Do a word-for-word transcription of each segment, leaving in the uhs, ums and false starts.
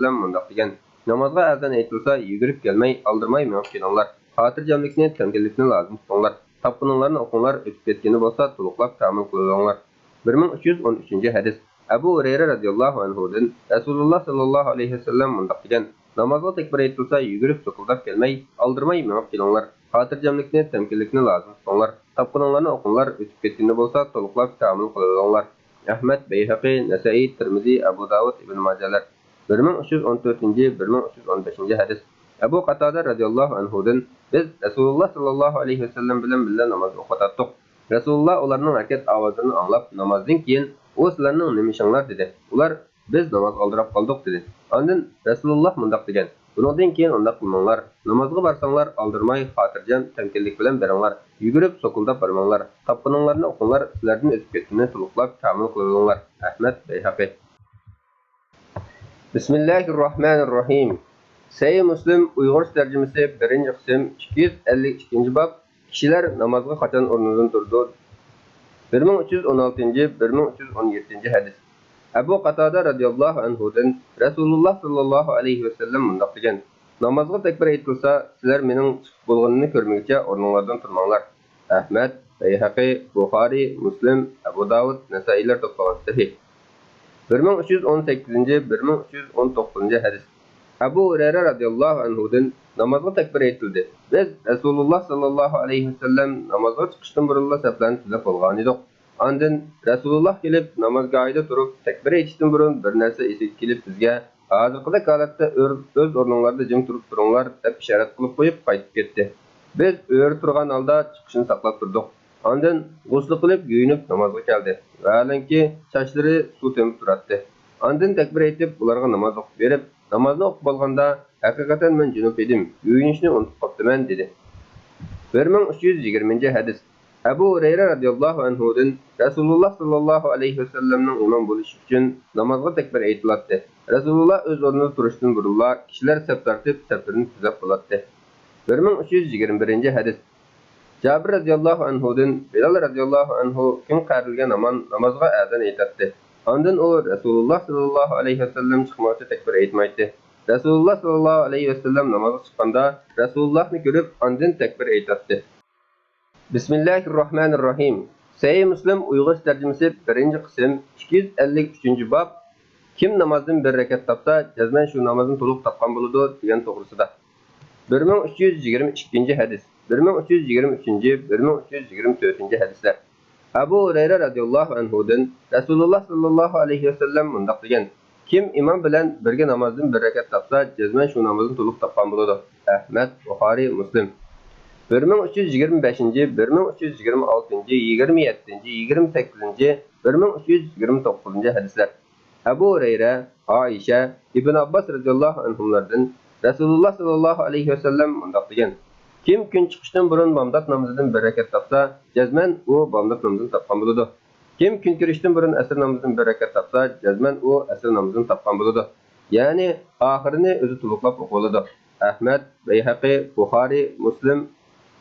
ۋەسەللەم مۇنداق دېگەن: نامازغا ئەزان ئېيتىلسا، يۈگۈرۈپ كەلمەي، ئالدىرىماي مېڭىپ كېلىڭلار. خاتىرجەملىكنى، تەمكىنلىكنى لازىم تۇتۇڭلار. تاپقىنىڭلارنى ئوقۇڭلار، ئۆتۈپ كەتكىنى بولسا، تولۇقلاپ كامىل قىلىۋېلىڭلار. بىر مىڭ ئۈچ يۈز ئون ئۈچىنچى ھەدىس. ئەبۇ ھۇرەيرە رازىياللاھۇ ئەنھۇدىن رەسۇلۇللا ساللاللاھۇ ئەلەيھى ۋەسەللەم مۇنداق دېگەن: نامازغا تەكبىر ئېيتىلسا، يۈگۈرۈپ، سوكۇلداپ كەلمەي، ئالدىرىماي مېڭىپ كېلىڭلار. خاتىرجەملىكنى، تەمكىنلىكنى لازىم تۇتۇڭلار. تاپقىنىڭلارنى ئوقۇڭلار، ئۆتۈپ كەتكىنى بولسا، تولۇقلاپ كامىل قىلىۋېلىڭلار. ئەھمەد، بەيھەقى، نەسەئىي، تىرمىزى، ئەبۇ داۋۇد، ئىبن ماجەلەر. بىر مىڭ ئۈچ يۈز ئون تۆتىنچى، بىر مىڭ ئۈچ يۈز ئون بەشىنچى ھەدىس. ئەبۇ قاتادە رازىياللاھۇ ئەنھۇدىن: بىز رەسۇلۇللا ساللاللاھۇ ئەلەيھى ۋەسەللەم بىلەن بىللە ناماز ئوقۇۋاتاتتۇق. رەسۇلۇللا ئۇلارنىڭ ھەرىكەت ئاۋازلىرىنى ئاڭلاپ، نامازدىن كېيىن: ئۇ سىلەرنىڭ نېمە ئىشىڭلار؟ دېدى. ئۇلار: بىز ناماز ئالدىراپ قالدۇق، دېدى. ئاندىن رەسۇلۇللا مۇنداق دېگەن: بۇنىڭدىن كېيىن ئۇنداق قىلماڭلار. نامازغا بارساڭلار، ئالدىرىماي، خاتىرجەم، تەمكىنلىك بىلەن بېرىڭلار. يۈگۈرۈپ، سوكۇلداپ بارماڭلار. تاپقىنىڭلارنى ئوقۇڭلار، سىلەردىن ئۆتۈپ كەتكىنىنى تولۇقلاپ كامىل قىلىۋېلىڭلار. ئەھمەد، بەيھەقى. بىسمىللاھىرراھمانىرراھىم. سەھىھ مۇسلىم ئۇيغۇرچە تەرجىمىسى، بىرىنچى قىسىم، ئىككى يۈز ئەللىك ئىككىنچى باب. كىشىلەر نامازغا قاچان ئورنىدىن تۇرىدۇ؟ بىر مىڭ ئۈچ يۈز ئون ئالتىنچى، بىر مىڭ ئۈچ يۈز ئون يەتتىنچى ھەدىس. ئەبۇ قاتادە رازىياللاھۇ ئەنھۇدىن رەسۇلۇللا ساللاللاھۇ ئەلەيھى ۋەسەللەم مۇنداق دېگەن: نامازغا تەكبىر ئېيتىلسا، سىلەر مېنىڭ چىقىپ بولغىنىمنى كۆرمىگۈچە ئورنۇڭلاردىن تۇرماڭلار. ئەھمەد، بەيھەقى، بۇخارىي، مۇسلىم، ئەبۇ داۋۇد، نەسائىيلەر توپلىغان سەھىھ. بىر مىڭ ئۈچ يۈز ئون سەككىزىنچى، بىر مىڭ ئۈچ يۈز ئون توققۇزىنچى ھەدىس. ئەبۇ ھۇرەيرە رازىياللاھۇ ئەنھۇدىن نامازغا تەكبىر ئېيتىلدى. بىز رەسۇلۇللا ساللاللاھۇ ئەلەيھى ۋەسەللەم نامازغا چىقىشتىن بۇرۇنلا سەپلەرنى تۈزەپ بولغانىدۇق. ئاندىن رەسۇلۇللا كېلىپ، نامازگاھىدا تۇرۇپ، تەكبىر ئېيتىشتىن بۇرۇن بىر نەرسە ئېسىگە كېلىپ، بىزگە: ھازىرقىدەك ھالەتتە ئۆر-، ئۆز ئورنۇڭلاردا جىم تۇرۇپ تۇرۇڭلار، دەپ ئىشارەت قىلىپ قويۇپ قايتىپ كەتتى. بىز ئۆرە تۇرغان ھالدا چىقىشنى ساقلاپ تۇردۇق. ئاندىن غۇسلى قىلىپ يۇيۇنۇپ نامازغا كەلدى. ۋەھالەنكى، چاچلىرى سۇ تېمىپ تۇراتتى. ئاندىن تەكبىر ئېيتىپ، ئۇلارغا ناماز ئوقۇپ بېرىپ، نامازنى ئوقۇپ بولغاندا، ھەقىقەتەن مەن جۇنۇپ ئىدىم، يۇيۇنۇشنى ئۇنتۇپ قاپتىمەن، دېدى. بىر مىڭ ئۈچ يۈز يىگىرمىنچى ھەدىس. ئەبۇ ھۇرەيرە رازىياللاھۇ ئەنھۇدىن رەسۇلۇللا ساللاللاھۇ ئەلەيھى ۋەسەللەمنىڭ ئىمام بولۇشى ئۈچۈن نامازغا تەكبىر ئېيتىلاتتى. رەسۇلۇللا ئۆز ئورنىدا تۇرۇشتىن بۇرۇنلا كىشىلەر سەپ تارتىپ، سەپلىرىنى تۈزەپ بولاتتى. بىر مىڭ ئۈچ يۈز يىگىرمە بىرىنچى ھەدىس. جابىر رازىياللاھۇ ئەنھۇدىن بىلال رازىياللاھۇ ئەنھۇ كۈن قەرىلگەن ھامان نامازغا ئەزان ئېيتاتتى. ئاندىن ئۇ رەسۇلۇللا ساللاللاھۇ ئەلەيھى ۋەسەللەم چىقمىغۇچە تەكبىر ئېيتمايتتى. رەسۇلۇللا ساللاللاھۇ ئەلەيھى ۋەسەللەم نامازغا چىققاندا رەسۇلۇللانى كۆرۈپ، ئاندىن تەكبىر ئېيتاتتى. بىسمىللاھىرراھمانىرراھىم. سەھىھ مۇسلىم ئۇيغۇرچە تەرجىمىسى، بىرىنچى قىسىم، ئىككى يۈز ئەللىك ئۈچىنچى باب. كىم نامازدىن بىر رەكەت تاپسا، جەزمەن شۇ نامازنى تولۇق تاپقان بولىدۇ، دېگەن توغرىسىدا. بىر مىڭ ئۈچ يۈز يىگىرمە ئىككىنچى ھەدىس، بىر مىڭ ئۈچ يۈز يىگىرمە ئۈچىنچى، بىر مىڭ ئۈچ يۈز يىگىرمە تۆتىنچى ھەدىسلەر. ئەبۇ ھۇرەيرە رازىياللاھۇ ئەنھۇدىن رەسۇلۇللا ساللاللاھۇ ئەلەيھى ۋەسەللەم مۇنداق دېگەن: كىم ئىمام بىلەن بىرگە نامازدىن بىر رەكەت تاپسا، جەزمەن شۇ نامازنى تولۇق تاپقان بولىدۇ. ئەھمەد، بۇخارىي، مۇسلىم. بىر مىڭ ئۈچ يۈز يىگىرمە بەشىنچى، بىر مىڭ ئۈچ يۈز يىگىرمە ئالتىنچى، يىگىرمە يەتتىنچى، يىگىرمە سەككىزىنچى، بىر مىڭ ئۈچ يۈز يىگىرمە توققۇزىنچى ھەدىسلەر. ئەبۇ ھۇرەيرە، ئائىشە، ئىبن ئابباس رازىياللاھۇ ئەنھۇملاردىن رەسۇلۇللا ساللاللاھۇ ئەلەيھى ۋەسەللەم مۇنداق دېگەن: كىم كۈن چىقىشتىن بۇرۇن بامدات نامىزىدىن بىر رەكەت تاپسا، جەزمەن ئۇ بامدات نامىزىنى تاپقان بولىدۇ. كىم كۈن كىرىشتىن بۇرۇن ئەسىر نامىزىدىن بىر رەكەت تاپسا، جەزمەن ئۇ ئەسىر نامىزىنى تاپقان بولىدۇ. يەنى ئاخىرىنى ئۆزى تولۇقلاپ ئوقۇۋالىدۇ. ئەھمەد، بەيھەقى، بۇخارىي، مۇسلىم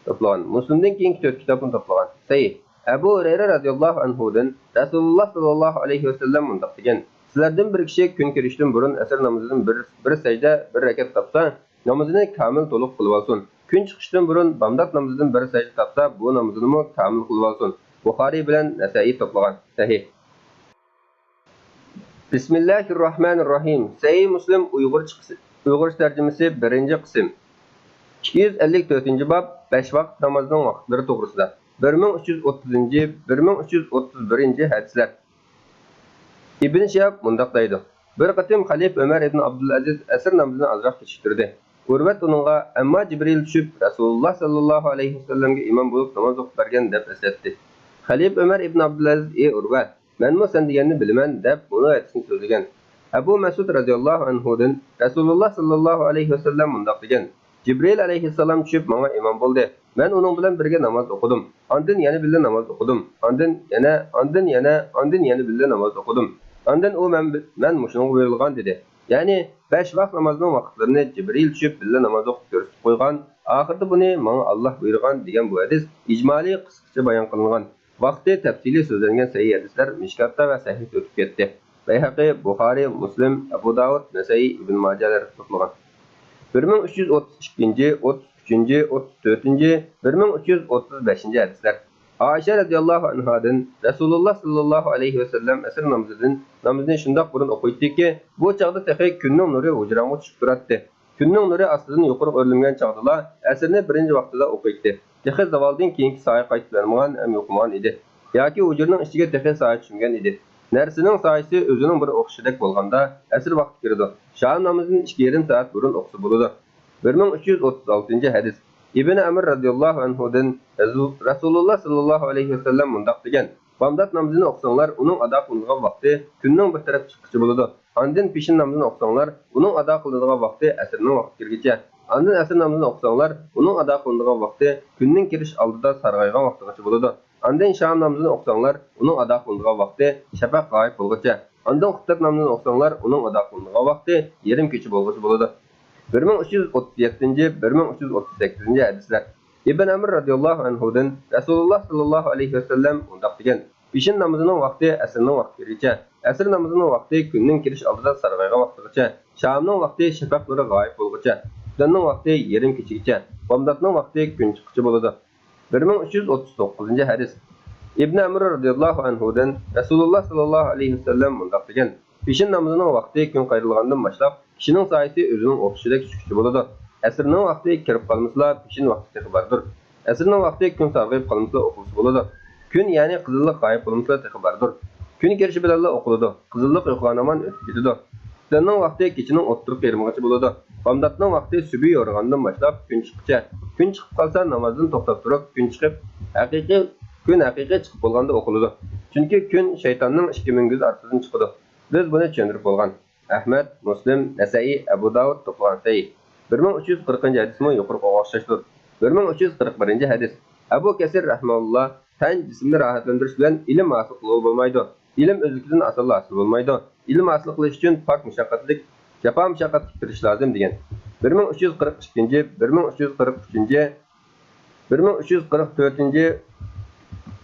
توپلىغان. مۇسلىمدىن كېيىنكى تۆت كىتابنى توپلىغان. سەھىھ. ئەبۇ ھۇرەيرە رازىياللاھۇ ئەنھۇدىن رەسۇلۇللا ساللاللاھۇ ئەلەيھى ۋەسەللەم مۇنداق دېگەن: سىلەردىن بىر كىشى كۈن كىرىشتىن بۇرۇن ئەسىر نامىزىدىن بىر، بىر سەجدە، بىر رەكەت تاپسا، نامىزىنى كامىل تولۇق قىلىۋالسۇن. كۈن چىقىشتىن بۇرۇن بامدات نامىزىدىن بىر سەجدە تاپسا، بۇ نامىزىنىمۇ كامىل قىلىۋالسۇن. بۇخارىي بىلەن نەسەئىي توپلىغان. سەھىھ. بىسمىللاھىرراھمانىرراھىم. سەھىھ مۇسلىم ئۇيغۇرچە قىس-، ئۇيغۇرچە تەرجىمىسى، بىرىنچى قىسىم. ئىككى يۈز ئەللىك تۆتىنچى باب، بەش ۋاقىت نامازنىڭ ۋاقىتلىرى توغرىسىدا. بىر مىڭ ئۈچ يۈز ئوتتۇزىنچى، بىر مىڭ ئۈچ يۈز ئوتتۇز بىرىنچى ھەدىسلەر. ئىبن شىھاب مۇنداق دەيدۇ: بىر قېتىم خەلىپە ئۆمەر ئىبن ئابدۇلئەزىز ئەسىر نامىزىنى ئازراق كېچىكتۈردى. ئۇرۋەت ئۇنىڭغا: ئەمما جىبرىل چۈشۈپ، رەسۇلۇللا ساللاللاھۇ ئەلەيھى ۋەسەللەمگە ئىمام بولۇپ ناماز ئوقۇپ بەرگەن، دەپ ئەسلەتتى. خەلىپە ئۆمەر ئىبن ئابدۇلئەزىز: ئى ئۇرۋە، مەنمۇ سەن دېگەننى بىلىمەن، دەپ مۇنۇ ھەدىسنى سۆزلىگەن. ئەبۇ مەسئۇد رازىياللاھۇ ئەنھۇدىن رەسۇلۇللا ساللاللاھۇ ئەلەيھى ۋەسەللەم مۇنداق دېگەن: جىبرىل ئەلەيھىسسالام چۈشۈپ ماڭا ئىمام بولدى. مەن ئۇنىڭ بىلەن بىرگە ناماز ئوقۇدۇم. ئاندىن يەنە بىللە ناماز ئوقۇدۇم. ئاندىن يەنە، ئاندىن يەنە، ئاندىن يەنە بىللە ناماز ئوقۇدۇم. ئاندىن ئۇ مەن، مەن مۇشۇنىڭغا بۇيرۇلغان دېدى. يەنى بەش ۋاق نامازنىڭ ۋاقىتلىرىنى جىبرىل چۈشۈپ بىللە ناماز ئوقۇپ كۆرسىتىپ قويغان. ئاخىرىدا بۇنى ماڭا ئاللاھ بۇيرۇغان دېگەن بۇ ھەدىس ئىجمالىي قىسقىچە بايان قىلىنغان. ۋاقتى تەپسىلىي سۆزلەنگەن سەھىھ ھەدىسلەر مىشكاتتا ۋە سەھىھتە ئۆتۈپ كەتتى. بەيھەقى، بۇخارىي، مۇسلىم، ئەبۇ داۋۇد، نەسەئىي، ئىبن ماجەلەر توپلىغان. بىر مىڭ ئۈچ يۈز ئوتتۇز ئىككىنچى، ئوتتۇز ئۈچىنچى، ئۆتتۈرىنچى، بىر مىڭ ئۈچ يۈز ئوتتۇز بەشىنچى ھەدىسلەر. ئائىشە رەزىياللاھۇ ئەنھادىن رەسۇلۇللا ساللاللاھۇ ئەلەيھى ۋەسەللەم ئەسىر نامىزىدىن، نامىزىنى شۇنداق بۇرۇن ئوقۇيتتىكى، بۇ چاغدا تېخى كۈننىڭ نۇرى ھۇجرامغا چۈشۈپ تۇراتتى. كۈننىڭ نۇرى ئاستىدىن يۇقىرىغا ئۆرلىمىگەن چاغدىلا ئەسىرنى بىرىنچى ۋاقتىدا ئوقۇيتتى. تېخى زاۋالدىن كېيىنكى سايە قايتىپ يانمىغان ھەم يوقىمىغان ئىدى. ياكى ھۇجرىنىڭ ئىچىگە تېخى سايە چۈشمىگەن ئىدى. نەرسىنىڭ سايىسى ئۆزىنىڭ بىر ئوخشىشىدەك بولغاندا ئەسىر ۋاقتى كىرىدۇ. شام نامىزىدىن ئىككى يېرىم سائەت بۇرۇن ئوقۇسا بولىدۇ. بىر مىڭ ئۈچ يۈز ئوتتۇز ئالتىنچى ھەدىس. ئىبنى ئەمر رەزىياللاھۇ ئەنھۇدىن رەزۇ-، رەسۇلۇللا ساللاللاھۇ ئەلەيھى ۋەسەللەم مۇنداق دېگەن: بامدات نامىزىنى ئوقۇساڭلار، ئۇنىڭ ئادا قىلىنىدىغان ۋاقتى كۈننىڭ بىر تەرەپكە چىققىچە بولىدۇ. ئاندىن پېشىن نامىزىنى ئوقۇساڭلار، ئۇنىڭ ئادا قىلىنىدىغان ۋاقتى ئەسىرنىڭ ۋاقتى كىرگىچە. ئاندىن ئەسىر نامىزىنى ئوقۇساڭلار، ئۇنىڭ ئادا قىلىنىدىغان ۋاقتى كۈننىڭ كىرىش ئالدىدا سارغايغان ۋاقتىغىچە بولىدۇ. ئاندىن شام نامىزىنى ئوقۇساڭلار، ئۇنىڭ ئادا قىلىنىدىغان ۋاقتى شەپەق غايىب بولغۇچە. ئاندىن خۇپتەت نامىزىنى ئوقۇساڭلار، ئۇنىڭ ئادا قىلىنىدىغان ۋاقتى يېرىم كېچە بولغۇچە بولىدۇ. بىر مىڭ ئۈچ يۈز ئوتتۇز يەتتىنچى، بىر مىڭ ئۈچ يۈز ئوتتۇز سەككىزىنچى ھەدىسلەر. ئىبن ئەمر رەزىياللاھۇ ئەنھۇدىن رەسۇلۇللا ساللاللاھۇ ئەلەيھى ۋەسەللەم مۇنداق دېگەن: پېشىن نامىزىنىڭ ۋاقتى ئەسىرنىڭ ۋاقتى كىرگىچە، ئەسىر نامىزىنىڭ ۋاقتى كۈننىڭ كىرىش ئالدىدا سارغايغان ۋاقتىغىچە، شامنىڭ ۋاقتى شەپەق نۇرى غايىب بولغۇچە، خۇپتەننىڭ ۋاقتى يېرىم كېچىگىچە، بامداتنىڭ ۋاقتى كۈن چىققۇچە بولىدۇ. بىر مىڭ ئۈچ يۈز ئوتتۇز توققۇزىنچى ھەدىس. ئىبنى ئەمر رەزىياللاھۇ ئەنھۇدىن رەسۇلۇللا ساللاللاھۇ ئەلەيھى ۋەسەللەم مۇنداق دېگەن: پېشىن نامىزىنىڭ ۋاقتى كۈن قايرىلغاندىن باشلاپ، كىشىنىڭ سايىسى ئۆزىنىڭ ئوخشىشىدەك چۈشكۈچە بولىدۇ. ئەسىرنىڭ ۋاقتى كىرىپ قالمىسىلا، پېشىن ۋاقتى تېخى باردۇر. ئەسىرنىڭ ۋاقتى كۈن سارغىيىپ قالمىسىلا ئوقۇلسا بولىدۇ. كۈن، يەنى قىزىللىق غايىپ بولمىسىلا تېخى باردۇر. كۈن كىرىشى بىلەنلا ئوقۇلىدۇ. قىزىللىق يوقىغان ھامان ئۆتۈپ كېتىدۇ. خۇپتەننىڭ ۋاقتى كېچىنىڭ ئوتتۇرىقى يېرىمىغىچە بولىدۇ. بامداتنىڭ ۋاقتى سۈبھى يورۇغاندىن باشلاپ كۈن چىققىچە. كۈن چىقىپ قالسا، نامازدىن توختاپ تۇرۇپ، كۈن چىقىپ، ھەقىقىي، كۈن ھەقىقىي چىقىپ بولغاندا ئوقۇلىدۇ. چۈنكى كۈن شەيتاننىڭ ئىككى مۈڭگۈز ئارىسىدىن چىقىدۇ. بىز بۇنى چۈشەندۈرۈپ بولغان. ئەھمەد، مۇسلىم، نەسەئىي، ئەبۇ داۋۇد توپلىغان سەھىھ. بىر مىڭ ئۈچ يۈز قىرىقىنچى ھەدىسمۇ يۇقىرىقىغا ئوخشاشتۇر. بىر مىڭ ئۈچ يۈز قىرىق بىرىنچى ھەدىس. ئەبۇ كەسىر رەھىمەھۇللا: تەن، جىسىمنى راھەتلەندۈرۈش بىلەن ئىلىم ھاسىل قىلغىلى بولمايدۇ. ئىلىم ئۆزلۈكىدىن ئاسانلا ھاسىل بولمايدۇ. ئىلىم ھاسىل قىلىش ئۈچۈن پاك مۇشەققەتلىك، جاپا مۇشەققەتلىك تىرىشىش لازىم، دېگەن. بىر مىڭ ئۈچ يۈز قىرىق ئىككىنچى، بىر مىڭ ئۈچ يۈز قىرىق ئۈچىنچى، بىر مىڭ ئۈچ يۈز قىرىق تۆتىنچى،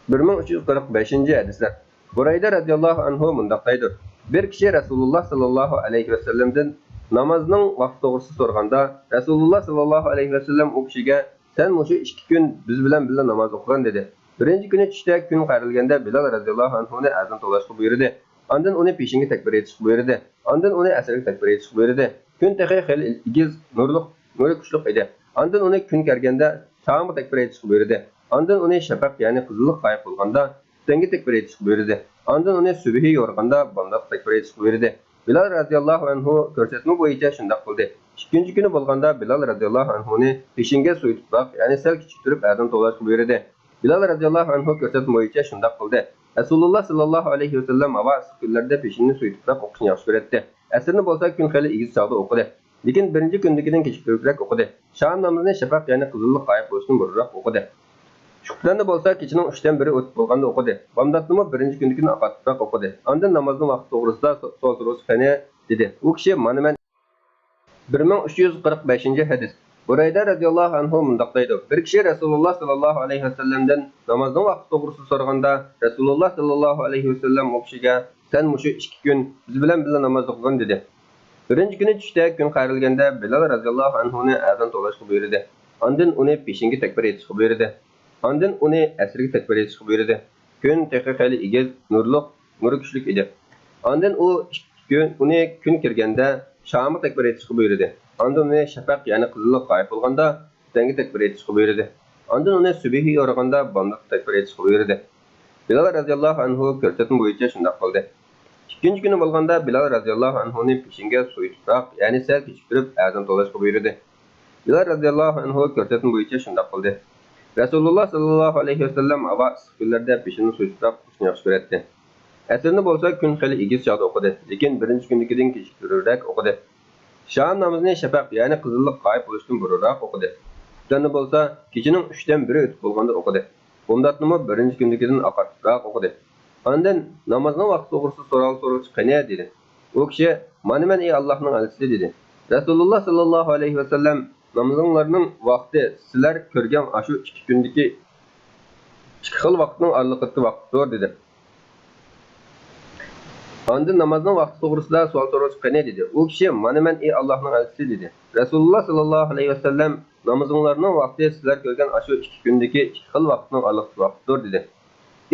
بىر مىڭ ئۈچ يۈز قىرىق بەشىنچى ھەدىسلەر. بۇرەيدە رەزىياللاھۇ ئەنھۇ مۇنداق دەيدۇ: بىر كىشى رەسۇلۇللا ساللاللاھۇ ئەلەيھى ۋەسەللەمدىن نامازنىڭ ۋاقتى توغرىسىدا سورىغاندا، رەسۇلۇللا ساللاللاھۇ ئەلەيھى ۋەسەللەم ئۇ كىشىگە: سەن مۇشۇ ئىككى كۈن بىز بىلەن بىللە ناماز ئوقۇغىن، دېدى. بىرىنچى كۈنى چۈشتە كۈن قايرىلگەندە بىلال رەزىياللاھۇ ئەنھۇنى ئەزان توۋلاشقا بۇيرۇدى. ئاندىن ئۇنى پېشىنگە تەكبىر ئېيتىشقا بۇيرۇدى. ئاندىن ئۇنى ئەسىرگە تەكبىر ئېيتىشقا بۇيرۇدى. كۈن تېخى خېلى ئېگىز، نۇرلۇق، نۇرى كۈچلۈك ئىدى. ئاندىن ئۇنى كۈن كەرگەندە شامغا تەكبىر ئېيتىشقا بۇيرۇدى. ئاندىن ئۇنى شەپەق، يەنى قىزىللىق غايىب بولغاندا خۇپتەنگە تەكبىر ئېيتىشقا بۇيرۇدى. ئاندىن ئۇنى سۈبھى يورۇغاندا بامداتقا تەكبىر ئېيتىشقا بۇيرۇدى. بىلال رەزىياللاھۇ ئەنھۇ كۆرسەتمە بويىچە شۇنداق قىلدى. ئىككىنچى كۈنى بولغاندا بىلال رەزىياللاھۇ ئەنھۇنى پېشىنگە سويۇتۇپراق، يەنى سەل كېچىكتۈرۈپ ئەزان توۋلاشقا بۇيرۇدى. بىلال رەزىياللاھۇ ئەنھۇ كۆرسەتمە بويىچە شۇنداق قىلدى. رەسۇلۇللا ساللاللاھۇ ئەلەيھى ۋەسەللەم ھاۋا ئىسسىق كۈنلەردە پېشىننى سويۇتۇپراق ئوقۇشنى ياخشى كۆرەتتى. ئەسىرنى بولسا كۈن خېلى ئېگىز چاغدا ئوقۇدى. لېكىن بىرىنچى كۈندىكىدىن كېچىكتۈرۈكرەك ئوقۇدى. شام نامىزىنى شەپەق، يەنى قىزىللىق غايىب بولۇشتىن بۇرۇنراق ئوقۇدى. خۇپتەننى بولسا كېچىنىڭ ئۈچتىن بىرى ئۆتۈپ بولغاندا ئوقۇدى. بامداتنىمۇ بىرىنچى كۈندىكىدىن ئاقارتىپراق ئوقۇدى. ئاندىن نامازنىڭ ۋاقتى توغرىسىدا سو-، سوئال سورىسا قېنى؟ دېدى. ئۇ كىشى: مانا مەن. بىر مىڭ ئۈچ يۈز قىرىق بەشىنچى ھەدىس. بۇرەيدە رەزىياللاھۇ ئەنھۇ مۇنداق دەيدۇ: بىر كىشى رەسۇلۇللا ساللاللاھۇ ئەلەيھى ۋەسەللەمدىن نامازنىڭ ۋاقتى توغرىسىدا سورىغاندا، رەسۇلۇللا ساللاللاھۇ ئەلەيھى ۋەسەللەم ئۇ كىشىگە: سەن مۇشۇ ئىككى كۈن بىز بىلەن بىللە ناماز ئوقۇغىن، دېدى. بىرىنچى كۈنى چۈشتە كۈن قايرىلگەندە بىلال رەزىياللاھۇ ئەنھۇنى ئەزان توۋلاشقا بۇيرۇدى. ئاندىن ئۇنى پېشىنگە تەكبىر ئېيتىشقا بۇيرۇدى. ئاندىن ئۇنى ئەسىرگە تەكبىر ئېيتىشقا بۇيرۇدى. كۈن تېخى خېلى ئېگىز، نۇرلۇق، نۇرى كۈچلۈك ئىدى. ئاندىن ئۇ ئىككى كۈن، ئۇنى كۈن كىرگەندە شامغا تەكبىر ئېيتىشقا بۇيرۇدى. ئاندىن ئۇنى شەپەق، يەنى قىزىللىق غايىب بولغاندا خۇپتەنگە تەكبىر ئېيتىشقا بۇيرۇدى. ئاندىن ئۇنى سۈبھى يورۇغاندا بامداتقا تەكبىر ئېيتىشقا بۇيرۇدى. بىلال رەزىياللاھۇ ئەنھۇ كۆرسەتمە بويىچە شۇنداق قىلدى. ئىككىنچى كۈنى بولغاندا بىلال رەزىياللاھۇ ئەنھۇنى پېشىنگە سويۇتۇپراق، يەنى سەل كېچىكتۈرۈپ ئەزان توۋلاشقا بۇيرۇدى. بىلال رەزىياللاھۇ ئەنھۇ كۆرسەتمە بويىچە شۇنداق قىلدى. رەسۇلۇللا ساللاللاھۇ ئەلەيھى ۋەسەللەم ھاۋا ئىسسىق كۈنلەردە پېشىننى سويۇتۇپراق ئوقۇشنى ياخشى كۆرەتتى. ئەسىرنى بولسا كۈن خېلى ئېگىز چاغدا ئوقۇدى، لېكىن بىرىنچى كۈندىكىدىن كېچىكتۈرۈكرەك ئوقۇدى. شام نامىزىنى شەپەق، يەنى قىزىللىق غايىب بولۇشتىن بۇرۇنراق ئوقۇدى. خۇپتەننى بولسا كېچىنىڭ ئۈچتىن بىرى ئۆتۈپ بولغاندا ئوقۇدى. بامداتنىمۇ بىرىنچى كۈندىكىدىن ئاقارتىپراق ئوقۇدى. ئاندىن نامازنىڭ ۋاقتى توغرىسىدا سوئال سورىغۇچە قېنى؟ دېدى. ئۇ كىشى، مانا مەن، ئى ئاللاھنىڭ ئەلچىسى، دېدى. رەسۇلۇللا ساللاللاھۇ ئەلەيھى ۋەسەللەم، نامىزىڭلارنىڭ ۋاقتى سىلەر كۆرگەن ئاشۇ ئىككى كۈندىكى ئىككى خىل ۋاقىتنىڭ ئارىلىقىدىكى ۋاقىتتۇر، دېدى. ئاندىن نامازنىڭ ۋاقتى توغرىسىدا سوئال سورىسا قېنى؟ دېدى. ئۇ كىشى، مانا مەن، ئى ئاللاھنىڭ ئەلچىسى، دېدى. رەسۇلۇللا ساللاللاھۇ ئەلەيھى ۋەسەللەم، نامىزىڭلارنىڭ ۋاقتى سىلەر كۆرگەن ئاشۇ ئىككى كۈندىكى ئىككى خىل ۋاقىتنىڭ ئارىلىقتىكى ۋاقىتتۇر، دېدى.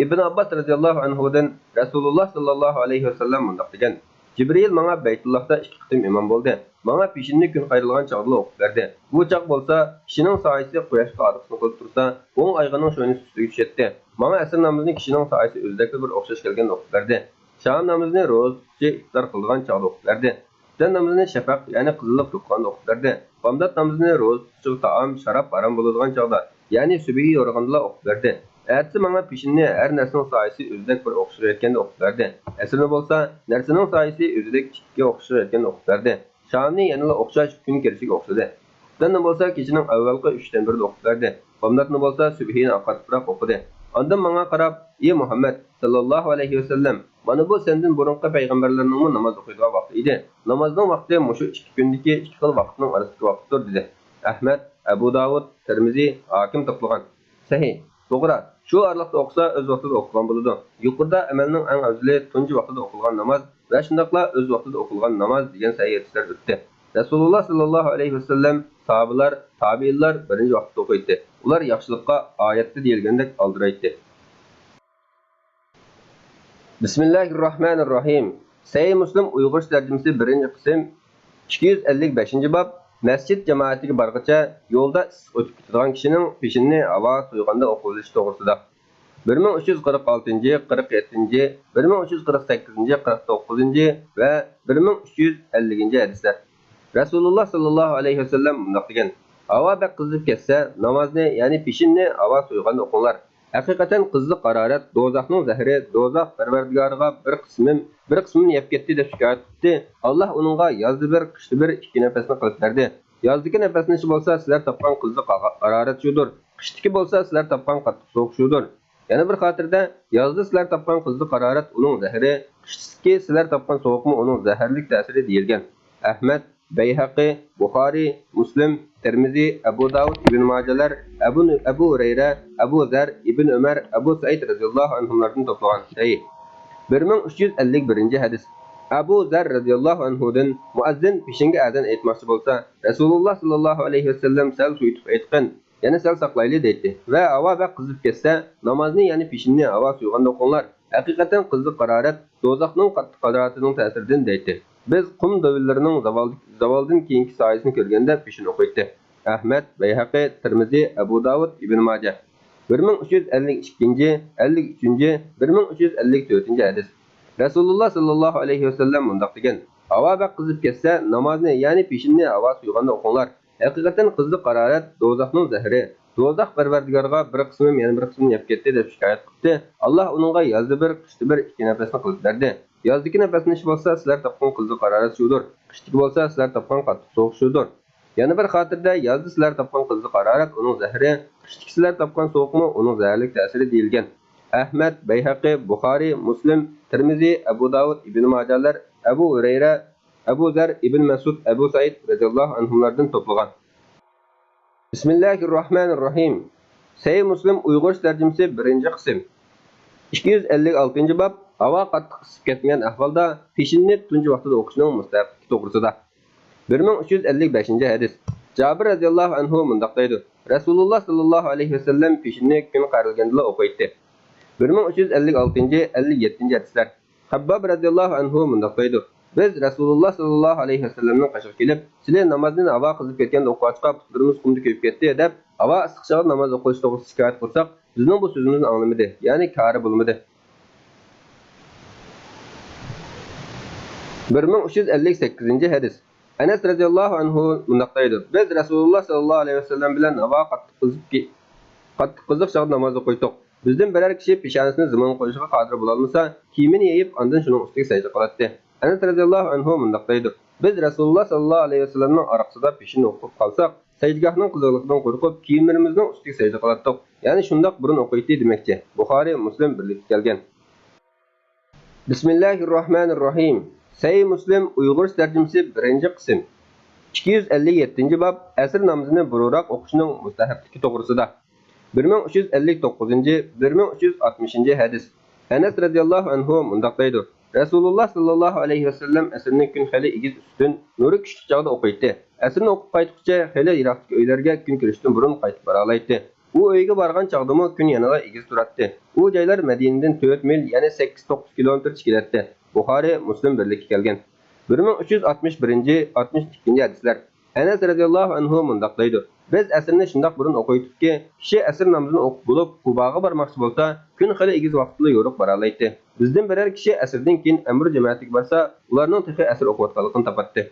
ئىبن ئابباس رەزىياللاھۇ ئەنھۇدىن رەسۇلۇللا ساللاللاھۇ ئەلەيھى ۋەسەللەم مۇنداق دېگەن، جىبرىئىل ماڭا بەيتۇللاھتا ئىككى قېتىم ئىمام بولدى. ماڭا پېشىننى كۈن قايرىلغان چاغدىلا ئوقۇپ بەردى. بۇ چاغ بولسا كىشىنىڭ سايىسى قۇياشقا ئارقىسىنى قىلىپ تۇرسا، ئوڭ ئايغىرنىڭ شۇنىسى ئۈستىگە چۈشەتتى. ماڭا ئەسىر نامىزىنى كىشىنىڭ سايىسى ئۆزىدەكلا بىر ئوخشاش كەلگەندە ئوقۇپ بەردى. شام نامىزىنى روزا تۇتقۇچى ئىپتار قىلىدىغان چاغدا ئوقۇپ بەردى. خوتەن نامىزىنى شەپەق، يەنى قىزىللىق چوققاندا ئوقۇپ بەردى. بامدات نامىزىنى روزا تۇتقۇچىغا تائام، شاراب ھارام بولىدىغان چاغدا، يەنى سۈبھى يورۇغاندىلا ئوقۇپ بەردى. ئەتىسى ماڭا پېشىننى ھەر نەرسىنىڭ سايىسى ئۆزىدەك بىر ئوخشىغا يەتكەندە ئوقۇپ بەردى. ئەسىرنى بولسا نەرسىنىڭ سايىسى ئۆزىدەك ئىككىگە ئوخشىغا يەتكەندە ئوقۇپ بەردى. شامنى يەنىلا ئوخشاش كۈن كىرىشىگە ئوخشىدى. خوتەننى بولسا كېچىنىڭ ئەۋۋەلقى ئۈچتىن بىرىدە ئوقۇپ بەردى. بامداتنى بولسا سۈبھىنى ئاقارتىپراق ئوقۇدى. ئاندىن ماڭا قاراپ، ئى مۇھەممەد ساللاللاھۇ ئەلەيھى ۋەسەللەم، مانا بۇ سەندىن بۇرۇنقى پەيغەمبەرلەرنىڭمۇ ناماز ئوقۇيدىغان ۋاقتى ئىدى. نامازنىڭ ۋاقتى مۇشۇ ئىككى كۈندىكى ئىككى خىل ۋاقىتنىڭ ئارىسىدىكى ۋاقىتتۇر، دېدى. ئەھمەد، ئەبۇ داۋۇد، تىرمىزى، ھاكىم توپلىغان. سەھىھ، توغرا. شۇ ئارىلىقتا ئوقۇسا ئۆز ۋاقتىدا ئوقۇلغان بولىدۇ. يۇقىرىدا ئەمەلنىڭ ئەڭ ئەۋزىلى تۇنجى ۋاقتىدا ئوقۇلغان ناماز ۋە شۇنداقلا ئۆز ۋاقتىدا ئوقۇلغان ناماز دېگەن سەھىھ ھەدىسلەر ئۆتتى. رەسۇلۇللا ساللاللاھۇ ئەلەيھى ۋەسەللەم، ساھابىلار، تابىئىنلار بىرىنچى ۋاقتىدا ئوقۇيتتى. ئۇلار ياخشىلىققا ئايەتتە دېيىلگەندەك ئالدىرايتتى. بىسمىللاھىر راھمانىر راھىم. سەھىھ مۇسلىم ئۇيغۇرچە تەرجىمىسى، بىرىنچى قىسىم، ئىككى يۈز ئەللىك بەشىنچى باب، مەسچىت جامائىتىگە بارغىچە يولدا ئىسسىق ئۆتۈپ كېتىدىغان كىشىنىڭ پېشىنىنى ھاۋا سويغاندا ئوقۇۋېلىش توغرىسىدا. بىر مىڭ ئۈچ يۈز قىرىق ئالتىنچى، قىرىق يەتتىنچى، بىر مىڭ ئۈچ يۈز قىرىق سەككىزىنچى، قىرىق توققۇزىنچى ۋە بىر مىڭ ئۈچ يۈز ئەللىكىنچى ھەدىسلەر. رەسۇلۇللا ساللاللاھۇ ئەلەيھى ۋەسەللەم مۇنداق دېگەن، ھاۋا بەك قىزىپ كەتسە، نامازنى، يەنى پېشىننى ھاۋا سويغاندا ئوقۇڭلار. ھەقىقەتەن قىزىق ھارارەت دوزاخنىڭ زەھىرى، دوزاخ پەرۋەردىگارىغا بىر قىسمىم، بىر قىسمىنى يەپ كەتتى دەپ شىكايەت قىپتۇ. ئاللاھ ئۇنىڭغا يازدا بىر، قىشتا بىر ئىككى نەپەسنى قىلىپ بەردى. يازدىكى نەپەسلىنىشى بولسا سىلەر تاپقان قىزىق ھارارەت شۇدۇر. قىشتىكى بولسا سىلەر تاپقان قاتتىق سوغۇق شۇدۇر. يەنە بىر خاتىرىدە، يازدا سىلەر تاپقان قىزىق ھارارەت ئۇنىڭ زەھىرى، قىشتىكى سىلەر تاپقان سوغۇقمۇ ئۇنىڭ زەھەرلىك تەسىرى دېيىلگەن. ئەھمەد، بەيھەقى، بۇخارىي، مۇسلىم، تىرمىزى، ئەبۇ داۋۇد، ئىبن ماجەلەر، ئەبۇ، ئەبۇ ھۇرەيرە، ئەبۇ زەر، ئىبن ئۆمەر، ئەبۇ سەئىد رەزىياللاھۇ ئەنھۇملاردىن توپلىغان. سەھىھ. بىر مىڭ ئۈچ يۈز ئەللىك بىرىنچى ھەدىس. ئەبۇ زەر رەزىياللاھۇ ئەنھۇدىن، مۇئەززىن پېشىنگە ئەزان ئېيتماقچى بولسا، رەسۇلۇللا ساللاللاھۇ ئەلەيھى ۋەسەللەم سەل سويۇتۇپ ئېيتقىن، يەنە سەل ساقلايلى دەيتتى ۋە ھاۋا بەك قىزىپ كەتسە، نامازنى، يەنى پېشىننى ھاۋا سويغاندا ئوقۇڭلار. ھەقىقەتەن قىزىق ھارارەت دوزاخنىڭ قاتتىق ھارارىتىنىڭ تەسىرىدىن دەيتتى. بىز قۇم دۆۋىلىرىنىڭ زاۋال، زاۋالدىن كېيىنكى سايىسىنى كۆرگەندە پېشىن ئوقۇيتتى. ئەھمەد، بەيھەقى، تىرمىزى، ئەبۇ داۋۇد، ئىبن ماجە. بىر مىڭ ئۈچ يۈز ئەللىك ئىككىنچى، ئەللىك ئۈچىنچى، بىر مىڭ ئۈچ يۈز ئەللىك تۆتىنچى ھەدىس. رەسۇلۇللا ساللاللاھۇ ئەلەيھى ۋەسەللەم مۇنداق دېگەن، ھاۋا بەك قىزىپ كەتسە، نامازنى، يەنى پېشىننى ھاۋا سويغاندا ئوقۇڭلار. ھەقىقەتەن قىزىق ھارارەت دوزاخنىڭ زەھىرى. دوزاخ پەرۋەردىگارىغا بىر قىسمىم يەنە بىر قىسمىنى يەپ كەتتى دەپ شىكايەت قىپتۇ. ئاللاھ ئۇنىڭغا يازدا بىر، قىشتا بىر ئىككى نەپەسنى قىلىپ بەردى. يازدىكى نەپەسلىنىش بولسا سىلەر تاپقان قىزىق ھارارەت شۇدۇر. قىشتىكى بولسا سىلەر تاپقان قاتتىق سوغۇق شۇدۇر. يەنە بىر خاتىرىدە يازدا سىلەر تاپقان قىزىق ھارارەت ئۇنىڭ زەھىرى، قىشتىكى سىلەر تاپقان سوغۇقمۇ ئۇنىڭ زەھەرلىك تەسىرى دېيىلگەن. ئەھمەد، بەيھەقى، بۇخارىي، مۇسلىم، تىرمىزى، ئەبۇ داۋۇد، ئىبن ماجەلەر، ئەبۇ ھۇرەيرە، ئەبۇ زەر، ئىبن مەسئۇد، ئەبۇ سەئىد رەزىياللاھۇ ئەنھۇملاردىن توپلىغان. بىسمىللاھىر راھمانىر راھىم. سەھىھ مۇسلىم ئۇيغۇرچە تەرجىمىسى، بىرىنچى قىسىم. ئىككى يۈز ئەللىك ئالتىنچى باب، ھاۋا قاتتىق قىسىپ كەتمىگەن ئەھۋالدا پېشىننى تۇنجى ۋاقتىدا ئوقۇشنىڭ مۇستەھەپلىكى توغرىسىدا. بىر مىڭ ئۈچ يۈز ئەللىك بەشىنچى ھەدىس. جابىر رەزىياللاھۇ ئەنھۇ مۇنداق دەيدۇ، رەسۇلۇللا ساللاللاھۇ ئەلەيھى ۋەسەللەم پېشىننى كۈن قايرىلگەندىلا ئوقۇيتتى. بىر مىڭ ئۈچ يۈز ئەللىك ئالتىنچى، ئەللىك يەتتىنچى ھەدىسلەر. خەبباب رەزىياللاھۇ ئەنھۇ مۇنداق دەيدۇ، بىز رەسۇلۇللا ساللاللاھۇ ئەلەيھى ۋەسەللەمنىڭ قېشىغا كېلىپ، سىلى نامازنى ھاۋا قىزىپ كەتكەندە ئوقۇغاچقا پۇتلىرىمىز قۇمدا كۆيۈپ كەتتى دەپ، ھاۋا ئىسسىق چاغدا ناماز ئوقۇش توغرىسىدا شىكايەت قىلساق، بىزنىڭ بۇ سۆزىمىزنى ئاڭلىمىدى، يەنى كارى بولمىدى. بىر مىڭ ئۈچ يۈز ئەللىك سەككىزىنچى ھەدىس. ئەنەس رەزىياللاھۇ ئەنھۇ مۇنداق دەيدۇ، بىز رەسۇلۇللا ساللاللاھۇ ئەلەيھى ۋەسەللەم بىلەن ھاۋا قاتتىق قىزىپ كى-، قاتتىق قىزىق چاغدا ناماز ئوقۇيتتۇق. بىزدىن بىرەر كىشى پېشانىسىنى زېمىنغا قويۇشقا قادىر بولالمىسا، كىيىمىنى يېيىپ، ئاندىن شۇنىڭ ئۈستىگە سەجدە قىلاتتى. ئەنەس رەزىياللاھۇ ئەنھۇ مۇنداق دەيدۇ، بىز رەسۇلۇللا ساللاللاھۇ ئەلەيھى ۋەسەللەمنىڭ ئارقىسىدا پېشىن ئوقۇپ قالساق، سەجدىگاھنىڭ قىزىقلىقىدىن قورقۇپ، كىيىملىرىمىزنىڭ ئۈستىگە سەجدە قىلاتتۇق. يەنى شۇنداق بۇرۇن ئوقۇيتتى دېمەكچى. بۇخارىي، مۇسلىم بىرلىكتە كەلگەن. بىسمىللاھىر راھمانىر راھىم. سەھىھ مۇسلىم ئۇيغۇرچە تەرجىمىسى، بىرىنچى قىسىم. ئىككى يۈز ئەللىك يەتتىنچى باب، ئەسىر نامىزىنى بۇرۇنراق ئوقۇشنىڭ مۇستەھەپلىكى توغرىسىدا. بىر مىڭ ئۈچ يۈز ئەللىك توققۇزىنچى، بىر مىڭ ئۈچ يۈز ئاتمىشىنچى ھەدىس. ئەنەس رەزىياللاھۇ ئەنھۇ مۇنداق دەيدۇ، رەسۇلۇللا ساللاللاھۇ ئەلەيھى ۋەسەللەم ئەسىرنى كۈن خېلى ئېگىز ئۈستىدىن، نۇرى كۈچلۈك چاغدا ئوقۇيتتى. ئەسىرنى ئوقۇپ قايتقۇچە خېلى يىراقتىكى ئۆيلەرگە كۈن كىرىشتىن بۇرۇن قايتىپ بارالايتتى. ئۇ ئۆيىگە بارغان چاغدىمۇ كۈن يەنىلا ئېگىز تۇراتتى. ئۇ جايلار مەدىنىدىن تۆت مىل، يەنى سەككىز توققۇز كىلومېتىر چېكىنەتتى. بۇخارى، مۇسلىم بىرلىككە كەلگەن. بىر مىڭ ئۈچ يۈز ئاتمىش بىرىنچى، ئاتمىش ئىككىنچى ھەدىسلەر. ئەنەس رەزىياللاھۇ ئەنھۇ مۇنداق دەيدۇ: بىز ئەسىرنى شۇنداق بۇرۇن ئوقۇيتتۇقكى، كىشى ئەسىر نامىزىنى ئوقۇپ بولۇپ، قۇباغا بارماقچى بولسا، كۈن خېلى ئېگىز ۋاقىتتىلا يورۇق بارالايتتى. بىزدىن بىرەر كىشى ئەسىردىن كېيىن ئەمىر جامائەتكە بارسا، ئۇلارنىڭ تېخى ئەسىر ئوقۇۋاتقانلىقىنى تاپاتتى.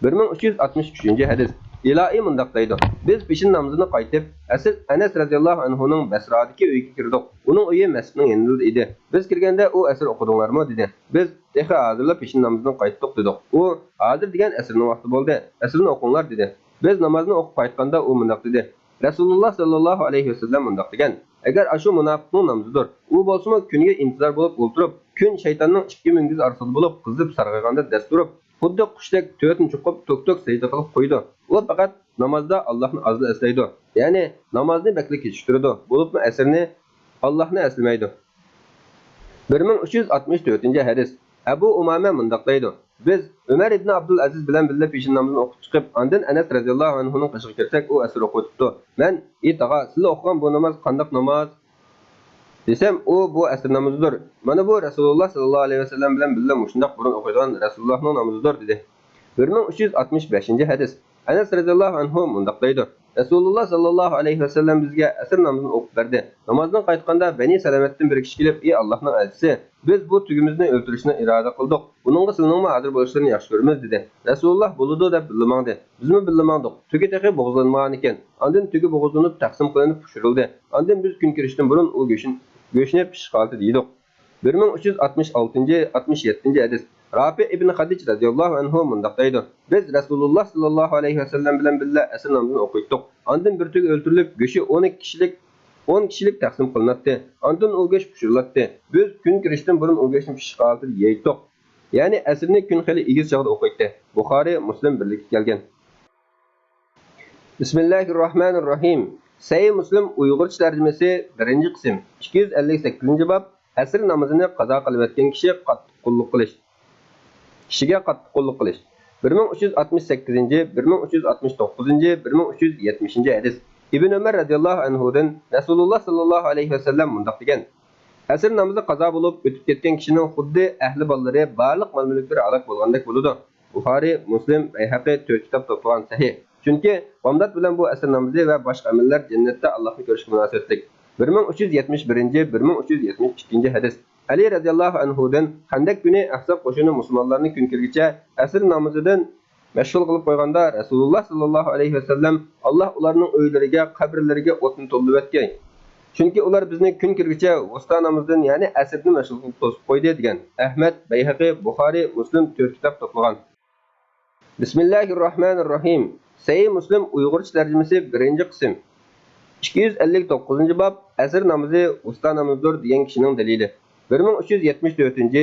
بىر مىڭ ئۈچ يۈز ئاتمىش ئۈچىنچى ھەدىس. ئىلائى مۇنداق دەيدۇ: بىز پېشىن نامىزىنى قايتىپ، ئەسىر ئەنەس رەزىياللاھۇ ئەنھۇنىڭ بەسرادىكى ئۆيىگە كىردۇق. ئۇنىڭ ئۆيى مەسچىتنىڭ يېنىدا ئىدى. بىز كىرگەندە ئۇ ئەسىر ئوقۇدۇڭلارمۇ؟ دېدى. بىز تېخى ھازىرلا پېشىن نامىزىدىن قايتتۇق دېدۇق. ئۇ: ھازىر دېگەن ئەسىرنىڭ ۋاقتى بولدى، ئەسىرنى ئوقۇڭلار دېدى. بىز نامازنى ئوقۇپ قايتقاندا ئۇ مۇنداق دېدى: رەسۇلۇللا ساللاللاھۇ ئەلەيھى ۋەسەللەم مۇنداق دېگەن، ئەگەر ئاشۇ مۇناپىقنىڭ نامىزىدۇر، ئۇ بولسىمۇ كۈنگە ئىنتىزار بولۇپ ئولتۇرۇپ، كۈن شەيتاننىڭ ئىككى مۈڭگۈزى ئارىسىدا بولۇپ قىزىپ سارغىيغاندا دەس تۇرۇپ، خۇددى قۇشتەك تۆتىنى چوقۇپ توك-توك سەجدە قىلىپ قويىدۇ. ئۇ پەقەت نامازدا ئاللاھنى ئازلا ئەسلەيدۇ، يەنى نامازنى بەكلا كېچىكتۈرىدۇ، بولۇپمۇ ئەسىرنى ئاللاھنى ئەسلىمەيدۇ. بىر مىڭ ئۈچ يۈز ئاتمىش تۆتىنچى ھەدىس. ئەبۇ ئۇمامە مۇنداق دەيدۇ: بىز ئۆمەر ئىبنى ئابدۇلئەزىز بىلەن بىللە پېشىن نامىزىنى ئوقۇپ چىقىپ، ئاندىن ئەنەس رەزىياللاھۇ ئەنھۇنىڭ قېشىغا كىرسەك، ئۇ ئەسىر ئوقۇۋېتىپتۇ. مەن: ئى تاغا، سىلە ئوقۇغان بۇ ناماز قانداق ناماز؟ دېسەم، ئۇ: بۇ ئەسىر نامىزىدۇر. مانا بۇ رەسۇلۇللا ساللاللاھۇ ئەلەيھى ۋەسەللەم بىلەن بىللە مۇشۇنداق بۇرۇن ئوقۇيدىغان رەسۇلۇللانىڭ نامىزىدۇر، دېدى. بىر مىڭ ئۈچ يۈز ئاتمىش بەشىنچى ھەدىس. ئەنەس رەزىياللاھۇ ئەنھۇ مۇنداق دەيدۇ: رەسۇلۇللا ساللاللاھۇ ئەلەيھى ۋەسەللەم بىزگە ئەسىر نامىزىنى ئوقۇپ بەردى. نامازدىن قايتقاندا بەنى سەلەمەتتىن بىر كىشى كېلىپ: ئى ئاللاھنىڭ ئەلچىسى، بىز بۇ تۈگىمىزنى ئۆلتۈرۈشنى ئىرادە قىلدۇق. بۇنىڭغا سىلىنىڭمۇ ھازىر بولۇشلىرىنى ياخشى كۆرىمىز، دېدى. رەسۇلۇللا بولىدۇ دەپ بىللە ماڭدى. بىزمۇ بىللە ماڭدۇق. تۈگە تېخى بوغۇزلانمىغانىكەن. ئاندىن تۈگە بوغۇزلىنىپ تەقسىم قىلىنىپ پىشۇرۇلدى. ئاندىن بىز كۈن كىرىشتىن بۇرۇن ئۇ گۆشنى، گۆشنى پىششىق ھالىتىدە يېدۇق. بىر مىڭ ئۈچ يۈز ئاتمىش ئالتىنچى، ئاتمىش يەتتىنچى ھەدىس. رافىئ ئىبن خەدىج رەزىياللاھۇ ئەنھۇ مۇنداق دەيدۇ: بىز رەسۇلۇللا ساللاللاھۇ ئەلەيھى ۋەسەللەم بىلەن بىللە ئەسىر نامىزىنى ئوقۇيتتۇق. ئاندىن بىر تۈگە ئۆلتۈرۈلۈپ، گۆشى ئون ئىككى كىشىلىك، ئون كىشىلىك تەقسىم قىلىناتتى. ئاندىن ئۇ گۆش پىشۇرۇلاتتى. بىز كۈن كىرىشتىن بۇرۇن ئۇ گۆشنى پىششىق ھالىتىدە يەيتتۇق. يەنى ئەسىرنى كۈن خېلى ئېگىز چاغدا ئوقۇيتتى. بۇخارى، مۇسلىم بىرلىككە كەلگەن. بىسمىللاھىررەھمانىررەھىم. سەھىھ مۇسلىم ئۇيغۇرچە تەرجىمىسى، بىرىنچى قىسىم، ئىككى يۈز ئەللىك سەككىزىنچى باب. ئەسىر نامىزىنى قازا قىلىۋەتكەن كىشى قاتتىق قۇللۇق قىلىش. كىشىگە قاتتىق قۇللۇق قىلىش. بىر مىڭ ئۈچ يۈز ئاتمىش سەككىزىنچى، بىر مىڭ ئۈچ يۈز ئاتمىش توققۇزىنچى، بىر مىڭ ئۈچ يۈز يەتمىشىنچى ھەدىس. ئىبن ئۆمەر رەزىياللاھۇ ئەنھۇدىن رەسۇلۇللا ساللاللاھۇ ئەلەيھى ۋەسەللەم مۇنداق دېگەن: ئەسىر نامىزى قازا بولۇپ ئۆتۈپ كەتكەن كىشىنىڭ خۇددى ئەھلى بالىلىرى، بارلىق مال-مۈلۈكلىرى ھالاك بولغاندەك بولىدۇ. بۇخارى، مۇسلىم، بەيھەقى تۆت كىتاب توپلىغان سەھىھ. چۈنكى بامدات بىلەن بۇ ئەسىر نامىزى ۋە باشقا ئەمەللەر جەننەتتە ئاللاھنى كۆرۈشكە مۇناسىۋەتلىك. بىر مىڭ ئۈچ يۈز يەتمىش بىرىنچى، بىر مىڭ ئۈچ يۈز يەتمىش ئىككىنچى ھەدىس. ئەلى رەزىياللاھۇ ئەنھۇدىن خەندەك كۈنى ئەھزاب قوشۇنى مۇسۇلمانلارنى كۈن كىرگىچە ئەسىر نامىزىدىن مەشغۇل قىلىپ قويغاندا، رەسۇلۇللا ساللاللاھۇ ئەلەيھى ۋەسەللەم: ئاللاھ ئۇلارنىڭ ئۆيلىرىگە، قەبرىلىرىگە ئوتنى تولىۋەتكەي. چۈنكى ئۇلار بىزنى كۈن كىرگۈچە ۋۇستا نامىزىدىن، يەنى ئەسىردىن مەشغۇل قىلىپ توسۇپ قويدى، دېگەن. ئەھمەد، بەيھەقى، بۇخارى، مۇسلىم تۆت كىتاب توپلىغان. بىسمىللاھىررەھمانىررەھىم. سەھىھ مۇسلىم ئۇيغۇرچە تەرجىمىسى، بىرىنچى قىسىم. ئىككى يۈز ئەللىك توققۇزىنچى باب، ئەسىر نامىزى ۋۇستا نامىزىدۇر دېگەن كىشىنىڭ دەلىلى. بىر مىڭ ئۈچ يۈز يەتمىش تۆتىنچى،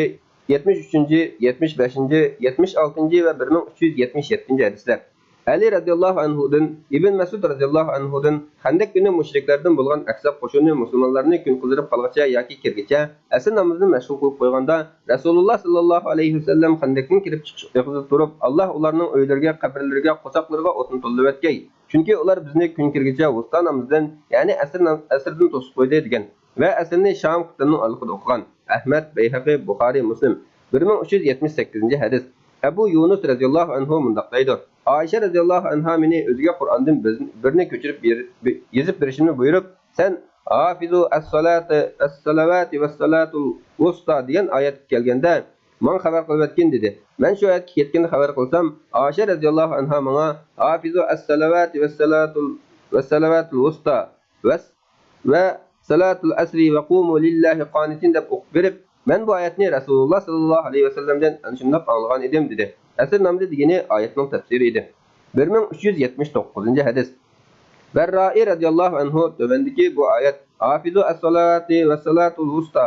يەتمىش ئۈچىنچى، يەتمىش بەشىنچى، يەتمىش ئالتىنچى ۋە بىر مىڭ ئۈچ يۈز يەتمىش يەتتىنچى ھەدىسلەر. ئەلى رەزىياللاھۇ ئەنھۇدىن، ئىبن مەسئۇد رەزىياللاھۇ ئەنھۇدىن خەندەك كۈنى مۇشرىكلاردىن بولغان ئەھزاب قوشۇنى مۇسۇلمانلارنى كۈن قىزىرىپ قالغىچە ياكى كىرگىچە ئەسىر نامىزىنى مەشغۇل قىلىپ قويغاندا، رەسۇلۇللا ساللاللاھۇ ئەلەيھى ۋەسەللەم خەندەكنىڭ كىرىپ چىقىش ئېغىزىدا تۇرۇپ، ئاللاھ ئۇلارنىڭ ئۆيلىرىگە، قەبرىلىرىگە، قورساقلىرىغا ئوتنى تولىۋەتكەي. چۈنكى ئۇلار بىزنى كۈن كىرگىچە ۋۇستا نامىزىدىن، يەنى ئەسىر نام-، ئەسىردىن توسۇپ قويدى، دېگەن. ۋە ئەسىرنى شام قىبلىنىڭ ئارقىدا ئوقۇغان. ئەھمەد، بەيھەقى، بۇخارى، مۇسلىم. بىر مىڭ ئۈچ يۈز يەتمىش سەككىزىنچى ھەدىس. ئەبۇ يۇنۇس رەزىياللاھۇ ئەنھۇ مۇنداق دەيدۇ: ئائىشە رەزىياللاھۇ ئەنھا مېنى ئۆزىگە قۇرئاندىن بىر، بىرنى كۆچۈرۈپ بېر-، بى-، يېزىپ بېرىشىمنى بۇيرۇپ، سەن «ھافىزۇ ئەس-سالاتە، ئەس-سالەۋاتى ۋەس-سالاتۇل ۋۇستا» دېگەن ئايەتكە كەلگەندە، ماڭا خەۋەر قىلىۋەتكىن، دېدى. مەن شۇ ئايەتكە يەتكەندە خەۋەر قىلسام، ئائىشە رەزىياللاھۇ ئەنھا ماڭا، «ھافىزۇ ئەس-سالەۋاتى ۋەس-سالاتۇل، ۋەس-سالەۋاتۇل ۋۇستا ۋەس-، ۋە سالاتۇل ئەسرى ۋە قۇمۇ لىللاھى قانىتىن» دەپ ئوقۇپ بېرىپ، مەن بۇ ئايەتنى رەسۇلۇللا ساللاللاھۇ ئەلەيھى ۋەسەللەمدىن ئەنە شۇنداق ئاڭلىغان ئىدىم، دېدى. ئەسىر نامىزى دېگىنى ئايەتنىڭ تەپسىرى ئىدى. بىر مىڭ ئۈچ يۈز يەتمىش توققۇزىنچى ھەدىس. بەررائى رەزىياللاھۇ ئەنھۇ تۆۋەندىكى بۇ ئايەت، «ھافىزۇ ئەس-سالاتى ۋەس-سالاتۇل ۋۇستا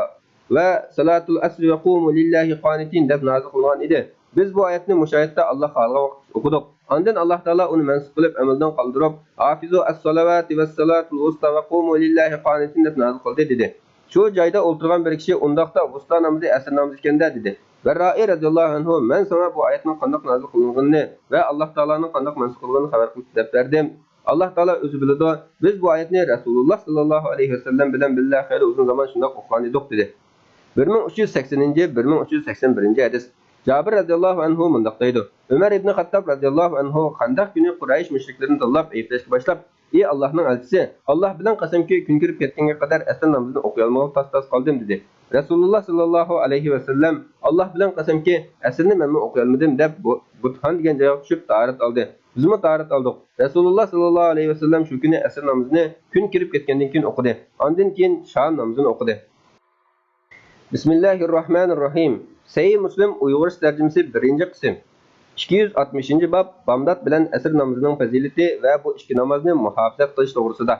ۋە سالاتۇل ئەسرى ۋە قۇمۇ لىللاھى قانىتىن» دەپ نازىل قىلىنغان ئىدى. بىز بۇ ئايەتنى مۇشۇ ئايەتتە ئاللاھ خالىغان ۋاقىتتا ئوقۇدۇق. ئاندىن ئاللاھ تائالا ئۇنى مەنسۇخ قىلىپ، ئەمەلدىن قالدۇرۇپ، «ھافىزۇ ئەس-سالەۋاتى ۋەس-سالاتۇل ۋۇستا ۋە قۇمۇ لىللاھى قانىتىن» دەپ نازىل قىلدى، دېدى. شۇ جايدا ئولتۇرغان بىر كىشى: «ئۇنداقتا ۋۇستا نامىزى ئەسىر نامىزى ئىكەن-دە» دېدى. بەررائى رەزىياللاھۇ ئەنھۇ، مەن ساڭا بۇ ئايەتنىڭ قانداق نازىل قىلىنغىنىنى ۋە ئاللاھ تائالانىڭ قانداق مەنسۇخ قىلغىنىنى خەۋەر قىلىپ دەپ بەردىم. ئاللاھ تائالا ئۆزى بىلىدۇ. بىز بۇ ئايەتنى رەسۇلۇللاھ ساللاللاھۇ ئەلەيھى ۋەسەللەم بىلەن بىللە خېلى ئۇزۇن زامان شۇنداق ئوقۇغان ئىدۇق، دېدى. بىر مىڭ ئۈچ يۈز سەكسىنىنچى، بىر مىڭ ئۈچ يۈز سەكسەن بىرىنچى ھەدىس. جابىر رەزىياللاھۇ ئەنھۇ مۇنداق دەيدۇ، ئۆمەر ئىبنى خەتتاب رەزىياللاھۇ ئەنھۇ خەندەق كۈنى قۇرەيش مۇشرىكلىرىنى تاللاپ ئەيىبلەشكە باشلاپ، ئى ئاللاھنىڭ ئەلچىسى، ئاللاھ بىلەن قەسەمكى، كۈن كىرىپ كەتكەنگە قەدەر ئەسىر نامىزىنى ئوقۇيالمىغىلى تاس-تاس قالدىم، دېدى. رەسۇلۇللاھ ساللاللاھۇ ئەلەيھى ۋەسەللەم، ئاللاھ بىلەن قەسەمكى، ئەسىرنى مەنمۇ ئوقۇيالمىدىم، دەپ، بۇ-، بۇتھان دېگەن جايغا چۈشۈپ تاھارەت ئالدى. بىزمۇ تاھارەت ئالدۇق. رەسۇلۇللاھ ساللاللاھۇ ئەلەيھى ۋەسەللەم شۇ كۈنى ئەسىر نامىزىنى كۈن كىرىپ كەتكەندىن كېيىن ئوقۇدى. ئاندىن كېيىن شام نامىزىنى ئوقۇدى. بىسمىللاھىررەھمانىررەھىم. سەھىھ مۇسلىم ئۇيغۇرچە تەرجىمىسى، بىرىنچى قىسىم. ئىككى يۈز ئاتمىشىنچى باب، بامدات بىلەن ئەسىر نامىزىنىڭ پەزىلىتى ۋە بۇ ئىككى نامازنى مۇھاپىزەت قىلىش توغرىسىدا.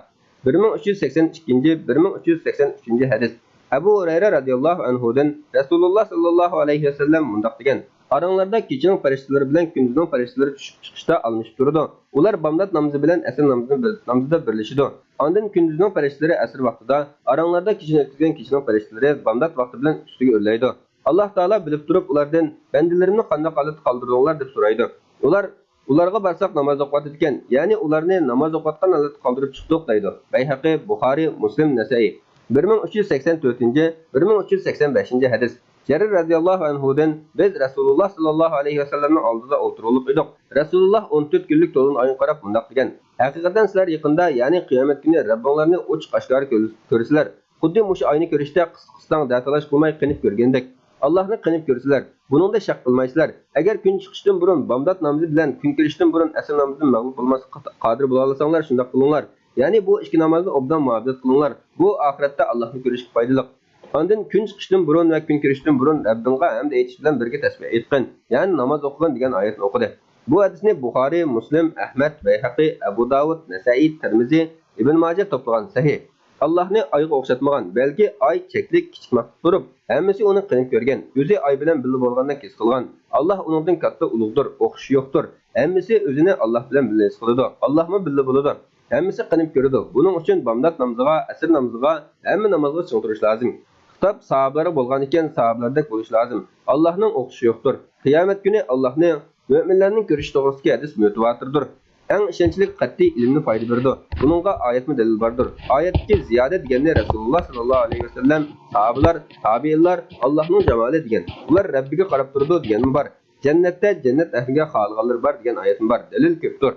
بىر مىڭ ئۈچ يۈز سەكسەن ئىككىنچى، بىر مىڭ ئۈچ يۈز سەكسەن ئۈچىنچى ھەدىس. ئەبۇ ھۇرەيرە رەزىياللاھۇ ئەنھۇدىن رەسۇلۇللاھ ساللاللاھۇ ئەلەيھى ۋەسەللەم مۇنداق دېگەن، ئاراڭلاردا كېچىنىڭ پەرىشتىلىرى بىلەن كۈندۈزنىڭ پەرىشتىلىرى چۈشۈپ چىقىشتا ئالمىشىپ تۇرىدۇ. ئۇلار بامدات نامىزى بىلەن ئەسىر نامىزىنى بىر-، نامىزىدا بىرلىشىدۇ. ئاندىن كۈندۈزنىڭ پەرىشتىلىرى ئەسىر ۋاقتىدا، ئاراڭلاردا كېچىنى ئۆتكۈزگەن كېچىنىڭ پەرىشتىلىرى بامدات ۋاقتى بىلەن ئۈستىگە ئۆرلەيدۇ. ئاللاھ تائالا بىلىپ تۇرۇپ ئۇلاردىن، بەندىلىرىمنى قانداق ھالەتتە قالدۇردۇڭلار؟ دەپ سورايدۇ. ئۇلار، ئۇلارغا بارساق ناماز ئوقۇۋاتىدىكەن، يەنى ئۇلارنى ناماز ئوقۇۋاتقان ھالەتتە قالدۇرۇپ چىقتۇق، دەيدۇ. بەيھەقى، بۇخارىي، مۇسلىم، نەسەئىي. بىر مىڭ ئۈچ يۈز سەكسەن تۆتىنچى، بىر مىڭ ئۈچ يۈز سەكسەن بەشىنچى ھەدىس. جەرىر رەزىياللاھۇ ئەنھۇدىن، بىز رەسۇلۇللاھ ساللاللاھۇ ئەلەيھى ۋەسەللەمنىڭ ئالدىدا ئولتۇرغۇلۇق ئىدۇق. رەسۇلۇللاھ ئون تۆت كۈنلۈك تولغان ئايغا قاراپ مۇنداق دېگەن، ھەقىقەتەن سىلەر يېقىندا، يەنى قىيامەت كۈنى رەببىڭلارنى ئوچۇق ئاشكارا كۆر-، كۆرىسىلەر. خۇددى مۇشۇ ئاينى كۆرۈشتە قىس-، قىستاڭ دەتالاش قىلماي قېنىپ كۆرگەندەك. ئاللاھنى قېنىپ كۆرىسىلەر. بۇنىڭدا شەك قىلمايسىلەر. ئەگەر كۈن چىقىشتىن بۇرۇن، بامدات نامىزى بىلەن كۈن كىرىشتىن بۇرۇن ئەسىر نامىزىدىن مەغلۇپ بولماسلىققا قادىر بولالىساڭلار، شۇنداق قىلىڭلار. يەنى بۇ ئىككى نامازنى ئوبدان مۇھاپىزەت قىلىڭلار. بۇ ئاخىرەتتە ئاللاھنى كۆرۈشكە پايدىلىق. ئاندىن كۈن چىقىشتىن بۇرۇن ۋە كۈن كىرىشتىن بۇرۇن رەببىڭغا ھەمد ئېيتىش بىلەن بىرگە تەسبىھ ئېيتقىن، يەنى ناماز ئوقۇغىن دېگەن ئايەتنى ئوقۇدى. بۇ ھەدىسنى بۇخارىي، مۇسلىم، ئەھمەد، بەيھەقى، ئەبۇ داۋۇد، نەسەئىي، تىرمىزى، ئىبن ماجە توپلىغان. سەھىھ. ئاللاھنى ئايغا ئوخشاتمىغان، بەلكى ئاي چەكلىك، كىچىك مەخلۇق تۇرۇپ، ھەممىسى ئۇنى قېنىپ كۆرگەن، ئۆزى ئاي بىلەن بىللە بولغاندەك ھېس قىلغان. ئاللاھ ئۇنىڭدىن كاتتا، ئۇلۇغدۇر، ئوخشىشى يوقتۇر. ھەممىسى ئۆزىنى ئاللاھ بىلەن بىللە ھېس قىلىدۇ. ئاللاھمۇ بىللە بولىدۇ. ھەممىسى قېنىپ كۆرىدۇ. بۇنىڭ ئۈچۈن بامدات نامىزىغا، ئەسىر نامىزىغا، ھەممە نامازغا چىڭ تۇرۇش لازىم. خىتاب ساھابىلەرگە بولغانىكەن، ساھابىلەردەك بولۇش لازىم. ئاللاھنىڭ ئوخشىشى يوقتۇر. قىيامەت كۈنى ئاللاھنى، مۆمىنلەرنىڭ كۆرۈشى توغرىسىدىكى ھەدىس مۇتەۋاتىردۇر. ئەڭ ئىشەنچلىك قەتئىي ئىلىمنى پايدا بېرىدۇ. بۇنىڭغا ئايەتمۇ دەلىل باردۇر. ئايەتتىكى زىيادە دېگەننى رەسۇلۇللاھ ساللاللاھۇ ئەلەيھى ۋەسەللەم، ساھابىلار، تابىئىنلار، ئاللاھنىڭ جامالى دېگەن، ئۇلار رەببىگە قاراپ تۇرىدۇ دېگەنمۇ بار. جەننەتتە جەننەت ئەھلىگە خالىغانلىرى بار دېگەن ئايەتمۇ بار. دەلىل كۆپتۇر.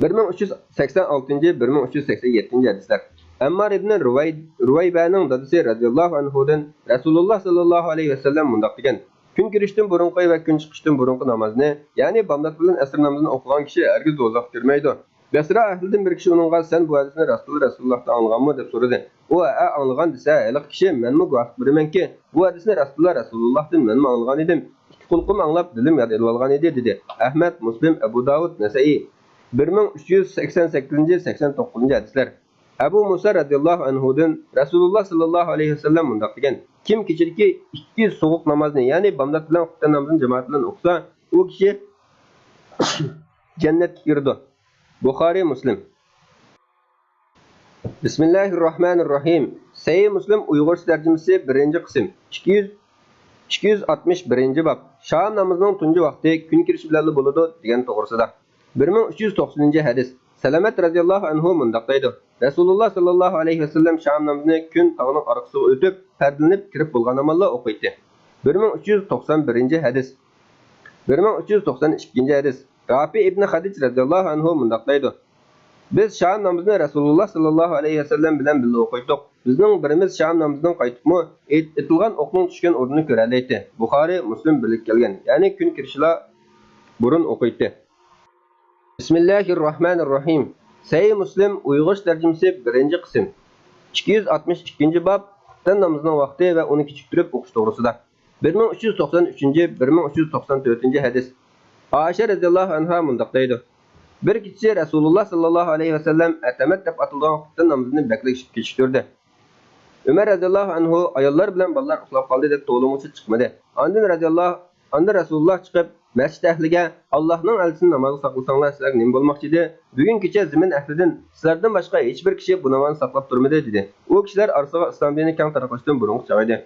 بىر مىڭ ئۈچ يۈز سەكسەن ئالتىنچى، بىر مىڭ ئۈچ يۈز سەكسەن يەتتىنچى ھەدىسلەر. ئەممار ئىبنى رۇۋەي-، رۇۋەيبەنىڭ دادىسى رەزىياللاھۇ ئەنھۇدىن رەسۇلۇللاھ ساللاللاھۇ ئەلەيھى ۋەسەللەم مۇنداق دېگەن، كۈن كىرىشتىن بۇرۇنقى ۋە كۈن چىقىشتىن بۇرۇنقى نامازنى، يەنى بامدات بىلەن ئەسىر نامىزىنى ئوقۇغان كىشى ھەرگىز دوزاخقا كىرمەيدۇ. بەسرا ئەھلىدىن بىر كىشى ئۇنىڭغا، سەن بۇ ھەدىسنى رەسۇلۇللاھ رەسۇلۇللاھتىن ئاڭلىغانمۇ؟ دەپ سورىدى. ئۇ، ھەئە، ئاڭلىغان، دېسە، ھېلىقى كىشى، مەنمۇ گۇۋاھلىق بېرىمەنكى، بۇ ھەدىسنى رەسۇلۇللاھ رەسۇلۇللاھتىن مەنمۇ ئاڭلىغان ئىدىم. ئىككى قۇلىقىم ئاڭلاپ، دىلىم ياد ئېلىۋالغان ئىدى، دېدى. ئەھمەد، مۇسلىم، ئەبۇ داۋۇد، نەسەئىي. بىر مىڭ ئۈچ يۈز سەكسەن سەككىزىنچى، سەكسەن توققۇزىنچى ھەدىسلەر. ئەبۇ مۇسا رەزىياللاھۇ ئەنھۇدىن رەسۇلۇللاھ ساللاللاھۇ ئەلەيھى ۋەسەللەم مۇنداق دېگەن، كىم كېچىدىكى ئىككى سوغۇق نامازنى، يەنى بامدات بىلەن خۇپتەن نامىزىنى جامائەت بىلەن ئوقۇسا، ئۇ كىشى جەننەتكە كىرىدۇ. بۇخارىي، مۇسلىم. بىسمىللاھىررەھمانىررەھىم. سەھىھ مۇسلىم ئۇيغۇرچە تەرجىمىسى، بىرىنچى قىسىم. ئىككى يۈز، ئىككى يۈز ئاتمىش بىرىنچى باب. شام نامىزىنىڭ تۇنجى ۋاقتى كۈن كىرىشى بىلەنلا بولىدۇ دېگەن توغرىسىدا. بىر مىڭ ئۈچ يۈز توقسىنىنچى ھەدىس. سەلەمەت رەزىياللاھۇ ئەنھۇ مۇنداق دەيدۇ، رەسۇلۇللاھ ساللاللاھۇ ئەلەيھى ۋەسەللەم شام نامىزىنى كۈن تاغنىڭ ئارقىسىغا ئۆتۈپ، پەردىلىنىپ كىرىپ بولغان ئامانلا ئوقۇيتتى. بىر مىڭ ئۈچ يۈز توقسان بىرىنچى ھەدىس. بىر مىڭ ئۈچ يۈز توقسان ئىككىنچى ھەدىس. رافى ئىبنى خەدىج رەزىياللاھۇ ئەنھۇ مۇنداق دەيدۇ، بىز شام نامىزىنى رەسۇلۇللاھ ساللاللاھۇ ئەلەيھى ۋەسەللەم بىلەن بىللە ئوقۇيتتۇق. بىزنىڭ بىرىمىز شام نامىزىدىن قايتىپمۇ ئېت-، ئېتىلغان ئوقنىڭ چۈشكەن ئورنىنى كۆرەلەيتتى. بۇخارىي، مۇسلىم بىرلىككە كەلگەن، يەنى كۈن كىرىشىلا بۇرۇن ئوقۇيتتى. بىسمىللاھىررەھمانىررەھىم. سەھىھ مۇسلىم ئۇيغۇرچە تەرجىمىسى، بىرىنچى قىسىم. ئىككى يۈز ئاتمىش ئىككىنچى باب، خۇپتەن نامىزىنىڭ ۋاقتى ۋە ئۇنى كېچىكتۈرۈپ ئوقۇش توغرىسىدا. بىر مىڭ ئۈچ يۈز توقسان ئۈچىنچى، بىر مىڭ ئۈچ يۈز توقسان تۆتىنچى ھەدىس. ئائىشە رەزىياللاھۇ ئەنھا مۇنداق دەيدۇ، بىر كېچىسى رەسۇلۇللاھ ساللاللاھۇ ئەلەيھى ۋەسەللەم ئەتەمەت دەپ ئاتىلىدىغان خۇپتەن نامىزىنى بەكلا كېچىكتۈردى. ئۆمەر رەزىياللاھۇ ئەنھۇ، ئاياللار بىلەن بالىلار ئۇخلاپ قالدى دەپ توۋلىمىغۇچە چىقمىدى. ئاندىن رەزىياللاھۇ، ئاندىن رەسۇلۇللاھ چىقىپ، مەسچىت ئەھلىگە، ئاللاھنىڭ ئەلچىسىنى نامازغا ساقلىساڭلار، سىلەرگە نېمە بولماقچى ئىدى؟ بۈگۈن كېچە زېمىن ئەھلىدىن سىلەردىن باشقا ھېچبىر كىشى بۇ نامازنى ساقلاپ تۇرمىدى، دېدى. ئۇ كىشىلەر ئارىسىغا ئىسلام دىنى كەڭ تارقىلىشتىن بۇرۇنقى چاغ ئىدى.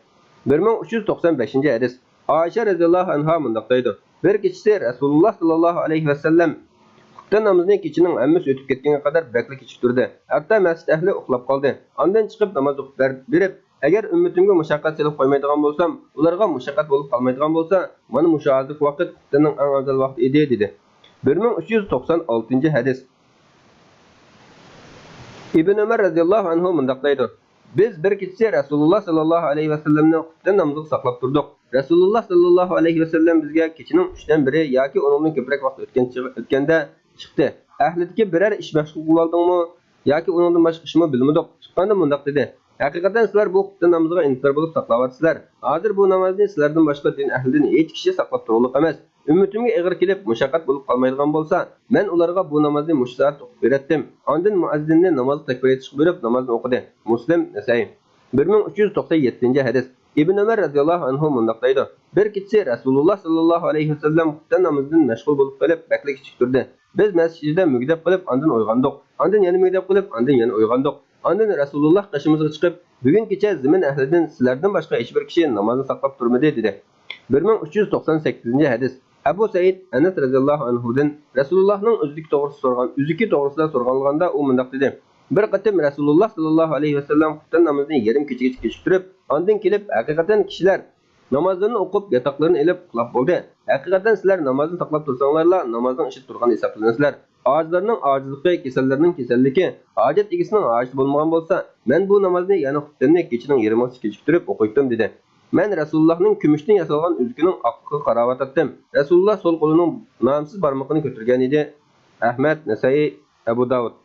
بىر مىڭ ئۈچ يۈز توقسان بەشىنچى ھەدىس. ئائىشە رەزىياللاھۇ ئەنھا مۇنداق دەيدۇ: بىر كېچىسى رەسۇلۇللا ساللاللاھۇ ئەلەيھى ۋەسەللەم خۇپتەن نامىزىنى كېچىنىڭ ھەممىسى ئۆتۈپ كەتكەنگە قەدەر بەكلا كېچىكتۈردى. ھەتتا مەسچىت ئەھلى ئۇخلاپ قالدى. ئاندىن چىقىپ ناماز ئوقۇپ بەر-، بېرىپ، ئەگەر ئۈممىتىمگە مۇشەققەت سېلىپ قويمايدىغان بولسام، ئۇلارغا مۇشەققەت بولۇپ قالمايدىغان بولسا، مانا مۇشۇ ھازىرقى ۋاقىت خۇپتەننىڭ ئەڭ ئەۋزەل ۋاقتى ئىدى، دېدى. بىر مىڭ ئۈچ يۈز توقسان ئالتىنچى ھەدىس. ئىبن ئۆمەر رەزىياللاھۇ ئەنھۇ مۇنداق دەيدۇ: بىز بىر كېچىسى رەسۇلۇللا ساللاللاھۇ ئەلەيھى ۋەسەللەمنى خۇپتەن نامىزىغا ساقلاپ تۇردۇق. رەسۇلۇللا ساللاللاھۇ ئەلەيھى ۋەسەللەم بىزگە كېچىنىڭ ئۈچتىن بىرى ياكى ئۇنىڭدىن كۆپرەك ۋاقىت ئۆتكەن چىغ-، ئۆتكەندە چىقتى. ئەھلىدىكى بىرەر ئىش مەشغۇل قىلىۋالدىڭمۇ ياكى ئۇنىڭدىن باشقا ئىشمۇ بىلمىدۇق. چىققاندا مۇنداق دېدى: ھەقىقەتەن سىلەر بۇ خۇپتەن نامىزىغا ئىنتىزار بولۇپ ساقلاۋاتىسىلەر. ھازىر بۇ نامازنى سىلەردىن باشقا دىن ئەھلىدىن ھېچ كىشى ساقلاپ تۇرغۇلۇق ئەمەس. ئۈممىتىمگە ئېغىر كېلىپ، مۇشەققەت بولۇپ قالمايدىغان بولسا، مەن ئۇلارغا بۇ نامازنى مۇشۇ سائەتتە ئوقۇپ بېرەتتىم. ئاندىن مۇئەززىننى نامازغا تەكبىر ئېيتىشقا بۇيرۇپ، نامازنى ئوقۇدى. مۇسلىم، نەسەئىي. بىر مىڭ ئۈچ يۈز توقسان يەتتىنچى ھەدىس. ئىبن ئۆمەر رەزىياللاھۇ ئەنھۇ مۇنداق دەيدۇ: بىر كېچىسى رەسۇلۇللا ساللاللاھۇ ئەلەيھى ۋەسەللەم خۇپتەن نامىزىدىن مەشغۇل بولۇپ قېلىپ، بەكلا كېچىكتۈردى. بىز مەسچىت ئىچىدە مۈگدەپ قېلىپ، ئاندىن ئويغاندۇق. ئاندىن يەنە مۈگدەپ قېلىپ، ئاندىن يەنە ئويغاندۇق. ئاندىن رەسۇلۇللا قېشىمىزغا چىقىپ، بۈگۈن كېچە زېمىن ئەھلىدىن سىلەردىن باشقا ھېچبىر كىشى نامازنى ساقلاپ تۇرمىدى، دېدى. بىر مىڭ ئۈچ يۈز توقسان سەككىزىنچى ھەدىس. ئەبۇ سەئىد ئەنەس رەزىياللاھۇ ئەنھۇدىن رەسۇلۇللاھنىڭ ئۆزلۈكى توغرىسىدا سورىغان، ئۆزلۈكى توغرىسىدا سورىغانلىغاندا، ئۇ مۇنداق دېدى: بىر قېتىم رەسۇلۇللا ساللاللاھۇ ئەلەيھى ۋەسەللەم خۇپتەن نامىزىنى يېرىم كېچىگىچە كېچىكتۈرۈپ، ئاندىن كېلىپ، ھەقىقەتەن كىشىلەر نامازلىرىنى ئوقۇپ، ياتاقلىرىنى ئېلىپ ئۇخلاپ بولدى. ھەقىقەتەن سىلەر نامازنى ساقلاپ تۇرساڭلارلا، نامازنىڭ ئىچىدە تۇرغان ھېسابلىنىسىلەر. ئاجىزلارنىڭ ئاجىزلىقى، كېسەللەرنىڭ كېسەللىكى، ھاجەت ئىگىسىنىڭ ھاجىتى بولمىغان بولسا، مەن بۇ نامازنى، يەنى خۇپتەننى كېچىنىڭ يېرىمىغىچە كېچىكتۈرۈپ ئوقۇيتتۇم، دېدى. مەن رەسۇلۇللاھنىڭ كۈمۈشتىن ياسالغان ئۈزۈكىنىڭ ئاقلىقىغا قاراۋاتاتتىم. رەسۇلۇللاھ سول قولىنىڭ نامسىز بارمىقىنى كۆتۈرگەنىدى. ئەھمەد، نەسەئىي، ئەبۇ داۋۇد.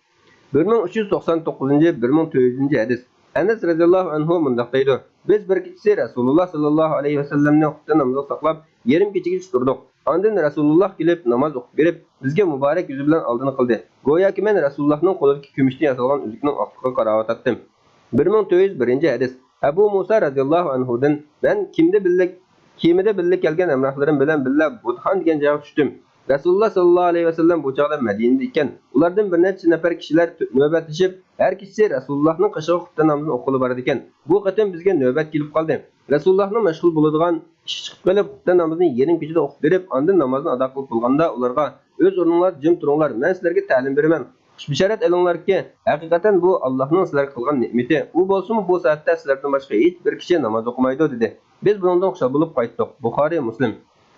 بىر مىڭ ئۈچ يۈز توقسان توققۇزىنچى، بىر مىڭ تۆت يۈزىنچى ھەدىس. ئەنەس رەزىياللاھۇ ئەنھۇ مۇنداق دەيدۇ: بىز بىر كېچىسى رەسۇلۇللاھ ساللاللاھۇ ئەلەيھى ۋەسەللەمنى خۇپتەن نامىزىغا ساقلاپ، يېرىم كېچىگىچە تۇردۇق. ئاندىن رەسۇلۇللاھ كېلىپ، ناماز ئوقۇپ بېرىپ، بىزگە مۇبارەك يۈزى بىلەن ئالدىنى قىلدى. گوياكى مەن رەسۇلۇللاھنىڭ قولىدىكى كۈمۈشتىن ياسالغان ئۈزۈكنىڭ ئاقلىقىغا قاراۋاتاتتىم. بىر مىڭ تۆت يۈز بىرىنچى ھەدىس. ئەبۇ مۇسا رەزىياللاھۇ ئەنھۇدىن: مەن كېمىدە بىللە، كېمىدە بىللە كەلگەن ھەمراھلىرىم بىلەن بىللە بۇدخان دېگەن جايغا چۈشتۈم. رەسۇلۇللاھ ساللاللاھۇ ئەلەيھى ۋەسەللەم بۇ چاغدا مەدىنىدە ئىكەن. ئۇلاردىن بىر نەچچە نەپەر كىشىلەر تۆ-، نۆۋەتلىشىپ، ھەر كېچىسى رەسۇلۇللاھنىڭ قېشىغا خۇپتەن نامىزىنى ئوقۇغىلى بارىدىكەن. بۇ قېتىم بىزگە نۆۋەت كېلىپ قالدى. رەسۇلۇللاھنىڭ مەشغۇل بولىدىغان ئىشى چىقىپ قېلىپ، خۇپتەن نامىزىنى يېرىم كېچىدە ئوقۇپ بېرىپ، ئاندىن نامازنى ئادا قىلىپ بولغاندا ئۇلارغا: ئۆز ئورنۇڭلاردا جىم تۇرۇڭلار، مەن سىلەرگە تەلىم بېرىمەن. خۇش بېشارەت ئېلىڭلاركى، ھەقىقەتەن بۇ ئاللاھنىڭ سىلەرگە قىلغان نېمىتى. ئۇ بولسىمۇ بۇ سائەتتە سىلەردىن باشقا ھېچ بىر كىشى ناماز ئوقۇمايدۇ، دېدى. بىز بۇنىڭدىن خۇشال بولۇپ قايتتۇق. بۇخارىي، مۇسلىم.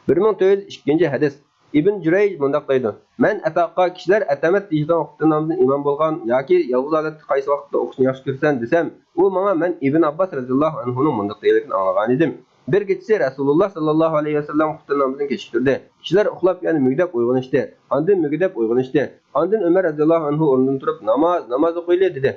بىر مىڭ تۆت يۈز ئىككىنچى ھەدىس. ئىبن جۈرەيج مۇنداق دەيدۇ: مەن ئەتاغا كىشىلەر ئەتەمەت دېيىشىدىغان خۇپتەن نامىزىنى ئىمام بولغان ياكى يالغۇز ھالەتتە قايسى ۋاقىتتا ئوقۇشنى ياخشى كۆرىسەن دېسەم، ئۇ ماڭا مەن ئىبن ئابباس رەزىياللاھۇ ئەنھۇنىڭ مۇنداق دېگەنلىكىنى ئاڭلىغانىدىم. بىر كېچىسى رەسۇلۇللاھ ساللاللاھۇ ئەلەيھى ۋەسەللەم خۇپتەن نامىزىنى كېچىكتۈردى. كىشىلەر ئۇخلاپ يەنە مۈگدەپ ئويغىنىشتى. ئاندىن مۈگدەپ ئويغىنىشتى. ئاندىن ئۆمەر رەزىياللاھۇ ئەنھۇ ئورنىدىن تۇرۇپ، ناماز، ناماز ئوقۇيلى، دېدى.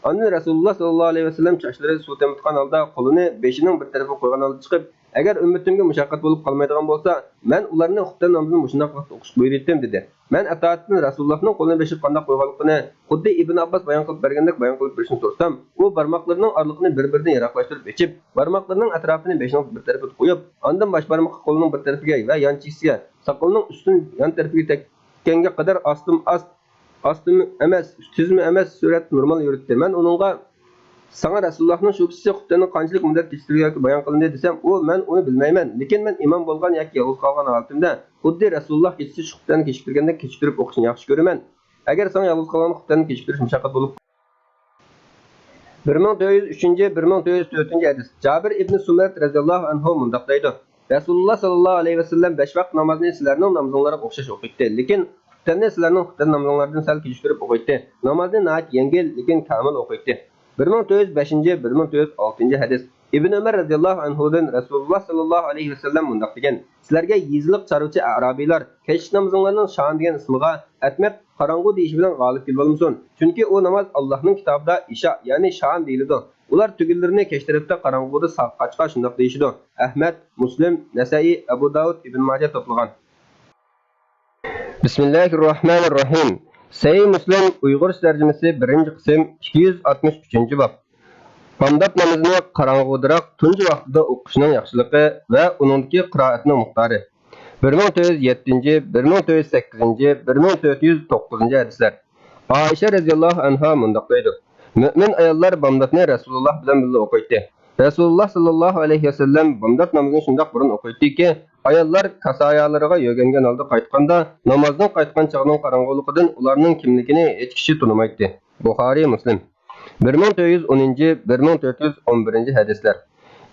ئاندىن رەسۇلۇللاھ ساللاللاھۇ ئەلەيھى ۋەسەللەم چاچلىرى سۇ تېمىتقان ھالدا، قولىنى بېشىنىڭ بىر تەرىپىگە قويغان ھالدا چىقىپ، ئەگەر ئۈممىتىمگە مۇشەققەت بولۇپ قالمايدىغان بولسا، مەن ئۇلارنى خۇپتەن نامىزىنى مۇشۇنداق ۋاقىتتا ئوقۇشقا بۇيرۇيتتىم، دېدى. مەن ئەتائىدىن رەسۇلۇللاھنىڭ قولىنى بېشىغا قانداق قويغانلىقىنى خۇددى ئىبن ئابباس بايان قىلىپ بەرگەندەك بايان قىلىپ بېرىشنى سورىسام، ئۇ بارماقلىرىنىڭ ئارىلىقىنى بىر-بىرىدىن يىراقلاشتۇرۇپ ئېچىپ، بارماقلىرىنىڭ ئەتراپىنى بېشىنىڭ بىر تەرىپىگە قويۇپ، ئاندىن باش بارمىقى قولىنىڭ بىر تەرىپىگە ۋە يان چېكىسىگە، ساقىلىنىڭ ئۈستىدىن يان تەرىپىگە تەگكەنگە قەدەر ئاستىمۇ ئاست، ئاستىمۇ ئەمەس، تۈزمۇ ئەمەس سۈرئەتتە نورمال يۈرۈتتى. مەن ئۇنىڭغا، ساڭا رەسۇلۇللاھنىڭ شۇ كېچىسى خۇپتەننىڭ قانچىلىك مۇددەت كېچىكتۈرگەنلىكى بايان قىلىندى، دېسەم، ئۇ، مەن ئۇنى بىلمەيمەن، لېكىن مەن ئىمام بولغان ياكى يالغۇز قالغان ھالىتىمدە خۇددى رەسۇلۇللاھ كېچىسى شۇ خۇپتەننى كېچىكتۈرگەندەك كېچىكتۈرۈپ ئوقۇشنى ياخشى كۆرىمەن. ئەگەر ساڭا يالغۇز قالغاندا خۇپتەننى كېچىكتۈرۈش مۇشەققەت بولۇپ. بىر مىڭ تۆت يۈز ئۈچىنچى، بىر مىڭ تۆت يۈز تۆتىنچى ھەدىس. جابىر ئىبنى سۇمرەت رەزىياللاھۇ ئەنھۇ مۇنداق دەيدۇ: رەسۇلۇللاھ ساللاللاھۇ ئەلەيھى ۋەسەللەم بەش ۋاقىت نامازنى سىلەرنىڭ نامىزىڭلارغا ئوخشاش ئوقۇيتتى، لېكىن خۇپتەننى سىلەرنىڭ خۇپتەن نامىزىڭلاردىن سەل كېچىكتۈرۈپ ئوقۇيتتى. نامازنى ناھايىتى يەڭگىل، لېكىن كامىل ئوقۇيتتى. بىر مىڭ تۆت يۈز بەشىنچى، بىر مىڭ تۆت يۈز ئالتىنچى ھەدىس. ئىبن ئۆمەر رەزىياللاھۇ ئەنھۇدىن رەسۇلۇللاھ ساللاللاھۇ ئەلەيھى ۋەسەللەم مۇنداق دېگەن: سىلەرگە يېزىلىق چارۋىچى ئەرابىيلار كەچلىك نامىزىڭلارنىڭ شام دېگەن ئىسمىغا ئەتمەت قاراڭغۇ دېيىشى بىلەن غالىب كېلىۋالمىسۇن. چۈنكى ئۇ ناماز ئاللاھنىڭ كىتابىدا ئىشا، يەنى شام دېيىلىدۇ. ئۇلار تۈگۈنلىرىنى كەچ تەرەپتە قاراڭغۇدا سا-، قاچقا شۇنداق دېيىشىدۇ. ئەھمەد، مۇسلىم، نەسەئىي، ئەبۇ داۋۇد، ئىبن ماجە توپلىغان. بىسمىللاھىررەھمانىررەھىم. سەھىھ مۇسلىم ئۇيغۇرچە تەرجىمىسى، بىرىنچى قىسىم، ئىككى يۈز ئاتمىش ئۈچىنچى باب. بامدات نامىزىنى قاراڭغۇدىراق تۇنجى ۋاقتىدا ئوقۇشنىڭ ياخشىلىقى ۋە ئۇنىڭدىكى قىرائەتنىڭ مىقدارى. بىر مىڭ تۆت يۈز يەتتىنچى، بىر مىڭ تۆت يۈز سەككىزىنچى، بىر مىڭ تۆت يۈز توققۇزىنچى ھەدىسلەر. ئائىشە رەزىياللاھۇ ئەنھا مۇنداق دەيدۇ: مۆمىن ئاياللار بامداتنى رەسۇلۇللاھ بىلەن بىللە ئوقۇيتتى. رەسۇلۇللاھ ساللاللاھۇ ئەلەيھى ۋەسەللەم بامدات نامىزىنى شۇنداق بۇرۇن ئوقۇيتتىكى، ئاياللار كاسايالىرىغا يۆگەنگەن ھالدا قايتقاندا، نامازدىن قايتقان چاغنىڭ قاراڭغۇلۇقىدىن ئۇلارنىڭ كىملىكىنى ھېچ كىشى تونۇمايتتى. بۇخارىي، مۇسلىم. بىر مىڭ تۆت يۈز ئونىنچى، بىر مىڭ تۆت يۈز ئون بىرىنچى ھەدىسلەر.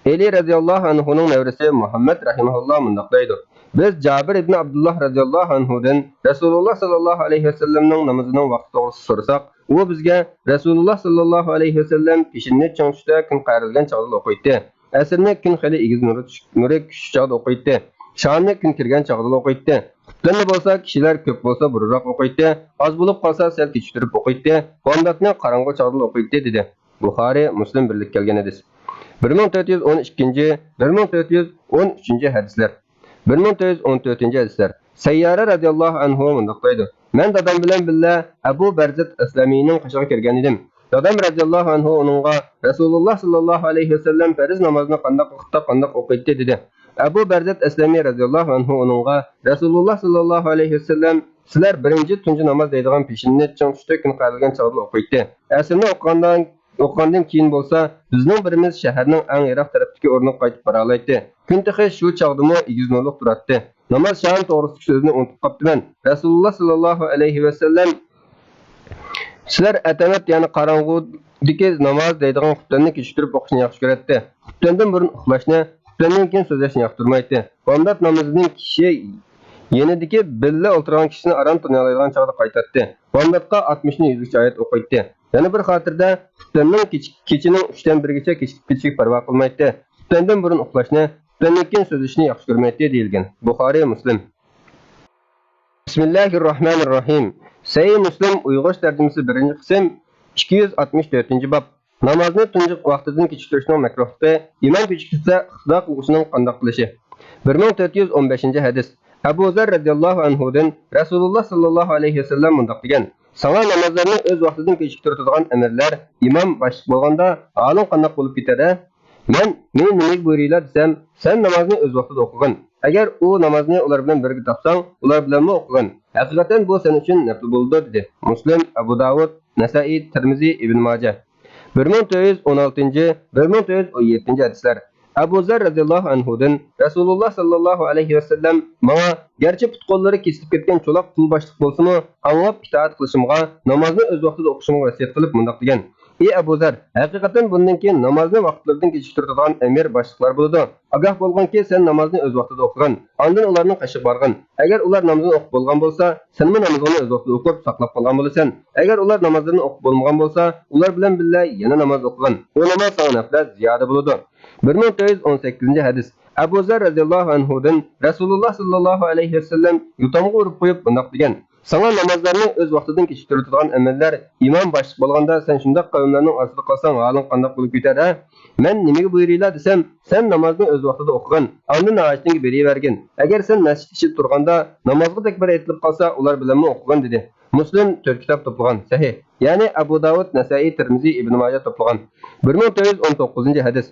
ئەلى رەزىياللاھۇ ئەنھۇنىڭ نەۋرىسى مۇھەممەد رەھىمەھۇللاھ مۇنداق دەيدۇ: بىز جابىر ئىبنى ئابدۇللاھ رەزىياللاھۇ ئەنھۇدىن رەسۇلۇللاھ ساللاللاھۇ ئەلەيھى ۋەسەللەمنىڭ نامىزىنىڭ ۋاقتى توغرىسىدا سورىساق، ئۇ بىزگە رەسۇلۇللاھ ساللاللاھۇ ئەلەيھى ۋەسەللەم پېشىننى چىڭ تۇتۇشتا كۈن قەرىلگەن چاغدىلا ئوقۇيتتى. ئەسىرنى كۈن خېلى ئېگىز نۇرى چۈش-، نۇرى كۈچلۈك چاغدا ئوقۇيتتى. شامنى كۈن كىرگەن چاغدىلا ئوقۇيتتى. خۇپتەننى بولسا كىشىلەر كۆپ بولسا بۇرۇنراق ئوقۇيتتى، ئاز بولۇپ قالسا سەل كېچىكتۈرۈپ ئوقۇيتتى، بامداتنى قاراڭغۇ چاغدىلا ئوقۇيتتى، دېدى. بۇخارىي، مۇسلىم بىرلىككە كەلگەن ھەدىس. بىر مىڭ تۆت يۈز ئون ئىككىنچى، بىر مىڭ تۆت يۈز ئون ئۈچىنچى ھەدىسلەر. بىر مىڭ تۆت يۈز ئون تۆتىنچى ھەدىسلەر. سەييارە رەزىياللاھۇ ئەنھۇ مۇنداق دەيدۇ: مەن دادام بىلەن بىللە ئەبۇ بەرزەت ئەسلەمىنىڭ قېشىغا كىرگەن ئىدىم. دادام رەزىياللاھۇ ئەنھۇ ئۇنىڭغا رەسۇلۇللاھ ساللاللاھۇ ئەلەيھى ۋەسەللەم پەرز نامازنى قانداق ۋاقىتتا قانداق ئوقۇيتتى، دېدى. ئەبۇ بەرزەت ئەسلەمى رەزىياللاھۇ ئەنھۇ ئۇنىڭغا رەسۇلۇللاھ ساللاللاھۇ ئەلەيھى ۋەسەللەم سىلەر بىرىنچى تۇنجى ناماز دەيدىغان پېشىننى چىڭ تۇتۇشتا كۈن قەرىلگەن چاغدىلا ئوقۇيتتى. ئەسىرنى ئوقۇغاندىن ئوقۇغاندىن كېيىن بولسا، بىزنىڭ بىرىمىز شەھەرنىڭ ئەڭ يىراق تەرەپتىكى ئورنىغا قايتىپ بارالايتتى. كۈن تېخى شۇ چاغدىمۇ ئېگىز نۇرلۇق تۇراتتى. ناماز شان توغرىسىدىكى سۆزنى ئۇنتۇپ قاپتىمەن. رەسۇلۇللاھ ساللاللاھۇ ئەلەيھى ۋەسەللەم سىلەر ئەتەمەت، يەنى قاراڭغۇدىكى ناماز دەيدىغان خۇپتەننى كېچىكتۈرۈپ ئوقۇشنى ياخشى كۆرەتتى. خۇپتەندىن بۇرۇن ئۇخلاشنى، خۇپتەندىن كېيىن سۆزلەشنى ياقتۇرمايتتى. بامدات نامىزىدىن كىشى يېنىدىكى بىللە ئولتۇرغان كىشىنى ئاران تونۇيالايدىغان چاغدا قايتاتتى. بامداتقا ئاتمىشتىن يۈزگىچە ئايەت ئوقۇيتتى. يەنە بىر خاتىرىدە، خۇپتەننىڭ كېچە-، كېچىنىڭ ئۈچتىن بىرىگىچە كېچىكىپ كېتىشىگە پەرۋا قىلمايتتى. خۇپتەندىن بۇرۇن ئۇخلاشنى، خۇپتەندىن كېيىن سۆزلىشىشنى ياخشى كۆرمەيتتى، دېيىلگەن. بۇخارىي، مۇسلىم. بىسمىللاھىررەھمانىررەھىم. سەھىھ مۇسلىم ئۇيغۇرچە تەرجىمىسى، بىرىنچى قىسىم، ئىككى يۈز ئاتمىش تۆتىنچى باب. نامازنى تۇنجى ۋاقتىدىن كېچىكتۈرۈشنىڭ مەكرۇھلۇقى، ئىمام كېچىكتۈرسە ئىقتىدا قىلغۇچىنىڭ قانداق قىلىشى. بىر مىڭ تۆت يۈز ئون بەشىنچى ھەدىس. ئەبۇ زەر رەزىياللاھۇ ئەنھۇدىن رەسۇلۇللاھ ساللاللاھۇ ئەلەيھى ۋەسەللەم مۇنداق دېگەن: ساڭا نامازلارنى ئۆز ۋاقتىدىن كېچىكتۈرتىدىغان ئەمىرلەر، ئىمام باشلىق بولغاندا ھالىڭ قانداق بولۇپ كېتەر ھە؟ مەن، مېنى نېمىگە بۇيرۇيلا دېسەم، سەن نامازنى ئۆز ۋاقتىدا ئوقۇغىن. ئەگەر ئۇ نامازنى ئۇلار بىلەن بىرگە تاپساڭ، ئۇلار بىلەنمۇ ئوقۇغىن. ھەقىقەتەن بۇ سەن ئۈچۈن نەپلى بولىدۇ، دېدى. مۇسلىم، ئەبۇ داۋۇد، نەسائىي، تىرمىزى، ئىبن ماجە. بىر مىڭ تۆت يۈز ئون ئالتىنچى، بىر مىڭ تۆت يۈز ئون يەتتىنچى ھەدىسلەر. ئەبۇ زەر رەزىياللاھۇ ئەنھۇدىن رەسۇلۇللاھ ساللاللاھۇ ئەلەيھى ۋەسەللەم ماڭا، گەرچە پۇت-قوللىرى كېسىلىپ كەتكەن چولاق قۇل باشلىق بولسىمۇ، ئاڭلاپ ئىتائەت قىلىشىمغا، نامازنى ئۆز ۋاقتىدا ئوقۇشۇمغا ۋەسىيەت قىلىپ مۇنداق دېگەن: ئى ئەبۇ زەر، ھەقىقەتەن بۇندىن كېيىن نامازنى ۋاقىتلىرىدىن كېچىكتۈرىدىغان ئەمىر، باشلىقلار بولىدۇ. ئاگاھ بولغىنكى، سەن نامازنى ئۆز ۋاقتىدا ئوقۇغىن، ئاندىن ئۇلارنىڭ قېشىغا بارغىن. ئەگەر ئۇلار نامىزىنى ئوقۇپ بولغان بولسا، سەنمۇ نامىزىڭنى ئۆز ۋاقتىدا ئوقۇپ ساقلاپ قالغان بولىسەن. ئەگەر ئۇلار نامازلىرىنى ئوقۇپ بولمىغان بولسا، ئۇلار بىلەن بىللە يەنە ناماز ئوقۇغىن. ئۇ ناماز ساڭا نەپلەر زىيادە بولىدۇ. بىر مىڭ تۆت يۈز ئون سەككىزىنچى ھەدىس. ئەبۇ زەر رەزىياللاھۇ ئەنھۇدىن رەسۇلۇللاھ ساللاللاھۇ ئەلەيھى ۋەسەللەم يوتامغا ئۇرۇپ قويۇپ مۇنداق دېگەن: ساڭا نامازلارنى ئۆز ۋاقتىدىن كېچىكتۈرۈۋېتىدىغان ئەمىرلەر، ئىمام باشلىق بولغاندا سەن شۇنداق قەۋملەرنىڭ ئارىسىدا قالساڭ ھالىڭ قانداق بولۇپ كېتەر ھە؟ مەن نېمىگە بۇيرۇيلا دېسەم، سەن نامازنى ئۆز ۋاقتىدا ئوقۇغىن، ئاندىن ھاجىتىڭگە بېرىۋەرگىن. ئەگەر سەن مەسچىت ئىچىدە تۇرغاندا نامازغا تەكبىر ئېيتىلىپ قالسا ئۇلار بىلەنمۇ ئوقۇغىن، دېدى. مۇسلىم تۆت كىتاب توپلىغان، سەھىھ. يەنى ئەبۇ داۋۇد، نەسائىي، تىرمىزى، ئىبن ماجە توپلىغان. بىر مىڭ تۆت يۈز ئون توققۇزىنچى ھەدىس.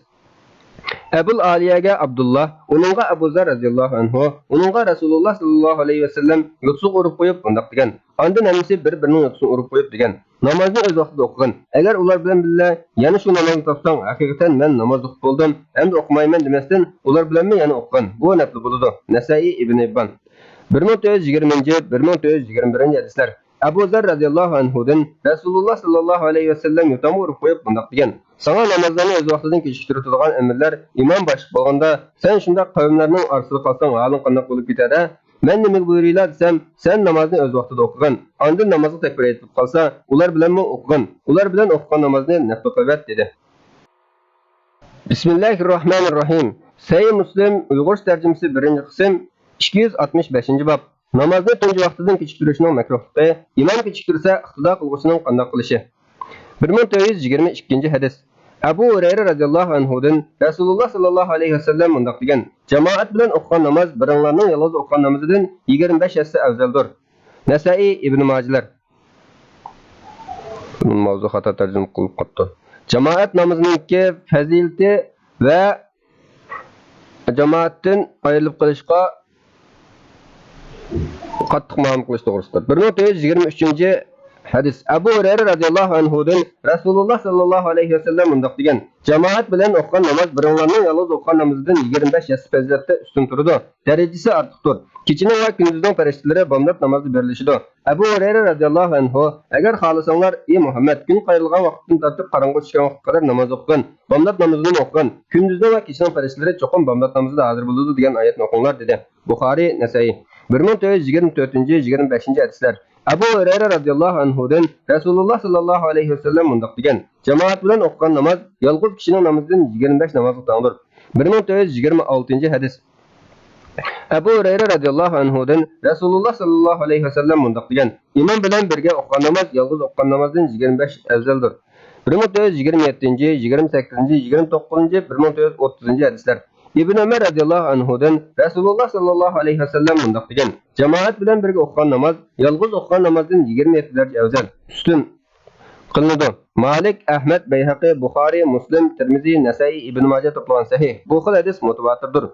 ئەبۇل ئالىيەگە ئابدۇللا، ئۇنىڭغا ئەبۇ زەر رەزىياللاھۇ ئەنھۇ، ئۇنىڭغا رەسۇلۇللاھ ساللاللاھۇ ئەلەيھى ۋەسەللەم يوتىسىغا ئۇرۇپ قويۇپ مۇنداق دېگەن: ئاندىن ھەممىسى بىر-بىرىنىڭ يوتىسىنى ئۇرۇپ قويۇپ دېگەن: نامازنى ئۆز ۋاقتىدا ئوقۇغىن. ئەگەر ئۇلار بىلەن بىللە يەنە شۇ نامازنى تاپساڭ، ھەقىقەتەن مەن ناماز ئوقۇپ بولدۇم، ئەمدى ئوقۇمايمەن دېمەستىن، ئۇلار بىلەنمۇ يەنە ئوقۇغىن. بۇ نەپلى بولىدۇ. نەسائىي، ئىبن ھىببان. بىر مىڭ تۆت يۈز يىگىرمىنچى، بىر مىڭ تۆت يۈز يىگىرمە بىرىنچى ھەدىسلەر. ئەبۇ زەر رەزىياللاھۇ ئەنھۇدىن رەسۇلۇللاھ ساللاللاھۇ ئەلەيھى ۋەسەللەم يوتامغا ئۇرۇپ قويۇپ مۇنداق دېگەن: ساڭا نامازلارنى ئۆز ۋاقتىدىن كېچىكتۈرۈۋېتىدىغان ئەمىرلەر، ئىمام باشلىق بولغاندا سەن شۇنداق قەۋملەرنىڭ ئارىسىدا قالساڭ ھالىڭ قانداق بولۇپ كېتەر ھە؟ مەن نېمىگە بۇيرۇيلا دېسەم، سەن نامازنى ئۆز ۋاقتىدا ئوقۇغىن، ئاندىن نامازغا تەكبىر ئېيتىلىپ قالسا ئۇلار بىلەنمۇ ئوقۇغىن، ئۇلار بىلەن ئوقۇغان نامازنى نەپلى قىلىۋەت، دېدى. بىسمىللاھىررەھمانىررەھىم. سەھىھ مۇسلىم، ئۇيغۇرچە تەرجىمىسى، بىرىنچى قىسىم، ئىككى يۈز ئاتمىش بەشىنچى باب. نامازنى تۇنجى ۋاقتىدىن كېچىكتۈرۈشنىڭ مەكرۇھلۇقى، ئىمام كېچىكتۈرسە ئىقتىدا قىلغۇچىنىڭ قانداق قىلىشى. بىر مىڭ تۆت يۈز يىگىرمە ئىككىنچى ھەدىس. ئەبۇ ھۇرەيرە رەزىياللاھۇ ئەنھۇدىن رەسۇلۇللاھ ساللاللاھۇ ئەلەيھى ۋەسەللەم مۇنداق دېگەن: جامائەت بىلەن ئوقۇغان ناماز بىرىڭلارنىڭ يالغۇز ئوقۇغان نامىزىدىن يىگىرمە بەش ھەسسە ئەۋزەلدۇر. نەسائىي، ئىبن ماجىلەر. ماۋزۇ خاتا تەرجىمە قىلىپ قاپتۇ. جامائەت نامىزىنىڭكى پەزىلىتى ۋە جامائەتتىن ئايرىلىپ قېلىشقا قاتتىق مۇئامىلە قىلىش توغرىسىدا. بىر مىڭ تۆت يۈز يىگىرمە ئۈچىنچى ھەدىس. ئەبۇ ھۇرەيرە رەزىياللاھۇ ئەنھۇدىن رەسۇلۇللا ساللاللاھۇ ئەلەيھى ۋەسەللەم مۇنداق دېگەن: جامائەت بىلەن ئوقۇغان ناماز بىرىڭلارنىڭ يالغۇز ئوقۇغان نامىزىدىن يىگىرمە بەش ھەسسە پەزىلەتتە ئۈستۈن تۇرىدۇ، دەرىجىسى ئارتۇقتۇر. كېچىنىڭ ۋە كۈندۈزنىڭ پەرىشتىلىرى بامدات نامازدا بىرلىشىدۇ. ئەبۇ ھۇرەيرە رەزىياللاھۇ ئەنھۇ: ئەگەر خالىساڭلار، ئى مۇھەممەد، كۈن قايرىلغان ۋاقىتتىن تارتىپ قاراڭغۇ چۈشكەن ۋاقىتقا قەدەر ناماز ئوقۇغىن، بامدات نامىزىنىمۇ ئوقۇغىن، كۈندۈزنىڭ ۋە كېچىنىڭ پەرىشتىلىرى چوقۇم بامدات نامىزىدا ھازىر بولىدۇ دېگەن ئايەتنى ئوقۇڭلار، دېدى. بۇخارىي، نەسەئىي. بىر مىڭ تۆت يۈز يىگىرمە تۆتىنچى، يىگىرمە بەشىنچى ھەدىسلەر. ئەبۇ ھۇرەيرە رەزىياللاھۇ ئەنھۇدىن رەسۇلۇللا ساللاللاھۇ ئەلەيھى ۋەسەللەم مۇنداق دېگەن: جامائەت بىلەن ئوقۇغان ناماز يالغۇز كىشىنىڭ نامىزىدىن يىگىرمە بەش نامازغا تەڭدۇر. بىر مىڭ تۆت يۈز يىگىرمە ئالتىنچى ھەدىس. ئەبۇ ھۇرەيرە رەزىياللاھۇ ئەنھۇدىن رەسۇلۇللا ساللاللاھۇ ئەلەيھى ۋەسەللەم مۇنداق دېگەن: ئىمام بىلەن بىرگە ئوقۇغان ناماز يالغۇز ئوقۇغان نامازدىن يىگىرمە بەش ئەۋزەلدۇر. بىر مىڭ تۆت يۈز يىگىرمە يەتتىنچى، يىگىرمە سەككىزىنچى، يىگىرمە توققۇزىنچى، بىر مىڭ تۆت يۈز ئوتتۇزىنچى ھەدىسلەر. ئىبن ئۆمەر رەزىياللاھۇ ئەنھۇدىن رەسۇلۇللا ساللاللاھۇ ئەلەيھى ۋەسەللەم مۇنداق دېگەن: جامائەت بىلەن بىرگە ئوقۇغان ناماز يالغۇز ئوقۇغان نامازدىن يىگىرمە يەتتە دەرىجە ئەۋزەل، ئۈستۈن قىلىنىدۇ. مالىك، ئەھمەد، بەيھەقى، بۇخارىي، مۇسلىم، تىرمىزى، نەسەئىي، ئىبن ماجە توپلىغان سەھىھ. بۇ خىل ھەدىس مۇتەۋاتىردۇر.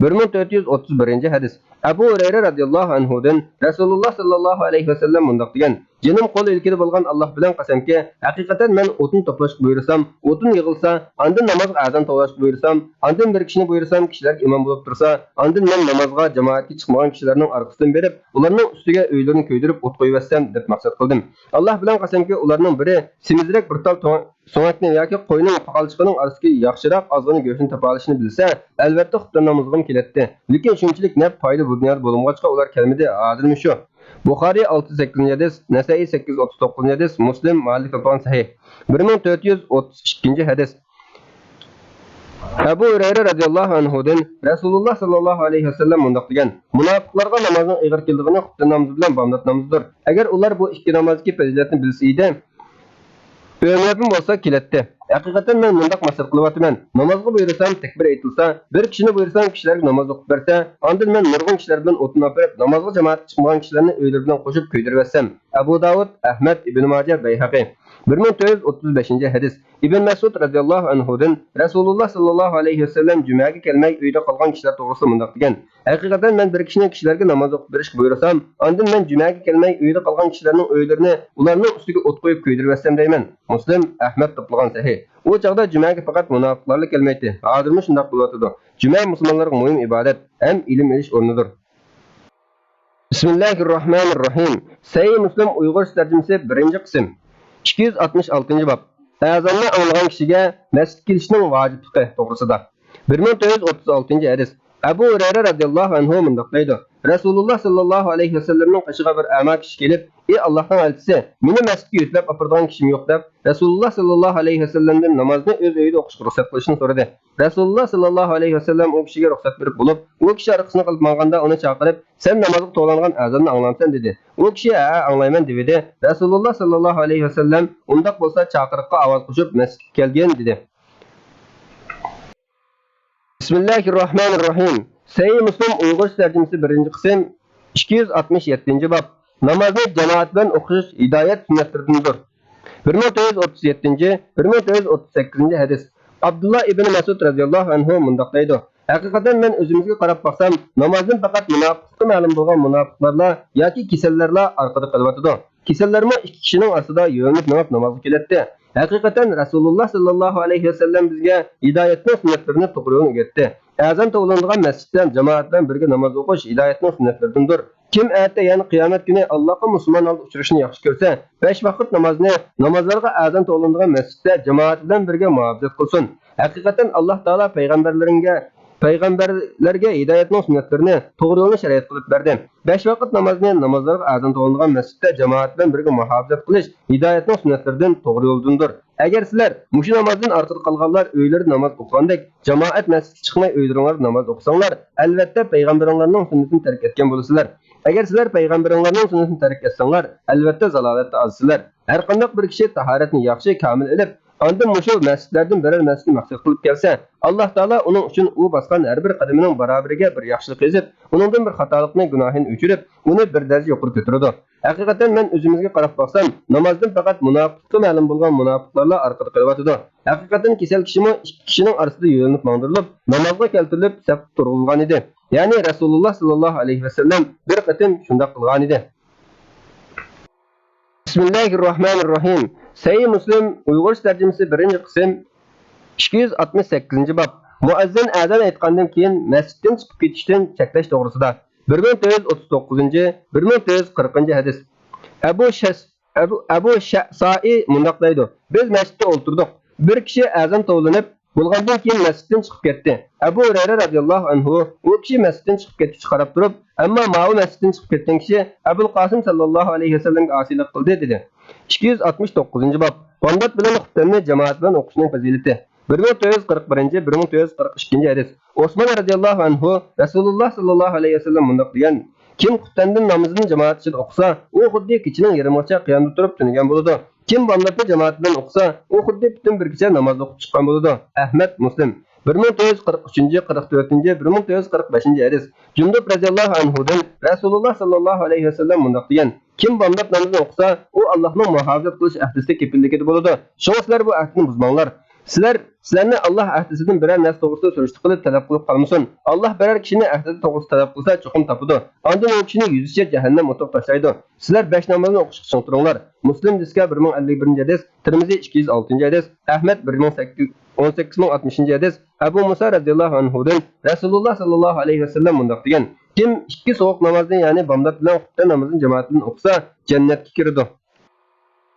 بىر مىڭ تۆت يۈز ئوتتۇز بىرىنچى ھەدىس. ئەبۇ ھۇرەيرە رەزىياللاھۇ ئەنھۇدىن رەسۇلۇللا ساللاللاھۇ ئەلەيھى ۋەسەللەم مۇنداق دېگەن: جېنىم قول ئىلكىدە بولغان ئاللاھ بىلەن قەسەمكى، ھەقىقەتەن مەن ئوتۇن توپلاشقا بۇيرۇسام، ئوتۇن يىغىلسا، ئاندىن نامازغا ئەزان توۋلاشقا بۇيرۇسام، ئاندىن بىر كىشىنى بۇيرۇسام، كىشىلەرگە ئىمام بولۇپ تۇرسا، ئاندىن مەن نامازغا جامائەتكە چىقمىغان كىشىلەرنىڭ ئارقىسىدىن بېرىپ، ئۇلارنىڭ ئۈستىگە ئۆيلىرىنى كۆيدۈرۈپ ئوت قويۇۋەتسەم، دەپ مەقسەت قىلدىم. ئاللاھ بىلەن قەسەمكى، ئۇلارنىڭ بىرى سېمىزرەك بىر تال تۆ-، سۆڭەكنى ياكى قوينىڭ پاقالچىقىنىڭ ئارىسىدىكى ياخشىراق ئازغىنە گۆشنى تاپالىشىنى بىلسە، ئەلۋەتتە خۇپتەن نامىزىغىمۇ كېلەتتى. لېكىن شۇنچىلىك نەپ پايدا بۇ دۇنيادا بولمىغاچقا ئۇلار كەلمىدى، ھازىرمۇ شۇ. بۇخارىي ئالتە يۈز سەككىزىنچى ھەدىس، نەسەئىي سەككىز يۈز ئوتتۇز توققۇزىنچى ھەدىس، مۇسلىم، مالىك توپلىغان سەھىھ. بىر مىڭ تۆت يۈز ئوتتۇز ئىككىنچى ھەدىس. ئەبۇ ھۇرەيرە رەزىياللاھۇ ئەنھۇدىن رەسۇلۇللا ساللاللاھۇ ئەلەيھى ۋەسەللەم مۇنداق دېگەن: مۇناپىقلارغا نامازنىڭ ئېغىر كېلىدىغىنى خۇپتەن نامىزى بىلەن بامدات نامىزىدۇر. ئەگەر ئۇلار بۇ ئىككى نامازدىكى پەزىلەتنى بىلسە ئىدى، ئۆمرەپمۇ بولسا كېلەتتى. ھەقىقەتەن مەن مۇنداق مەسلىھەت قىلىۋاتىمەن: نامازغا بۇيرۇسام، تەكبىر ئېيتىلسا، بىر كىشىنى بۇيرۇسام، كىشىلەرگە ناماز ئوقۇپ بەرسە، ئاندىن مەن نۇرغۇن كىشىلەر بىلەن ئوتۇن ئاپىرىپ، نامازغا جامائەتكە چىقمىغان كىشىلەرنى ئۆيلىرى بىلەن قوشۇپ كۆيدۈرۈۋەتسەم. ئەبۇ داۋۇد، ئەھمەد، ئىبن ماجە، بەيھەقى. بىر مىڭ تۆت يۈز ئوتتۇز بەشىنچى ھەدىس. ئىبن مەسئۇد رەزىياللاھۇ ئەنھۇدىن رەسۇلۇللا ساللاللاھۇ ئەلەيھى ۋەسەللەم جۈمەگە كەلمەي ئۆيدە قالغان كىشىلەر توغرىسىدا مۇنداق دېگەن: ھەقىقەتەن مەن بىر كىشىنى كىشىلەرگە ناماز ئوقۇپ بېرىشكە بۇيرۇسام، ئاندىن مەن جۈمەگە كەلمەي ئۆيدە قالغان كىشىلەرنىڭ ئۆيلىرىنى ئۇلارنىڭ ئۈستىگە ئوت قويۇپ كۆيدۈرۈۋەتسەم دەيمەن. مۇسلىم، ئەھمەد توپلىغان سەھىھ. ئۇ چاغدا جۈمەگە پەقەت مۇناپىقلارلا كەلمەيتتى. ھازىرمۇ شۇنداق بولۇۋاتىدۇ. جۈمە مۇسۇلمانلارغا مۇھىم ئىبادەت ھەم ئىلىم ئېلىش ئورنىدۇر. بىسمىللاھىررەھمانىررەھىم. سەھىھ مۇسلىم ئۇيغۇرچە تەرجىمىسى، بىرىنچى قىسىم. ئىككى يۈز ئاتمىش ئالتىنچى باب. ئەزاننى ئاڭلىغان كىشىگە مەسچىتكە كېلىشنىڭ ۋاجىپلىقى توغرىسىدا. بىر مىڭ تۆت يۈز ئوتتۇز ئالتىنچى ھەدىس. ئەبۇ ھۇرەيرە رەزىياللاھۇ ئەنھۇ مۇنداق دەيدۇ: رەسۇلۇللا ساللاللاھۇ ئەلەيھى ۋەسەللەمنىڭ قېشىغا بىر ئەما كىشى كېلىپ، ئى ئاللاھنىڭ ئەلچىسى، مېنى مەسچىتكە يۆتىلەپ ئاپىرىدىغان كىشىم يوق، دەپ، رەسۇلۇللا ساللاللاھۇ ئەلەيھى ۋەسەللەمدىن نامازنى ئۆز ئۆيىدە ئوقۇشقا رۇخسەت قىلىشنى سورىدى. رەسۇلۇللا ساللاللاھۇ ئەلەيھى ۋەسەللەم ئۇ كىشىگە رۇخسەت بېرىپ بولۇپ، ئۇ كىشى ئارقىسىنى قىلىپ ماڭغاندا ئۇنى چاقىرىپ، سەن نامازغا توۋلانغان ئەزاننى ئاڭلامسەن؟ دېدى. ئۇ كىشى ھەئە، ئاڭلايمەن، دېۋىدى. رەسۇلۇللا ساللاللاھۇ ئەلەيھى ۋەسەللەم ئۇنداق بولسا چاقىرىققا ئاۋاز قوشۇپ مەسچىتكە كەلگىن، دېدى. بىسمىللاھىررەھمانىررەھىم. سەھىھ مۇسلىم ئۇيغۇرچە تەرجىمىسى، بىرىنچى قىسىم، ئىككى يۈز ئاتمىش يەتتىنچى باب. نامازنى جامائەت بىلەن ئوقۇش ھىدايەت سۈننەتلىرىدىندۇر. بىر مىڭ تۆت يۈز ئوتتۇز يەتتىنچى، بىر مىڭ تۆت يۈز ئوتتۇز سەككىزىنچى ھەدىس. ئابدۇللا ئىبن مەسئۇد رەزىياللاھۇ ئەنھۇ مۇنداق دەيدۇ: ھەقىقەتەن مەن ئۆزىمىزگە قاراپ باقسام، نامازدىن پەقەت مۇناپىقلىقى مەلۇم بولغان مۇناپىقلارلا ياكى كېسەللەرلا ئارقىدا قېلىۋاتىدۇ. كېسەللەرمۇ ئىككى كىشىنىڭ ئارىسىدا يۆلىنىپ مېڭىپ نامازغا كېلەتتى. ھەقىقەتەن رەسۇلۇللا ساللاللاھۇ ئەلەيھى ۋەسەللەم بىزگە ھىدايەتنىڭ سۈننەتلىرىنى توغرا يولنى ئۆگەتتى. ئەزان توۋلىنىدىغان مەسچىتتە جامائەت بىلەن بىرگە ناماز ئوقۇش ھىدايەتنىڭ سۈننەتلىرىدىندۇر. كىم ئەتە، يەنى قىيامەت كۈنى ئاللاھقا مۇسۇلمان ھالدا ئۇچرىشىنى ياخشى كۆرسە، بەش ۋاقىت نامازنى نامازلارغا ئەزان توۋلىنىدىغان مەسچىتتە جامائەت بىلەن بىرگە مۇھاپىزەت قىلسۇن. ھەقىقەتەن ئاللاھ تائالا پەيغەمبەرلىرىڭگە، پەيغەمبەرلەرگە ھىدايەتنىڭ سۈننەتلىرىنى، توغرا يولنى شەرىئەت قىلىپ بەردى. بەش ۋاقىت نامازنى نامازلارغا ئەزان توۋلىنىدىغان مەسچىتتە جامائەت بىلەن بىرگە مۇھاپىزەت قىلىش ھىدايەتنىڭ سۈننەتلىرىدىن، توغرا يولدىندۇر. ئەگەر سىلەر مۇشۇ نامازدىن ئارقىدا قالغانلار ئۆيلىرىدە ناماز ئوقۇغاندەك جامائەت مەسچىتكە چىقماي ئۆيلىرىڭلاردا ناماز ئوقۇساڭلار، ئەلۋەتتە پەيغەمبىرىڭلارنىڭ سۈننىتىنى تەرك ئەتكەن بولىسىلەر. ئەگەر سىلەر پەيغەمبىرىڭلارنىڭ سۈننىتىنى تەرك ئەتسەڭلار، ئەلۋەتتە زالالەتتە ئازسىلەر. ھەرقانداق بىر كىشى تاھارەتنى ياخشى، كامىل ئېلىپ، ئاندىن مۇشۇ مەسچىتلەردىن بىرەر مەسچىتنى مەقسەت قىلىپ كەلسە، ئاللاھ تائالا ئۇنىڭ ئۈچۈن ئۇ باسقان ھەر بىر قەدىمىنىڭ بارابىرىگە بىر ياخشىلىق يېزىپ، ئۇنىڭدىن بىر خاتالىقنى، گۇناھىنى ئۆچۈرۈپ، ئۇنى بىر دەرىجە يۇقىرى كۆتۈرىدۇ. ھەقىقەتەن مەن ئۆزىمىزگە قاراپ باقسام، نامازدىن پەقەت مۇناپىقلىقى مەلۇم بولغان مۇناپىقلارلا ئارقىدا قېلىۋاتىدۇ. ھەقىقەتەن كېسەل كىشىمۇ ئىككى كىشىنىڭ ئارىسىدا يۆلىنىپ ماڭدۇرۇلۇپ، نامازغا كەلتۈرۈلۈپ سەپكە تۇرغۇزۇلغانىدى. يەنى رەسۇلۇللا ساللاللاھۇ ئەلەيھى ۋەسەللەم بىر قېتىم شۇنداق قىلغانىدى. بىسمىللاھىررەھمانىررەھىم. سەھىھ مۇسلىم ئۇيغۇرچە تەرجىمىسى، بىرىنچى قىسىم، ئىككى يۈز ئاتمىش سەككىزىنچى باب. مۇئەززىن ئەزان ئېيتقاندىن كېيىن مەسچىتتىن چىقىپ كېتىشتىن چەكلەش توغرىسىدا. بىر مىڭ تۆت يۈز ئوتتۇز توققۇزىنچى، بىر مىڭ تۆت يۈز قىرىقىنچى ھەدىس. ئەبۇ شەس-، ئەبۇ، ئەبۇ شەسائى مۇنداق دەيدۇ: بىز مەسچىتتە ئولتۇردۇق. بىر كىشى ئەزان توۋلىنىپ بولغاندىن كېيىن مەسچىتتىن چىقىپ كەتتى. ئەبۇ ھۇرەيرە رازىياللاھۇ ئەنھۇ ئۇ كىشى مەسچىتتىن چىقىپ كەتكۈچە قاراپ تۇرۇپ، ئەمما ماۋۇ مەسچىتتىن چىقىپ كەتكەن كىشى ئەبۇل قاسىم ساللاللاھۇ ئەلەيھى ۋەسەللەمگە ئاسىيلىق قىلدى، دېدى. ئىككى يۈز ئاتمىش توققۇزىنچى باب. بامدات بىلەن خۇپتەننى جامائەت بىلەن ئوقۇشنىڭ پەزىلىتى. بىر مىڭ تۆت يۈز قىرىق بىرىنچى، بىر مىڭ تۆت يۈز قىرىق ئىككىنچى ھەدىس. ئوسمان رازىياللاھۇ ئەنھۇ رەسۇلۇللا ساللاللاھۇ ئەلەيھى ۋەسەللەم مۇنداق دېگەن: كىم خۇپتەندىن نامىزىنى جامائەت ئىچىدە ئوقۇسا، ئۇ خۇددى كېچىنىڭ يېرىمىغىچە قىيامدا تۇرۇپ تۈنىگەن بولىدۇ. كىم بامداتنى جامائەت بىلەن ئوقۇسا، ئۇ خۇددى پۈتۈن بىر كېچە ناماز ئوقۇپ چىققان بولىدۇ. ئەھمەد، مۇسلىم. بىر مىڭ تۆت يۈز قىرىق ئۈچىنچى، قىرىق تۆتىنچى، بىر مىڭ تۆت يۈز قىرىق بەشىنچى ھەدىس. جۇندۇب رازىياللاھۇ ئەنھۇدىن رەسۇلۇللا ساللاللاھۇ ئەلەيھى ۋەسەللەم مۇنداق دېگەن: كىم بامدات نامىزىنى ئوقۇسا، ئۇ ئاللاھنىڭ مۇھاپىزەت قىلىش ئەھدىسىدە كېپىللىكىدە بولىدۇ. شۇڭا سىلەر بۇ ئەھدىنى بۇزماڭلار. سىلەر، سىلەرنى ئاللاھ ئەھدىسىدىن بىرەر نەرسە توغرىسىدا سۈرۈشتە قىلىپ تەلەپ قىلىپ قالمىسۇن. ئاللاھ بىرەر كىشىنى ئەھدى توغرىسىدا تەلەپ قىلسا، چوقۇم تاپىدۇ. ئاندىن ئۇ كىشىنى يۈزىچە جەھەننەم ئوتىغا تاشلايدۇ. سىلەر بەش نامازنى ئوقۇشقا چىڭ تۇرۇڭلار. مۇسلىم دىسكا بىر مىڭ ئەللىك بىرىنچى ھەدىس، تىرمىزى ئىككى يۈز ئالتىنچى ھەدىس، ئەھمەد بىر مىڭ سەككىز، ئون سەككىز مىڭ ئاتمىشىنچى ھەدىس، ئەبۇ مۇسا رازىياللاھۇ ئەنھۇدىن رەسۇلۇللا ساللاللاھۇ ئەلەيھى ۋەسەللەم مۇنداق دېگەن: كىم ئىككى سوغۇق نامازنى، يەنى بامدات بىلەن خۇپتەن نامىزىنى جامائەت بىلەن ئوقۇسا، جەننەتكە كىرىدۇ.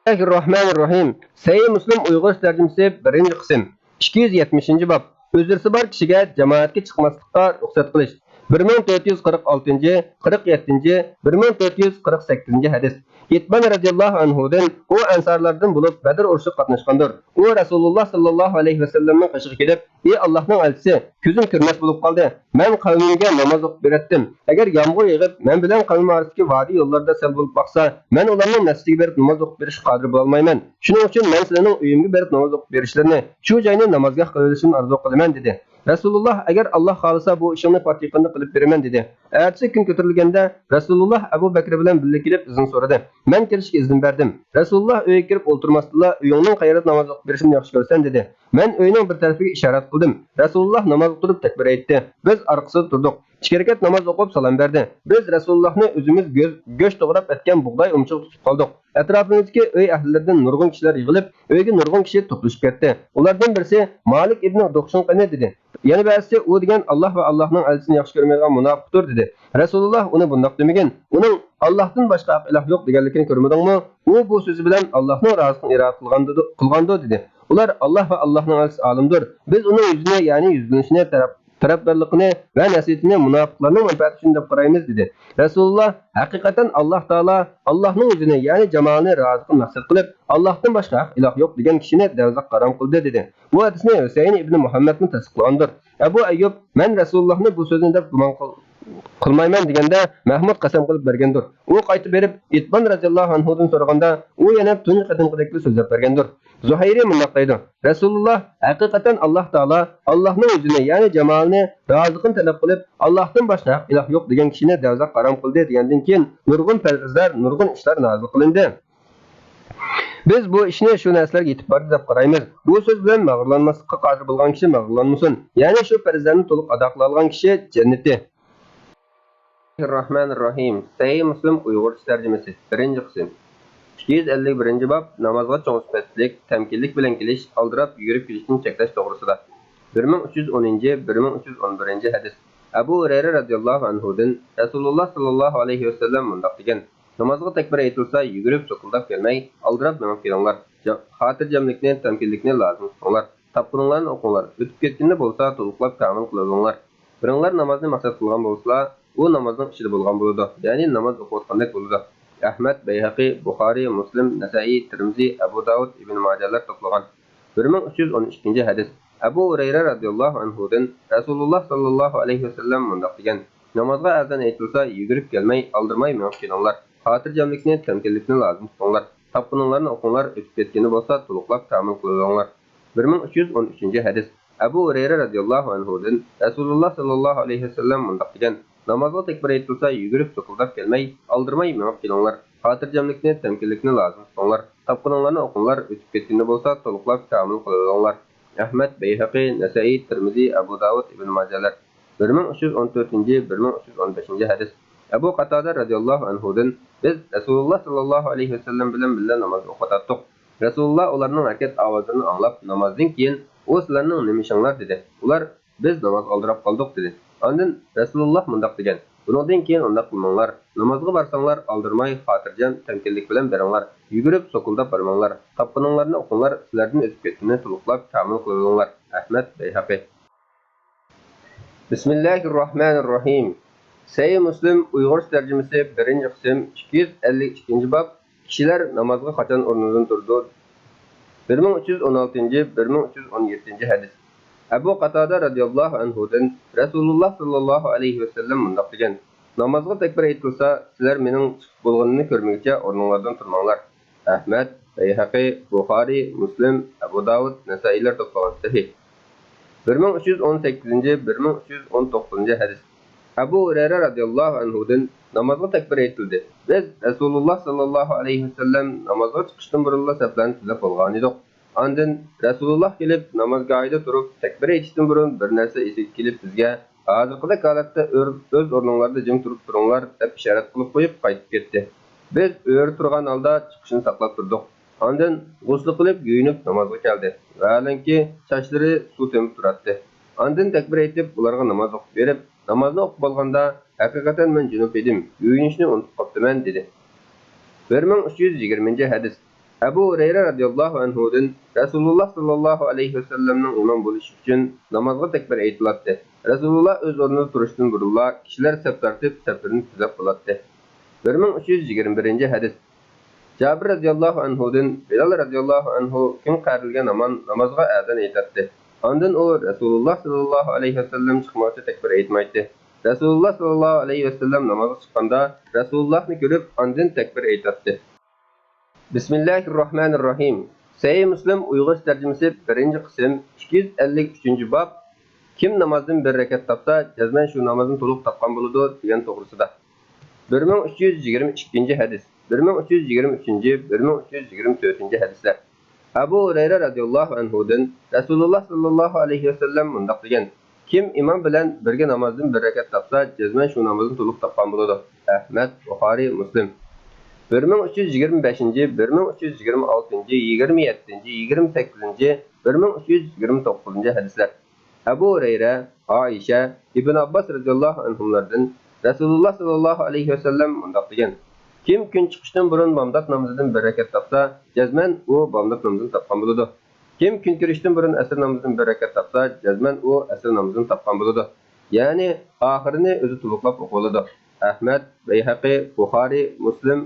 بىسمىللاھىررەھمانىررەھىم. سەھىھ مۇسلىم ئۇيغۇرچە تەرجىمىسى، بىرىنچى قىسىم. ئىككى يۈز يەتمىشىنچى باب. ئۆزرىسى بار كىشىگە جامائەتكە چىقماسلىققا رۇخسەت قىلىش. بىر مىڭ تۆت يۈز قىرىق ئالتىنچى، قىرىق يەتتىنچى، بىر مىڭ تۆت يۈز قىرىق سەككىزىنچى ھەدىس. ئىتبان رازىياللاھۇ ئەنھۇدىن، ئۇ ئەنسارلاردىن بولۇپ، بەدر ئۇرۇشىغا قاتناشقاندۇر. ئۇ رەسۇلۇللا ساللاللاھۇ ئەلەيھى ۋەسەللەمنىڭ قېشىغا كېلىپ، ئى ئاللاھنىڭ ئەلچىسى، كۆزۈم كۆرمەس بولۇپ قالدى. مەن قەۋمىمگە ناماز ئوقۇپ بېرەتتىم. ئەگەر يامغۇر يېغىپ، مەن بىلەن قەۋمىم ئارىسىدىكى ۋادى يوللاردا سەل بولۇپ باقسا، مەن ئۇلارنىڭ مەسچىتىگە بېرىپ ناماز ئوقۇپ بېرىشكە قادىر بولالمايمەن. شۇنىڭ ئۈچۈن مەن سىلەرنىڭ ئۆيۈمگە بېرىپ ناماز ئوقۇپ بېرىشلىرىنى، شۇ جاينى نامازگاھ قىلىۋېلىشىمنى ئارزۇ قىلىمەن، دېدى. رەسۇلۇللا، ئەگەر ئاللاھ خالىسا، بۇ ئىشىڭنى پات يېقىندا قىلىپ بېرىمەن، دېدى. ئەتىسى كۈن كۆتۈرۈلگەندە، رەسۇلۇللا ئەبۇ بەكرى بىلەن بىللە كېلىپ ئىزىن سورىدى. مەن كېلىشكە ئىزىن بەردىم. رەسۇلۇللا ئۆيگە كىرىپ ئولتۇرماستىنلا، ئۆيۈڭنىڭ قەيەردە ناماز ئوقۇپ بېرىشىمنى ياخشى كۆرىسەن، دېدى. مەن ئۆينىڭ بىر تەرىپىگە ئىشارەت قىلدىم. رەسۇلۇللا ناماز ئوقۇپ تەكبىر ئېيتتى. بىز ئارقىسىدا تۇردۇق. ئىككى رەكەت ناماز ئوقۇپ سالام بەردى. بىز رەسۇلۇللانى ئۆزىمىز گۆز، گۆش توغراپ ئەتكەن بۇغداي ئۇمىچىغا تۇتۇپ قالدۇق. ئەتراپىمىزدىكى ئۆي ئەھلىلىرىدىن نۇرغۇن كىشىلەر يىغىلىپ، ئۆيگە نۇرغۇن كىشى توپلىشىپ كەتتى. ئۇلاردىن بىرسى، مالىك ئىبنى دۇخشۇم قېنى؟ دېدى. يەنە بەزىسى، ئۇ دېگەن ئاللاھ ۋە ئاللاھنىڭ ئەلچىسىنى ياخشى كۆرمەيدىغان مۇناپىقتۇر، دېدى. رەسۇلۇللا ئۇنى بۇنداق دېمىگىن. ئۇنىڭ ئاللاھتىن باشقا ھەق ئىلاھ يوق دېگەنلىكىنى كۆرمىدىڭمۇ؟ ئۇ بۇ سۆزى بىلەن ئاللاھنىڭ رازىلىقىنى ئىرادە قىلغاندۇ، قىلغاندۇ، دېدى. ئۇلار، ئاللاھ ۋە ئاللاھنىڭ ئەلچىسى ئالىمدۇر. بىز ئۇنىڭ يۈزىنى، يەنى يۈزلىنىشىنى، تەرەپ، تەرەپدارلىقىنى ۋە نەسىھىتىنى مۇناپىقلارنىڭ مەنپەئەتى ئۈچۈن دەپ قارايمىز، دېدى. رەسۇلۇللا، ھەقىقەتەن ئاللاھ تائالا ئاللاھنىڭ يۈزىنى، يەنى جامالىنى، رازىقىنى مەقسەت قىلىپ، ئاللاھتىن باشقا ھەق ئىلاھ يوق دېگەن كىشىنى دەۋزاققا ھارام قىلدى، دېدى. بۇ ھەدىسنى ھۈسەيىن ئىبنى مۇھەممەدمۇ تەستىقلىغاندۇر. ئەبۇ ئەييۇب، مەن رەسۇلۇللاھنى بۇ سۆزنى دەپ گۇمان قىل-، قىلمايمەن دېگەندە، مەھمۇد قەسەم قىلىپ بەرگەندۇر. ئۇ قايتىپ بېرىپ، ئىتبان رازىياللاھۇ ئەنھۇدىن سورىغاندا، ئۇ يەنە تۇنجى قېتىمقىدەكلا سۆزلەپ بەرگەندۇر. زۇھەيرى مۇنداق دەيدۇ: رەسۇلۇللا، ھەقىقەتەن ئاللاھ تائالا ئاللاھنىڭ يۈزىنى، يەنى جامالىنى، رازىلىقىنى تەلەپ قىلىپ، ئاللاھتىن باشقا ھەق ئىلاھ يوق دېگەن كىشىنى دەۋزاق ھارام قىلدى دېگەندىن كېيىن، نۇرغۇن پەرزلەر، نۇرغۇن ئىشلار نازىل قىلىندى. بىز بۇ ئىشنى شۇ نەرسىلەرگە يېتىپ باردى دەپ قارايمىز. بۇ سۆز بىلەن مەغرۇرلانماسلىققا قادىر بولغان كىشى مەغرۇرلانمىسۇن. يەنى شۇ پەرزلەرنى تولۇق ئادا قىلالىغان كىشى جەننىتى. بىسمىللاھىررەھمانىررەھىم. سەھىھ مۇسلىم ئۇيغۇرچە تەرجىمىسى، بىرىنچى قىسىم. ئىككى يۈز ئەللىك بىرىنچى باب، نامازغا چوڭ سۈپەتلىك، تەمكىنلىك بىلەن كېلىش، ئالدىراپ يۈگۈرۈپ كېلىشتىن چەكلەش توغرىسىدا. بىر مىڭ ئۈچ يۈز ئونىنچى، بىر مىڭ ئۈچ يۈز ئون بىرىنچى ھەدىس. ئەبۇ ھۇرەيرە رازىياللاھۇ ئەنھۇدىن رەسۇلۇللا ساللاللاھۇ ئەلەيھى ۋەسەللەم مۇنداق دېگەن: نامازغا تەكبىر ئېيتىلسا، يۈگۈرۈپ، سوقۇلداپ كەلمەي، ئالدىراپ مېڭىپ كېلىڭلار. جا-، خاتىرجەملىكنى، تەمكىنلىكنى لازىم تۇتۇڭلار. تاپقىنىڭلارنى ئوقۇڭلار، ئۆتۈپ كەتكىنىنى بولسا تولۇقلاپ كامىل قىلىۋېلىڭلار. بىرىڭلار نامازنى مەقسەت قىلغان بولسىلا، ئۇ نامازنىڭ ئىچىدە بولغان بولىدۇ، يەنى ناماز ئوقۇۋاتقاندەك بولىدۇ. ئەھمەد، بەيھەقى، بۇخارىي، مۇسلىم، نەسائىي، تىرمىزى، ئەبۇ داۋۇد، ئىبن ماجەلەر توپلىغان. بىر مىڭ ئۈچ يۈز ئون ئىككىنچى ھەدىس. ئەبۇ ھۇرەيرە رازىياللاھۇ ئەنھۇدىن رەسۇلۇللا ساللاللاھۇ ئەلەيھى ۋەسەللەم مۇنداق دېگەن: نامازغا ئەزان ئېيتىلسا، يۈگۈرۈپ كەلمەي، ئالدىرىماي مېڭىپ كېلىڭلار. خاتىرجەملىكنى، تەمكىنلىكنى لازىم تۇتۇڭلار. تاپقىنىڭلارنى ئوقۇڭلار، ئۆتۈپ كەتكىنى بولسا تولۇقلاپ كامىل قىلىۋېلىڭلار. بىر مىڭ ئۈچ يۈز ئون ئۈچىنچى ھەدىس. ئەبۇ ھۇرەيرە رازىياللاھۇ ئەنھۇدىن رەسۇلۇللا ساللاللاھۇ ئەلەيھى ۋەسەللەم مۇنداق دېگەن: نامازغا تەكبىر ئېيتىلسا، يۈگۈرۈپ سوقۇلداپ كەلمەي، ئالدىرىماي مېڭىپ كېلىڭلار. خاتىرجەملىكنى، تەمكىنلىكنى لازىم تۇتۇڭلار. تاپقىنىڭلارنى ئوقۇڭلار، ئۆتۈپ كەتكىنى بولسا تولۇقلاپ كامىل قىلىۋېلىڭلار. ئەھمەد، بەيھەقى، نەسائىي، تىرمىزى، ئەبۇ داۋۇد، ئىبن ماجەلەر. بىر مىڭ ئۈچ يۈز ئون تۆتىنچى، بىر مىڭ ئۈچ يۈز ئون بەشىنچى ھەدىس. ئەبۇ قاتادە رازىياللاھۇ ئەنھۇدىن بىز رەسۇلۇللا ساللاللاھۇ ئەلەيھى ۋەسەللەم بىلەن بىللە ناماز ئوقۇۋاتاتتۇق. رەسۇلۇللا ئۇلارنىڭ ھەرىكەت ئاۋازلىرىنى ئاڭلاپ، نامازدىن كېيىن، ئۇ سىلەرنىڭ نېمە ئىشىڭلار؟ دېدى. ئۇلار، بىز نامازغا ئالدىراپ قالدۇق، دېدى. ئاندىن رەسۇلۇللا مۇنداق دېگەن، بۇنىڭدىن كېيىن ئۇنداق قىلماڭلار، نامازغا بارساڭلار ئالدىرىماي، خاتىرجەم، تەمكىنلىك بىلەن بېرىڭلار، يۈگۈرۈپ، سوكۇلداپ بارماڭلار، تاپقىنىڭلارنى ئوقۇڭلار، سىلەردىن ئۆتۈپ كەتكىنىنى تولۇقلاپ كامىل قىلىۋېلىڭلار. ئەھمەد، بەيھەقى. بىسمىللاھىررەھمانىررەھىم. سەھىھ مۇسلىم ئۇيغۇرچە تەرجىمىسى، بىرىنچى قىسىم، ئىككى يۈز ئەللىك ئىككىنچى باب، كىشىلەر نامازغا قاچان ئورنىدىن تۇرىدۇ؟ بىر مىڭ ئۈچ يۈز ئون ئالتىنچى، بىر مىڭ ئۈچ يۈز ئون يەتتىنچى ھەدىس. ئەبۇ قاتادە رەزىياللاھۇ ئەنھۇدىن رەسۇلۇللا ساللاللاھۇ ئەلەيھى ۋەسەللەم مۇنداق دېگەن، نامازغا تەكبىر ئېيتىلسا، سىلەر مېنىڭ چىقىپ بولغىنىمنى كۆرمىگۈچە ئورنۇڭلاردىن تۇرماڭلار. ئەھمەد، بەيھەقى، بۇخارى، مۇسلىم، ئەبۇ داۋۇد، نەسائىيلەر توپلىغان سەھىھ. بىر مىڭ ئۈچ يۈز ئون سەككىزىنچى، بىر مىڭ ئۈچ يۈز ئون توققۇزىنچى ھەدىس. ئەبۇ ھۇرەيرە رەزىياللاھۇ ئەنھۇدىن نامازغا تەكبىر ئېيتىلدى. بىز رەسۇلۇللا ساللاللاھۇ ئەلەيھى ۋەسەللەم نامازغا چىقىشتىن بۇرۇنلا سەپلەرنى تۈزەپ بولغانىدۇق. ئاندىن رەسۇلۇللا كېلىپ نامازگاھىدا تۇرۇپ تەكبىر ئېيتىشتىن بۇرۇن بىر نەرسە ئېسىگە كېلىپ بىزگە، ھازىرقىدەك ھالەتتە ئۆر-، ئۆز ئورنۇڭلاردا جىم تۇرۇپ تۇرۇڭلار، دەپ ئىشارەت قىلىپ قويۇپ قايتىپ كەتتى. بىز ئۆرە تۇرغان ھالدا چىقىشىنى ساقلاپ تۇردۇق. ئاندىن غۇسلى قىلىپ يۇيۇنۇپ نامازغا كەلدى. ۋەھالەنكى، چاچلىرى سۇ تېمىپ تۇراتتى. ئاندىن تەكبىر ئېيتىپ ئۇلارغا ناماز ئوقۇپ بېرىپ، نامازنى ئوقۇپ بولغاندا، ھەقىقەتەن مەن جۇنۇپ ئىدىم، يۇيۇنۇشنى ئۇنتۇپ قاپتىمەن، دېدى. بىر مىڭ ئۈچ يۈز يىگىرمىنچى ھەدىس. ئەبۇ ھۇرەيرە رەزىياللاھۇ ئەنھۇدىن رەسۇلۇللا ساللاللاھۇ ئەلەيھى ۋەسەللەمنىڭ ئىمام بولۇشى ئۈچۈن نامازغا تەكبىر ئېيتىلاتتى. رەسۇلۇللا ئۆز ئورنىدا تۇرۇشتىن بۇرۇنلا كىشىلەر سەپ تارتىپ، سەپلىرىنى تۈزەپ بولاتتى. بىر مىڭ ئۈچ يۈز يىگىرمە بىرىنچى ھەدىس. جابىر رەزىياللاھۇ ئەنھۇدىن بىلال رەزىياللاھۇ ئەنھۇ كۈن قەرىلگەن ھامان نامازغا ئەزان ئېيتاتتى. ئاندىن ئۇ رەسۇلۇللا ساللاللاھۇ ئەلەيھى ۋەسەللەم چىقمىغۇچە تەكبىر ئېيتمايتتى. رەسۇلۇللا ساللاللاھۇ ئەلەيھى ۋەسەللەم نامازغا چىققاندا، رەسۇلۇللاھنى كۆرۈپ، ئاندىن تەكبىر ئېيتاتتى. بىسمىللاھىررەھمانىررەھىم. سەھىھ مۇسلىم ئۇيغۇرچە تەرجىمىسى، بىرىنچى قىسىم، ئىككى يۈز ئەللىك ئۈچىنچى باب. كىم نامازدىن بىر رەكەت تاپسا، جەزمەن شۇ نامازنى تولۇق تاپقان بولىدۇ، دېگەن توغرىسىدا. بىر مىڭ ئۈچ يۈز يىگىرمە ئىككىنچى ھەدىس، بىر مىڭ ئۈچ يۈز يىگىرمە ئۈچىنچى، بىر مىڭ ئۈچ يۈز يىگىرمە تۆتىنچى ھەدىسلەر. ئەبۇ ھۇرەيرە رەزىياللاھۇ ئەنھۇدىن رەسۇلۇللا ساللاللاھۇ ئەلەيھى ۋەسەللەم مۇنداق دېگەن، كىم ئىمام بىلەن بىرگە نامازدىن بىر رەكەت تاپسا، جەزمەن شۇ نامازنى تولۇق تاپقان بولىدۇ. ئەھمەد، بۇخارى، مۇسلىم. بىر مىڭ ئۈچ يۈز يىگىرمە بەشىنچى، بىر مىڭ ئۈچ يۈز يىگىرمە ئالتىنچى، يىگىرمە يەتتىنچى، يىگىرمە سەككىزىنچى، بىر مىڭ ئۈچ يۈز يىگىرمە توققۇزىنچى ھەدىسلەر. ئەبۇ ھۇرەيرە، ئائىشە، ئىبن ئابباس رەزىياللاھۇ ئەنھۇملاردىن رەسۇلۇللا ساللاللاھۇ ئەلەيھى ۋەسەللەم مۇنداق دېگەن، كىم كۈن چىقىشتىن بۇرۇن بامدات نامىزىدىن بىر رەكەت تاپسا، جەزمەن ئۇ بامدات نامىزىنى تاپقان بولىدۇ. كىم كۈن كىرىشتىن بۇرۇن ئەسىر نامىزىدىن بىر رەكەت تاپسا، جەزمەن ئۇ ئەسىر نامىزىنى تاپقان بولىدۇ. يەنى ئاخىرىنى ئۆزى تولۇقلاپ ئوقۇۋالىدۇ. ئەھمەد، بەيھەقى، بۇخارى، مۇسلىم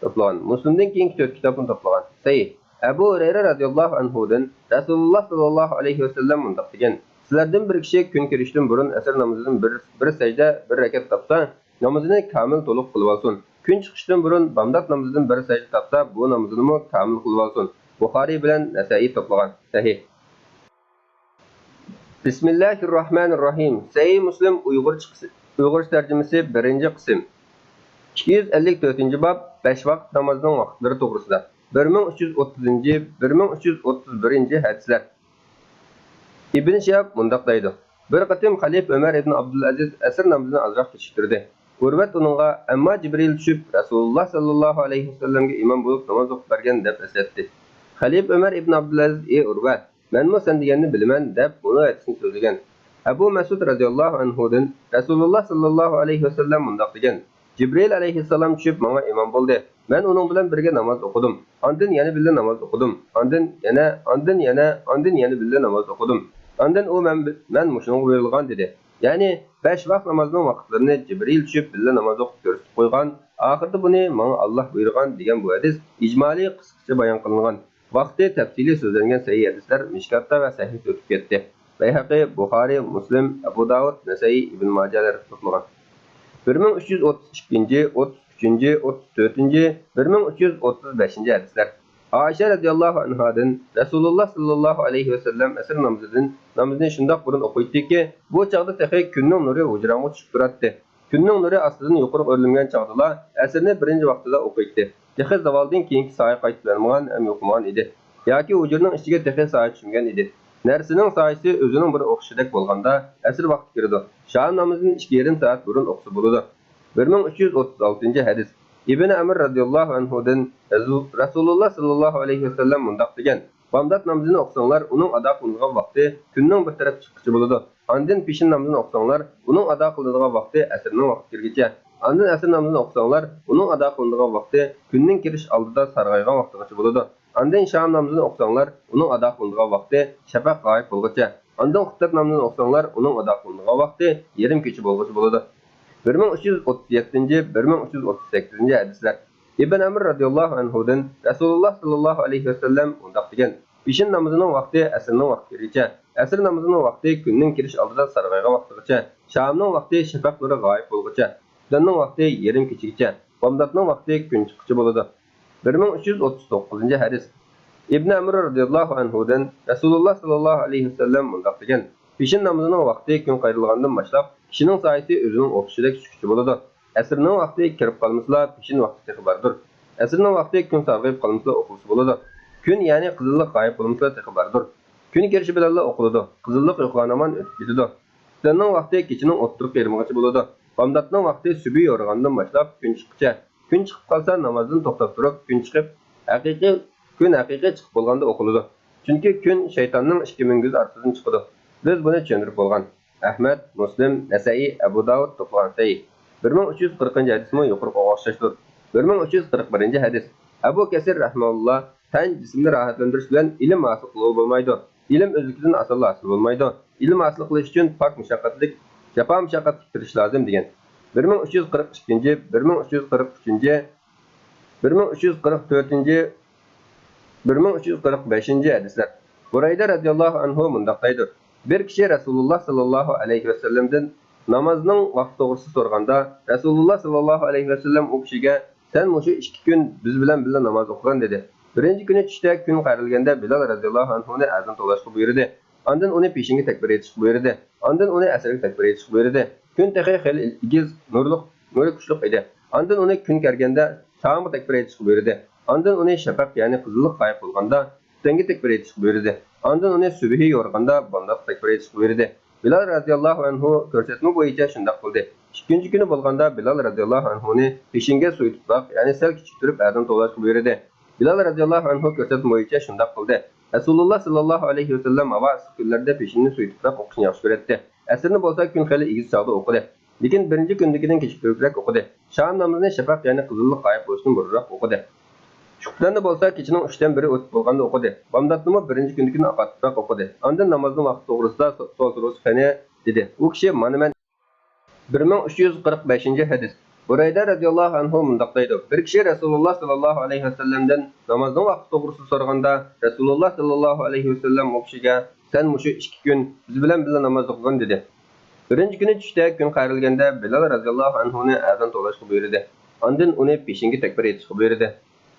توپلىغان. مۇسلىمدىن كېيىنكى تۆت كىتابنى توپلىغان. سەھىھ. ئەبۇ ھۇرەيرە رەزىياللاھۇ ئەنھۇدىن رەسۇلۇللا ساللاللاھۇ ئەلەيھى ۋەسەللەم مۇنداق دېگەن، سىلەردىن بىر كىشى كۈن كىرىشتىن بۇرۇن ئەسىر نامىزىدىن بىر، بىر سەجدە، بىر رەكەت تاپسا، نامىزىنى كامىل تولۇق قىلىۋالسۇن. كۈن چىقىشتىن بۇرۇن بامدات نامىزىدىن بىر سەجدە تاپسا، بۇ نامىزىنىمۇ كامىل قىلىۋالسۇن. بۇخارى بىلەن نەسەئىي توپلىغان. سەھىھ. بىسمىللاھىررەھمانىررەھىم. سەھىھ مۇسلىم ئۇيغۇرچە قىسىم، ئۇيغۇرچە تەرجىمىسى، بىرىنچى قىسىم. ئىككى يۈز ئەللىك تۆتىنچى باب، بەش ۋاقىت نامازنىڭ ۋاقىتلىرى توغرىسىدا. بىر مىڭ ئۈچ يۈز ئوتتۇزىنچى، بىر مىڭ ئۈچ يۈز ئوتتۇز بىرىنچى ھەدىسلەر. ئىبن شىھاب مۇنداق دەيدۇ، بىر قېتىم خەلىپە ئۆمەر ئىبن ئابدۇلئەزىز ئەسىر نامىزىنى ئازراق كېچىكتۈردى. ئۇرۋەت ئۇنىڭغا، ئەمما جىبرىئىل چۈشۈپ، رەسۇلۇللا ساللاللاھۇ ئەلەيھى ۋەسەللەمگە ئىمام بولۇپ ناماز ئوقۇپ بەرگەن، دەپ ئەسلەتتى. خەلىپە ئۆمەر ئىبن ئابدۇلئەزىز، ئى ئۇرۋەت، مەنمۇ سەن دېگەننى بىلىمەن، دەپ مۇنۇ ھەدىسنى سۆزلىگەن. ئەبۇ مەسئۇد رەزىياللاھۇ ئەنھۇدىن رەسۇلۇللا ساللاللاھۇ ئەلەيھى ۋەسەللەم مۇنداق دېگەن، جىبرىئىل ئەلەيھىسسالام چۈشۈپ ماڭا ئىمام بولدى. مەن ئۇنىڭ بىلەن بىرگە ناماز ئوقۇدۇم. ئاندىن يەنە بىللە ناماز ئوقۇدۇم. ئاندىن يەنە، ئاندىن يەنە، ئاندىن يەنە بىللە ناماز ئوقۇدۇم. ئاندىن ئۇ مەن، مەن مۇشۇنىڭغا بۇيرۇلغان دېدى. يەنى بەش ۋاق نامازنىڭ ۋاقىتلىرىنى جىبرىئىل چۈشۈپ بىللە ناماز ئوقۇپ كۆرسىتىپ قويغان، ئاخىرىدا بۇنى ماڭا ئاللا بۇيرۇغان دېگەن بۇ ھەدىس ئىجمالىي قىسقىچە بايان قىلىنغان. ۋاقتى تەپسىلىي سۆزلەنگەن سەھىھ ھەدىسلەر مىشكاتتا ۋە سەھىھتە ئۆتۈپ كەتتى. بەيھەقى، بۇخارى، مۇسلىم، ئەبۇ داۋۇد، نەسەئىي، ئىبن ماجەلەر توپلىغان. بىر مىڭ ئۈچ يۈز ئوتتۇز ئىككىنچى، ئوتتۇز ئۈچىنچى، ئوتتۇز تۆتىنچى، بىر مىڭ ئۈچ يۈز ئوتتۇز بەشىنچى ھەدىسلەر. ئائىشە رەزىياللاھۇ ئەنھادىن رەسۇلۇللا ساللاللاھۇ ئەلەيھى ۋەسەللەم ئەسىر نامىزىدىن، نامىزىنى شۇنداق بۇرۇن ئوقۇيتتىكى، بۇ چاغدا تېخى كۈننىڭ نۇرى ھۇجرامغا چۈشۈپ تۇراتتى. كۈننىڭ نۇرى ئاستىدىن يۇقىرىغا ئۆرلىمىگەن چاغدىلا ئەسىرنى بىرىنچى ۋاقتىدا ئوقۇيتتى. تېخى زاۋالدىن كېيىنكى سايە قايتىپ يانمىغان ھەم يوقىمىغان ئىدى. ياكى ھۇجرىنىڭ ئىچىگە تېخى سايە چۈشمىگەن ئىدى. نەرسىنىڭ سايىسى ئۆزىنىڭ بىر ئوخشىشىدەك بولغاندا ئەسىر ۋاقتى كىرىدۇ. شام نامىزىدىن ئىككى يېرىم سائەت بۇرۇن ئوقۇسا بولىدۇ. بىر مىڭ ئۈچ يۈز ئوتتۇز ئالتىنچى ھەدىس. ئىبن ئەمر رەزىياللاھۇ ئەنھۇدىن رەسۇ-، رەسۇلۇللا ساللاللاھۇ ئەلەيھى ۋەسەللەم مۇنداق دېگەن: بامدات نامىزىنى ئوقۇساڭلار، ئۇنىڭ ئادا قىلىنىدىغان ۋاقتى كۈننىڭ بىر تەرەپ چىققىچە بولىدۇ. ئاندىن پېشىن نامىزىنى ئوقۇساڭلار، ئۇنىڭ ئادا قىلىنىدىغان ۋاقتى ئەسىرنىڭ ۋاقتى كىرگىچە. ئاندىن ئەسىر نامىزىنى ئوقۇساڭلار، ئۇنىڭ ئادا قىلىنىدىغان ۋاقتى كۈننىڭ كىرىش ئالدىدا سارغايغان ۋاقتىغىچە بولىدۇ. ئاندىن شام نامىزىنى ئوقۇساڭلار، ئۇنىڭ ئادا قىلىنىدىغان ۋاقتى شەپەق غايىب بولغۇچە. ئاندىن خۇپتەت نامىزىنى ئوقۇساڭلار، ئۇنىڭ ئادا قىلىنىدىغان ۋاقتى يېرىم كېچە بولغۇچە بولىدۇ. بىر مىڭ ئۈچ يۈز ئوتتۇز يەتتىنچى، بىر مىڭ ئۈچ يۈز ئوتتۇز سەككىزىنچى ھەدىسلەر. ئىبن ئەمر رەزىياللاھۇ ئەنھۇدىن رەسۇلۇللا ساللاللاھۇ ئەلەيھى ۋەسەللەم مۇنداق دېگەن: پېشىن نامىزىنىڭ ۋاقتى ئەسىرنىڭ ۋاقتى كىرگىچە، ئەسىر نامىزىنىڭ ۋاقتى كۈننىڭ كىرىش ئالدىدا سارغايغان ۋاقتىغىچە، شامنىڭ ۋاقتى شەپەق نۇرى غايىب بولغۇچە، خۇپتەننىڭ ۋاقتى يېرىم كېچىگىچە، بامداتنىڭ ۋاقتى كۈن چىققۇچە بولىدۇ. بىر مىڭ ئۈچ يۈز ئوتتۇز توققۇزىنچى ھەدىس. ئىبن ئەمر رەزىياللاھۇ ئەنھۇدىن رەسۇلۇللا ساللاللاھۇ ئەلەيھى ۋەسەللەم مۇنداق دېگەن: پېشىن نامىزىنىڭ ۋاقتى كۈن قايرىلغاندىن باشلاپ، كىشىنىڭ سايىسى ئۆزىنىڭ ئوخشىشىدەك چۈشكۈچە بولىدۇ. ئەسىرنىڭ ۋاقتى كىرىپ قالمىسىلا، پېشىن ۋاقتى تېخى باردۇر. ئەسىرنىڭ ۋاقتى كۈن سارغىيىپ قالمىسىلا ئوقۇلسا بولىدۇ. كۈن، يەنى قىزىللىق غايىب بولمىسىلا تېخى باردۇر. كۈن كىرىشى بىلەنلا ئوقۇلىدۇ. قىزىللىق يوقىغان ھامان ئۆتۈپ كېتىدۇ. خۇپتەننىڭ ۋاقتى كېچىنىڭ ئوتتۇرىقى يېرىمىغىچە بولىدۇ. بامداتنىڭ ۋاقتى سۈبھى يورۇغاندىن باشلاپ كۈن چىققىچە. كۈن چىقىپ قالسا، نامازدىن توختاپ تۇرۇپ، كۈن چىقىپ، ھەقىقىي، كۈن ھەقىقىي چىقىپ بولغاندا ئوقۇلىدۇ. چۈنكى كۈن شەيتاننىڭ ئىككى مۈڭگۈزى ئارىسىدىن چىقىدۇ. بىز بۇنى چۈشەندۈرۈپ بولغان. ئەھمەد، مۇسلىم، نەسەئى، ئەبۇ داۋۇد توپلىغان سەھىھ. بىر مىڭ ئۈچ يۈز قىرىقىنچى ھەدىسمۇ يۇقىرىقىغا ئوخشاشتۇر. بىر مىڭ ئۈچ يۈز قىرىق بىرىنچى ھەدىس. ئەبۇ كەسىر رەھىمەھۇللا: تەن، جىسىمنى راھەتلەندۈرۈش بىلەن ئىلىم ھاسىل قىلغىلى بولمايدۇ. ئىلىم ئۆزلۈكىدىن ئاسانلا ھاسىل بولمايدۇ. ئىلىم ھاسىل قىلىش ئۈچۈن پاك مۇشەققەتلىك، جاپا مۇشەققەتلىك تىرىشىش لازىم دېگەن. بىر مىڭ ئۈچ يۈز قىرىق ئىككىنچى، بىر مىڭ ئۈچ يۈز قىرىق ئۈچىنچى، بىر مىڭ ئۈچ يۈز قىرىق تۆتىنچى، بىر مىڭ ئۈچ يۈز قىرىق بەشىنچى ھەدىسلەر. بۇرەيدە رەزىياللاھۇ ئەنھۇ مۇنداق دەيدۇ: بىر كىشى رەسۇلۇللا ساللاللاھۇ ئەلەيھى ۋەسەللەمدىن نامازنىڭ ۋاقتى توغرىسىدا سورىغاندا، رەسۇلۇللا ساللاللاھۇ ئەلەيھى ۋەسەللەم ئۇ كىشىگە: سەن مۇشۇ ئىككى كۈن بىز بىلەن بىللە ناماز ئوقۇغىن، دېدى. بىرىنچى كۈنى چۈشتە كۈن قايرىلگەندە بىلال رەزىياللاھۇ ئەنھۇنى ئەزان توۋلاشقا بۇيرۇدى. ئاندىن ئۇنى پېشىنگە تەكبىر ئېيتىشقا بۇيرۇدى. ئاندىن ئۇنى ئەسىرگە تەكبىر ئېيتىشقا بۇيرۇدى. كۈن تېخى خېلى ئېگىز، نۇرلۇق، نۇرى كۈچلۈك ئىدى. ئاندىن ئۇنى كۈن كىرگەندە شامغا تەكبىر ئېيتىشقا بۇيرۇدى. ئاندىن ئۇنى شەپەق، يەنى قىزىللىق غايىب بولغاندا خۇپتەنگە تەكبىر ئېيتىشقا بۇيرۇدى. ئاندىن ئۇنى سۈبھى يورۇغاندا بامداتقا تەكبىر ئېيتىشقا بۇيرۇدى. بىلال رەزىياللاھۇ ئەنھۇ كۆرسەتمە بويىچە شۇنداق قىلدى. ئىككىنچى كۈنى بولغاندا بىلال رەزىياللاھۇ ئەنھۇنى پېشىنگە سۇيى تۇپراق، يەنى سەل كىچىك تۇرۇپ ئەزان توۋلاشقا بۇيرۇدى. بىلال رەزىياللاھۇ ئەنھۇ كۆرسەتمە بويىچە شۇنداق قىلدى. رەسۇلۇللا ساللاللاھۇ ئەلەيھى ۋەسەللەم ھاۋا ئىسسىق كۈنلەردە پېشىننى سۇيى تۇپراق ئوقۇشنى ياخشى كۆرەتتى. ئەسىرنى بولسا كۈن خېلى ئېگىز چاغدا ئوقۇدى. لېكىن بىرىنچى كۈندىكىدىن كېچىكتۈرۈپرەك ئوقۇدى. شام نامىزىنى شەپەق، يەنى قىزىللىق غايىب بولۇشتىن بۇرۇنراق ئوقۇدى. خۇپتەننى بولسا كېچىنىڭ ئۈچتىن بىرى ئۆتۈپ بولغاندا ئوقۇدى. بامداتنىمۇ بىرىنچى كۈندىكىدىن ئاقارتىپراق ئوقۇدى. ئاندىن نامازنىڭ ۋاقتى توغرىسىدا سو-، سوئال سورىسا قېنى؟ دېدى. ئۇ كىشى: مانا مەن. بىر مىڭ ئۈچ يۈز قىرىق بەشىنچى ھەدىس. بۇرەيدە رەزىياللاھۇ ئەنھۇ مۇنداق دەيدۇ: بىر كىشى رەسۇلۇللا ساللاللاھۇ ئەلەيھى ۋەسەللەمدىن نامازنىڭ ۋاقتى توغرىسىدا سورىغاندا، رەسۇلۇللا ساللاللاھۇ ئەلەيھى ۋەسەللەم ئۇ كىشىگە: سەن مۇشۇ ئىككى كۈن بىز بىلەن بىللە ناماز ئوقۇغىن، دېدى. بىرىنچى كۈنى چۈشتە كۈن قايرىلگەندە بىلال رەزىياللاھۇ ئەنھۇنى ئەزان توۋلاشقا بۇيرۇدى. ئاندىن ئۇنى پېشىنگە تەكبىر ئېيتىشقا بۇيرۇدى.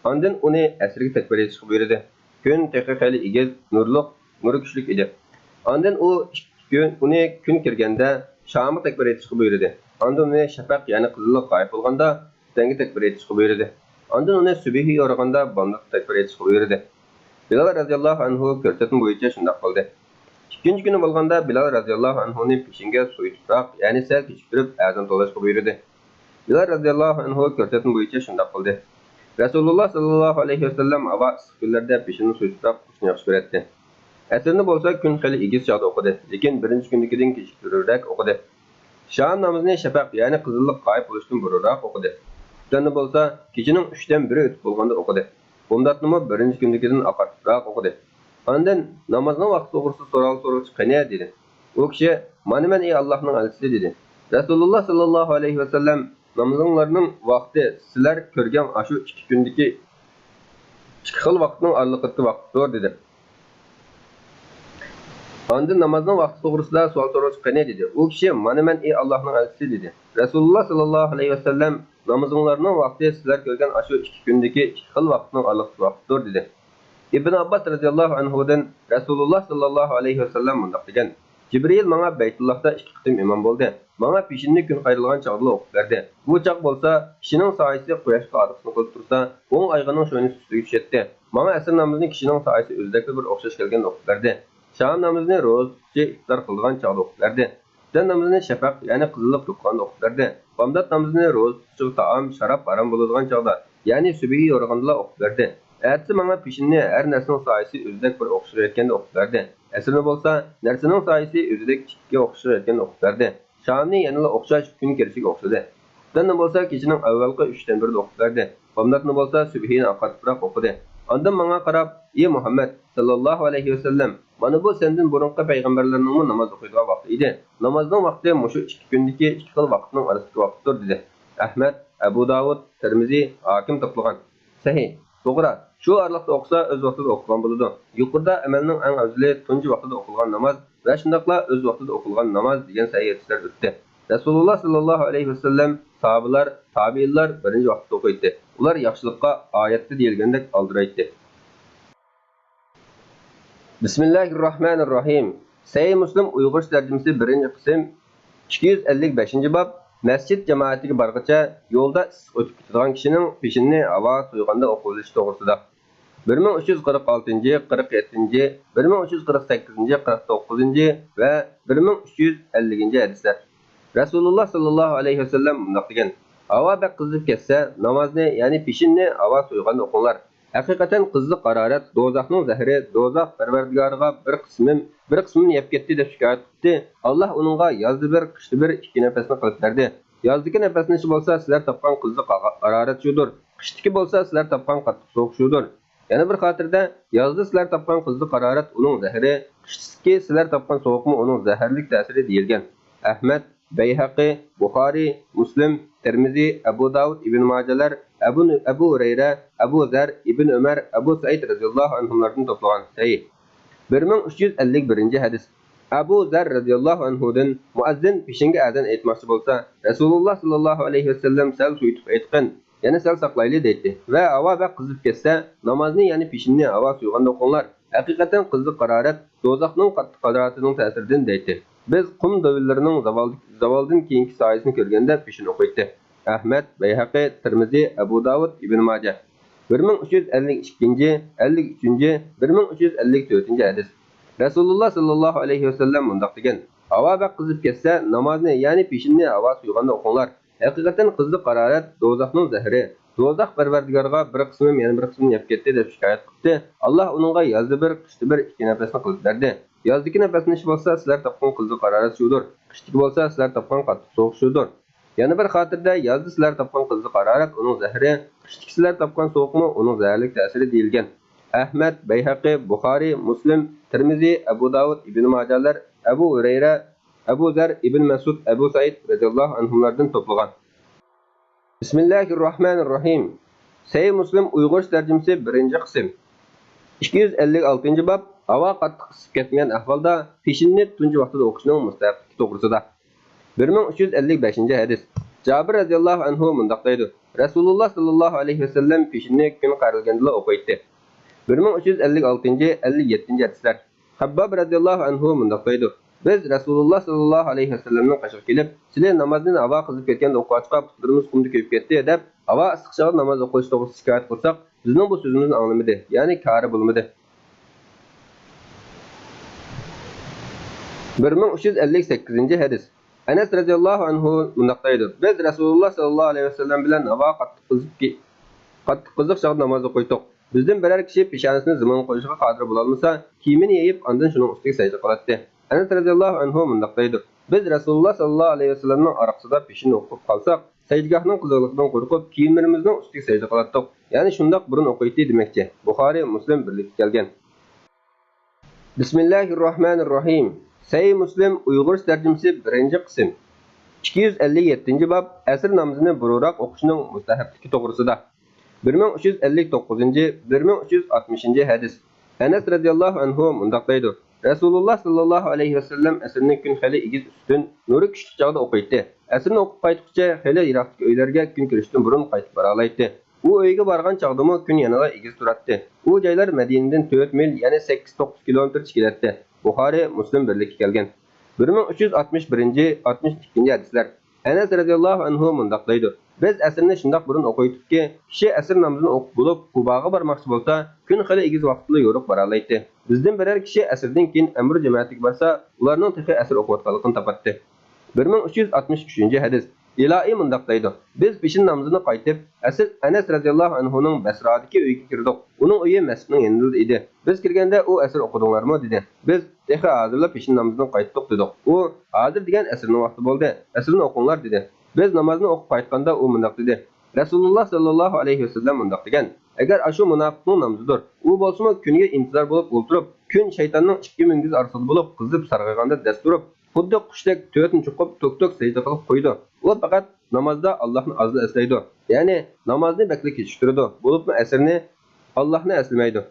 ئاندىن ئۇنى ئەسىرگە تەكبىر ئېيتىشقا بۇيرۇدى. كۈن تېخى خېلى ئېگىز، نۇرلۇق، نۇرى كۈچلۈك ئىدى. ئاندىن ئۇ ئىككى كۈن، ئۇنى كۈن كىرگەندە شامغا تەكبىر ئېيتىشقا بۇيرۇدى. ئاندىن ئۇنى شەپەق، يەنى قىزىللىق غايىب بولغاندا خۇپتەنگە تەكبىر ئېيتىشقا بۇيرۇدى. ئاندىن ئۇنى سۈبھى يورۇغاندا بامداتقا تەكبىر ئېيتىشقا بۇيرۇدى. بىلال رەزىياللاھۇ ئەنھۇ كۆرسەتمە بويىچە شۇنداق قىلدى. ئىككىنچى كۈنى بولغاندا بىلال رەزىياللاھۇ ئەنھۇنى پېشىنگە سۇيى تۇپراق، يەنى سەل كېچىكتۈرۈپ ئەزان توۋلاشقا بۇيرۇدى. بىلال رەزىياللاھۇ ئەنھۇ كۆرسەتمە بويىچە شۇنداق قىلدى. رەسۇلۇللا ساللاللاھۇ ئەلەيھى ۋەسەللەم ھاۋا ئىسسىق كۈنلەردە پېشىننى سۇيى تۇپراق ئوقۇشنى ياخشى كۆرەتتى. ئەسىرنى بولسا كۈن خېلى ئېگىز چاغدا ئوقۇدى، لېكىن بىرىنچى كۈندىكىدىن كېچىكتۈرۈپرەك ئوقۇدى. شام نامىزىنى شەپەق، يەنى قىزىللىق غايىب بولۇشتىن بۇرۇنراق ئوقۇدى. خۇپتەننى بولسا كېچىنىڭ ئۈچتىن بىرى ئۆتۈپ بولغاندا ئوقۇدى. بامداتنىمۇ بىرىنچى كۈندىكىدىن ئاقارتىپراق ئوقۇدى. ئاندىن نامازنىڭ ۋاقتى توغرىسىدا سوئال سورىغۇچە قېنى؟ دېدى. ئۇ كىشى: مانا مەن، ئى ئاللاھنىڭ ئەلچىسى، دېدى. رەسۇلۇللا ساللاللاھۇ ئەلەيھى ۋەسەللەم: نامىزىڭلارنىڭ ۋاقتى سىلەر كۆرگەن ئاشۇ ئىككى كۈندىكى ئىككى خىل ۋاقىتنىڭ ئارىلىقىدىكى ۋاقىتتۇر، دېدى. ئاندىن نامازنىڭ ۋاقتى توغرىسىدا سوئال سورىغۇچە قېنى؟ دېدى. ئۇ كىشى: مانا مەن، ئى ئاللاھنىڭ ئەلچىسى، دېدى. رەسۇلۇللا ساللاللاھۇ ئەلەيھى ۋەسەللەم: نامىزىڭلارنىڭ ۋاقتى سىلەر كۆرگەن ئاشۇ ئىككى كۈندىكى ئىككى خىل ۋاقىتنىڭ ئارىلىقىدىكى ۋاقىتتۇر، دېدى. ئىبن ئابباس رەزىياللاھۇ ئەنھۇدىن رەسۇلۇللا ساللاللاھۇ ئەلەيھى ۋەسەللەم مۇنداق دېگەن: جىبرىئىل ماڭا بەيتۇللاھتا ئىككى قېتىم ئىمام بولدى. ماڭا پېشىننى كۈن قايرىلغان چاغدىلا ئوقۇپ بەردى. بۇ چاغ بولسا كىشىنىڭ سايىسى قۇياشقا ئارقىسىنى قىلىپ تۇرسا، ئوڭ ئايىغىنىڭ شۇنىسى ئۈستىگە چۈشەتتى. ماڭا ئەسىر نامىزىنى كىشىنىڭ سايىسى ئۆزىدەكلا بىر ئوخشاش كەلگەندە ئوقۇپ بەردى. شام نامىزىنى روزا تۇتقۇچى ئىپتار قىلىدىغان چاغدا ئوقۇپ بەردى. ئەتىگەن نامىزىنى شەپەق، يەنى قىزىللىق يوقالغاندا ئوقۇپ بەردى. بامدات نامىزىنى روزا تۇتۇشىغا تائام، شاراب ھارام بولىدىغان چاغدا، يەنى سۈبھى يورۇغاندىلا ئوقۇپ بەردى. ئەتىسى ماڭا پېشىننى ھەر نەرسىنىڭ سايىسى ئۆزىدەك بىر ئوخشىغا يەتكەندە ئوقۇپ بەردى. ئەسىرنى بولسا نەرسىنىڭ سايىسى ئۆزىدەك ئىككىگە ئوخشىغا يەتكەندە ئوقۇپ بەردى. شامنى يەنىلا ئوخشاش كۈن كىرىشىگە ئوخشىدى. خوتۇننى بولسا كېچىنىڭ ئەۋۋەلقى ئۈچتىن بىرىدە ئوقۇپ بەردى. بامداتنى بولسا سۈبھىنى ئاقارتىپراق ئوقۇدى. ئاندىن ماڭا قاراپ، ئى مۇھەممەد ساللاللاھۇ ئەلەيھى ۋەسەللەم، مانا بۇ سەندىن بۇرۇنقى پەيغەمبەرلەرنىڭمۇ ناماز ئوقۇيدىغان ۋاقتى ئىدى. نامازنىڭ ۋاقتى مۇشۇ ئىككى كۈندىكى ئىككى خىل ۋاقىتنىڭ ئارىسىدىكى ۋاقىتتۇر، دېدى. ئەھمەد، ئەبۇ داۋۇد، تىرمىزى، ھاكىم توپلىغان. سەھىھ، توغرا. شۇ ئارىلىقتا ئوقۇسا ئۆز ۋاقتىدا ئوقۇغان بولىدۇ. يۇقىرىدا ئەمەلنىڭ ئەڭ ئەۋزىلى تۇنجى ۋاقتىدا ئوقۇلغان ناماز ۋە شۇنداقلا ئۆز ۋاقتىدا ئوقۇلغان ناماز دېگەن سەھىھ ھەدىسلەر ئۆتتى. رەسۇلۇللا ساللاللاھۇ ئەلەيھى ۋەسەللەم، ساھابىلار، تابىئىنلار بىرىنچى ۋاقتىدا ئوقۇيتتى. ئۇلار ياخشىلىققا ئايەتتە دېيىلگەندەك ئالدىرايتتى. بىسمىللاھىرراھمانىرراھىم. سەھىھ مۇسلىم ئۇيغۇرچە تەرجىمىسى، بىرىنچى قىسىم، ئىككى يۈز ئەللىك بەشىنچى باب. مەسچىت جامائىتىگە بارغىچە يولدا ئىسسىق ئۆتۈپ كېتىدىغان كىشىنىڭ پېشىنىنى ھاۋا سويغاندا ئوقۇۋېلىشى توغرىسىدا. بىر مىڭ ئۈچ يۈز قىرىق ئالتىنچى، قىرىق يەتتىنچى، بىر مىڭ ئۈچ يۈز قىرىق سەككىزىنچى، قىرىق توققۇزىنچى ۋە بىر مىڭ ئۈچ يۈز ئەللىكىنچى ھەدىسلەر. رەسۇلۇللا ساللاللاھۇ ئەلەيھى ۋەسەللەم مۇنداق دېگەن: ھاۋا بەك قىزىپ كەتسە، نامازنى، يەنى پېشىننى ھاۋا سويغاندا ئوقۇڭلار. ھەقىقەتەن قىزىق ھارارەت دوزاخنىڭ زەھىرى، دوزاخ پەرۋەردىگارىغا بىر قىسمىم، بىر قىسمىمنى يەپ كەتتى دەپ شىكايەت قىپتى. ئاللاھ ئۇنىڭغا يازدا بىر، قىشتا بىر ئىككى نەپەسنى قىلىپ بەردى. يازدىكى نەپەسلىنىشى بولسا سىلەر تاپقان قىزىق ھارارەت شۇدۇر. قىشتىكى بولسا سىلەر تاپقان قاتتىق سوغۇق شۇدۇر. يەنە بىر خاتىرىدە، يازدا سىلەر تاپقان قىزىق ھارارەت ئۇنىڭ زەھىرى، قىشتىكى سىلەر تاپقان سوغۇقمۇ ئۇنىڭ زەھەرلىك تەسىرى دېيىلگەن. ئەھمەد، بەيھەقى، بۇخارىي، مۇسلىم، تىرمىزى، ئەبۇ داۋۇد، ئىبن ماجەلەر، ئەبۇ، ئەبۇ ھۇرەيرە، ئەبۇ زەر، ئىبن ئۆمەر، ئەبۇ سەئىد رەزىياللاھۇ ئەنھۇملاردىن توپلىغان. سەھىھ. بىر مىڭ ئۈچ يۈز ئەللىك بىرىنچى ھەدىس. ئەبۇ زەر رەزىياللاھۇ ئەنھۇدىن، مۇئەززىن پېشىنگە ئەزان ئېيتماقچى بولسا، رەسۇلۇللا ساللاللاھۇ ئەلەيھى ۋەسەللەم سەل سويۇتۇپ ئېيتقىن، يەنە سەل ساقلايلى دەيتتى ۋە ھاۋا بەك قىزىپ كەتسە، نامازنى، يەنى پېشىننى ھاۋا سويغاندا ئوقۇڭلار. ھەقىقەتەن قىزىق ھارارەت دوزاخنىڭ قاتتىق ھارارىتىنىڭ تەسىرىدىن دەيتتى. بىز قۇم دۆۋىلىرىنىڭ زاۋال، زاۋالدىن كېيىنكى سايىسىنى كۆرگەندە پېشىن ئوقۇيتتى. ئەھمەد، بەيھەقى، تىرمىزى، ئەبۇ داۋۇد، ئىبن ماجە. بىر مىڭ ئۈچ يۈز ئەللىك ئىككىنچى، ئەللىك ئۈچىنچى، بىر مىڭ ئۈچ يۈز ئەللىك تۆتىنچى ھەدىس. رەسۇلۇللا ساللاللاھۇ ئەلەيھى ۋەسەللەم مۇنداق دېگەن: ھاۋا بەك قىزىپ كەتسە، نامازنى، يەنى پېشىننى ھاۋا سويغاندا ئوقۇڭلار. ھەقىقەتەن قىزىق ھارارەت دوزاخنىڭ زەھىرى. دوزاخ پەرۋەردىگارىغا بىر قىسمىم يەنە بىر قىسمىنى يەپ كەتتى دەپ شىكايەت قىپتى. ئاللاھ ئۇنىڭغا يازدا بىر، قىشتا بىر ئىككى نەپەسنى قىلىپ بەردى. يازدىكى نەپەسلىنىش بولسا سىلەر تاپقان قىزىق ھارارەت شۇدۇر. قىشتىكى بولسا سىلەر تاپقان قاتتىق سوغۇق شۇدۇر. يەنە بىر خاتىرىدە، يازدا سىلەر تاپقان قىزىق ھارارەت ئۇنىڭ زەھىرى، قىشتىكى سىلەر تاپقان سوغۇقمۇ ئۇنىڭ زەھەرلىك تەسىرى دېيىلگەن. ئەھمەد، بەيھەقى، بۇخارىي، مۇسلىم، تىرمىزى، ئەبۇ داۋۇد، ئىبن ماجەلەر، ئەبۇ ھۇرەيرە، ئەبۇ زەر، ئىبن مەسئۇد، ئەبۇ سەئىد رەزىياللاھۇ ئەنھۇملاردىن توپلىغان. بىسمىللاھىرراھمانىرراھىم. سەھىھ مۇسلىم ئۇيغۇرچە تەرجىمىسى، بىرىنچى قىسىم. ئىككى يۈز ئەللىك ئالتىنچى باب. ھاۋا قاتتىق ئىسسىپ كەتمىگەن ئەھۋالدا پېشىننى تۇنجى ۋاقتىدا ئوقۇشنىڭ مۇستەھەپلىكى توغرىسىدا. بىر مىڭ ئۈچ يۈز ئەللىك بەشىنچى ھەدىس. جابىر رەزىياللاھۇ ئەنھۇ مۇنداق دەيدۇ: رەسۇلۇللا ساللاللاھۇ ئەلەيھى ۋەسەللەم پېشىننى كۈن قارىلىغاندىلا ئوقۇيتتى. بىر مىڭ ئۈچ يۈز ئەللىك ئالتىنچى، ئەللىك يەتتىنچى ھەدىسلەر. خەبباب رەزىياللاھۇ ئەنھۇ مۇنداق دەيدۇ: بىز رەسۇلۇللا ساللاللاھۇ ئەلەيھى ۋەسەللەمنىڭ قېشىغا كېلىپ، سىلى نامازنى ھاۋا قىزىپ كەتكەندە ئوقۇۋاچقا، پۇتلىرىمىز قۇمدا كۆيۈپ كەتتى، دەپ، ھاۋا ئىسسىق چاغدا ناماز ئوقۇش توغرىسىدا شىكايەت قىلساق، بىزنىڭ بۇ سۆزىمىزنى ئاڭلىمىدى، يەنى كارى بولمىدى. بىر مىڭ ئۈچ يۈز ئەللىك سەككىزىنچى ھەدىس. ئەنەس رەزىياللاھۇ ئەنھۇ مۇنداق دەيدۇ: بىز رەسۇلۇللا ساللاللاھۇ ئەلەيھى ۋەسەللەم بىلەن ھاۋا قاتتىق قىزىپ كى-، قاتتىق قىزىق چاغدا ناماز ئوقۇيتتۇق. بىزدىن بىرەر كىشى پېشانىسىنى زېمىنغا قويۇشقا قادىر بولالمىسا، كىيىمىنى يېيىپ، ئاندىن شۇنىڭ ئۈستىگە سەجدە قىلاتتى. ئەنەس رەزىياللاھۇ ئەنھۇ مۇنداق دەيدۇ: بىز رەسۇلۇللا ساللاللاھۇ ئەلەيھى ۋەسەللەمنىڭ ئارقىسىدا پېشىن ئوقۇپ قالساق، سەجدىگاھنىڭ قىزىقلىقىدىن قورقۇپ، كىيىملىرىمىزنىڭ ئۈستىگە سەجدە قىلاتتۇق. يەنى شۇنداق بۇرۇن ئوقۇيتتى دېمەكچى. بۇخارىي، مۇسلىم بىرلىككە كەلگەن. بىسمىللاھىرراھمانىرراھىم. سەھىھ مۇسلىم ئۇيغۇرچە تەرجىمىسى، بىرىنچى قىسىم. ئىككى يۈز ئەللىك يەتتىنچى باب. ئەسىر نامىزىنى بۇرۇنراق ئوقۇشنىڭ مۇستەھەپلىكى توغرىسىدا. بىر مىڭ ئۈچ يۈز ئەللىك توققۇزىنچى، بىر مىڭ ئۈچ يۈز ئاتمىشىنچى ھەدىس. ئەنەس رەزىياللاھۇ ئەنھۇ مۇنداق دەيدۇ: رەسۇلۇللا ساللاللاھۇ ئەلەيھى ۋەسەللەم ئەسىرنى كۈن خېلى ئېگىز ئۈستۈن، نۇرى كۈچلۈك چاغدا ئوقۇيتتى. ئەسىرنى ئوقۇپ قايتقۇچە خېلى يىراقتىكى ئۆيلەرگە كۈن كىرىشتىن بۇرۇن قايتىپ بارالايتتى. ئۇ ئۆيگە بارغان چاغدىمۇ كۈن يەنىلا ئېگىز تۇراتتى. ئۇ جايلار مەدىنىدىن تۆت مىل، يەنى سەككىز توققۇز كىلومېتىر چېكىنەتتى. بۇخارىي، مۇسلىم بىرلىككە كەلگەن. بىر مىڭ ئۈچ يۈز ئاتمىش بىرىنچى، ئاتمىش ئىككىنچى ھەدىسلەر. ئەنەس رەزىياللاھۇ ئەنھۇ مۇنداق دەيدۇ: بىز ئەسىرنى شۇنداق بۇرۇن ئوقۇيتتۇقكى، كىشى ئەسىر نامىزىنى ئوقۇپ بولۇپ، قۇباغا بارماقچى بولسا، كۈن خېلى ئېگىز ۋاقىتتىلا يورۇق بارالايتتى. بىزدىن بىرەر كىشى ئەسىردىن كېيىن ئەمىر جامائەتكە بارسا، ئۇلارنىڭ تېخى ئەسىر ئوقۇۋاتقانلىقىنى تاپاتتى. بىر مىڭ ئۈچ يۈز ئاتمىش ئۈچىنچى ھەدىس. ئىلائى مۇنداق دەيدۇ: بىز پېشىن نامىزىنى قايتىپ، ئەسىر-، ئەنەس رەزىياللاھۇ ئەنھۇنىڭ بەسرادىكى ئۆيىگە كىردۇق. ئۇنىڭ ئۆيى مەسچىتنىڭ يېنىدا ئىدى. بىز كىرگەندە ئۇ: «ئەسىر ئوقۇدۇڭلارمۇ؟» دېدى. بىز: «تېخى ھازىرلا پېشىن نامىزىنى قايتتۇق» دېدۇق. ئۇ: «ھازىر دېگەن ئەسىرنىڭ ۋاقتى بولدى. ئەسىرنى ئوقۇڭلار» دېدى. بىز نامازنى ئوقۇپ قايتقاندا ئۇ مۇنداق دېدى: رەسۇلۇللا ساللاللاھۇ ئەلەيھى ۋەسەللەم مۇنداق دېگەن: «ئەگەر ئاشۇ مۇناپىقنىڭ نامىزىدۇر، ئۇ بولسىمۇ كۈنگە ئىنتىزار بولۇپ ئولتۇرۇپ، كۈن شەيتاننىڭ ئىككى مۈڭگۈزى ئارىسىدا بولۇپ، قىزىپ سارغايغاندا دەس تۇرۇپ، خۇددى قۇشتەك تۆتىنى چوقۇپ، توك-توك سەجدە قىلىپ قويىدۇ. ئۇ پەقەت نامازدا ئاللاھنى ئازلا ئەسلەيدۇ، يەنى نامازنى بەكلا كېچىكتۈرىدۇ، بولۇپمۇ ئەسىرنى ئاللاھنى ئەسلىمەيدۇ.»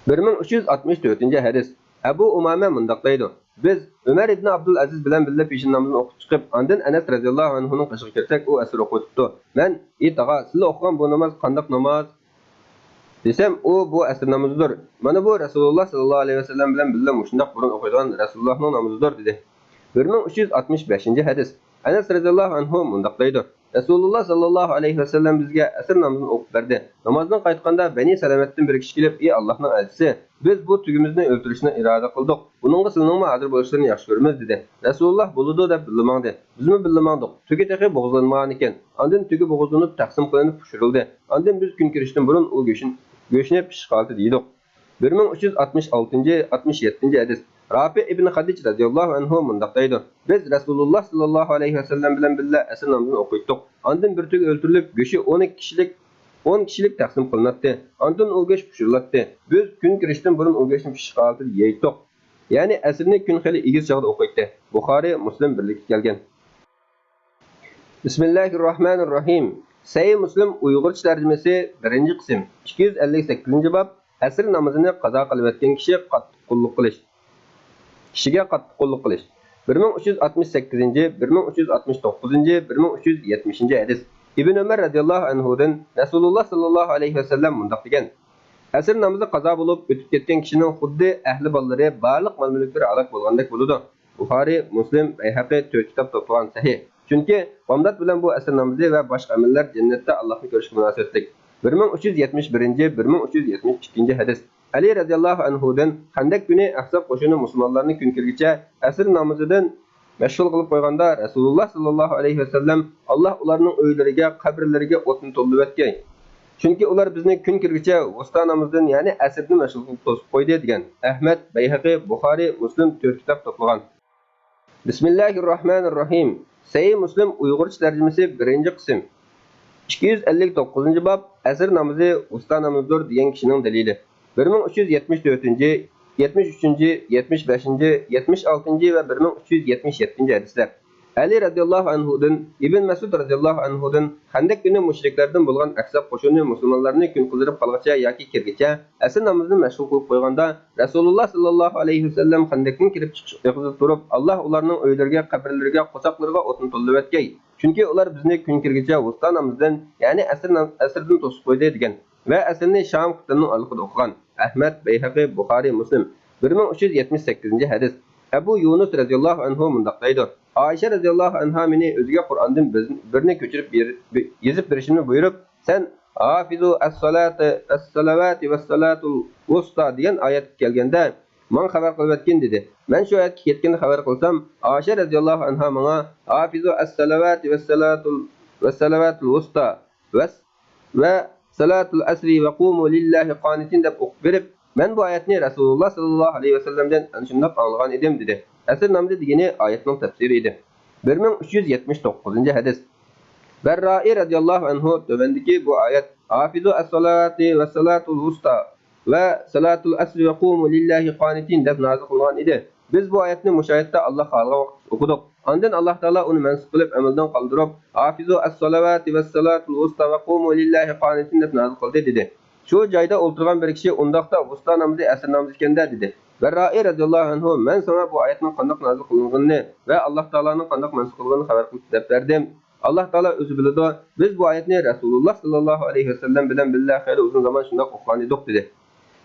بىر مىڭ ئۈچ يۈز ئاتمىش تۆتىنچى ھەدىس. ئەبۇ ئۇمامە مۇنداق دەيدۇ: بىز ئۆمەر ئىبنى ئابدۇلئەزىز بىلەن بىللە پېشىن نامىزىنى ئوقۇپ چىقىپ، ئاندىن ئەنەس رەزىياللاھۇ ئەنھۇنىڭ قېشىغا كىرسەك، ئۇ ئەسىر ئوقۇۋېتىپتۇ. مەن: «ئى تاغا، سىلە ئوقۇغان بۇ ناماز قانداق ناماز؟» دېسەم، ئۇ: «بۇ ئەسىر نامىزىدۇر. مانا بۇ رەسۇلۇللا ساللاللاھۇ ئەلەيھى ۋەسەللەم بىلەن بىللە مۇشۇنداق بۇرۇن ئوقۇيدىغان رەسۇلۇللاھنىڭ نامىزىدۇر» دېدى. بىر مىڭ ئۈچ يۈز ئاتمىش بەشىنچى ھەدىس. ئەنەس رەزىياللاھۇ ئەنھۇ مۇنداق دەيدۇ: رەسۇلۇللا ساللاللاھۇ ئەلەيھى ۋەسەللەم بىزگە ئەسىر نامىزىنى ئوقۇپ بەردى. نامازدىن قايتقاندا بەنى سەلەمەتتىن بىر كىشى كېلىپ: «ئى ئاللاھنىڭ ئەلچىسى، بىز بۇ تۆگىمىزنى ئۆلتۈرۈشنى ئىرادە قىلدۇق. بۇنىڭغا سىلىنىڭمۇ ھازىر بولۇشلىرىنى ياخشى كۆرىمىز» دېدى. رەسۇلۇللا: «بولىدۇ» دەپ بىللە ماڭدى. بىزمۇ بىللە ماڭدۇق. تۆگە تېخى بوغۇزلانمىغانىكەن. ئاندىن تۆگە بوغۇزلىنىپ تەقسىم قىلىنىپ پىشۇرۇلدى. ئاندىن بىز كۈن كىرىشتىن بۇرۇن ئۇ گۆشىنى، گۆشىنى پىششىق ھالىتىدە يېدۇق. بىر مىڭ ئۈچ يۈز ئاتمىش ئالتىنچى، ئاتمىش يەتتىنچى ھەدىس. رافىئ ئىبن خەدىج رەزىياللاھۇ ئەنھۇ مۇنداق دەيدۇ: بىز رەسۇلۇللا ساللاللاھۇ ئەلەيھى ۋەسەللەم بىلەن بىللە ئەسىر نامىزىنى ئوقۇيتتۇق. ئاندىن بىر تۆگە ئۆلتۈرۈلۈپ، گۆشى ئون ئىككى كىشىلىك، ئون كىشىلىك تەقسىم قىلىناتتى. ئاندىن ئۇ گۆش پىشۇرۇلاتتى. بىز كۈن كىرىشتىن بۇرۇن ئۇ گۆشنى پىششىق ھالىتىدە يەيتتۇق. يەنى ئەسىرنى كۈن خېلى ئېگىز چاغدا ئوقۇيتتى. بۇخارىي، مۇسلىم بىرلىككە كەلگەن. بىسمىللاھىررەھمانىررەھىم. سەھىھ مۇسلىم ئۇيغۇرچە تەرجىمىسى، بىرىنچى قىسىم، ئىككى يۈز ئەللىك سەككىزىنچى باب، ئەسىر نامىزىنى قازا قىلىۋەتكەن كىشى قاتتىق قۇللۇق قىلىش. كىشىگە قاتتىق قۇللۇق قىلىش. بىر مىڭ ئۈچ يۈز ئاتمىش سەككىزىنچى، بىر مىڭ ئۈچ يۈز ئاتمىش توققۇزىنچى، بىر مىڭ ئۈچ يۈز يەتمىشىنچى ھەدىس. ئىبن ئۆمەر رەزىياللاھۇ ئەنھۇدىن رەسۇلۇللا ساللاللاھۇ ئەلەيھى ۋەسەللەم مۇنداق دېگەن: ئەسىر نامىزى قازا بولۇپ ئۆتۈپ كەتكەن كىشىنىڭ خۇددى ئەھلى بالىلىرى، بارلىق مال-مۈلۈكلىرى ھالاك بولغاندەك بولىدۇ. بۇخارىي، مۇسلىم، بەيھەقى تۆت كىتاب توپلىغان سەھىھ. چۈنكى بامدات بىلەن بۇ ئەسىر نامىزى ۋە باشقا ئەمەللەر جەننەتتە ئاللاھنى كۆرۈشكە مۇناسىۋەتلىك. بىر مىڭ ئۈچ يۈز يەتمىش بىرىنچى، بىر مىڭ ئۈچ يۈز يەتمىش ئىككىنچى ھەدىس. ئەلى رەزىياللاھۇ ئەنھۇدىن خەندەك كۈنى ئەھزاب قوشۇنى مۇسۇلمانلارنى كۈن كىرگىچە ئەسىر نامىزىدىن مەشغۇل قىلىپ قويغاندا، رەسۇلۇللا ساللاللاھۇ ئەلەيھى ۋەسەللەم: «ئاللاھ ئۇلارنىڭ ئۆيلىرىگە، قەبرىلىرىگە ئوتنى تولىۋەتكەي. چۈنكى ئۇلار بىزنى كۈن كىرگۈچە ۋۇستا نامىزىدىن، يەنى ئەسىردىن مەشغۇل قىلىپ توسۇپ قويدى» دېگەن. ئەھمەد، بەيھەقى، بۇخارىي، مۇسلىم تۆت كىتاب توپلىغان. بىسمىللاھىررەھمانىررەھىم. سەھىھ مۇسلىم ئۇيغۇرچە تەرجىمىسى، بىرىنچى قىسىم. ئىككى يۈز ئەللىك توققۇزىنچى باب، ئەسىر نامىزى ۋۇستا نامىزىدۇر دېگەن كىشىنىڭ دەلىلى. بىر مىڭ ئۈچ يۈز يەتمىش تۆتىنچى، يەتمىش ئۈچىنچى، يەتمىش بەشىنچى، يەتمىش ئالتىنچى ۋە بىر مىڭ ئۈچ يۈز يەتمىش يەتتىنچى ھەدىسلەر. ئەلى رەزىياللاھۇ ئەنھۇدىن، ئىبن مەسئۇد رەزىياللاھۇ ئەنھۇدىن، خەندەك كۈنى مۇشرىكلەردىن بولغان ئەھزاب قوشۇنى مۇسۇلمانلارنى كۈن قىزىرىپ قالغىچە ياكى كىرگىچە ئەسىر نامىزىنى مەشغۇل قىلىپ قويغاندا، رەسۇلۇللا ساللاللاھۇ ئەلەيھى ۋەسەللەم خەندەكتىن كىرىپ چىقىش ئېغىزىدا تۇرۇپ، «ئاللاھ ئۇلارنىڭ ئۆيلىرىگە، قەبرىلىرىگە، قورساقلىرىغا ئوتنى تولىۋەتكەي. چۈنكى ئۇلار بىزنى كۈن كىرگىچە ۋۇستا نامىزىدىن، يەنى ئەسىر نام-، ئەسىردىن توسۇپ قويدى» دېگەن ۋە ئەسىرنى شام قىتاننىڭ ئارىلىقىدا ئوقۇغان. ئەھمەد، بەيھەقى، بۇخارىي، مۇسلىم. بىر مىڭ ئۈچ يۈز يەتمىش سەككىزىنچى ھەدىس. ئەبۇ يۇنۇس رەزىياللاھۇ ئەنھۇ مۇنداق دەيدۇ: ئائىشە رەزىياللاھۇ ئەنھا مېنى ئۆزىگە قۇرئاندىن بىز-، بىرنى كۆچۈرۈپ بېر-، بى-، يېزىپ بېرىشىمنى بۇيرۇپ، سەن «ھافىزۇ ئەسسالاتى، ئەسسالەۋاتى ۋەسسالاتۇل ۋۇستا» دېگەن ئايەتكە كەلگەندە، ماڭا خەۋەر قىلىۋەتكىن، دېدى. مەن شۇ ئايەتكە يەتكەندە خەۋەر قىلسام، ئائىشە رەزىياللاھۇ ئەنھا ماڭا «ھافىزۇ ئەسسالەۋاتى ۋەسسالاتۇل، ۋەسسالاتۇل ۋۇستا ۋەس-، ۋە سالاتۇل ئەسرى ۋە قۇمۇ لىللاھى قانىتىن» دەپ ئوقۇپ بېرىپ، مەن بۇ ئايەتنى رەسۇلۇللا ساللاللاھۇ ئەلەيھى ۋەسەللەمدىن ئەنە شۇنداق ئاڭلىغان ئىدىم، دېدى. ئەسىر نامىزى دېگىنى ئايەتنىڭ تەپسىرى ئىدى. بىر مىڭ ئۈچ يۈز يەتمىش توققۇزىنچى ھەدىس. بەررائى رەزىياللاھۇ ئەنھۇ تۆۋەندىكى بۇ ئايەت، «ھافىزۇ ئەسسالاتى ۋەسسالاتۇل ۋۇستا ۋە سالاتۇل ئەسرى ۋە قۇمۇ لىللاھى قانىتىن» دەپ نازىل قىلغان ئىدى. بىز بۇ ئايەتنى مۇشۇ ئايەتتە ئاللاھ خالىغان ۋاقىتتا ئوقۇدۇق. ئاندىن ئاللاھ تائالا ئۇنى مەنسۇخ قىلىپ، ئەمەلدىن قالدۇرۇپ، «ھافىزۇ ئەسسالاتى ۋەسسالاتۇل ۋۇستا ۋە قۇمۇ لىللاھى قانىتىن» دەپ نازىل قىلدى، دېدى. شۇ جايدا ئولتۇرغان بىر كىشى: «ئۇنداقتا ۋۇستا نامىزى ئەسىر نامىزى ئىكەندە؟» دېدى. بەررائى رەزىياللاھۇ ئەنھۇ: «مەن ساڭا بۇ ئايەتنىڭ قانداق نازىل قىلىنغىنىنى ۋە ئاللاھ تائالانىڭ قانداق مەنسۇخ قىلغىنىنى خەۋەر قىلىپ دەپ بەردىم. ئاللاھ تائالا ئۆزى بىلىدۇ. بىز بۇ ئايەتنى رەسۇلۇللا ساللاللاھۇ ئەلەيھى ۋەسەللەم بىلەن بىللە خېلى ئۇزۇن زامان شۇنداق ئوقۇغان ئىدۇق» دېدى.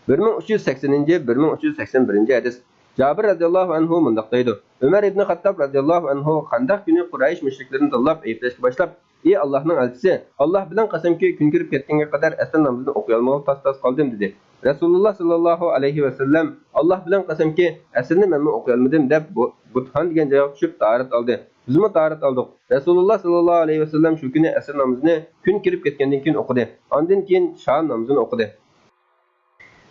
بىر مىڭ ئۈچ يۈز سەكسىنىنچى، بىر مىڭ ئۈچ يۈز سەكسەن بىرىنچى ھەدىس. جابىر رەزىياللاھۇ ئەنھۇ مۇنداق دەيدۇ: ئۆمەر ئىبنى خەتتاب رەزىياللاھۇ ئەنھۇ خەندەق كۈنى قۇرەيش مۇشرىكلىرىنى تاللاپ ئەيىبلەشكە باشلاپ، «ئى ئاللاھنىڭ ئەلچىسى، ئاللاھ بىلەن قەسەمكى، كۈن كىرىپ كەتكەنگە قەدەر ئەسىر نامىزىنى ئوقۇيالمىغىلى تاس-تاس قالدىم» دېدى. رەسۇلۇللا ساللاللاھۇ ئەلەيھى ۋەسەللەم، «ئاللاھ بىلەن قەسەمكى، ئەسىرنى مەنمۇ ئوقۇيالمىدىم» دەپ، بۇ-، بۇتھان دېگەن جايغا چۈشۈپ تاھارەت ئالدى. بىزمۇ تاھارەت ئالدۇق. رەسۇلۇللا ساللاللاھۇ ئەلەيھى ۋەسەللەم شۇ كۈنى ئەسىر نامىزىنى كۈن كىرىپ كەتكەندىن كېيىن ئوقۇدى. ئاندىن كېيىن شام نامىزىنى ئوقۇدى.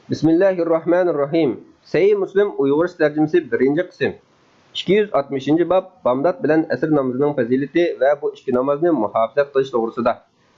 بىسمىللاھىررەھمانىررەھىم. سەھىھ مۇسلىم ئۇيغۇرچە تەرجىمىسى، بىرىنچى قىسىم. ئىككى يۈز ئاتمىشىنچى باب، بامدات بىلەن ئەسىر نامىزىنىڭ پەزىلىتى ۋە بۇ ئىككى نامازنى مۇھاپىزەت قىلىش توغرىسىدا.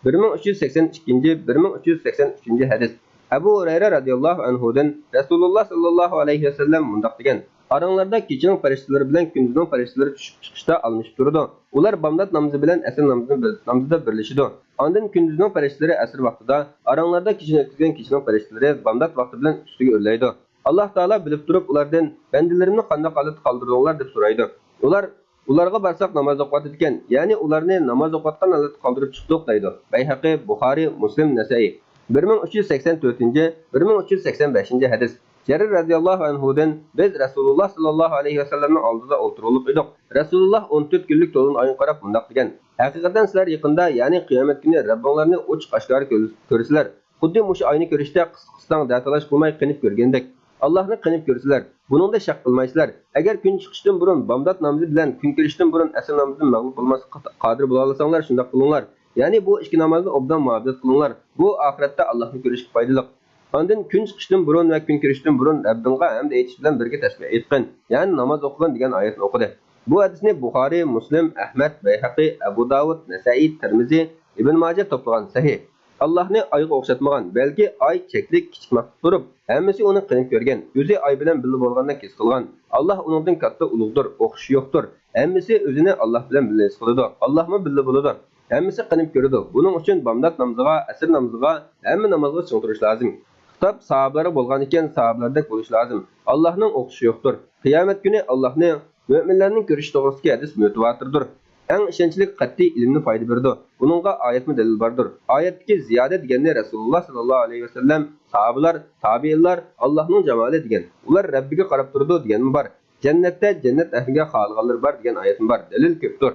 بىر مىڭ ئۈچ يۈز سەكسەن ئىككىنچى، بىر مىڭ ئۈچ يۈز سەكسەن ئۈچىنچى ھەدىس. ئەبۇ ھۇرەيرە رەزىياللاھۇ ئەنھۇدىن رەسۇلۇللا ساللاللاھۇ ئەلەيھى ۋەسەللەم مۇنداق دېگەن: «ئاراڭلاردا كېچىنىڭ پەرىشتىلىرى بىلەن كۈندۈزنىڭ پەرىشتىلىرى چۈشۈپ چىقىشتا ئالمىشىپ تۇرىدۇ. ئۇلار بامدات نامىزى بىلەن ئەسىر نامىزىنى بىر، نامىزىدا بىرلىشىدۇ. ئاندىن كۈندۈزنىڭ پەرىشتىلىرى ئەسىر ۋاقتىدا، ئاراڭلاردا كېچىنى ئۆتكۈزگەن كېچىنىڭ پەرىشتىلىرى بامدات ۋاقتى بىلەن ئۈستىگە ئۆرلەيدۇ. ئاللاھ تائالا بىلىپ تۇرۇپ ئۇلاردىن، بەندىلىرىمنى قانداق ھالەتتە قالدۇردۇڭلار؟» دەپ سورايدۇ. ئۇلار، «ئۇلارغا بارساق ناماز ئوقۇۋاتىدىكەن، يەنى ئۇلارنى ناماز ئوقۇۋاتقان ھالەتتە قالدۇرۇپ چىقتۇق» دەيدۇ. بەيھەقى، بۇخارىي، مۇسلىم، نەسەئىي. بىر مىڭ ئۈچ يۈز سەكسەن تۆتىنچى، بىر مىڭ ئۈچ يۈز سەكسەن بەشىنچى ھەدىس. جەرىر رەزىياللاھۇ ئەنھۇدىن، بىز رەسۇلۇللا ساللاللاھۇ ئەلەيھى ۋەسەللەمنىڭ ئالدىدا ئولتۇرغۇلۇق ئىدۇق. رەسۇلۇللا ئون تۆت كۈنلۈك تولغان ئايغا قاراپ مۇنداق دېگەن: «ھەقىقەتەن سىلەر يېقىندا، يەنى قىيامەت كۈنى رەببىڭلارنى ئوچۇق ئاشكارا كۆر-، كۆرىسىلەر. خۇددى مۇشۇ ئاينى كۆرۈشتە قىس-، قىستاڭ دەتالاش قىلماي قېنىپ كۆرگەندەك. ئاللاھنى قېنىپ كۆرىسىلەر. بۇنىڭدا شەك قىلمايسىلەر. ئەگەر كۈن چىقىشتىن بۇرۇن بامدات نامىزى بىلەن كۈن كىرىشتىن بۇرۇن ئەسىر نامىزىدىن مەغلۇپ بولماسلىققا قادىر بولالىساڭلار، شۇنداق قىلىڭلار. يەنى بۇ ئىككى نامازنى ئوبدان مۇھاپىزەت قىلىڭلار. بۇ ئاخىرەتتە ئاللاھنى كۆرۈشكە پايدىلىق. ئاندىن كۈن چىقىشتىن بۇرۇن ۋە كۈن كىرىشتىن بۇرۇن رەببىڭغا ھەمد ئېيتىش بىلەن بىرگە تەسبىھ ئېيتقىن، يەنى ناماز ئوقۇغىن» دېگەن ئايەتنى ئوقۇدى. بۇ ھەدىسنى بۇخارىي، مۇسلىم، ئەھمەد، بەيھەقى، ئەبۇ داۋۇد، نەسەئىي، تىرمىزى، ئىبن ماجە توپلىغان سەھىھ. ئاللاھنى ئايغا ئوخشاتمىغان، بەلكى ئاي چەكلىك، كىچىك مەخلۇق تۇرۇپ، ھەممىسى ئۇنى قېنىپ كۆرگەن، ئۆزى ئاي بىلەن بىللە بولغاندەك ھېس قىلغان. ئاللاھ ئۇنىڭدىن كاتتا، ئۇلۇغدۇر، ئوخشىشى يوقتۇر. ھەممىسى ئۆزىنى ئاللاھ بىلەن بىللە ھېس قىلىدۇ. ئاللاھمۇ بىللە بولىدۇ. ھەممىسى قېنىپ كۆرىدۇ. بۇنىڭ ئۈچۈن بامدات نامىزىغا، ئەسىر نامىزىغا، ھەممە نامازغا چىڭ تۇرۇش لازىم. خىتاب ساھابىلارغا بولغانىكەن، ساھابىلاردەك بولۇش لازىم. ئاللاھنىڭ ئوخشىشى يوقتۇر. قىيامەت كۈنى ئاللاھنى، مۆمىنلەرنىڭ كۆرۈشى توغرىسىدىكى ھەدىس مۇتەۋاتىردۇر. ئەڭ ئىشەنچلىك قەتئىي ئىلىمنى پايدا بېرىدۇ. بۇنىڭغا ئايەتمۇ دەلىل باردۇر. ئايەتتىكى زىيادە دېگەننى رەسۇلۇللا ساللاللاھۇ ئەلەيھى ۋەسەللەم، ساھابىلار، تابىئىنلار، ئاللاھنىڭ جامالى دېگەن. ئۇلار رەببىگە قاراپ تۇرىدۇ دېگەنمۇ بار. جەننەتتە جەننەت ئەھلىگە خالىغانلىرى بار دېگەن ئايەتمۇ بار. دەلىل كۆپتۇر.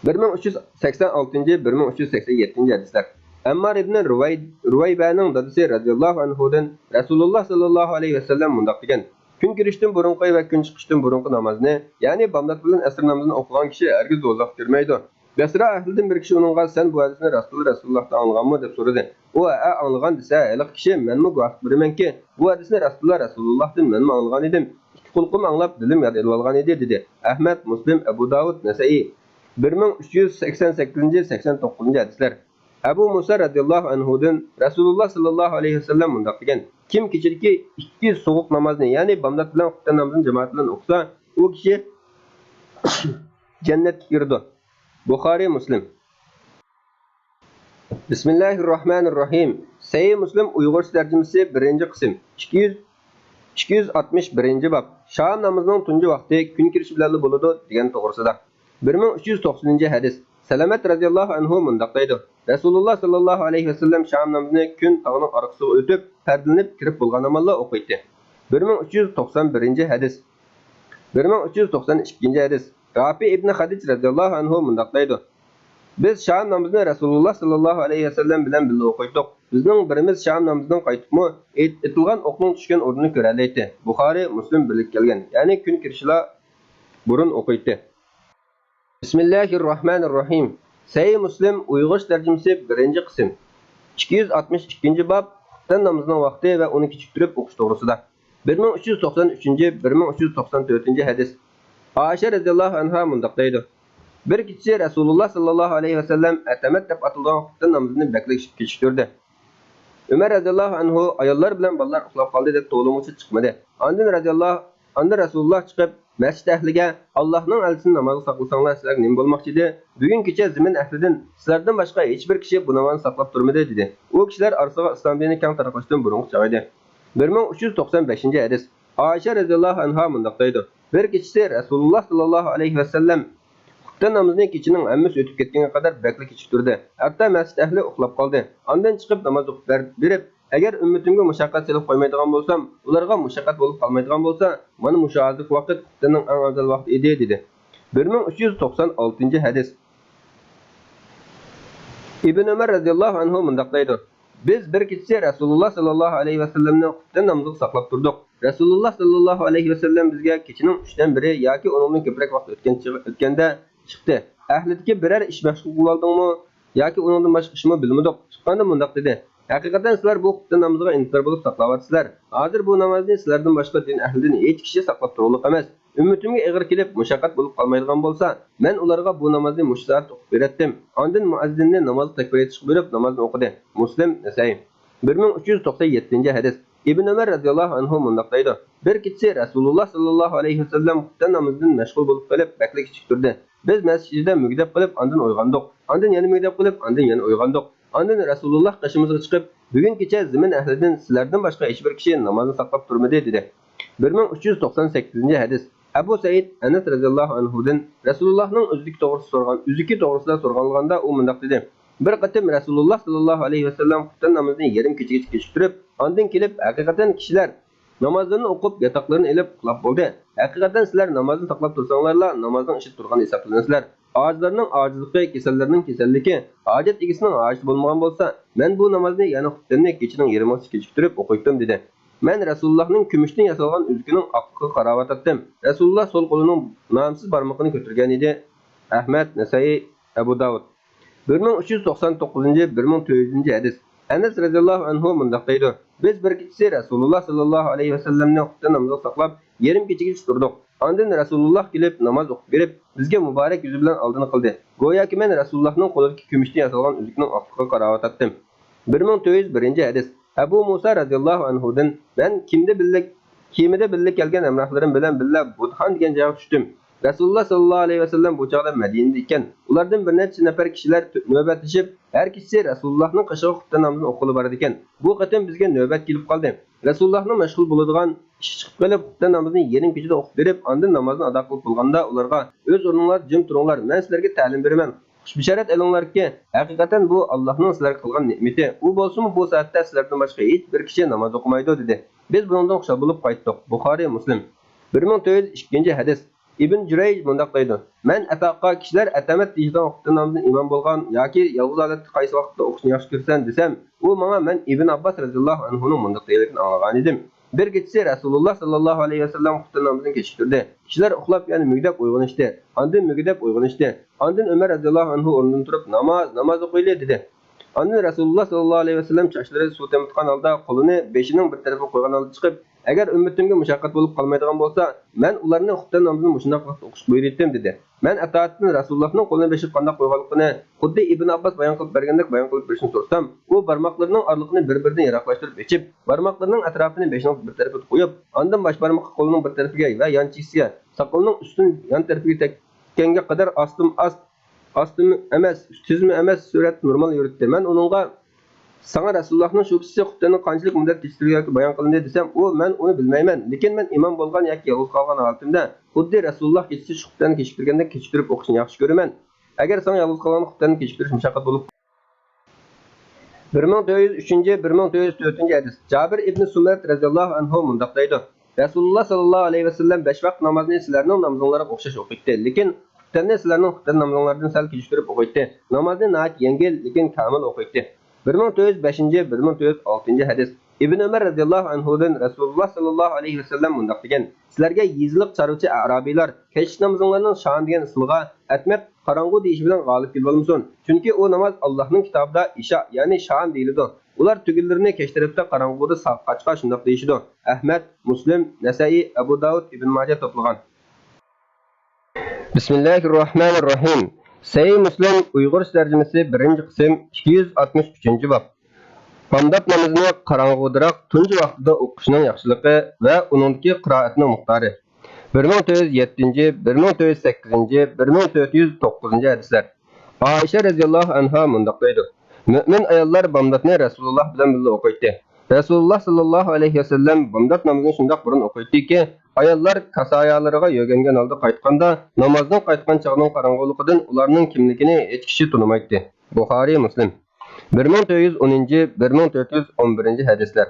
بىر مىڭ ئۈچ يۈز سەكسەن ئالتىنچى، بىر مىڭ ئۈچ يۈز سەكسەن يەتتىنچى ھەدىسلەر. ئەممار ئىبنى رۇۋەي-، رۇۋەيبەنىڭ دادىسى رەزىياللاھۇ ئەنھۇدىن رەسۇلۇللا ساللاللاھۇ ئەلەيھى ۋەسەللەم مۇنداق دېگەن: «كۈن كىرىشتىن بۇرۇنقى ۋە كۈن چىقىشتىن بۇرۇنقى نامازنى، يەنى بامدات بىلەن ئەسىر نامىزىنى ئوقۇغان كىشى ھەرگىز دوزاخقا كىرمەيدۇ.» بەسرا ئەھلىدىن بىر كىشى ئۇنىڭغا، «سەن بۇ ھەدىسنى رەسۇلۇللا رەسۇلۇللاھتىن ئاڭلىغانمۇ؟» دەپ سورىدى. ئۇ، «ھەئە، ئاڭلىغان» دېسە، ھېلىقى كىشى، «مەنمۇ گۇۋاھلىق بېرىمەنكى، بۇ ھەدىسنى رەسۇلۇللا رەسۇلۇللاھتىن مەنمۇ ئاڭلىغان ئىدىم. ئىككى قۇلىقىم ئاڭلاپ، دىلىم ياد ئېلىۋالغان ئىدى» دېدى. ئەھمەد، مۇسلىم، ئەبۇ داۋۇد، نەسەئىي. بىر مىڭ ئۈچ يۈز سەكسەن سەككىزىنچى، سەكسەن توققۇزىنچى ھەدىسلەر. ئەبۇ مۇسا رەزىياللاھۇ ئەنھۇدىن رەسۇلۇللا ساللاللاھۇ ئەلەيھى ۋەسەللەم مۇنداق دېگەن: «كىم كېچىدىكى ئىككى سوغۇق نامازنى، يەنى بامدات بىلەن خۇپتەن نامىزىنى جامائەت بىلەن ئوقۇسا، ئۇ كىشى جەننەتكە كىرىدۇ.» بۇخارىي، مۇسلىم. بىسمىللاھىررەھمانىررەھىم. سەھىھ مۇسلىم ئۇيغۇرچە تەرجىمىسى، بىرىنچى قىسىم. ئىككى يۈز، ئىككى يۈز ئاتمىش بىرىنچى باب. شام نامىزىنىڭ تۇنجى ۋاقتى كۈن كىرىشى بىلەنلا بولىدۇ دېگەن توغرىسىدا. بىر مىڭ ئۈچ يۈز توقسىنىنچى ھەدىس. سەلەمەت رەزىياللاھۇ ئەنھۇ مۇنداق دەيدۇ: رەسۇلۇللا ساللاللاھۇ ئەلەيھى ۋەسەللەم شام نامىزىنى كۈن تاغنىڭ ئارقىسىغا ئۆتۈپ، پەردىلىنىپ كىرىپ بولغان ئامانلا ئوقۇيتتى. بىر مىڭ ئۈچ يۈز توقسان بىرىنچى ھەدىس. بىر مىڭ ئۈچ يۈز توقسان ئىككىنچى ھەدىس. رافى ئىبنى خەدىج رەزىياللاھۇ ئەنھۇ مۇنداق دەيدۇ: بىز شام نامىزىنى رەسۇلۇللا ساللاللاھۇ ئەلەيھى ۋەسەللەم بىلەن بىللە ئوقۇيتتۇق. بىزنىڭ بىرىمىز شام نامىزىدىن قايتىپمۇ ئېت-، ئېتىلغان ئوقنىڭ چۈشكەن ئورنىنى كۆرەلەيتتى. بۇخارىي، مۇسلىم بىرلىككە كەلگەن، يەنى كۈن كىرىشىلا بۇرۇن ئوقۇيتتى. بىسمىللاھىررەھمانىررەھىم. سەھىھ مۇسلىم ئۇيغۇرچە تەرجىمىسى، بىرىنچى قىسىم. ئىككى يۈز ئاتمىش ئىككىنچى باب، خۇپتەن نامىزىنىڭ ۋاقتى ۋە ئۇنى كېچىكتۈرۈپ ئوقۇش توغرىسىدا. بىر مىڭ ئۈچ يۈز توقسان ئۈچىنچى، بىر مىڭ ئۈچ يۈز توقسان تۆتىنچى ھەدىس. ئائىشە رەزىياللاھۇ ئەنھا مۇنداق دەيدۇ: بىر كېچىسى رەسۇلۇللا ساللاللاھۇ ئەلەيھى ۋەسەللەم ئەتەمەت دەپ ئاتىلىدىغان خۇپتەن نامىزىنى بەكلا كېچىكتۈردى. ئۆمەر رەزىياللاھۇ ئەنھۇ ئاياللار بىلەن بالىلار ئۇخلاپ قالدى دەپ توۋلىمىغۇچە چىقمىدى. ئاندىن رەزىياللاھۇ، ئاندىن رەسۇلۇللا چىقىپ، مەسچىت ئەھلىگە، «ئاللاھنىڭ ئەلچىسىنى نامازغا ساقلىساڭلار، سىلەرگە نېمە بولماقچى ئىدى؟ بۈگۈن كېچە زېمىن ئەھلىدىن سىلەردىن باشقا ھېچبىر كىشى بۇ نامازنى ساقلاپ تۇرمىدى» دېدى. ئۇ كىشىلەر ئارىسىغا ئىسلام دىنى كەڭ تارقىلىشتىن بۇرۇنقى چاغ ئىدى. بىر مىڭ ئۈچ يۈز توقسان بەشىنچى ھەدىس. ئائىشە رەزىياللاھۇ ئەنھا مۇنداق دەيدۇ: بىر كېچىسى رەسۇلۇللا ساللاللاھۇ ئەلەيھى ۋەسەللەم خۇپتەن نامىزىنى كېچىنىڭ ھەممىسى ئۆتۈپ كەتكەنگە قەدەر بەكلا كېچىكتۈردى. ھەتتا مەسچىت ئەھلى ئۇخلاپ قالدى. ئاندىن چىقىپ ناماز ئوقۇپ بەر-، بېرىپ، ئەگەر ئۈممىتىمگە مۇشەققەت سېلىپ قويمايدىغان بولسام، ئۇلارغا مۇشەققەت بولۇپ قالمايدىغان بولسا، مانا مۇشۇ ھازىرقى ۋاقىت خۇپتەننىڭ ئەڭ ئەۋزەل ۋاقتى ئىدى، دېدى. بىر مىڭ ئۈچ يۈز توقسان ئالتىنچى ھەدىس. ئىبن ئۆمەر رەزىياللاھۇ ئەنھۇ مۇنداق دەيدۇ: بىز بىر كېچىسى رەسۇلۇللا ساللاللاھۇ ئەلەيھى ۋەسەللەمنى خۇپتەن نامىزىغا ساقلاپ تۇردۇق. رەسۇلۇللا ساللاللاھۇ ئەلەيھى ۋەسەللەم بىزگە كېچىنىڭ ئۈچتىن بىرى ياكى ئۇنىڭدىن كۆپرەك ۋاقىت ئۆتكەن چېغى، ئۆتكەندە چىقتى. ئەھلىدىكى بىرەر ئىش مەشغۇل قىلىۋالدىڭمۇ ياكى ئۇنىڭدىن باشقا ئىشمۇ بىلمىدۇق. چىققاندا مۇنداق دېدى: ھەقىقەتەن سىلەر بۇ خۇپتەن نامىزىغا ئىنتىزار بولۇپ ساقلاۋاتىسىلەر. ھازىر بۇ نامازنى سىلەردىن باشقا دىن ئەھلىدىن ھېچ كىشى ساقلاپ تۇرغۇلۇق ئەمەس. ئۈممىتىمگە ئېغىر كېلىپ، مۇشەققەت بولۇپ قالمايدىغان بولسا، مەن ئۇلارغا بۇ نامازنى مۇشۇ سائەتتە ئوقۇپ بېرەتتىم. ئاندىن مۇئەززىننى نامازغا تەكبىر ئېيتىشقا بۇيرۇپ، نامازنى ئوقۇدى. مۇسلىم، نەسەئىي. بىر مىڭ ئۈچ يۈز توقسان يەتتىنچى ھەدىس. ئىبن ئۆمەر رەزىياللاھۇ ئەنھۇ مۇنداق دەيدۇ: بىر كېچىسى رەسۇلۇللا ساللاللاھۇ ئەلەيھى ۋەسەللەم خۇپتەن نامىزىدىن مەشغۇل بولۇپ قېلىپ، بەكلا كېچىكتۈردى. بىز مەسچىتىدە مۈگدەپ قېلىپ، ئاندىن ئويغاندۇق. ئاندىن يەنە مۈگدەپ قېلىپ، ئاندىن يەنە ئويغاندۇق. ئاندىن رەسۇلۇللا قېشىمىزغا چىقىپ، بۈگۈن كېچە زېمىن ئەھلىدىن سىلەردىن باشقا ھېچبىر كىشى نامازنى ساقلاپ تۇرمىدى، دېدى. بىر مىڭ ئۈچ يۈز توقسان سەككىزىنچى ھەدىس. ئەبۇ سەئىد ئەنەس رەزىياللاھۇ ئەنھۇدىن رەسۇلۇللاھنىڭ ئۆزلۈكى توغرىسىدا سورىغان، ئۆزلۈكى توغرىسىدا سورىغانلىغاندا ئۇ مۇنداق دېدى: بىر قېتىم رەسۇلۇللا ساللاللاھۇ ئەلەيھى ۋەسەللەم خۇپتەن نامىزىنى يېرىم كېچىگىچە كېچىكتۈرۈپ، ئاندىن كېلىپ، ھەقىقەتەن كىشىلەر نامازلىرىنى ئوقۇپ، ياتاقلىرىنى ئېلىپ ئۇخلاپ بولدى. ھەقىقەتەن سىلەر نامازنى ساقلاپ تۇرساڭلارلا، نامازنىڭ ئىچىدە تۇرغان ھېسابلىنىسىلەر. ئاجىزلارنىڭ ئاجىزلىقى، كېسەللەرنىڭ كېسەللىكى، ھاجەت ئىگىسىنىڭ ھاجىتى بولمىغان بولسا، مەن بۇ نامازنى، يەنى خۇپتەننى كېچىنىڭ يېرىمىغىچە كېچىكتۈرۈپ ئوقۇيتتۇم، دېدى. مەن رەسۇلۇللاھنىڭ كۈمۈشتىن ياسالغان ئۈزۈكىنىڭ ئاقلىقىغا قاراۋاتاتتىم. رەسۇلۇللا سول قولىنىڭ نامسىز بارمىقىنى كۆتۈرگەنىدى. ئەھمەد، نەسەئىي، ئەبۇ داۋۇد. بىر مىڭ ئۈچ يۈز توقسان توققۇزىنچى، بىر مىڭ تۆت يۈزىنچى ھەدىس. ئەنەس رەزىياللاھۇ ئەنھۇ مۇنداق دەيدۇ: بىز بىر كېچىسى رەسۇلۇللا ساللاللاھۇ ئەلەيھى ۋەسەللەمنى خۇپتەن نامىزىغا ساقلاپ، يېرىم كېچىگىچە تۇردۇق. ئاندىن رەسۇلۇللا كېلىپ، ناماز ئوقۇپ بېرىپ، بىزگە مۇبارەك يۈزى بىلەن ئالدىنى قىلدى. گوياكى مەن رەسۇلۇللانىڭ قولىدىكى كۈمۈشتىن ياسالغان ئۈزۈكنىڭ ئاقلىقىغا قاراۋاتاتتىم. بىر مىڭ تۆت يۈز بىرىنچى ھەدىس. ئەبۇ مۇسا رەزىياللاھۇ ئەنھۇدىن: مەن كېمىدە بىللە، كېمىدە بىللە كەلگەن ھەمراھلىرىم بىلەن بىللە بۇدخان دېگەن جايغا چۈشتۈم. رەسۇلۇللا ساللاللاھۇ ئەلەيھى ۋەسەللەم بۇ چاغدا مەدىنىدە ئىكەن. ئۇلاردىن بىر نەچچە نەپەر كىشىلەر تۆ-، نۆۋەتلىشىپ، ھەر كېچىسى رەسۇلۇللانىڭ قېشىغا خۇپتەن نامىزىنى ئوقۇغىلى بارىدىكەن. بۇ قېتىم بىزگە نۆۋەت كېلىپ قالدى. رەسۇلۇللانىڭ مەشغۇل بولىدىغان ئىشى چىقىپ قېلىپ، خۇپتەن نامىزىنى يېرىم كېچىدە ئوقۇپ بېرىپ، ئاندىن نامازنى ئادا قىلىپ بولغاندا ئۇلارغا: ئۆز ئورنۇڭلاردا جىم تۇرۇڭلار، مەن سىلەرگە تەلىم بېرىمەن. خۇش بېشارەت ئېلىڭلاركى، ھەقىقەتەن بۇ ئاللاھنىڭ سىلەرگە قىلغان نېمىتى. ئۇ بولسىمۇ بۇ سائەتتە سىلەردىن باشقا ھېچ بىر كىشى ناماز ئوقۇمايدۇ، دېدى. بىز بۇنىڭدىن خۇشال بولۇپ قايتتۇق. بۇخارىي، مۇسلىم. بىر مىڭ تۆت يۈز ئىككىنچى ھەدىس. ئىبن جۇرەيج مۇنداق دەيدۇ: مەن ئەتاغا، كىشىلەر ئەتەمەت دېيىشىدىغان خۇپتەن نامىزىدىن ئىمام بولغان ياكى يالغۇز ھالەتتە قايسى ۋاقىتتا ئوقۇشنى ياخشى كۆرىسەن دېسەم، ئۇ ماڭا مەن ئىبن ئابباس رەزىياللاھۇ ئەنھۇنىڭ مۇنداق دېگەنلىكىنى ئاڭلىغانىدىم: بىر كېچىسى رەسۇلۇللا ساللاللاھۇ ئەلەيھى ۋەسەللەم خۇپتەن نامىزىنى كېچىكتۈردى. كىشىلەر ئۇخلاپ يەنە مۈگدەپ ئويغىنىشتى. ئاندىن مۈگدەپ ئويغىنىشتى. ئاندىن ئۆمەر رەزىياللاھۇ ئەنھۇ ئورنىدىن تۇرۇپ، ناماز، ناماز ئوقۇيلى، دېدى. ئاندىن رەسۇلۇللا ساللاللاھۇ ئەلەيھى ۋەسەللەم چاچلىرىغا سۇ تېمىتقان ھالدا، قولىنى بېشىنىڭ بىر تەرىپىگە قويغان ھالدا چىقىپ، ئەگەر ئۈممىتىمگە مۇشەققەت بولۇپ قالمايدىغان بولسا، مەن ئۇلارنى خۇپتەن نامىزىنى مۇشۇنداق ۋاقىتتا ئوقۇشقا بۇيرۇيتتىم، دېدى. مەن ئەتائەتتىن رەسۇلۇللانىڭ قولىنى بېشىغا قانداق قويغانلىقىنى خۇددى ئىبن ئابباس بايان قىلىپ بەرگەندەك بايان قىلىپ بېرىشنى سورىسام، ئۇ بارماقلىرىنىڭ ئارىلىقىنى بىر-بىرىدىن يىراقلاشتۇرۇپ ئېچىپ، بارماقلىرىنىڭ ئەتراپىنى بېشىنىڭ بىر تەرىپىگە قويۇپ، ئاندىن باش بارمىقى قولىنىڭ بىر تەرىپىگە ۋە يان چېكىسىگە، ساقىلىنىڭ ئۈستىدىن يان تەرىپىگە تەگكەنگە قەدەر ئاستىمۇ ئاست، ئاستىمۇ ئەمەس، تېزمۇ ئەمەس سۈرئەتتە نورمال يۈرۈتتى. مەن ئۇنىڭغا، ساڭا رەسۇلۇللانىڭ شۇ كېچىسى خۇپتەننىڭ قانچىلىك مۇددەت كېچىكتۈرگەنلىكى بايان قىلىندى دېسەم، ئۇ، مەن ئۇنى بىلمەيمەن، لېكىن مەن ئىمام بولغان ياكى يالغۇز قالغان ھالىتىمدە خۇددى رەسۇلۇللا كېچىسى خۇپتەننى كېچىكتۈرگەندەك كېچىكتۈرۈپ ئوقۇشنى ياخشى كۆرىمەن. ئەگەر ساڭا يالغۇز قالغاندا خۇپتەننى كېچىكتۈرۈش مۇشەققەت بولۇپ بىر مىڭ تۆت يۈز ئۈچىنچى، بىر مىڭ تۆت يۈز تۆتىنچى ھەدىس. جابىر ئىبنى سۇمرەت رەزىياللاھۇ ئەنھۇ مۇنداق دەيدۇ: رەسۇلۇللا ساللاللاھۇ ئەلەيھى ۋەسەللەم بەش ۋاقىت نامازنى سىلەرنىڭ نامىزىڭلارغا ئوخشاش ئوقۇيتتى، لېكىن خۇپتەننى سىلەرنىڭ خۇپتەن نامىزىڭلاردىن سەل كېچىكتۈرۈپ ئوقۇيتتى. نامازنى ناھايىتى يەڭگىل، لېكىن كامىل ئوقۇيتتى. بىر مىڭ تۆت يۈز بەشىنچى، بىر مىڭ تۆت يۈز ئالتىنچى ھەدىس. ئىبن ئۆمەر رەزىياللاھۇ ئەنھۇدىن رەسۇلۇللا ساللاللاھۇ ئەلەيھى ۋەسەللەم مۇنداق دېگەن: سىلەرگە يېزىلىق چارۋىچى ئەرابىيلار كەچلىك نامىزىڭلارنىڭ شام دېگەن ئىسمىغا ئەتمەي قاراڭغۇ دېيىشى بىلەن غالىب كېلىۋالمىسۇن. چۈنكى ئۇ ناماز ئاللاھنىڭ كىتابىدا ئىشا، يەنى شام دېيىلىدۇ. ئۇلار تۈگۈنلىرىنى كەچ تەرەپتە قاراڭغۇدا ساقاچقا شۇنداق دېيىشىدۇ. ئەھمەد، مۇسلىم، نەسەئىي، ئەبۇ داۋۇد، ئىبن ماجە توپلىغان. بىسمىللاھىر راھمانىر راھىم. سەھىھ مۇسلىم ئۇيغۇرچە تەرجىمىسى، بىرىنچى قىسىم، ئىككى يۈز ئاتمىش ئۈچىنچى باب. بامدات نامىزىنى قاراڭغۇدىراق تۇنجى ۋاقتىدا ئوقۇشنىڭ ياخشىلىقى ۋە ئۇنىڭدىكى قىرائەتنىڭ مىقدارى. بىر مىڭ تۆت يۈز يەتتىنچى، بىر مىڭ تۆت يۈز سەككىزىنچى، بىر مىڭ تۆت يۈز توققۇزىنچى ھەدىسلەر. ئائىشە رەزىياللاھۇ ئەنھا مۇنداق دەيدۇ: مۆمىن ئاياللار بامداتنى رەسۇلۇللا بىلەن بىللە ئوقۇيتتى. رەسۇلۇللا ساللاللاھۇ ئەلەيھى ۋەسەللەم بامدات نامىزىنى شۇنداق بۇرۇن ئوقۇيتتىكى، ئاياللار كاسايالىرىغا يۆگەنگەن ھالدا قايتقاندا، نامازدىن قايتقان چاغنىڭ قاراڭغۇلۇقىدىن ئۇلارنىڭ كىملىكىنى ھېچ كىشى تونۇمايتتى. بۇخارىي، مۇسلىم. بىر مىڭ تۆت يۈز ئونىنچى، بىر مىڭ تۆت يۈز ئون بىرىنچى ھەدىسلەر.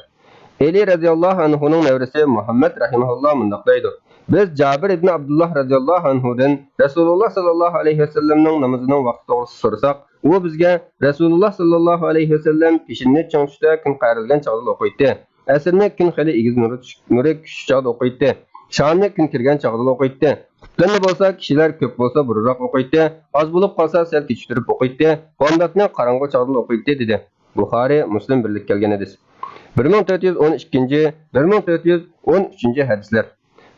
ئەلى رەزىياللاھۇ ئەنھۇنىڭ نەۋرىسى مۇھەممەد رەھىمەھۇللا مۇنداق دەيدۇ: بىز جابىر ئىبن ئابدۇللا رەزىياللاھۇ ئەنھۇدىن رەسۇلۇللا ساللاللاھۇ ئەلەيھى ۋەسەللەمنىڭ نامىزىنىڭ ۋاقتى توغرىسىدا سورىساق، ئۇ بىزگە رەسۇلۇللا ساللاللاھۇ ئەلەيھى ۋەسەللەم پېشىننى چىڭ تۇتۇشتا كۈن قايرىلگەن چاغدىلا ئوقۇيتتى. ئەسىرنى كۈن خېلى ئېگىز نۇرى چۈش-، نۇرى چۈشۈش چاغدا ئوقۇيتتى. شامنى كۈن كىرگەن چاغدىلا ئوقۇيتتى. خۇپتەننى بولسا كىشىلەر كۆپ بولسا بۇرۇنراق ئوقۇيتتى، ئاز بولۇپ قالسا سەل كېچىكتۈرۈپ ئوقۇيتتى، بامداتنى قاراڭغۇ چاغدىلا ئوقۇيتتى، دېدى. بۇخارى، مۇسلىم بىرلىككە كەلگەن ھەدىس. بىر مىڭ تۆت يۈز ئون ئىككىنچى، بىر مىڭ تۆت يۈز ئون ئۈچىنچى ھەدىسلەر.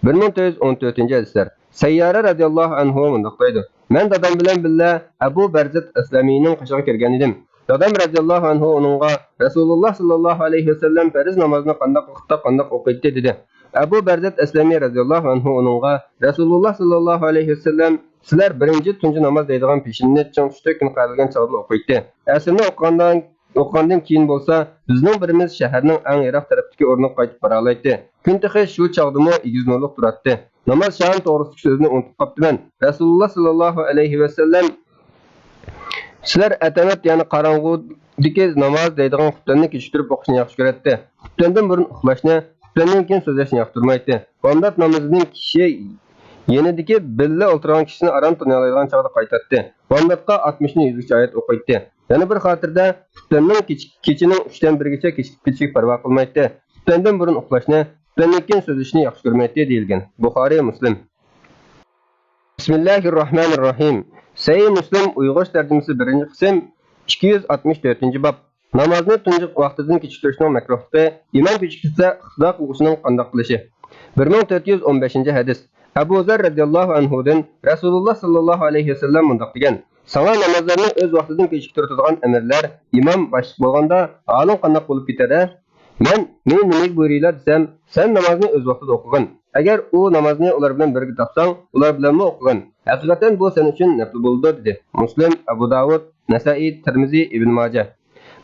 بىر مىڭ تۆت يۈز ئون تۆتىنچى ھەدىسلەر. سەييارە رەزىياللاھۇ ئەنھۇ مۇنداق دەيدۇ، مەن دادام بىلەن بىللە ئەبۇ بەرزەت ئەسلەمىنىڭ قېشىغا كىرگەن ئىدىم. دادام رەزىياللاھۇ ئەنھۇ ئۇنىڭغا رەسۇلۇللا ساللاللاھۇ ئەلەيھى ۋەسەللەم پەرز نامازنى قانداق ۋاقىتتا قانداق ئوقۇيتتى دېدى. ئەبۇ بەرزەت ئەسلەمى رەزىياللاھۇ ئەنھۇ ئۇنىڭغا رەسۇلۇللا ساللاللاھۇ ئەلەيھى ۋەسەللەم سىلەر بىرىنچى تۇنجى ناماز دەيدىغان پېشىننى چىڭ تۇتۇپ كۈن قايرىلگەن چاغدىلا ئوقۇيتتى. ئەسىرنى ئوقۇغاندىن ئوقۇغاندىن كېيىن بولسا، بىزنىڭ بىرىمىز شەھەرنىڭ ئەڭ يىراق تەرەپتىكى ئورنىغا قايتىپ بارالايتتى. كۈن تېخى شۇ چاغدىمۇ ئېگىز نۇرلۇق تۇراتتى. ناماز شام توغرىسىدىكى سۆزنى ئۇنتۇپ قاپتىمەن. رەسۇلۇللا ساللاللاھۇ ئەلەيھى ۋەسەللەم، سىلەر ئەتەمەت، يەنى قاراڭغۇدىكى ناماز دەيدىغان خۇپتەننى كېچىكتۈرۈپ ئوقۇشنى ياخشى كۆرەتتى. خۇپتەندىن بۇرۇن ئۇخلاشنى، خۇپتەندىن كېيىن سۆزلەشنى ياقتۇرمايتتى. بامدات نامىزىنىڭ كىشى يېنىدىكى بىللە ئولتۇرغان كىشىسىنى ئاران تونۇيالايدىغان چاغدا قايتاتتى. بامداتقا ئاتمىشتىن يۈزگىچە ئايەت ئوقۇيتتى. يەنە بىر خاتىرىدە، خۇپتەننىڭ كېچە-، كېچىنىڭ ئۈچتىن بىرىگىچە كېچىكىپ كېتىشىگە پەرۋا قىلمايتتى. خۇپتەندىن بۇرۇن ئۇخلاشنى، خۇپتەندىن كېيىن سۆزلىشىشنى ياخشى كۆرمەيتتى، دېيىلگەن. بۇخارى، مۇسلىم. بىسمىللاھىررەھمانىررەھىم. سەھىھ مۇسلىم ئۇيغۇرچە تەرجىمىسى، بىرىنچى قىسىم، ئىككى يۈز ئاتمىش تۆتىنچى باب. نامازنى تۇنجى ۋاقتىدىن كېچىكتۈرۈشنىڭ مەكرۇھلۇقى، ئىمام كېچىكتۈرسە ئىقتىدا قىلغۇچىنىڭ قانداق قىلىشى. بىر مىڭ تۆت يۈز ئون بەشىنچى ھەدىس. ئەبۇ زەر رەزىياللاھۇ ئەنھۇدىن رەسۇلۇللا ساللاللاھۇ ئەلەيھى ۋەسەللەم مۇنداق دېگەن، ساڭا نامازلارنى ئۆز ۋاقتىدىن كېچىكتۈرتىدىغان ئەمىرلەر، ئىمام باشلىق بولغاندا ھالىڭ قانداق بولۇپ كېتەر ھە؟ مەن، مېنى نېمىگە بۇيرۇيلا دېسەم، سەن نامازنى ئۆز ۋاقتىدا ئوقۇغىن. ئەگەر ئۇ نامازنى ئۇلار بىلەن بىرگە تاپساڭ، ئۇلار بىلەنمۇ ئوقۇغىن. ھەقىقەتەن بۇ سەن ئۈچۈن نەپلى بولىدۇ، دېدى. مۇسلىم، ئەبۇ داۋۇد، نەسائىي، تىرمىزى، ئىبن ماجە.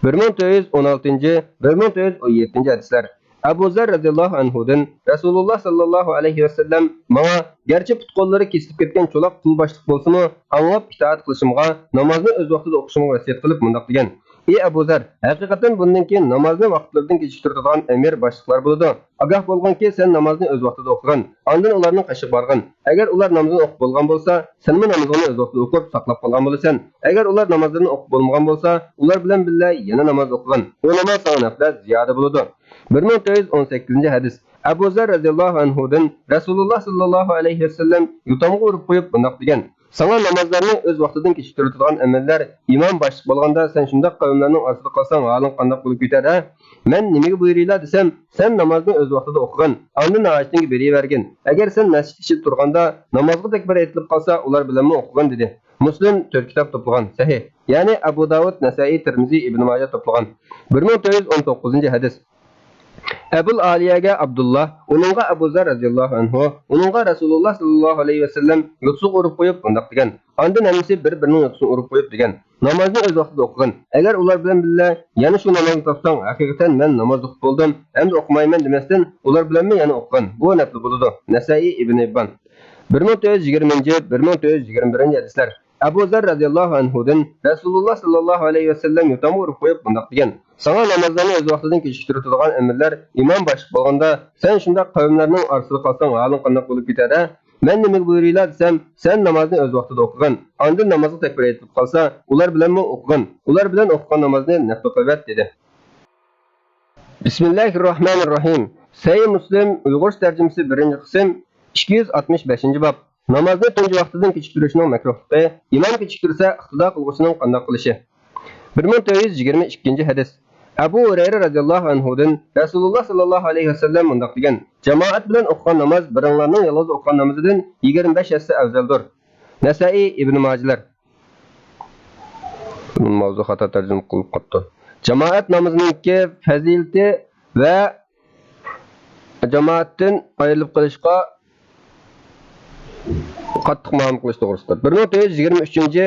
بىر مىڭ تۆت يۈز ئون ئالتىنچى، بىر مىڭ تۆت يۈز ئون يەتتىنچى ھەدىسلەر. ئەبۇ زەر رەزىياللاھۇ ئەنھۇدىن رەسۇلۇللا ساللاللاھۇ ئەلەيھى ۋەسەللەم ماڭا، گەرچە پۇت-قوللىرى كېسىلىپ كەتكەن چولاق قۇل باشلىق بولسىمۇ، ئاڭلاپ ئىتائەت قىلىشىمغا، نامازنى ئۆز ۋاقتىدا ئوقۇشۇمغا ۋەسىيەت قىلىپ مۇنداق دېگەن، ئى ئەبۇ زەر، ھەقىقەتەن بۇندىن كېيىن نامازنى ۋاقىتلىرىدىن كېچىكتۈرىدىغان ئەمىر باشلىقلار بولىدۇ. ئاگاھ بولغىنكى، سەن نامازنى ئۆز ۋاقتىدا ئوقۇغىن، ئاندىن ئۇلارنىڭ قېشىغا بارغىن. ئەگەر ئۇلار نامىزىنى ئوقۇپ بولغان بولسا، سەنمۇ نامىزىڭنى ئۆز ۋاقتىدا ئوقۇپ ساقلاپ قالغان بولىسەن. ئەگەر ئۇلار نامازلىرىنى ئوقۇپ بولمىغان بولسا، ئۇلار بىلەن بىللە يەنە ناماز ئوقۇغىن. بۇ ناماز ساڭا نەپلەر زىيادە بولىدۇ. بىر مىڭ تۆت يۈز ئون سەككىزىنچى ھەدىس. ئەبۇ زەر رەزىياللاھۇ ئەنھۇدىن رەسۇلۇللا ساللاللاھۇ ئەلەيھى ۋەسەللەم يوتامغا ئۇرۇپ قويۇپ مۇنداق دېگەن، ساڭا نامازلارنى ئۆز ۋاقتىدىن كېچىكتۈرۈلىدىغان ئەمىرلەر، ئىمام باشلىق بولغاندا سەن شۇنداق قەۋملەرنىڭ ئارىسىدا قالساڭ ھالىڭ قانداق بولۇپ كېتەر ھە؟ مەن نېمىگە بۇيرۇيلا دېسەم، سەن نامازنى ئۆز ۋاقتىدا ئوقۇغىن، ئاندىن ھاجىتىڭگە بېرىۋەرگىن. ئەگەر سەن مەسچىت ئىچىدە تۇرغاندا نامازغا تەكبىر ئېيتىلىپ قالسا، ئۇلار بىلەنمۇ ئوقۇغىن، دېدى. مۇسلىم تۆت كىتاب توپلىغان، سەھىھ. يەنى ئەبۇ داۋۇد، نەسائىي، تىرمىزى، ئىبن ماجە توپلىغان. بىر مىڭ تۆت يۈز ئون توققۇزىنچى ھەدىس. ئەبۇل ئالىيەگە ئابدۇللا، ئۇنىڭغا ئەبۇ زەر رەزىياللاھۇ ئەنھۇ، ئۇنىڭغا رەسۇلۇللا ساللاللاھۇ ئەلەيھى ۋەسەللەم يوتىسىغا ئۇرۇپ قويۇپ مۇنداق دېگەن، ئاندىن ھەممىسى بىر-بىرىنىڭ يوتىسىغا ئۇرۇپ قويۇپ دېگەن، نامازنى ئۆز ۋاقتىدا ئوقۇغىن. ئەگەر ئۇلار بىلەن بىللە يەنە شۇ نامازنى تاپساڭ، ھەقىقەتەن مەن ناماز ئوقۇپ بولدۇم، ئەمدى ئوقۇمايمەن دېمەستىن، ئۇلار بىلەنمۇ يەنە ئوقۇغىن. بۇ نەپلى بولىدۇ. نەسائىي، ئىبن ھىببان. بىر مىڭ تۆت يۈز يىگىرمىنچى، بىر مىڭ تۆت يۈز يىگىرمە بىرىنچى ھەدىسلەر. ئەبۇ زەر رەزىياللاھۇ ئەنھۇدىن رەسۇلۇللا ساللاللاھۇ ئەلەيھى ۋەسەللەم يوتامغا ئۇرۇپ قويۇپ مۇنداق دېگەن، ساڭا نامازلارنى ئۆز ۋاقتىدىن كېچىكتۈرۈۋېتىدىغان ئەمىرلەر ئىمام باشلىق بولغاندا، سەن شۇنداق قەۋملەرنىڭ ئارىسىدا قالساڭ ھالىڭ قانداق بولۇپ كېتەر ھە؟ مەن نېمىگە بۇيرۇيلا دېسەم، سەن نامازنى ئۆز ۋاقتىدا ئوقۇغىن، ئاندىن نامازغا تەكبىر ئېيتىلىپ قالسا، ئۇلار بىلەنمۇ ئوقۇغىن، ئۇلار بىلەن ئوقۇغان نامازنى نەپلى قىلىۋەت، دېدى. بىسمىللاھىررەھمانىررەھىم. سەھىھ مۇسلىم، ئۇيغۇرچە تەرجىمىسى، بىرىنچى قىسىم، ئىككى يۈز ئاتمىش بەشىنچى باب. نامازنى تۇنجى ۋاقتىدىن كېچىكتۈرۈشنىڭ مەكرۇھلۇقى، ئىمام كېچىكتۈرسە ئىقتىدا قىلغۇچىنىڭ قانداق قىلىشى. بىر مىڭ تۆت يۈز يىگىرمە ئىككىنچى ھەدىس. ئەبۇ ھۇرەيرە رەزىياللاھۇ ئەنھۇدىن رەسۇلۇللا ساللاللاھۇ ئەلەيھى ۋەسەللەم مۇنداق دېگەن، جامائەت بىلەن ئوقۇغان ناماز بىرىڭلارنىڭ يالغۇز ئوقۇغان نامىزىدىن يىگىرمە بەش ھەسسە ئەۋزەلدۇر. نەسائىي، ئىبن ماجىلەر. ماۋزۇ خاتا تەرجىمە قىلىپ قاپتۇ. جامائەت نامىزىنىڭكى پەزىلىتى ۋە جامائەتتىن ئايرىلىپ قېلىشقا قاتتىق مۇئامىلە قىلىش توغرىسىدا. بىر مىڭ تۆت يۈز يىگىرمە ئۈچىنچى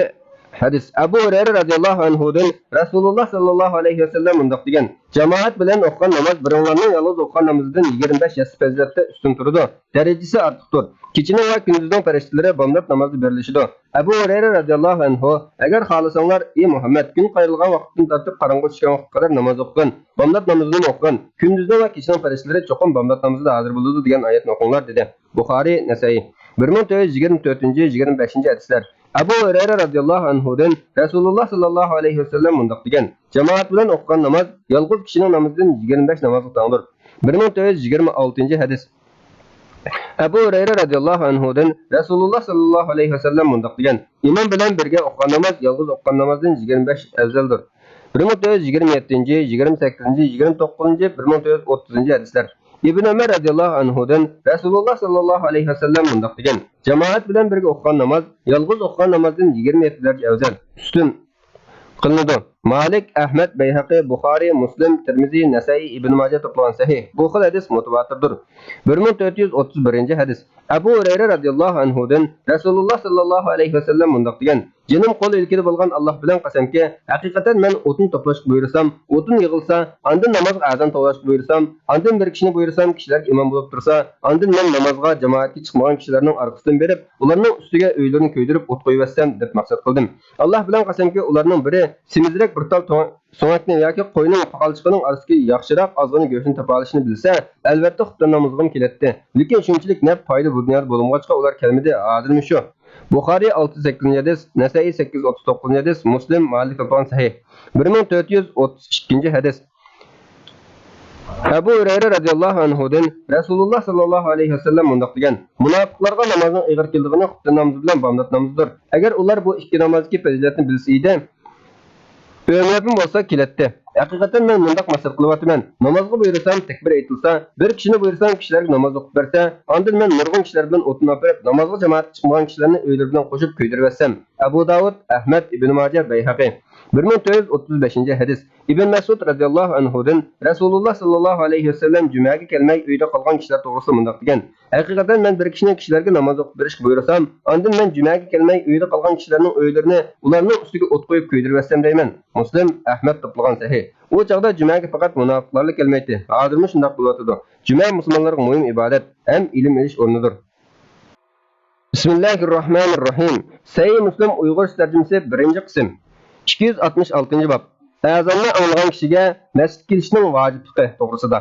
ھەدىس. ئەبۇ ھۇرەيرە رەزىياللاھۇ ئەنھۇدىن رەسۇلۇللا ساللاللاھۇ ئەلەيھى ۋەسەللەم مۇنداق دېگەن: جامائەت بىلەن ئوقۇغان ناماز بىرىڭلارنىڭ يالغۇز ئوقۇغان نامىزىدىن يىگىرمە بەش ھەسسە پەزىلەتتە ئۈستۈن تۇرىدۇ، دەرىجىسى ئارتۇقتۇر. كېچىنىڭ ۋە كۈندۈزنىڭ پەرىشتىلىرى بامدات نامازدا بېرىلىشىدۇ. ئەبۇ ھۇرەيرە رەزىياللاھۇ ئەنھۇ: ئەگەر خالىساڭلار، ئى مۇھەممەد، كۈن قايرىلغان ۋاقىتتىن تارتىپ قاراڭغۇ چۈشكەن ۋاقىتقا قەدەر ناماز ئوقۇغىن، بامدات نامىزىنىمۇ ئوقۇغىن، كۈندۈزنىڭ ۋە كېچىنىڭ پەرىشتىلىرى چوقۇم بامدات نامىزىدا ھازىر بولىدۇ دېگەن ئايەتنى ئوقۇڭلار، دېدى. بۇخارىي، نەسەئىي. بىر مىڭ تۆت يۈز يىگىرمە تۆتىنچى، يىگىرمە بەشىنچى ھەدىسلەر. ئەبۇ ھۇرەيرە رەزىياللاھۇ ئەنھۇدىن رەسۇلۇللا ساللاللاھۇ ئەلەيھى ۋەسەللەم مۇنداق دېگەن: جامائەت بىلەن ئوقۇغان ناماز يالغۇز كىشىنىڭ نامىزىدىن يىگىرمە بەش نامازغا تەڭدۇر. بىر مىڭ تۆت يۈز يىگىرمە ئالتىنچى ھەدىس. ئەبۇ ھۇرەيرە رەزىياللاھۇ ئەنھۇدىن رەسۇلۇللا ساللاللاھۇ ئەلەيھى ۋەسەللەم مۇنداق دېگەن: ئىمام بىلەن بىرگە ئوقۇغان ناماز يالغۇز ئوقۇغان نامازدىن يىگىرمە بەش ئەۋزەلدۇر. بىر مىڭ تۆت يۈز يىگىرمە يەتتىنچى، يىگىرمە سەككىزىنچى، يىگىرمە توققۇزىنچى، بىر مىڭ تۆت يۈز ئوتتۇزىنچى ھەدىسلەر. ئىبن ئۆمەر رەزىياللاھۇ ئەنھۇدىن رەسۇلۇللا ساللاللاھۇ ئەلەيھى ۋەسەللەم مۇنداق دېگەن: جامائەت بىلەن بىرگە ئوقۇغان ناماز يالغۇز ئوقۇغان نامازدىن يىگىرمە يەتتە دەرىجە ئەۋزەل، ئۈستۈن قىلىنىدۇ. مالىك، ئەھمەد، بەيھەقى، بۇخارىي، مۇسلىم، تىرمىزى، نەسەئىي، ئىبن ماجە توپلىغان سەھىھ. بۇ خىل ھەدىس مۇتەۋاتىردۇر. بىر مىڭ تۆت يۈز ئوتتۇز بىرىنچى ھەدىس. ئەبۇ ھۇرەيرە رەزىياللاھۇ ئەنھۇدىن رەسۇلۇللا ساللاللاھۇ ئەلەيھى ۋەسەللەم مۇنداق دېگەن: جېنىم قول ئىلكىدە بولغان ئاللاھ بىلەن قەسەمكى، ھەقىقەتەن مەن ئوتۇن توپلاشقا بۇيرۇسام، ئوتۇن يىغىلسا، ئاندىن نامازغا ئەزان توۋلاشقا بۇيرۇسام، ئاندىن بىر كىشىنى بۇيرۇسام، كىشىلەرگە ئىمام بولۇپ تۇرسا، ئاندىن مەن نامازغا جامائەتكە چىقمىغان كىشىلەرنىڭ ئارقىسىدىن بېرىپ، ئۇلارنىڭ ئۈستىگە ئۆيلىرىنى كۆيدۈرۈپ ئوت قويۇۋەتسەم، دەپ مەقسەت قىلدىم. ئاللاھ بىلەن قەسەمكى، ئۇلارنىڭ بىرى سېمىزرەك بىر تال تۆ-، سۆڭەكنى ياكى قوينىڭ پاقالچىقىنىڭ ئارىسىدىكى ياخشىراق ئازغىنە گۆشنى تاپالىشىنى بىلسە، ئەلۋەتتە خۇپتەن نامىزىغىمۇ كېلەتتى. لېكىن شۇنچىلىك نەپ پايدا بۇ دۇنيادا بولمىغاچقا ئۇلار كەلمىدى، ھازىرمۇ شۇ. بۇخارىي ئالتە يۈز سەككىزىنچى ھەدىس، نەسەئىي سەككىز يۈز ئوتتۇز توققۇزىنچى ھەدىس، مۇسلىم، مالىك توپلىغان سەھىھ. بىر مىڭ تۆت يۈز ئوتتۇز ئىككىنچى ھەدىس. ئەبۇ ھۇرەيرە رەزىياللاھۇ ئەنھۇدىن رەسۇلۇللا ساللاللاھۇ ئەلەيھى ۋەسەللەم مۇنداق دېگەن: مۇناپىقلارغا نامازنىڭ ئېغىر كېلىدىغىنى خۇپتەن نامىزى بىلەن بامدات نامىزىدۇر. ئەگەر ئۇلار بۇ ئىككى نامازدىكى پەزىلەتنى بىلسە ئىدى، ئۆمرەپمۇ بولسا كېلەتتى. ھەقىقەتەن مەن مۇنداق مەقسەت قىلىۋاتىمەن: نامازغا بۇيرۇسام، تەكبىر ئېيتىلسا، بىر كىشىنى بۇيرۇسام، كىشىلەرگە ناماز ئوقۇپ بەرسە، ئاندىن مەن نۇرغۇن كىشىلەر بىلەن ئوتۇن ئاپىرىپ، نامازغا جامائەتكە چىقمىغان كىشىلەرنى ئۆيلىرى بىلەن قوشۇپ كۆيدۈرۈۋەتسەم. ئەبۇ داۋۇد، ئەھمەد، ئىبن ماجە، بەيھەقى. بىر مىڭ تۆت يۈز ئوتتۇز بەشىنچى ھەدىس. ئىبن مەسئۇد رەزىياللاھۇ ئەنھۇدىن رەسۇلۇللا ساللاللاھۇ ئەلەيھى ۋەسەللەم جۈمەگە كەلمەي ئۆيدە قالغان كىشىلەر توغرىسىدا مۇنداق دېگەن: ھەقىقەتەن مەن بىر كىشىنى كىشىلەرگە ناماز ئوقۇپ بېرىشكە بۇيرۇسام، ئاندىن مەن جۈمەگە كەلمەي ئۆيدە قالغان كىشىلەرنىڭ ئۆيلىرىنى ئۇلارنىڭ ئۈستىگە ئوت قويۇپ كۆيدۈرۈۋەتسەم دەيمەن. مۇسلىم، ئەھمەد توپلىغان سەھىھ. ئۇ چاغدا جۈمەگە پەقەت مۇناپىقلارلا كەلمەيتتى. ھازىرمۇ شۇنداق بولۇۋاتىدۇ. جۈمە مۇسۇلمانلارغا مۇھىم ئىبادەت ھەم ئىلىم ئېلىش ئورنىدۇر. بىسمىللاھىررەھمانىررەھىم. سەھىھ مۇسلىم ئۇيغۇرچە تەرجىمىسى، بىرىنچى قىسىم. ئىككى يۈز ئاتمىش ئالتىنچى باب. ئەزاننى ئاڭلىغان كىشىگە مەسچىتكە كېلىشنىڭ ۋاجىپلىقى توغرىسىدا.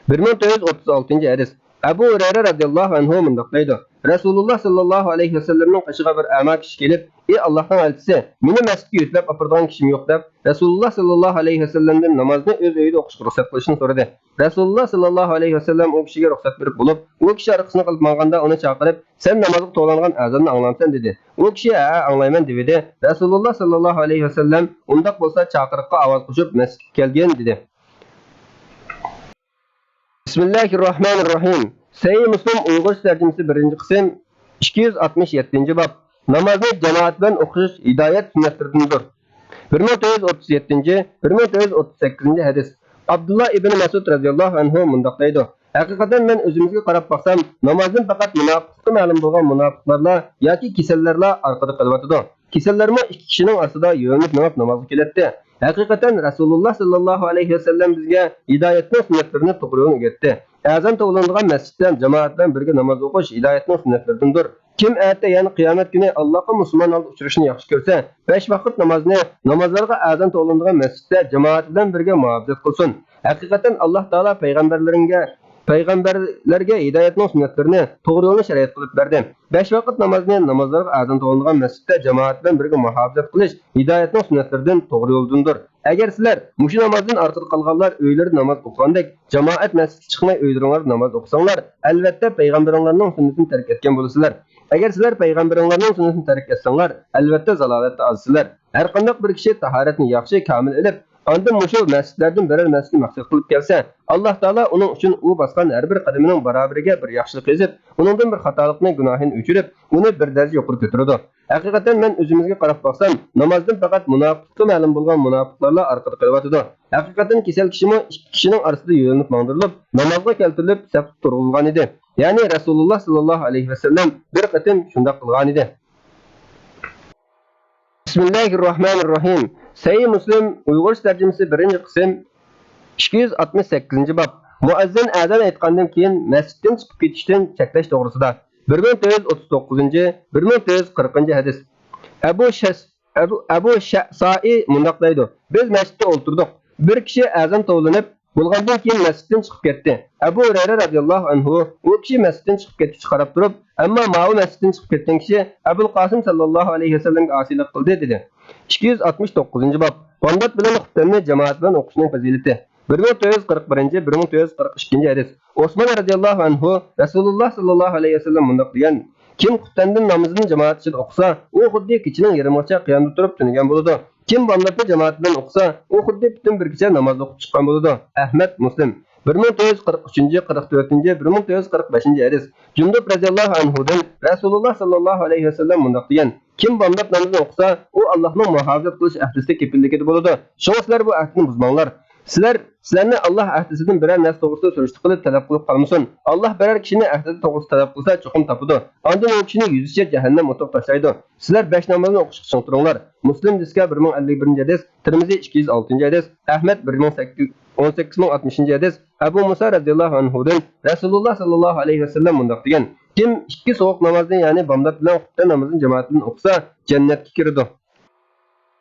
بىر مىڭ تۆت يۈز ئوتتۇز ئالتىنچى ھەدىس. ئەبۇ ھۇرەيرە رەزىياللاھۇ ئەنھۇ مۇنداق دەيدۇ: رەسۇلۇللا ساللاللاھۇ ئەلەيھى ۋەسەللەمنىڭ قېشىغا بىر ئەما كىشى كېلىپ، ئى ئاللاھنىڭ ئەلچىسى، مېنى مەسچىتكە يۆتىلەپ ئاپىرىدىغان كىشىم يوق، دەپ، رەسۇلۇللا ساللاللاھۇ ئەلەيھى ۋەسەللەمدىن نامازنى ئۆز ئۆيىدە ئوقۇشقا رۇخسەت قىلىشنى سورىدى. رەسۇلۇللا ساللاللاھۇ ئەلەيھى ۋەسەللەم ئۇ كىشىگە رۇخسەت بېرىپ بولۇپ، ئۇ كىشى ئارقىسىنى قىلىپ ماڭغاندا ئۇنى چاقىرىپ، سەن نامازغا توۋلانغان ئەزاننى ئاڭلامسەن؟ دېدى. ئۇ كىشى ھەئە، ئاڭلايمەن، دېۋىدى. رەسۇلۇللا ساللاللاھۇ ئەلەيھى ۋەسەللەم ئۇنداق بولسا چاقىرىققا ئاۋاز قوشۇپ مەسچىتكە كەلگىن، دېدى. بىسمىللاھىررەھمانىررەھىم. سەھىھ مۇسلىم ئۇيغۇرچە تەرجىمىسى، بىرىنچى قىسىم، ئىككى يۈز ئاتمىش يەتتىنچى باب. نامازنى جامائەت بىلەن ئوقۇش ھىدايەت سۈننەتلىرىدىندۇر. بىر مىڭ تۆت يۈز ئوتتۇز يەتتىنچى، بىر مىڭ تۆت يۈز ئوتتۇز سەككىزىنچى ھەدىس. ئابدۇللا ئىبن مەسئۇد رەزىياللاھۇ ئەنھۇ مۇنداق دەيدۇ: ھەقىقەتەن مەن ئۆزىمىزگە قاراپ باقسام، نامازدىن پەقەت مۇناپىقلىقى مەلۇم بولغان مۇناپىقلارلا ياكى كېسەللەرلا ئارقىدا قېلىۋاتىدۇ. كېسەللەرمۇ ئىككى كىشىنىڭ ئارىسىدا يۆلىنىپ مېڭىپ نامازغا كېلەتتى. ھەقىقەتەن رەسۇلۇللا ساللاللاھۇ ئەلەيھى ۋەسەللەم بىزگە ھىدايەتنىڭ سۈننەتلىرىنى توغرا يولنى ئۆگەتتى. ئەزان توۋلىنىدىغان مەسچىتتە جامائەت بىلەن بىرگە ناماز ئوقۇش ھىدايەتنىڭ سۈننەتلىرىدىندۇر. كىم ئەتە، يەنى قىيامەت كۈنى ئاللاغا مۇسۇلمان ھالدا ئۇچرىشىنى ياخشى كۆرسە، بەش ۋاقىت نامازنى نامازلارغا ئەزان توۋلىنىدىغان مەسچىتتە جامائەت بىلەن بىرگە مۇھاپىزەت قىلسۇن. ھەقىقەتەن ئاللاھ تائالا پەيغەمبەرلىرىڭگە، پەيغەمبەرلەرگە ھىدايەتنىڭ سۈننەتلىرىنى، توغرا يولنى شەرىئەت قىلىپ بەردى. بەش ۋاقىت نامازنى نامازلارغا ئەزان توۋلىنىدىغان مەسچىتتە جامائەت بىلەن بىرگە مۇھاپىزەت قىلىش ھىدايەتنىڭ سۈننەتلىرىدىن، توغرا يولدىندۇر. ئەگەر سىلەر مۇشۇ نامازدىن ئارقىدا قالغانلار ئۆيلىرىدە ناماز ئوقۇغاندەك، جامائەت مەسچىتكە چىقماي ئۆيلىرىڭلاردا ناماز ئوقۇساڭلار، ئەلۋەتتە پەيغەمبىرىڭلارنىڭ سۈننىتىنى تەرك ئەتكەن بولىسىلەر. ئەگەر سىلەر پەيغەمبىرىڭلارنىڭ سۈننىتىنى تەرك ئەتسەڭلار، ئەلۋەتتە زالالەتتە ئازىسىلەر. ھەرقانداق بىر كىشى تاھارەتنى ياخشى، كامىل ئېلىپ، ئاندىن مۇشۇ مەسچىتلەردىن بىرەر مەسچىتنى مەقسەت قىلىپ كەلسە، ئاللاھ تائالا ئۇنىڭ ئۈچۈن ئۇ باسقان ھەر بىر قەدىمىنىڭ باراۋىرىگە بىر ياخشىلىق يېزىپ، ئۇنىڭدىن بىر خاتالىقنى، گۇناھىنى ئۆچۈرۈپ، ئۇنى بىر دەرىجە يۇقىرى كۆتۈرىدۇ. ھەقىقەتەن مەن ئۆزىمىزگە قاراپ باقسام، نامازدىن پەقەت مۇناپىقلىقى مەلۇم بولغان مۇناپىقلارلا ئارقىدا قېلىۋاتىدۇ. ھەقىقەتەن كېسەل كىشىمۇ ئىككى كىشىنىڭ ئارىسىدا يۆلىنىپ ماڭدۇرۇلۇپ، نامازغا كەلتۈرۈلۈپ سەپتە تۇرغۇزۇلغانىدى. يەنى رەسۇلۇللا ساللاللاھۇ ئەلەيھى ۋەسەللەم بىر قېتىم شۇنداق قىلغانىدى. بىسمىللاھىررەھمانىررەھىم. سەھىھ مۇسلىم ئۇيغۇرچە تەرجىمىسى، بىرىنچى قىسىم، ئىككى يۈز ئاتمىش سەككىزىنچى باب. مۇئەززىن ئەزان ئېيتقاندىن كېيىن مەسچىتتىن چىقىپ كېتىشتىن چەكلەش توغرىسىدا. بىر مىڭ تۆت يۈز ئوتتۇز توققۇزىنچى، بىر مىڭ تۆت يۈز قىرىقىنچى ھەدىس. ئەبۇ شەس-، ئەبۇ، ئەبۇ شەسائى مۇنداق دەيدۇ: بىز مەسچىتتە ئولتۇردۇق. بىر كىشى ئەزان توۋلىنىپ بولغاندىن كېيىن مەسچىتتىن چىقىپ كەتتى. ئەبۇ ھۇرەيرە رازىياللاھۇ ئەنھۇ ئۇ كىشى مەسچىتتىن چىقىپ كەتكۈچە قاراپ تۇرۇپ، ئەمما ماۋۇ مەسچىتتىن چىقىپ كەتكەن كىشى ئەبۇل قاسىم ساللاللاھۇ ئەلەيھى ۋەسەللەمگە ئاسىيلىق قىلدى، دېدى. ئىككى يۈز ئاتمىش توققۇزىنچى باب. بامدات بىلەن خۇپتەننى جامائەت بىلەن ئوقۇشنىڭ پەزىلىتى. بىر مىڭ تۆت يۈز قىرىق بىرىنچى، بىر مىڭ تۆت يۈز قىرىق ئىككىنچى ھەدىس. ئوسمان رازىياللاھۇ ئەنھۇ رەسۇلۇللاھ ساللاللاھۇ ئەلەيھى ۋەسەللەم مۇنداق دېگەن: كىم خۇپتەندىن نامىزىنى جامائەت ئىچىدە ئوقۇسا، ئۇ خۇددى كېچىنىڭ يېرىمىغىچە قىيامدا تۇرۇپ تۈنىگەن بولىدۇ. كىم بامداتنى جامائەت بىلەن ئوقۇسا، ئۇ خۇددى پۈتۈن بىر كېچە ناماز ئوقۇپ چىققان بولىدۇ. ئەھمەد، مۇسلىم. بىر مىڭ تۆت يۈز قىرىق ئۈچىنچى، قىرىق تۆتىنچى، بىر مىڭ تۆت يۈز قىرىق بەشىنچى ھەدىس. جۇندۇب رازىياللاھۇ ئەنھۇدىن رەسۇلۇللاھ ساللاللاھۇ ئەلەيھى ۋەسەللەم مۇنداق دېگەن: كىم بامدات نامىزىنى ئوقۇسا، ئۇ ئاللاھنىڭ مۇھاپىزەت قىلىش ئەھدىسىدە كېپىللىكىدە بولىدۇ. شۇڭا سىلەر بۇ ئەھدىنى بۇزماڭلار. سىلەر، سىلەرنى ئاللاھ ئەھدىسىدىن بىرەر نەرسە توغرىسىدا سۈرۈشتە قىلىپ تەلەپ قىلىپ قالمىسۇن. ئاللاھ بىرەر كىشىنى ئەھدى توغرىسىدا تەلەپ قىلسا، چوقۇم تاپىدۇ. ئاندىن ئۇ كىشىنى يۈزىچە جەھەننەم ئوتىغا تاشلايدۇ. سىلەر بەش نامازنى ئوقۇشقا چىڭ تۇرۇڭلار. مۇسلىم دىسكا، بىر مىڭ ئەللىك بىرىنچى ھەدىس، تىرمىزى ئىككى يۈز ئالتىنچى ھەدىس، ئەھمەد بىر مىڭ سەككىز، ئون سەككىز مىڭ ئاتمىشىنچى ھەدىس. ئەبۇ مۇسا رەزىياللاھۇ ئەنھۇدىن رەسۇلۇللاھ ساللاللاھۇ ئەلەيھى ۋەسەللەم مۇنداق دېگەن: كىم ئىككى سوغۇق نامازنى، يەنى بامدات بىلەن خۇپتەن نامىزىنى جامائەت بىلەن ئوقۇسا، جەننەتكە كىرىدۇ.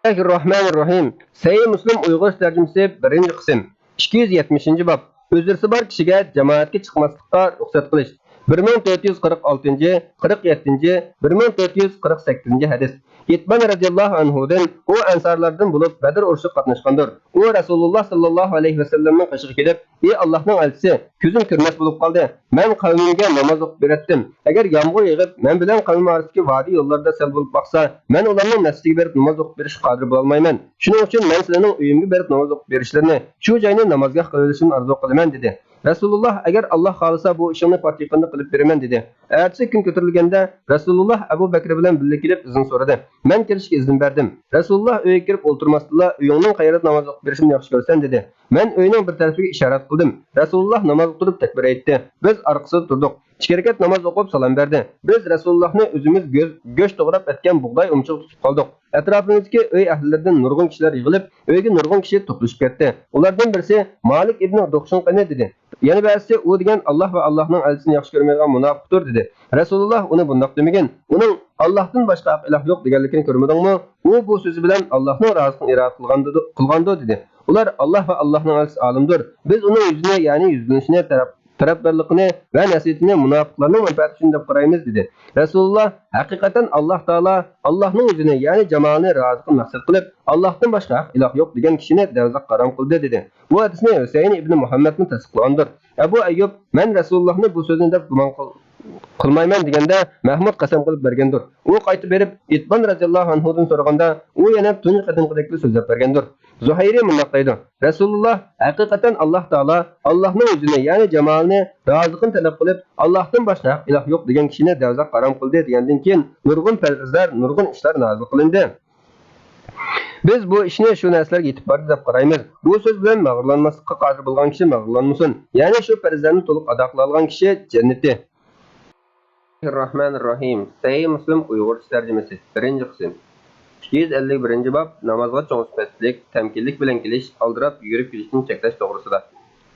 بىسمىللاھىررەھمانىررەھىم. سەھىھ مۇسلىم ئۇيغۇرچە تەرجىمىسى، بىرىنچى قىسىم. ئىككى يۈز يەتمىشىنچى باب. ئۆزرىسى بار كىشىگە جامائەتكە چىقماسلىققا رۇخسەت قىلىش. بىر مىڭ تۆت يۈز قىرىق ئالتىنچى، قىرىق يەتتىنچى، بىر مىڭ تۆت يۈز قىرىق سەككىزىنچى ھەدىس. ئىتبان رەزىياللاھۇ ئەنھۇدىن، ئۇ ئەنسارلاردىن بولۇپ، بەدر ئۇرۇشىغا قاتناشقاندۇر. ئۇ رەسۇلۇللاھ ساللاللاھۇ ئەلەيھى ۋەسەللەمنىڭ قېشىغا كېلىپ، ئى ئاللاھنىڭ ئەلچىسى، كۆزۈم كۆرمەس بولۇپ قالدى. مەن قەۋمىمگە ناماز ئوقۇپ بېرەتتىم. ئەگەر يامغۇر يېغىپ، مەن بىلەن قەۋمىم ئارىسىدىكى ۋادى يوللاردا سەل بولۇپ باقسا، مەن ئۇلارنىڭ مەسچىتىگە بېرىپ ناماز ئوقۇپ بېرىشكە قادىر بولالمايمەن. شۇنىڭ ئۈچۈن مەن سىلەرنىڭ ئۆيۈمگە بېرىپ ناماز ئوقۇپ بېرىشلىرىنى، شۇ جاينى نامازگاھ قىلىۋېلىشىمنى ئارزۇ قىلىمەن، دېدى. رەسۇلۇللاھ، ئەگەر ئاللاھ خالىسا، بۇ ئىشىڭنى پات يېقىندا قىلىپ بېرىمەن، دېدى. ئەتىسى كۈن كۆتۈرۈلگەندە، رەسۇلۇللاھ ئەبۇ بەكرى بىلەن بىللە كېلىپ ئىزىن سورىدى. مەن كىرىشكە ئىزىن بەردىم. رەسۇلۇللاھ ئۆيگە كىرىپ ئولتۇرماستىنلا، ئۆيۈڭنىڭ قەيەردە ناماز ئوقۇپ بېرىشىمنى ياخشى كۆرىسەن، دېدى. مەن ئۆينىڭ بىر تەرىپىگە ئىشارەت قىلدىم. رەسۇلۇللاھ نامازغا تۇرۇپ تەكبىر ئېيتتى. بىز ئارقىسىدا تۇردۇق. ئىككى رەكەت ناماز ئوقۇپ سالام بەردى. بىز رەسۇلۇللاھنى ئۆزىمىز گۆ-، گۆش توغراپ ئەتكەن بۇغداي ئۇمىچىغا تۇتۇپ قالدۇق. ئەتراپىمىزدىكى ئۆي ئەھلىلىرىدىن نۇرغۇن كىشىلەر يىغىلىپ، ئۆيگە نۇرغۇن كىشى توپلىشىپ كەتتى. ئۇلاردىن بىرسى، مالىك ئىبنى دۇخشۇم قېنى؟ دېدى. يەنە بەزىسى، ئۇ دېگەن ئاللاھ ۋە ئاللاھنىڭ ئەلچىسىنى ياخشى كۆرمەيدىغان مۇناپىقتۇر، دېدى. رەسۇلۇللاھ ئۇنى بۇنداق دېمىگىن. ئۇنىڭ ئاللاھتىن باشقا ھەق ئىلاھ يوق دېگەنلىكىنى كۆرمىدىڭمۇ؟ ئۇ بۇ سۆزى بىلەن ئاللاھنىڭ رازىلىقىنى ئىرادە قىلغاندۇ، قىلغاندۇ، دېدى. ئۇلار، ئاللاھ ۋە ئاللاھنىڭ ئەلچىسى ئالىمدۇر. بىز ئۇنىڭ يۈزىنى، يەنى يۈزلىنىشىنى، تەرەپ-، تەرەپدارلىقىنى ۋە نەسىھىتىنى مۇناپىقلارنىڭ مەنپەئەتى ئۈچۈن دەپ قارايمىز، دېدى. رەسۇلۇللاھ، ھەقىقەتەن ئاللاھ تائالا ئاللاھنىڭ يۈزىنى، يەنى جامالىنى رازىقىنى مەقسەت قىلىپ، ئاللاھتىن باشقا ھەق ئىلاھ يوق دېگەن كىشىنى دەۋزاق ھارام قىلدى، دېدى. بۇ ھەدىسنى ھۈسەيىن ئىبنى مۇھەممەدمۇ تەستىقلىغاندۇر. ئەبۇ ئەييۇب، مەن رەسۇلۇللاھنى بۇ سۆزنى دەپ گۇمان قىل-، قىلمايمەن دېگەندە، مەھمۇد قەسەم قىلىپ بەرگەندۇر. ئۇ قايتىپ بېرىپ، ئىتبان رازىياللاھۇ ئەنھۇدىن سورىغاندا، ئۇ يەنە تۇنجى قېتىمقىدەكلا سۆزلەپ بەرگەندۇر. زۇھەيرى مۇنداق دەيدۇ: رەسۇلۇللاھ، ھەقىقەتەن ئاللاھ تائالا ئاللاھنىڭ يۈزىنى، يەنى جامالىنى، رازىقىنى تەلەپ قىلىپ، ئاللاھتىن باشقا ھەق ئىلاھ يوق دېگەن كىشىنى دەۋزاق ھارام قىلدى دېگەندىن كېيىن، نۇرغۇن پەرزلەر، نۇرغۇن ئىشلار نازىل قىلىندى. بىز بۇ ئىشنى شۇ نەرسىلەرگە يېتىپ باردى دەپ قارايمىز. بۇ سۆز بىلەن مەغرۇرلانماسلىققا قادىر بولغان كىشى مەغرۇرلانمىسۇن. يەنى شۇ پەرزلەرنى تولۇق ئادا قىلالىغان كىشى جەننىتى. بىسمىللاھىررەھمانىررەھىم. سەھىھ مۇسلىم ئۇيغۇرچە تەرجىمىسى، بىرىنچى قىسىم. ئىككى يۈز ئەللىك بىرىنچى باب، نامازغا چوڭ سۈپەتلىك، تەمكىنلىك بىلەن كېلىش، ئالدىراپ يۈگۈرۈپ كېلىشتىن چەكلەش توغرىسىدا.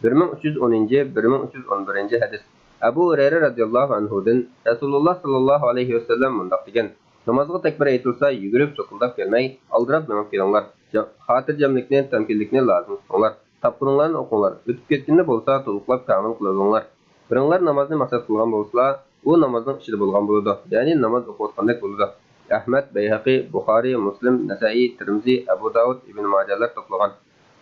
بىر مىڭ ئۈچ يۈز ئونىنچى، بىر مىڭ ئۈچ يۈز ئون بىرىنچى ھەدىس. ئەبۇ ھۇرەيرە رازىياللاھۇ ئەنھۇدىن رەسۇلۇللاھ ساللاللاھۇ ئەلەيھى ۋەسەللەم مۇنداق دېگەن: نامازغا تەكبىر ئېيتىلسا، يۈگۈرۈپ، زوقۇلداپ كەلمەي، ئالدىراپ مېڭىپ كېلىڭلار. جا-، خاتىرجەملىكنى، تەمكىنلىكنى لازىم تۇتۇڭلار. تاپقىنىڭلارنى ئوقۇڭلار، ئۆتۈپ كەتكىنىنى بولسا تولۇقلاپ كامىل قىلىۋېلىڭلار. بىرىڭلار نامازنى مەقسەت قىلغان بولسىلا، ئۇ نامازنىڭ ئىچىدە بولغان بولىدۇ، يەنى ناماز ئوقۇۋاتقاندەك بولىدۇ. ئەھمەد، بەيھەقى، بۇخارىي، مۇسلىم، نەسەئىي، تىرمىزى، ئەبۇ داۋۇد، ئىبن ماجەلەر توپلىغان.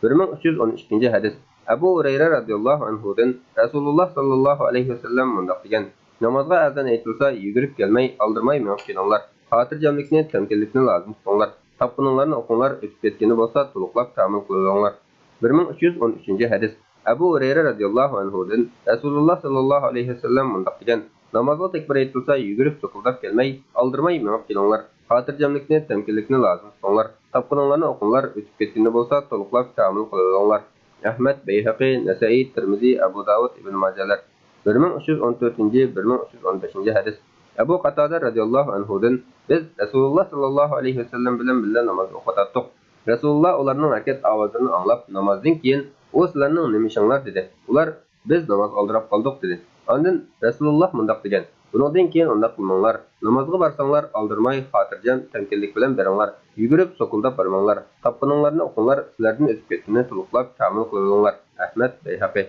بىر مىڭ ئۈچ يۈز ئون ئىككىنچى ھەدىس. ئەبۇ ھۇرەيرە رازىياللاھۇ ئەنھۇدىن رەسۇلۇللاھ ساللاللاھۇ ئەلەيھى ۋەسەللەم مۇنداق دېگەن: نامازغا ئەزان ئېيتىلسا، يۈگۈرۈپ كەلمەي، ئالدىرىماي مېڭىپ كېلىڭلار. خاتىرجەملىكنى، تەمكىنلىكنى لازىم تۇتۇڭلار. تاپقىنىڭلارنى ئوقۇڭلار، ئۆتۈپ كەتكىنى بولسا تولۇقلاپ كامىل قىلىۋېلىڭلار. بىر مىڭ ئۈچ يۈز ئون ئۈچىنچى ھەدىس. ئەبۇ ھۇرەيرە رازىياللاھۇ ئەنھۇدىن رەسۇلۇللاھ ساللاللاھۇ ئەلەيھى ۋەسەللەم مۇنداق دېگەن: نامازغا تەكبىر ئېيتىلسا، يۈگۈرۈپ زوقۇلداپ كەلمەي، ئالدىرىماي مېڭىپ كېلىڭلار. خاتىرجەملىكنى، تەمكىنلىكنى لازىم تۇتۇڭلار. تاپقىنىڭلارنى ئوقۇڭلار، ئۆتۈپ كەتكىنى بولسا تولۇقلاپ كامىل قىلىۋېلىڭلار. ئەھمەد، بەيھەقى، نەسەئىي، تىرمىزى، ئەبۇ داۋۇد، ئىبن ماجەلەر. بىر مىڭ ئۈچ يۈز ئون تۆتىنچى، بىر مىڭ ئۈچ يۈز ئون بەشىنچى ھەدىس. ئەبۇ قاتادە رەزىياللاھۇ ئەنھۇدىن، بىز رەسۇلۇللا ساللاللاھۇ ئەلەيھى ۋەسەللەم بىلەن بىللە ناماز ئوقۇۋاتاتتۇق. رەسۇلۇللا ئۇلارنىڭ ھەرىكەت ئاۋازلىرىنى ئاڭلاپ، نامازدىن كېيىن، ئۇ سىلەرنىڭ نېمە ئىشىڭلار؟ دېدى. ئۇلار، بىز نامازغا ئالدىراپ قالدۇق، دېدى. ئاندىن رەسۇلۇللا مۇنداق دېگەن، بۇنىڭدىن كېيىن ئۇنداق قىلماڭلار، نامازغا بارساڭلار ئالدىرىماي، خاتىرجەم، تەمكىنلىك بىلەن بېرىڭلار، يۈگۈرۈپ، سوكۇلداپ بارماڭلار، تاپقىنىڭلارنى ئوقۇڭلار، سىلەردىن ئۆتۈپ كەتكىنىنى تولۇقلاپ كامىل قىلىۋېلىڭلار. ئەھمەد، بەيھەقى.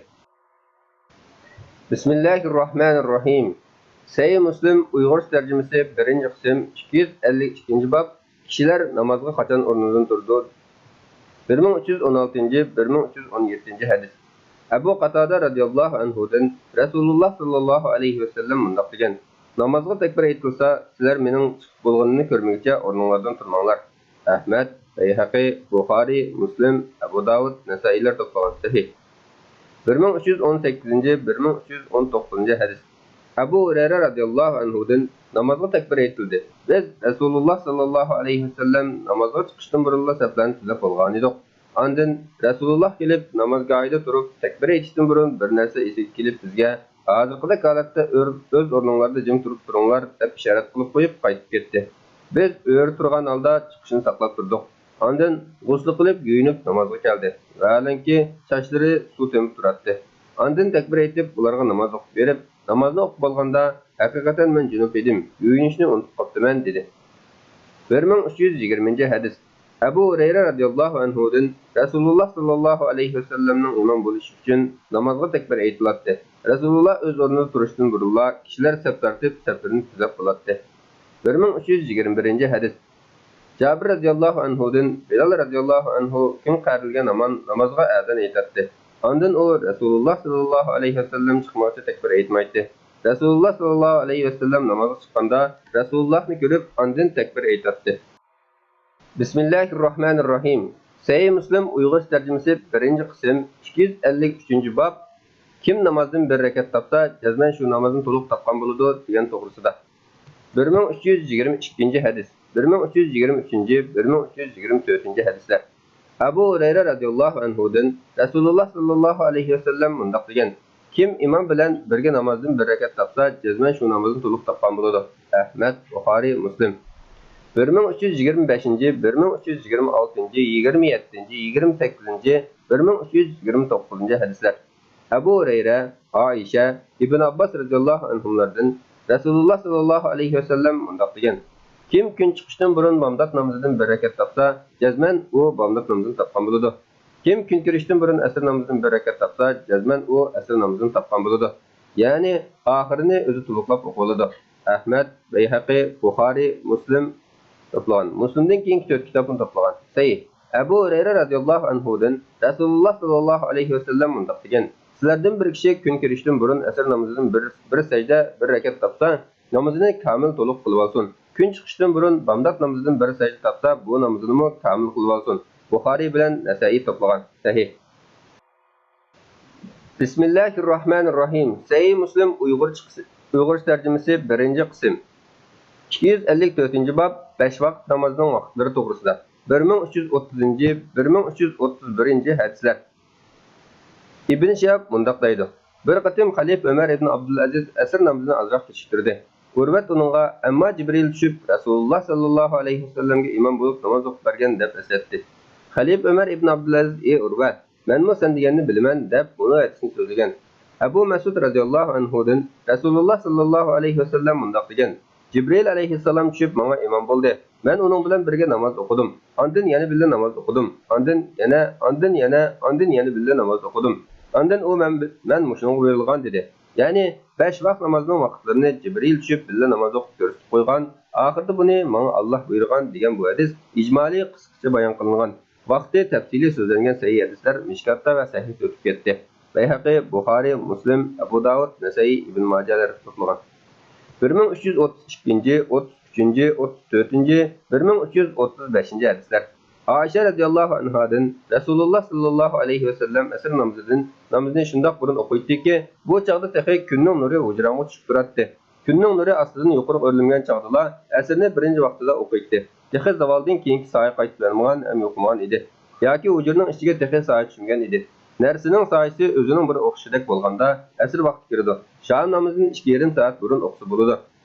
بىسمىللاھىرراھمانىرراھىم. سەھىھ مۇسلىم ئۇيغۇرچە تەرجىمىسى، بىرىنچى قىسىم، ئىككى يۈز ئەللىك ئىككىنچى باب. كىشىلەر نامازغا قاچان ئورنىدىن تۇرىدۇ؟ بىر مىڭ ئۈچ يۈز ئون ئالتىنچى، بىر مىڭ ئۈچ يۈز ئون يەتتىنچى ھەدىس. ئەبۇ قاتادە رەزىياللاھۇ ئەنھۇدىن رەسۇلۇللا ساللاللاھۇ ئەلەيھى ۋەسەللەم مۇنداق دېگەن، نامازغا تەكبىر ئېيتىلسا، سىلەر مېنىڭ چىقىپ بولغىنىمنى كۆرمىگۈچە ئورنۇڭلاردىن تۇرماڭلار. ئەھمەد، بەيھەقى، بۇخارى، مۇسلىم، ئەبۇ داۋۇد، نەسائىيلەر توپلىغان. سەھىھ. بىر مىڭ ئۈچ يۈز ئون سەككىزىنچى، بىر مىڭ ئۈچ يۈز ئون توققۇزىنچى ھەدىس. ئەبۇ ھۇرەيرە رەزىياللاھۇ ئەنھۇدىن، نامازغا تەكبىر ئېيتىلدى. بىز رەسۇلۇللا ساللاللاھۇ ئەلەيھى ۋەسەللەم نامازغا چىقىشتىن بۇرۇنلا سەپلەرنى تۈزەپ بولغانىدۇق. ئاندىن رەسۇلۇللا كېلىپ، نامازگاھىدا تۇرۇپ، تەكبىر ئېيتىشتىن بۇرۇن بىر نەرسە ئېسىگە كېلىپ، بىزگە، ھازىرقىدەك ھالەتتە ئۆر-، ئۆز ئورنۇڭلاردا جىم تۇرۇپ تۇرۇڭلار، دەپ ئىشارەت قىلىپ قويۇپ قايتىپ كەتتى. بىز ئۆرە تۇرغان ھالدا چىقىشىنى ساقلاپ تۇردۇق. ئاندىن غۇسلى قىلىپ، يۇيۇنۇپ نامازغا كەلدى. ۋەھالەنكى، چاچلىرى سۇ تېمىپ تۇراتتى. ئاندىن تەكبىر ئېيتىپ، ئۇلارغا ناماز ئوقۇپ بېرىپ، نامازنى ئوقۇپ بولغاندا، ھەقىقەتەن مەن جۇنۇپ ئىدىم، يۇيۇنۇشنى ئۇنتۇپ قاپتىمەن، دېدى. بىر مىڭ ئۈچ يۈز يىگىرمىنچى ھەدىس. ئەبۇ ھۇرەيرە رەزىياللاھۇ ئەنھۇدىن رەسۇلۇللا ساللاللاھۇ ئەلەيھى ۋەسەللەمنىڭ ئىمام بولۇشى ئۈچۈن نامازغا تەكبىر ئېيتىلاتتى. رەسۇلۇللا ئۆز ئورنىدا تۇرۇشتىن بۇرۇنلا كىشىلەر سەپ تارتىپ، سەپلىرىنى تۈزەپ بولاتتى. بىر مىڭ ئۈچ يۈز يىگىرمە بىرىنچى ھەدىس. جابىر رەزىياللاھۇ ئەنھۇدىن بىلال رەزىياللاھۇ ئەنھۇ كۈن قەرىلگەن ھامان نامازغا ئەزان ئېيتاتتى. ئاندىن ئۇ رەسۇلۇللا ساللاللاھۇ ئەلەيھى ۋەسەللەم چىقمىغۇچە تەكبىر ئېيتمايتتى. رەسۇلۇللا ساللاللاھۇ ئەلەيھى ۋەسەللەم نامازغا چىققاندا رەسۇلۇللاھنى كۆرۈپ ئاندىن تەكبىر ئېيتاتتى. بىسمىللاھىرراھمانىرراھىم. سەھىھ مۇسلىم ئۇيغۇرچە تەرجىمىسى، بىرىنچى قىسىم، ئىككى يۈز ئەللىك ئۈچىنچى باب. كىم نامازدىن بىر رەكەت تاپسا، جەزمەن شۇ نامازنى تولۇق تاپقان بولىدۇ، دېگەن توغرىسىدا. بىر مىڭ ئۈچ يۈز يىگىرمە ئىككىنچى ھەدىس. بىر مىڭ ئۈچ يۈز يىگىرمە ئۈچىنچى، بىر مىڭ ئۈچ يۈز يىگىرمە تۆتىنچى ھەدىسلەر. ئەبۇ ھۇرەيرە رەزىياللاھۇ ئەنھۇدىن رەسۇلۇللا ساللاللاھۇ ئەلەيھى ۋەسەللەم مۇنداق دېگەن، كىم ئىمام بىلەن بىرگە نامازدىن بىر رەكەت تاپسا، جەزمەن شۇ نامازنى تولۇق تاپقان بولىدۇ. ئەھمەد، بۇخارى، مۇسلىم. بىر مىڭ ئۈچ يۈز يىگىرمە بەشىنچى، بىر مىڭ ئۈچ يۈز يىگىرمە ئالتىنچى، يىگىرمە يەتتىنچى، يىگىرمە سەككىزىنچى، بىر مىڭ ئۈچ يۈز يىگىرمە توققۇزىنچى ھەدىسلەر. ئەبۇ ھۇرەيرە، ئائىشە، ئىبن ئابباس رەزىياللاھۇ ئەنھۇملاردىن رەسۇلۇللا ساللاللاھۇ ئەلەيھى ۋەسەللەم مۇنداق دېگەن، كىم كۈن چىقىشتىن بۇرۇن بامدات نامىزىدىن بىر رەكەت تاپسا، جەزمەن ئۇ بامدات نامىزىنى تاپقان بولىدۇ. كىم كۈن كىرىشتىن بۇرۇن ئەسىر نامىزىدىن بىر رەكەت تاپسا، جەزمەن ئۇ ئەسىر نامىزىنى تاپقان بولىدۇ. يەنى ئاخىرىنى ئۆزى تولۇقلاپ ئوقۇۋالىدۇ. ئەھمەد، بەيھەقى، بۇخارى، مۇسلىم توپلىغان. مۇسلىمدىن كېيىنكى تۆت كىتابنى توپلىغان. سەھىھ. ئەبۇ ھۇرەيرە رەزىياللاھۇ ئەنھۇدىن رەسۇلۇللا ساللاللاھۇ ئەلەيھى ۋەسەللەم مۇنداق دېگەن، سىلەردىن بىر كىشى كۈن كىرىشتىن بۇرۇن ئەسىر نامىزىدىن بىر، بىر سەجدە، بىر رەكەت تاپسا، نامىزىنى كامىل تولۇق قىلىۋالسۇن. كۈن چىقىشتىن بۇرۇن بامدات نامىزىدىن بىر سەجدە تاپسا، بۇ نامىزىنىمۇ كامىل قىلىۋالسۇن. بۇخارى بىلەن نەسائىي توپلىغان. سەھىھ. بىسمىللاھىرراھمانىرراھىم. سەھىھ مۇسلىم ئۇيغۇرچە قىسىم، ئۇيغۇرچە تەرجىمىسى، بىرىنچى قىسىم. ئىككى يۈز ئەللىك تۆتىنچى باب، بەش ۋاقىت نامازنىڭ ۋاقىتلىرى توغرىسىدا. بىر مىڭ ئۈچ يۈز ئوتتۇزىنچى، بىر مىڭ ئۈچ يۈز ئوتتۇز بىرىنچى ھەدىسلەر. ئىبن شىھاب مۇنداق دەيدۇ، بىر قېتىم خەلىپە ئۆمەر ئىبن ئابدۇلئەزىز ئەسىر نامىزىنى ئازراق كېچىكتۈردى. ئۇرۋەت ئۇنىڭغا، ئەمما جىبرىئىل چۈشۈپ، رەسۇلۇللا ساللاللاھۇ ئەلەيھى ۋەسەللەمگە ئىمام بولۇپ ناماز ئوقۇپ بەرگەن، دەپ ئەسلەتتى. خەلىپە ئۆمەر ئىبن ئابدۇلئەزىز، ئى ئۇرۋە، مەنمۇ سەن دېگەننى بىلىمەن، دەپ مۇنۇ ھەدىسنى سۆزلىگەن. ئەبۇ مەسئۇد رەزىياللاھۇ ئەنھۇدىن رەسۇلۇللا ساللاللاھۇ ئەلەيھى ۋەسەللەم مۇنداق دېگەن، جىبرىئىل ئەلەيھىسسالام چۈشۈپ ماڭا ئىمام بولدى. مەن ئۇنىڭ بىلەن بىرگە ناماز ئوقۇدۇم. ئاندىن يەنە بىللە ناماز ئوقۇدۇم. ئاندىن يەنە، ئاندىن يەنە، ئاندىن يەنە بىللە ناماز ئوقۇدۇم. ئاندىن ئۇ مەن، مەن مۇشۇنىڭغا بۇيرۇلغان دېدى. يەنى بەش ۋاق نامازنىڭ ۋاقىتلىرىنى جىبرىئىل چۈشۈپ بىللە ناماز ئوقۇپ كۆرسىتىپ قويغان، ئاخىرىدا بۇنى ماڭا ئاللاھ بۇيرۇغان دېگەن بۇ ھەدىس ئىجمالىي قىسقىچە بايان قىلىنغان. ۋاقتى تەپسىلىي سۆزلەنگەن سەھىھ ھەدىسلەر مىشكاتتا ۋە سەھىھتە ئۆتۈپ كەتتى. بەيھەقى، بۇخارى، مۇسلىم، ئەبۇ داۋۇد، نەسەئىي، ئىبن ماجەلەر توپلىغان. بىر مىڭ ئۈچ يۈز ئوتتۇز ئىككىنچى، ئوتتۇز ئۈچىنچى، ئوتتۇز تۆتىنچى، بىر مىڭ ئۈچ يۈز ئوتتۇز بەشىنچى ھەدىسلەر. ئائىشە رەزىياللاھۇ ئەنھادىن رەسۇلۇللا ساللاللاھۇ ئەلەيھى ۋەسەللەم ئەسىر نامىزىدىن، نامىزىنى شۇنداق بۇرۇن ئوقۇيتتىكى، بۇ چاغدا تېخى كۈننىڭ نۇرى ھۇجراڭغا چۈشۈپ تۇراتتى. كۈننىڭ نۇرى ئاستىدىن يۇقىرىغا ئۆرلىمىگەن چاغدىلا ئەسىرنى بىرىنچى ۋاقتىدا ئوقۇيتتى. تېخى زاۋالدىن كېيىنكى سايە قايتىپ يانمىغان ھەم يوقىمىغان ئىدى. ياكى ھۇجرىنىڭ ئىچىگە تېخى سايە چۈشمىگەن ئىدى. نەرسىنىڭ سايىسى ئۆزىنىڭ بىر ئوخشىشىدەك بولغاندا، ئەسىر ۋاقتى كىرىدۇ. شام نامىزىدىن ئىككى يېرىم سائەت بۇرۇن ئوقۇسا بولىدۇ.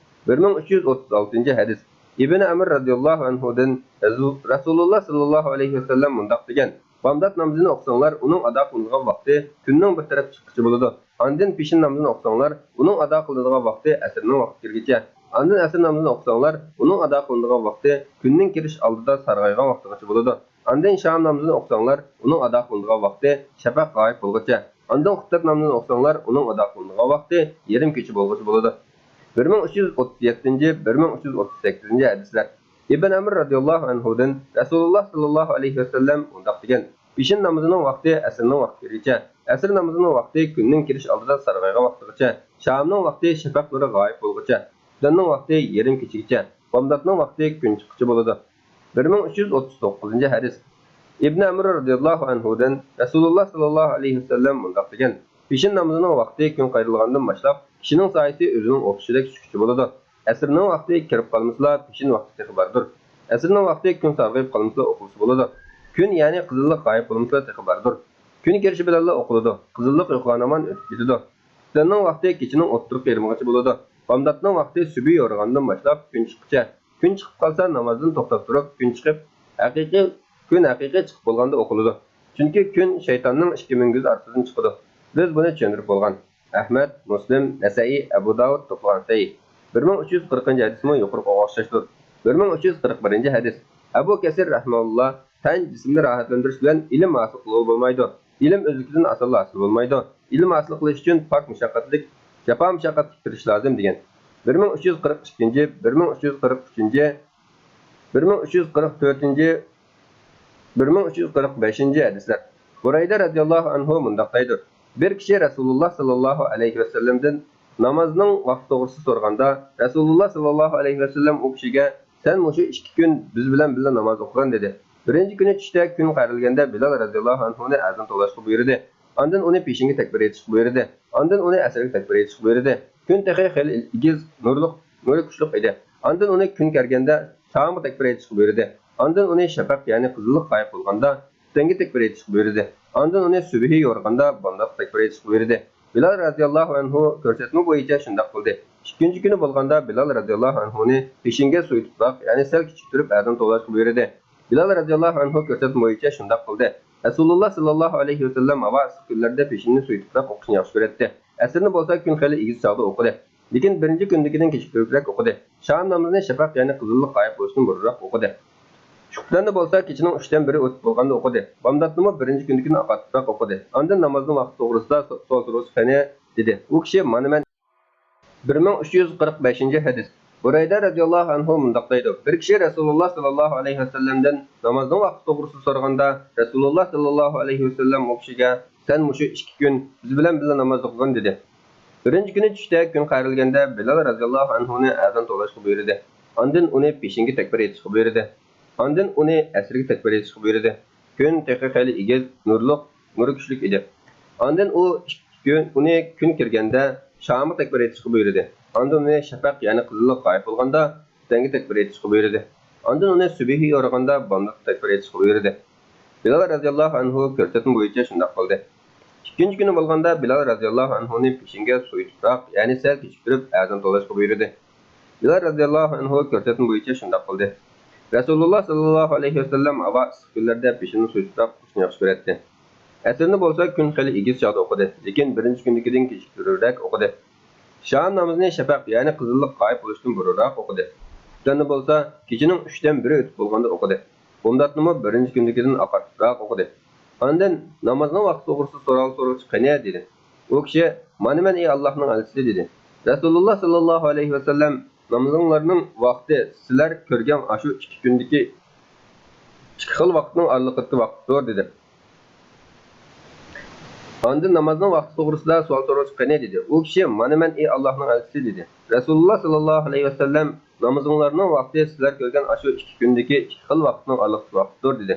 بىر مىڭ ئۈچ يۈز ئوتتۇز ئالتىنچى ھەدىس. ئىبن ئەمر رەزىياللاھۇ ئەنھۇدىن رەزۇ-، رەسۇلۇللا ساللاللاھۇ ئەلەيھى ۋەسەللەم مۇنداق دېگەن: بامدات نامىزىنى ئوقۇساڭلار، ئۇنىڭ ئادا قىلىنىدىغان ۋاقتى كۈننىڭ بىر تەرەپ چىققىچە بولىدۇ. ئاندىن پېشىن نامىزىنى ئوقۇساڭلار، ئۇنىڭ ئادا قىلىنىدىغان ۋاقتى ئەسىرنىڭ ۋاقتى كىرگىچە. ئاندىن ئەسىر نامىزىنى ئوقۇساڭلار، ئۇنىڭ ئادا قىلىنىدىغان ۋاقتى كۈننىڭ كىرىش ئالدىدا سارغايغان ۋاقتىغىچە بولىدۇ. ئاندىن شام نامىزىنى ئوقۇساڭلار، ئۇنىڭ ئادا قىلىنىدىغان ۋاقتى شەپەق غايىب بولغۇچە. ئاندىن خۇپتەت نامىزىنى ئوقۇساڭلار، ئۇنىڭ ئادا قىلىنىدىغان ۋاقتى يېرىم كېچە بولغۇچە بولىدۇ. بىر مىڭ ئۈچ يۈز ئوتتۇز يەتتىنچى، بىر مىڭ ئۈچ يۈز ئوتتۇز سەككىزىنچى ھەدىسلەر. ئىبن ئەمر رەزىياللاھۇ ئەنھۇدىن رەسۇلۇللا ساللاللاھۇ ئەلەيھى ۋەسەللەم مۇنداق دېگەن: پېشىن نامىزىنىڭ ۋاقتى ئەسىرنىڭ ۋاقتى كىرگىچە، ئەسىر نامىزىنىڭ ۋاقتى كۈننىڭ كىرىش ئالدىدا سارغايغان ۋاقتىغىچە، شامنىڭ ۋاقتى شەپەق نۇرى غايىب بولغۇچە، خۇپتەننىڭ ۋاقتى يېرىم كېچىگىچە، بامداتنىڭ ۋاقتى كۈن چىققۇچە بولىدۇ. بىر مىڭ ئۈچ يۈز ئوتتۇز توققۇزىنچى ھەدىس. ئىبن ئەمر رەزىياللاھۇ ئەنھۇدىن رەسۇلۇللا ساللاللاھۇ ئەلەيھى ۋەسەللەم مۇنداق دېگەن: پېشىن نامىزىنىڭ ۋاقتى كۈن قايرىلغاندىن باشلاپ، كىشىنىڭ سايىسى ئۆزىنىڭ ئوخشىشىدەك چۈشكۈچە بولىدۇ. ئەسىرنىڭ ۋاقتى كىرىپ قالمىسىلا، پېشىن ۋاقتى تېخى باردۇر. ئەسىرنىڭ ۋاقتى كۈن سارغىيىپ قالمىسىلا ئوقۇلسا بولىدۇ. كۈن، يەنى قىزىللىق غايىب بولمىسىلا تېخى باردۇر. كۈن كىرىشى بىلەنلا ئوقۇلىدۇ. قىزىللىق يوقىغان ھامان ئۆتۈپ كېتىدۇ. خۇپتەننىڭ ۋاقتى كېچىنىڭ ئوتتۇرىقى يېرىمىغىچە بولىدۇ. بامداتنىڭ ۋاقتى سۈبھى يورۇغاندىن باشلاپ كۈن چىققۇچە. كۈن چىقىپ قالسا، نامازدىن توختاپ تۇرۇپ، كۈن چىقىپ، ھەقىقىي، كۈن ھەقىقىي چىقىپ بولغاندا ئوقۇلىدۇ. چۈنكى كۈن شەيتاننىڭ ئىككى مۈڭگۈزى ئارىسىدىن چىقىدۇ. بىز بۇنى چۈشەندۈرۈپ بولغان. ئەھمەد، مۇسلىم، نەسەئىي، ئەبۇ داۋۇد توپلىغان سەھىھ. بىر مىڭ ئۈچ يۈز قىرىقىنچى ھەدىسمۇ يۇقىرىقىغا ئوخشاشتۇر. بىر مىڭ ئۈچ يۈز قىرىق بىرىنچى ھەدىس. ئەبۇ كەسىر رەھىمەھۇللا تەن، جىسىمنى راھەتلەندۈرۈش بىلەن ئىلىم ھاسىل قىلغىلى بولمايدۇ. ئىلىم ئۆزلۈكىدىن ئاسانلا ھاسىل بولمايدۇ. ئىلىم ھاسىل قىلىش ئۈچۈن پاك مۇشەققەتلىك، جاپا مۇشەققەتلىك تىرىشىش لازىم دېگەن. بىر مىڭ ئۈچ يۈز قىرىق ئىككىنچى، بىر مىڭ ئۈچ يۈز قىرىق ئۈچىنچى، بىر مىڭ ئۈچ يۈز قىرىق تۆتىنچى، بىر مىڭ ئۈچ يۈز قىرىق بەشىنچى ھەدىسلەر. بۇرەيدە رەزىياللاھۇ ئەنھۇ مۇنداق دەيدۇ: بىر كىشى رەسۇلۇللا ساللاللاھۇ ئەلەيھى ۋەسەللەمدىن نامازنىڭ ۋاقتى توغرىسىدا سورىغاندا، رەسۇلۇللا ساللاللاھۇ ئەلەيھى ۋەسەللەم ئۇ كىشىگە، سەن مۇشۇ ئىككى كۈن بىز بىلەن بىللە ناماز ئوقۇغىن، دېدى. بىرىنچى كۈنى چۈشتە كۈن قايرىلگەندە بىلال رەزىياللاھۇ ئەنھۇنى ئەزان توۋلاشقا بۇيرۇدى. ئاندىن ئۇنى پېشىنگە تەكبىر ئېيتىشقا بۇيرۇدى. ئاندىن ئۇنى ئەسىرگە تەكبىر ئېيتىشقا بۇيرۇدى. كۈن تېخى خېلى ئېگىز، نۇرلۇق، نۇرى كۈچلۈك ئىدى. ئاندىن ئۇنى كۈن كىرگەندە شامغا تەكبىر ئېيتىشقا بۇيرۇدى. ئاندىن ئۇنى شەپەق، يەنى قىزىللىق غايىب بولغاندا خۇپتەنگە تەكبىر ئېيتىشقا بۇيرۇدى. ئاندىن ئۇنى سۈبھى يورۇغاندا بامداتقا تەكبىر ئېيتىشقا بۇيرۇدى. بىلال رەزىياللاھۇ ئەنھۇ كۆرسەتمە بويىچە شۇنداق قىلدى. ئىككىنچى كۈنى بولغاندا بىلال رەزىياللاھۇ ئەنھۇنى پېشىنگە سۇيى تۇپراق، يەنى سەل كىچىك تۇرۇپ ئەزان توۋلاشقا بۇيرۇدى. بىلال رەزىياللاھۇ ئەنھۇ كۆرسەتمە بويىچە شۇنداق قىلدى. رەسۇلۇللا ساللاللاھۇ ئەلەيھى ۋەسەللەم ھاۋا ئىسسىق كۈنلەردە پېشىننى سۇيى تۇپراق ئوقۇشنى ياخشى كۆرەتتى. ئەسىرنى بولسا كۈن خېلى ئېگىز چاغدا ئوقۇدى. لېكىن بىرىنچى كۈندىكىدىن كېچىكتۈرۈپرەك ئوقۇدى. شام نامىزىنى شەپەق، يەنى قىزىللىق غايىب بولۇشتىن بۇرۇنراق ئوقۇدى. ئىككى كۈندە بولسا كېچىنىڭ ئۈچتىن بىرى ئۆتۈپ بولغاندا ئوقۇدى. بامداتنىمۇ بىرىنچى كۈندىكىدىن ئاقارتىپراق ئوقۇدى. ئاندىن نامازنىڭ ۋاقتى توغرىسىدا سو-، سوئال سورىسا قېنى؟ دېدى. ئۇ كىشى، مانا مەن. بىر مىڭ ئۈچ يۈز قىرىق بەشىنچى ھەدىس. بۇرەيدە رەزىياللاھۇ ئەنھۇ مۇنداق دەيدۇ: بىر كىشى رەسۇلۇللا ساللاللاھۇ ئەلەيھى ۋەسەللەمدىن نامازنىڭ ۋاقتى توغرىسىدا سورىغاندا، رەسۇلۇللا ساللاللاھۇ ئەلەيھى ۋەسەللەم ئۇ كىشىگە، سەن مۇشۇ ئىككى كۈن بىز بىلەن بىللە ناماز ئوقۇغىن، دېدى. بىرىنچى كۈنى چۈشتە كۈن قايرىلگەندە بىلال رەزىياللاھۇ ئەنھۇنى ئەزان توۋلاشقا بۇيرۇدى. ئاندىن ئۇنى پېشىنگە تەكبىر ئېيتىشقا بۇيرۇدى. ئاندىن ئۇنى ئەسىرگە تەكبىر ئېيتىشقا بۇيرۇدى. كۈن تېخى خېلى ئېگىز، نۇرلۇق، نۇرى كۈچلۈك ئىدى. ئاندىن ئۇ ئىككى كۈن، ئۇنى كۈن كىرگەندە شامغا تەكبىر ئېيتىشقا بۇيرۇدى. ئاندىن ئۇنى شەپەق، يەنى قىزىللىق غايىب بولغاندا خۇپتەنگە تەكبىر ئېيتىشقا بۇيرۇدى. ئاندىن ئۇنى سۈبھى يورۇغاندا بامداتقا تەكبىر ئېيتىشقا بۇيرۇدى. بىلال رەزىياللاھۇ ئەنھۇ كۆرسەتمە بويىچە شۇنداق قىلدى. ئىككىنچى كۈنى بولغاندا بىلال رەزىياللاھۇ ئەنھۇنى پېشىنگە سۇيى تۇپراق، يەنى سەل كېچىكتۈرۈپ ئەزان توۋلاشقا بۇيرۇدى. بىلال رەزىياللاھۇ ئەنھۇ كۆرسەتمە بويىچە شۇنداق قىلدى. رەسۇلۇللا ساللاللاھۇ ئەلەيھى ۋەسەللەم ھاۋا ئىسسىق كۈنلەردە پېشىننى سۇيۇپ تۇپراق ئوقۇشنى ياخشى كۆرەتتى. ئەسىرنى بولسا كۈن خېلى ئېگىز چاغدا ئوقۇدى، لېكىن بىرىنچى كۈندىكىدىن كېچىكتۈرۈپرەك ئوقۇدى. شام نامىزىنى شەپەق، يەنى قىزىللىق غايىب بولۇشتىن بۇرۇنراق ئوقۇدى. خۇپتەننى بولسا كېچىنىڭ ئۈچتىن بىرى ئۆتۈپ بولغاندا ئوقۇدى. بامداتنىمۇ بىرىنچى كۈندىكىدىن ئاقارتىپراق ئوقۇدى. ئاندىن نامازنىڭ ۋاقتى توغرىسىدا سوئال سورىغۇچى قېنى؟ دېدى. ئۇ كىشى، مانا مەن، ئى ئاللاھنىڭ ئەلچىسى، دېدى. رەسۇلۇللا ساللاللاھۇ ئەلەيھى ۋەسەللەم، نامىزىڭلارنىڭ ۋاقتى سىلەر كۆرگەن ئاشۇ ئىككى كۈندىكى ئىككى خىل ۋاقىتنىڭ ئارىلىقىدىكى ۋاقىتتۇر، دېدى. ئاندىن نامازنىڭ ۋاقتى توغرىسىدا سوئال سورىغۇچى قېنى؟ دېدى. ئۇ كىشى، مانا مەن، ئى ئاللاھنىڭ ئەلچىسى، دېدى. رەسۇلۇللا ساللاللاھۇ ئەلەيھى ۋەسەللەم، نامىزىڭلارنىڭ ۋاقتى سىلەر كۆرگەن ئاشۇ ئىككى كۈندىكى ئىككى خىل ۋاقىتنىڭ ئارىلىقىدىكى ۋاقىتتۇر، دېدى.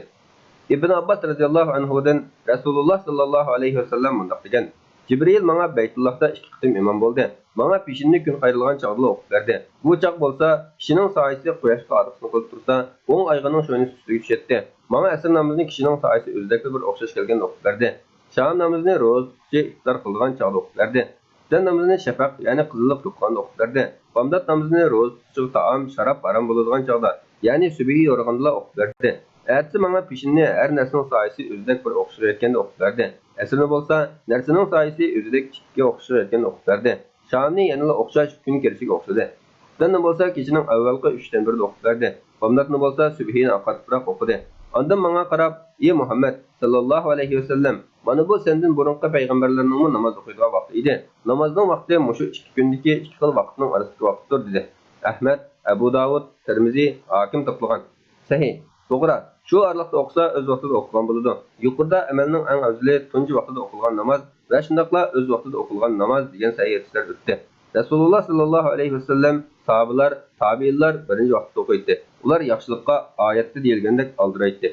ئىبن ئابباس رەزىياللاھۇ ئەنھۇدىن رەسۇلۇللا ساللاللاھۇ ئەلەيھى ۋەسەللەم مۇنداق دېگەن: جىبرىئىل ماڭا بەيتۇللاھتا ئىككى قېتىم ئىمام بولدى. ماڭا پېشىننى كۈن قايرىلغان چاغدىلا ئوقۇپ بەردى. بۇ چاغ بولسا كىشىنىڭ سايىسى قۇياشقا ئارقىسىنى قىلىپ تۇرسا، ئوڭ ئايىغىنىڭ شۇنىسى ئۈستىگە چۈشەتتى. ماڭا ئەسىر نامىزىنى كىشىنىڭ سايىسى ئۆزىدەكلا بىر ئوخشاش كەلگەندە ئوقۇپ بەردى. شام نامىزىنى روزا تۇتقۇچى ئىپتار قىلىدىغان چاغدا ئوقۇپ بەردى. ئىشتان نامىزىنى شەپەق، يەنى قىزىللىق يوقالغاندا ئوقۇپ بەردى. بامدات نامىزىنى روزا تۇتۇشىغا تائام، شاراب ھارام بولىدىغان چاغدا، يەنى سۈبھى يورۇغاندىلا ئوقۇپ بەردى. ئەتىسى ماڭا پېشىننى ھەر نەرسىنىڭ سايىسى ئۆزىدەك بىر ئوخشىغا يەتكەندە ئوقۇپ بەردى. ئەسىرنى بولسا نەرسىنىڭ سايىسى ئۆزىدەك ئىككىگە ئوخشىغا يەتكەندە ئوقۇپ بەردى. شامنى يەنىلا ئوخشاش كۈن كىرىشىگە ئوخشىدى. خۇپتاننى بولسا كېچىنىڭ ئەۋۋەلقى ئۈچتىن بىرىدە ئوقۇپ بەردى. بامداتنى بولسا سۈبھىنى ئاقارتىپراق ئوقۇدى. ئاندىن ماڭا قاراپ، ئى مۇھەممەد ساللاللاھۇ ئەلەيھى ۋەسەللەم، مانا بۇ سەندىن بۇرۇنقى پەيغەمبەرلەرنىڭمۇ ناماز ئوقۇيدىغان ۋاقتى ئىدى. نامازنىڭ ۋاقتى مۇشۇ ئىككى كۈندىكى ئىككى خىل ۋاقىتنىڭ ئارىسىدىكى ۋاقىتتۇر، دېدى. ئەھمەد، ئەبۇ داۋۇد، تىرمىزى، ھاكىم توپلىغان. سەھىھ، توغرا. شۇ ئارىلىقتا ئوقۇسا ئۆز ۋاقتىدا ئوقۇغان بولىدۇ. يۇقىرىدا ئەمەلنىڭ ئەڭ ئەۋزىلى تۇنجى ۋاقتىدا ئوقۇلغان ناماز ۋە شۇنداقلا ئۆز ۋاقتىدا ئوقۇلغان ناماز دېگەن سەھىھ ھەدىسلەر ئۆتتى. رەسۇلۇللا ساللاللاھۇ ئەلەيھى ۋەسەللەم، ساھابىلار، تابىئىنلار بىرىنچى ۋاقتىدا ئوقۇيتتى. ئۇلار ياخشىلىققا ئايەتتە دېيىلگەندەك ئالدىرايتتى.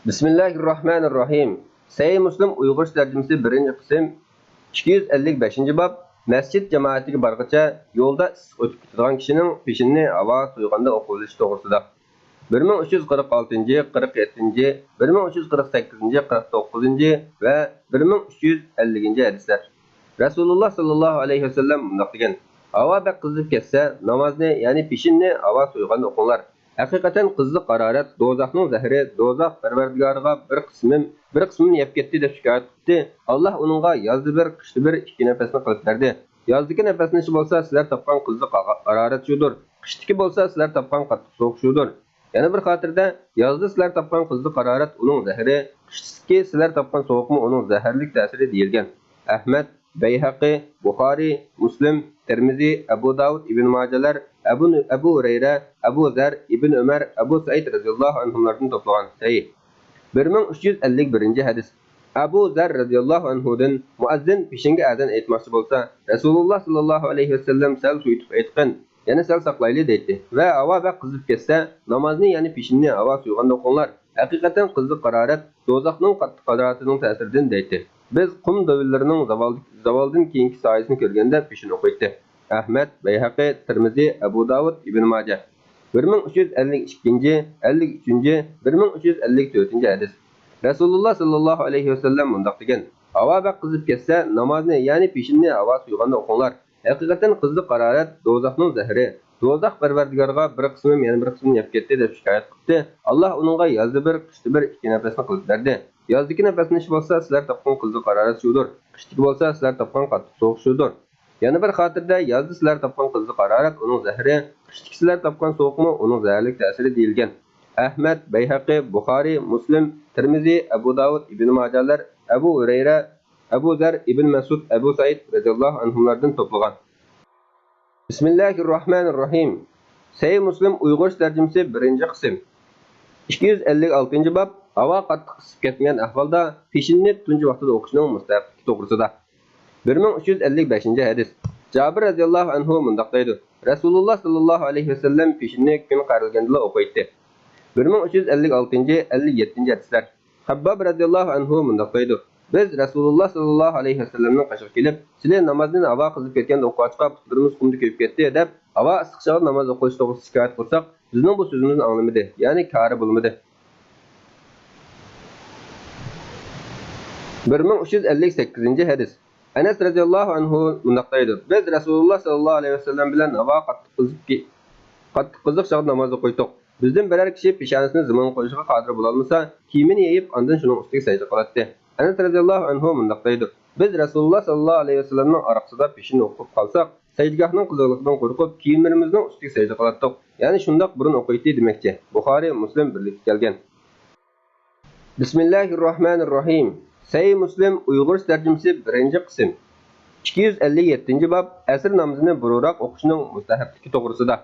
بىسمىللاھىرراھمانىرراھىم. سەھىھ مۇسلىم ئۇيغۇرچە تەرجىمىسى، بىرىنچى قىسىم، ئىككى يۈز ئەللىك بەشىنچى باب، مەسچىت جامائىتىگە بارغىچە يولدا ئىسسىق ئۆتۈپ كېتىدىغان كىشىنىڭ پېشىنىنى ھاۋا سويغاندا ئوقۇۋېلىشى توغرىسىدا. بىر مىڭ ئۈچ يۈز قىرىق ئالتىنچى، قىرىق يەتتىنچى، بىر مىڭ ئۈچ يۈز قىرىق سەككىزىنچى، قىرىق توققۇزىنچى ۋە بىر مىڭ ئۈچ يۈز ئەللىكىنچى ھەدىسلەر. رەسۇلۇللا ساللاللاھۇ ئەلەيھى ۋەسەللەم مۇنداق دېگەن: ھاۋا بەك قىزىپ كەتسە، نامازنى، يەنى پېشىننى ھاۋا سويغاندا ئوقۇڭلار. ھەقىقەتەن قىزىق ھارارەت دوزاخنىڭ زەھىرى، دوزاخ پەرۋەردىگارىغا بىر قىسمىم، بىر قىسمىنى يەپ كەتتى دەپ شىكايەت قىپتى. ئاللاھ ئۇنىڭغا يازدا بىر، قىشتا بىر ئىككى نەپەسنى قىلىپ بەردى. يازدىكى نەپەسلىنىشى بولسا سىلەر تاپقان قىزىق ھارارەت شۇدۇر. قىشتىكى بولسا سىلەر تاپقان قاتتىق سوغۇق شۇدۇر. يەنە بىر خاتىرىدە، يازدا سىلەر تاپقان قىزىق ھارارەت ئۇنىڭ زەھىرى، قىشتىكى سىلەر تاپقان سوغۇقمۇ ئۇنىڭ زەھەرلىك تەسىرى دېيىلگەن. ئەھمەد، بەيھەقى، بۇخارىي، مۇسلىم، تىرمىزى، ئەبۇ داۋۇد، ئىبن ماجەلەر، ئەبۇ، ئەبۇ ھۇرەيرە، ئەبۇ زەر، ئىبن ئۆمەر، ئەبۇ سەئىد رەزىياللاھۇ ئەنھۇملاردىن توپلىغان. سەھىھ. بىر مىڭ ئۈچ يۈز ئەللىك بىرىنچى ھەدىس. ئەبۇ زەر رەزىياللاھۇ ئەنھۇدىن مۇئەززىن پېشىنگە ئەزان ئېيتماقچى بولسا، رەسۇلۇللا ساللاللاھۇ ئەلەيھى ۋەسەللەم سەل سويۇتۇپ ئېيتقىن، يەنە سەل ساقلايلى دەيتتى ۋە ھاۋا بەك قىزىپ كەتسە، نامازنى، يەنى پېشىننى ھاۋا سويغاندا ئوقۇڭلار. ھەقىقەتەن قىزىق ھارارەت دوزاخنىڭ قاتتىق ھارارىتىنىڭ تەسىرىدىن دەيتتى. بىز قۇم دۆۋىلىرىنىڭ زاۋال، زاۋالدىن كېيىنكى سايىسىنى كۆرگەندە پېشىن ئوقۇيتتى. ئەھمەد، بەيھەقى، تىرمىزى، ئەبۇ داۋۇد، ئىبن ماجە. بىر مىڭ ئۈچ يۈز ئەللىك ئىككىنچى، ئەللىك ئۈچىنچى، بىر مىڭ ئۈچ يۈز ئەللىك تۆتىنچى ھەدىس. رەسۇلۇللا ساللاللاھۇ ئەلەيھى ۋەسەللەم مۇنداق دېگەن: ھاۋا بەك قىزىپ كەتسە، نامازنى، يەنى پېشىننى ھاۋا سويغاندا ئوقۇڭلار. ھەقىقەتەن قىزىق ھارارەت دوزاخنىڭ زەھىرى. دوزاخ پەرۋەردىگارىغا بىر قىسمىم يەنە بىر قىسمىنى يەپ كەتتى دەپ شىكايەت قىپتى. ئاللاھ ئۇنىڭغا يازدا بىر، قىشتا بىر ئىككى نەپەسنى قىلىپ بەردى. يازدىكى نەپەسلىنىشى بولسا سىلەر تاپقان قىزىق ھارارەت شۇدۇر. قىشتىكى بولسا سىلەر تاپقان قاتتىق سوغۇق شۇدۇر. يەنە بىر خاتىرىدە، يازدا سىلەر تاپقان قىزىق ھارارەت ئۇنىڭ زەھىرى، قىشتىكى سىلەر تاپقان سوغۇقمۇ ئۇنىڭ زەھەرلىك تەسىرى دېيىلگەن. ئەھمەد، بەيھەقى، بۇخارىي، مۇسلىم، تىرمىزى، ئەبۇ داۋۇد، ئىبن ماجەلەر، ئەبۇ ھۇرەيرە، ئەبۇ زەر، ئىبن مەسئۇد، ئەبۇ سەئىد رەزىياللاھۇ ئەنھۇملاردىن توپلىغان. بىسمىللاھىرراھمانىرراھىم. سەھىھ مۇسلىم ئۇيغۇرچە تەرجىمىسى، بىرىنچى قىسىم. ئىككى يۈز ئەللىك ئالتىنچى باب، ھاۋا قاتتىق ئىسسىپ كەتمىگەن ئەھۋالدا پېشىننى تۇنجى ۋاقتىدا ئوقۇشنىڭ مۇستەھەپلىكى توغرىسىدا. بىر مىڭ ئۈچ يۈز ئەللىك بەشىنچى ھەدىس. جابىر رەزىياللاھۇ ئەنھۇ مۇنداق دەيدۇ: رەسۇلۇللا ساللاللاھۇ ئەلەيھى ۋەسەللەم پېشىننى كۈن قارىلىگەندىلا ئوقۇيتتى. بىر مىڭ ئۈچ يۈز ئەللىك ئالتىنچى، ئەللىك يەتتىنچى ھەدىسلەر. خەبباب رەزىياللاھۇ ئەنھۇ مۇنداق دەيدۇ: بىز رەسۇلۇللا ساللاللاھۇ ئەلەيھى ۋەسەللەمنىڭ قېشىغا كېلىپ، سىلى نامازنى ھاۋا قىزىپ كەتكەندە ئوقۇغاچقا پۇتلىرىمىز قۇمدا كۆيۈپ كەتتى، دەپ، ھاۋا ئىسسىق چاغدا ناماز ئوقۇش توغرىسىدا شىكايەت قىلساق، بىزنىڭ بۇ سۆزىمىزنى ئاڭلىمىدى، يەنى كارى بولمىدى. بىر مىڭ ئۈچ يۈز ئەللىك سەككىزىنچى ھەدىس. ئەنەس رەزىياللاھۇ ئەنھۇ مۇنداق دەيدۇ: بىز رەسۇلۇللا ساللاللاھۇ ئەلەيھى ۋەسەللەم بىلەن ھاۋا قاتتىق قىزىپ كى-، قاتتىق قىزىق چاغدا ناماز ئوقۇيتتۇق. بىزدىن بىرەر كىشى پېشانىسىنى زېمىنغا قويۇشقا قادىر بولالمىسا، كىيىمىنى يېيىپ، ئاندىن شۇنىڭ ئۈستىگە سەجدە قىلاتتى. ئەنەس رەزىياللاھۇ ئەنھۇ مۇنداق دەيدۇ: بىز رەسۇلۇللا ساللاللاھۇ ئەلەيھى ۋەسەللەمنىڭ ئارقىسىدا پېشىن ئوقۇپ قالساق، سەجدىگاھنىڭ قىزىقلىقىدىن قورقۇپ، كىيىملىرىمىزنىڭ ئۈستىگە سەجدە قىلاتتۇق. يەنى شۇنداق بۇرۇن ئوقۇيتتى دېمەكچى. بۇخارىي، مۇسلىم بىرلىككە كەلگەن. بىسمىللاھىرراھمانىرراھىم. سەھىھ مۇسلىم ئۇيغۇرچە تەرجىمىسى، بىرىنچى قىسىم. ئىككى يۈز ئەللىك يەتتىنچى باب، ئەسىر نامىزىنى بۇرۇنراق ئوقۇشنىڭ مۇستەھەپلىكى توغرىسىدا.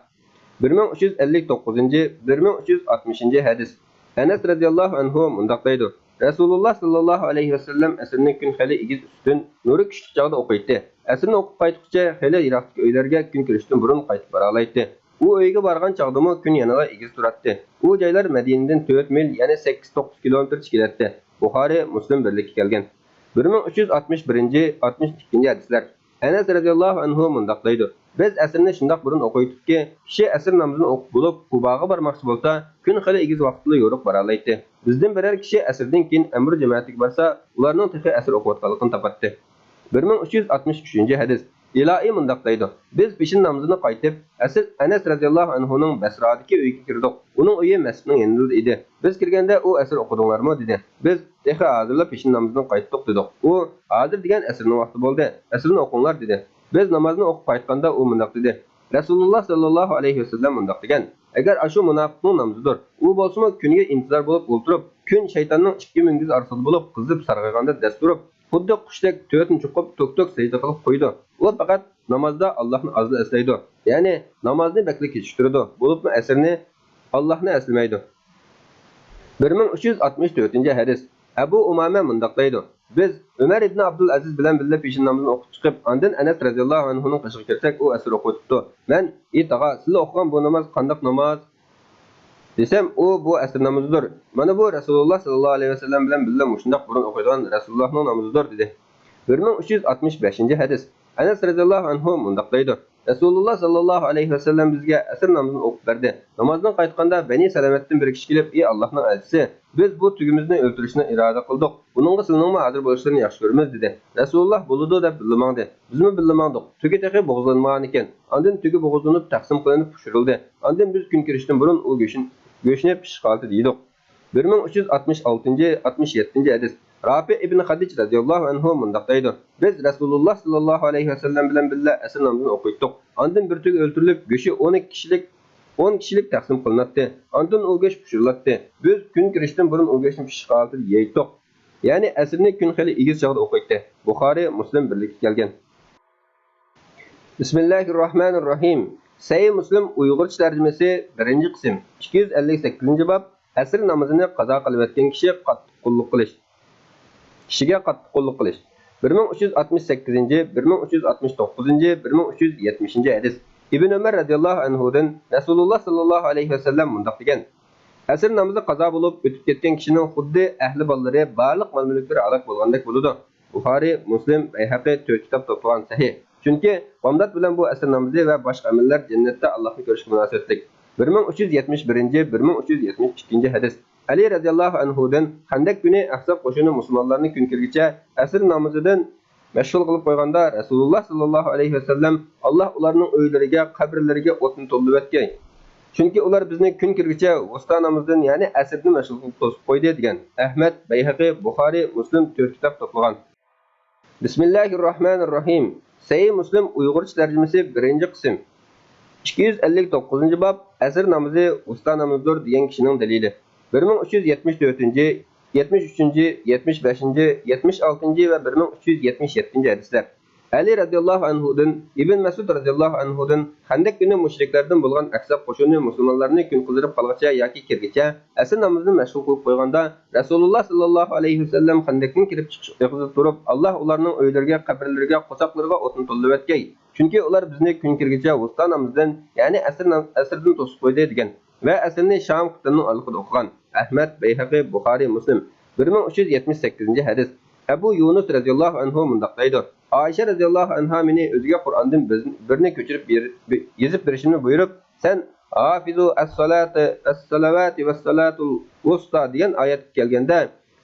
بىر مىڭ ئۈچ يۈز ئەللىك توققۇزىنچى، بىر مىڭ ئۈچ يۈز ئاتمىشىنچى ھەدىس. ئەنەس رەزىياللاھۇ ئەنھۇ مۇنداق دەيدۇ: رەسۇلۇللا ساللاللاھۇ ئەلەيھى ۋەسەللەم ئەسىرنى كۈن خېلى ئېگىز ئۈستۈن، نۇرى كۈچلۈك چاغدا ئوقۇيتتى. ئەسىرنى ئوقۇپ قايتقۇچە خېلى يىراقتىكى ئۆيلەرگە كۈن كىرىشتىن بۇرۇن قايتىپ بارالايتتى. ئۇ ئۆيگە بارغان چاغدىمۇ كۈن يەنىلا ئېگىز تۇراتتى. ئۇ جايلار مەدىنىدىن تۆت مىل، يەنى سەككىز توققۇز كىلومېتىرچە كېلەتتى. بۇخارىي، مۇسلىم بىرلىككە كەلگەن. بىر مىڭ ئۈچ يۈز ئاتمىش بىرىنچى، ئاتمىش ئىككىنچى ھەدىسلەر. ئەنەس رەزىياللاھۇ ئەنھۇ مۇنداق دەيدۇ: بىز ئەسىرنى شۇنداق بۇرۇن ئوقۇيتتۇقكى، كىشى ئەسىر نامىزىنى ئوقۇپ بولۇپ، قۇباغا بارماقچى بولسا، كۈن خېلى ئېگىز ۋاقىتتىلا يورۇق بارالايتتى. بىزدىن بىرەر كىشى ئەسىردىن كېيىن ئەمىر جەمەتىگە بارسا، ئۇلارنىڭ تېخى ئەسىر ئوقۇۋاتقانلىقىنى تاپاتتى. بىر مىڭ ئۈچ يۈز ئاتمىش ئۈچىنچى ھەدىس. ئىلائى مۇنداق دەيدۇ: بىز پېشىن نامىزىنى قايتىپ، ئەسىر-، ئەنەس رەزىياللاھۇ ئەنھۇنىڭ بەسرادىكى ئۆيىگە كىردۇق. ئۇنىڭ ئۆيى مەسچىتنىڭ يېنىدا ئىدى. بىز كىرگەندە ئۇ: «ئەسىر ئوقۇدۇڭلارمۇ؟» دېدى. بىز: «تېخى ھازىرلا پېشىن نامىزىنى قايتتۇق» دېدۇق. ئۇ: «ھازىر دېگەن ئەسىرنىڭ ۋاقتى بولدى. ئەسىرنى ئوقۇڭلار» دېدى. بىز نامازنى ئوقۇپ قايتقاندا ئۇ مۇنداق دېدى: رەسۇلۇللا ساللاللاھۇ ئەلەيھى ۋەسەللەم مۇنداق دېگەن: «ئەگەر ئاشۇ مۇناپىقنىڭ نامىزىدۇر، ئۇ بولسىمۇ كۈنگە ئىنتىزار بولۇپ ئولتۇرۇپ، كۈن شەيتاننىڭ ئىككى مۈڭگۈزى ئارىسىدا بولۇپ، قىزىپ سارغايغاندا دەس تۇرۇپ، خۇددى قۇشتەك تۆۋەتنى چوقۇپ، توك-توك سەجدە قىلىپ قويىدۇ. ئۇ پەقەت نامازدا ئاللاھنى ئازلا ئەسلەيدۇ، يەنى نامازنى بەكلا كېچىكتۈرىدۇ، بولۇپمۇ ئەسىرنى، ئاللاھنى ئەسلىمەيدۇ.» بىر مىڭ ئۈچ يۈز ئاتمىش تۆتىنچى ھەدىس. ئەبۇ ئۇمامە مۇنداق دەيدۇ: بىز ئۆمەر ئىبنى ئابدۇلئەزىز بىلەن بىللە پېشىن نامىزىنى ئوقۇپ چىقىپ، ئاندىن ئەنەس رەزىياللاھۇ ئەنھۇنىڭ قېشىغا كىرسەك، ئۇ ئەسىر ئوقۇۋېتىپتۇ. مەن: «ئى تاغا، سىلە ئوقۇغان بۇ ناماز قانداق ناماز؟» دېسەم، ئۇ: «بۇ ئەسىر نامىزىدۇر. مانا بۇ رەسۇلۇللا ساللاللاھۇ ئەلەيھى ۋەسەللەم بىلەن بىللە مۇشۇنداق بۇرۇن ئوقۇيدىغان رەسۇلۇللاھنىڭ نامىزىدۇر» دېدى. بىر مىڭ ئۈچ يۈز ئاتمىش بەشىنچى ھەدىس. ئەنەس رەزىياللاھۇ ئەنھۇ مۇنداق دەيدۇ: رەسۇلۇللا ساللاللاھۇ ئەلەيھى ۋەسەللەم بىزگە ئەسىر نامىزىنى ئوقۇپ بەردى. نامازدىن قايتقاندا بەنى سەلەمەتتىن بىر كىشى كېلىپ: «ئى ئاللاھنىڭ ئەلچىسى، بىز بۇ تۆگىمىزنى ئۆلتۈرۈشنى ئىرادە قىلدۇق. بۇنىڭغا سىلىنىڭمۇ ھازىر بولۇشلىرىنى ياخشى كۆرىمىز» دېدى. رەسۇلۇللا: «بولىدۇ» دەپ بىللە ماڭدى. بىزمۇ بىللە ماڭدۇق. تۆگە تېخى بوغۇزلانمىغانىكەن. ئاندىن تۆگە بوغۇزلىنىپ تەقسىم قىلىنىپ پىشۇرۇلدى. ئاندىن بىز كۈن كىرىشتىن بۇرۇن ئۇ گۆشىن-، گۆشنى پىشىش ھالىتىدە يېدۇق. بىر مىڭ ئۈچ يۈز ئاتمىش ئالتىنچى، ئاتمىش يەتتىنچى ھەدىس. رافىئ ئىبن خەدىج رەزىياللاھۇ ئەنھۇ مۇنداق دەيدۇ: بىز رەسۇلۇللا ساللاللاھۇ ئەلەيھى ۋەسەللەم بىلەن بىللە ئەسىر نامىزىنى ئوقۇيتتۇق. ئاندىن بىر تۆگە ئۆلتۈرۈلۈپ، گۆشى ئون ئىككى كىشىلىك، ئون كىشىلىك تەقسىم قىلىناتتى. ئاندىن ئۇ گۆش پىشۇرۇلاتتى. بىز كۈن كىرىشتىن بۇرۇن ئۇ گۆشنى پىشىش ھالىتىدە يەيتتۇق. يەنى ئەسىرنى كۈن خېلى ئېگىز چاغدا ئوقۇيتتى. بۇخارىي، مۇسلىم بىرلىككە كەلگەن. بىسمىللاھىررەھمانىررەھىم. سەھىھ مۇسلىم ئۇيغۇرچە تەرجىمىسى، بىرىنچى قىسىم، ئىككى يۈز ئەللىك سەككىزىنچى باب، ئەسىر نامىزىنى قازا قىلىۋەتكەن كىشى قاتتىق قۇللۇق قىلىش. كىشىگە قاتتىق قۇللۇق قىلىش. بىر مىڭ ئۈچ يۈز ئاتمىش سەككىزىنچى، بىر مىڭ ئۈچ يۈز ئاتمىش توققۇزىنچى، بىر مىڭ ئۈچ يۈز يەتمىشىنچى ھەدىس. ئىبن ئۆمەر رەزىياللاھۇ ئەنھۇدىن رەسۇلۇللا ساللاللاھۇ ئەلەيھى ۋەسەللەم مۇنداق دېگەن: ئەسىر نامىزى قازا بولۇپ ئۆتۈپ كەتكەن كىشىنىڭ خۇددى ئەھلى بالىلىرى، بارلىق مال-مۈلۈكلىرى ھالاك بولغاندەك بولىدۇ. بۇخارىي، مۇسلىم، بەيھەقى تۆت كىتاب توپلىغان سەھىھ. چۈنكى بامدات بىلەن بۇ ئەسىر نامىزى ۋە باشقا ئەمەللەر جەننەتتە ئاللاھنى كۆرۈشكە مۇناسىۋەتلىك. بىر مىڭ ئۈچ يۈز يەتمىش بىرىنچى، بىر مىڭ ئۈچ يۈز يەتمىش ئىككىنچى ھەدىس. ئەلى رەزىياللاھۇ ئەنھۇدىن، خەندەك كۈنى ئەھزاب قوشۇنى مۇسۇلمانلارنى كۈن كىرگىچە ئەسىر نامىزىدىن مەشغۇل قىلىپ قويغاندا، رەسۇلۇللا ساللاللاھۇ ئەلەيھى ۋەسەللەم: «ئاللاھ ئۇلارنىڭ ئۆيلىرىگە، قەبرىلىرىگە ئوتنى تولىۋەتكەي. چۈنكى ئۇلار بىزنى كۈن كىرگىچە ۋۇستا نامىزىدىن، يەنى ئەسىردىن مەشغۇل قىلىپ توسۇپ قويدى» دېگەن. ئەھمەد، بەيھەقى، بۇخارىي، مۇسلىم تۆت كىتاب توپلىغان. بىسمىللاھىررەھمانىررەھىم. سەھىھ مۇسلىم ئۇيغۇرچە تەرجىمىسى، بىرىنچى قىسىم. ئىككى يۈز ئەللىك توققۇزىنچى باب، ئەسىر نامىزى ۋۇستا نامىزىدۇر دېگەن كىشىنىڭ دەلىلى. بىر مىڭ ئۈچ يۈز يەتمىش تۆتىنچى، يەتمىش ئۈچىنچى، يەتمىش بەشىنچى، يەتمىش ئالتىنچى ۋە بىر مىڭ ئۈچ يۈز يەتمىش يەتتىنچى ھەدىسلەر. ئەلى رەزىياللاھۇ ئەنھۇدىن، ئىبن مەسئۇد رەزىياللاھۇ ئەنھۇدىن، خەندەك كۈنى مۇشرىكلەردىن بولغان ئەھزاب قوشۇنى مۇسۇلمانلارنى كۈن قىزىرىپ قالغىچە ياكى كىرگىچە ئەسىر نامىزىنى مەشغۇل قىلىپ قويغاندا، رەسۇلۇللا ساللاللاھۇ ئەلەيھى ۋەسەللەم خەندەكتىن كىرىپ چىقىش ئېغىزىدا تۇرۇپ، «ئاللاھ ئۇلارنىڭ ئۆيلىرىگە، قەبرىلىرىگە، قورساقلىرىغا ئوتنى تولىۋەتكەي. چۈنكى ئۇلار بىزنى كۈن كىرگىچە ۋۇستا نامىزىدىن، يەنى ئەسىر نام-، ئەسىردىن توسۇپ قويدى» دېگەن ۋە ئەسىرنى شام قىتاننىڭ ئارىلىقىدا ئوقۇغان. ئەھمەد، بەيھەقى، بۇخارىي، مۇسلىم. بىر مىڭ ئۈچ يۈز يەتمىش سەككىزىنچى ھەدىس. ئەبۇ يۇنۇس رەزىياللاھۇ ئەنھۇ مۇنداق دەيدۇ: ئائىشە رەزىياللاھۇ ئەنھا مېنى ئۆزىگە قۇرئاندىن بىز-، بىرنى كۆچۈرۈپ بېر-، بى-، يېزىپ بېرىشىمنى بۇيرۇپ، سەن «ھافىزۇ ئەسسالاتى، ئەسسالەۋاتى ۋەسسالاتۇل ۋۇستا» دېگەن ئايەتكە كەلگەندە،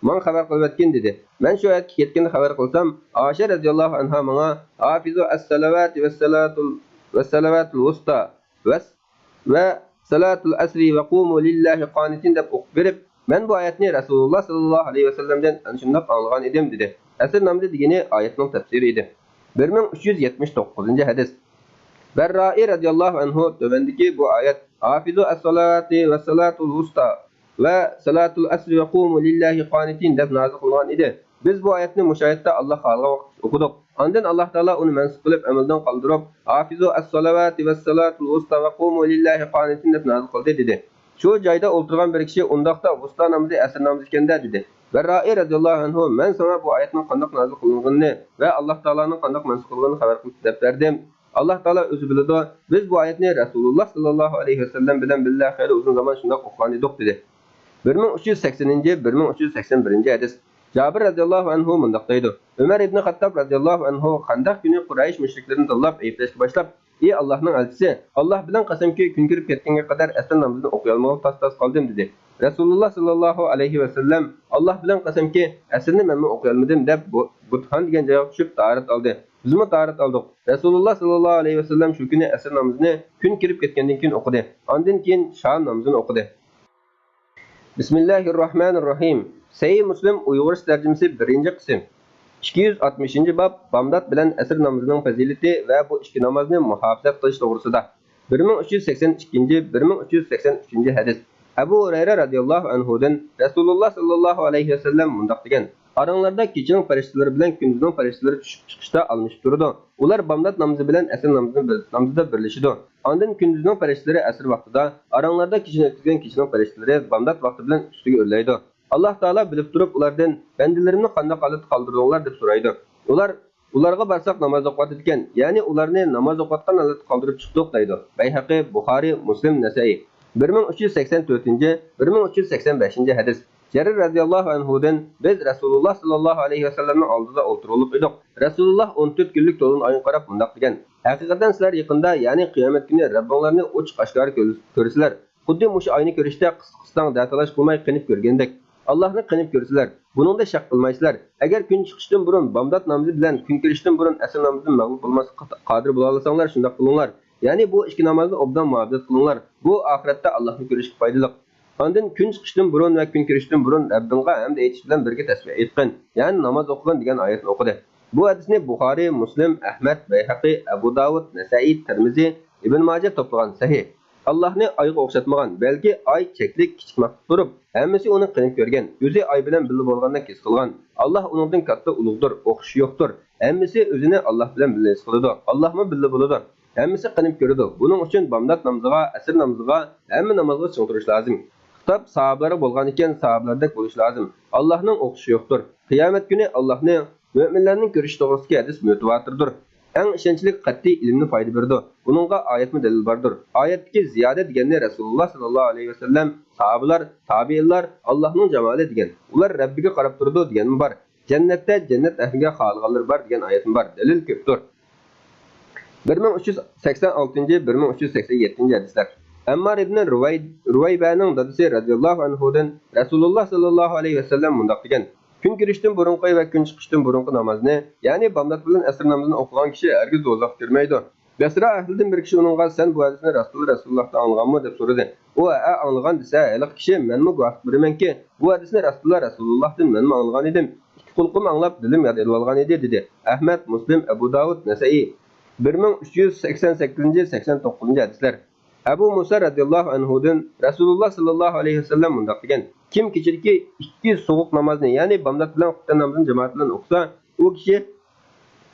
ماڭا خەۋەر قىلىۋەتكىن دېدى. مەن شۇ ئايەتكە يەتكەندە خەۋەر قىلسام، ئائىشە رەزىياللاھۇ ئەنھا ماڭا «ھافىزۇ ئەسسالەۋاتى ۋەسسالاتۇل، ۋەسسالاتۇل ۋۇستا ۋەس-، ۋە سالاتۇل ئەسرى ۋە قۇمۇ لىللاھى قانىتىن» دەپ ئوقۇپ بېرىپ، مەن بۇ ئايەتنى رەسۇلۇللا ساللاللاھۇ ئەلەيھى ۋەسەللەمدىن ئەنە شۇنداق ئاڭلىغان ئىدىم دېدى. ئەسىر نامىزى دېگىنى ئايەتنىڭ تەپسىرى ئىدى. بىر مىڭ ئۈچ يۈز يەتمىش توققۇزىنچى ھەدىس. بەررائى رەزىياللاھۇ ئەنھۇ تۆۋەندىكى بۇ ئايەت، «ھافىزۇ ئەسسالاتى ۋەسسالاتۇل ۋۇستا ۋە سالاتۇل ئەسرى ۋە قۇمۇ لىللاھى قانىتىن» دەپ نازىل قىلغان ئىدى. بىز بۇ ئايەتنى مۇشۇ ئايەتتە ئاللاھ خالىغان ۋاقىتتا ئوقۇدۇق. ئاندىن ئاللاھ تائالا ئۇنى مەنسۇخ قىلىپ، ئەمەلدىن قالدۇرۇپ، «ھافىزۇ ئەسسالەۋاتى ۋەسسالاتۇل ۋۇستا ۋە قۇمۇ لىللاھى قانىتىن» دەپ نازىل قىلدى دېدى. شۇ جايدا ئولتۇرغان بىر كىشى: «ئۇنداقتا ۋۇستا نامىزى ئەسىر نامىزى ئىكەن-دە» دېدى. بەررائى رەزىياللاھۇ ئەنھۇ: «مەن ساڭا بۇ ئايەتنىڭ قانداق نازىل قىلىنغىنىنى ۋە ئاللاھ تائالانىڭ قانداق مەنسۇخ قىلغىنىنى خەۋەر قىلىپ بەردىم. ئاللاھ تائالا ئۆزى بىلىدۇ. بىز بۇ ئايەتنى رەسۇلۇللا ساللاللاھۇ ئەلەيھى ۋەسەللەم بىلەن بىللە خېلى ئۇزۇن زامان شۇنداق ئوقۇغان ئىدۇق» دېدى. بىر مىڭ ئۈچ يۈز سەكسىنىنچى، بىر مىڭ ئۈچ يۈز سەكسەن بىرىنچى ھەدىس. جابىر رەزىياللاھۇ ئەنھۇ مۇنداق دەيدۇ: ئۆمەر ئىبنى خەتتاب رەزىياللاھۇ ئەنھۇ خەندەق كۈنى قۇرەيش مۇشرىكلىرىنى تاللاپ ئەيىبلەشكە باشلاپ، «ئى ئاللاھنىڭ ئەلچىسى، ئاللاھ بىلەن قەسەمكى، كۈن كىرىپ كەتكەنگە قەدەر ئەسىر نامىزىنى ئوقۇيالمىغىلى تاس-تاس قالدىم» دېدى. رەسۇلۇللا ساللاللاھۇ ئەلەيھى ۋەسەللەم، «ئاللاھ بىلەن قەسەمكى، ئەسىرنى مەنمۇ ئوقۇيالمىدىم» دەپ، بۇ-، بۇتھان دېگەن جايغا چۈشۈپ تاھارەت ئالدى. بىزمۇ تاھارەت ئالدۇق. رەسۇلۇللا ساللاللاھۇ ئەلەيھى ۋەسەللەم شۇ كۈنى ئەسىر نامىزىنى كۈن كىرىپ كەتكەندىن كېيىن ئوقۇدى. ئاندىن كېيىن شام نامىزىنى ئوقۇدى. بىسمىللاھىررەھمانىررەھىم. سەھىھ مۇسلىم ئۇيغۇرچە تەرجىمىسى، بىرىنچى قىسىم. ئىككى يۈز ئاتمىشىنچى باب، بامدات بىلەن ئەسىر نامىزىنىڭ پەزىلىتى ۋە بۇ ئىككى نامازنى مۇھاپىزەت قىلىش توغرىسىدا. بىر مىڭ ئۈچ يۈز سەكسەن ئىككىنچى، بىر مىڭ ئۈچ يۈز سەكسەن ئۈچىنچى ھەدىس. ئەبۇ ھۇرەيرە رەزىياللاھۇ ئەنھۇدىن رەسۇلۇللا ساللاللاھۇ ئەلەيھى ۋەسەللەم مۇنداق دېگەن: «ئاراڭلاردا كېچىنىڭ پەرىشتىلىرى بىلەن كۈندۈزنىڭ پەرىشتىلىرى چۈشۈپ چىقىشتا ئالمىشىپ تۇرىدۇ. ئۇلار بامدات نامىزى بىلەن ئەسىر نامىزىنى بىر، نامىزىدا بىرلىشىدۇ. ئاندىن كۈندۈزنىڭ پەرىشتىلىرى ئەسىر ۋاقتىدا، ئاراڭلاردا كېچىنى ئۆتكۈزگەن كېچىنىڭ پەرىشتىلىرى بامدات ۋاقتى بىلەن ئۈستىگە ئۆرلەيدۇ. ئاللاھ تائالا بىلىپ تۇرۇپ ئۇلاردىن، بەندىلىرىمنى قانداق ھالەتتە قالدۇردۇڭلار؟ دەپ سورايدۇ. ئۇلار، ئۇلارغا بارساق ناماز ئوقۇۋاتىدىكەن، يەنى ئۇلارنى ناماز ئوقۇۋاتقان ھالەتتە قالدۇرۇپ چىقتۇق» دەيدۇ. بەيھەقى، بۇخارىي، مۇسلىم، نەسەئىي. بىر مىڭ ئۈچ يۈز سەكسەن تۆتىنچى، بىر مىڭ ئۈچ يۈز سەكسەن بەشىنچى ھەدىس. جەرىر رەزىياللاھۇ ئەنھۇدىن: «بىز رەسۇلۇللا ساللاللاھۇ ئەلەيھى ۋەسەللەمنىڭ ئالدىدا ئولتۇرغۇلۇق ئىدۇق. رەسۇلۇللا ئون تۆت كۈنلۈك تولغان ئايغا قاراپ مۇنداق دېگەن: ھەقىقەتەن سىلەر يېقىندا، يەنى قىيامەت كۈنى رەببىڭلارنى ئوچۇق ئاشكارا كۆر-، كۆرىسىلەر. خۇددى مۇشۇ ئاينى كۆرۈشتە قىس-، قىستاڭ دە تالاش قىلماي قېنىپ كۆرگەندەك. ئاللاھنى قېنىپ كۆرىسىلەر. بۇنىڭدا شەك قىلمايسىلەر. ئەگەر كۈن چىقىشتىن بۇرۇن بامدات نامىزى بىلەن كۈن كىرىشتىن بۇرۇن ئەسىر نامىزىدىن مەغلۇپ بولماسلىققا قادىر بولالىساڭلار، شۇنداق قىلىڭلار. يەنى بۇ ئىككى نامازنى ئوبدان مۇھاپىزەت قىلىڭلار. بۇ ئاخىرەتتە ئاللاھنى كۆرۈشكە پايدىلىق. ئاندىن كۈن چىقىشتىن بۇرۇن ۋە كۈن كىرىشتىن بۇرۇن رەببىڭغا ھەمد ئېيتىش بىلەن بىرگە تەسبىھ ئېيتقىن، يەنى ناماز ئوقۇغىن» دېگەن ئايەتنى ئوقۇدى. بۇ ھەدىسنى بۇخارىي، مۇسلىم، ئەھمەد، بەيھەقى، ئەبۇ داۋۇد، نەسەئىي، تىرمىزى، ئىبن ماجە توپلىغان. سەھىھ. ئاللاھنى ئايغا ئوخشاتمىغان، بەلكى ئاي چەكلىك، كىچىك مەخلۇق تۇرۇپ، ھەممىسى ئۇنى قېنىپ كۆرگەن، ئۆزى ئاي بىلەن بىللە بولغاندەك ھېس قىلغان. ئاللاھ ئۇنىڭدىن كاتتا، ئۇلۇغدۇر، ئوخشىشى يوقتۇر. ھەممىسى ئۆزىنى ئاللاھ بىلەن بىللە ھېس قىلىدۇ. ئاللاھمۇ بىللە بولىدۇ. ھەممىسى قېنىپ كۆرىدۇ. بۇنىڭ ئۈچۈن بامدات نامىزىغا، ئەسىر نامىزىغا، ھەممە نامازغا چىڭ تۇرۇش لازىم. خىتاب ساھابىلارغا بولغانىكەن، ساھابىلەردەك بولۇش لازىم. ئاللاھنىڭ ئوخشىشى يوقتۇر. قىيامەت كۈنى ئاللاھنى، مۆمىنلەرنىڭ كۆرۈشى توغرىسىدىكى ھەدىس مۇتەۋاتىردۇر. ئەڭ ئىشەنچلىك قەتئىي ئىلىمنى پايدا بېرىدۇ. بۇنىڭغا ئايەتمۇ دەلىل باردۇر. ئايەتتىكى زىيادە دېگەننى رەسۇلۇللا ساللاللاھۇ ئەلەيھى ۋەسەللەم، ساھابىلار، تابىئىنلار، ئاللاھنىڭ جامالى دېگەن، ئۇلار رەببىگە قاراپ تۇرىدۇ دېگەنمۇ بار. جەننەتتە جەننەت ئەھلىگە خالىغانلىرى بار دېگەن ئايەتمۇ بار. دەلىل كۆپتۇر. بىر مىڭ ئۈچ يۈز سەكسەن ئالتىنچى، بىر مىڭ ئۈچ يۈز سەكسەن يەتتىنچى ھەدىسلەر. ئەممار ئىبنى رۇۋەي-، رۇۋەيبەنىڭ دادىسى رەزىياللاھۇ ئەنھۇدىن رەسۇلۇللا ساللاللاھۇ ئەلەيھى ۋەسەللەم مۇنداق دېگەن: «كۈن كىرىشتىن بۇرۇنقى ۋە كۈن چىقىشتىن بۇرۇنقى نامازنى، يەنى بامدات بىلەن ئەسىر نامىزىنى ئوقۇغان كىشى ھەرگىز دوزاخقا كىرمەيدۇ.» بەسرا ئەھلىدىن بىر كىشى ئۇنىڭغا: «سەن بۇ ھەدىسنى راستتىنلا رەسۇلۇللاھتىن ئاڭلىغانمۇ؟» دەپ سورىدى. ئۇ: «ھەئە، ئاڭلىغان» دېسە، ھېلىقى كىشى: «مەنمۇ گۇۋاھلىق بېرىمەنكى، بۇ ھەدىسنى راستتىنلا رەسۇلۇللاھتىن مەنمۇ ئاڭلىغان ئىدىم. ئىككى قۇلىقىم ئاڭلاپ، دىلىم ياد ئېلىۋالغان ئىدى» دېدى. ئەھمەد، مۇسلىم، ئەبۇ داۋۇد، نەسەئىي. بىر مىڭ ئۈچ يۈز سەكسەن سەككىزىنچى، سەكسەن توققۇزىنچى ھەدىسلەر. ئەبۇ مۇسا رەزىياللاھۇ ئەنھۇدىن رەسۇلۇللا ساللاللاھۇ ئەلەيھى ۋەسەللەم مۇنداق دېگەن: «كىم كېچىدىكى ئىككى سوغۇق نامازنى، يەنى بامدات بىلەن خۇپتەن نامىزىنى جامائەت بىلەن ئوقۇسا، ئۇ كىشى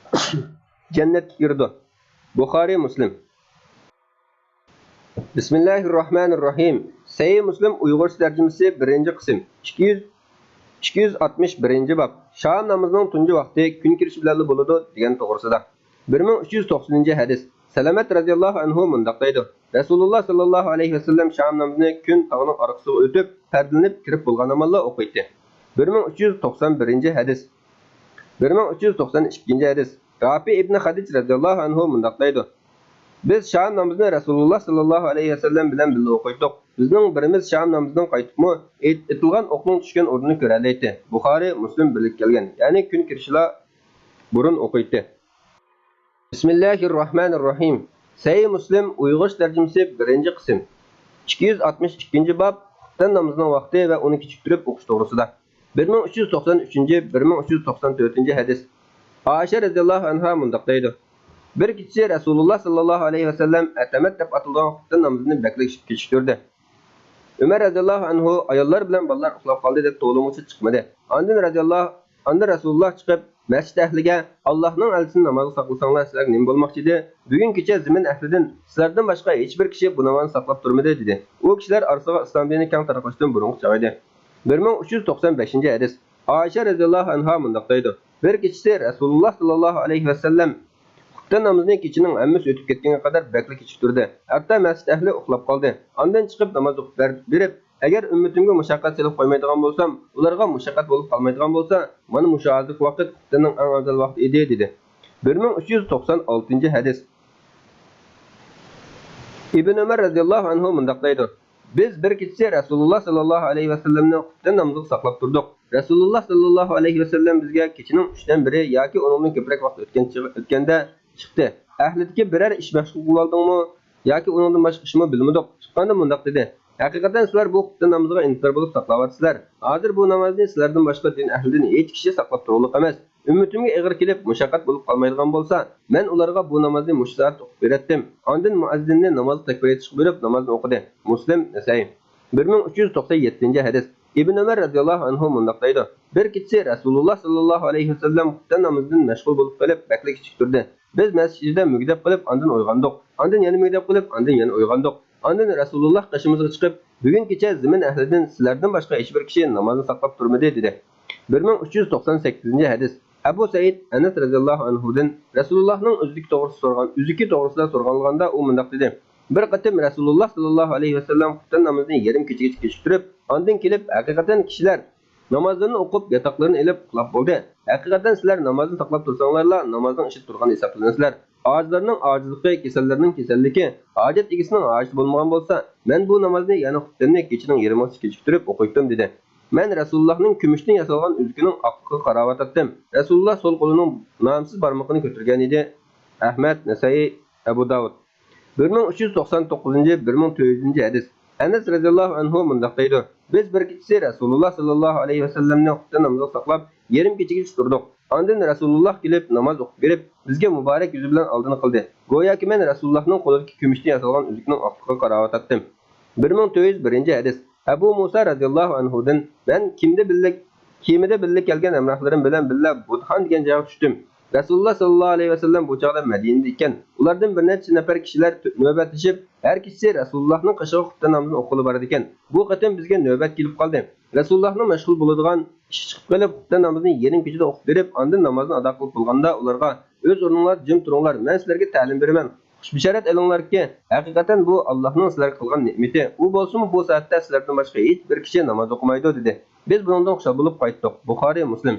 جەننەتكە كىرىدۇ.» بۇخارىي، مۇسلىم. بىسمىللاھىررەھمانىررەھىم. سەھىھ مۇسلىم ئۇيغۇرچە تەرجىمىسى، بىرىنچى قىسىم. ئىككى يۈز، ئىككى يۈز ئاتمىش بىرىنچى باب. شام نامىزىنىڭ تۇنجى ۋاقتى كۈن كىرىشى بىلەنلا بولىدۇ دېگەن توغرىسىدا. بىر مىڭ ئۈچ يۈز توقسىنىنچى ھەدىس. سەلەمەت رەزىياللاھۇ ئەنھۇ مۇنداق دەيدۇ: رەسۇلۇللا ساللاللاھۇ ئەلەيھى ۋەسەللەم شام نامىزىنى كۈن تاغنىڭ ئارقىسىغا ئۆتۈپ، پەردىلىنىپ كىرىپ بولغان ئامانلا ئوقۇيتتى. بىر مىڭ ئۈچ يۈز توقسان بىرىنچى ھەدىس. بىر مىڭ ئۈچ يۈز توقسان ئىككىنچى ھەدىس. رافى ئىبنى خەدىج رەزىياللاھۇ ئەنھۇ مۇنداق دەيدۇ: بىز شام نامىزىنى رەسۇلۇللا ساللاللاھۇ ئەلەيھى ۋەسەللەم بىلەن بىللە ئوقۇيتتۇق. بىزنىڭ بىرىمىز شام نامىزىدىن قايتىپمۇ ئېت-، ئېتىلغان ئوقنىڭ چۈشكەن ئورنىنى كۆرەلەيتتى. بۇخارىي، مۇسلىم بىرلىككە كەلگەن، يەنى كۈن كىرىشىلا بۇرۇن ئوقۇيتتى. بىسمىللاھىررەھمانىررەھىم. سەھىھ مۇسلىم ئۇيغۇرچە تەرجىمىسى، بىرىنچى قىسىم. ئىككى يۈز ئاتمىش ئىككىنچى باب، خۇپتەن نامىزىنىڭ ۋاقتى ۋە ئۇنى كېچىكتۈرۈپ ئوقۇش توغرىسىدا. بىر مىڭ ئۈچ يۈز توقسان ئۈچىنچى، بىر مىڭ ئۈچ يۈز توقسان تۆتىنچى ھەدىس. ئائىشە رەزىياللاھۇ ئەنھا مۇنداق دەيدۇ: بىر كېچىسى رەسۇلۇللا ساللاللاھۇ ئەلەيھى ۋەسەللەم ئەتەمەت دەپ ئاتىلىدىغان خۇپتەن نامىزىنى بەكلا كېچىكتۈردى. ئۆمەر رەزىياللاھۇ ئەنھۇ ئاياللار بىلەن بالىلار ئۇخلاپ قالدى دەپ توۋلىمىغۇچە چىقمىدى. ئاندىن رەزىياللاھۇ ئاندىن رەسۇلۇللا چىقىپ، مەسچىت ئەھلىگە، «ئاللاھنىڭ ئەلچىسىنى نامازغا ساقلىساڭلار، سىلەرگە نېمە بولماقچىدى؟ بۈگۈنگىچە زېمىن ئەھلىدىن سىلەردىن باشقا ھېچبىر كىشى بۇ نامازنى ساقلاپ تۇرمىدى» دېدى. ئۇ كىشىلەر ئارىسىغا ئىسلام دىنى كەڭ تارقىلىشتىن بۇرۇنقى چاغ ئىدى. بىر مىڭ ئۈچ يۈز توقسان بەشىنچى ھەدىس. ئائىشە رەزىياللاھۇ ئەنھا مۇنداق دەيدۇ: بىر كېچىسى رەسۇلۇللا ساللاللاھۇ ئەلەيھى ۋەسەللەم خۇپتەن نامىزىنى كېچىنىڭ ھەممىسى ئۆتۈپ كەتكەنگە قەدەر بەكلا كېچىكتۈردى. ھەتتا مەسچىت ئەھلى ئۇخلاپ قالدى. ئاندىن چىقىپ ناماز ئوقۇپ بەر-، بېرىپ، ئەگەر ئۈممىتىمگە مۇشەققەت سېلىپ قويمايدىغان بولسام، ئۇلارغا مۇشەققەت بولۇپ قالمايدىغان بولسا، مانا مۇشۇ ھازىرقى ۋاقىت خۇپتەننىڭ ئەڭ ئەۋزەل ۋاقتى ئىدى، دېدى. بىر مىڭ ئۈچ يۈز توقسان ئالتىنچى ھەدىس. ئىبن ئۆمەر رەزىياللاھۇ ئەنھۇ مۇنداق دەيدۇ: بىز بىر كېچىسى رەسۇلۇللا ساللاللاھۇ ئەلەيھى ۋەسەللەمنى خۇپتەن نامىزىغا ساقلاپ تۇردۇق. رەسۇلۇللا ساللاللاھۇ ئەلەيھى ۋەسەللەم بىزگە كېچىنىڭ ئۈچتىن بىرى ياكى ئۇنىڭدىن كۆپرەك ۋاقىت ئۆتكەن چېغى، ئۆتكەندە چىقتى. ئەھلىدىكى بىرەر ئىش مەشغۇل قىلىۋالدىڭمۇ ياكى ئۇنىڭدىن باشقا ئىشمۇ بىلمىدۇق. چىققاندا مۇنداق دېدى: ھەقىقەتەن سىلەر بۇ خۇپتەن نامىزىغا ئىنتىزار بولۇپ ساقلاۋاتىسىلەر. ھازىر بۇ نامازنى سىلەردىن باشقا دىن ئەھلىدىن ھېچ كىشى ساقلاپ تۇرغۇلۇق ئەمەس. ئۈممىتىمگە ئېغىر كېلىپ، مۇشەققەت بولۇپ قالمايدىغان بولسا، مەن ئۇلارغا بۇ نامازنى مۇشۇ سائەتتە ئوقۇپ بېرەتتىم. ئاندىن مۇئەززىننى نامازغا تەكبىر ئېيتىشقا بۇيرۇپ، نامازنى ئوقۇدى. مۇسلىم، نەسائىي. بىر مىڭ ئۈچ يۈز توقسان يەتتىنچى ھەدىس. ئىبن ئۆمەر رەزىياللاھۇ ئەنھۇ مۇنداق دەيدۇ: بىر كېچىسى رەسۇلۇللا ساللاللاھۇ ئەلەيھى ۋەسەللەم خۇپتەن نامىزىدىن مەشغۇل بولۇپ قېلىپ، بەكلا كېچىكتۈردى. بىز مەسچىتتە مۈگدەپ قېلىپ، ئاندىن ئويغاندۇق. ئاندىن يەنە مۈگدەپ قېلىپ، ئاندىن يەنە ئويغاندۇق. ئاندىن رەسۇلۇللا قېشىمىزغا چىقىپ، بۈگۈن كېچە زېمىن ئەھلىدىن سىلەردىن باشقا ھېچبىر كىشى نامازنى ساقلاپ تۇرمىدى، دېدى. بىر مىڭ ئۈچ يۈز توقسان سەككىزىنچى ھەدىس. ئەبۇ سەئىد ئەنەس رەزىياللاھۇ ئەنھۇدىن رەسۇلۇللاھنىڭ ئۆزلۈكى توغرىسىدا سورىغان، ئۆزلۈكى توغرىسىدا سورىغانلىغاندا ئۇ مۇنداق دېدى: بىر قېتىم رەسۇلۇللا ساللاللاھۇ ئەلەيھى ۋەسەللەم خۇپتەن نامىزىنى يېرىم كېچىگىچە كېچىكتۈرۈپ، ئاندىن كېلىپ، ھەقىقەتەن كىشىلەر نامازلىرىنى ئوقۇپ، ياتاقلىرىنى ئېلىپ ئۇخلاپ بولدى. ھەقىقەتەن سىلەر نامازنى ساقلاپ تۇرساڭلارلا، نامازنىڭ ئىچىدە تۇرغان ھېسابلىنىسىلەر. ئاجىزلارنىڭ ئاجىزلىقى، كېسەللەرنىڭ كېسەللىكى، ھاجەت ئىگىسىنىڭ ھاجىتى بولمىغان بولسا، مەن بۇ نامازنى، يەنى خۇپتەننى كېچىنىڭ يېرىمىغىچە كېچىكتۈرۈپ ئوقۇيتتۇم، دېدى. مەن رەسۇلۇللاھنىڭ كۈمۈشتىن ياسالغان ئۆزۈكىنىڭ ئاقلىقىغا قاراۋاتاتتىم. رەسۇلۇللا سول قولىنىڭ نامسىز بارمىقىنى كۆتۈرگەنىدى. ئەھمەد، نەسائىي، ئەبۇ داۋۇد. بىر مىڭ ئۈچ يۈز توقسان توققۇزىنچى، بىر مىڭ تۆت يۈزىنچى ھەدىس. ئەنەس رەزىياللاھۇ ئەنھۇ مۇنداق دەيدۇ: بىز بىر كېچىسى رەسۇلۇللا ساللاللاھۇ ئەلەيھى ۋەسەللەمنى خۇپتەن نامىزىغا ساقلاپ، يېرىم كېچىگىچە تۇردۇق. ئاندىن رەسۇلۇللا كېلىپ، ناماز ئوقۇپ بېرىپ، بىزگە مۇبارەك يۈزى بىلەن ئالدىنى قىلدى. گوياكى مەن رەسۇلۇللانىڭ قولىدىكى كۈمۈشتىن ياسالغان ئۈزۈكنىڭ ئاقلىقىغا قاراۋاتاتتىم. بىر مىڭ تۆت يۈز بىرىنچى ھەدىس. ئەبۇ مۇسا رەزىياللاھۇ ئەنھۇدىن، مەن كېمىدە بىللە، كېمىدە بىللە كەلگەن ھەمراھلىرىم بىلەن بىللە بۇدخان دېگەن جايغا چۈشتۈم. رەسۇلۇللا ساللاللاھۇ ئەلەيھى ۋەسەللەم بۇ چاغدا مەدىنىدە ئىكەن. ئۇلاردىن بىر نەچچە نەپەر كىشىلەر تۆ-، نۆۋەتلىشىپ، ھەر كېچىسى رەسۇلۇللانىڭ قېشىغا خۇپتەن نامىزىنى ئوقۇغىلى بارىدىكەن. بۇ قېتىم بىزگە نۆۋەت كېلىپ قالدى. رەسۇلۇللانىڭ مەشغۇل بولىدىغان ئىشى چىقىپ قېلىپ، خۇپتەن نامىزىنى يېرىم كېچىدە ئوقۇپ بېرىپ، ئاندىن نامازنى ئادا قىلىپ بولغاندا ئۇلارغا، ئۆز ئورنۇڭلاردا جىم تۇرۇڭلار، مەن سىلەرگە تەلىم بېرىمەن. خۇش بېشارەت ئېلىڭلاركى، ھەقىقەتەن بۇ ئاللاھنىڭ سىلەرگە قىلغان نېمىتى. ئۇ بولسىمۇ بۇ سائەتتە سىلەردىن باشقا ھېچ بىر كىشى ناماز ئوقۇمايدۇ، دېدى. بىز بۇنىڭدىن خۇشال بولۇپ قايتتۇق. بۇخارىي، مۇسلىم.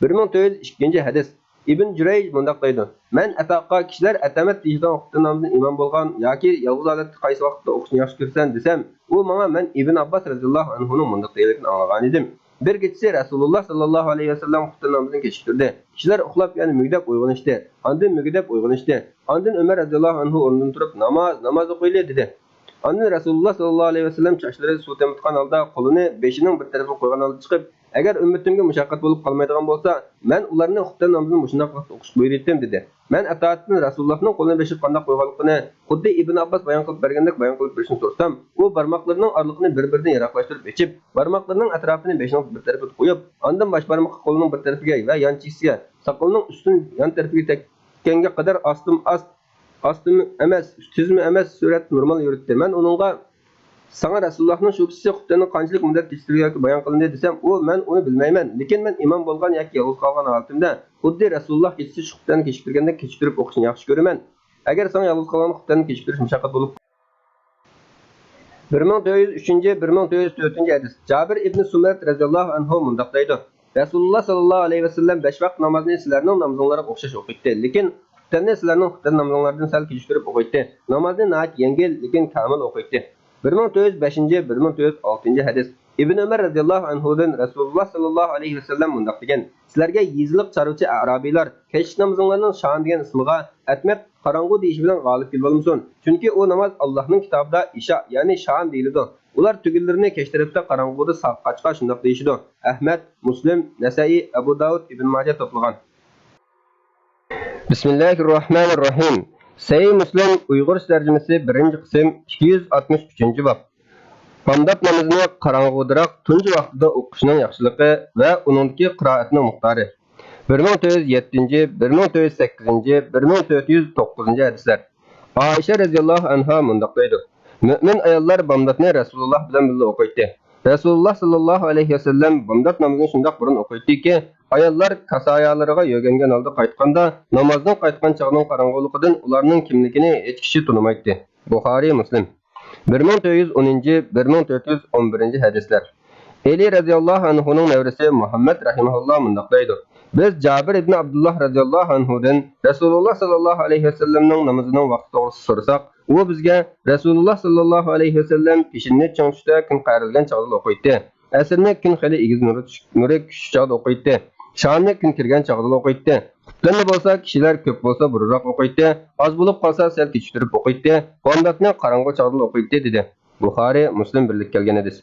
بىر مىڭ تۆت يۈز ئىككىنچى ھەدىس. ئىبن جۇرەيج مۇنداق دەيدۇ: مەن ئەتاغا، كىشىلەر ئەتەمەت دېيىشىدىغان خۇپتەن نامىزىنى ئىمام بولغان ياكى يالغۇز ھالەتتە قايسى ۋاقىتتا ئوقۇشنى ياخشى كۆرىسەن دېسەم، ئۇ ماڭا مەن ئىبن ئابباس رەزىياللاھۇ ئەنھۇنىڭ مۇنداق دېگەنلىكىنى ئاڭلىغانىدىم. بىر كېچىسى رەسۇلۇللا ساللاللاھۇ ئەلەيھى ۋەسەللەم خۇپتەن نامىزىنى كېچىكتۈردى. كىشىلەر ئۇخلاپ يەنە مۈگدەپ ئويغىنىشتى. ئاندىن مۈگدەپ ئويغىنىشتى. ئاندىن ئۆمەر رەزىياللاھۇ ئەنھۇ ئورنىدىن تۇرۇپ، ناماز، ناماز ئوقۇيلى، دېدى. ئاندىن رەسۇلۇللا ساللاللاھۇ ئەلەيھى ۋەسەللەم چاچلىرى سۇ تېمىتقان ھالدا قولىنى بېشىنىڭ بىر تەرىپىگە قويغان ھالدا چىقىپ، ئەگەر ئۈممىتىمگە مۇشەققەت بولۇپ قالمايدىغان بولسا، مەن ئۇلارنى خۇپتەن نامىزىنى مۇشۇنداق ۋاقىتتا ئوقۇشقا بۇيرۇيتتىم، دېدى. مەن ئەتائەتتىن رەسۇلۇللاھنىڭ قولىنى بېشىغا قانداق قويغانلىقىنى خۇددى ئىبن ئابباس بايان قىلىپ بەرگەندەك بايان قىلىپ بېرىشنى سورىسام، ئۇ بارماقلىرىنىڭ ئارىلىقىنى بىر-بىرىدىن يىراقلاشتۇرۇپ ئېچىپ، بارماقلىرىنىڭ ئەتراپىنى بېشىنىڭ بىر تەرىپىگە قويۇپ، ئاندىن باش بارمىقى قولىنىڭ بىر تەرىپىگە ۋە يان چېكىسىگە، ساقىلىنىڭ ئۈستىدىن يان تەرىپىگە تەگكەنگە قەدەر ئاستىمۇ ئاست، ئاستىمۇ ئەمەس، تېزمۇ ئەمەس سۈرئەتتە نورمال يۈرۈتتى. مەن ئۇنىڭغا، ساڭا رەسۇلۇللاھنىڭ شۇ كېچىسى خۇپتەننى قانچىلىك مۇددەت كېچىكتۈرگەنلىكى بايان قىلىندى دېسەم، ئۇ، مەن ئۇنى بىلمەيمەن، لېكىن مەن ئىمام بولغان ياكى يالغۇز قالغان ھالىتىمدە خۇددى رەسۇلۇللاھ كېچىسى خۇپتەننى كېچىكتۈرگەندەك كېچىكتۈرۈپ ئوقۇشنى ياخشى كۆرىمەن. ئەگەر ساڭا يالغۇز قالغاندا خۇپتەننى كېچىكتۈرۈش مۇشەققەت بولۇپ، بىر مىڭ تۆت يۈز ئۈچىنچى، بىر مىڭ تۆت يۈز تۆتىنچى ھەدىس. جابىر ئىبنى سۇمرەت رەزىياللاھۇ ئەنھۇ مۇنداق دەيدۇ: رەسۇلۇللاھ ساللاللاھۇ ئەلەيھى ۋەسەللەم بەش ۋاقىت نامازنى سىلەرنىڭ نامىزىڭلارغا ئوخشاش ئوقۇيتتى، لېكىن خۇپتەننى سىلەرنىڭ خۇپتەن نامىزىڭلاردىن سەل كېچىكتۈرۈپ ئوقۇيتتى. نامازنى ناھايىتى يەڭگىل، لېكىن كامىل ئوقۇيتتى. بىر مىڭ تۆت يۈز بەشىنچى، بىر مىڭ تۆت يۈز ئالتىنچى ھەدىس. ئىبن ئۆمەر رەزىياللاھۇ ئەنھۇدىن رەسۇلۇللاھ ساللاللاھۇ ئەلەيھى ۋەسەللەم مۇنداق دېگەن: سىلەرگە يېزىلىق چارۋىچى ئەرابىيلار كەچلىك نامىزىڭلارنىڭ شام دېگەن ئىسمىغا ئەتمەت قاراڭغۇ دېيىشى بىلەن غالىب كېلىۋالمىسۇن. چۈنكى ئۇ ناماز ئاللاھنىڭ كىتابىدا ئىشا، يەنى شام دېيىلىدۇ. ئۇلار تۈگۈنلىرىنى كەچ تەرەپتە قاراڭغۇدا ساقاچقا شۇنداق دېيىشىدۇ. ئەھمەد، مۇسلىم، نەسەئىي، ئەبۇ داۋۇد، ئىبن ماجە توپلىغان. بىسمىللاھىررەھمانىر رەھىم. سەھىھ مۇسلىم ئۇيغۇرچە تەرجىمىسى، بىرىنچى قىسىم، ئىككى يۈز ئاتمىش ئۈچىنچى باب. بامدات نامىزىنى قاراڭغۇدىراق تۇنجى ۋاقتىدا ئوقۇشنىڭ ياخشىلىقى ۋە ئۇنىڭدىكى قىرائەتنىڭ مىقدارى. بىر مىڭ تۆت يۈز يەتتىنچى، بىر مىڭ تۆت يۈز سەككىزىنچى، بىر مىڭ تۆت يۈز توققۇزىنچى ھەدىسلەر. ئائىشە رەزىياللاھۇ ئەنھا مۇنداق دەيدۇ: مۆمىن ئاياللار بامداتنى رەسۇلۇللاھ بىلەن بىللە ئوقۇيتتى. رەسۇلۇللاھ ساللاللاھۇ ئەلەيھى ۋەسەللەم بامدات نامىزىنى شۇنداق بۇرۇن ئوقۇيتتىكى، ئاياللار كاسايالىرىغا يۆگەنگەن ھالدا قايتقاندا، نامازدىن قايتقان چاغنىڭ قاراڭغۇلۇقىدىن ئۇلارنىڭ كىملىكىنى ھېچ كىشى تونۇمايتتى. بۇخارىي، مۇسلىم. بىر مىڭ تۆت يۈز ئونىنچى، بىر مىڭ تۆت يۈز ئون بىرىنچى ھەدىسلەر. ئەلى رەزىياللاھۇ ئەنھۇنىڭ نەۋرىسى مۇھەممەد رەھىمەھۇللاھ مۇنداق دەيدۇ: بىز جابىر ئىبن ئابدۇللاھ رەزىياللاھۇ ئەنھۇدىن رەسۇلۇللاھ ساللاللاھۇ ئەلەيھى ۋەسەللەمنىڭ نامىزىنىڭ ۋاقتى توغرىسىدا سورىساق، ئۇ بىزگە رەسۇلۇللا ساللاللاھۇ ئەلەيھى ۋەسەللەم پېشىننى چىڭ تۇتۇپ كۈن قەرىلگەن چاغدىلا ئوقۇيتتى. ئەسىرنى كۈن خېلى ئېگىز نۇرى چۈش-، نۇرى چۈشكەن چاغدا ئوقۇيتتى. شامنى كۈن كىرگەن چاغدىلا ئوقۇيتتى. خۇپتەننى بولسا كىشىلەر كۆپ بولسا بۇرۇنراق ئوقۇيتتى، ئاز بولۇپ قالسا سەل كېچىكتۈرۈپ ئوقۇيتتى. بامداتنى قاراڭغۇ چاغدىلا ئوقۇيتتى، دېدى. بۇخارىي، مۇسلىم بىرلىككە كەلگەن ھەدىس.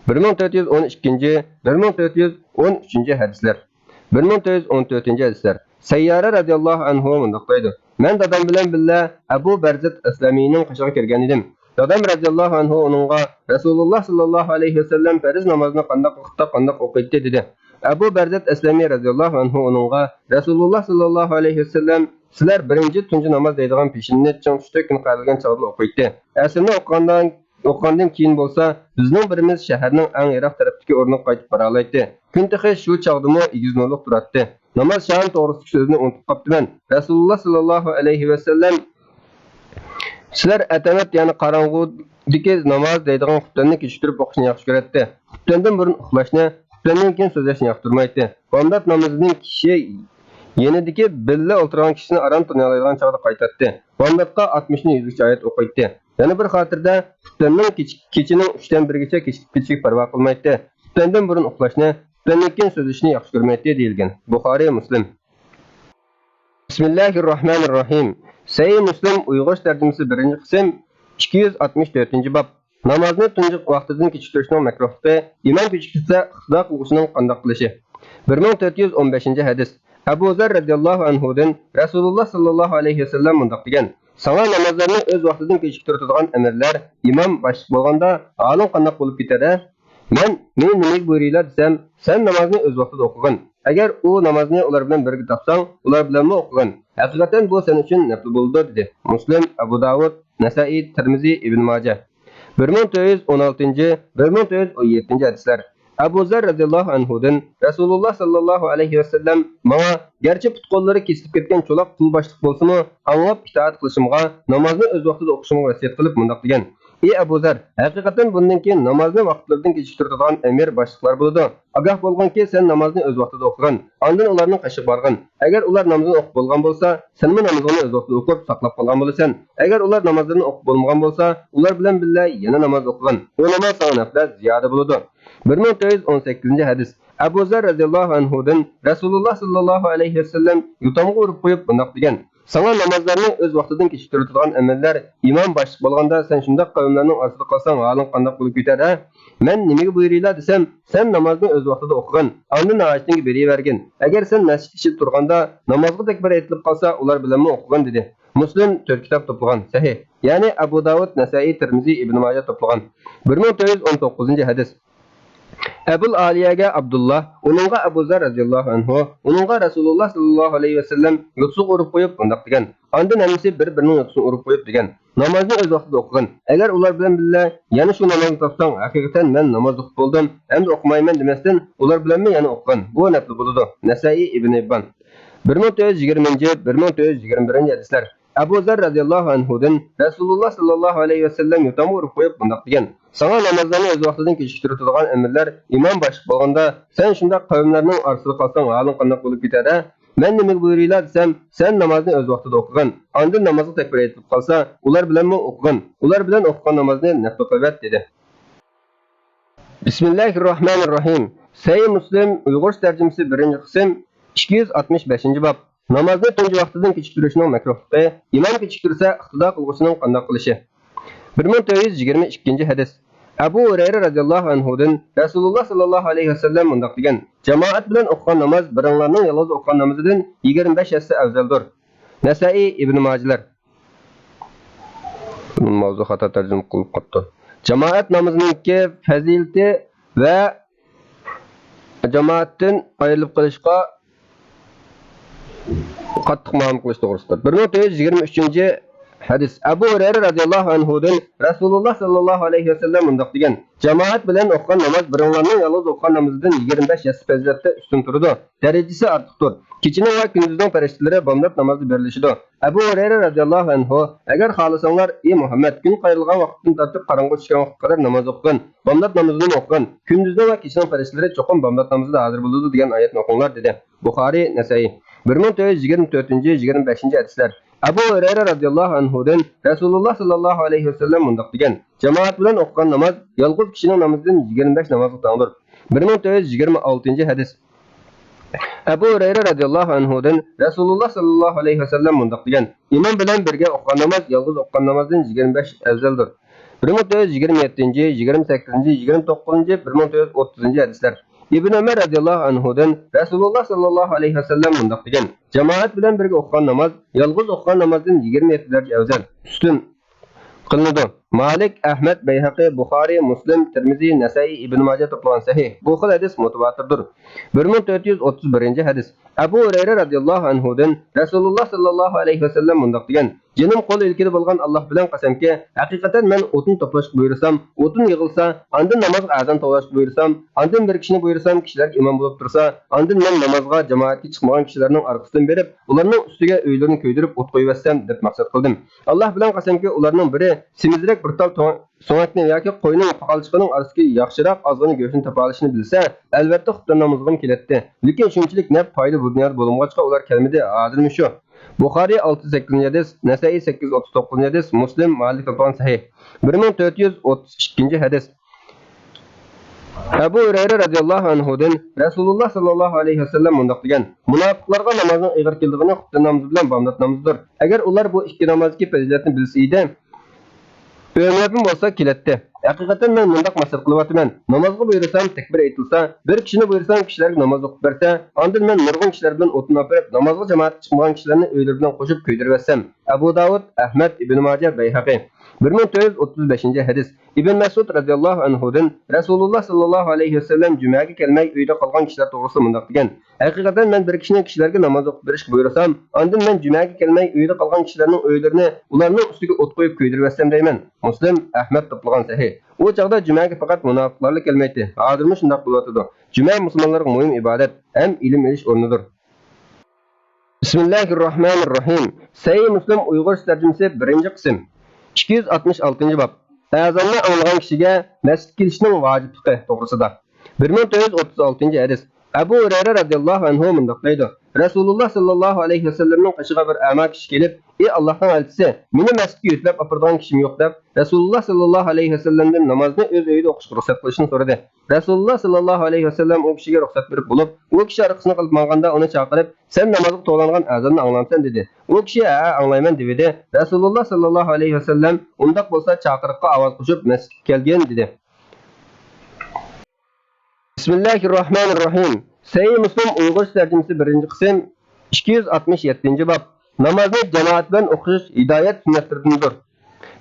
بىر مىڭ تۆت يۈز ئون ئىككىنچى، بىر مىڭ تۆت يۈز ئون ئۈچىنچى ھەدىسلەر. بىر مىڭ تۆت يۈز ئون تۆتىنچى ھەدىسلەر. سەييارە رەزىياللاھۇ ئەنھۇ مۇنداق دەيدۇ: مەن دادام بىلەن بىللە ئەبۇ بەرزەت ئەسلەمىنىڭ قېشىغا كىرگەن ئىدىم. دادام رەزىياللاھۇ ئەنھۇ ئۇنىڭغا رەسۇلۇللا ساللاللاھۇ ئەلەيھى ۋەسەللەم پەرز نامازنى قانداق ۋاقىتتا قانداق ئوقۇيتتى، دېدى. ئەبۇ بەرزەت ئەسلەمى رەزىياللاھۇ ئەنھۇ ئۇنىڭغا رەسۇلۇللا ساللاللاھۇ ئەلەيھى ۋەسەللەم سىلەر بىرىنچى تۇنجى ناماز دەيدىغان پېشىننى چىڭ تۇتۇپ كۈن قەرىلگەن چاغدىلا ئوقۇيتتى. ئەسىرنى ئوقۇغاندىن ئوقۇغاندىن كېيىن بولسا، بىزنىڭ بىرىمىز شەھەرنىڭ ئەڭ يىراق تەرەپتىكى ئورنىغا قايتىپ بارالايتتى. كۈن تېخى شۇ چاغدىمۇ ئېگىز نۇرلۇق تۇراتتى. ناماز شام توغرىسىدىكى سۆزنى ئۇنتۇپ قاپتىمەن. رەسۇلۇللا ساللاللاھۇ ئەلەيھى ۋەسەللەم، سىلەر ئەتەمەت، يەنى قاراڭغۇدىكى ناماز دەيدىغان خۇپتەننى كېچىكتۈرۈپ ئوقۇشنى ياخشى كۆرەتتى. خۇپتەندىن بۇرۇن ئۇخلاشنى، خۇپتەندىن كېيىن سۆزلەشنى ياقتۇرمايتتى. بامدات نامىزىدىن كىشى يېنىدىكى بىللە ئولتۇرغان كىشىسىنى ئاران تونۇيالايدىغان چاغدا قايتاتتى. بامداتقا ئاتمىشنى يۈزگىچە ئايەت ئوقۇيتتى. يەنە بىر خاتىرىدە، خۇپتەننىڭ كېچە-، كېچىنىڭ ئۈچتىن بىرىگىچە كېچىكىپ كېتىشىگە پەرۋا قىلمايتتى. خۇپتەندىن بۇرۇن ئۇخلاشنى، خۇپتەندىن كېيىن سۆزلىشىشنى ياخشى كۆرمەيتتى، دېيىلگەن. بۇخارىي، مۇسلىم. بىسمىللاھىررەھمانىررەھىم. سەھىھ مۇسلىم ئۇيغۇرچە تەرجىمىسى بىرىنچى قىسىم، ئىككى يۈز ئاتمىش تۆتىنچى باب. نامازنى تۇنجى ۋاقتىدىن كېچىكتۈرۈشنىڭ مەكرۇھلۇقى، ئىمام كېچىكتۈرسە ئىقتىدا قىلغۇچىنىڭ قانداق قىلىشى. بىر مىڭ تۆت يۈز ئون بەشىنچى ھەدىس. ئەبۇ زەر رەزىياللاھۇ ئەنھۇدىن رەسۇلۇللا ساللاللاھۇ ئەلەيھى ۋەسەللەم مۇنداق دېگەن: ساڭا نامازلارنى ئۆز ۋاقتىدىن كېچىكتۈرىدىغان ئەمىرلەر ئىمام باشلىق بولغاندا ھالىڭ قانداق بولۇپ كېتەر ھە؟ مەن، مېنى نېمىگە بۇيرۇيلا دېسەم، سەن نامازنى ئۆز ۋاقتىدا ئوقۇغىن. ئەگەر ئۇ نامازنى ئۇلار بىلەن بىرگە تاپساڭ، ئۇلار بىلەنمۇ ئوقۇغىن. ھەقىقەتەن بۇ سەن ئۈچۈن نەپلى بولىدۇ، دېدى. مۇسلىم، ئەبۇ داۋۇد، نەسائىي، تىرمىزى، ئىبن ماجە. بىر مىڭ تۆت يۈز ئون ئالتىنچى، بىر مىڭ تۆت يۈز ئون يەتتىنچى ھەدىسلەر. ئەبۇ زەر رەزىياللاھۇ ئەنھۇدىن رەسۇلۇللا ساللاللاھۇ ئەلەيھى ۋەسەللەم ماڭا، گەرچە پۇت-قوللىرى كېسىلىپ كەتكەن چولاق قۇل باشلىق بولسىمۇ، ئاڭلاپ ئىتائەت قىلىشىمغا، نامازنى ئۆز ۋاقتىدا ئوقۇشۇمغا ۋەسىيەت قىلىپ مۇنداق دېگەن: ئى ئەبۇ زەر، ھەقىقەتەن بۇندىن كېيىن نامازنى ۋاقىتلىرىدىن كېچىكتۈرىدىغان ئەمىر باشلىقلار بولىدۇ. ئاگاھ بولغىنكى، سەن نامازنى ئۆز ۋاقتىدا ئوقۇغىن. ئاندىن ئۇلارنىڭ قېشىغا بارغىن. ئەگەر ئۇلار نامىزىنى ئوقۇپ بولغان بولسا، سەنمۇ نامىزىڭنى ئۆز ۋاقتىدا ئوقۇپ ساقلاپ قالغان بولىسەن. ئەگەر ئۇلار نامازلىرىنى ئوقۇپ بولمىغان بولسا، ئۇلار بىلەن بىللە يەنە ناماز ئوقۇغىن. بۇ ناماز ساڭا نەپلەر زىيادە بولىدۇ. بىر مىڭ تۆت يۈز ئون سەككىزىنچى ھەدىس. ئەبۇ زەر رەزىياللاھۇ ئەنھۇدىن رەسۇلۇللا ساللاللاھۇ ئەلەيھى ۋەسەللەم يوتامغا ئۇرۇپ قويۇپ مۇنداق دېگەن: ساڭا نامازلارنى ئۆز ۋاقتىدىن كېچىكتۈرىدىغان ئەمىرلەر ئىمام باشلىق بولغاندا، سەن شۇنداق قەۋملەرنىڭ ئارىسىدا قالساڭ، ھالىڭ قانداق بولۇپ كېتەر ھە؟ مەن نېمىگە بۇيرۇيلا دېسەم، سەن نامازنى ئۆز ۋاقتىدا ئوقۇغىن، ئاندىن ھاجىتىڭگە بېرىۋەرگىن. ئەگەر سەن مەسچىت ئىچىدە تۇرغاندا نامازغا تەكبىر ئېيتىلىپ قالسا، ئۇلار بىلەنمۇ ئوقۇغىن، دېدى. مۇسلىم تۆت كىتاب توپلىغان، سەھىھ. يەنى ئەبۇ داۋۇد، نەسائىي، تىرمىزى، ئىبن ماجە توپلىغان. بىر مىڭ تۆت يۈز ئون توققۇزىنچى ھەدىس. ئەبۇل ئالىيەگە ئابدۇللا، ئۇنىڭغا ئەبۇ زەر رەزىياللاھۇ ئەنھۇ، ئۇنىڭغا رەسۇلۇللا ساللاللاھۇ ئەلەيھى ۋەسەللەم يوتىسىغا ئۇرۇپ قويۇپ مۇنداق دېگەن: ئاندىن ھەممىسى بىر-بىرىنىڭ يوتىسىنى ئۇرۇپ قويۇپ دېگەن: نامازنى ئۆز ۋاقتىدا ئوقۇغىن. ئەگەر ئۇلار بىلەن بىللە يەنە شۇ نامازنى تاپساڭ، ھەقىقەتەن مەن ناماز ئوقۇپ بولدۇم، ئەمدى ئوقۇمايمەن دېمەستىن، ئۇلار بىلەنمۇ يەنە ئوقۇغىن. بۇ نەپلى بولىدۇ. نەسائىي، ئىبن ھىببان. بىر مىڭ تۆت يۈز يىگىرمىنچى، بىر مىڭ تۆت يۈز يىگىرمە بىرىنچى ھەدىسلەر. ئەبۇ زەر رەزىياللاھۇ ئەنھۇدىن رەسۇلۇللا ساللاللاھۇ ئەلەيھى ۋەسەللەم يوتامغا ئۇرۇپ قويۇپ مۇنداق دېگەن: ساڭا نامازلارنى ئۆز ۋاقتىدىن كېچىكتۈرۈۋېتىدىغان ئەمىرلەر ئىمام باشلىق بولغاندا، سەن شۇنداق قەۋملەرنىڭ ئارىسىدا قالساڭ، ھالىڭ قانداق بولۇپ كېتەر ھە؟ مەن نېمىگە بۇيرۇيلا دېسەم، سەن نامازنى ئۆز ۋاقتىدا ئوقۇغىن، ئاندىن نامازغا تەكبىر ئېيتىلىپ قالسا، ئۇلار بىلەنمۇ ئوقۇغىن، ئۇلار بىلەن ئوقۇغان نامازنى نەپلى قىلىۋەت، دېدى. بىسمىللاھىررەھمانىررەھىم. سەھىھ مۇسلىم، ئۇيغۇرچە تەرجىمىسى، بىرىنچى قىسىم، ئىككى يۈز ئاتمىش بەشىنچى باب. نامازنى تۇنجى ۋاقتىدىن كېچىكتۈرۈشنىڭ مەكرۇھلۇقى، ئىمام كېچىكتۈرسە ئىقتىدا قىلغۇچىنىڭ قانداق قىلىشى. بىر مىڭ تۆت يۈز يىگىرمە ئىككىنچى ھەدىس. ئەبۇ ھۇرەيرە رەزىياللاھۇ ئەنھۇدىن رەسۇلۇللا ساللاللاھۇ ئەلەيھى ۋەسەللەم مۇنداق دېگەن: جامائەت بىلەن ئوقۇغان ناماز بىرىڭلارنىڭ يالغۇز ئوقۇغان نامىزىدىن يىگىرمە بەش ھەسسە ئەۋزەلدۇر. نەسائىي، ئىبن ماجىلەر. ماۋزۇ خاتا تەرجىمە قىلىپ قاپتۇ. جامائەت نامىزىنىڭكى پەزىلىتى ۋە جامائەتتىن ئايرىلىپ قېلىشقا قاتتىق مۇئامىلە قىلىش توغرىسىدا. بىر مىڭ تۆت يۈز يىگىرمە ئۈچىنچى ھەدىس. ئەبۇ ھۇرەيرە رەزىياللاھۇ ئەنھۇدىن رەسۇلۇللا ساللاللاھۇ ئەلەيھى ۋەسەللەم مۇنداق دېگەن: جامائەت بىلەن ئوقۇغان ناماز بىرىڭلارنىڭ يالغۇز ئوقۇغان نامىزىدىن يىگىرمە بەش ھەسسە پەزىلەتتە ئۈستۈن تۇرىدۇ. دەرىجىسى ئارتۇقتۇر. كېچىنىڭ ۋە كۈندۈزنىڭ پەرىشتىلىرى بامدات نامازدا بېرىلىشىدۇ. ئەبۇ ھۇرەيرە رەزىياللاھۇ ئەنھۇ: ئەگەر خالىساڭلار، ئى مۇھەممەد، كۈن قايرىلغان ۋاقىتتىن تارتىپ قاراڭغۇ چۈشكەن ۋاقىتقا قەدەر ناماز ئوقۇغىن، بامدات نامىزىنىمۇ ئوقۇغىن، كۈندۈزنىڭ ۋە كېچىنىڭ پەرىشتىلىرى چوقۇم بامدات نامىزىدا ھازىر بولىدۇ دېگەن ئايەتنى ئوقۇڭلار، دېدى. بۇخارىي، نەسەئىي. بىر مىڭ تۆت يۈز يىگىرمە تۆتىنچى، يىگىرمە بەشىنچى ھەدىسلەر. ئەبۇ ھۇرەيرە رەزىياللاھۇ ئەنھۇدىن رەسۇلۇللا ساللاللاھۇ ئەلەيھى ۋەسەللەم مۇنداق دېگەن: جامائەت بىلەن ئوقۇغان ناماز يالغۇز كىشىنىڭ نامىزىدىن يىگىرمە بەش نامازغا تەڭدۇر. بىر مىڭ تۆت يۈز يىگىرمە ئالتىنچى ھەدىس. ئەبۇ ھۇرەيرە رەزىياللاھۇ ئەنھۇدىن رەسۇلۇللا ساللاللاھۇ ئەلەيھى ۋەسەللەم مۇنداق دېگەن: ئىمام بىلەن بىرگە ئوقۇغان ناماز يالغۇز ئوقۇغان نامازدىن يىگىرمە بەش ئەۋزەلدۇر. بىر مىڭ تۆت يۈز يىگىرمە يەتتىنچى، يىگىرمە سەككىزىنچى، يىگىرمە توققۇزىنچى، بىر مىڭ تۆت يۈز ئوتتۇزىنچى ھەدىسلەر. ئىبن ئۆمەر رەزىياللاھۇ ئەنھۇدىن رەسۇلۇللا ساللاللاھۇ ئەلەيھى ۋەسەللەم مۇنداق دېگەن: جامائەت بىلەن بىرگە ئوقۇغان ناماز يالغۇز ئوقۇغان نامازدىن يىگىرمە يەتتە دەرىجە ئەۋزەل، ئۈستۈن قىلىنىدۇ. مالىك، ئەھمەد، بەيھەقى، بۇخارىي، مۇسلىم، تىرمىزى، نەسەئىي، ئىبن ماجە توپلىغان سەھىھ. بۇ خىل ھەدىس مۇتەۋاتىردۇر. بىر مىڭ تۆت يۈز ئوتتۇز بىرىنچى ھەدىس. ئەبۇ ھۇرەيرە رەزىياللاھۇ ئەنھۇدىن رەسۇلۇللا ساللاللاھۇ ئەلەيھى ۋەسەللەم مۇنداق دېگەن: جېنىم قول ئىلكىدە بولغان ئاللاھ بىلەن قەسەمكى، ھەقىقەتەن مەن ئوتۇن توپلاشقا بۇيرۇسام، ئوتۇن يىغىلسا، ئاندىن نامازغا ئازان توۋلاشقا بۇيرۇسام، ئاندىن بىر كىشىنى بۇيرۇسام، كىشىلەرگە ئىمام بولۇپ تۇرسا، ئاندىن مەن نامازغا جامائەتكە چىقمىغان كىشىلەرنىڭ ئارقىسىدىن بېرىپ، ئۇلارنىڭ ئۈستىگە ئۆيلىرىنى كۆيدۈرۈپ ئوت قويۇۋەتسەم، دەپ مەقسەت قىلدىم. ئاللاھ بىلەن قەسەمكى، ئۇلارنىڭ بىرى سېمىزرەك بىر تال تۆ-، سۆڭەكنى ياكى قوينىڭ پاقالچىقىنىڭ ئارىسىدىكى ياخشىراق ئازغىنە گۆشنى تاپالىشىنى بىلسە، ئەلۋەتتە خۇپتەن نامىزىغىمۇ كېلەتتى. لېكىن شۇنچىلىك نەپ پايدا بۇ دۇنيادا بولۇنغاچقا ئۇلار كەلمىدى، ھازىرمۇ شۇ. بۇخارىي ئالتە يۈز سەككىزىنچى ھەدىس، نەسەئىي سەككىز يۈز ئوتتۇز توققۇزىنچى ھەدىس، مۇسلىم، مالىك توپلىغان سەھىھ. بىر مىڭ تۆت يۈز ئوتتۇز ئىككىنچى ھەدىس. ئەبۇ ھۇرەيرە رەزىياللاھۇ ئەنھۇدىن رەسۇلۇللا ساللاللاھۇ ئەلەيھى ۋەسەللەم مۇنداق دېگەن: مۇناپىقلارغا نامازنىڭ ئېغىر كېلىدىغىنى خۇپتەن نامىزى بىلەن بامدات نامىزىدۇر. ئەگەر ئۇلار بۇ ئىككى نامازدىكى پەزىلەتنى بىلسە ئىدى، ئۆمرەپمۇ بولسا كېلەتتى. ھەقىقەتەن مەن مۇنداق مەسلىھەت قىلىۋاتىمەن: نامازغا بۇيرۇسام، تەكبىر ئېيتىلسا، بىر كىشىنى بۇيرۇسام، كىشىلەرگە ناماز ئوقۇپ بەرسە، ئاندىن مەن نۇرغۇن كىشىلەر بىلەن ئوتۇن ئاپىرىپ، نامازغا جامائەتكە چىقمىغان كىشىلەرنى ئۆيلىرى بىلەن قوشۇپ كۆيدۈرۈۋەتسەم. ئەبۇ داۋۇد، ئەھمەد، ئىبن ماجە، بەيھەقى. بىر مىڭ تۆت يۈز ئوتتۇز بەشىنچى ھەدىس. ئىبن مەسئۇد رەزىياللاھۇ ئەنھۇدىن رەسۇلۇللا ساللاللاھۇ ئەلەيھى ۋەسەللەم جۈمەگە كەلمەي ئۆيدە قالغان كىشىلەر توغرىسىدا مۇنداق دېگەن: ھەقىقەتەن مەن بىر كىشىنى كىشىلەرگە ناماز ئوقۇپ بېرىشكە بۇيرۇسام، ئاندىن مەن جۈمەگە كەلمەي ئۆيدە قالغان كىشىلەرنىڭ ئۆيلىرىنى ئۇلارنىڭ ئۈستىگە ئوت قويۇپ كۆيدۈرۈۋەتسەم دەيمەن. مۇسلىم، ئەھمەد توپلىغان سەھىھ. ئۇ چاغدا جۈمەگە پەقەت مۇناپىقلارلا كەلمەيتتى. ھازىرمۇ شۇنداق بولۇۋاتىدۇ. جۈمە مۇسۇلمانلارغا مۇھىم ئىبادەت ھەم ئىلىم ئېلىش ئورنىدۇر. بىسمىللاھىررەھمانىررەھىم. سەھىھ مۇسلىم ئۇيغۇرچە تەرجىمىسى، بىرىنچى قىسىم. ئىككى يۈز ئاتمىش ئالتىنچى باب. ئەزاننى ئاڭلىغان كىشىگە مەسچىتكە كېلىشنىڭ ۋاجىپلىقى توغرىسىدا. بىر مىڭ تۆت يۈز ئوتتۇز ئالتىنچى ھەدىس. ئەبۇ ھۇرەيرە رەزىياللاھۇ ئەنھۇ مۇنداق دەيدۇ: رەسۇلۇللا ساللاللاھۇ ئەلەيھى ۋەسەللەمنىڭ قېشىغا بىر ئەما كىشى كېلىپ، ئى ئاللاھنىڭ ئەلچىسى، مېنى مەسچىتكە يۆتىلەپ ئاپىرىدىغان كىشىم يوق، دەپ، رەسۇلۇللا ساللاللاھۇ ئەلەيھى ۋەسەللەمدىن نامازنى ئۆز ئۆيىدە ئوقۇشقا رۇخسەت قىلىشنى سورىدى. رەسۇلۇللا ساللاللاھۇ ئەلەيھى ۋەسەللەم ئۇ كىشىگە رۇخسەت بېرىپ بولۇپ، ئۇ كىشى ئارقىسىنى قىلىپ ماڭغاندا ئۇنى چاقىرىپ، سەن نامازغا توۋلانغان ئەزاننى ئاڭلامسەن؟ دېدى. ئۇ كىشى، ھەئە، ئاڭلايمەن، دېۋىدى. رەسۇلۇللا ساللاللاھۇ ئەلەيھى ۋەسەللەم، ئۇنداق بولسا چاقىرىققا ئاۋاز قوشۇپ مەسچىتكە كەلگىن، دېدى. بىسمىللاھىررەھمانىررەھىم. سەھىھ مۇسلىم ئۇيغۇرچە تەرجىمىسى، بىرىنچى قىسىم، ئىككى يۈز ئاتمىش يەتتىنچى باب. نامازنى جامائەت بىلەن ئوقۇش ھىدايەت سۈننەتلىرىدىندۇر.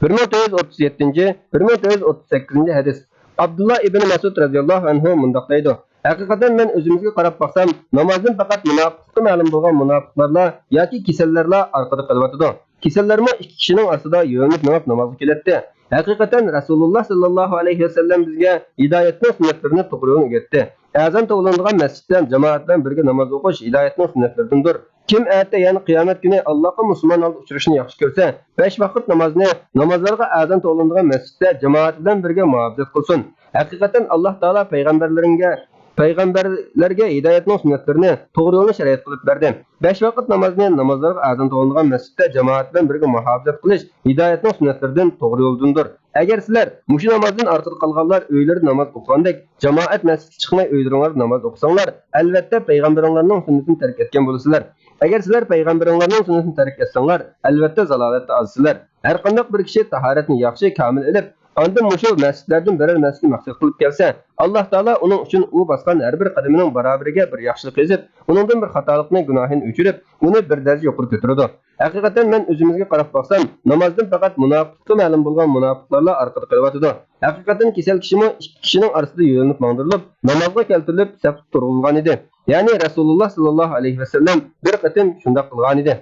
بىر مىڭ تۆت يۈز ئوتتۇز يەتتىنچى، بىر مىڭ تۆت يۈز ئوتتۇز سەككىزىنچى ھەدىس. ئابدۇللا ئىبن مەسئۇد رەزىياللاھۇ ئەنھۇ مۇنداق دەيدۇ: ھەقىقەتەن مەن ئۆزىمىزگە قاراپ باقسام، نامازدىن پەقەت مۇناپىقلىقى مەلۇم بولغان مۇناپىقلارلا ياكى كېسەللەرلا ئارقىدا قېلىۋاتىدۇ. كېسەللەرمۇ ئىككى كىشىنىڭ ئارىسىدا يۆلىنىپ مېڭىپ نامازغا كېلەتتى. ھەقىقەتەن رەسۇلۇللا ساللاللاھۇ ئەلەيھى ۋەسەللەم بىزگە ھىدايەتنىڭ سۈننەتلىرىنى توغرا يولنى ئۆگەتتى. ئەزان توۋلىنىدىغان مەسچىتتە جامائەت بىلەن بىرگە ناماز ئوقۇش ھىدايەتنىڭ سۈننەتلىرىدىندۇر. كىم ئەتە، يەنى قىيامەت كۈنى ئاللاھقا مۇسۇلمان ھالدا ئۇچرىشىنى ياخشى كۆرسە، بەش ۋاقىت نامازنى، نامازلارغا ئەزان توۋلىنىدىغان مەسچىتتە جامائەت بىلەن بىرگە مۇھاپىزەت قىلسۇن. ھەقىقەتەن ئاللاھ تائالا پەيغەمبەرلىرىڭگە، پەيغەمبەرلەرگە ھىدايەتنىڭ سۈننەتلىرىنى، توغرا يولنى شەرىئەت قىلىپ بەردى. بەش ۋاقىت نامازنى نامازلارغا ئەزان توۋلىنىدىغان مەسچىتتە جامائەت بىلەن بىرگە مۇھاپىزەت قىلىش ھىدايەتنىڭ سۈننەتلىرىدىن، توغرا يولدىندۇر. ئەگەر سىلەر مۇشۇ نامازدىن ئارقىدا قالغانلار ئۆيلىرىدە ناماز ئوقۇغاندەك، جامائەت مەسچىتكە چىقماي ئۆيلىرىڭلاردا ناماز ئوقۇساڭلار، ئەلۋەتتە پەيغەمبىرىڭلارنىڭ سۈننىتىنى تەرك ئەتكەن بولىسىلەر. ئەگەر سىلەر پەيغەمبىرىڭلارنىڭ سۈننىتىنى تەرك ئەتسەڭلار، ئەلۋەتتە زالالەتتە ئازىسىلەر. ھەرقانداق بىر كىشى تاھارەتنى ياخشى، كامىل ئېلىپ، ئاندىن مۇشۇ مەسچىتلەردىن بىرەر مەسچىتنى مەقسەت قىلىپ كەلسە، ئاللاھ تائالا ئۇنىڭ ئۈچۈن ئۇ باسقان ھەر بىر قەدىمىنىڭ بارابىرىگە بىر ياخشىلىق يېزىپ، ئۇنىڭدىن بىر خاتالىقنى، گۇناھىنى ئۆچۈرۈپ، ئۇنى بىر دەرىجە يۇقىرى كۆتۈرىدۇ. ھەقىقەتەن مەن ئۆزىمىزگە قاراپ باقسام، نامازدىن پەقەت مۇناپىقلىقى مەلۇم بولغان مۇناپىقلارلا ئارقىدا قېلىۋاتىدۇ. ھەقىقەتەن كېسەل كىشىمۇ ئىككى كىشىنىڭ ئارىسىدا يۆلىنىپ ماڭدۇرۇلۇپ، نامازغا كەلتۈرۈلۈپ سەپتە تۇرغۇزۇلغانىدى. يەنى رەسۇلۇللا ساللاللاھۇ ئەلەيھى ۋەسەللەم بىر قېتىم شۇنداق قىلغانىدى.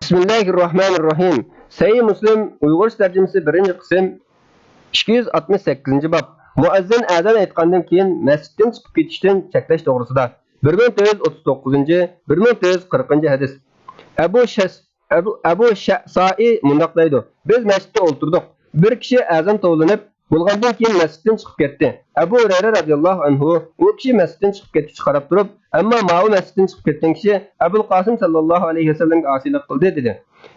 بىسمىللاھىررەھمانىررەھىم. سەھىھ مۇسلىم، ئۇيغۇرچە تەرجىمىسى، بىرىنچى قىسىم، ئىككى يۈز ئاتمىش سەككىزىنچى باب. مۇئەززىن ئەزان ئېيتقاندىن كېيىن مەسچىتتىن چىقىپ كېتىشتىن چەكلەش توغرىسىدا. بىر مىڭ تۆت يۈز ئوتتۇز توققۇزىنچى، بىر مىڭ تۆت يۈز قىرىقىنچى ھەدىس. ئەبۇ شەس-، ئەبۇ، ئەبۇ شەسائى مۇنداق دەيدۇ: بىز مەسچىتتە ئولتۇردۇق. بىر كىشى ئەزان توۋلىنىپ، بولغاندىن كېيىن مەسچىتتىن چىقىپ كەتتى. ئەبۇ ھۇرەيرە رادىياللاھۇ ئەنھۇ ئۇ كىشى مەسچىتتىن چىقىپ كەتكۈچە قاراپ تۇرۇپ، ئەمما ماۋۇ مەسچىتتىن چىقىپ كەتكەن كىشى ئەبۇل قاسىم ساللاللاھۇ ئەلەيھى ۋەسەللەمگە ئاسىيلىق قىلدى، دېدى.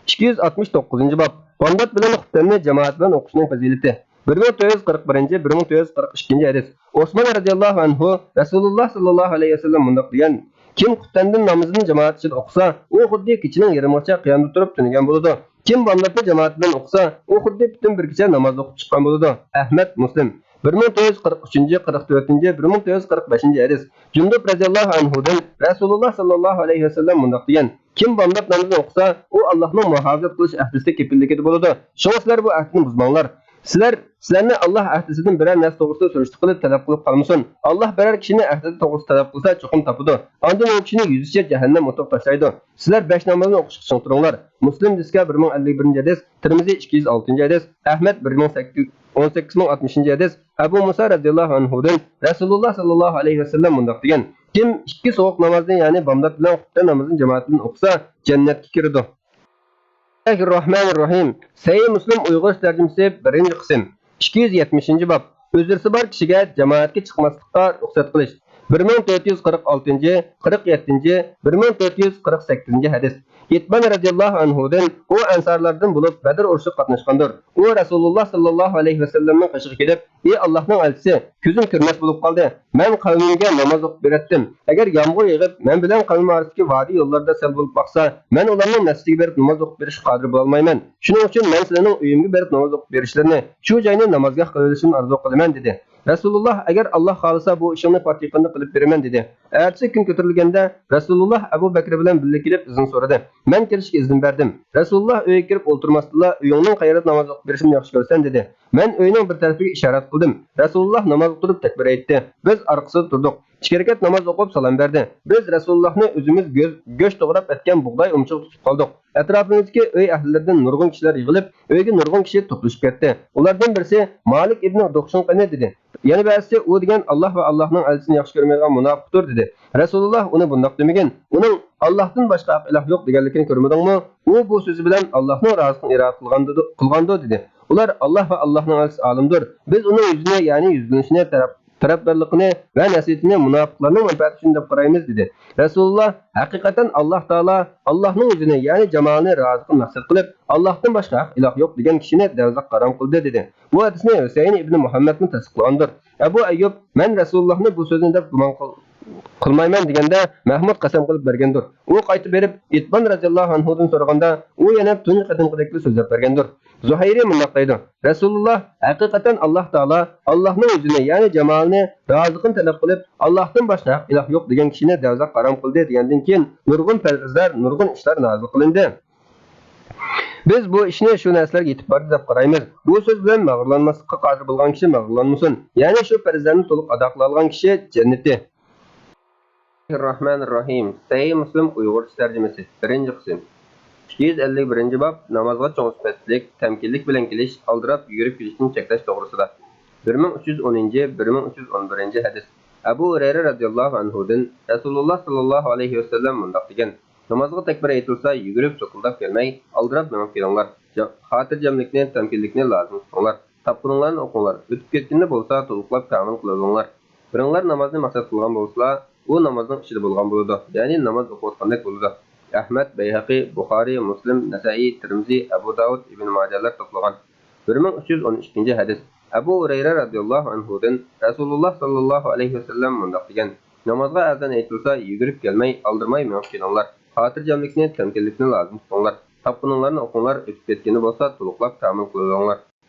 ئىككى يۈز ئاتمىش توققۇزىنچى باب. بامدات بىلەن خۇپتەننى جامائەت بىلەن ئوقۇشنىڭ پەزىلىتى. بىر مىڭ تۆت يۈز قىرىق بىرىنچى، بىر مىڭ تۆت يۈز قىرىق ئىككىنچى ھەدىس. ئوسمان رەزىياللاھۇ ئەنھۇ رەسۇلۇللاھ ساللاللاھۇ ئەلەيھى ۋەسەللەم مۇنداق دېگەن: كىم خۇپتەندىن نامىزىنى جامائەت ئىچىدە ئوقۇسا، ئۇ خۇددى كېچىنىڭ يېرىمىغىچە قىيامدا تۇرۇپ تۈنىگەن بولىدۇ. كىم بامداتنى جامائەت بىلەن ئوقۇسا، ئۇ خۇددى پۈتۈن بىر كېچە ناماز ئوقۇپ چىققان بولىدۇ. ئەھمەد، مۇسلىم. بىر مىڭ تۆت يۈز قىرىق ئۈچىنچى، قىرىق تۆتىنچى، بىر مىڭ تۆت يۈز قىرىق بەشىنچى ھەدىس. جۇندۇپ رەزىياللاھۇ ئەنھۇدىن رەسۇلۇللاھ ساللاللاھۇ ئەلەيھى ۋەسەللەم مۇنداق دېگەن: كىم بامدات نامىزىنى ئوقۇسا، ئۇ ئاللاھنىڭ مۇھاپىزەت قىلىش ئەھدىسىدە كېپىللىكىدە بولىدۇ. شۇڭا سىلەر بۇ ئەھدىنى بۇزماڭلار. سىلەر، سىلەرنى ئاللاھ ئەھدىسىدىن بىرەر نەرسە توغرىسىدا سۈرۈشتە قىلىپ تەلەپ قىلىپ قالمىسۇن. ئاللاھ بىرەر كىشىنى ئەھدى توغرىسىدا تەلەپ قىلسا، چوقۇم تاپىدۇ. ئاندىن ئۇ كىشىنى يۈزىچە جەھەننەم ئوتىغا تاشلايدۇ. سىلەر بەش نامازنى ئوقۇشقا چىڭ تۇرۇڭلار. مۇسلىم دىسكا بىر مىڭ ئەللىك بىرىنچى ھەدىس، تىرمىزى ئىككى يۈز ئالتىنچى ھەدىس، ئەھمەد بىر مىڭ سەككىز، ئون سەككىز مىڭ ئاتمىشىنچى ھەدىس. ئەبۇ مۇسا رەزىياللاھۇ ئەنھۇدىن رەسۇلۇللاھ ساللاللاھۇ ئەلەيھى ۋەسەللەم مۇنداق دېگەن: كىم ئىككى سوغۇق نامازنى، يەنى بامدات بىلەن خۇپتەن نامىزىنى جامائەت بىلەن ئوقۇسا، جەننەتكە كىرىدۇ. بىسمىللاھىررەھمانىررەھىم. سەھىھ مۇسلىم ئۇيغۇرچە تەرجىمىسى، بىرىنچى قىسىم. ئىككى يۈز يەتمىشىنچى باب. ئۆزرىسى بار كىشىگە جامائەتكە چىقماسلىققا رۇخسەت قىلىش. بىر مىڭ تۆت يۈز قىرىق ئالتىنچى، قىرىق يەتتىنچى، بىر مىڭ تۆت يۈز قىرىق سەككىزىنچى ھەدىس. ئىتبان رەزىياللاھۇ ئەنھۇدىن، ئۇ ئەنسارلاردىن بولۇپ، بەدر ئۇرۇشىغا قاتناشقاندۇر. ئۇ رەسۇلۇللاھ ساللاللاھۇ ئەلەيھى ۋەسەللەمنىڭ قېشىغا كېلىپ، ئى ئاللاھنىڭ ئەلچىسى، كۆزۈم كۆرمەس بولۇپ قالدى. مەن قەۋمىمگە ناماز ئوقۇپ بېرەتتىم. ئەگەر يامغۇر يېغىپ، مەن بىلەن قەۋمىم ئارىسىدىكى ۋادى يوللىرىدا سەل بولۇپ ئاقسا، مەن ئۇلارنىڭ مەسچىتىگە بېرىپ ناماز ئوقۇپ بېرىشكە قادىر بولالمايمەن. شۇنىڭ ئۈچۈن مەن سىلەرنىڭ ئۆيۈمگە بېرىپ ناماز ئوقۇپ بېرىشلىرىنى، شۇ جاينى نامازگاھ قىلىۋېلىشىمنى ئارزۇ قىلىمەن، دېدى. رەسۇلۇللاھ، ئەگەر ئاللاھ خالىسا، بۇ ئىشىڭنى پات يېقىندا قىلىپ بېرىمەن، دېدى. ئەتىسى كۈن كۆتۈرۈلگەندە، رەسۇلۇللاھ ئەبۇ بەكرى بىلەن بىللە كېلىپ ئىزىن سورىدى. مەن كىرىشكە ئىزىن بەردىم. رەسۇلۇللاھ ئۆيگە كىرىپ ئولتۇرماستىنلا، ئۆيۈڭنىڭ قەيەردە ناماز ئوقۇپ بېرىشىمنى ياخشى كۆرىسەن، دېدى. مەن ئۆينىڭ بىر تەرىپىگە ئىشارەت قىلدىم. رەسۇلۇللاھ نامازغا تۇرۇپ تەكبىر ئېيتتى. بىز ئارقىسىدا تۇردۇق. ئىككى رەكەت ناماز ئوقۇپ سالام بەردى. بىز رەسۇلۇللاھنى ئۆزىمىز گۆ-، گۆش توغراپ ئەتكەن بۇغداي ئۇمىچىغا تۇتۇپ قالدۇق. ئەتراپىمىزدىكى ئۆي ئەھلىلىرىدىن نۇرغۇن كىشىلەر يىغىلىپ، ئۆيگە نۇرغۇن كىشى توپلىشىپ كەتتى. ئۇلاردىن بىرسى، مالىك ئىبنى دۇخشۇم قېنى؟ دېدى. يەنە بەزىسى، ئۇ دېگەن ئاللاھ ۋە ئاللاھنىڭ ئەلچىسىنى ياخشى كۆرمەيدىغان مۇناپىقتۇر، دېدى. رەسۇلۇللاھ ئۇنى بۇنداق دېمىگىن. ئۇنىڭ ئاللاھتىن باشقا ھەق ئىلاھ يوق دېگەنلىكىنى كۆرمىدىڭمۇ؟ ئۇ بۇ سۆزى بىلەن ئاللاھنىڭ رازىلىقىنى ئىرادە قىلغاندىدۇ-، قىلغاندۇ، دېدى. ئۇلار، ئاللاھ ۋە ئاللاھنىڭ ئەلچىسى ئالىمدۇر. بىز ئۇنىڭ يۈزىنى، يەنى يۈزلىنىشىنى، تەرەپ-، تەرەپدارلىقىنى ۋە نەسىھىتىنى مۇناپىقلارنىڭ مەنپەئەتى ئۈچۈن دەپ قارايمىز، دېدى. رەسۇلۇللاھ، ھەقىقەتەن ئاللاھ تائالا ئاللاھنىڭ يۈزىنى، يەنى جامالىنى رازىقىنى مەقسەت قىلىپ، ئاللاھتىن باشقا ھەق ئىلاھ يوق دېگەن كىشىنى دەۋزاققا ھارام قىلدى، دېدى. بۇ ھەدىسنى ھۈسەيىن ئىبنى مۇھەممەدمۇ تەستىقلىغاندۇر. ئەبۇ ئەييۇب، مەن رەسۇلۇللاھنى بۇ سۆزنى دەپ گۇمان قىل-، قىلمايمەن دېگەندە، مەھمۇد قەسەم قىلىپ بەرگەندۇر. ئۇ قايتا بېرىپ، ئىتبان رەزىياللاھۇ ئەنھۇدىن سورىغاندا، ئۇ يەنە تۇنجى قېتىمقىدەكلا سۆزلەپ بەرگەندۇر. زۇھەيرى مۇنداق دەيدۇ، رەسۇلۇللاھ، ھەقىقەتەن ئاللاھ تائالا ئاللاھنىڭ يۈزىنى، يەنى جامالىنى، رازىقىنى تەلەپ قىلىپ، ئاللاھتىن باشقا ھەق ئىلاھ يوق دېگەن كىشىنى دەۋزاق ھارام قىلدى دېگەندىن كېيىن، نۇرغۇن پەرزلەر، نۇرغۇن ئىشلار نازىل قىلىندى. بىز بۇ ئىشنى شۇ نەرسىلەرگە يېتىپ باردى دەپ قارايمىز. بۇ سۆز بىلەن مەغرۇرلانماسلىققا قادىر بولغان كىشى مەغرۇرلانمىسۇن. يەنى شۇ پەرزلەرنى تولۇق ئادا قىلالىغان كىشى جەننىتى. بىسمىللاھىررەھمانىررەھىم. سەھىھ مۇسلىم ئۇيغۇرچە تەرجىمىسى. بىرىنچى قىسىم. ئىككى يۈز ئەللىك بىرىنچى باب، نامازغا چوڭ سۈپەتلىك، تەمكىنلىك بىلەن كېلىش، ئالدىراپ يۈگۈرۈپ كېلىشتىن چەكلەش توغرىسىدا. بىر مىڭ ئۈچ يۈز ئونىنچى، بىر مىڭ ئۈچ يۈز ئون بىرىنچى ھەدىس. ئەبۇ ھۇرەيرە رەزىياللاھۇ ئەنھۇدىن رەسۇلۇللاھ ساللاللاھۇ ئەلەيھى ۋەسەللەم مۇنداق دېگەن: نامازغا تەكبىر ئېيتىلسا، يۈگۈرۈپ، سوقۇلداپ كەلمەي، ئالدىراپ مېڭىپ كېلىڭلار. جا-، خاتىرجەملىكنى، تەمكىنلىكنى لازىم تۇتۇڭلار. تاپقىنىڭلارنى ئوقۇڭلار، ئۆتۈپ كەتكىنىنى بولسا تولۇقلاپ كامىل قىلىۋېلىڭلار. بىرىڭلار نامازنى مەقسەت قىلغان بولسىلا، ئۇ نامازنىڭ ئىچىدە بولغان بولىدۇ، يەنى ناماز ئوقۇۋاتقاندەك بولىدۇ. ئەھمەد، بەيھەقى، بۇخارىي، مۇسلىم، نەسەئىي، تىرمىزى، ئەبۇ داۋۇد، ئىبن ماجەلەر توپلىغان. بىر مىڭ ئۈچ يۈز ئون ئىككىنچى ھەدىس. ئەبۇ ھۇرەيرە رەزىياللاھۇ ئەنھۇدىن رەسۇلۇللاھ ساللاللاھۇ ئەلەيھى ۋەسەللەم مۇنداق دېگەن: نامازغا ئەزان ئېيتىلسا، يۈگۈرۈپ كەلمەي، ئالدىرىماي مېڭىپ كېلىڭلار. خاتىرجەملىكنى، تەمكىنلىكنى لازىم تۇتۇڭلار. تاپقىنىڭلارنى ئوقۇڭلار، ئۆتۈپ كەتكىنى بولسا تولۇقلاپ كامىل قىلىۋېلىڭلار.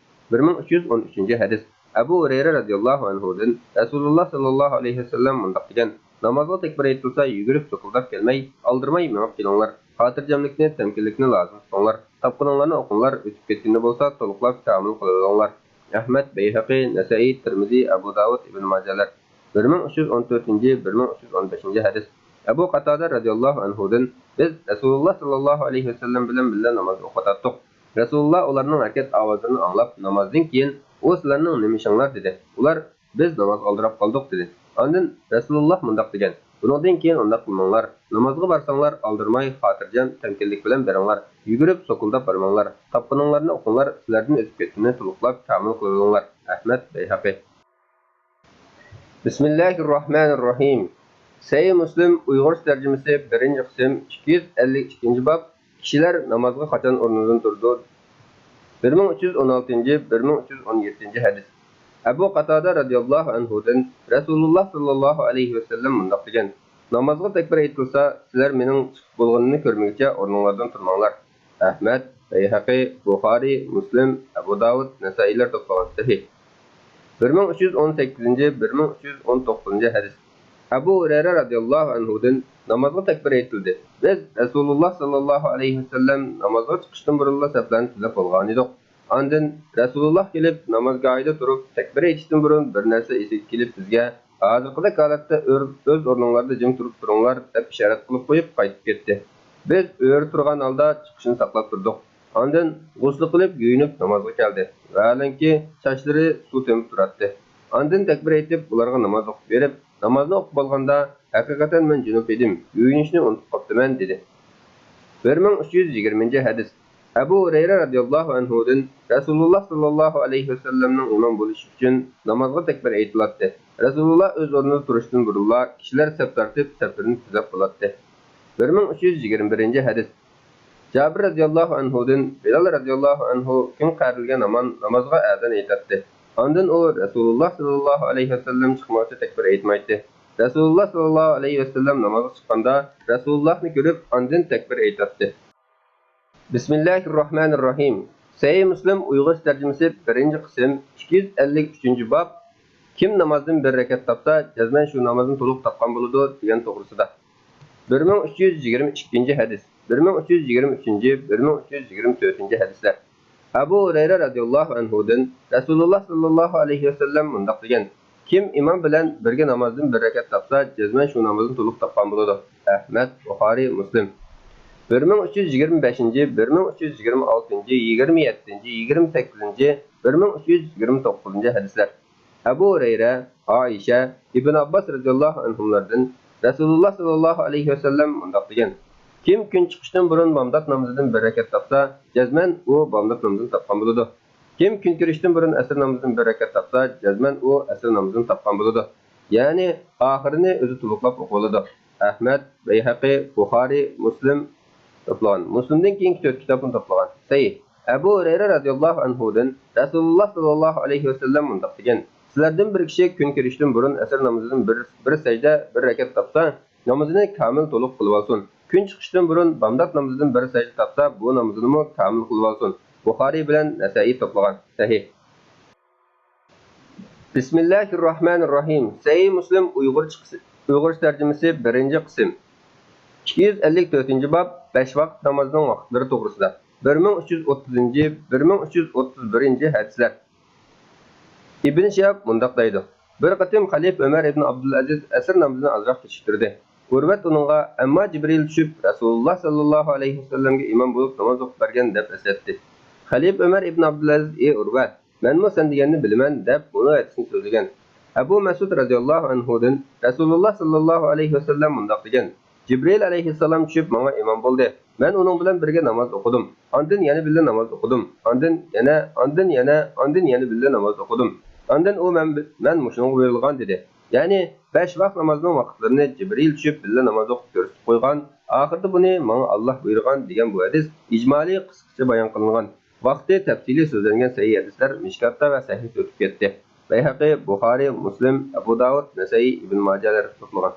بىر مىڭ ئۈچ يۈز ئون ئۈچىنچى ھەدىس. ئەبۇ ھۇرەيرە رەزىياللاھۇ ئەنھۇدىن رەسۇلۇللاھ ساللاللاھۇ ئەلەيھى ۋەسەللەم مۇنداق دېگەن: نامازغا تەكبىر ئېيتىلسا، يۈگۈرۈپ سوقۇلداپ كەلمەي، ئالدىرىماي مېڭىپ كېلىڭلار. خاتىرجەملىكنى، تەمكىنلىكنى لازىم تۇتۇڭلار. تاپقىنىڭلارنى ئوقۇڭلار، ئۆتۈپ كەتكىنىنى بولسا تولۇقلاپ كامىل قىلىۋېلىڭلار. ئەھمەد، بەيھەقى، نەسەئىي، تىرمىزى، ئەبۇ داۋۇد، ئىبن ماجەلەر. بىر مىڭ ئۈچ يۈز ئون تۆتىنچى، بىر مىڭ ئۈچ يۈز ئون بەشىنچى ھەدىس. ئەبۇ قاتادە رەزىياللاھۇ ئەنھۇدىن، بىز رەسۇلۇللاھ ساللاللاھۇ ئەلەيھى ۋەسەللەم بىلەن بىللە ناماز ئوقۇۋاتاتتۇق. رەسۇلۇللاھ ئۇلارنىڭ ھەرىكەت ئاۋازلىرىنى ئاڭلاپ، نامازدىن كېيىن، ئۇ سىلەرنىڭ نېمە ئىشىڭلار؟ دېدى. ئۇلار، بىز ناماز ئالدىراپ قالدۇق، دېدى. ئاندىن رەسۇلۇللاھ مۇنداق دېگەن: بۇنىڭدىن كېيىن ئۇنداق قىلماڭلار. نامازغا بارساڭلار، ئالدىرىماي، خاتىرجەم، تەمكىنلىك بىلەن بېرىڭلار. يۈگۈرۈپ، سوكۇلداپ بارماڭلار. تاپقىنىڭلارنى ئوقۇڭلار، سىلەردىن ئۆتۈپ كەتكىنىنى تولۇقلاپ كامىل قىلىۋېلىڭلار. ئەھمەد، بەيھەقى. بىسمىللاھىرراھمانىرراھىم. سەھىھ مۇسلىم ئۇيغۇرچە تەرجىمىسى، بىرىنچى قىسىم، ئىككى يۈز ئەللىك ئىككىنچى باب، كىشىلەر نامازغا قاچان ئورنىدىن تۇرىدۇ؟ بىر مىڭ ئۈچ يۈز ئون ئالتىنچى، بىر مىڭ ئۈچ يۈز ئون يەتتىنچى ھەدىس. ئەبۇ قاتادە رەزىياللاھۇ ئەنھۇدىن رەسۇلۇللاھ ساللاللاھۇ ئەلەيھى ۋەسەللەم مۇنداق دېگەن: نامازغا تەكبىر ئېيتىلسا، سىلەر مېنىڭ چىقىپ بولغىنىمنى كۆرمىگۈچە ئورنۇڭلاردىن تۇرماڭلار. ئەھمەد، بەيھەقى، بۇخارىي، مۇسلىم، ئەبۇ داۋۇد، نەسائىيلەر توپلىغان. سەھىھ. بىر مىڭ ئۈچ يۈز ئون سەككىزىنچى، بىر مىڭ ئۈچ يۈز ئون توققۇزىنچى ھەدىس. ئەبۇ ھۇرەيرە رەزىياللاھۇ ئەنھۇدىن نامازغا تەكبىر ئېيتىلدى. بىز رەسۇلۇللاھ ساللاللاھۇ ئەلەيھى ۋەسەللەم نامازغا چىقىشتىن بۇرۇنلا سەپلەرنى تۈزەپ بولغانىدۇق. ئاندىن رەسۇلۇللاھ كېلىپ، نامازگاھىدا تۇرۇپ، تەكبىر ئېيتىشتىن بۇرۇن بىر نەرسە ئېسىگە كېلىپ بىزگە، ھازىرقىدەك ھالەتتە ئۆر-، ئۆز ئورنۇڭلاردا جىم تۇرۇپ تۇرۇڭلار، دەپ ئىشارەت قىلىپ قويۇپ قايتىپ كەتتى. بىز ئۆرە تۇرغان ھالدا چىقىشىنى ساقلاپ تۇردۇق. ئاندىن غۇسلى قىلىپ يۇيۇنۇپ نامازغا كەلدى. ۋەھالەنكى، چاچلىرى سۇ تېمىپ تۇراتتى. ئاندىن تەكبىر ئېيتىپ، ئۇلارغا ناماز ئوقۇپ بېرىپ، نامازنى ئوقۇپ بولغاندا، ھەقىقەتەن مەن جۇنۇپ ئىدىم، يۇيۇنۇشنى ئۇنتۇپ قاپتىمەن، دېدى. بىر مىڭ ئۈچ يۈز يىگىرمىنچى ھەدىس. ئەبۇ ھۇرەيرە رەزىياللاھۇ ئەنھۇدىن رەسۇلۇللاھ ساللاللاھۇ ئەلەيھى ۋەسەللەمنىڭ ئىمام بولۇشى ئۈچۈن نامازغا تەكبىر ئېيتىلاتتى. رەسۇلۇللاھ ئۆز ئورنىدا تۇرۇشتىن بۇرۇنلا كىشىلەر سەپ تارتىپ، سەپلىرىنى تۈزەپ بولاتتى. بىر مىڭ ئۈچ يۈز يىگىرمە بىرىنچى ھەدىس. جابىر رەزىياللاھۇ ئەنھۇدىن بىلال رەزىياللاھۇ ئەنھۇ كۈن قەرىلگەن ھامان نامازغا ئەزان ئېيتاتتى. ئاندىن ئۇ رەسۇلۇللاھ ساللاللاھۇ ئەلەيھى ۋەسەللەم چىقمىغۇچە تەكبىر ئېيتمايتتى. رەسۇلۇللاھ ساللاللاھۇ ئەلەيھى ۋەسەللەم نامازغا چىققاندا رەسۇلۇللاھنى كۆرۈپ ئاندىن تەكبىر ئېيتاتتى. بىسمىللاھىرراھمانىرراھىم. سەھىھ مۇسلىم ئۇيغۇرچە تەرجىمىسى، بىرىنچى قىسىم، ئىككى يۈز ئەللىك ئۈچىنچى باب. كىم نامازدىن بىر رەكەت تاپسا، جەزمەن شۇ نامازنى تولۇق تاپقان بولىدۇ، دېگەن توغرىسىدا. بىر مىڭ ئۈچ يۈز يىگىرمە ئىككىنچى ھەدىس، بىر مىڭ ئۈچ يۈز يىگىرمە ئۈچىنچى، بىر مىڭ ئۈچ يۈز يىگىرمە تۆتىنچى ھەدىسلەر. ئەبۇ ھۇرەيرە رەزىياللاھۇ ئەنھۇدىن رەسۇلۇللاھ ساللاللاھۇ ئەلەيھى ۋەسەللەم مۇنداق دېگەن: كىم ئىمام بىلەن بىرگە نامازدىن بىر رەكەت تاپسا، جەزمەن شۇ نامازنى تولۇق تاپقان بولىدۇ. ئەھمەد، بۇخارىي، مۇسلىم. بىر مىڭ ئۈچ يۈز يىگىرمە بەشىنچى، بىر مىڭ ئۈچ يۈز يىگىرمە ئالتىنچى، يىگىرمە يەتتىنچى، يىگىرمە سەككىزىنچى، بىر مىڭ ئۈچ يۈز يىگىرمە توققۇزىنچى ھەدىسلەر. ئەبۇ ھۇرەيرە، ئائىشە، ئىبن ئابباس رەزىياللاھۇ ئەنھۇملاردىن رەسۇلۇللاھ ساللاللاھۇ ئەلەيھى ۋەسەللەم مۇنداق دېگەن: كىم كۈن چىقىشتىن بۇرۇن بامدات نامىزىدىن بىر رەكەت تاپسا، جەزمەن ئۇ بامدات نامىزىنى تاپقان بولىدۇ. كىم كۈن كىرىشتىن بۇرۇن ئەسىر نامىزىدىن بىر رەكەت تاپسا، جەزمەن ئۇ ئەسىر نامىزىنى تاپقان بولىدۇ. يەنى ئاخىرىنى ئۆزى تولۇقلاپ ئوقۇۋالىدۇ. ئەھمەد، بەيھەقى، بۇخارىي، مۇسلىم توپلىغان. مۇسلىمدىن كېيىنكى تۆت كىتابنى توپلىغان. سەھىھ. ئەبۇ ھۇرەيرە رەزىياللاھۇ ئەنھۇدىن رەسۇلۇللاھ ساللاللاھۇ ئەلەيھى ۋەسەللەم مۇنداق دېگەن: سىلەردىن بىر كىشى كۈن كىرىشتىن بۇرۇن ئەسىر نامىزىدىن بىر، بىر سەجدە، بىر رەكەت تاپسا، نامىزىنى كامىل تولۇق قىلىۋالسۇن. كۈن چىقىشتىن بۇرۇن بامدات نامىزىدىن بىر سەجدە تاپسا، بۇ نامىزىنىمۇ كامىل قىلىۋالسۇن. بۇخارىي بىلەن نەسائىي توپلىغان. سەھىھ. بىسمىللاھىرراھمانىرراھىم. سەھىھ مۇسلىم ئۇيغۇرچە قىس-، ئۇيغۇرچە تەرجىمىسى، بىرىنچى قىسىم. ئىككى يۈز ئەللىك تۆتىنچى باب، بەش ۋاقىت نامازنىڭ ۋاقىتلىرى توغرىسىدا. بىر مىڭ ئۈچ يۈز ئوتتۇزىنچى، بىر مىڭ ئۈچ يۈز ئوتتۇز بىرىنچى ھەدىسلەر. ئىبن شىھاب مۇنداق دەيدۇ: بىر قېتىم خەلىپە ئۆمەر ئىبن ئابدۇلئەزىز ئەسىر نامىزىنى ئازراق كېچىكتۈردى. ئۇرۋەت ئۇنىڭغا، ئەمما جىبرىل چۈشۈپ، رەسۇلۇللاھ ساللاللاھۇ ئەلەيھى ۋەسەللەمگە ئىمام بولۇپ ناماز ئوقۇپ بەرگەن، دەپ ئەسلەتتى. خەلىپە ئۆمەر ئىبن ئابدۇلئەزىز: ئى ئۇرۋە، مەنمۇ سەن دېگەننى بىلىمەن، دەپ مۇنۇ ھەدىسنى سۆزلىگەن. ئەبۇ مەسئۇد رەزىياللاھۇ ئەنھۇدىن رەسۇلۇللاھ ساللاللاھۇ ئەلەيھى ۋەسەللەم مۇنداق دېگەن: جىبرىل ئەلەيھىسسالام چۈشۈپ ماڭا ئىمام بولدى. مەن ئۇنىڭ بىلەن بىرگە ناماز ئوقۇدۇم. ئاندىن يەنە بىللە ناماز ئوقۇدۇم. ئاندىن يەنە، ئاندىن يەنە، ئاندىن يەنە بىللە ناماز ئوقۇدۇم. ئاندىن ئۇ مەن، مەن مۇشۇنىڭغا بۇيرۇلغان دېدى. يەنى بەش ۋاق نامازنىڭ ۋاقىتلىرىنى جىبرىل چۈشۈپ بىللە ناماز ئوقۇپ كۆرسىتىپ قويغان، ئاخىرىدا بۇنى ماڭا ئاللاھ بۇيرۇغان دېگەن بۇ ھەدىس ئىجمالىي قىسقىچە بايان قىلىنغان. ۋاقتى تەپسىلىي سۆزلەنگەن سەھىھ ھەدىسلەر مىشكاتتا ۋە سەھىھتە ئۆتۈپ كەتتى. بەيھەقى، بۇخارىي، مۇسلىم، ئەبۇ داۋۇد، نەسەئىي، ئىبن ماجەلەر توپلىغان.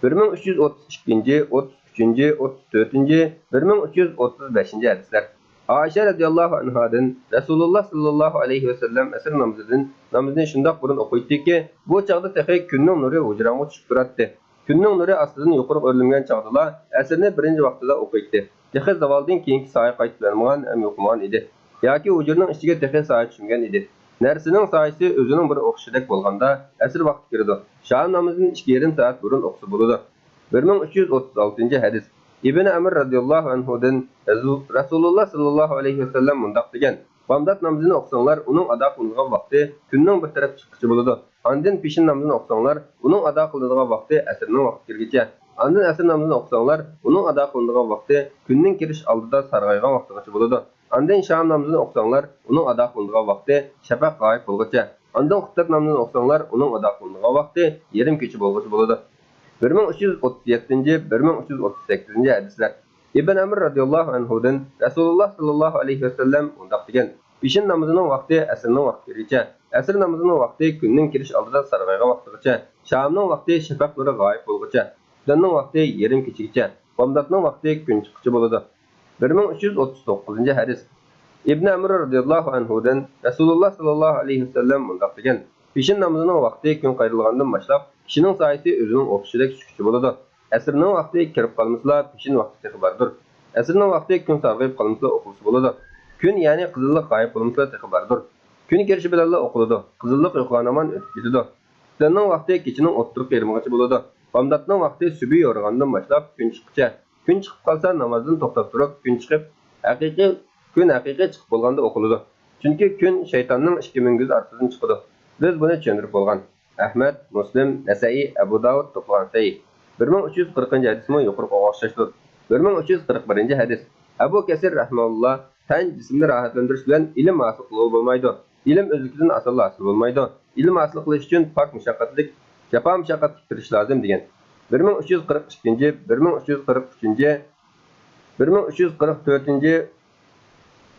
بىر مىڭ ئۈچ يۈز ئوتتۇز ئىككىنچى، ئوتتۇز ئۈچىنچى، ئوتتۇز تۆتىنچى، بىر مىڭ ئۈچ يۈز ئوتتۇز بەشىنچى ھەدىسلەر. ئائىشە رەزىياللاھۇ ئەنھادىن رەسۇلۇللاھ ساللاللاھۇ ئەلەيھى ۋەسەللەم ئەسىر نامىزىدىن، نامىزىنى شۇنداق بۇرۇن ئوقۇيتتىكى، بۇ چاغدا تېخى كۈننىڭ نۇرى ھۇجراڭغا چۈشۈپ تۇراتتى. كۈننىڭ نۇرى ئاستىدىن يۇقىرىغا ئۆرلىمىگەن چاغدىلا ئەسىرنى بىرىنچى ۋاقتىدا ئوقۇيتتى. تېخى زاۋالدىن كېيىنكى سايە قايتىپ يانمىغان ھەم يوقىمىغان ئىدى. ياكى ھۇجرىنىڭ ئىچىگە تېخى سايە چۈشمىگەن ئىدى. نەرسىنىڭ سايىسى ئۆزىنىڭ بىر ئوخشىشىدەك بولغاندا، ئەسىر ۋاقتى كىرىدۇ. شام نامىزىدىن ئىككى يېرىم سائەت بۇرۇن ئوقۇسا بولىدۇ. بىر مىڭ ئۈچ يۈز ئوتتۇز ئالتىنچى ھەدىس. ئىبنى ئەمر رەزىياللاھۇ ئەنھۇدىن رەسۇ-، رەسۇلۇللاھ ساللاللاھۇ ئەلەيھى ۋەسەللەم مۇنداق دېگەن: بامدات نامىزىنى ئوقۇساڭلار، ئۇنىڭ ئادا قىلىنغان ۋاقتى كۈننىڭ بىر تەرەپ چىققىچە بولىدۇ. ئاندىن پېشىن نامىزىنى ئوقۇساڭلار، ئۇنىڭ ئادا قىلىنىدىغان ۋاقتى ئەسىرنىڭ ۋاقتى كىرگىچە. ئاندىن ئەسىر نامىزىنى ئوقۇساڭلار، ئۇنىڭ ئادا قىلىنىدىغان ۋاقتى كۈننىڭ كىرىش ئالدىدا سارغايغان ۋاقتىغىچە بولىدۇ. ئاندىن شام نامىزىنى ئوقۇساڭلار، ئۇنىڭ ئادا قىلىنىدىغان ۋاقتى شەپەق غايىب بولغۇچە. ئاندىن خۇپتەت نامىزىنى ئوقۇساڭلار، ئۇنىڭ ئادا قىلىنىدىغان ۋاقتى يېرىم كېچە بولغۇچە بولىدۇ. بىر مىڭ ئۈچ يۈز ئوتتۇز يەتتىنچى، بىر مىڭ ئۈچ يۈز ئوتتۇز سەككىزىنچى ھەدىسلەر. ئىبن ئەمر رەزىياللاھۇ ئەنھۇدىن رەسۇلۇللاھ ساللاللاھۇ ئەلەيھى ۋەسەللەم مۇنداق دېگەن: پېشىن نامىزىنىڭ ۋاقتى ئەسىرنىڭ ۋاقتى كىرگىچە، ئەسىر نامىزىنىڭ ۋاقتى كۈننىڭ كىرىش ئالدىدا سارغايغان ۋاقتىغىچە، شامنىڭ ۋاقتى شەپەق نۇرى غايىب بولغۇچە، خۇپتەننىڭ ۋاقتى يېرىم كېچىگىچە، بامداتنىڭ ۋاقتى كۈن چىققۇچە بولىدۇ. بىر مىڭ ئۈچ يۈز ئوتتۇز توققۇزىنچى ھەدىس. ئىبن ئەمر رەزىياللاھۇ ئەنھۇدىن رەسۇلۇللاھ ساللاللاھۇ ئەلەيھى ۋەسەللەم مۇنداق دېگەن: پېشىن نامىزىنىڭ ۋاقتى كۈن قايرىلغاندىن باشلاپ، كىشىنىڭ سايىسى ئۆزىنىڭ ئوخشىشىدەك چۈشكۈچە بولىدۇ. ئەسىرنىڭ ۋاقتى كىرىپ قالمىسىلا، پېشىن ۋاقتى تېخى باردۇر. ئەسىرنىڭ ۋاقتى كۈن سارغىيىپ قالمىسىلا ئوقۇلسا بولىدۇ. كۈن، يەنى قىزىللىق غايىب بولمىسىلا تېخى باردۇر. كۈن كىرىشى بىلەنلا ئوقۇلىدۇ. قىزىللىق يوقىغان ھامان ئۆتۈپ كېتىدۇ. خۇپتەننىڭ ۋاقتى كېچىنىڭ ئوتتۇرا يېرىمىغىچە بولىدۇ. بامداتنىڭ ۋاقتى سۈبھى يورۇغاندىن باشلاپ كۈن چىققۇچە. كۈن چىقىپ قالسا، نامازدىن توختاپ تۇرۇپ، كۈن چىقىپ، ھەقىقىي، كۈن ھەقىقىي چىقىپ بولغاندا ئوقۇلىدۇ. چۈنكى كۈن شەيتاننىڭ ئىككى مۈڭگۈزى ئارىسىدىن چىقىدۇ. بىز بۇنى چۈشەندۈرۈپ بولغان. ئەھمەد، مۇسلىم، نەسەئى، ئەبۇ داۋۇد توپلىغان سەھىھ. بىر مىڭ ئۈچ يۈز قىرىقىنچى ھەدىسمۇ يۇقىرىقىغا ئوخشاشتۇر. بىر مىڭ ئۈچ يۈز قىرىق بىرىنچى ھەدىس. ئەبۇ كەسىر رەھىمەھۇللا: تەن، جىسىمنى راھەتلەندۈرۈش بىلەن ئىلىم ھاسىل قىلغىلى بولمايدۇ. ئىلىم ئۆزلۈكىدىن ئاسانلا ھاسىل بولمايدۇ. ئىلىم ھاسىل قىلىش ئۈچۈن پاك مۇشەققەتلىك، جاپا مۇشەققەتلىك تىرىشىش لازىم، دېگەن. بىر مىڭ ئۈچ يۈز قىرىق ئىككىنچى، بىر مىڭ ئۈچ يۈز قىرىق ئۈچىنچى، بىر مىڭ ئۈچ يۈز قىرىق تۆتىنچى،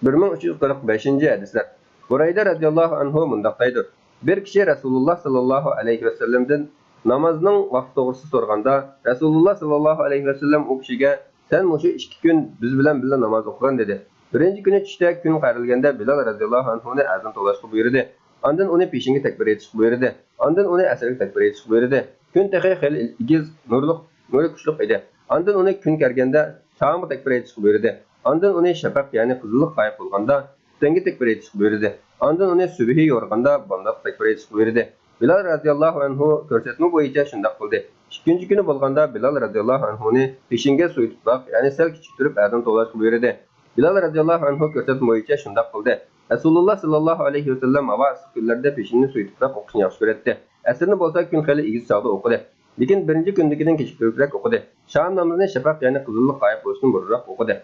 بىر مىڭ ئۈچ يۈز قىرىق بەشىنچى ھەدىسلەر. بۇرەيدە رەزىياللاھۇ ئەنھۇ مۇنداق دەيدۇ: بىر كىشى رەسۇلۇللا ساللاللاھۇ ئەلەيھى ۋەسەللەمدىن نامازنىڭ ۋاقتى توغرىسىدا سورىغاندا، رەسۇلۇللا ساللاللاھۇ ئەلەيھى ۋەسەللەم ئۇ كىشىگە: سەن مۇشۇ ئىككى كۈن بىز بىلەن بىللە ناماز ئوقۇغىن، دېدى. بىرىنچى كۈنى چۈشتە كۈن قايرىلگەندە بىلال رەزىياللاھۇ ئەنھۇنى ئەزان توۋلاشقا بۇيرۇدى. ئاندىن ئۇنى پېشىنگە تەكبىر ئېيتىشقا بۇيرۇدى. ئاندىن ئۇنى ئەسىرگە تەكبىر ئېيتىشقا بۇيرۇدى. كۈن تېخى خېلى ئېگىز، نۇرلۇق، نۇرى كۈچلۈك ئىدى. ئاندىن ئۇنى كۈن كىرگەندە شامغا تەكبىر ئېيتىشقا بۇيرۇدى. ئاندىن ئۇنى شەپەق، يەنى قىزىللىق غايىب بولغاندا خۇپتەنگە تەكبىر ئېيتىشقا بۇيرۇدى. ئاندىن ئۇنى سۈبھى يورۇغاندا بامداتقا تەكبىر ئېيتىشقا بۇيرۇدى. بىلال رەزىياللاھۇ ئەنھۇ كۆرسەتمە بويىچە شۇنداق قىلدى. ئىككىنچى كۈنى بولغاندا بىلال رەزىياللاھۇ ئەنھۇنى پېشىنگە سۇيى تۇپراق، يەنى سەل كېچىكتۈرۈپ ئەزان توۋلاشقا بۇيرۇدى. بىلال رەزىياللاھۇ ئەنھۇ كۆرسەتمە بويىچە شۇنداق قىلدى. رەسۇلۇللا ساللاللاھۇ ئەلەيھى ۋەسەللەم ھاۋا ئىسسىق كۈنلەردە پېشىننى سۇيى تۇپراق ئوقۇشنى ياخشى كۆرەتتى. ئەسىرنى بولسا كۈن خېلى ئېگىز چاغدا ئوقۇدى. لېكىن بىرىنچى كۈندىكىدىن كېچىكتۈرۈكرەك ئوقۇدى. شام نامىزىنى شەپەق، يەنى قىزىللىق غايىب بولۇشتىن بۇرۇنراق ئوقۇدى.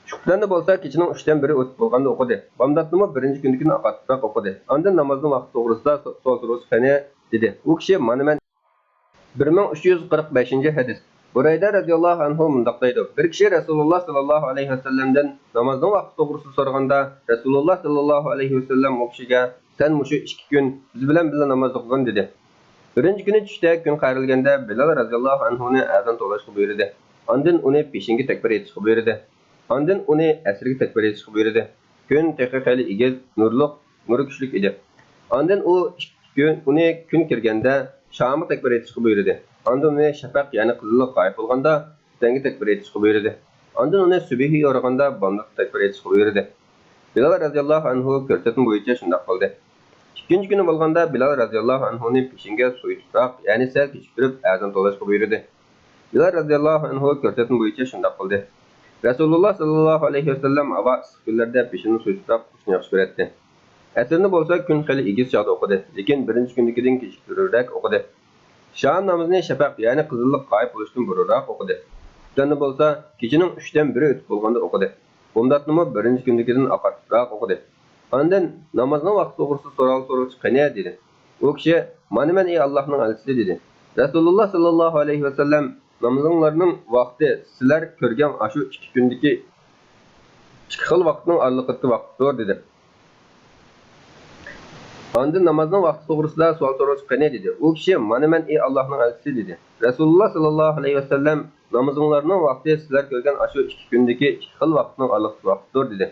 شۇ قېتىمدا بولسا كېچىنىڭ ئۈچتىن بىرى ئۆتۈپ بولغاندا ئوقۇدى. بامداتنىمۇ بىرىنچى كۈندىكىدىن ئاقارتىپراق ئوقۇدى. ئاندىن نامازنىڭ ۋاقتى توغرىسىدا سو-، سوئال سورىسا قېنى، دېدى. ئۇ كىشى: مانا مەن. بىر مىڭ ئۈچ يۈز قىرىق بەشىنچى ھەدىس. بۇرەيدە رەزىياللاھۇ ئەنھۇ مۇنداق دەيدۇ: بىر كىشى رەسۇلۇللا ساللاللاھۇ ئەلەيھى ۋەسەللەمدىن نامازنىڭ ۋاقتى توغرىسىدا سورىغاندا، رەسۇلۇللا ساللاللاھۇ ئەلەيھى ۋەسەللەم ئۇ كىشىگە: سەن مۇشۇ ئىككى كۈن بىز بىلەن بىللە ناماز ئوقۇغىن، دېدى. بىرىنچى كۈنى چۈشتە كۈن قايرىلگەندە بىلال رەزىياللاھۇ ئەنھۇنى ئەزان توۋلاشقا بۇيرۇدى. ئاندىن ئۇنى پېشىنگە تەكبىر ئېيتىشقا بۇيرۇدى. ئاندىن ئۇنى ئەسىرگە تەكبىر ئېيتىشقا بۇيرۇدى. كۈن تېخى خېلى ئېگىز، نۇرلۇق، نۇرى كۈچلۈك ئىدى. ئاندىن ئۇ ئىككى كۈن، ئۇنى كۈن كىرگەندە شامغا تەكبىر ئېيتىشقا بۇيرۇدى. ئاندىن ئۇنى شەپەق، يەنى قىزىللىق غايىب بولغاندا خۇپتەنگە تەكبىر ئېيتىشقا بۇيرۇدى. ئاندىن ئۇنى سۈبھى يورۇغاندا بامداتقا تەكبىر ئېيتىشقا بۇيرۇدى. بىلال رەزىياللاھۇ ئەنھۇ كۆرسەتمە بويىچە شۇنداق قىلدى. ئىككىنچى كۈنى بولغاندا بىلال رەزىياللاھۇ ئەنھۇنى پېشىنگە سۇيى تۇپراق، يەنى سەل كېچىكتۈرۈپ ئەزان توۋلاشقا بۇيرۇدى. بىلال رەزىياللاھۇ ئەنھۇ كۆرسەتمە بويىچە شۇنداق قىلدى. رەسۇلۇللا ساللاللاھۇ ئەلەيھى ۋەسەللەم ھاۋا ئىسسىق كۈنلەردە پېشىننى سۇيۇتۇپ ئوقۇشنى ياخشى كۆرەتتى. ئەسىرنى بولسا كۈن خېلى ئېگىز چاغدا ئوقۇدى، لېكىن بىرىنچى كۈندىكىدىن كېچىكتۈرۈكرەك ئوقۇدى. شام نامىزىنى شەپەق، يەنى قىزىللىق غايىب بولۇشتىن بۇرۇنراق ئوقۇدى. خۇپتەننى بولسا كېچىنىڭ ئۈچتىن بىرى ئۆتۈپ بولغاندا ئوقۇدى. بامداتنىمۇ بىرىنچى كۈندىكىدىن ئاقارتىپراق ئوقۇدى. ئاندىن نامازنىڭ ۋاقتى توغرىسىدا سوئال سورىغۇچى قېنى؟ دېدى. ئۇ كىشى، مانا مەن، ئەي ئاللاھنىڭ ئەلچىسى، دېدى. رەسۇلۇللا ساللاللاھۇ ئەلەيھى ۋەسەللەم، نامىزىڭلارنىڭ ۋاقتى سىلەر كۆرگەن ئاشۇ ئىككى كۈندىكى ئىككى خىل ۋاقىتنىڭ ئارىلىقىدىكى ۋاقىتتۇر، دېدى. ئاندىن نامازنىڭ ۋاقتى توغرىسىدا سوئال سورىغۇچى قېنى؟ دېدى. ئۇ كىشى، مانا مەن، ئەي ئاللاھنىڭ ئەلچىسى، دېدى. رەسۇلۇللا ساللاللاھۇ ئەلەيھى ۋەسەللەم، نامىزىڭلارنىڭ ۋاقتى سىلەر كۆرگەن ئاشۇ ئىككى كۈندىكى ئىككى خىل ۋاقىتنىڭ ئارىلىقىدىكى ۋاقىتتۇر، دېدى.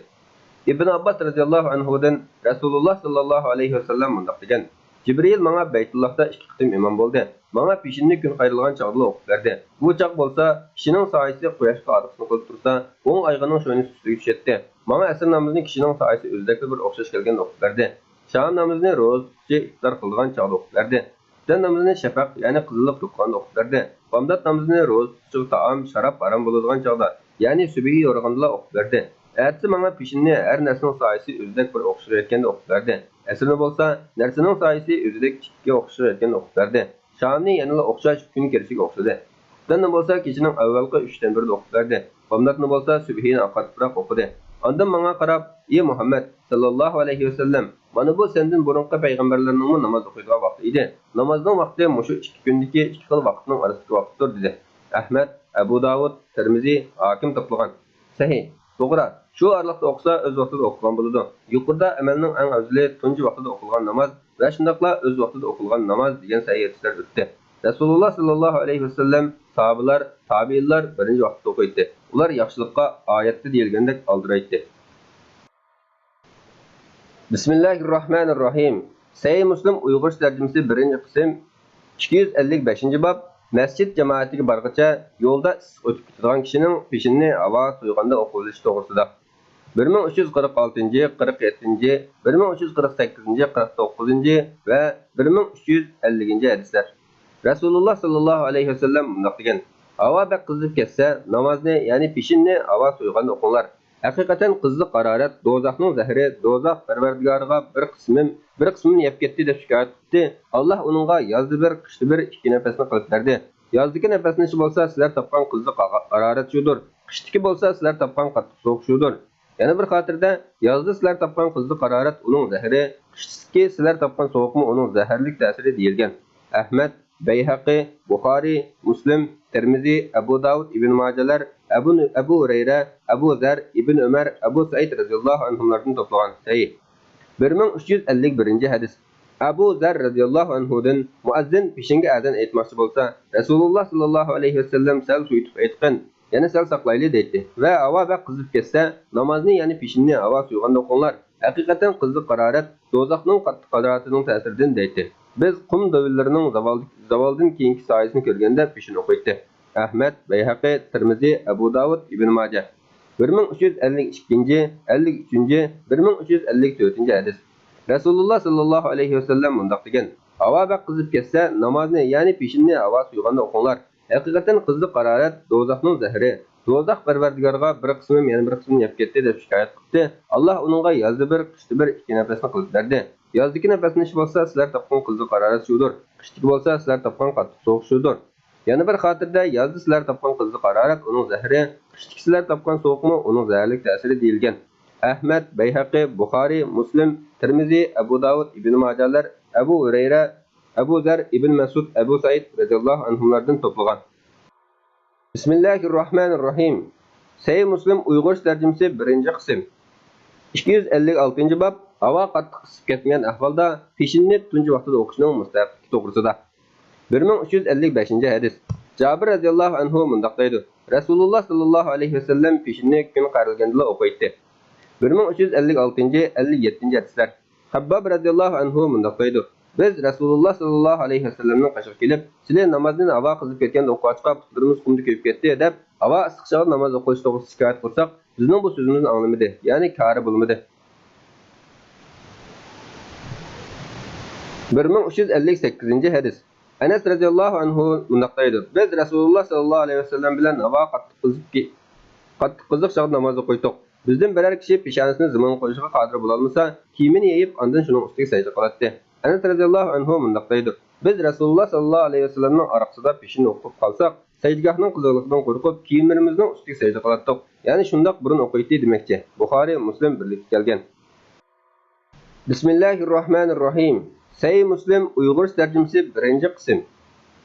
ئىبن ئابباس رەزىياللاھۇ ئەنھۇدىن رەسۇلۇللا ساللاللاھۇ ئەلەيھى ۋەسەللەم مۇنداق دېگەن: جىبرىئىل ماڭا بەيتۇللاھتا ئىككى قېتىم ئىمام بولدى. ماڭا پېشىننى كۈن قايرىلغان چاغدىلا ئوقۇپ بەردى. بۇ چاغ بولسا كىشىنىڭ سايىسى قۇياشقا ئارقىسىنى قىلىپ تۇرسا، ئوڭ ئايىغىنىڭ شوينىسى ئۈستىگە چۈشەتتى. ماڭا ئەسىر نامىزىنى كىشىنىڭ سايىسى ئۆزىدەكلا بىر ئوخشاش كەلگەندە ئوقۇپ بەردى. شام نامىزىنى روزا تۇتقۇچى ئىپتار قىلىدىغان چاغدا ئوقۇپ بەردى. خۇپتەن نامىزىنى شەپەق، يەنى قىزىللىق يوقىغاندا ئوقۇپ بەردى. بامدات نامىزىنى روزا تۇتقۇچىغا تائام، شاراب ھارام بولىدىغان چاغدا، يەنى سۈبھى يورۇغاندىلا ئوقۇپ بەردى. ئەتىسى ماڭا پېشىننى ھەر نەرسىنىڭ سايىسى ئۆزىدەك بىر ئوخشىشىۋەتكەندە ئوقۇپ بەردى. ئەسىرنى بولسا نەرسىنىڭ سايىسى ئۆزىدەك ئىككىگە ئوخشىشىۋەتكەندە ئوقۇپ بەردى. شامنى يەنىلا ئوخشاش كۈن كىرىشىگە ئوخشىدى. خۇپتاننى بولسا كېچىنىڭ ئەۋۋەلقى ئۈچتىن بىرىدە ئوقۇپ بەردى. بامداتنى بولسا سۈبھىنى ئاقارتىپراق ئوقۇدى. ئاندىن ماڭا قاراپ، ئى مۇھەممەد ساللاللاھۇ ئەلەيھى ۋەسەللەم، مانا بۇ سەندىن بۇرۇنقى پەيغەمبەرلەرنىڭمۇ ناماز ئوقۇيدىغان ۋاقتى ئىدى. نامازنىڭ ۋاقتى مۇشۇ ئىككى كۈندىكى ئىككى خىل ۋاقىتنىڭ ئارىسىدىكى ۋاقىتتۇر، دېدى. ئەھمەد، ئەبۇ داۋۇد، تىرمىزى، ھاكىم توپلىغان. سەھىھ، توغرا. شۇ ئارىلىقتا ئوقۇسا ئۆز ۋاقتىدا ئوقۇلغان بولىدۇ. يۇقىرىدا ئەمەلنىڭ ئەڭ ئەۋزىلى تۇنجى ۋاقتىدا ئوقۇلغان ناماز ۋە شۇنداقلا ئۆز ۋاقتىدا ئوقۇلغان ناماز دېگەن سەھىھ ھەدىسلەر ئۆتتى. رەسۇلۇللا ساللاللاھۇ ئەلەيھى ۋەسەللەم، ساھابىلار، تابىئىنلار بىرىنچى ۋاقتىدا ئوقۇيتتى. ئۇلار ياخشىلىققا ئايەتتە دېيىلگەندەك ئالدىرايتتى. بىسمىللاھىرراھمانىرراھىم. سەھىھ مۇسلىم ئۇيغۇرچە تەرجىمىسى، بىرىنچى قىسىم، ئىككى يۈز ئەللىك بەشىنچى باب، مەسچىت جامائىتىگە بارغىچە يولدا ئىسسىق ئۆتۈپ كېتىدىغان كىشىنىڭ پېشىنىنى ھاۋا سويغاندا ئوقۇۋېلىشى توغرىسىدا. بىر مىڭ ئۈچ يۈز قىرىق ئالتىنچى، قىرىق يەتتىنچى، بىر مىڭ ئۈچ يۈز قىرىق سەككىزىنچى، قىرىق توققۇزىنچى ۋە بىر مىڭ ئۈچ يۈز ئەللىكىنچى ھەدىسلەر. رەسۇلۇللا ساللاللاھۇ ئەلەيھى ۋەسەللەم مۇنداق دېگەن: ھاۋا بەك قىزىپ كەتسە، نامازنى، يەنى پېشىننى ھاۋا سويغاندا ئوقۇڭلار. ھەقىقەتەن قىزىق ھارارەت دوزاخنىڭ زەھىرى، دوزاخ پەرۋەردىگارىغا بىر قىسمىم، بىر قىسمىنى يەپ كەتتى دەپ شىكايەت قىپتى. ئاللاھ ئۇنىڭغا يازدا بىر، قىشتا بىر ئىككى نەپەسنى قىلىپ بەردى. يازدىكى نەپەسلىنىشى بولسا سىلەر تاپقان قىزىق ھارارەت شۇدۇر. قىشتىكى بولسا سىلەر تاپقان قاتتىق سوغۇق شۇدۇر. يەنە بىر خاتىرىدە، يازدا سىلەر تاپقان قىزىق ھارارەت ئۇنىڭ زەھىرى، قىشتىكى سىلەر تاپقان سوغۇقمۇ ئۇنىڭ زەھەرلىك تەسىرى دېيىلگەن. ئەھمەد، بەيھەقى، بۇخارىي، مۇسلىم، تىرمىزى، ئەبۇ داۋۇد، ئىبن ماجەلەر، ئەبۇ، ئەبۇ ھۇرەيرە، ئەبۇ زەر، ئىبن ئۆمەر، ئەبۇ سەئىد رەزىياللاھۇ ئەنھۇملاردىن توپلىغان. سەھىھ. بىر مىڭ ئۈچ يۈز ئەللىك بىرىنچى ھەدىس. ئەبۇ زەر رەزىياللاھۇ ئەنھۇدىن، مۇئەززىن پېشىنگە ئەزان ئېيتماقچى بولسا، رەسۇلۇللا ساللاللاھۇ ئەلەيھى ۋەسەللەم سەل سويۇتۇپ ئېيتقىن، يەنە سەل ساقلايلى دەيتتى ۋە ھاۋا بەك قىزىپ كەتسە، نامازنى، يەنى پېشىننى ھاۋا سويغاندا ئوقۇڭلار. ھەقىقەتەن قىزىق ھارارەت دوزاخنىڭ قاتتىق ھارارىتىنىڭ تەسىرىدىن دەيتتى. بىز قۇم دۆۋىلىرىنىڭ زاۋالدىن كېيىنكى سايىسىنى كۆرگەندە پېشىن ئوقۇيتتى. ئەھمەد، بەيھەقى، تىرمىزى، ئەبۇ داۋۇد، ئىبن ماجە. بىر مىڭ ئۈچ يۈز ئەللىك ئىككىنچى، ئەللىك ئۈچىنچى، بىر مىڭ ئۈچ يۈز ئەللىك تۆتىنچى ھەدىس. رەسۇلۇللا ساللاللاھۇ ئەلەيھى ۋەسەللەم مۇنداق دېگەن: ھاۋا بەك قىزىپ كەتسە، نامازنى، يەنى پېشىننى ھاۋا سويغاندا ئوقۇڭلار. ھەقىقەتەن قىزىق ھارارەت دوزاخنىڭ زەھىرى. دوزاخ پەرۋەردىگارىغا بىر قىسمىم يەنە بىر قىسمىنى يەپ كەتتى دەپ شىكايەت قىپتى. ئاللاھ ئۇنىڭغا يازدا بىر، قىشتا بىر ئىككى نەپەسنى قىلىپ بەردى. يازدىكى نەپەسلىنىش بولسا سىلەر تاپقان قىزىق ھارارەت شۇدۇر. قىشتىكى بولسا سىلەر تاپقان قاتتىق سوغۇق شۇدۇر. يەنە بىر خاتىرىدە يازدا سىلەر تاپقان قىزىق ھارارەت ئۇنىڭ زەھىرى، قىشتىكى سىلەر تاپقان سوغۇقمۇ ئۇنىڭ زەھەرلىك تەسىرى دېيىلگەن. ئەھمەد، بەيھەقى، بۇخارىي، مۇسلىم، تىرمىزى، ئەبۇ داۋۇد، ئىبن ماجەلەر، ئەبۇ ھۇرەيرە، ئەبۇ زەر، ئىبن مەسئۇد، ئەبۇ سەئىد رەزىياللاھۇ ئەنھۇملاردىن توپلىغان. بىسمىللاھىرراھمانىرراھىم. سەھىھ مۇسلىم ئۇيغۇرچە تەرجىمىسى، بىرىنچى قىسىم. ئىككى يۈز ئەللىك ئالتىنچى باب، ھاۋا قاتتىق قىسىپ كەتمىگەن ئەھۋالدا پېشىننى تۇنجى ۋاقتىدا ئوقۇشنىڭ مۇستەھەپلىكى توغرىسىدا. بىر مىڭ ئۈچ يۈز ئەللىك بەشىنچى ھەدىس. جابىر رەزىياللاھۇ ئەنھۇ مۇنداق دەيدۇ: رەسۇلۇللا ساللاللاھۇ ئەلەيھى ۋەسەللەم پېشىننى كۈن قارىلىگەندىلا ئوقۇيتتى. بىر مىڭ ئۈچ يۈز ئەللىك ئالتىنچى، ئەللىك يەتتىنچى ھەدىسلەر. خەبباب رەزىياللاھۇ ئەنھۇ مۇنداق دەيدۇ: بىز رەسۇلۇللا ساللاللاھۇ ئەلەيھى ۋەسەللەمنىڭ قېشىغا كېلىپ، سىلى نامازنى ھاۋا قىزىپ كەتكەندە ئوقۇغاچقا پۇتلىرىمىز قۇمدا كۆيۈپ كەتتى، دەپ، ھاۋا ئىسسىق چاغدا ناماز ئوقۇش توغرىسىدا شىكايەت قىلساق، بىزنىڭ بۇ سۆزىمىزنى ئاڭلىمىدى، يەنى كارى بولمىدى. بىر مىڭ ئۈچ يۈز ئەللىك سەككىزىنچى ھەدىس. ئەنەس رەزىياللاھۇ ئەنھۇ مۇنداق دەيدۇ: بىز رەسۇلۇللا ساللاللاھۇ ئەلەيھى ۋەسەللەم بىلەن ھاۋا قاتتىق قىزىپ كى-، قاتتىق قىزىق چاغدا ناماز ئوقۇيتتۇق. بىزدىن بىرەر كىشى پېشانىسىنى زېمىنغا قويۇشقا قادىر بولالمىسا، كىيىمىنى يېيىپ، ئاندىن شۇنىڭ ئۈستىگە سەجدە قىلاتتى. ئەنەس رەزىياللاھۇ ئەنھۇ مۇنداق دەيدۇ: بىز رەسۇلۇللا ساللاللاھۇ ئەلەيھى ۋەسەللەمنىڭ ئارقىسىدا پېشىن ئوقۇپ قالساق، سەجدىگاھنىڭ قىزىقلىقىدىن قورقۇپ، كىيىملىرىمىزنىڭ ئۈستىگە سەجدە قىلاتتۇق. يەنى شۇنداق بۇرۇن ئوقۇيتتى دېمەكچى. بۇخارىي، مۇسلىم بىرلىككە كەلگەن. بىسمىللاھىرراھمانىرراھىم. سەھىھ مۇسلىم ئۇيغۇرچە تەرجىمىسى، بىرىنچى قىسىم.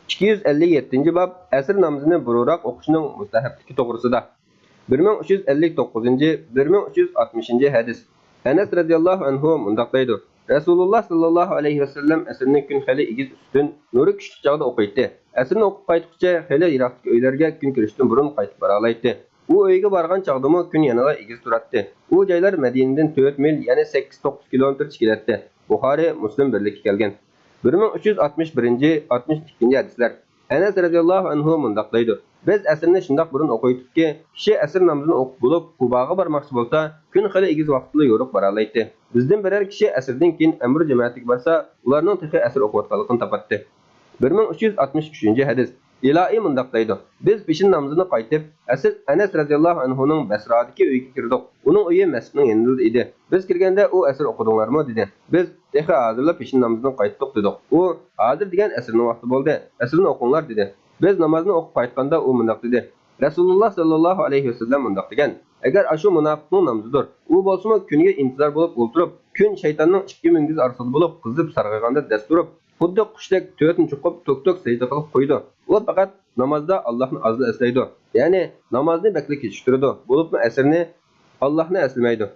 ئىككى يۈز ئەللىك يەتتىنچى باب، ئەسىر نامىزىنى بۇرۇنراق ئوقۇشنىڭ مۇستەھەپلىكى توغرىسىدا. بىر مىڭ ئۈچ يۈز ئەللىك توققۇزىنچى، بىر مىڭ ئۈچ يۈز ئاتمىشىنچى ھەدىس. ئەنەس رەزىياللاھۇ ئەنھۇ مۇنداق دەيدۇ: رەسۇلۇللا ساللاللاھۇ ئەلەيھى ۋەسەللەم ئەسىرنى كۈن خېلى ئېگىز ئۈستۈن، نۇرى كۈچلۈك چاغدا ئوقۇيتتى. ئەسىرنى ئوقۇپ قايتقۇچە خېلى يىراقتىكى ئۆيلەرگە كۈن كىرىشتىن بۇرۇن قايتىپ بارالايتتى. ئۇ ئۆيىگە بارغان چاغدىمۇ كۈن يەنىلا ئېگىز تۇراتتى. ئۇ جايلار مەدىنىدىن تۆت مىل، يەنى سەككىز توققۇز كىلومېتىرچە كېلەتتى. بۇخارىي، مۇسلىم بىرلىككە كەلگەن. بىر مىڭ ئۈچ يۈز ئاتمىش بىرىنچى، ئاتمىش ئىككىنچى ھەدىسلەر. ئەنەس رەزىياللاھۇ ئەنھۇ مۇنداق دەيدۇ: بىز ئەسىرنى شۇنداق بۇرۇن ئوقۇيتتۇقكى، كىشى ئەسىر نامىزىنى ئوقۇپ بولۇپ، قۇباغا بارماقچى بولسا، كۈن خېلى ئېگىز ۋاقىتتىلا يورۇق بارالايتتى. بىزدىن بىرەر كىشى ئەسىردىن كېيىن ئەمىر جەمەتىگە بارسا، ئۇلارنىڭ تېخى ئەسىر ئوقۇۋاتقانلىقىنى تاپاتتى. بىر مىڭ ئۈچ يۈز ئاتمىش ئۈچىنچى ھەدىس. ئىلائى مۇنداق دەيدۇ: بىز پېشىن نامىزىنى قايتىپ، ئەسىر ئەنەس رەزىياللاھۇ ئەنھۇنىڭ بەسرادىكى ئۆيىگە كىردۇق. ئۇنىڭ ئۆيى مەسچىتنىڭ يېنىدا ئىدى. بىز كىرگەندە ئۇ ئەسىر ئوقۇدۇڭلارمۇ؟ دېدى. بىز تېخى ھازىرلا پېشىن نامىزىدىن قايتتۇق، دېدۇق. ئۇ ھازىر دېگەن ئەسىرنىڭ ۋاقتى بولدى، ئەسىرنى ئوقۇڭلار، دېدى. بىز نامازنى ئوقۇپ قايتقاندا ئۇ مۇنداق دېدى: رەسۇلۇللا ساللاللاھۇ ئەلەيھى ۋەسەللەم مۇنداق دېگەن: ئەگەر ئاشۇ مۇناپىقنىڭ نامىزىدۇر، ئۇ بولسىمۇ كۈنگە ئىنتىزار بولۇپ ئولتۇرۇپ، كۈن شەيتاننىڭ ئىككى مۈڭگۈزى ئارىسىدا بولۇپ قىزىپ سارغايغاندا دەس تۇرۇپ، خۇددى قۇشتەك تۆتىنى چوقۇپ توك-توك سەجدە قىلىپ قويىدۇ. ئۇ پەقەت نامازدا ئاللاھنى ئازلا ئەسلەيدۇ، يەنى نامازنى بەكلا كېچىكتۈرىدۇ، بولۇپمۇ ئەسىرنى، ئاللاھنى ئەسلىمەيدۇ.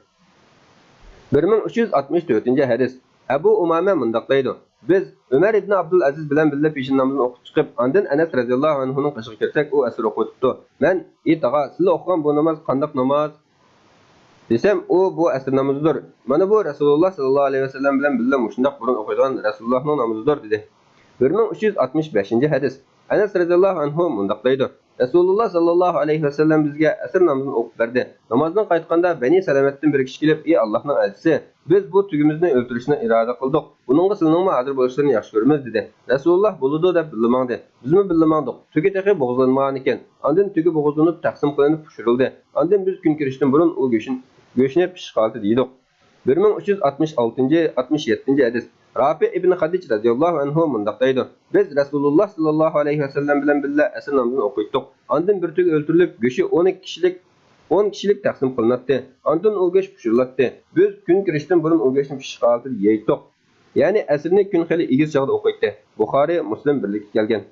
بىر مىڭ ئۈچ يۈز ئاتمىش تۆتىنچى ھەدىس. ئەبۇ ئۇمامە مۇنداق دەيدۇ: بىز ئۆمەر ئىبنى ئابدۇلئەزىز بىلەن بىللە پېشىن نامىزىنى ئوقۇپ چىقىپ، ئاندىن ئەنەس رەزىياللاھۇ ئەنھۇنىڭ قېشىغا كىرسەك، ئۇ ئەسىر ئوقۇۋېتىپتۇ. مەن: ئى تاغا، سىلە ئوقۇغان بۇ ناماز قانداق ناماز؟ دېسەم، ئۇ بۇ ئەسىر نامىزىدۇر. مانا بۇ رەسۇلۇللا ساللاللاھۇ ئەلەيھى ۋەسەللەم بىلەن بىللە مۇشۇنداق بۇرۇن ئوقۇيدىغان رەسۇلۇللانىڭ نامىزىدۇر، دېدى. بىر مىڭ ئۈچ يۈز ئاتمىش بەشىنچى ھەدىس. ئەنەس رەزىياللاھۇ ئەنھۇ مۇنداق دەيدۇ: رەسۇلۇللا ساللاللاھۇ ئەلەيھى ۋەسەللەم بىزگە ئەسىر نامىزىنى ئوقۇپ بەردى. نامازدىن قايتقاندا بەنى سەلەمەتتىن بىر كىشى كېلىپ: ئى ئاللاھنىڭ ئەلچىسى، بىز بۇ تۆگىمىزنى ئۆلتۈرۈشنى ئىرادە قىلدۇق. بۇنىڭغا سىلىنىڭمۇ ھازىر بولۇشلىرىنى ياخشى كۆرىمىز، دېدى. رەسۇلۇللا بولىدۇ دەپ بىللە ماڭدى. بىزمۇ بىللە ماڭدۇق. تۆگە تېخى بوغۇزلانمىغانىكەن. ئاندىن تۆگە بوغۇزلىنىپ تەقسىم قىلىنىپ پۇشۇرۇلدى. ئاندىن بىز كۈن كىرىشتىن بۇرۇن ئۇ گۆشىنى، گۆشىنى پىششىق ھالىتىدە يېدۇق. بىر مىڭ ئۈچ يۈز ئاتمىش ئالتىنچى، ئاتمىش يەتتىنچى ھەدىس. رافى ئىبن خەدىج رەزىياللاھۇ ئەنھۇ مۇنداق دەيدۇ: بىز رەسۇلۇللا ساللاللاھۇ ئەلەيھى ۋەسەللەم بىلەن بىللە ئەسىر نامىزىنى ئوقۇيتتۇق. ئاندىن بىر تۆگە ئۆلتۈرۈلۈپ، گۆشى ئون ئىككى كىشىلىك، ئون كىشىلىك تەقسىم قىلىناتتى. ئاندىن ئۇ گۆش پۇشۇرۇلاتتى. بىز كۈن كىرىشتىن بۇرۇن ئۇ گۆشنى پىششىق ھالىتىدە يەيتتۇق. يەنى ئەسىرنى كۈن خېلى ئېگىز چاغدا ئوقۇيتتى. بۇخارى، مۇسلىم بىرلىكتە كەلگەن.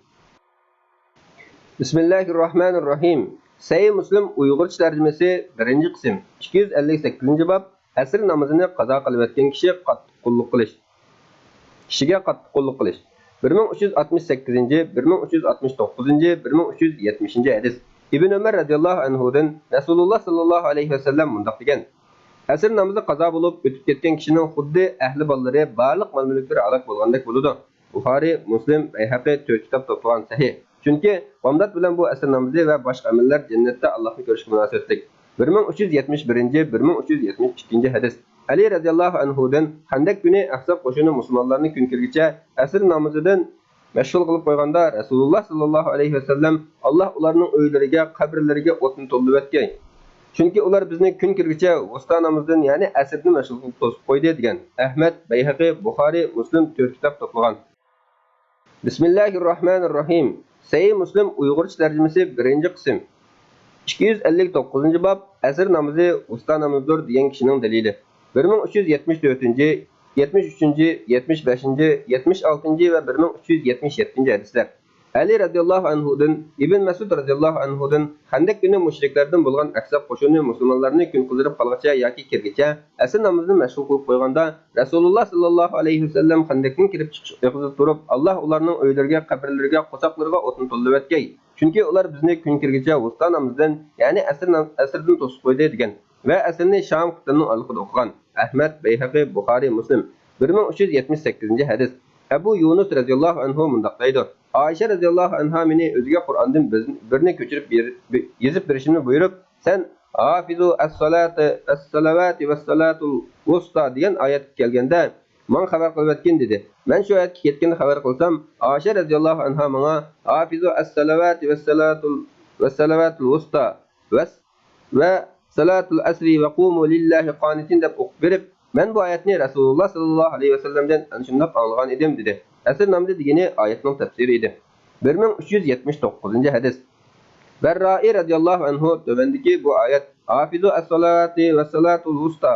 بىسمىللاھىررەھمانىررەھىم. سەھىھ مۇسلىم ئۇيغۇرچە تەرجىمىسى، بىرىنچى قىسىم، ئىككى يۈز ئەللىك سەككىزىنچى باب. ئەسىر نامىزىنى قازا قىلىۋەتكەن كىشى قاتتىق قۇللۇق قىلىش. كىشىگە قاتتىق قۇللۇق قىلىش. بىر مىڭ ئۈچ يۈز ئاتمىش سەككىزىنچى، بىر مىڭ ئۈچ يۈز ئاتمىش توققۇزىنچى، بىر مىڭ ئۈچ يۈز يەتمىشىنچى ھەدىس. ئىبن ئۆمەر رەزىياللاھۇ ئەنھۇدىن رەسۇلۇللا ساللاللاھۇ ئەلەيھى ۋەسەللەم مۇنداق دېگەن: ئەسىر نامىزى قازا بولۇپ ئۆتۈپ كەتكەن كىشىنىڭ خۇددى ئەھلى بالىلىرى بارلىق مال-مۈلۈكلىرى ھالاك بولغاندەك بولىدۇ. بۇخارى، مۇسلىم، بەيھەقى تۆت كىتاب توپلىغان سەھىھ. چۈنكى بامدات بىلەن بۇ ئەسىر نامىزى ۋە باشقا ئەمەللەر جەننەتتە ئاللاھنى كۆرۈشكە مۇناسىۋەتلىك. بىر مىڭ ئۈچ يۈز يەتمىش بىرىنچى، بىر مىڭ ئۈچ يۈز يەتمىش ئىككىنچى ھەدىس. ئەلى رەزىياللاھۇ ئەنھۇدىن، خەندەك كۈنى ئەھزاب قوشۇنى مۇسۇلمانلارنى كۈن كىرگىچە ئەسىر نامىزىدىن مەشغۇل قىلىپ قويغاندا، رەسۇلۇللا ساللاللاھۇ ئەلەيھى ۋەسەللەم، ئاللا ئۇلارنىڭ ئۆيلىرىگە، قەبرىلىرىگە ئوتنى تولىۋەتكەي. چۈنكى ئۇلار بىزنى كۈن كىرگۈچە ۋۇستا نامىزىدىن، يەنى ئەسىردىن مەشغۇل قىلىپ توسۇپ قويدى، دېگەن. ئەھمەد، بەيھەقى، بۇخارى، مۇسلىم تۆت كىتاب توپلىغان. بىسمىللاھىررەھمانىررەھىم. سەھىھ مۇسلىم ئۇيغۇرچە تەرجىمىسى، بىرىنچى قىسىم. ئىككى يۈز ئەللىك توققۇزىنچى باب. ئەسىر نامىزى ۋۇستا نامىزىدۇر دېگەن كىشىنىڭ دەلىلى. بىر مىڭ ئۈچ يۈز يەتمىش تۆتىنچى، يەتمىش ئۈچىنچى، يەتمىش بەشىنچى، يەتمىش ئالتىنچى ۋە بىر مىڭ ئۈچ يۈز يەتمىش يەتتىنچى ھەدىسلەر. ئەلى رەزىياللاھۇ ئەنھۇدىن، ئىبن مەسئۇد رەزىياللاھۇ ئەنھۇدىن، خەندەك كۈنى مۇشرىكلەردىن بولغان ئەھزاب قوشۇنى مۇسۇلمانلارنى كۈن قىزىرىپ قالغىچە ياكى كىرگىچە ئەسىر نامىزىنى مەشغۇل قىلىپ قويغاندا، رەسۇلۇللا ساللاللاھۇ ئەلەيھى ۋەسەللەم خەندەكتىن كىرىپ چىقىش ئېغىزىدا تۇرۇپ، ئاللا ئۇلارنىڭ ئۆيلىرىگە، قەبرىلىرىگە، قورساقلىرىغا ئوتنى تولىۋەتكەي. چۈنكى ئۇلار بىزنى كۈن كىرگىچە ۋۇستا نامىزىدىن، يەنى ئەسىر نام-، ئەسىردىن توسۇپ قويدى، دېگەن. ۋە ئەسىرنى شام قىبلىنىڭ ئارىلىقىدا ئوقۇغان. ئەھمەد، بەيھەقى، بۇخارى، مۇسلىم. بىر مىڭ ئۈچ يۈز يەتمىش سەككىزىنچى ھەدىس. ئەبۇ يۇنۇس رەزىياللاھۇ ئەنھۇ مۇنداق دەيدۇ: ئائىشە رەزىياللاھۇ ئەنھا مېنى ئۆزىگە قۇرئاندىن بىز-، بىرنى كۆچۈرۈپ بېر-، بى-، يېزىپ بېرىشىمنى بۇيرۇپ، سەن «ھافىزۇ ئەسسالاتى، ئەسسالەۋاتى ۋەسسالاتۇل ۋۇستا» دېگەن ئايەتكە كەلگەندە، ماڭا خەۋەر قىلىۋەتكىن، دېدى. مەن شۇ ئايەتكە يەتكەندە خەۋەر قىلسام، ئائىشە رەزىياللاھۇ ئەنھا ماڭا «ھافىزۇ ئەسسالەۋاتى ۋەسسالاتۇل، ۋەسسالەۋاتۇل ۋۇستا» ۋەس-، ۋە «سالاتۇل ئەسرى ۋە قۇمۇ لىللاھى قانىتىن» دەپ ئوقۇپ بېرىپ، مەن بۇ ئايەتنى رەسۇلۇللا ساللاللاھۇ ئەلەيھى ۋەسەللەمدىن ئەنە شۇنداق ئاڭلىغان ئىدىم، دېدى. ئەسىر نامىزى دېگىنى ئايەتنىڭ تەپسىرى ئىدى. بىر مىڭ ئۈچ يۈز يەتمىش توققۇزىنچى ھەدىس. بەررائى رەزىياللاھۇ ئەنھۇ تۆۋەندىكى بۇ ئايەت «ھافىزۇ ئەسسالاتى ۋەسسالاتۇل ۋۇستا»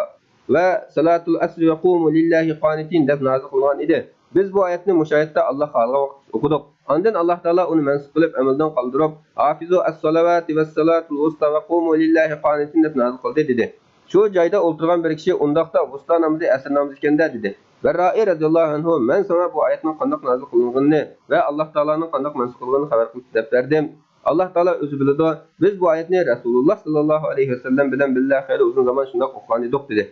ۋە «سالاتۇل ئەسرى ۋە قۇمۇ لىللاھى قانىتىن» دەپ نازىل قىلغان ئىدى. بىز بۇ ئايەتنى مۇشۇ ئايەتتە ئاللا خالىغان ۋاقىتتا ئوقۇدۇق. ئاندىن ئاللا تائالا ئۇنى مەنسۇخ قىلىپ، ئەمەلدىن قالدۇرۇپ، «ھافىزۇ ئەسسالەۋاتى ۋەسسالاتۇل ۋۇستا ۋە قۇمۇ لىللاھى قانىتىن» دەپ نازىل قىلدى، دېدى. شۇ جايدا ئولتۇرغان بىر كىشى: «ئۇنداقتا ۋۇستا نامىزى ئەسىر نامىزى ئىكەن-دە؟» دېدى. بەررائى رەزىياللاھۇ ئەنھۇ: «مەن ساڭا بۇ ئايەتنىڭ قانداق نازىل قىلىنغىنىنى ۋە ئاللا تائالانىڭ قانداق مەنسۇخ قىلغىنىنى خەۋەر قىلىپ دەپ بەردىم. ئاللا تائالا ئۆزى بىلىدۇ. بىز بۇ ئايەتنى رەسۇلۇللا ساللاللاھۇ ئەلەيھى ۋەسەللەم بىلەن بىللە خېلى ئۇزۇن زامان شۇنداق ئوقۇغانىدۇق»، دېدى.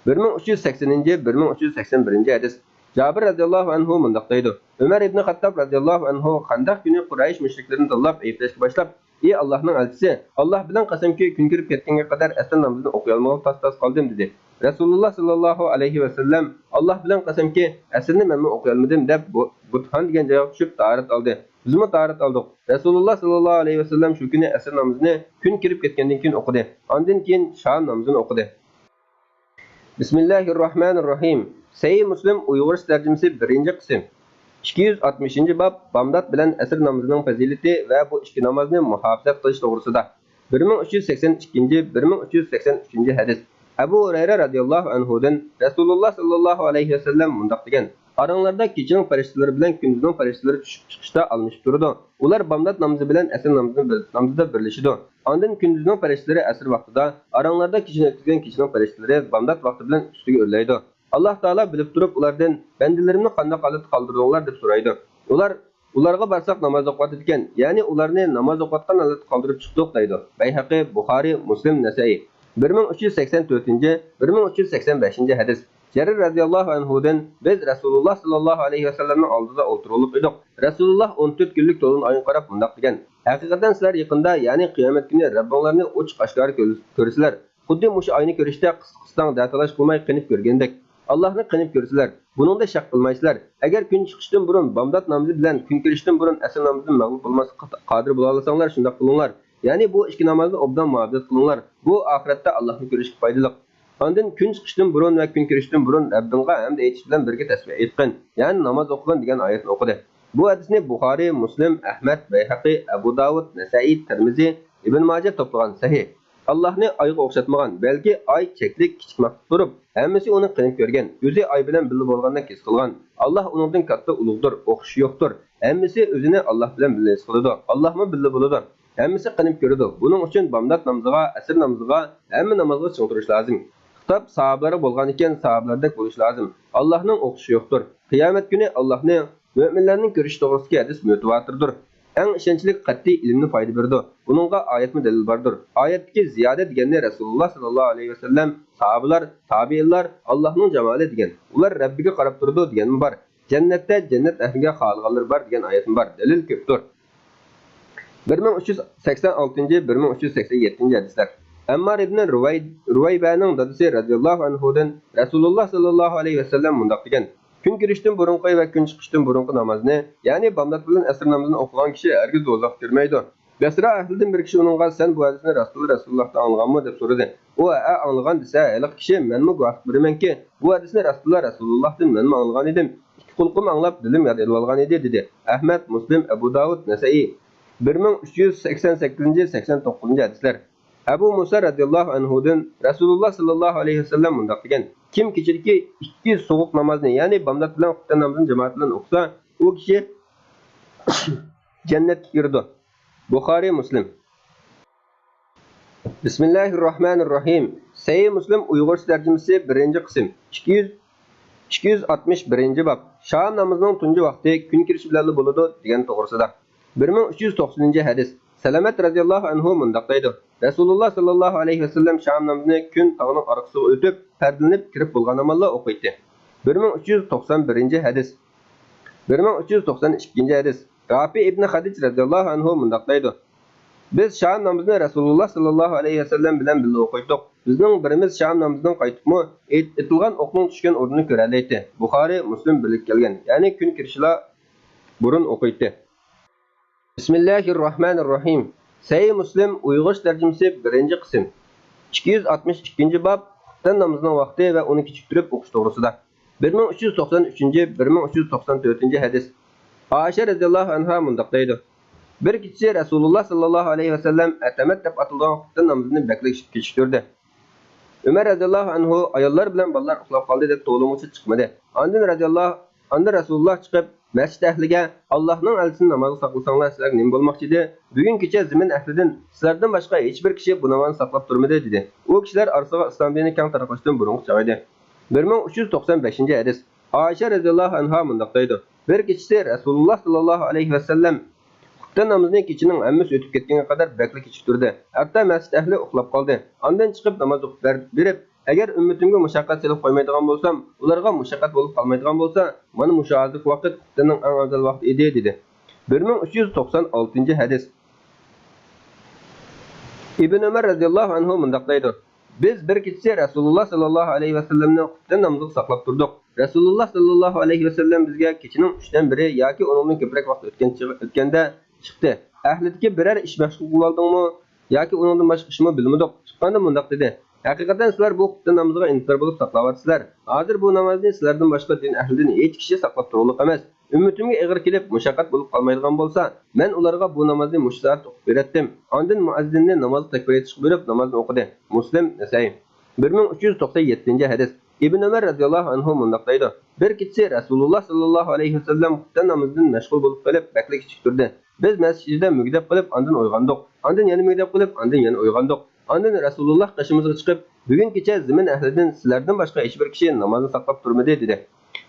بىر مىڭ ئۈچ يۈز سەكسىنىنچى، بىر مىڭ ئۈچ يۈز سەكسەن بىرىنچى ھەدىس. جابىر رەزىياللاھۇ ئەنھۇ مۇنداق دەيدۇ: ئۆمەر ئىبنى خەتتاب رەزىياللاھۇ ئەنھۇ خەندەق كۈنى قۇرەيش مۇشرىكلىرىنى تاللاپ ئەيىبلەشكە باشلاپ، ئى ئاللاھنىڭ ئەلچىسى، ئاللاھ بىلەن قەسەمكى، كۈن كىرىپ كەتكەنگە قەدەر ئەسىر نامىزىنى ئوقۇيالمىغىلى تاس-تاس قالدىم، دېدى. رەسۇلۇللاھ ساللاللاھۇ ئەلەيھى ۋەسەللەم، ئاللاھ بىلەن قەسەمكى، ئەسىرنى مەنمۇ ئوقۇيالمىدىم، دەپ بۇ-، بۇتھان دېگەن جايغا چۈشۈپ تاھارەت ئالدى. بىزمۇ تاھارەت ئالدۇق. رەسۇلۇللاھ ساللاللاھۇ ئەلەيھى ۋەسەللەم شۇ كۈنى ئەسىر نامىزىنى كۈن كىرىپ كەتكەندىن كېيىن ئوقۇدى. ئاندىن كېيىن شام نامىزىنى ئوقۇدى. بىسمىللاھىررەھمانىررەھىم. سەھىھ مۇسلىم ئۇيغۇرچە تەرجىمىسى، بىرىنچى قىسىم. ئىككى يۈز ئاتمىشىنچى باب، بامدات بىلەن ئەسىر نامىزىنىڭ پەزىلىتى ۋە بۇ ئىككى نامازنى مۇھاپىزەت قىلىش توغرىسىدا. بىر مىڭ ئۈچ يۈز سەكسەن ئىككىنچى، بىر مىڭ ئۈچ يۈز سەكسەن ئۈچىنچى ھەدىس. ئەبۇ ھۇرەيرە رەزىياللاھۇ ئەنھۇدىن رەسۇلۇللاھ ساللاللاھۇ ئەلەيھى ۋەسەللەم مۇنداق دېگەن: ئاراڭلاردا كېچىنىڭ پەرىشتىلىرى بىلەن كۈندۈزنىڭ پەرىشتىلىرى چۈشۈپ چىقىشتا ئالمىشىپ تۇرىدۇ. ئۇلار بامدات نامىزى بىلەن ئەسىر نامىزىنى بىر-، نامىزىدا بىرلىشىدۇ. ئاندىن كۈندۈزنىڭ پەرىشتىلىرى ئەسىر ۋاقتىدا، ئاراڭلاردا كېچىنى ئۆتكۈزگەن كېچىنىڭ پەرىشتىلىرى بامدات ۋاقتى بىلەن ئۈستىگە ئۆرلەيدۇ. ئاللاھ تائالا بىلىپ تۇرۇپ ئۇلاردىن، بەندىلىرىمنى قانداق ھالەتتە قالدۇردۇڭلار؟ دەپ سورايدۇ. ئۇلار، ئۇلارغا بارساق ناماز ئوقۇۋاتىدىكەن، يەنى ئۇلارنى ناماز ئوقۇۋاتقان ھالەتتە قالدۇرۇپ چىقتۇق، دەيدۇ. بەيھەقى، بۇخارىي، مۇسلىم، نەسەئىي. بىر مىڭ ئۈچ يۈز سەكسەن تۆتىنچى، بىر مىڭ ئۈچ يۈز سەكسەن بەشىنچى ھەدىس. جەرىر رەزىياللاھۇ ئەنھۇدىن، بىز رەسۇلۇللاھ ساللاللاھۇ ئەلەيھى ۋەسەللەمنىڭ ئالدىدا ئولتۇرغۇلۇق ئىدۇق. رەسۇلۇللاھ ئون تۆت كۈنلۈك تولۇن ئايغا قاراپ مۇنداق دېگەن: ھەقىقەتەن سىلەر يېقىندا، يەنى قىيامەت كۈنى رەببىڭلارنى ئوچۇق ئاشكارا كۆر-، كۆرىسىلەر. خۇددى مۇشۇ ئاينى كۆرۈشتە قىس-، قىستاڭ دەتالاش قىلماي قېنىپ كۆرگەندەك. ئاللاھنى قېنىپ كۆرىسىلەر. بۇنىڭدا شەك قىلمايسىلەر. ئەگەر كۈن چىقىشتىن بۇرۇن بامدات نامىزى بىلەن كۈن كىرىشتىن بۇرۇن ئەسىر نامىزىدىن مەغلۇپ بولماسلىققا قادىر بولالايساڭلار، شۇنداق قىلىڭلار. يەنى بۇ ئىككى نامازنى ئوبدان مۇھاپىزەت قىلىڭلار. بۇ ئاخىرەتتە ئاللاھنى كۆرۈشكە پايدىلىق. ئاندىن كۈن چىقىشتىن بۇرۇن ۋە كۈن كىرىشتىن بۇرۇن رەببىڭغا ھەمد ئېيتىش بىلەن بىرگە تەسبىھ ئېيتقىن، يەنى ناماز ئوقۇغىن دېگەن ئايەتنى ئوقۇدى. بۇ ھەدىسنى بۇخارىي، مۇسلىم، ئەھمەد، بەيھەقى، ئەبۇ داۋۇد، نەسەئىي، تىرمىزى، ئىبن ماجە توپلىغان. سەھىھ. ئاللاھنى ئايغا ئوخشاتمىغان، بەلكى ئاي چەكلىك، كىچىك مەخلۇق تۇرۇپ، ھەممىسى ئۇنى قېنىپ كۆرگەن، ئۆزى ئاي بىلەن بىللە بولغاندەك ھېس قىلغان. ئاللاھ ئۇنىڭدىن كاتتا ئۇلۇغدۇر، ئوخشىشى يوقتۇر. ھەممىسى ئۆزىنى ئاللاھ بىلەن بىللە ھېس قىلىدۇ. ئاللاھمۇ بىللە بولىدۇ. ھەممىسى قېنىپ كۆرىدۇ. بۇنىڭ ئۈچۈن بامدات نامىزىغا، ئەسىر نامىزىغا، ھەممە نامازغا چىڭ تۇرۇش لازىم. خىتاب ساھابىلەرگە بولغانىكەن، ساھابىلەردەك بولۇش لازىم. ئاللاھنىڭ ئوخشىشى يوقتۇر. قىيامەت كۈنى ئاللاھنى مۆمىنلەرنىڭ كۆرۈشى توغرىسىدىكى ھەدىس مۇتەۋاتىردۇر. ئەڭ ئىشەنچلىك قەتئىي ئىلىمنى پايدا بېرىدۇ. بۇنىڭغا ئايەتمۇ دەلىل باردۇر. ئايەتتىكى زىيادە دېگەننى رەسۇلۇللاھ ساللاللاھۇ ئەلەيھى ۋەسەللەم، ساھابىلار، تابىئىنلار ئاللاھنىڭ جامالى دېگەن، ئۇلار رەببىگە قاراپ تۇرىدۇ دېگەنمۇ بار. جەننەتتە جەننەت ئەھلىگە خالىغانلىرى بار دېگەن ئايەتمۇ بار. دەلىل كۆپتۇر. بىر مىڭ ئۈچ يۈز سەكسەن ئالتىنچى، بىر مىڭ ئۈچ يۈز سەكسەن يەتتىنچى ھەدىسلەر. ئەممار ئىبنى رۇۋەي-، رۇۋەيبەنىڭ دادىسى رەزىياللاھۇ ئەنھۇدىن رەسۇلۇللاھ ساللاللاھۇ ئەلەيھى ۋەسەللەم مۇنداق دېگەن: كۈن كىرىشتىن بۇرۇنقى ۋە كۈن چىقىشتىن بۇرۇنقى نامازنى، يەنى بامدات بىلەن ئەسىر نامىزىنى ئوقۇغان كىشى ھەرگىز دوزاخقا كىرمەيدۇ. بەسرا ئەھلىدىن بىر كىشى ئۇنىڭغا: سەن بۇ ھەدىسنى راستتىنلا رەسۇلۇللاھتىن ئاڭلىغانمۇ؟ دەپ سورىدى. ئۇ: ھەئە، ئاڭلىغان، دېسە، ھېلىقى كىشى: مەنمۇ گۇۋاھلىق بېرىمەنكى، بۇ ھەدىسنى راستتىنلا رەسۇلۇللاھتىن مەنمۇ ئاڭلىغان ئىدىم. ئىككى قۇلىقىم ئاڭلاپ، دىلىم ياد ئېلىۋالغان ئىدى، دېدى. ئەھمەد، مۇسلىم، ئەبۇ داۋۇد، نەسەئىي. بىر مىڭ ئۈچ يۈز سەكسەن سەككىزىنچى، سەكسەن توققۇزىنچى ھەدىسلەر. ئەبۇ مۇسا رەزىياللاھۇ ئەنھۇدىن رەسۇلۇللاھ ساللاللاھۇ ئەلەيھى ۋەسەللەم مۇنداق دېگەن: كىم كېچىدىكى ئىككى سوغۇق نامازنى، يەنى بامدات بىلەن خۇپتەن نامىزىنى جامائەت بىلەن ئوقۇسا، ئۇ كىشى جەننەتكە كىرىدۇ. بۇخارىي، مۇسلىم. بىسمىللاھىررەھمانىررەھىم. سەھىھ مۇسلىم ئۇيغۇرچە تەرجىمىسى، بىرىنچى قىسىم. ئىككى يۈز، ئىككى يۈز ئاتمىش بىرىنچى باب. شام نامىزىنىڭ تۇنجى ۋاقتى كۈن كىرىشى بىلەنلا بولىدۇ دېگەن توغرىسىدا. بىر مىڭ ئۈچ يۈز توقسىنىنچى ھەدىس. سەلەمەت رەزىياللاھۇ ئەنھۇ مۇنداق دەيدۇ: رەسۇلۇللاھ ساللاللاھۇ ئەلەيھى ۋەسەللەم شام نامىزىنى كۈن تاغنىڭ ئارقىسىغا ئۆتۈپ، پەردىلىنىپ كىرىپ بولغان ئامانلا ئوقۇيتتى. بىر مىڭ ئۈچ يۈز توقسان بىرىنچى ھەدىس. بىر مىڭ ئۈچ يۈز توقسان ئىككىنچى ھەدىس. رافى ئىبنى خەدىج رەزىياللاھۇ ئەنھۇ مۇنداق دەيدۇ: بىز شام نامىزىنى رەسۇلۇللاھ ساللاللاھۇ ئەلەيھى ۋەسەللەم بىلەن بىللە ئوقۇيتتۇق. بىزنىڭ بىرىمىز شام نامىزىدىن قايتىپمۇ ئېت-، ئېتىلغان ئوقنىڭ چۈشكەن ئورنىنى كۆرەلەيتتى. بۇخارىي، مۇسلىم بىرلىككە كەلگەن، يەنى كۈن كىرىشىلا بۇرۇن ئوقۇيتتى. بىسمىللاھىررەھمانىررەھىم. سەھىھ مۇسلىم ئۇيغۇرچە تەرجىمىسى، بىرىنچى قىسىم. ئىككى يۈز ئاتمىش ئىككىنچى باب، خۇپتەن نامىزىنىڭ ۋاقتى ۋە ئۇنى كېچىكتۈرۈپ ئوقۇش توغرىسىدا. بىر مىڭ ئۈچ يۈز توقسان ئۈچىنچى، بىر مىڭ ئۈچ يۈز توقسان تۆتىنچى ھەدىس. ئائىشە رەزىياللاھۇ ئەنھا مۇنداق دەيدۇ: بىر كېچىسى رەسۇلۇللاھ ساللاللاھۇ ئەلەيھى ۋەسەللەم ئەتەمەت دەپ ئاتىلىدىغان خۇپتەن نامىزىنى بەكلا كېچىكتۈردى. ئۆمەر رەزىياللاھۇ ئەنھۇ ئاياللار بىلەن بالىلار ئۇخلاپ قالدى دەپ توۋلىمىغۇچە چىقمىدى. ئاندىن رەزىياللاھۇ ئاندىن رەسۇلۇللاھ چىقىپ، مەسچىت ئەھلىگە، ئاللاھنىڭ ئەلچىسىنى نامازغا ساقلىساڭلار، سىلەرگە نېمە بولماقچى ئىدى؟ بۈگۈن كېچە زېمىن ئەھلىدىن سىلەردىن باشقا ھېچبىر كىشى بۇ نامازنى ساقلاپ تۇرمىدى، دېدى. ئۇ كىشىلەر ئارىسىغا ئىسلام دىنى كەڭ تارقىلىشتىن بۇرۇنقى چاغ ئىدى. بىر مىڭ ئۈچ يۈز توقسان بەشىنچى ھەدىس. ئائىشە رەزىياللاھۇ ئەنھا مۇنداق دەيدۇ: بىر كېچىسى رەسۇلۇللاھ ساللاللاھۇ ئەلەيھى ۋەسەللەم خۇپتەن نامىزىنى كېچىنىڭ ھەممىسى ئۆتۈپ كەتكەنگە قەدەر بەكلا كېچىكتۈردى. ھەتتا مەسچىت ئەھلى ئۇخلاپ قالدى. ئاندىن چىقىپ ناماز ئوقۇپ بەر-، بېرىپ، ئەگەر ئۈممىتىمگە مۇشەققەت سېلىپ قويمايدىغان بولسام، ئۇلارغا مۇشەققەت بولۇپ قالمايدىغان بولسا، مانا مۇشۇ ھازىرقى ۋاقىت خۇپتەننىڭ ئەڭ ئەۋزەل ۋاقتى ئىدى، دېدى. بىر مىڭ ئۈچ يۈز توقسان ئالتىنچى ھەدىس. ئىبن ئۆمەر رەزىياللاھۇ ئەنھۇ مۇنداق دەيدۇ: بىز بىر كېچىسى رەسۇلۇللا ساللاللاھۇ ئەلەيھى ۋەسەللەمنى خۇپتەن نامىزىغا ساقلاپ تۇردۇق. رەسۇلۇللا ساللاللاھۇ ئەلەيھى ۋەسەللەم بىزگە كېچىنىڭ ئۈچتىن بىرى ياكى ئۇنىڭدىن كۆپرەك ۋاقىت ئۆتكەن چىغ-، ئۆتكەندە چىقتى. ئەھلىدىكى بىرەر ئىش مەشغۇل قىلىۋالدىڭمۇ ياكى ئۇنىڭدىن باشقا ئىشمۇ بىلمىدۇق. چىققاندا مۇنداق دېدى: ھەقىقەتەن سىلەر بۇ خۇپتەن نامىزىغا ئىنتىزار بولۇپ ساقلاۋاتىسىلەر. ھازىر بۇ نامازنى سىلەردىن باشقا دىن ئەھلىدىن ھېچ كىشى ساقلاپ تۇرغۇلۇق ئەمەس. ئۈممىتىمگە ئېغىر كېلىپ، مۇشەققەت بولۇپ قالمايدىغان بولسا، مەن ئۇلارغا بۇ نامازنى مۇشۇ سائەتتە ئوقۇپ بېرەتتىم. ئاندىن مۇئەززىننى نامازغا تەكبىر ئېيتىشقا بۇيرۇپ، نامازنى ئوقۇدى. مۇسلىم، نەسەئىي. بىر مىڭ ئۈچ يۈز توقسان يەتتىنچى ھەدىس. ئىبن ئۆمەر رەزىياللاھۇ ئەنھۇ مۇنداق دەيدۇ: بىر كېچىسى رەسۇلۇللا ساللاللاھۇ ئەلەيھى ۋەسەللەم خۇپتەن نامىزىدىن مەشغۇل بولۇپ قېلىپ، بەكلا كېچىكتۈردى. بىز مەسچىت ئىچىدە مۈگدەپ قېلىپ، ئاندىن ئويغاندۇق. ئاندىن يەنە مۈگدەپ قېلىپ، ئاندىن يەنە ئويغاندۇق. ئاندىن رەسۇلۇللا قېشىمىزغا چىقىپ، بۈگۈن كېچە زېمىن ئەھلىدىن سىلەردىن باشقا ھېچبىر كىشى نامازنى ساقلاپ تۇرمىدى، دېدى.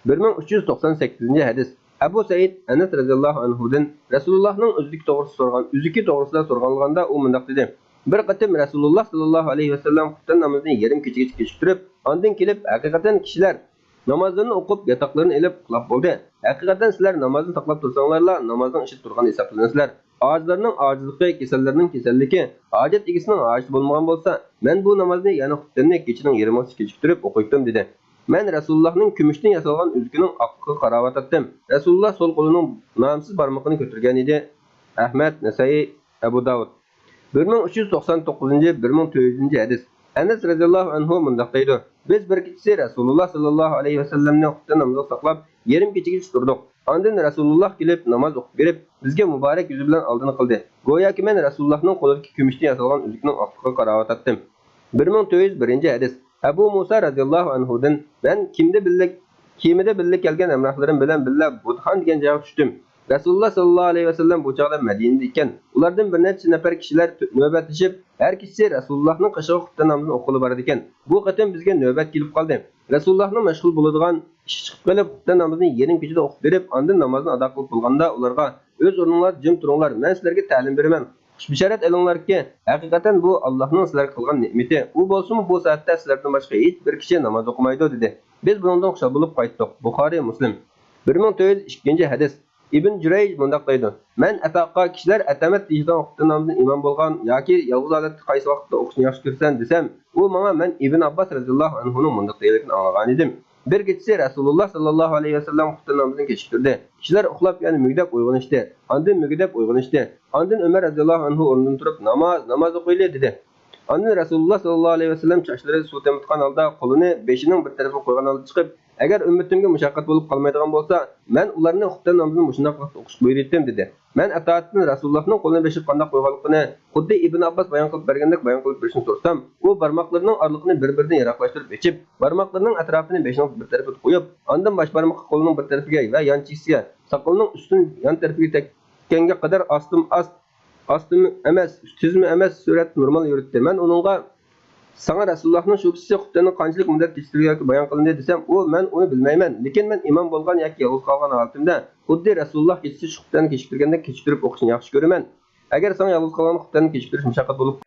بىر مىڭ ئۈچ يۈز توقسان سەككىزىنچى ھەدىس. ئەبۇ سەئىد ئەنەس رەزىياللاھۇ ئەنھۇدىن رەسۇلۇللاھنىڭ ئۆزلۈكى توغرىسىدا سورىغان، ئۆزلۈكى توغرىسىدا سورىغانلىغاندا ئۇ مۇنداق دېدى: بىر قېتىم رەسۇلۇللا ساللاللاھۇ ئەلەيھى ۋەسەللەم خۇپتەن نامىزىنى يېرىم كېچىگىچە كېچىكتۈرۈپ، ئاندىن كېلىپ، ھەقىقەتەن كىشىلەر نامازلىرىنى ئوقۇپ، ياتاقلىرىنى ئېلىپ ئۇخلاپ بولدى. ھەقىقەتەن سىلەر نامازنى ساقلاپ تۇرساڭلارلا، نامازنىڭ ئىچىدە تۇرغان ھېسابلىنىسىلەر. ئاجىزلارنىڭ ئاجىزلىقى، كېسەللەرنىڭ كېسەللىكى، ھاجەت ئىگىسىنىڭ ھاجىتى بولمىغان بولسا، مەن بۇ نامازنى، يەنى خۇپتەننى كېچىنىڭ يېرىمىغىچە كېچىكتۈرۈپ ئوقۇيتتۇم، دېدى. مەن رەسۇلۇللاھنىڭ كۈمۈشتىن ياسالغان ئۆزۈكىنىڭ ئاقلىقىغا قاراۋاتاتتىم. رەسۇلۇللاھ سول قولىنىڭ نامسىز بارمىقىنى كۆتۈرگەن ئىدى. ئەھمەد، نەسەئىي، ئەبۇ داۋۇد. بىر مىڭ ئۈچ يۈز توقسان توققۇزىنچى، بىر مىڭ تۆت يۈزىنچى ھەدىس. ئەنەس رەزىياللاھۇ ئەنھۇ مۇنداق دەيدۇ: بىز بىر كېچىسى رەسۇلۇللاھ ساللاللاھۇ ئەلەيھى ۋەسەللەمنى خۇپتەن نامىزىغا ساقلاپ، يېرىم كېچىگىچە تۇردۇق. ئاندىن رەسۇلۇللاھ كېلىپ، ناماز ئوقۇپ بېرىپ، بىزگە مۇبارەك يۈزى بىلەن ئالدىنى قىلدى. گوياكى مەن رەسۇلۇللاھنىڭ قولىدىكى كۈمۈشتىن ياسالغان ئۆزۈكنىڭ ئاقلىقىغا قاراۋاتاتتىم. بىر مىڭ تۆت يۈز بىرىنچى ھەدىس. ئەبۇ مۇسا رەزىياللاھۇ ئەنھۇدىن: مەن كېمىدە بىللە، كېمىدە بىللە كەلگەن ھەمراھلىرىم بىلەن بىللە بۇدخان دېگەن جايغا چۈشتۈم. رەسۇلۇللاھ ساللاللاھۇ ئەلەيھى ۋەسەللەم بۇ چاغدا مەدىنىدە ئىكەن. ئۇلاردىن بىر نەچچە نەپەر كىشىلەر تۆ-، نۆۋەتلىشىپ، ھەر كېچىسى رەسۇلۇللاھنىڭ قېشىغا خۇپتەن نامىزىنى ئوقۇغىلى بارىدىكەن. بۇ قېتىم بىزگە نۆۋەت كېلىپ قالدى. رەسۇلۇللاھنىڭ مەشغۇل بولىدىغان ئىشى چىقىپ قېلىپ، خۇپتەن نامىزىنى يېرىم كېچىدە ئوقۇپ بېرىپ، ئاندىن نامازنى ئادا قىلىپ بولغاندا ئۇلارغا: ئۆز ئورنۇڭلاردا جىم تۇرۇڭلار، مەن سىلەرگە تەلىم بېرىمەن. خۇش بېشارەت ئېلىڭلاركى، ھەقىقەتەن بۇ ئاللاھنىڭ سىلەرگە قىلغان نېمىتى. ئۇ بولسىمۇ بۇ سائەتتە سىلەردىن باشقا ھېچ بىر كىشى ناماز ئوقۇمايدۇ، دېدى. بىز بۇنىڭدىن خۇشال بولۇپ قايتتۇق. بۇخارىي، مۇسلىم. بىر مىڭ تۆت يۈز ئىككىنچى ھەدىس. ئىبن جۇرەيج مۇنداق دەيدۇ: مەن ئەتاغا، كىشىلەر ئەتەمەت دېيىشىدىغان خۇپتەن نامىزىنى ئىمام بولغان ياكى يالغۇز ھالەتتە قايسى ۋاقىتتا ئوقۇشنى ياخشى كۆرىسەن دېسەم، ئۇ ماڭا مەن ئىبن ئابباس رەزىياللاھۇ ئەنھۇنىڭ مۇنداق دېگەنلىكىنى ئاڭلىغانىدىم: بىر كېچىسى رەسۇلۇللاھ ساللاللاھۇ ئەلەيھى ۋەسەللەم خۇپتەن نامىزىنى كېچىكتۈردى. كىشىلەر ئۇخلاپ يەنە مۈگدەپ ئويغىنىشتى. ئاندىن مۈگدەپ ئويغىنىشتى. ئاندىن ئۆمەر رەزىياللاھۇ ئەنھۇ ئورنىدىن تۇرۇپ، ناماز، ناماز ئوقۇيلى، دېدى. ئاندىن رەسۇلۇللاھ ساللاللاھۇ ئەلەيھى ۋەسەللەم چاچلىرى سۇ تېمىتقان ھالدا قولىنى بېشىنىڭ بىر تەرىپىگە قويغان ھالدا چىقىپ، ئەگەر ئۈممىتىمگە مۇشەققەت بولۇپ قالمايدىغان بولسا، مەن ئۇلارنى خۇپتەن نامىزىنى مۇشۇنداق ۋاقىتتا ئوقۇشقا بۇيرۇيتتىم، دېدى. مەن ئەتائەتتىن رەسۇلۇللاھنىڭ قولىنى بېشىغا قانداق قويغانلىقىنى خۇددى ئىبن ئابباس بايان قىلىپ بەرگەندەك بايان قىلىپ بېرىشنى سورىسام، ئۇ بارماقلىرىنىڭ ئارىلىقىنى بىر-بىرىدىن يىراقلاشتۇرۇپ ئېچىپ، بارماقلىرىنىڭ ئەتراپىنى بېشىنىڭ بىر تەرىپىگە قويۇپ، ئاندىن باش بارمىقى قولىنىڭ بىر تەرىپىگە ۋە يان چېكىسىگە، ساقىلىنىڭ ئۈستۈن يان تەرىپىگە تەگكەنگە قەدەر ئاستىمۇ ئاست، ئاستىمۇ ئەمەس، تېزمۇ ئەمەس سۈرئەتتە نورمال يۈرۈتتى. مەن ئۇنىڭغا، ساڭا رەسۇلۇللاھنىڭ شۇ كېچىسى خۇپتەننىڭ قانچىلىك مۇددەت كېچىكتۈرگەنلىكى بايان قىلىندى دېسەم، ئۇ، مەن ئۇنى بىلمەيمەن، لېكىن مەن ئىمام بولغان ياكى يالغۇز قالغان ھالىتىمدە خۇددى رەسۇلۇللاھ كېچىسى شۇ خۇپتەننى كېچىكتۈرگەندەك كېچىكتۈرۈپ ئوقۇشنى ياخشى كۆرىمەن. ئەگەر ساڭا يالغۇز قالغاندا خۇپتەننى كېچىكتۈرۈش مۇشەققەت بولۇپ.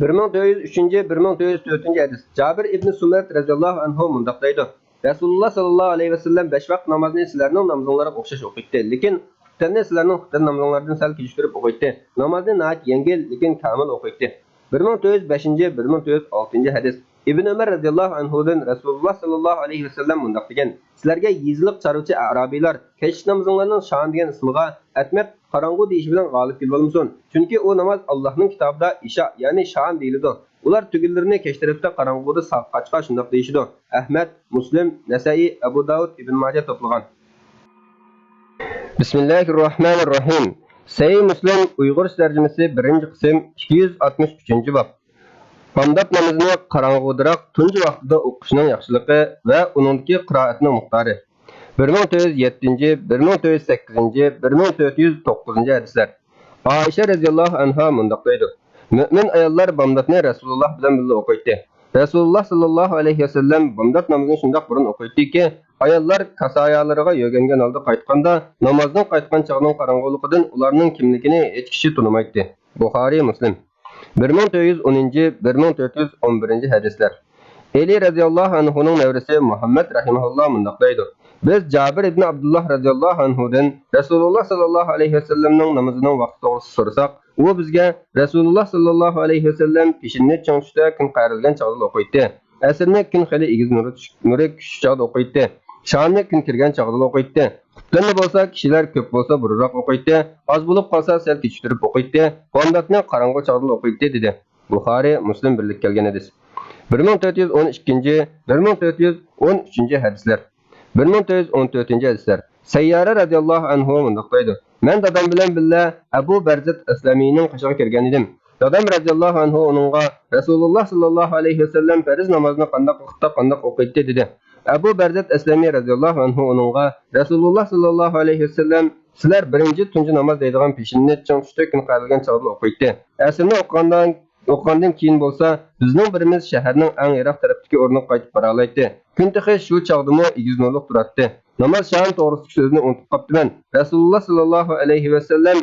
بىر مىڭ تۆت يۈز ئۈچىنچى، بىر مىڭ تۆت يۈز تۆتىنچى ھەدىس. جابىر ئىبنى سۇمرەت رەزىياللاھۇ ئەنھۇ مۇنداق دەيدۇ: رەسۇلۇللاھ ساللاللاھۇ ئەلەيھى ۋەسەللەم بەش ۋاقىت نامازنى سىلەرنىڭ نامىزىڭلارغا ئوخشاش ئوقۇيتتى، لېكىن خۇپتەننى سىلەرنىڭ خۇپتەن نامىزىڭلاردىن سەل كېچىكتۈرۈپ ئوقۇيتتى. نامازنى ناھايىتى يەڭگىل، لېكىن كامىل ئوقۇيتتى. بىر مىڭ تۆت يۈز بەشىنچى، بىر مىڭ تۆت يۈز ئالتىنچى ھەدىس. ئىبن ئۆمەر رەزىياللاھۇ ئەنھۇدىن رەسۇلۇللاھ ساللاللاھۇ ئەلەيھى ۋەسەللەم مۇنداق دېگەن: سىلەرگە يېزىلىق چارۋىچى ئەرابىيلار كەچلىك نامىزىڭلارنىڭ شام دېگەن ئىسمىغا ئەتمەت قاراڭغۇ دېيىشى بىلەن غالىب كېلىۋالمىسۇن. چۈنكى ئۇ ناماز ئاللاھنىڭ كىتابىدا ئىشا، يەنى شام دېيىلىدۇ. ئۇلار تۈگۈنلىرىنى كەچ تەرەپتە قاراڭغۇدا سا-، قاچقا شۇنداق دېيىشىدۇ. ئەھمەد، مۇسلىم، نەسەئىي، ئەبۇ داۋۇد، ئىبن ماجە توپلىغان. بىسمىللاھىررەھمانىررەھىم. سەھىھ مۇسلىم ئۇيغۇرچە تەرجىمىسى، بىرىنچى قىسىم، ئىككى يۈز ئاتمىش ئۈچىنچى باب. بامدات نامىزىنى قاراڭغۇدىراق تۇنجى ۋاقتىدا ئوقۇشنىڭ ياخشىلىقى ۋە ئۇنىڭدىكى قىرائەتنىڭ مىقدارى. بىر مىڭ تۆت يۈز يەتتىنچى، بىر مىڭ تۆت يۈز سەككىزىنچى، بىر مىڭ تۆت يۈز توققۇزىنچى ھەدىسلەر. ئائىشە رەزىياللاھۇ ئەنھا مۇنداق دەيدۇ: مۆمىن ئاياللار بامداتنى رەسۇلۇللاھ بىلەن بىللە ئوقۇيتتى. رەسۇلۇللاھ ساللاللاھۇ ئەلەيھى ۋەسەللەم بامدات نامىزىنى شۇنداق بۇرۇن ئوقۇيتتىكى، ئاياللار كاسايالىرىغا يۆگەنگەن ھالدا قايتقاندا، نامازدىن قايتقان چاغنىڭ قاراڭغۇلۇقىدىن ئۇلارنىڭ كىملىكىنى ھېچ كىشى تونۇمايتتى. بۇخارىي، مۇسلىم. بىر مىڭ تۆت يۈز ئونىنچى، بىر مىڭ تۆت يۈز ئون بىرىنچى ھەدىسلەر. ئەلى رەزىياللاھۇ ئەنھۇنىڭ نەۋرىسى مۇھەممەد رەھىمەھۇللا مۇنداق دەيدۇ: بىز جابىر ئىبن ئابدۇللا رەزىياللاھۇ ئەنھۇدىن رەسۇلۇللا ساللاللاھۇ ئەلەيھى ۋەسەللەمنىڭ نامىزىنىڭ ۋاقتى توغرىسىدا سورىساق، ئۇ بىزگە رەسۇلۇللا ساللاللاھۇ ئەلەيھى ۋەسەللەم پېشىننى چىڭ تۇتۇشتا كۈن قايرىلگەن چاغدىلا ئوقۇيتتى. ئەسىرنى كۈن خېلى ئېگىز نۇرى چۈش-، نۇرى كۈچلۈك چاغدا ئوقۇيتتى. شامنى كۈن كىرگەن چاغدىلا ئوقۇيتتى. خۇپتەننى بولسا كىشىلەر كۆپ بولسا بۇرۇنراق ئوقۇيتتى، ئاز بولۇپ قالسا سەل كېچىكتۈرۈپ ئوقۇيتتى، بامداتنى قاراڭغۇ چاغدىلا ئوقۇيتتى، دېدى. بۇخارىي، مۇسلىم بىرلىككە كەلگەن ھەدىس. بىر مىڭ تۆت يۈز ئون ئىككىنچى، بىر مىڭ تۆت يۈز ئون ئۈچىنچى ھەدىسلەر. بىر مىڭ تۆت يۈز ئون تۆتىنچى ھەدىسلەر. سەييارە رەزىياللاھۇ ئەنھۇ مۇنداق دەيدۇ: مەن دادام بىلەن بىللە ئەبۇ بەرزەت ئەسلەمىنىڭ قېشىغا كىرگەن ئىدىم. دادام رەزىياللاھۇ ئەنھۇ ئۇنىڭغا رەسۇلۇللا ساللاللاھۇ ئەلەيھى ۋەسەللەم پەرز نامازنى قانداق ۋاقىتتا قانداق ئوقۇيتتى دېدى. ئەبۇ بەرزەت ئەسلەمى رەزىياللاھۇ ئەنھۇ ئۇنىڭغا رەسۇلۇللا ساللاللاھۇ ئەلەيھى ۋەسەللەم سىلەر بىرىنچى تۇنجى ناماز دەيدىغان پېشىننى چىڭ تۇتۇشتا كۈن قايرىلگەن چاغدىلا ئوقۇيتتى. ئەسىرنى ئوقۇغاندىن ئوقۇغاندىن كېيىن بولسا، بىزنىڭ بىرىمىز شەھەرنىڭ ئەڭ يىراق تەرەپتىكى ئورنىغا قايتىپ بارالايتتى. كۈن تېخى شۇ چاغدىمۇ ئېگىز نۇرلۇق تۇراتتى. ناماز شانى توغرىسىدىكى سۆزنى ئۇنتۇپ قاپتىمەن. رەسۇلۇللا ساللاللاھۇ ئەلەيھى ۋەسەللەم،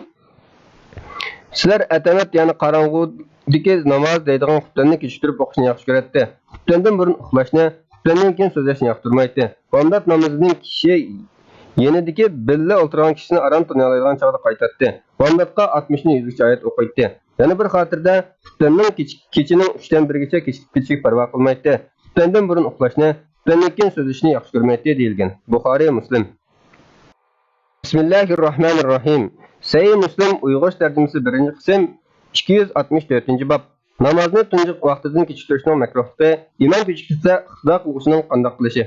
سىلەر ئەتەمەت، يەنى قاراڭغۇدىكى ناماز دەيدىغان خۇپتەننى كېچىكتۈرۈپ ئوقۇشنى ياخشى كۆرەتتى. خۇپتەندىن بۇرۇن ئۇخلاشنى، خۇپتەننىن كېيىن سۆزلەشنى ياقتۇرمايتتى. بامدات نامىزىدىن كىشى يېنىدىكى بىللە ئولتۇرغان كىشىسىنى ئاران تونۇيالايدىغان چاغدا قايتاتتى. بامداتقا ئاتمىشتىن يۈزگىچە ئايەت ئوقۇيتتى. يەنە بىر خاتىرىدە، خۇپتەننىڭ كېچە-، كېچىنىڭ ئۈچتىن بىرىگىچە كېچىكىپ كېتىشىگە پەرۋا قىلمايتتى. خۇپتەندىن بۇرۇن ئۇخلاشنى، خۇپتەندىن كېيىن سۆزلىشىشنى ياخشى كۆرمەيتتى، دېيىلگەن. بۇخارىي، مۇسلىم. بىسمىللاھىررەھمانىررەھىم. سەھىھ مۇسلىم ئۇيغۇرچە تەرجىمىسى، بىرىنچى قىسىم، ئىككى يۈز ئاتمىش تۆتىنچى باب. نامازنى تۇنجى ۋاقتىدىن كېچىكتۈرۈشنىڭ مەكرۇھلۇقى، ئىمام كېچىكتۈرسە ئىقتىدا قىلغۇچىنىڭ قانداق قىلىشى.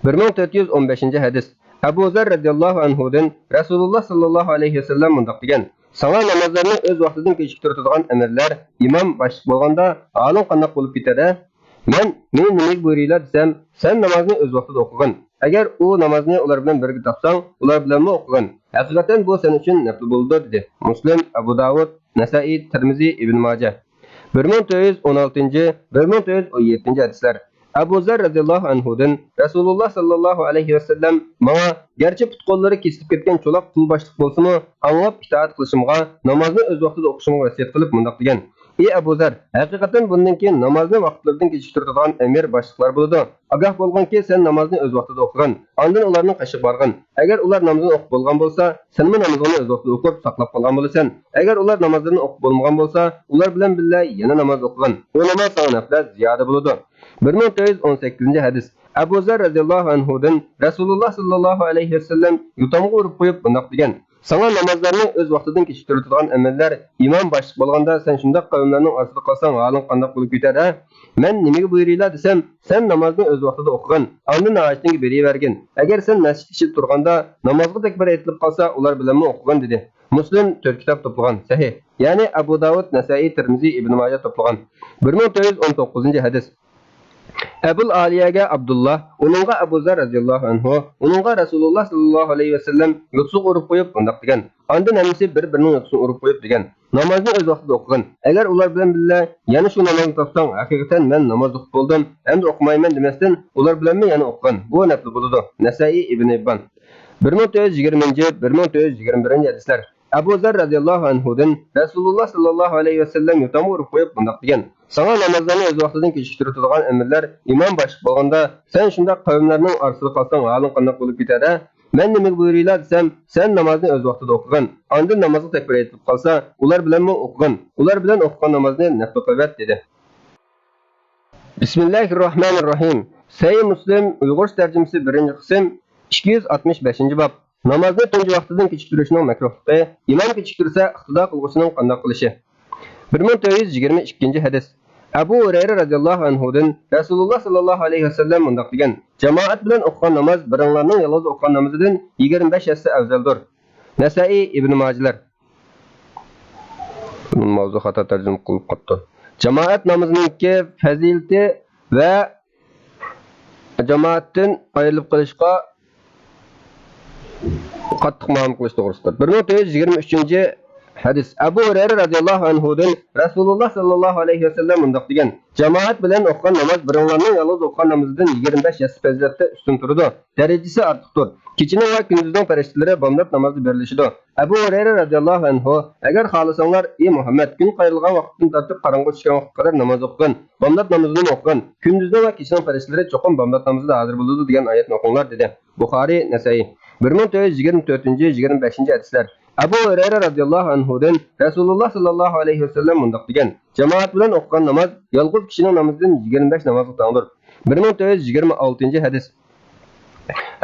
بىر مىڭ تۆت يۈز ئون بەشىنچى ھەدىس. ئەبۇ زەر رەزىياللاھۇ ئەنھۇدىن رەسۇلۇللا ساللاللاھۇ ئەلەيھى ۋەسەللەم مۇنداق دېگەن: ساڭا نامازلارنى ئۆز ۋاقتىدىن كېچىكتۈرتىدىغان ئەمىرلەر، ئىمام باشلىق بولغاندا ھالىڭ قانداق بولۇپ كېتەر ھە؟ مەن، مېنى نېمىگە بۇيرۇيلا دېسەم، سەن نامازنى ئۆز ۋاقتىدا ئوقۇغىن. ئەگەر ئۇ نامازنى ئۇلار بىلەن بىرگە تاپساڭ، ئۇلار بىلەنمۇ ئوقۇغىن. ھەقىقەتەن بۇ سەن ئۈچۈن نەپلى بولىدۇ، دېدى. مۇسلىم، ئەبۇ داۋۇد، نەسائىي، تىرمىزى، ئىبن ماجە. بىر مىڭ تۆت يۈز ئون ئالتىنچى، بىر مىڭ تۆت يۈز ئون يەتتىنچى ھەدىسلەر. ئەبۇ زەر رەزىياللاھۇ ئەنھۇدىن رەسۇلۇللا ساللاللاھۇ ئەلەيھى ۋەسەللەم ماڭا، گەرچە پۇت-قوللىرى كېسىلىپ كەتكەن چولاق قۇل باشلىق بولسىمۇ، ئاڭلاپ ئىتائەت قىلىشىمغا، نامازنى ئۆز ۋاقتىدا ئوقۇشۇمغا ۋەسىيەت قىلىپ مۇنداق دېگەن: ئى ئەبۇ زەر، ھەقىقەتەن بۇندىن كېيىن نامازنى ۋاقىتلىرىدىن كېچىكتۈرىدىغان ئەمىر باشلىقلار بولىدۇ. ئاگاھ بولغىنكى، سەن نامازنى ئۆز ۋاقتىدا ئوقۇغىن، ئاندىن ئۇلارنىڭ قېشىغا بارغىن. ئەگەر ئۇلار نامىزىنى ئوقۇپ بولغان بولسا، سەنمۇ نامىزىڭنى ئۆز ۋاقتىدا ئوقۇپ ساقلاپ قالغان بولىسەن. ئەگەر ئۇلار نامازلىرىنى ئوقۇپ بولمىغان بولسا، ئۇلار بىلەن بىللە يەنە ناماز ئوقۇغىن. ئۇ ناماز ساڭا نەپلەر زىيادە بولىدۇ. بىر مىڭ تۆت يۈز ئون سەككىزىنچى ھەدىس. ئەبۇ زەر رەزىياللاھۇ ئەنھۇدىن رەسۇلۇللا ساللاللاھۇ ئەلەيھى ۋەسەللەم يوتامغا ئۇرۇپ قويۇپ مۇنداق دېگەن: ساڭا نامازلارنى ئۆز ۋاقتىدىن كېچىكتۈرۈلىدىغان ئەمىرلەر، ئىمام باشلىق بولغاندا سەن شۇنداق قەۋملەرنىڭ ئارىسىدا قالساڭ ھالىڭ قانداق بولۇپ كېتەر ھە؟ مەن نېمىگە بۇيرۇيلا دېسەم، سەن نامازنى ئۆز ۋاقتىدا ئوقۇغىن، ئاندىن ھاجىتىڭگە بېرىۋەرگىن. ئەگەر سەن مەسچىت ئىچىدە تۇرغاندا نامازغا تەكبىر ئېيتىلىپ قالسا، ئۇلار بىلەنمۇ ئوقۇغىن، دېدى. مۇسلىم تۆت كىتاب توپلىغان، سەھىھ. يەنى ئەبۇ داۋۇد، نەسائىي، تىرمىزى، ئىبن ماجە توپلىغان. بىر مىڭ تۆت يۈز ئون توققۇزىنچى ھەدىس. ئەبۇل ئالىيەگە ئابدۇللا، ئۇنىڭغا ئەبۇ زەر رەزىياللاھۇ ئەنھۇ، ئۇنىڭغا رەسۇلۇللا ساللاللاھۇ ئەلەيھى ۋەسەللەم يوتىسىغا ئۇرۇپ قويۇپ مۇنداق دېگەن: ئاندىن ھەممىسى بىر-بىرىنىڭ يوتىسىنى ئۇرۇپ قويۇپ دېگەن: نامازنى ئۆز ۋاقتىدا ئوقۇغىن. ئەگەر ئۇلار بىلەن بىللە يەنە شۇ نامازنى تاپساڭ، ھەقىقەتەن مەن ناماز ئوقۇپ بولدۇم، ئەمدى ئوقۇمايمەن دېمەستىن، ئۇلار بىلەنمۇ يەنە ئوقۇغىن. بۇ نەپلى بولىدۇ. نەسائىي، ئىبن ھىببان. بىر مىڭ تۆت يۈز يىگىرمىنچى، بىر مىڭ تۆت يۈز يىگىرمە بىرىنچى ھەدىسلەر. ئەبۇ زەر رەزىياللاھۇ ئەنھۇدىن رەسۇلۇللا ساللاللاھۇ ئەلەيھى ۋەسەللەم يوتامغا ئۇرۇپ قويۇپ مۇنداق دېگەن: ساڭا نامازلارنى ئۆز ۋاقتىدىن كېچىكتۈرۈۋېتىدىغان ئەمىرلەر ئىمام باشلىق بولغاندا، سەن شۇنداق قەۋملەرنىڭ ئارىسىدا قالساڭ ھالىڭ قانداق بولۇپ كېتەر ھە؟ مەن نېمىگە بۇيرۇيلا دېسەم، سەن نامازنى ئۆز ۋاقتىدا ئوقۇغىن، ئاندىن نامازغا تەكبىر ئېيتىلىپ قالسا، ئۇلار بىلەنمۇ ئوقۇغىن، ئۇلار بىلەن ئوقۇغان نامازنى نەپلى قىلىۋەت، دېدى. بىسمىللاھىررەھمانىررەھىم. سەھىھ مۇسلىم، ئۇيغۇرچە تەرجىمىسى، بىرىنچى قىسىم، ئىككى يۈز ئاتمىش بەشىنچى باب. نامازنى تۇنجى ۋاقتىدىن كېچىكتۈرۈشنىڭ مەكرۇھلۇقى، ئىمام كېچىكتۈرسە ئىقتىدا قىلغۇچىنىڭ قانداق قىلىشى. بىر مىڭ تۆت يۈز يىگىرمە ئىككىنچى ھەدىس. ئەبۇ ھۇرەيرە رەزىياللاھۇ ئەنھۇدىن رەسۇلۇللا ساللاللاھۇ ئەلەيھى ۋەسەللەم مۇنداق دېگەن: جامائەت بىلەن ئوقۇغان ناماز بىرىڭلارنىڭ يالغۇز ئوقۇغان نامىزىدىن يىگىرمە بەش ھەسسە ئەۋزەلدۇر. نەسائىي، ئىبن ماجىلەر. ماۋزۇ خاتا تەرجىمە قىلىپ قاپتۇ. جامائەت نامىزىنىڭكى پەزىلىتى ۋە جامائەتتىن ئايرىلىپ قېلىشقا قاتتىق مۇئامىلە قىلىش توغرىسىدا. بىر مىڭ تۆت يۈز يىگىرمە ئۈچىنچى ھەدىس. ئەبۇ ھۇرەيرە رەزىياللاھۇ ئەنھۇدىن رەسۇلۇللا ساللاللاھۇ ئەلەيھى ۋەسەللەم مۇنداق دېگەن: جامائەت بىلەن ئوقۇغان ناماز بىرىڭلارنىڭ يالغۇز ئوقۇغان نامىزىدىن يىگىرمە بەش يەسسە پەزىلەتتە ئۈستۈن تۇرىدۇ، دەرىجىسى ئارتۇقتۇر. كېچىنىڭ ۋە كۈندۈزنىڭ پەرىشتىلىرى بامدات نامازدا بىرلىشىدۇ. ئەبۇ ھۇرەيرە رەزىياللاھۇ ئەنھۇ: ئەگەر خالىساڭلار، ئى مۇھەممەد، كۈن قايرىلغان ۋاقىتتىن تارتىپ قاراڭغۇ چۈشكەن ۋاقىتقا قەدەر ناماز ئوقۇغىن، بامدات نامىزىنىمۇ ئوقۇغىن، كۈندۈزنىڭ ۋە كېچىنىڭ پەرىشتىلىرى چوقۇم بامدات نامىزىدا ھازىر بولىدۇ دېگەن ئايەتنى ئوقۇڭلار، دېدى. بۇخارىي، نەسەئىي. بىر مىڭ تۆت يۈز يىگىرمە تۆتىنچى، يىگىرمە بەشىنچى ھەدىسلەر. ئەبۇ ھۇرەيرە رەزىياللاھۇ ئەنھۇدىن رەسۇلۇللا ساللاللاھۇ ئەلەيھى ۋەسەللەم مۇنداق دېگەن: جامائەت بىلەن ئوقۇغان ناماز يالغۇز كىشىنىڭ نامىزىدىن يىگىرمە بەش نامازغا تەڭدۇر. بىر مىڭ تۆت يۈز يىگىرمە ئالتىنچى ھەدىس.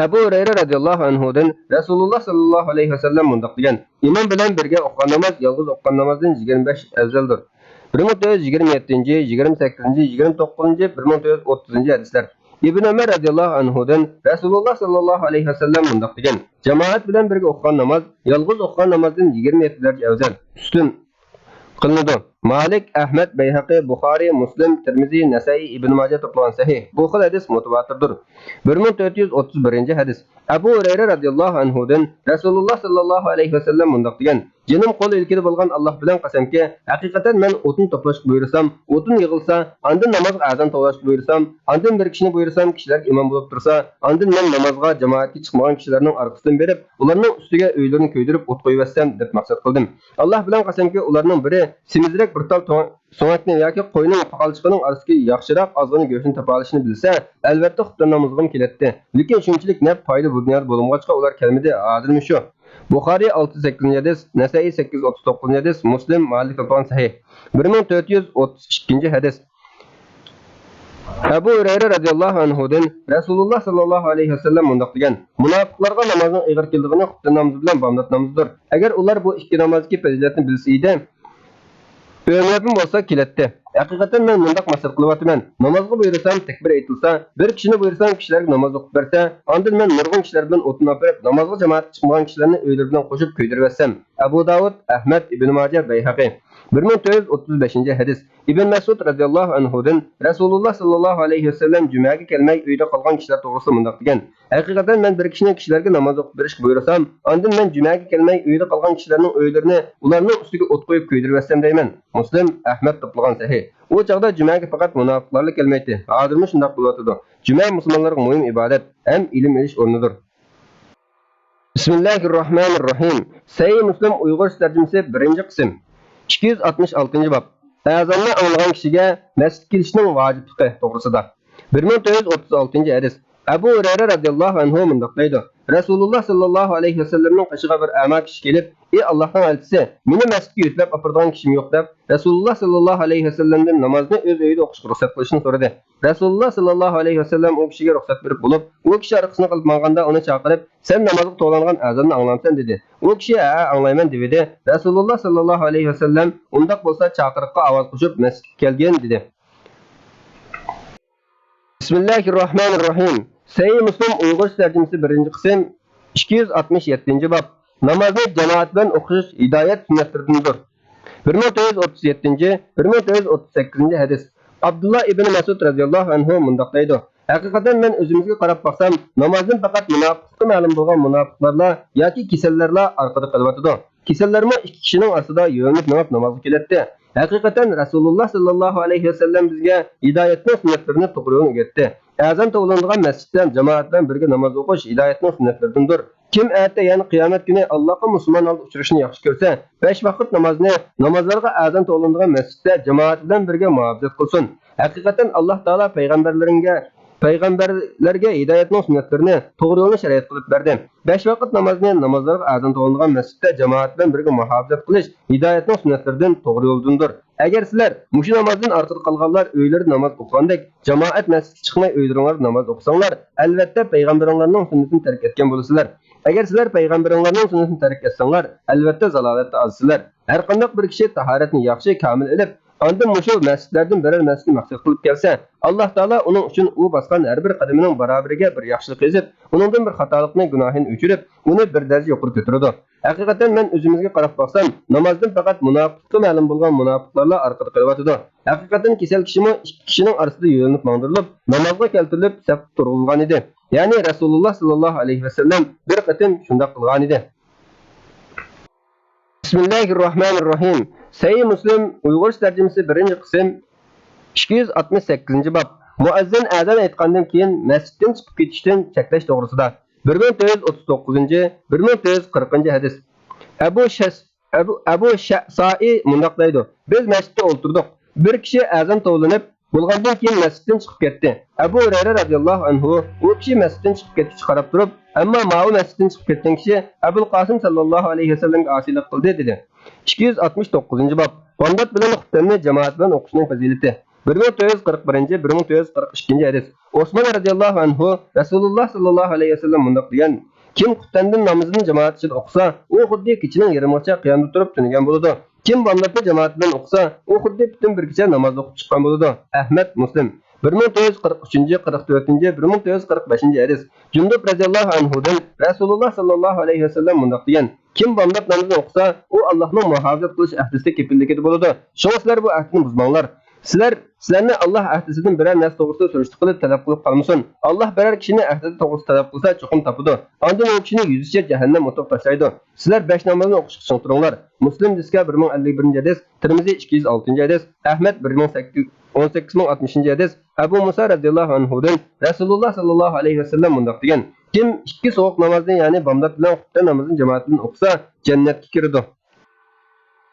ئەبۇ ھۇرەيرە رەزىياللاھۇ ئەنھۇدىن رەسۇلۇللا ساللاللاھۇ ئەلەيھى ۋەسەللەم مۇنداق دېگەن: ئىمام بىلەن بىرگە ئوقۇغان ناماز يالغۇز ئوقۇغان نامازدىن يىگىرمە بەش ئەۋزەلدۇر. بىر مىڭ تۆت يۈز يىگىرمە يەتتىنچى، يىگىرمە سەككىزىنچى، يىگىرمە توققۇزىنچى، بىر مىڭ تۆت يۈز ئوتتۇزىنچى ھەدىسلەر. ئىبن ئۆمەر رەزىياللاھۇ ئەنھۇدىن رەسۇلۇللا ساللاللاھۇ ئەلەيھى ۋەسەللەم مۇنداق دېگەن: جامائەت بىلەن بىرگە ئوقۇغان ناماز يالغۇز ئوقۇغان نامازدىن يىگىرمە يەتتە دەرىجە ئەۋزەل، ئۈستۈن قىلىنىدۇ. مالىك، ئەھمەد، بەيھەقى، بۇخارىي، مۇسلىم، تىرمىزى، نەسەئىي، ئىبن ماجە توپلىغان سەھىھ. بۇ خىل ھەدىس مۇتەۋاتىردۇر. بىر مىڭ تۆت يۈز ئوتتۇز بىرىنچى ھەدىس. ئەبۇ ھۇرەيرە رەزىياللاھۇ ئەنھۇدىن رەسۇلۇللا ساللاللاھۇ ئەلەيھى ۋەسەللەم مۇنداق دېگەن: جېنىم قول ئىلكىدە بولغان ئاللاھ بىلەن قەسەمكى، ھەقىقەتەن مەن ئوتۇن توپلاشقا بۇيرۇسام، ئوتۇن يىغىلسا، ئاندىن نامازغا ئەزان توۋلاشقا بۇيرۇسام، ئاندىن بىر كىشىنى بۇيرۇسام، كىشىلەرگە ئىمام بولۇپ تۇرسا، ئاندىن مەن نامازغا جامائەتكە چىقمىغان كىشىلەرنىڭ ئارقىسىدىن بېرىپ، ئۇلارنىڭ ئۈستىگە ئۆيلىرىنى كۆيدۈرۈپ ئوت قويۇۋەتسەم، دەپ مەقسەت قىلدىم. ئاللاھ بىلەن قەسەمكى، ئۇلارنىڭ بىرى سېمىزرەك بىر تال تۆ-، سۆڭەكنى ياكى قوينىڭ پاقالچىقىنىڭ ئارىسىدىكى ياخشىراق ئازغىنە گۆشنى تاپالىشىنى بىلسە، ئەلۋەتتە خۇپتەن نامىزىغىمۇ كېلەتتى. لېكىن شۇنچىلىك نەپ پايدا بۇ دۇنيادا بولمىغاچقا ئۇلار كەلمىدى، ھازىرمۇ شۇ. بۇخارىي ئالتە يۈز سەككىزىنچى ھەدىس، نەسەئىي سەككىز يۈز ئوتتۇز توققۇزىنچى ھەدىس، مۇسلىم، مالىك توپلىغان سەھىھ. بىر مىڭ تۆت يۈز ئوتتۇز ئىككىنچى ھەدىس. ئەبۇ ھۇرەيرە رەزىياللاھۇ ئەنھۇدىن رەسۇلۇللا ساللاللاھۇ ئەلەيھى ۋەسەللەم مۇنداق دېگەن: مۇناپىقلارغا نامازنىڭ ئېغىر كېلىدىغىنى خۇپتەن نامىزى بىلەن بامدات نامىزىدۇر. ئەگەر ئۇلار بۇ ئىككى نامازدىكى پەزىلەتنى بىلسە ئىدى، ئۆمرەپمۇ بولسا كېلەتتى. ھەقىقەتەن مەن مۇنداق مەسلىھەت قىلىۋاتىمەن: نامازغا بۇيرۇسام، تەكبىر ئېيتىلسا، بىر كىشىنى بۇيرۇسام، كىشىلەرگە ناماز ئوقۇپ بەرسە، ئاندىن مەن نۇرغۇن كىشىلەر بىلەن ئوتۇن ئاپىرىپ، نامازغا جامائەتكە چىقمىغان كىشىلەرنى ئۆيلىرى بىلەن قوشۇپ كۆيدۈرۈۋەتسەم. ئەبۇ داۋۇد، ئەھمەد، ئىبن ماجە، بەيھەقى. بىر مىڭ تۆت يۈز ئوتتۇز بەشىنچى ھەدىس. ئىبن مەسئۇد رەزىياللاھۇ ئەنھۇدىن رەسۇلۇللا ساللاللاھۇ ئەلەيھى ۋەسەللەم جۈمەگە كەلمەي ئۆيدە قالغان كىشىلەر توغرىسىدا مۇنداق دېگەن: ھەقىقەتەن مەن بىر كىشىنى كىشىلەرگە ناماز ئوقۇپ بېرىشكە بۇيرۇسام، ئاندىن مەن جۈمەگە كەلمەي ئۆيدە قالغان كىشىلەرنىڭ ئۆيلىرىنى ئۇلارنىڭ ئۈستىگە ئوت قويۇپ كۆيدۈرۈۋەتسەم دەيمەن. مۇسلىم، ئەھمەد توپلىغان سەھىھ. ئۇ چاغدا جۈمەگە پەقەت مۇناپىقلارلا كەلمەيتتى. ھازىرمۇ شۇنداق بولۇۋاتىدۇ. جۈمە مۇسۇلمانلارغا مۇھىم ئىبادەت ھەم ئىلىم ئېلىش ئورنىدۇر. بىسمىللاھىررەھمانىررەھىم. سەھىھ مۇسلىم ئۇيغۇرچە تەرجىمىسى، بىرىنچى قىسىم. ئىككى يۈز ئاتمىش ئالتىنچى باب. ئەزاننى ئاڭلىغان كىشىگە مەسچىتكە كېلىشنىڭ ۋاجىپلىقى توغرىسىدا. بىر مىڭ تۆت يۈز ئوتتۇز ئالتىنچى ھەدىس. ئەبۇ ھۇرەيرە رەزىياللاھۇ ئەنھۇ مۇنداق دەيدۇ: رەسۇلۇللا ساللاللاھۇ ئەلەيھى ۋەسەللەمنىڭ قېشىغا بىر ئەما كىشى كېلىپ، ئى ئاللاھنىڭ ئەلچىسى، مېنى مەسچىتكە يۆتىلەپ ئاپىرىدىغان كىشىم يوق، دەپ، رەسۇلۇللا ساللاللاھۇ ئەلەيھى ۋەسەللەمدىن نامازنى ئۆز ئۆيىدە ئوقۇشقا رۇخسەت قىلىشنى سورىدى. رەسۇلۇللا ساللاللاھۇ ئەلەيھى ۋەسەللەم ئۇ كىشىگە رۇخسەت بېرىپ بولۇپ، ئۇ كىشى ئارقىسىنى قىلىپ ماڭغاندا ئۇنى چاقىرىپ، سەن نامازغا توۋلانغان ئەزاننى ئاڭلامسەن؟ دېدى. ئۇ كىشى ھەئە، ئاڭلايمەن، دېۋىدى. رەسۇلۇللا ساللاللاھۇ ئەلەيھى ۋەسەللەم ئۇنداق بولسا چاقىرىققا ئاۋاز قوشۇپ مەسچىتكە كەلگىن، دېدى. بىسمىللاھىررەھمانىررەھىم. سەھىھ مۇسلىم ئۇيغۇرچە تەرجىمىسى، بىرىنچى قىسىم، ئىككى يۈز ئاتمىش يەتتىنچى باب. نامازنى جامائەت بىلەن ئوقۇش ھىدايەت سۈننەتلىرىدىندۇر. بىر مىڭ تۆت يۈز ئوتتۇز يەتتىنچى، بىر مىڭ تۆت يۈز ئوتتۇز سەككىزىنچى ھەدىس. ئابدۇللا ئىبن مەسئۇد رەزىياللاھۇ ئەنھۇ مۇنداق دەيدۇ: ھەقىقەتەن مەن ئۆزىمىزگە قاراپ باقسام، نامازدىن پەقەت مۇناپىقلىقى مەلۇم بولغان مۇناپىقلارلا ياكى كېسەللەرلا ئارقىدا قېلىۋاتىدۇ. كېسەللەرمۇ ئىككى كىشىنىڭ ئارىسىدا يۆلىنىپ مېڭىپ نامازغا كېلەتتى. ھەقىقەتەن رەسۇلۇللا ساللاللاھۇ ئەلەيھى ۋەسەللەم بىزگە ھىدايەتنىڭ سۈننەتلىرىنى توغرا يولنى ئۆگەتتى. ئەزان توۋلىنىدىغان مەسچىتتە جامائەت بىلەن بىرگە ناماز ئوقۇش ھىدايەتنىڭ سۈننەتلىرىدىندۇر. كىم ئەتە، يەنى قىيامەت كۈنى ئاللاھقا مۇسۇلمان ھالدا ئۇچرىشىنى ياخشى كۆرسە، بەش ۋاقىت نامازنى نامازلارغا ئەزان توۋلىنىدىغان مەسچىتتە جامائەت بىلەن بىرگە مۇھاپىزەت قىلسۇن. ھەقىقەتەن ئاللاھ تائالا پەيغەمبەرلىرىڭگە، پەيغەمبەرلەرگە ھىدايەتنىڭ سۈننەتلىرىنى، توغرا يولنى شەرىئەت قىلىپ بەردى. بەش ۋاقىت نامازنى نامازلارغا ئەزان توۋلىنىدىغان مەسچىتتە جامائەت بىلەن بىرگە مۇھاپىزەت قىلىش ھىدايەتنىڭ سۈننەتلىرىدىن، توغرا يولدىندۇر. ئەگەر سىلەر مۇشۇ نامازدىن ئارقىدا قالغانلار ئۆيلىرىدە ناماز ئوقۇغاندەك، جامائەت مەسچىتكە چىقماي ئۆيلىرىڭلاردا ناماز ئوقۇساڭلار، ئەلۋەتتە پەيغەمبىرىڭلارنىڭ سۈننىتىنى تەرك ئەتكەن بولىسىلەر. ئەگەر سىلەر پەيغەمبىرىڭلارنىڭ سۈننىتىنى تەرك ئەتسەڭلار، ئەلۋەتتە زالالەتتە ئازسىلەر. ھەرقانداق بىر كىشى تاھارەتنى ياخشى، كامىل ئېلىپ، ئاندىن مۇشۇ مەسچىتلەردىن بىرەر مەسچىتنى مەقسەت قىلىپ كەلسە، ئاللاھ تائالا ئۇنىڭ ئۈچۈن ئۇ باسقان ھەر بىر قەدىمىنىڭ باراۋىرىگە بىر ياخشىلىق يېزىپ، ئۇنىڭدىن بىر خاتالىقنى، گۇناھىنى ئۆچۈرۈپ، ئۇنى بىر دەرىجە يۇقىرى كۆتۈرىدۇ. ھەقىقەتەن مەن ئۆزىمىزگە قاراپ باقسام، نامازدىن پەقەت مۇناپىقلىقى مەلۇم بولغان مۇناپىقلارلا ئارقىدا قېلىۋاتىدۇ. ھەقىقەتەن كېسەل كىشىمۇ ئىككى كىشىنىڭ ئارىسىدا يۆلىنىپ ماڭدۇرۇلۇپ، نامازغا كەلتۈرۈلۈپ سەپتە تۇرغۇزۇلغانىدى. يەنى رەسۇلۇللا ساللاللاھۇ ئەلەيھى ۋەسەللەم بىر قېتىم شۇنداق قىلغانىدى. بىسمىللاھىررەھمانىررەھىم. سەھىھ مۇسلىم ئۇيغۇرچە تەرجىمىسى، بىرىنچى قىسىم، ئىككى يۈز ئاتمىش سەككىزىنچى باب. مۇئەززىن ئەزان ئېيتقاندىن كېيىن مەسچىتتىن چىقىپ كېتىشتىن چەكلەش توغرىسىدا. بىر مىڭ تۆت يۈز ئوتتۇز توققۇزىنچى، بىر مىڭ تۆت يۈز قىرىقىنچى ھەدىس. ئەبۇ شەس-، ئەبۇ، ئەبۇ شەسائى مۇنداق دەيدۇ: بىز مەسچىتتە ئولتۇردۇق. بىر كىشى ئەزان توۋلىنىپ بولغاندىن كېيىن مەسچىتتىن چىقىپ كەتتى. ئەبۇ ھۇرەيرە رەزىياللاھۇ ئەنھۇ ئۇ كىشى مەسچىتتىن چىقىپ كەتكۈچە قاراپ تۇرۇپ، ئەمما ماۋۇ مەسچىتتىن چىقىپ كەتكەن كىشى ئەبۇل قاسىم سەللەللاھۇ ئەلەيھى ۋەسەللەمگە ئاسىيلىق قىلدى، دېدى. ئىككى يۈز ئاتمىش توققۇزىنچى باب. بامدات بىلەن خۇپتەننى جامائەت بىلەن ئوقۇشنىڭ پەزىلىتى. بىر مىڭ تۆت يۈز قىرىق بىرىنچى، بىر مىڭ تۆت يۈز قىرىق ئىككىنچى ھەدىس. ئوسمان رەزىياللاھۇ ئەنھۇ رەسۇلۇللا سەللەللاھۇ ئەلەيھى ۋەسەللەم مۇنداق دېگەن: كىم خۇپتەندىن نامىزىنى جامائەت ئىچىدە ئوقۇسا، ئۇ خۇددى كېچىنىڭ يېرىمىغىچە قىيامدا تۇرۇپ تۈنىگەن بولىدۇ. كىم بامداتنى جامائەت بىلەن ئوقۇسا، ئۇ خۇددى پۈتۈن بىر كېچە ناماز ئوقۇپ چىققان بولىدۇ. ئەھمەد، مۇسلىم. بىر مىڭ تۆت يۈز قىرىق ئۈچىنچى، قىرىق تۆتىنچى، بىر مىڭ تۆت يۈز قىرىق بەشىنچى ھەدىس. جۇندۇپ رەزىياللاھۇ ئەنھۇدىن رەسۇلۇللا سەللەللاھۇ ئەلەيھى ۋەسەللەم مۇنداق دېگەن: كىم بامدات نامىزىنى ئوقۇسا، ئۇ ئاللاھنىڭ مۇھاپىزەت قىلىش ئەھدىسىدە كېپىللىكىدە بولىدۇ. شۇڭا سىلەر بۇ ئەھدىنى بۇزماڭلار. سىلەر، سىلەرنى ئاللاھ ئەھدىسىدىن بىرەر نەرسە توغرىسىدا سۈرۈشتە قىلىپ تەلەپ قىلىپ قالمىسۇن. ئاللاھ بىرەر كىشىنى ئەھدىسى توغرىسىدا تەلەپ قىلسا، چوقۇم تاپىدۇ. ئاندىن ئۇ كىشىنى يۈزىچە جەھەننەم ئوتىغا تاشلايدۇ. سىلەر بەش نامازنى ئوقۇشقا چىڭ تۇرۇڭلار. مۇسلىم دىسكا، بىر مىڭ ئەللىك بىرىنچى ھەدىس، تىرمىزى ئىككى يۈز ئالتىنچى ھەدىس، ئەھمەد بىر مىڭ سەككىز، ئون سەككىز مىڭ ئاتمىشىنچى ھەدىس. ئەبۇ مۇسا رەزىياللاھۇ ئەنھۇدىن رەسۇلۇللا سەللەللاھۇ ئەلەيھى ۋەسەللەم مۇنداق دېگەن: كىم ئىككى سوغۇق نامازنى، يەنى بامدات بىلەن خۇپتەن نامىزىنى جامائەت بىلەن ئوقۇسا، جەننەتكە كىرىدۇ.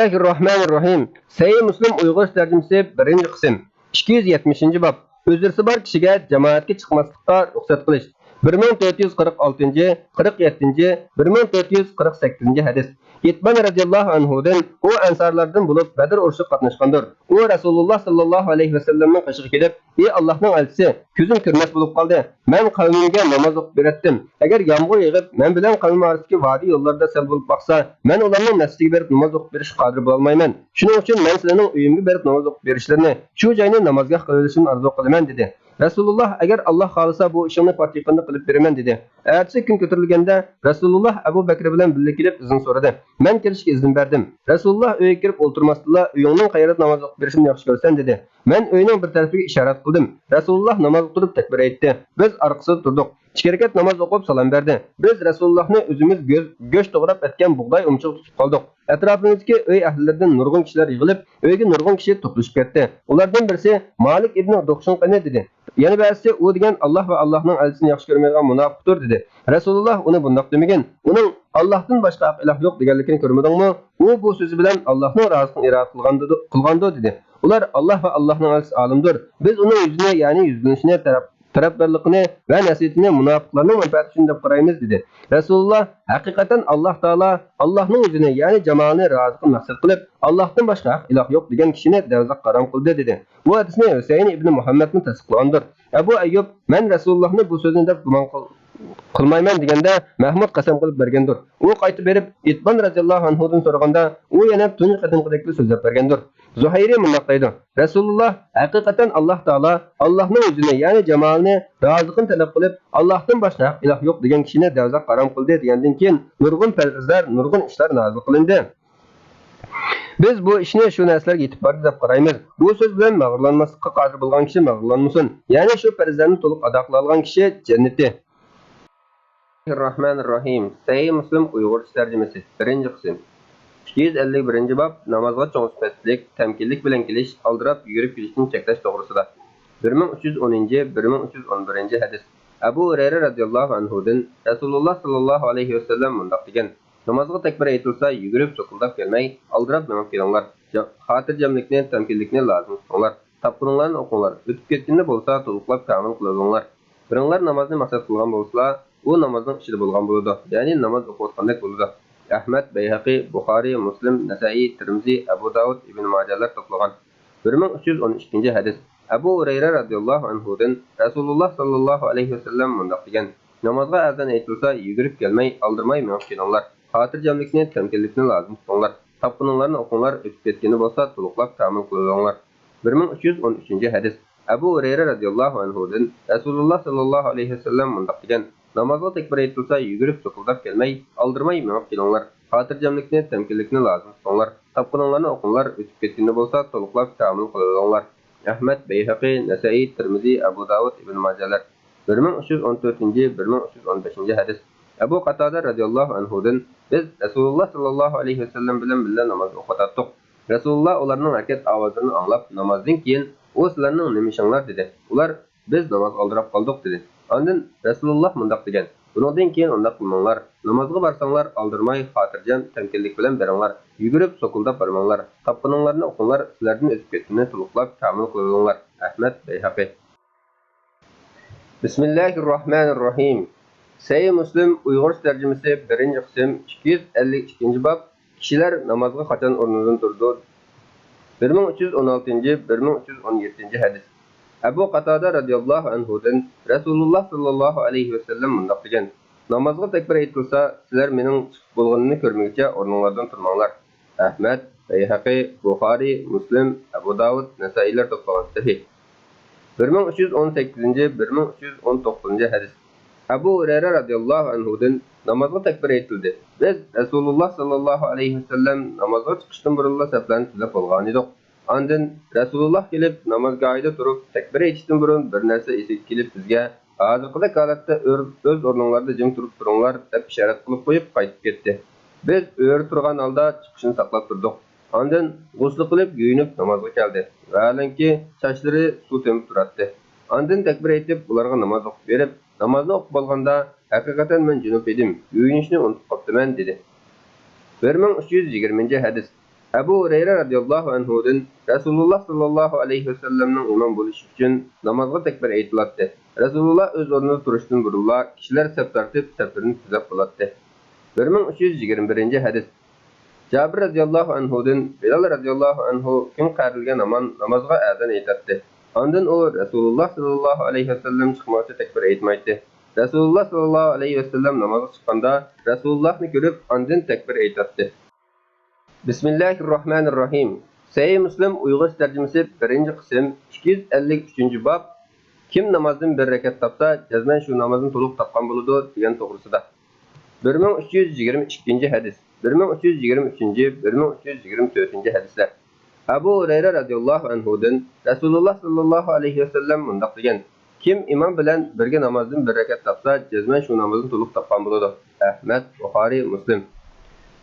بىسمىللاھىررەھمانىررەھىم. سەھىھ مۇسلىم ئۇيغۇرچە تەرجىمىسى، بىرىنچى قىسىم. ئىككى يۈز يەتمىشىنچى باب. ئۆزرىسى بار كىشىگە جامائەتكە چىقماسلىققا رۇخسەت قىلىش. بىر مىڭ تۆت يۈز قىرىق ئالتىنچى، قىرىق يەتتىنچى، بىر مىڭ تۆت يۈز قىرىق سەككىزىنچى ھەدىس. ئىتبان رەزىياللاھۇ ئەنھۇدىن، ئۇ ئەنسارلاردىن بولۇپ، بەدر ئۇرۇشىغا قاتناشقاندۇر. ئۇ رەسۇلۇللا سەللەللاھۇ ئەلەيھى ۋەسەللەمنىڭ قېشىغا كېلىپ، ئى ئاللاھنىڭ ئەلچىسى، كۆزۈم كۆرمەس بولۇپ قالدى. مەن قەۋمىمگە ناماز ئوقۇپ بېرەتتىم. ئەگەر يامغۇر يېغىپ، مەن بىلەن قەۋمىم ئارىسىدىكى ۋادى يوللاردا سەل بولۇپ باقسا، مەن ئۇلارنىڭ مەسچىتىگە بېرىپ ناماز ئوقۇپ بېرىشكە قادىر بولالمايمەن. شۇنىڭ ئۈچۈن مەن سىلەرنىڭ ئۆيۈمگە بېرىپ ناماز ئوقۇپ بېرىشلىرىنى، شۇ جاينى نامازگاھ قىلىۋېلىشىمنى ئارزۇ قىلىمەن، دېدى. رەسۇلۇللا، ئەگەر ئاللاھ خالىسا، بۇ ئىشىڭنى پات يېقىندا قىلىپ بېرىمەن، دېدى. ئەتىسى كۈن كۆتۈرۈلگەندە، رەسۇلۇللا ئەبۇ بەكرى بىلەن بىللە كېلىپ ئىزىن سورىدى. مەن كىرىشكە ئىزىن بەردىم. رەسۇلۇللا ئۆيگە كىرىپ ئولتۇرماستىنلا، ئۆيۈڭنىڭ قەيەردە ناماز ئوقۇپ بېرىشىمنى ياخشى كۆرىسەن، دېدى. مەن ئۆينىڭ بىر تەرىپىگە ئىشارەت قىلدىم. رەسۇلۇللا نامازغا تۇرۇپ تەكبىر ئېيتتى. بىز ئارقىسىدا تۇردۇق. ئىككى رەكەت ناماز ئوقۇپ سالام بەردى. بىز رەسۇلۇللاھنى ئۆزىمىز گۆ-، گۆش توغراپ ئەتكەن بۇغداي ئۇمىچىغا تۇتۇپ قالدۇق. ئەتراپىمىزدىكى ئۆي ئەھلىلىرىدىن نۇرغۇن كىشىلەر يىغىلىپ، ئۆيگە نۇرغۇن كىشى توپلىشىپ كەتتى. ئۇلاردىن بىرسى، مالىك ئىبنى دۇخشۇم قېنى؟ دېدى. يەنە بەزىسى، ئۇ دېگەن ئاللاھ ۋە ئاللاھنىڭ ئەلچىسىنى ياخشى كۆرمەيدىغان مۇناپىقتۇر، دېدى. رەسۇلۇللا ئۇنى بۇنداق دېمىگىن. ئۇنىڭ ئاللاھتىن باشقا ھەق ئىلاھ يوق دېگەنلىكىنى كۆرمىدىڭمۇ؟ ئۇ بۇ سۆزى بىلەن ئاللاھنىڭ رازىلىقىنى ئىرادە قىلغاندۇ، قىلغاندۇ، دېدى. ئۇلار، ئاللاھ ۋە ئاللاھنىڭ ئەلچىسى ئالىمدۇر. بىز ئۇنىڭ يۈزىنى، يەنى يۈزلىنىشىنى، تەرەپ-، تەرەپدارلىقىنى ۋە نەسىھىتىنى مۇناپىقلارنىڭ مەنپەئەتى ئۈچۈن دەپ قارايمىز، دېدى. رەسۇلۇللا، ھەقىقەتەن ئاللاھ تائالا ئاللاھنىڭ يۈزىنى، يەنى جامالىنى رازىقى مەقسەت قىلىپ، ئاللاھتىن باشقا ھەق ئىلاھ يوق دېگەن كىشىنى دەۋزاخقا ھارام قىلدى، دېدى. بۇ ھەدىسنى ھۈسەيىن ئىبنى مۇھەممەدمۇ تەستىقلىغاندۇر. ئەبۇ ئەييۇب، مەن رەسۇلۇللاھنى بۇ سۆزنى دەپ گۇمان قىل-، قىلمايمەن دېگەندە، مەھمۇد قەسەم قىلىپ بەرگەندۇر. ئۇ قايتىپ بېرىپ، ئىتبان رەزىياللاھۇ ئەنھۇدىن سورىغاندا، ئۇ يەنە تۇنجى قېتىمقىدەكلا سۆزلەپ بەرگەندۇر. زۇھەيرى مۇنداق دەيدۇ: رەسۇلۇللا، ھەقىقەتەن ئاللاھ تائالا ئاللاھنىڭ يۈزىنى، يەنى جامالىنى، رازىلىقىنى تەلەپ قىلىپ، ئاللاھتىن باشقا ھەق ئىلاھ يوق دېگەن كىشىنى دەۋزاخقا ھارام قىلدى دېگەندىن كېيىن، نۇرغۇن پەرزلەر، نۇرغۇن ئىشلار نازىل قىلىندى. بىز بۇ ئىشنى شۇ نەرسىلەرگە يېتىپ باردى دەپ قارايمىز. بۇ سۆز بىلەن مەغرۇرلانماسلىققا قادىر بولغان كىشى مەغرۇرلانمىسۇن. يەنى شۇ پەرزلەرنى تولۇق ئادا قىلالىغان كىشى جەننىتى. بىسمىللاھىررەھمانىررەھىم. سەھىھ مۇسلىم ئۇيغۇرچە تەرجىمىسى، بىرىنچى قىسىم. ئىككى يۈز ئەللىك بىرىنچى باب، نامازغا چوڭ سۈپەتلىك، تەمكىنلىك بىلەن كېلىش، ئالدىراپ يۈگۈرۈپ كېلىشتىن چەكلەش توغرىسىدا. بىر مىڭ ئۈچ يۈز ئونىنچى، بىر مىڭ ئۈچ يۈز ئون بىرىنچى ھەدىس. ئەبۇ ھۇرەيرە رەزىياللاھۇ ئەنھۇدىن رەسۇلۇللا سەللەللاھۇ ئەلەيھى ۋەسەللەم مۇنداق دېگەن: نامازغا تەكبىر ئېيتىلسا، يۈگۈرۈپ، سوقۇلداپ كەلمەي، ئالدىراپ مېڭىپ كېلىڭلار. جا-، خاتىرجەملىكنى، تەمكىنلىكنى لازىم تۇتۇڭلار. تاپقىنىڭلارنى ئوقۇڭلار، ئۆتۈپ كەتكىنىنى بولسا تولۇقلاپ كامىل قىلىۋېلىڭلار. بىرىڭلار نامازنى مەقسەت قىلغان بولسىلا، ئۇ نامازنىڭ ئىچىدە بولغان بولىدۇ، يەنى ناماز ئوقۇۋاتقاندەك بولىدۇ. ئەھمەد، بەيھەقى، بۇخارىي، مۇسلىم، نەسەئىي، تىرمىزى، ئەبۇ داۋۇد، ئىبن ماجەلەر توپلىغان. بىر مىڭ ئۈچ يۈز ئون ئىككىنچى ھەدىس. ئەبۇ ھۇرەيرە رەزىياللاھۇ ئەنھۇدىن رەسۇلۇللا سەللەللاھۇ ئەلەيھى ۋەسەللەم مۇنداق دېگەن: نامازغا ئەزان ئېيتىلسا، يۈگۈرۈپ كەلمەي، ئالدىرىماي مېڭىپ كېلىڭلار. خاتىرجەملىكنى، تەمكىنلىكنى لازىم تۇتۇڭلار. تاپقىنىڭلارنى ئوقۇڭلار، ئۆتۈپ كەتكىنى بولسا تولۇقلاپ كامىل قىلىۋېلىڭلار. بىر مىڭ ئۈچ يۈز ئون ئۈچىنچى ھەدىس. ئەبۇ ھۇرەيرە رەزىياللاھۇ ئەنھۇدىن رەسۇلۇللا سەللەللاھۇ ئەلەيھى ۋەسەللەم مۇنداق دېگەن: نامازغا تەكبىر ئېيتىلسا، يۈگۈرۈپ سوقۇلداپ كەلمەي، ئالدىرىماي مېڭىپ كېلىڭلار. خاتىرجەملىكنى، تەمكىنلىكنى لازىم تۇتۇڭلار. تاپقىنىڭلارنى ئوقۇڭلار، ئۆتۈپ كەتكىنى بولسا تولۇقلاپ كامىل قىلىۋېلىڭلار. ئەھمەد، بەيھەقى، نەسەئىي، تىرمىزى، ئەبۇ داۋۇد، ئىبن ماجەلەر. بىر مىڭ ئۈچ يۈز ئون تۆتىنچى، بىر مىڭ ئۈچ يۈز ئون بەشىنچى ھەدىس. ئەبۇ قاتادە رەزىياللاھۇ ئەنھۇدىن، بىز رەسۇلۇللا ساللاللاھۇ ئەلەيھى ۋەسەللەم بىلەن بىللە ناماز ئوقۇۋاتاتتۇق. رەسۇلۇللا ئۇلارنىڭ ھەرىكەت ئاۋازلىرىنى ئاڭلاپ، نامازدىن كېيىن، ئۇ سىلەرنىڭ نېمە ئىشىڭلار؟ دېدى. ئۇلار، بىز نامازغا ئالدىراپ قالدۇق، دېدى. ئاندىن رەسۇلۇللا مۇنداق دېگەن، بۇنىڭدىن كېيىن ئۇنداق قىلماڭلار، نامازغا بارساڭلار ئالدىرىماي، خاتىرجەم، تەمكىنلىك بىلەن بېرىڭلار، يۈگۈرۈپ، سوكۇلداپ بارماڭلار، تاپقىنىڭلارنى ئوقۇڭلار، سىلەردىن ئۆتۈپ كەتكىنىنى تولۇقلاپ كامىل قىلىۋېلىڭلار. ئەھمەد، بەيھەقى. بىسمىللاھىرراھمانىرراھىم. سەھىھ مۇسلىم ئۇيغۇرچە تەرجىمىسى، بىرىنچى قىسىم، ئىككى يۈز ئەللىك ئىككىنچى باب. كىشىلەر نامازغا قاچان ئورنىدىن تۇرىدۇ؟ بىر مىڭ ئۈچ يۈز ئون ئالتىنچى، بىر مىڭ ئۈچ يۈز ئون يەتتىنچى ھەدىس. ئەبۇ قاتادە رەزىياللاھۇ ئەنھۇدىن رەسۇلۇللا ساللاللاھۇ ئەلەيھى ۋەسەللەم مۇنداق دېگەن، نامازغا تەكبىر ئېيتىلسا، سىلەر مېنىڭ چىقىپ بولغىنىمنى كۆرمىگۈچە ئورنۇڭلاردىن تۇرماڭلار. ئەھمەد، بەيھەقى، بۇخارى، مۇسلىم، ئەبۇ داۋۇد، نەسائىيلەر توپلىغان. سەھىھ. بىر مىڭ ئۈچ يۈز ئون سەككىزىنچى، بىر مىڭ ئۈچ يۈز ئون توققۇزىنچى ھەدىس. ئەبۇ ھۇرەيرە رەزىياللاھۇ ئەنھۇدىن، نامازغا تەكبىر ئېيتىلدى. بىز رەسۇلۇللا ساللاللاھۇ ئەلەيھى ۋەسەللەم نامازغا چىقىشتىن بۇرۇنلا سەپلەرنى تۈزەپ بولغانىدۇق. ئاندىن رەسۇلۇللا كېلىپ، نامازگاھىدا تۇرۇپ، تەكبىر ئېيتىشتىن بۇرۇن بىر نەرسە ئېسىگە كېلىپ، بىزگە، ھازىرقىدەك ھالەتتە ئۆر-، ئۆز ئورنۇڭلاردا جىم تۇرۇپ تۇرۇڭلار، دەپ ئىشارەت قىلىپ قويۇپ قايتىپ كەتتى. بىز ئۆرە تۇرغان ھالدا چىقىشىنى ساقلاپ تۇردۇق. ئاندىن غۇسلى قىلىپ، يۇيۇنۇپ نامازغا كەلدى. ۋەھالەنكى، چاچلىرى سۇ تېمىپ تۇراتتى. ئاندىن تەكبىر ئېيتىپ، ئۇلارغا ناماز ئوقۇپ بېرىپ، نامازنى ئوقۇپ بولغاندا، ھەقىقەتەن مەن جۇنۇپ ئىدىم، يۇيۇنۇشنى ئۇنتۇپ قاپتىمەن، دېدى. بىر مىڭ ئۈچ يۈز يىگىرمىنچى ھەدىس. ئەبۇ ھۇرەيرە رەزىياللاھۇ ئەنھۇدىن، رەسۇلۇللا ساللاللاھۇ ئەلەيھى ۋەسەللەمنىڭ ئىمام بولۇشى ئۈچۈن نامازغا تەكبىر ئېيتىلاتتى. رەسۇلۇللا ئۆز ئورنىدا تۇرۇشتىن بۇرۇنلا كىشىلەر سەپ تارتىپ، سەپلىرىنى تۈزەپ بولاتتى. بىر مىڭ ئۈچ يۈز يىگىرمە بىرىنچى ھەدىس. جابىر رەزىياللاھۇ ئەنھۇدىن، بىلال رەزىياللاھۇ ئەنھۇ كۈن قەرىلگەن ھامان نامازغا ئەزان ئېيتاتتى. ئاندىن ئۇ رەسۇلۇللا ساللاللاھۇ ئەلەيھى ۋەسەللەم چىقمىغۇچە تەكبىر ئېيتمايتتى. رەسۇلۇللا ساللاللاھۇ ئەلەيھى ۋەسەللەم نامازغا چىققاندا، رەسۇلۇللانى كۆرۈپ، ئاندىن تەكبىر ئېيتاتتى. بىسمىللاھىرراھمانىرراھىم. سەھىھ مۇسلىم ئۇيغۇرچە تەرجىمىسى، بىرىنچى قىسىم، ئىككى يۈز ئەللىك ئۈچىنچى باب. كىم نامازدىن بىر رەكەت تاپسا، جەزمەن شۇ نامازنى تولۇق تاپقان بولىدۇ، دېگەن توغرىسىدا. بىر مىڭ ئۈچ يۈز يىگىرمە ئىككىنچى ھەدىس، بىر مىڭ ئۈچ يۈز يىگىرمە ئۈچىنچى، بىر مىڭ ئۈچ يۈز يىگىرمە تۆتىنچى ھەدىسلەر. ئەبۇ ھۇرەيرە رەزىياللاھۇ ئەنھۇدىن، رەسۇلۇللا ساللاللاھۇ ئەلەيھى ۋەسەللەم مۇنداق دېگەن، كىم ئىمام بىلەن بىرگە نامازدىن بىر رەكەت تاپسا، جەزمەن شۇ نامازنى تولۇق تاپقان بولىدۇ. ئەھمەد، بۇخارىي، مۇسلىم.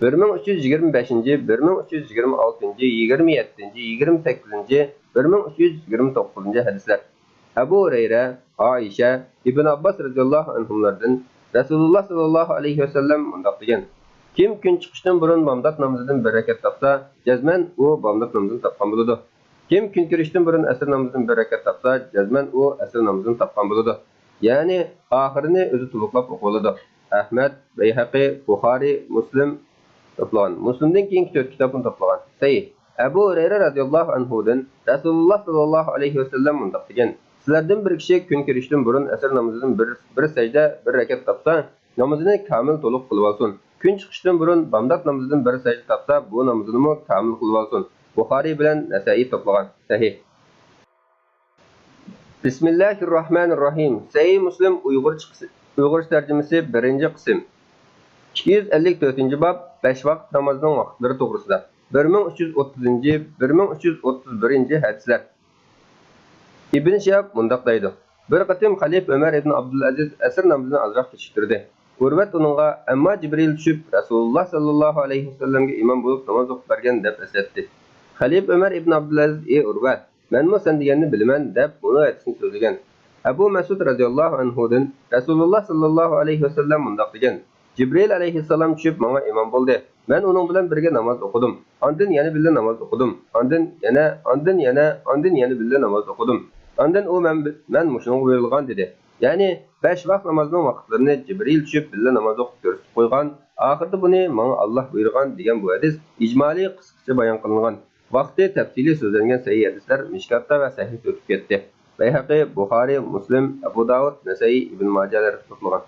بىر مىڭ ئۈچ يۈز يىگىرمە بەشىنچى، بىر مىڭ ئۈچ يۈز يىگىرمە ئالتىنچى، يىگىرمە يەتتىنچى، يىگىرمە سەككىزىنچى، بىر مىڭ ئۈچ يۈز يىگىرمە توققۇزىنچى ھەدىسلەر. ئەبۇ ھۇرەيرە، ئائىشە، ئىبن ئابباس رەزىياللاھۇ ئەنھۇملاردىن رەسۇلۇللا ساللاللاھۇ ئەلەيھى ۋەسەللەم مۇنداق دېگەن، كىم كۈن چىقىشتىن بۇرۇن بامدات نامىزىدىن بىر رەكەت تاپسا، جەزمەن ئۇ بامدات نامىزىنى تاپقان بولىدۇ. كىم كۈن كىرىشتىن بۇرۇن ئەسىر نامىزىدىن بىر رەكەت تاپسا، جەزمەن ئۇ ئەسىر نامىزىنى تاپقان بولىدۇ. يەنى ئاخىرىنى ئۆزى تولۇقلاپ ئوقۇۋالىدۇ. ئەھمەد، بەيھەقى، بۇخارىي، مۇسلىم توپلىغان. مۇسلىمدىن كېيىنكى تۆت كىتابنى توپلىغان. سەھىھ. ئەبۇ ھۇرەيرە رەزىياللاھۇ ئەنھۇدىن رەسۇلۇللا ساللاللاھۇ ئەلەيھى ۋەسەللەم مۇنداق دېگەن، سىلەردىن بىر كىشى كۈن كىرىشتىن بۇرۇن ئەسىر نامىزىدىن بىر، بىر سەجدە، بىر رەكەت تاپسا، نامىزىنى كامىل تولۇق قىلىۋالسۇن. كۈن چىقىشتىن بۇرۇن بامدات نامىزىدىن بىر سەجدە تاپسا، بۇ نامىزىنىمۇ كامىل قىلىۋالسۇن. بۇخارىي بىلەن نەسائىي توپلىغان. سەھىھ. بىسمىللاھىرراھمانىرراھىم. سەھىھ مۇسلىم ئۇيغۇرچە قىس-، ئۇيغۇرچە تەرجىمىسى، بىرىنچى قىسىم. ئىككى يۈز ئەللىك تۆتىنچى باب، بەش ۋاقىت نامازنىڭ ۋاقىتلىرى توغرىسىدا. بىر مىڭ ئۈچ يۈز ئوتتۇزىنچى، بىر مىڭ ئۈچ يۈز ئوتتۇز بىرىنچى ھەدىسلەر. ئىبن شىھاب مۇنداق دەيدۇ، بىر قېتىم خەلىپە ئۆمەر ئىبن ئابدۇلئەزىز ئەسىر نامىزىنى ئازراق كېچىكتۈردى. ئۇرۋەت ئۇنىڭغا، ئەمما جىبرىئىل چۈشۈپ، رەسۇلۇللا ساللاللاھۇ ئەلەيھى ۋەسەللەمگە ئىمام بولۇپ ناماز ئوقۇپ بەرگىن، دەپ ئەسلەتتى. خەلىپە ئۆمەر ئىبن ئابدۇلئەزىز، ئى ئۇرۋە، مەنمۇ سەن دېگەننى بىلىمەن، دەپ مۇنۇ ھەدىسنى سۆزلىگەن. ئەبۇ مەسئۇد رەزىياللاھۇ ئەنھۇدىن رەسۇلۇللا ساللاللاھۇ ئەلەيھى ۋەسەللەم مۇنداق دېگەن، جىبرىئىل ئەلەيھىسسالام چۈشۈپ ماڭا ئىمام بولدى. مەن ئۇنىڭ بىلەن بىرگە ناماز ئوقۇدۇم. ئاندىن يەنە بىللە ناماز ئوقۇدۇم. ئاندىن يەنە، ئاندىن يەنە، ئاندىن يەنە بىللە ناماز ئوقۇدۇم. ئاندىن ئۇ مەن، مەن مۇشۇنىڭغا بۇيرۇلغان دېدى. يەنى بەش ۋاق نامازنىڭ ۋاقىتلىرىنى جىبرىئىل چۈشۈپ بىللە ناماز ئوقۇپ كۆرسىتىپ قويغان، ئاخىرىدا بۇنى ماڭا ئاللاھ بۇيرۇغان دېگەن بۇ ھەدىس ئىجمالىي قىسقىچە بايان قىلىنغان. ۋاقتى تەپسىلىي سۆزلەنگەن سەھىھ ھەدىسلەر مىشكاتتا ۋە سەھىھتە ئۆتۈپ كەتتى. بەيھەقى، بۇخارىي، مۇسلىم، ئەبۇ داۋۇد، نەسەئىي، ئىبن ماجەلەر توپلىغان.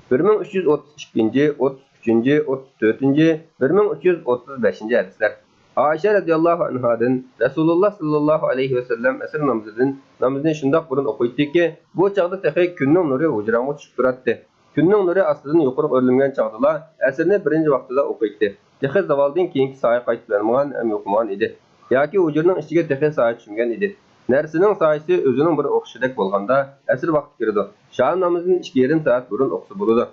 بىر مىڭ ئۈچ يۈز ئوتتۇز ئىككىنچى، ئوتتۇز ئۈچىنچى، ئوتتۇز تۆتىنچى، بىر مىڭ ئۈچ يۈز ئوتتۇز بەشىنچى ھەدىسلەر. ئائىشە رەزىياللاھۇ ئەنھادىن رەسۇلۇللا ساللاللاھۇ ئەلەيھى ۋەسەللەم ئەسىر نامىزىدىن، نامىزىنى شۇنداق بۇرۇن ئوقۇيتتىكى، بۇ چاغدا تېخى كۈننىڭ نۇرى ھۇجراڭغا چۈشۈپ تۇراتتى. كۈننىڭ نۇرى ئاستىدىن يۇقىرىغا ئۆرلىمىگەن چاغدىلا ئەسىرنى بىرىنچى ۋاقتىدا ئوقۇيتتى. تېخى زاۋالدىن كېيىنكى سايە قايتىپ يانمىغان ھەم يوقىمىغان ئىدى. ياكى ھۇجرىنىڭ ئىچىگە تېخى سايە چۈشمىگەن ئىدى. نەرسىنىڭ سايىسى ئۆزىنىڭ بىر ئوخشىشىدەك بولغاندا، ئەسىر ۋاقتى كىرىدۇ. شام نامىزىدىن ئىككى يېرىم سائەت بۇرۇن ئوقۇسا بولىدۇ.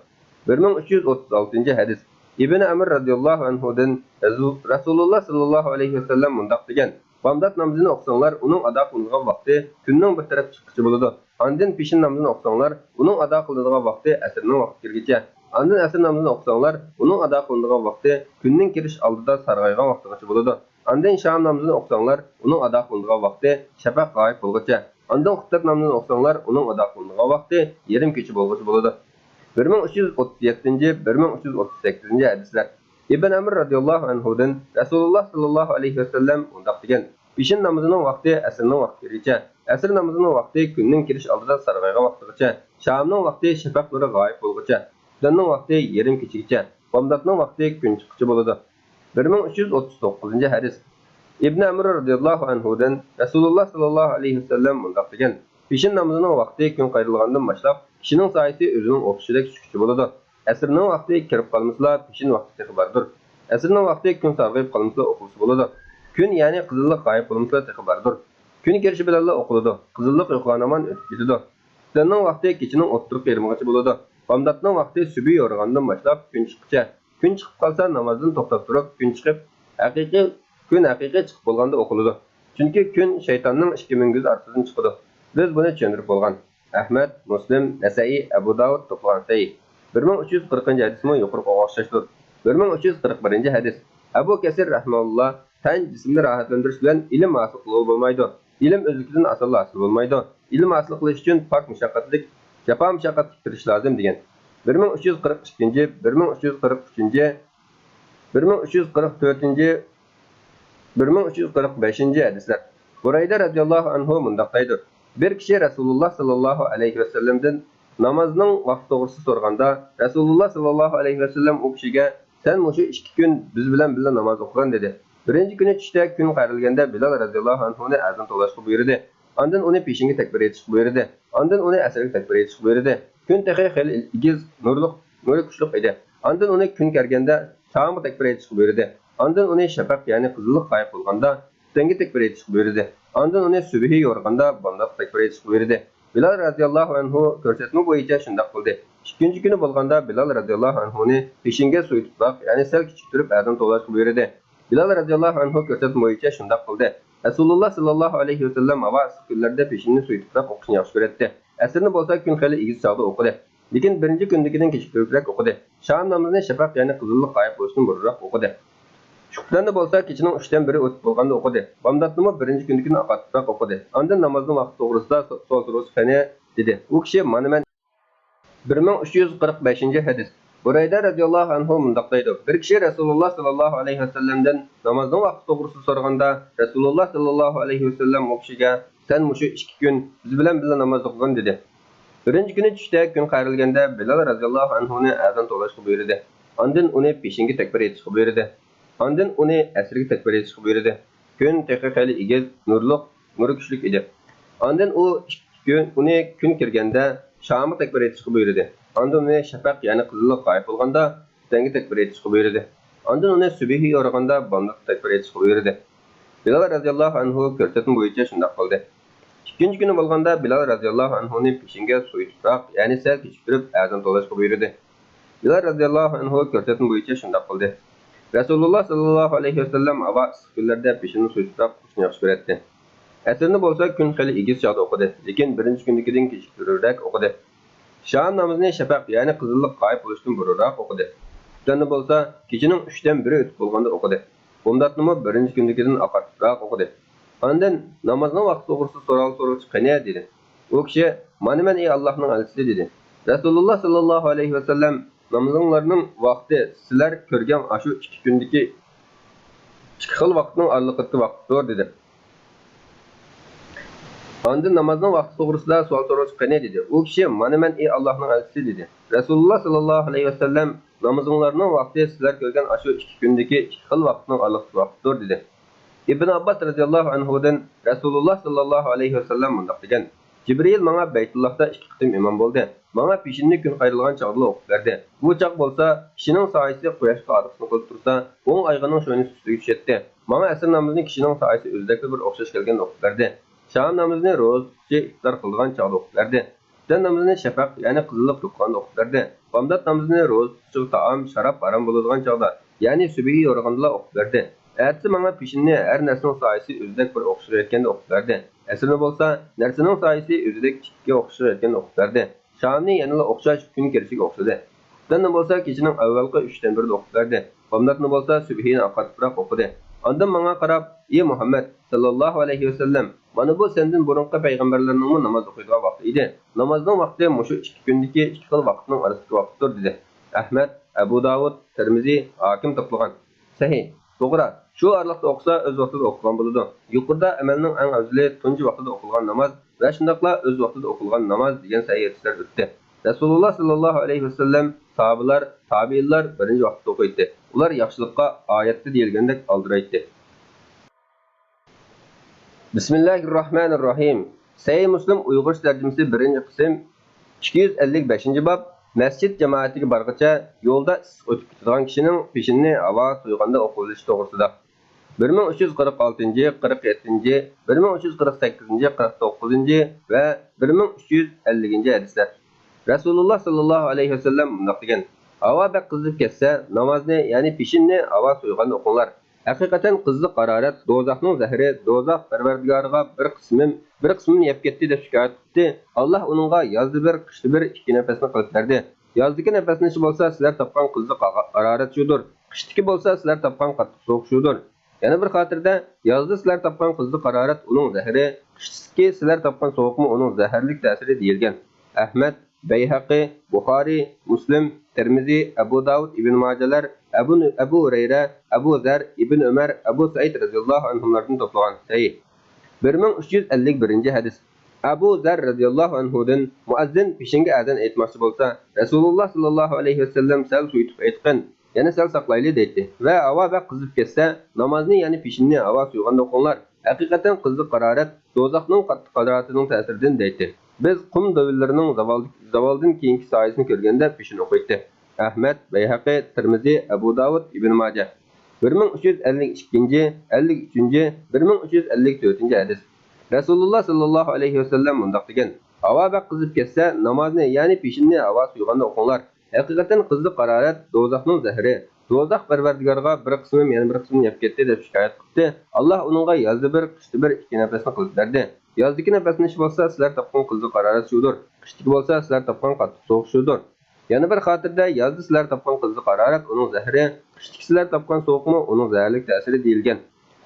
بىر مىڭ ئۈچ يۈز ئوتتۇز ئالتىنچى ھەدىس. ئىبن ئەمر رەزىياللاھۇ ئەنھۇدىن رەزۇ-، رەسۇلۇللا ساللاللاھۇ ئەلەيھى ۋەسەللەم مۇنداق دېگەن: بامدات نامىزىنى ئوقۇساڭلار، ئۇنىڭ ئادا قىلىنىدىغان ۋاقتى كۈننىڭ بىر تەرەپ چىققىچە بولىدۇ. ئاندىن پېشىن نامىزىنى ئوقۇساڭلار، ئۇنىڭ ئادا قىلىنىدىغان ۋاقتى ئەسىرنىڭ ۋاقتى كىرگىچە. ئاندىن ئەسىر نامىزىنى ئوقۇساڭلار، ئۇنىڭ ئادا قىلىنىدىغان ۋاقتى كۈننىڭ كىرىش ئالدىدا سارغايغان ۋاقتىغىچە بولىدۇ. ئاندىن شام نامىزىنى ئوقۇساڭلار، ئۇنىڭ ئادا قىلىنىدىغان ۋاقتى شەپەق غايىب بولغۇچە. ئاندىن خۇپتەت نامىزىنى ئوقۇساڭلار، ئۇنىڭ ئادا قىلىنىدىغان ۋاقتى يېرىم كېچە بولغۇچە بولىدۇ. بىر مىڭ ئۈچ يۈز ئوتتۇز يەتتىنچى، بىر مىڭ ئۈچ يۈز ئوتتۇز سەككىزىنچى ھەدىسلەر. ئىبن ئەمر رەزىياللاھۇ ئەنھۇدىن رەسۇلۇللا ساللاللاھۇ ئەلەيھى ۋەسەللەم مۇنداق دېگەن: پېشىن نامىزىنىڭ ۋاقتى ئەسىرنىڭ ۋاقتى كىرگىچە، ئەسىر نامىزىنىڭ ۋاقتى كۈننىڭ كىرىش ئالدىدا سارغايغان ۋاقتىغىچە، شامنىڭ ۋاقتى شەپەق نۇرى غايىب بولغۇچە، خۇپتەننىڭ ۋاقتى يېرىم كېچىگىچە، بامداتنىڭ ۋاقتى كۈن چىققۇچە بولىدۇ. بىر مىڭ ئۈچ يۈز ئوتتۇز توققۇزىنچى ھەدىس. ئىبن ئەمر رەزىياللاھۇ ئەنھۇدىن رەسۇلۇللا ساللاللاھۇ ئەلەيھى ۋەسەللەم مۇنداق دېگەن: پېشىن نامىزىنىڭ ۋاقتى كۈن قايرىلغاندىن باشلاپ، كىشىنىڭ سايىسى ئۆزىنىڭ ئوخشىشىدەك چۈشكۈچە بولىدۇ. ئەسىرنىڭ ۋاقتى كىرىپ قالمىسىلا، پېشىن ۋاقتى تېخى باردۇر. ئەسىرنىڭ ۋاقتى كۈن سارغىيىپ قالمىسىلا ئوقۇلسا بولىدۇ. كۈن، يەنى قىزىللىق غايىب بولمىسىلا تېخى باردۇر. كۈن كىرىشى بىلەنلا ئوقۇلىدۇ. قىزىللىق يوقىغان ھامان ئۆتۈپ كېتىدۇ. خۇپتەننىڭ ۋاقتى كېچىنىڭ ئوتتۇرىقى يېرىمىغىچە بولىدۇ. بامداتنىڭ ۋاقتى سۈبھى يورۇغاندىن باشلاپ كۈن چىققۇچە. كۈن چىقىپ قالسا، نامازدىن توختاپ تۇرۇپ، كۈن چىقىپ، ھەقىقىي، كۈن ھەقىقىي چىقىپ بولغاندا ئوقۇلىدۇ. چۈنكى كۈن شەيتاننىڭ ئىككى مۈڭگۈزى ئارىسىدىن چىقىدۇ. بىز بۇنى چۈشەندۈرۈپ بولغان. ئەھمەد، مۇسلىم، نەسەئىي، ئەبۇ داۋۇد توپلىغان سەھىھ. بىر مىڭ ئۈچ يۈز قىرىقىنچى ھەدىسمۇ يۇقىرىقىغا ئوخشاشتۇر. بىر مىڭ ئۈچ يۈز قىرىق بىرىنچى ھەدىس. ئەبۇ كەسىر رەھىمەھۇللا: تەن، جىسىمنى راھەتلەندۈرۈش بىلەن ئىلىم ھاسىل قىلغىلى بولمايدۇ. ئىلىم ئۆزلۈكىدىن ئاسانلا ھاسىل بولمايدۇ. ئىلىم ھاسىل قىلىش ئۈچۈن پاك مۇشەققەتلىك، جاپا مۇشەققەتلىك تىرىشىش لازىم دېگەن. بىر مىڭ ئۈچ يۈز قىرىق ئىككىنچى، بىر مىڭ ئۈچ يۈز قىرىق ئۈچىنچى، بىر مىڭ ئۈچ يۈز قىرىق تۆتىنچى، بىر مىڭ ئۈچ يۈز قىرىق بەشىنچى ھەدىسلەر. بۇرەيدە رەزىياللاھۇ ئەنھۇ مۇنداق دەيدۇ: بىر كىشى رەسۇلۇللا ساللاللاھۇ ئەلەيھى ۋەسەللەمدىن نامازنىڭ ۋاقتى توغرىسىدا سورىغاندا، رەسۇلۇللا ساللاللاھۇ ئەلەيھى ۋەسەللەم ئۇ كىشىگە: سەن مۇشۇ ئىككى كۈن بىز بىلەن بىللە ناماز ئوقۇغىن، دېدى. بىرىنچى كۈنى چۈشتە كۈن قايرىلگەندە بىلال رەزىياللاھۇ ئەنھۇنى ئەزان توۋلاشقا بۇيرۇدى. ئاندىن ئۇنى پېشىنگە تەكبىر ئېيتىشقا بۇيرۇدى. ئاندىن ئۇنى ئەسىرگە تەكبىر ئېيتىشقا بۇيرۇدى. كۈن تېخى خېلى ئېگىز، نۇرلۇق، نۇرى كۈچلۈك ئىدى. ئاندىن ئۇنى كۈن كىرگەندە شامغا تەكبىر ئېيتىشقا بۇيرۇدى. ئاندىن ئۇنى شەپەق، يەنى قىزىللىق غايىب بولغاندا خۇپتەنگە تەكبىر ئېيتىشقا بۇيرۇدى. ئاندىن ئۇنى سۈبھى يورۇغاندا بامداتقا تەكبىر ئېيتىشقا بۇيرۇدى. بىلال رەزىياللاھۇ ئەنھۇ كۆرسەتمە بويىچە شۇنداق قىلدى. ئىككىنچى كۈنى بولغاندا بىلال رەزىياللاھۇ ئەنھۇنى پېشىنگە سۇيى تۇپراق، يەنى سەل كىچىك تۇرۇپ ئەزان توۋلاشقا بۇيرۇدى. بىلال رەزىياللاھۇ ئەنھۇ كۆرسەتمە بويىچە شۇنداق قىلدى. رەسۇلۇللا ساللاللاھۇ ئەلەيھى ۋەسەللەم ھاۋا ئىسسىق كۈنلەردە پېشىننى سۇيى تۇپراق ئوقۇشنى ياخشى كۆرەتتى. ئەسىرنى بولسا كۈن خېلى ئېگىز چاغدا ئوقۇدى. لېكىن بىرىنچى كۈندىكىدىن كېچىكتۈرۈپرەك ئوقۇدى. شام نامىزىنى شەپەق، يەنى قىزىللىق غايىب بولۇشتىن بۇرۇنراق ئوقۇدى. شۇ قېتىمدا بولسا كېچىنىڭ ئۈچتىن بىرى ئۆتۈپ بولغاندا ئوقۇدى. بامداتنىمۇ بىرىنچى كۈندىكىدىن ئاقارتىپراق ئوقۇدى. ئاندىن نامازنىڭ ۋاقتى توغرىسىدا سو-، سوئال سورىسا قېنى؟ دېدى. ئۇ كىشى: مانا مەن. بىر مىڭ ئۈچ يۈز قىرىق بەشىنچى ھەدىس. بۇرەيدە رەزىياللاھۇ ئەنھۇ مۇنداق دەيدۇ: بىر كىشى رەسۇلۇللا ساللاللاھۇ ئەلەيھى ۋەسەللەمدىن نامازنىڭ ۋاقتى توغرىسىدا سورىغاندا، رەسۇلۇللا ساللاللاھۇ ئەلەيھى ۋەسەللەم ئۇ كىشىگە: سەن مۇشۇ ئىككى كۈن بىز بىلەن بىللە ناماز ئوقۇغىن، دېدى. بىرىنچى كۈنى چۈشتە كۈن قايرىلگەندە بىلال رەزىياللاھۇ ئەنھۇنى ئەزان توۋلاشقا بۇيرۇدى. ئاندىن ئۇنى پېشىنگە تەكبىر ئېيتىشقا بۇيرۇدى. ئاندىن ئۇنى ئەسىرگە تەكبىر ئېيتىشقا بۇيرۇدى. كۈن تېخى خېلى ئېگىز، نۇرلۇق، نۇرى كۈچلۈك ئىدى. ئاندىن ئۇ ئىككى كۈن، ئۇنى كۈن كىرگەندە شامغا تەكبىر ئېيتىشقا بۇيرۇدى. ئاندىن ئۇنى شەپەق، يەنى قىزىللىق غايىب بولغاندا خۇپتەنگە تەكبىر ئېيتىشقا بۇيرۇدى. ئاندىن ئۇنى سۈبھى يورۇغاندا بامداتقا تەكبىر ئېيتىشقا بۇيرۇدى. بىلال رەزىياللاھۇ ئەنھۇ كۆرسەتمە بويىچە شۇنداق قىلدى. ئىككىنچى كۈنى بولغاندا بىلال رەزىياللاھۇ ئەنھۇنى پېشىنگە سۇيى تۇپراق، يەنى سەل كېچىكتۈرۈپ ئەزان توۋلاشقا بۇيرۇدى. بىلال رەزىياللاھۇ ئەنھۇ كۆرسەتمە بويىچە شۇنداق قىلدى. رەسۇلۇللا ساللاللاھۇ ئەلەيھى ۋەسەللەم ھاۋا ئىسسىق كۈنلەردە پېشىننى سۇيۇپ تۇپراق ئوقۇشنى ياخشى كۆرەتتى. ئەسىرنى بولسا كۈن خېلى ئېگىز چاغدا ئوقۇدى، لېكىن بىرىنچى كۈندىكىدىن كېچىكتۈرۈپرەك ئوقۇدى. شام نامىزىنى شەپەق، يەنى قىزىللىق غايىب بولۇشتىن بۇرۇنراق ئوقۇدى. خۇپتەننى بولسا كېچىنىڭ ئۈچتىن بىرى ئۆتۈپ بولغاندا ئوقۇدى. بامداتنىمۇ بىرىنچى كۈندىكىدىن ئاقارتىپراق ئوقۇدى. ئاندىن نامازنىڭ ۋاقتى توغرىسىدا سوئال سورىغۇچى قېنى؟ دېدى. ئۇ كىشى: مانا مەن، ئى ئاللاھنىڭ ئەلچىسى، دېدى. رەسۇلۇللا ساللاللاھۇ ئەلەيھى ۋەسەللەم: نامىزىڭلارنىڭ ۋاقتى سىلەر كۆرگەن ئاشۇ ئىككى كۈندىكى ئىككى خىل ۋاقىتنىڭ ئارىلىقىدىكى ۋاقىتتۇر، دېدى. ئاندىن نامازنىڭ ۋاقتى توغرىسىدا سوئال سورىغۇچى قېنى؟ دېدى. ئۇ كىشى: مانا مەن، ئى ئاللاھنىڭ ئەلچىسى، دېدى. رەسۇلۇللا ساللاللاھۇ ئەلەيھى ۋەسەللەم: نامىزىڭلارنىڭ ۋاقتى سىلەر كۆرگەن ئاشۇ ئىككى كۈندىكى ئىككى خىل ۋاقىتنىڭ ئارىلىقىدىكى ۋاقىتتۇر، دېدى. ئىبن ئابباس رەزىياللاھۇ ئەنھۇدىن رەسۇلۇللا ساللاللاھۇ ئەلەيھى ۋەسەللەم مۇنداق دېگەن: جىبرىئىل ماڭا بەيتۇللاھتا ئىككى قېتىم ئىمام بولدى. ماڭا پېشىننى كۈن قايرىلغان چاغدىلا ئوقۇپ بەردى. بۇ چاغ بولسا كىشىنىڭ سايىسى قۇياشقا ئارقىسىنى قىلىپ تۇرسا، ئوڭ ئايىغىنىڭ شۇنىسى ئۈستىگە چۈشەتتى. ماڭا ئەسىر نامىزىنى كىشىنىڭ سايىسى ئۆزىدەكلا بىر ئوخشاش كەلگەندە ئوقۇپ بەردى. شام نامىزىنى روزا تۇتقۇچى ئىپتار قىلىدىغان چاغدا ئوقۇپ بەردى. تۈن نامىزىنى شەپەق، يەنى قىزىللىق يوقىغاندا ئوقۇپ بەردى. بامدات نامىزىنى روزا تۇتۇشىغا تائام، شاراب ھارام بولىدىغان چاغدا، يەنى سۈبھى يورۇغاندىلا ئوقۇپ بەردى. ئەتىسى ماڭا پېشىننى ھەر نەرسىنىڭ سايىسى ئۆزىدەك بىر ئوخشىغا يەتكەندە ئوقۇپ بەردى. ئەسىرنى بولسا نەرسىنىڭ سايىسى ئۆزىدەك ئىككىگە ئوخشىغا يەتكەندە ئوقۇپ بەردى. شامنى يەنىلا ئوخشاش كۈن كىرىشىگە ئوخشىدى. تۈننى بولسا كېچىنىڭ ئەۋۋەلقى ئۈچتىن بىرىدە ئوقۇپ بەردى. بامداتنى بولسا سۈبھىنى ئاقارتىپراق ئوقۇدى. ئاندىن ماڭا قاراپ، ئى مۇھەممەد ساللاللاھۇ ئەلەيھى ۋەسەللەم، مانا بۇ سەندىن بۇرۇنقى پەيغەمبەرلەرنىڭمۇ ناماز ئوقۇيدىغان ۋاقتى ئىدى. نامازنىڭ ۋاقتى مۇشۇ ئىككى كۈندىكى ئىككى خىل ۋاقىتنىڭ ئارىسىدىكى ۋاقىتتۇر، دېدى. ئەھمەد، ئەبۇ داۋۇد، تىرمىزى، ھاكىم توپلىغان. سەھىھ، توغرا. شۇ ئارىلىقتا ئوقۇسا ئۆز ۋاقتىدا ئوقۇغان بولىدۇ. يۇقىرىدا ئەمەلنىڭ ئەڭ ئەۋزىلى تۇنجى ۋاقتىدا ئوقۇلغان ناماز ۋە شۇنداقلا ئۆز ۋاقتىدا ئوقۇلغان ناماز دېگەن سەھىھ ھەدىسلەر ئۆتتى. رەسۇلۇللا ساللاللاھۇ ئەلەيھى ۋەسەللەم، ساھابىلار، تابىئىنلار بىرىنچى ۋاقتىدا ئوقۇيتتى. ئۇلار ياخشىلىققا ئايەتتە دېيىلگەندەك ئالدىرايتتى. بىسمىللاھىرراھمانىرراھىم. سەھىھ مۇسلىم ئۇيغۇرچە تەرجىمىسى، بىرىنچى قىسىم، ئىككى يۈز ئەللىك بەشىنچى باب، مەسچىت جامائىتىگە بارغىچە يولدا ئىسسىق ئۆتۈپ كېتىدىغان كىشىنىڭ پېشىنىنى ھاۋا سويغاندا ئوقۇۋېلىشى توغرىسىدا. بىر مىڭ ئۈچ يۈز قىرىق ئالتىنچى، قىرىق يەتتىنچى، بىر مىڭ ئۈچ يۈز قىرىق سەككىزىنچى، قىرىق توققۇزىنچى ۋە بىر مىڭ ئۈچ يۈز ئەللىكىنچى ھەدىسلەر. رەسۇلۇللا ساللاللاھۇ ئەلەيھى ۋەسەللەم مۇنداق دېگەن: ھاۋا بەك قىزىپ كەتسە، نامازنى، يەنى پېشىننى ھاۋا سويغاندا ئوقۇڭلار. ھەقىقەتەن قىزىق ھارارەت دوزاخنىڭ زەھىرى، دوزاخ پەرۋەردىگارىغا بىر قىسمىم، بىر قىسمىم يەپ كەتتى دەپ شىكايەت قىپتى. ئاللاھ ئۇنىڭغا يازدا بىر، قىشتا بىر ئىككى نەپەسنى قىلىپ بەردى. يازدىكى نەپەسلىنىشى بولسا سىلەر تاپقان قىزىق ھارارەت شۇدۇر. قىشتىكى بولسا سىلەر تاپقان قاتتىق سوغۇق شۇدۇر. يەنە بىر خاتىرىدە، يازدا سىلەر تاپقان قىزىق ھارارەت ئۇنىڭ زەھىرى، قىشتىكى سىلەر تاپقان سوغۇقمۇ ئۇنىڭ زەھەرلىك تەسىرى دېيىلگەن. ئەھمەد، بەيھەقى، بۇخارىي، مۇسلىم، تىرمىزى، ئەبۇ داۋۇد، ئىبن ماجەلەر، ئەبۇ، ئەبۇ ھۇرەيرە، ئەبۇ زەر، ئىبن ئۆمەر، ئەبۇ سەئىد رەزىياللاھۇ ئەنھۇملاردىن توپلىغان. سەھىھ. بىر مىڭ ئۈچ يۈز ئەللىك بىرىنچى ھەدىس. ئەبۇ زەر رەزىياللاھۇ ئەنھۇدىن، مۇئەززىن پېشىنگە ئەزان ئېيتماقچى بولسا، رەسۇلۇللا ساللاللاھۇ ئەلەيھى ۋەسەللەم سەل سويۇتۇپ ئېيتقىن، يەنە سەل ساقلايلى دەيتتى ۋە ھاۋا بەك قىزىپ كەتسە، نامازنى، يەنى پېشىننى ھاۋا سويغاندا ئوقۇڭلار. ھەقىقەتەن قىزىق ھارارەت دوزاخنىڭ قاتتىق ھارارىتىنىڭ تەسىرىدىن دەيتتى. بىز قۇم دۆۋىلىرىنىڭ زاۋالدىن كېيىنكى سايىسىنى كۆرگەندە پېشىن ئوقۇيتتى. ئەھمەد، بەيھەقى، تىرمىزى، ئەبۇ داۋۇد، ئىبن ماجە. بىر مىڭ ئۈچ يۈز ئەللىك ئىككىنچى، ئەللىك ئۈچىنچى، بىر مىڭ ئۈچ يۈز ئەللىك تۆتىنچى ھەدىس. رەسۇلۇللا ساللاللاھۇ ئەلەيھى ۋەسەللەم مۇنداق دېگەن: ھاۋا بەك قىزىپ كەتسە، نامازنى، يەنى پېشىننى ھاۋا سويغاندا ئوقۇڭلار. ھەقىقەتەن قىزىق ھارارەت دوزاخنىڭ زەھىرى. دوزاخ پەرۋەردىگارىغا بىر قىسمىم يەنە بىر قىسمىنى يەپ كەتتى دەپ شىكايەت قىپتى. ئاللاھ ئۇنىڭغا يازدا بىر، قىشتا بىر ئىككى نەپەسنى قىلىپ بەردى. يازدىكى نەپەسلىنىش بولسا سىلەر تاپقان قىزىق ھارارەت شۇدۇر. قىشتىكى بولسا سىلەر تاپقان قاتتىق سوغۇق شۇدۇر. يەنە بىر خاتىرىدە، يازدا سىلەر تاپقان قىزىق ھارارەت ئۇنىڭ زەھىرى، قىشتىكى سىلەر تاپقان سوغۇقمۇ ئۇنىڭ زەھەرلىك تەسىرى دېيىلگەن.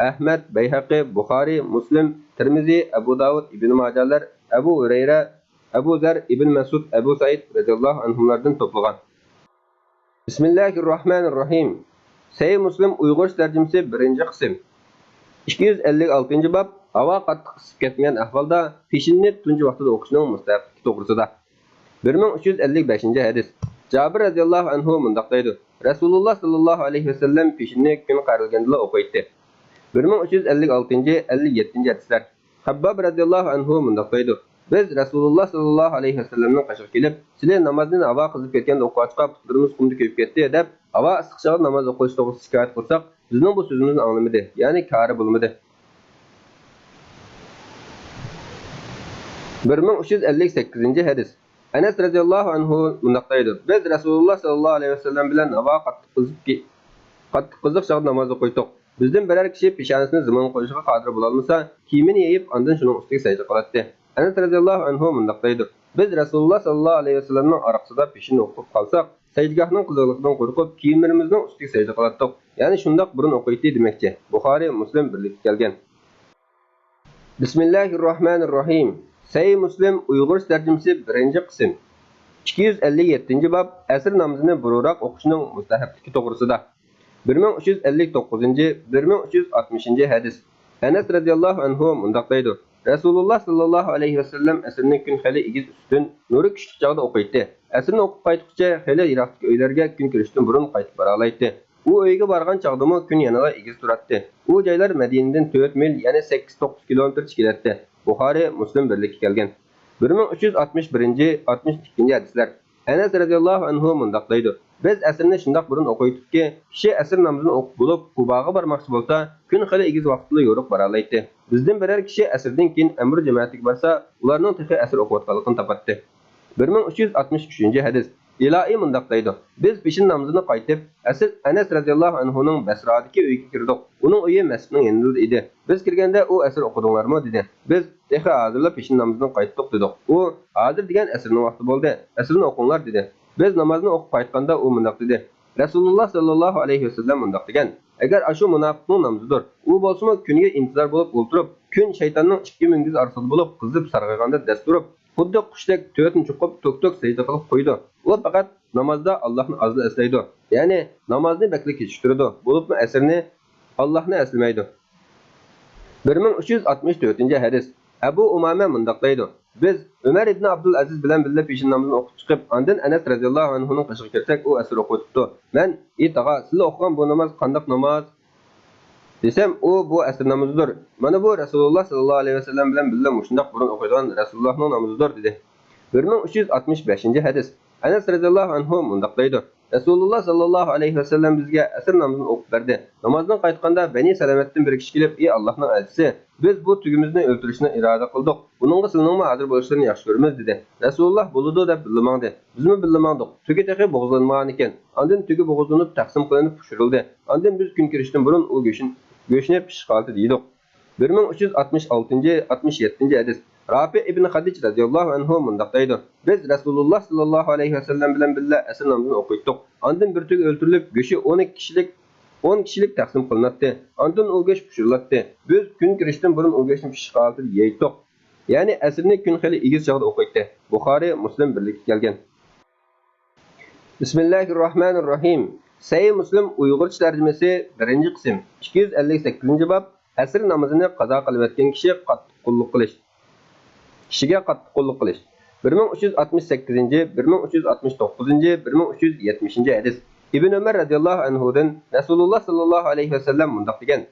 ئەھمەد، بەيھەقى، بۇخارىي، مۇسلىم، تىرمىزى، ئەبۇ داۋۇد، ئىبن ماجەلەر، ئەبۇ ھۇرەيرە، ئەبۇ زەر، ئىبن مەسئۇد، ئەبۇ سەئىد رەزىياللاھۇ ئەنھۇملاردىن توپلىغان. بىسمىللاھىرراھمانىرراھىم. سەھىھ مۇسلىم ئۇيغۇرچە تەرجىمىسى، بىرىنچى قىسىم. ئىككى يۈز ئەللىك ئالتىنچى باب، ھاۋا قاتتىق ئىسسىپ كەتمىگەن ئەھۋالدا پېشىننى تۇنجى ۋاقتىدا ئوقۇشنىڭ مۇستەھەپلىكى توغرىسىدا. بىر مىڭ ئۈچ يۈز ئەللىك بەشىنچى ھەدىس. جابىر رەزىياللاھۇ ئەنھۇ مۇنداق دەيدۇ: رەسۇلۇللا ساللاللاھۇ ئەلەيھى ۋەسەللەم پېشىننى كۈن قارىلىگەندىلا ئوقۇيتتى. بىر مىڭ ئۈچ يۈز ئەللىك ئالتىنچى، ئەللىك يەتتىنچى ھەدىسلەر. خەبباب رەزىياللاھۇ ئەنھۇ مۇنداق دەيدۇ: بىز رەسۇلۇللا ساللاللاھۇ ئەلەيھى ۋەسەللەمنىڭ قېشىغا كېلىپ، سىلى نامازنى ھاۋا قىزىپ كەتكەندە ئوقۇغاچقا پۇتلىرىمىز قۇمدا كۆيۈپ كەتتى، دەپ، ھاۋا ئىسسىق چاغدا ناماز ئوقۇش توغرىسىدا شىكايەت قىلساق، بىزنىڭ بۇ سۆزىمىزنى ئاڭلىمىدى، يەنى كارى بولمىدى. بىر مىڭ ئۈچ يۈز ئەللىك سەككىزىنچى ھەدىس. ئەنەس رەزىياللاھۇ ئەنھۇ مۇنداق دەيدۇ: بىز رەسۇلۇللا ساللاللاھۇ ئەلەيھى ۋەسەللەم بىلەن ھاۋا قاتتىق قىزىپ كى-، قاتتىق قىزىق چاغدا ناماز ئوقۇيتتۇق. بىزدىن بىرەر كىشى پېشانىسىنى زېمىنغا قويۇشقا قادىر بولالمىسا، كىيىمىنى يېيىپ، ئاندىن شۇنىڭ ئۈستىگە سەجدە قىلاتتى. ئەنەس رەزىياللاھۇ ئەنھۇ مۇنداق دەيدۇ: بىز رەسۇلۇللا ساللاللاھۇ ئەلەيھى ۋەسەللەمنىڭ ئارقىسىدا پېشىن ئوقۇپ قالساق، سەجدىگاھنىڭ قىزىقلىقىدىن قورقۇپ، كىيىملىرىمىزنىڭ ئۈستىگە سەجدە قىلاتتۇق. يەنى شۇنداق بۇرۇن ئوقۇيتتى دېمەكچى. بۇخارىي، مۇسلىم بىرلىكتە كەلگەن. بىسمىللاھىرراھمانىرراھىم. سەھىھ مۇسلىم ئۇيغۇرچە تەرجىمىسى، بىرىنچى قىسىم. ئىككى يۈز ئەللىك يەتتىنچى باب، ئەسىر نامىزىنى بۇرۇنراق ئوقۇشنىڭ مۇستەھەپلىكى توغرىسىدا. بىر مىڭ ئۈچ يۈز ئەللىك توققۇزىنچى، بىر مىڭ ئۈچ يۈز ئاتمىشىنچى ھەدىس. ئەنەس رەزىياللاھۇ ئەنھۇ مۇنداق دەيدۇ: رەسۇلۇللا ساللاللاھۇ ئەلەيھى ۋەسەللەم ئەسىرنى كۈن خېلى ئېگىز ئۈستۈن، نۇرى كۈچلۈك چاغدا ئوقۇيتتى. ئەسىرنى ئوقۇپ قايتقۇچە خېلى يىراقتىكى ئۆيلەرگە كۈن كىرىشتىن بۇرۇن قايتىپ بارالايتتى. ئۇ ئۆيگە بارغان چاغدىمۇ كۈن يەنىلا ئېگىز تۇراتتى. ئۇ جايلار مەدىنىدىن تۆت مىل، يەنى سەككىز توققۇز كىلومېتىرچە كېلەتتى. بۇخارىي، مۇسلىم بىرلىككە كەلگەن. بىر مىڭ ئۈچ يۈز ئاتمىش بىرىنچى، ئاتمىش ئىككىنچى ھەدىسلەر. ئەنەس رەزىياللاھۇ ئەنھۇ مۇنداق دەيدۇ: بىز ئەسىرنى شۇنداق بۇرۇن ئوقۇيتتۇقكى، كىشى ئەسىر نامىزىنى ئوقۇپ بولۇپ، قۇباغا بارماقچى بولسا، كۈن خېلى ئېگىز ۋاقىتلا يورۇق بارالايتتى. بىزدىن بىرەر كىشى ئەسىردىن كېيىن ئەمىر جەمەتىگە بارسا، ئۇلارنىڭ تېخى ئەسىر ئوقۇۋاتقانلىقىنى تاپاتتى. بىر مىڭ ئۈچ يۈز ئاتمىش ئۈچىنچى ھەدىس. ئىلائى مۇنداق دەيدۇ: بىز پېشىن نامىزىنى قايتىپ، ئەسىر ئەنەس رەزىياللاھۇ ئەنھۇنىڭ بەسرادىكى ئۆيىگە كىردۇق. ئۇنىڭ ئۆيى مەسچىتنىڭ يېنىدا ئىدى. بىز كىرگەندە ئۇ ئەسىر ئوقۇدۇڭلارمۇ؟ دېدى. بىز تېخى ھازىرلا پېشىن نامىزىنى قايتتۇق دېدۇق. ئۇ، ھازىر دېگەن ئەسىرنىڭ ۋاقتى بولدى، ئەسىرنى ئوقۇڭلار دېدى. بىز نامازنى ئوقۇپ قايتقاندا ئۇ مۇنداق دېدى: رەسۇلۇللا ساللاللاھۇ ئەلەيھى ۋەسەللەم مۇنداق دېگەن، ئەگەر ئاشۇ مۇناپىقنىڭ نامىزىدۇر، ئۇ بولسىمۇ كۈنگە ئىنتىزار بولۇپ ئولتۇرۇپ، كۈن شەيتاننىڭ ئىككى مۈڭگۈز ئارىسىدا بولۇپ قىزىپ سارغايغاندا دەس تۇرۇپ، خۇددى قۇشتەك تۆتىنى چوقۇپ توك-توك سەجدە قىلىپ قويىدۇ. ئۇ پەقەت نامازدا ئاللاھنى ئازلا ئەسلەيدۇ. يەنى نامازنى بەكلا كېچىكتۈرىدۇ، بولۇپمۇ ئەسىرنى ئاللاھنى ئەسلىمەيدۇ. بىر مىڭ ئۈچ يۈز ئاتمىش تۆتىنچى ھەدىس. ئەبۇ ئۇمامە مۇنداق دەيدۇ: بىز ئۆمەر ئىبنى ئابدۇلئەزىز بىلەن بىللە پېشىن نامىزىنى ئوقۇپ چىقىپ، ئاندىن ئەنەس رەزىياللاھۇ ئەنھۇنىڭ قېشىغا كىرسەك، ئۇ ئەسىر ئوقۇۋېتىپتۇ. مەن: «ئى تاغا، سىلە ئوقۇغان بۇ ناماز قانداق ناماز؟» دېسەم، ئۇ: «بۇ ئەسىر نامىزىدۇر. مانا بۇ رەسۇلۇللا ساللاللاھۇ ئەلەيھى ۋەسەللەم بىلەن بىللە مۇشۇنداق بۇرۇن ئوقۇيدىغان رەسۇلۇللاھنىڭ نامىزىدۇر» دېدى. بىر مىڭ ئۈچ يۈز ئاتمىش بەشىنچى ھەدىس. ئەنەس رەزىياللاھۇ ئەنھۇ مۇنداق دەيدۇ: رەسۇلۇللا ساللاللاھۇ ئەلەيھى ۋەسەللەم بىزگە ئەسىر نامىزىنى ئوقۇپ بەردى. نامازدىن قايتقاندا بەنى سەلەمەتتىن بىر كىشى كېلىپ: «ئى ئاللاھنىڭ ئەلچىسى، بىز بۇ تۆگىمىزنى ئۆلتۈرۈشنى ئىرادە قىلدۇق. بۇنىڭغا سىلىنىڭمۇ ھازىر بولۇشلىرىنى ياخشى كۆرىمىز» دېدى. رەسۇلۇللا: «بولىدۇ» دەپ بىللە ماڭدى. بىزمۇ بىللە ماڭدۇق. تۆگە تېخى بوغۇزلانمىغانىكەن. ئاندىن تۆگە بوغۇزلىنىپ، تەقسىم قىلىنىپ پىشۇرۇلدى. ئاندىن بىز كۈن كىرىشتىن بۇرۇن ئۇ گۆشنى، گۆشنى پىشىش ھالىتىدە يېدۇق. بىر مىڭ ئۈچ يۈز ئاتمىش ئالتىنچى، ئاتمىش يەتتىنچى ھەدىس. رافىئ ئىبن خەدىج رەزىياللاھۇ ئەنھۇ مۇنداق دەيدۇ: بىز رەسۇلۇللا ساللاللاھۇ ئەلەيھى ۋەسەللەم بىلەن بىللە ئەسىر نامىزىنى ئوقۇيتتۇق. ئاندىن بىر تۆگە ئۆلتۈرۈلۈپ، گۆشى ئون ئىككى كىشىلىك، ئون كىشىلىك تەقسىم قىلىناتتى. ئاندىن ئۇ گۆش پىشۇرۇلاتتى. بىز كۈن كىرىشتىن بۇرۇن ئۇ گۆشنى پىشىش ھالىتىدە يەيتتۇق. يەنى ئەسىرنى كۈن خېلى ئېگىز چاغدا ئوقۇيتتى. بۇخارىي، مۇسلىم بىرلىككە كەلگەن. بىسمىللاھىررەھمانىررەھىم. سەھىھ مۇسلىم ئۇيغۇرچە تەرجىمىسى، بىرىنچى قىسىم، ئىككى يۈز ئەللىك سەككىزىنچى باب، ئەسىر نامىزىنى قازا قىلىۋەتكەن كىشى قاتتىق قۇللۇق قىلىش. كىشىگە قاتتىق قۇللۇق قىلىش. بىر مىڭ ئۈچ يۈز ئاتمىش سەككىزىنچى، بىر مىڭ ئۈچ يۈز ئاتمىش توققۇزىنچى، بىر مىڭ ئۈچ يۈز يەتمىشىنچى ھەدىس. ئىبن ئۆمەر رەزىياللاھۇ ئەنھۇدىن رەسۇلۇللا ساللاللاھۇ ئەلەيھى ۋەسەللەم مۇنداق دېگەن: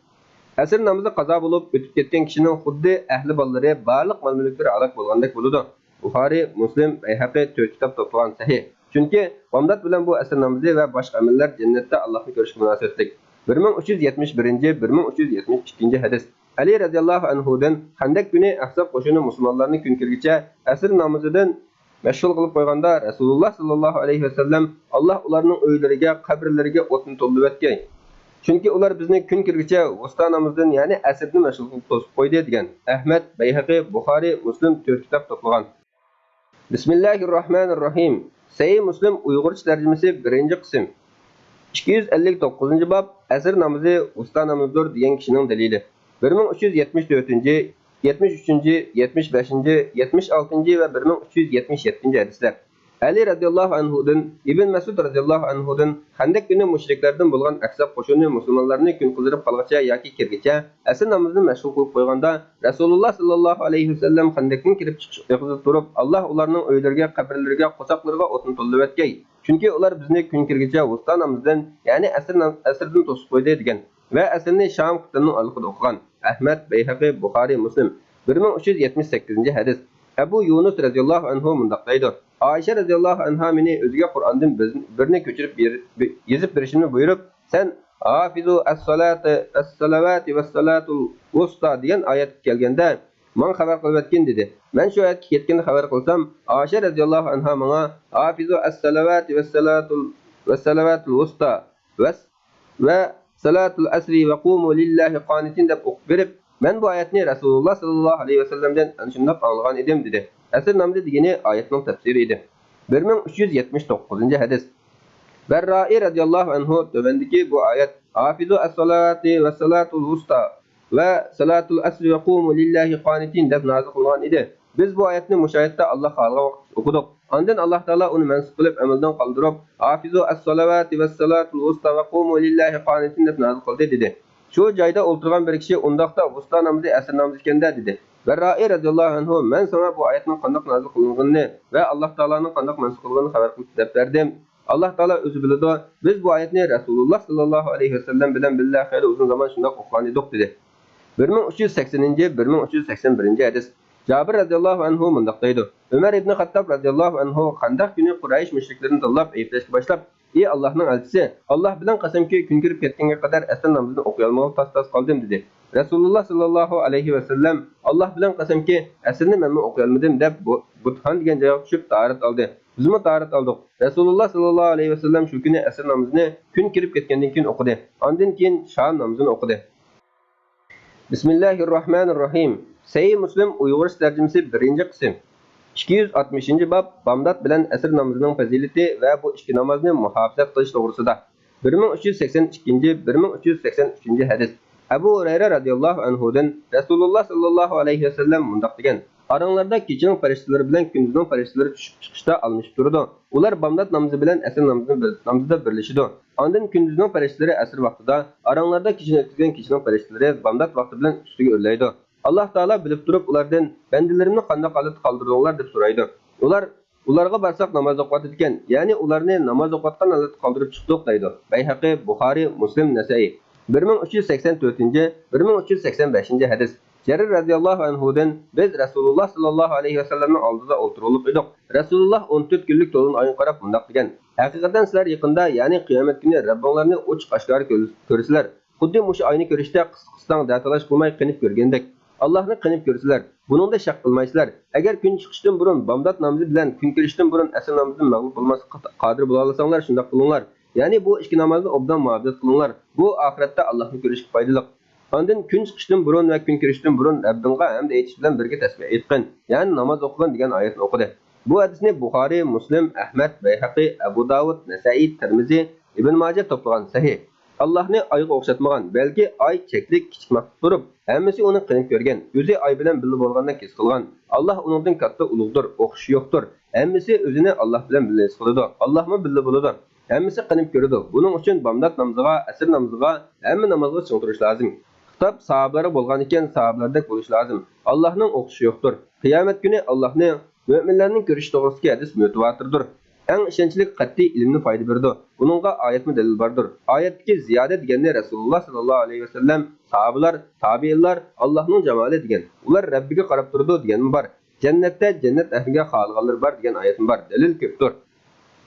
ئەسىر نامىزى قازا بولۇپ ئۆتۈپ كەتكەن كىشىنىڭ خۇددى ئەھلى بالىلىرى، بارلىق مال-مۈلۈكلىرى ھالاك بولغاندەك بولىدۇ. بۇخارىي، مۇسلىم، بەيھەقى تۆت كىتاب توپلىغان سەھىھ. چۈنكى بامدات بىلەن بۇ ئەسىر نامىزى ۋە باشقا ئەمەللەر جەننەتتە ئاللاھنى كۆرۈشكە مۇناسىۋەتلىك. بىر مىڭ ئۈچ يۈز يەتمىش بىرىنچى، بىر مىڭ ئۈچ يۈز يەتمىش ئىككىنچى ھەدىس. ئەلى رەزىياللاھۇ ئەنھۇدىن، خەندەك كۈنى ئەھزاب قوشۇنى مۇسۇلمانلارنى كۈن كىرگىچە ئەسىر نامىزىدىن مەشغۇل قىلىپ قويغاندا، رەسۇلۇللا ساللاللاھۇ ئەلەيھى ۋەسەللەم، ئاللاھ ئۇلارنىڭ ئۆيلىرىگە، قەبرىلىرىگە ئوتنى تولدۇرۇۋەتكەي. چۈنكى ئۇلار بىزنى كۈن كىرگۈچە ۋۇستا نامىزىدىن، يەنى ئەسىردىن مەشغۇل قىلىپ توسۇپ قويدى، دېگەن. ئەھمەد، بەيھەقى، بۇخارىي، مۇسلىم تۆت كىتاب توپلىغان. بىسمىللاھىررەھمانىررەھىم. سەھىھ مۇسلىم ئۇيغۇرچە تەرجىمىسى، بىرىنچى قىسىم. ئىككى يۈز ئەللىك توققۇزىنچى باب، ئەسىر نامىزى ۋۇستا نامىزىدۇر دېگەن كىشىنىڭ دەلىلى. بىر مىڭ ئۈچ يۈز يەتمىش تۆتىنچى، يەتمىش ئۈچىنچى، يەتمىش بەشىنچى، يەتمىش ئالتىنچى ۋە بىر مىڭ ئۈچ يۈز يەتمىش يەتتىنچى ھەدىسلەر. ئەلى رەزىياللاھۇ ئەنھۇدىن، ئىبن مەسئۇد رەزىياللاھۇ ئەنھۇدىن، خەندەك كۈنى مۇشرىكلەردىن بولغان ئەھزاب قوشۇنى مۇسۇلمانلارنى كۈن قىزىرىپ قالغىچە ياكى كىرگىچە ئەسىر نامىزىنى مەشغۇل قىلىپ قويغاندا، رەسۇلۇللا ساللاللاھۇ ئەلەيھى ۋەسەللەم خەندەكتىن كىرىپ چىقىش ئېغىزىدا تۇرۇپ، ئاللاھ ئۇلارنىڭ ئۆيلىرىگە، قەبرىلىرىگە، قورساقلىرىغا ئوتنى تولدۇرۇۋەتكەي. چۈنكى ئۇلار بىزنى كۈن كىرگىچە ۋۇستا نامىزىدىن، يەنى ئەسىر نام-، ئەسىردىن توسۇپ قويدى، دېگەن. ۋە ئەسىرنى شام قىبلىنىڭ ئارىلىقىدا ئوقۇغان. ئەھمەد، بەيھەقى، بۇخارىي، مۇسلىم. بىر مىڭ ئۈچ يۈز يەتمىش سەككىزىنچى ھەدىس. ئەبۇ يۇنۇس رەزىياللاھۇ ئەنھۇ مۇنداق دەيدۇ: ئائىشە رەزىياللاھۇ ئەنھا مېنى ئۆزىگە قۇرئاندىن بىز-، بىرنى كۆچۈرۈپ بېر-، بى-، يېزىپ بېرىشىمنى بۇيرۇپ، سەن «ھافىزۇ ئەسسالاتى، ئەسسالەۋاتى ۋەسسالاتۇل ۋۇستا» دېگەن ئايەتكە كەلگەندە، ماڭا خەۋەر قىلىۋەتكىن، دېدى. مەن شۇ ئايەتكە يەتكەندە خەۋەر قىلسام، ئائىشە رەزىياللاھۇ ئەنھا ماڭا «ھافىزۇ ئەسسالەۋاتى ۋەسسالاتۇل، ۋەسسالەۋاتۇل ۋۇستا ۋەس-، ۋە سالاتۇل ئەسرى ۋە قۇمۇ لىللاھى قانىتىن» دەپ ئوقۇپ بېرىپ، مەن بۇ ئايەتنى رەسۇلۇللا ساللاللاھۇ ئەلەيھى ۋەسەللەمدىن ئەنە شۇنداق ئاڭلىغان ئىدىم، دېدى. ئەسىر نامىزى دېگىنى ئايەتنىڭ تەپسىرى ئىدى. بىر مىڭ ئۈچ يۈز يەتمىش توققۇزىنچى ھەدىس. بەررائى رەزىياللاھۇ ئەنھۇ تۆۋەندىكى بۇ ئايەت، «ھافىزۇ ئەسسالاتى ۋەسسالاتۇل ۋۇستا ۋە سالاتۇل ئەسرى ۋە قۇمۇ لىللاھى قانىتىن» دەپ نازىل قىلغان ئىدى. بىز بۇ ئايەتنى مۇشۇ ئايەتتە ئاللاھ خالىغان ۋاقىتتا ئوقۇدۇق. ئاندىن ئاللاھ تائالا ئۇنى مەنسۇخ قىلىپ، ئەمەلدىن قالدۇرۇپ، «ھافىزۇ ئەسسالەۋاتى ۋەسسالاتۇل ۋۇستا ۋە قۇمۇ لىللاھى قانىتىن» دەپ نازىل قىلدى، دېدى. شۇ جايدا ئولتۇرغان بىر كىشى، «ئۇنداقتا ۋۇستا نامىزى ئەسىر نامىزى ئىكەن-دە» دېدى. بەررائى رەزىياللاھۇ ئەنھۇ، مەن ساڭا بۇ ئايەتنىڭ قانداق نازىل قىلىنغىنىنى ۋە ئاللاھ تائالانىڭ قانداق مەنسۇخ قىلغىنىنى خەۋەر قىلىپ دەپ بەردىم. ئاللاھ تائالا ئۆزى بىلىدۇ، بىز بۇ ئايەتنى رەسۇلۇللا ساللاللاھۇ ئەلەيھى ۋەسەللەم بىلەن بىللە خېلى ئۇزۇن زامان شۇنداق ئوقۇغان ئىدۇق، دېدى. بىر مىڭ ئۈچ يۈز سەكسىنىنچى، بىر مىڭ ئۈچ يۈز سەكسەن بىرىنچى ھەدىس. جابىر رەزىياللاھۇ ئەنھۇ مۇنداق دەيدۇ، ئۆمەر ئىبنى خەتتاب رەزىياللاھۇ ئەنھۇ خەندەق كۈنى قۇرەيش مۇشرىكلىرىنى تاللاپ ئەيىبلەشكە باشلاپ، ئى ئاللاھنىڭ ئەلچىسى، ئاللاھ بىلەن قەسەمكى، كۈن كىرىپ كەتكەنگە قەدەر ئەسىر نامىزىنى ئوقۇيالمىغىلى تاس-تاس قالدىم، دېدى. رەسۇلۇللاھ ساللاللاھۇ ئەلەيھى ۋەسەللەم، ئاللاھ بىلەن قەسەمكى، ئەسىرنى مەنمۇ ئوقۇيالمىدىم، دەپ بۇ-، بۇتھان دېگەن جايغا چۈشۈپ تاھارەت ئالدى. بىزمۇ تاھارەت ئالدۇق. رەسۇلۇللاھ ساللاللاھۇ ئەلەيھى ۋەسەللەم شۇ كۈنى ئەسىر نامىزىنى كۈن كىرىپ كەتكەندىن كېيىن ئوقۇدى. ئاندىن كېيىن شام نامىزىنى ئوقۇدى. بىسمىللاھىررەھمانىررەھىم. سەھىھ مۇسلىم ئۇيغۇرچە تەرجىمىسى، بىرىنچى قىسىم. ئىككى يۈز ئاتمىشىنچى باب، بامدات بىلەن ئەسىر نامىزىنىڭ پەزىلىتى ۋە بۇ ئىككى نامازنى مۇھاپىزەت قىلىش توغرىسىدا. بىر مىڭ ئۈچ يۈز سەكسەن ئىككىنچى، بىر مىڭ ئۈچ يۈز سەكسەن ئۈچىنچى ھەدىس. ئەبۇ ھۇرەيرە رەزىياللاھۇ ئەنھۇدىن رەسۇلۇللاھ ساللاللاھۇ ئەلەيھى ۋەسەللەم مۇنداق دېگەن: ئاراڭلاردا كېچىنىڭ پەرىشتىلىرى بىلەن كۈندۈزنىڭ پەرىشتىلىرى چۈشۈپ چىقىشتا ئالمىشىپ تۇرىدۇ. ئۇلار بامدات نامىزى بىلەن ئەسىر نامىزىنى بىر، نامىزىدا بىرلىشىدۇ. ئاندىن كۈندۈزنىڭ پەرىشتىلىرى ئەسىر ۋاقتىدا، ئاراڭلاردا كېچىنى ئۆتكۈزگەن كېچىنىڭ پەرىشتىلىرى بامدات ۋاقتى بىلەن ئۈستىگە ئۆرلەيدۇ. ئاللاھ تائالا بىلىپ تۇرۇپ ئۇلاردىن، بەندىلىرىمنى قانداق ھالەتتە قالدۇردۇڭلار؟ دەپ سورايدۇ. ئۇلار، ئۇلارغا بارساق ناماز ئوقۇۋاتىدىكەن، يەنى ئۇلارنى ناماز ئوقۇۋاتقان ھالەتتە قالدۇرۇپ چىقتۇق، دەيدۇ. بەيھەقى، بۇخارىي، مۇسلىم، نەسەئىي. بىر مىڭ ئۈچ يۈز سەكسەن تۆتىنچى، بىر مىڭ ئۈچ يۈز سەكسەن بەشىنچى ھەدىس. جەرىر رەزىياللاھۇ ئەنھۇدىن، بىز رەسۇلۇللاھ ساللاللاھۇ ئەلەيھى ۋەسەللەمنىڭ ئالدىدا ئولتۇرغۇلۇق ئىدۇق. رەسۇلۇللاھ ئون تۆت كۈنلۈك تولۇن ئايغا قاراپ مۇنداق دېگەن: ھەقىقەتەن سىلەر يېقىندا، يەنى قىيامەت كۈنى رەببىڭلارنى ئوچۇق ئاشكارا كۆر-، كۆرىسىلەر. خۇددى مۇشۇ ئاينى كۆرۈشتە قىس-، قىستاڭ دەتالاش قىلماي قېنىپ كۆرگەندەك. ئاللاھنى قېنىپ كۆرىسىلەر. بۇنىڭدا شەك قىلمايسىلەر. ئەگەر كۈن چىقىشتىن بۇرۇن بامدات نامىزى بىلەن كۈن كىرىشتىن بۇرۇن ئەسىر نامىزىدىن مەغلۇپ بولماسلىققا قادىر بولالايساڭلار، شۇنداق قىلىڭلار. يەنى بۇ ئىككى نامازنى ئوبدان مۇھاپىزەت قىلىڭلار. بۇ ئاخىرەتتە ئاللاھنى كۆرۈشكە پايدىلىق. ئاندىن كۈن چىقىشتىن بۇرۇن ۋە كۈن كىرىشتىن بۇرۇن رەببىڭغا ھەمد ئېيتىش بىلەن بىرگە تەسبىھ ئېيتقىن، يەنى ناماز ئوقۇغىن دېگەن ئايەتنى ئوقۇدى. بۇ ھەدىسنى بۇخارىي، مۇسلىم، ئەھمەد، بەيھەقى، ئەبۇ داۋۇد، نەسەئىي، تىرمىزى، ئىبن ماجە توپلىغان. سەھىھ. ئاللاھنى ئايغا ئوخشاتمىغان، بەلكى ئاي چەكلىك، كىچىك مەخلۇق تۇرۇپ، ھەممىسى ئۇنى قېنىپ كۆرگەن، ئۆزى ئاي بىلەن بىللە بولغاندەك ھېس قىلغان. ئاللاھ ئۇنىڭدىن كاتتا ئۇلۇغدۇر، ئوخشىشى يوقتۇر. ھەممىسى ئۆزىنى ئاللاھ بىلەن بىللە ھېس قىلىدۇ. ئاللاھمۇ بىللە بولىدۇ. ھەممىسى قېنىپ كۆرىدۇ. بۇنىڭ ئۈچۈن بامدات نامىزىغا، ئەسىر نامىزىغا، ھەممە نامازغا چىڭ تۇرۇش لازىم. خىتاب ساھابىلارغا بولغانىكەن، ساھابىلەردەك بولۇش لازىم. ئاللاھنىڭ ئوخشىشى يوقتۇر. قىيامەت كۈنى ئاللاھنى مۆمىنلەرنىڭ كۆرۈشى توغرىسىدىكى ھەدىس مۇتەۋاتىردۇر. ئەڭ ئىشەنچلىك قەتئىي ئىلىمنى پايدا بېرىدۇ. بۇنىڭغا ئايەتمۇ دەلىل باردۇر. ئايەتتىكى زىيادە دېگەننى رەسۇلۇللاھ ساللاللاھۇ ئەلەيھى ۋەسەللەم، ساھابىلار، تابىئىنلار ئاللاھنىڭ جامالى دېگەن، ئۇلار رەببىگە قاراپ تۇرىدۇ دېگەنمۇ بار. جەننەتتە جەننەت ئەھلىگە خالىغانلىرى بار دېگەن ئايەتمۇ بار. دەلىل كۆپتۇر.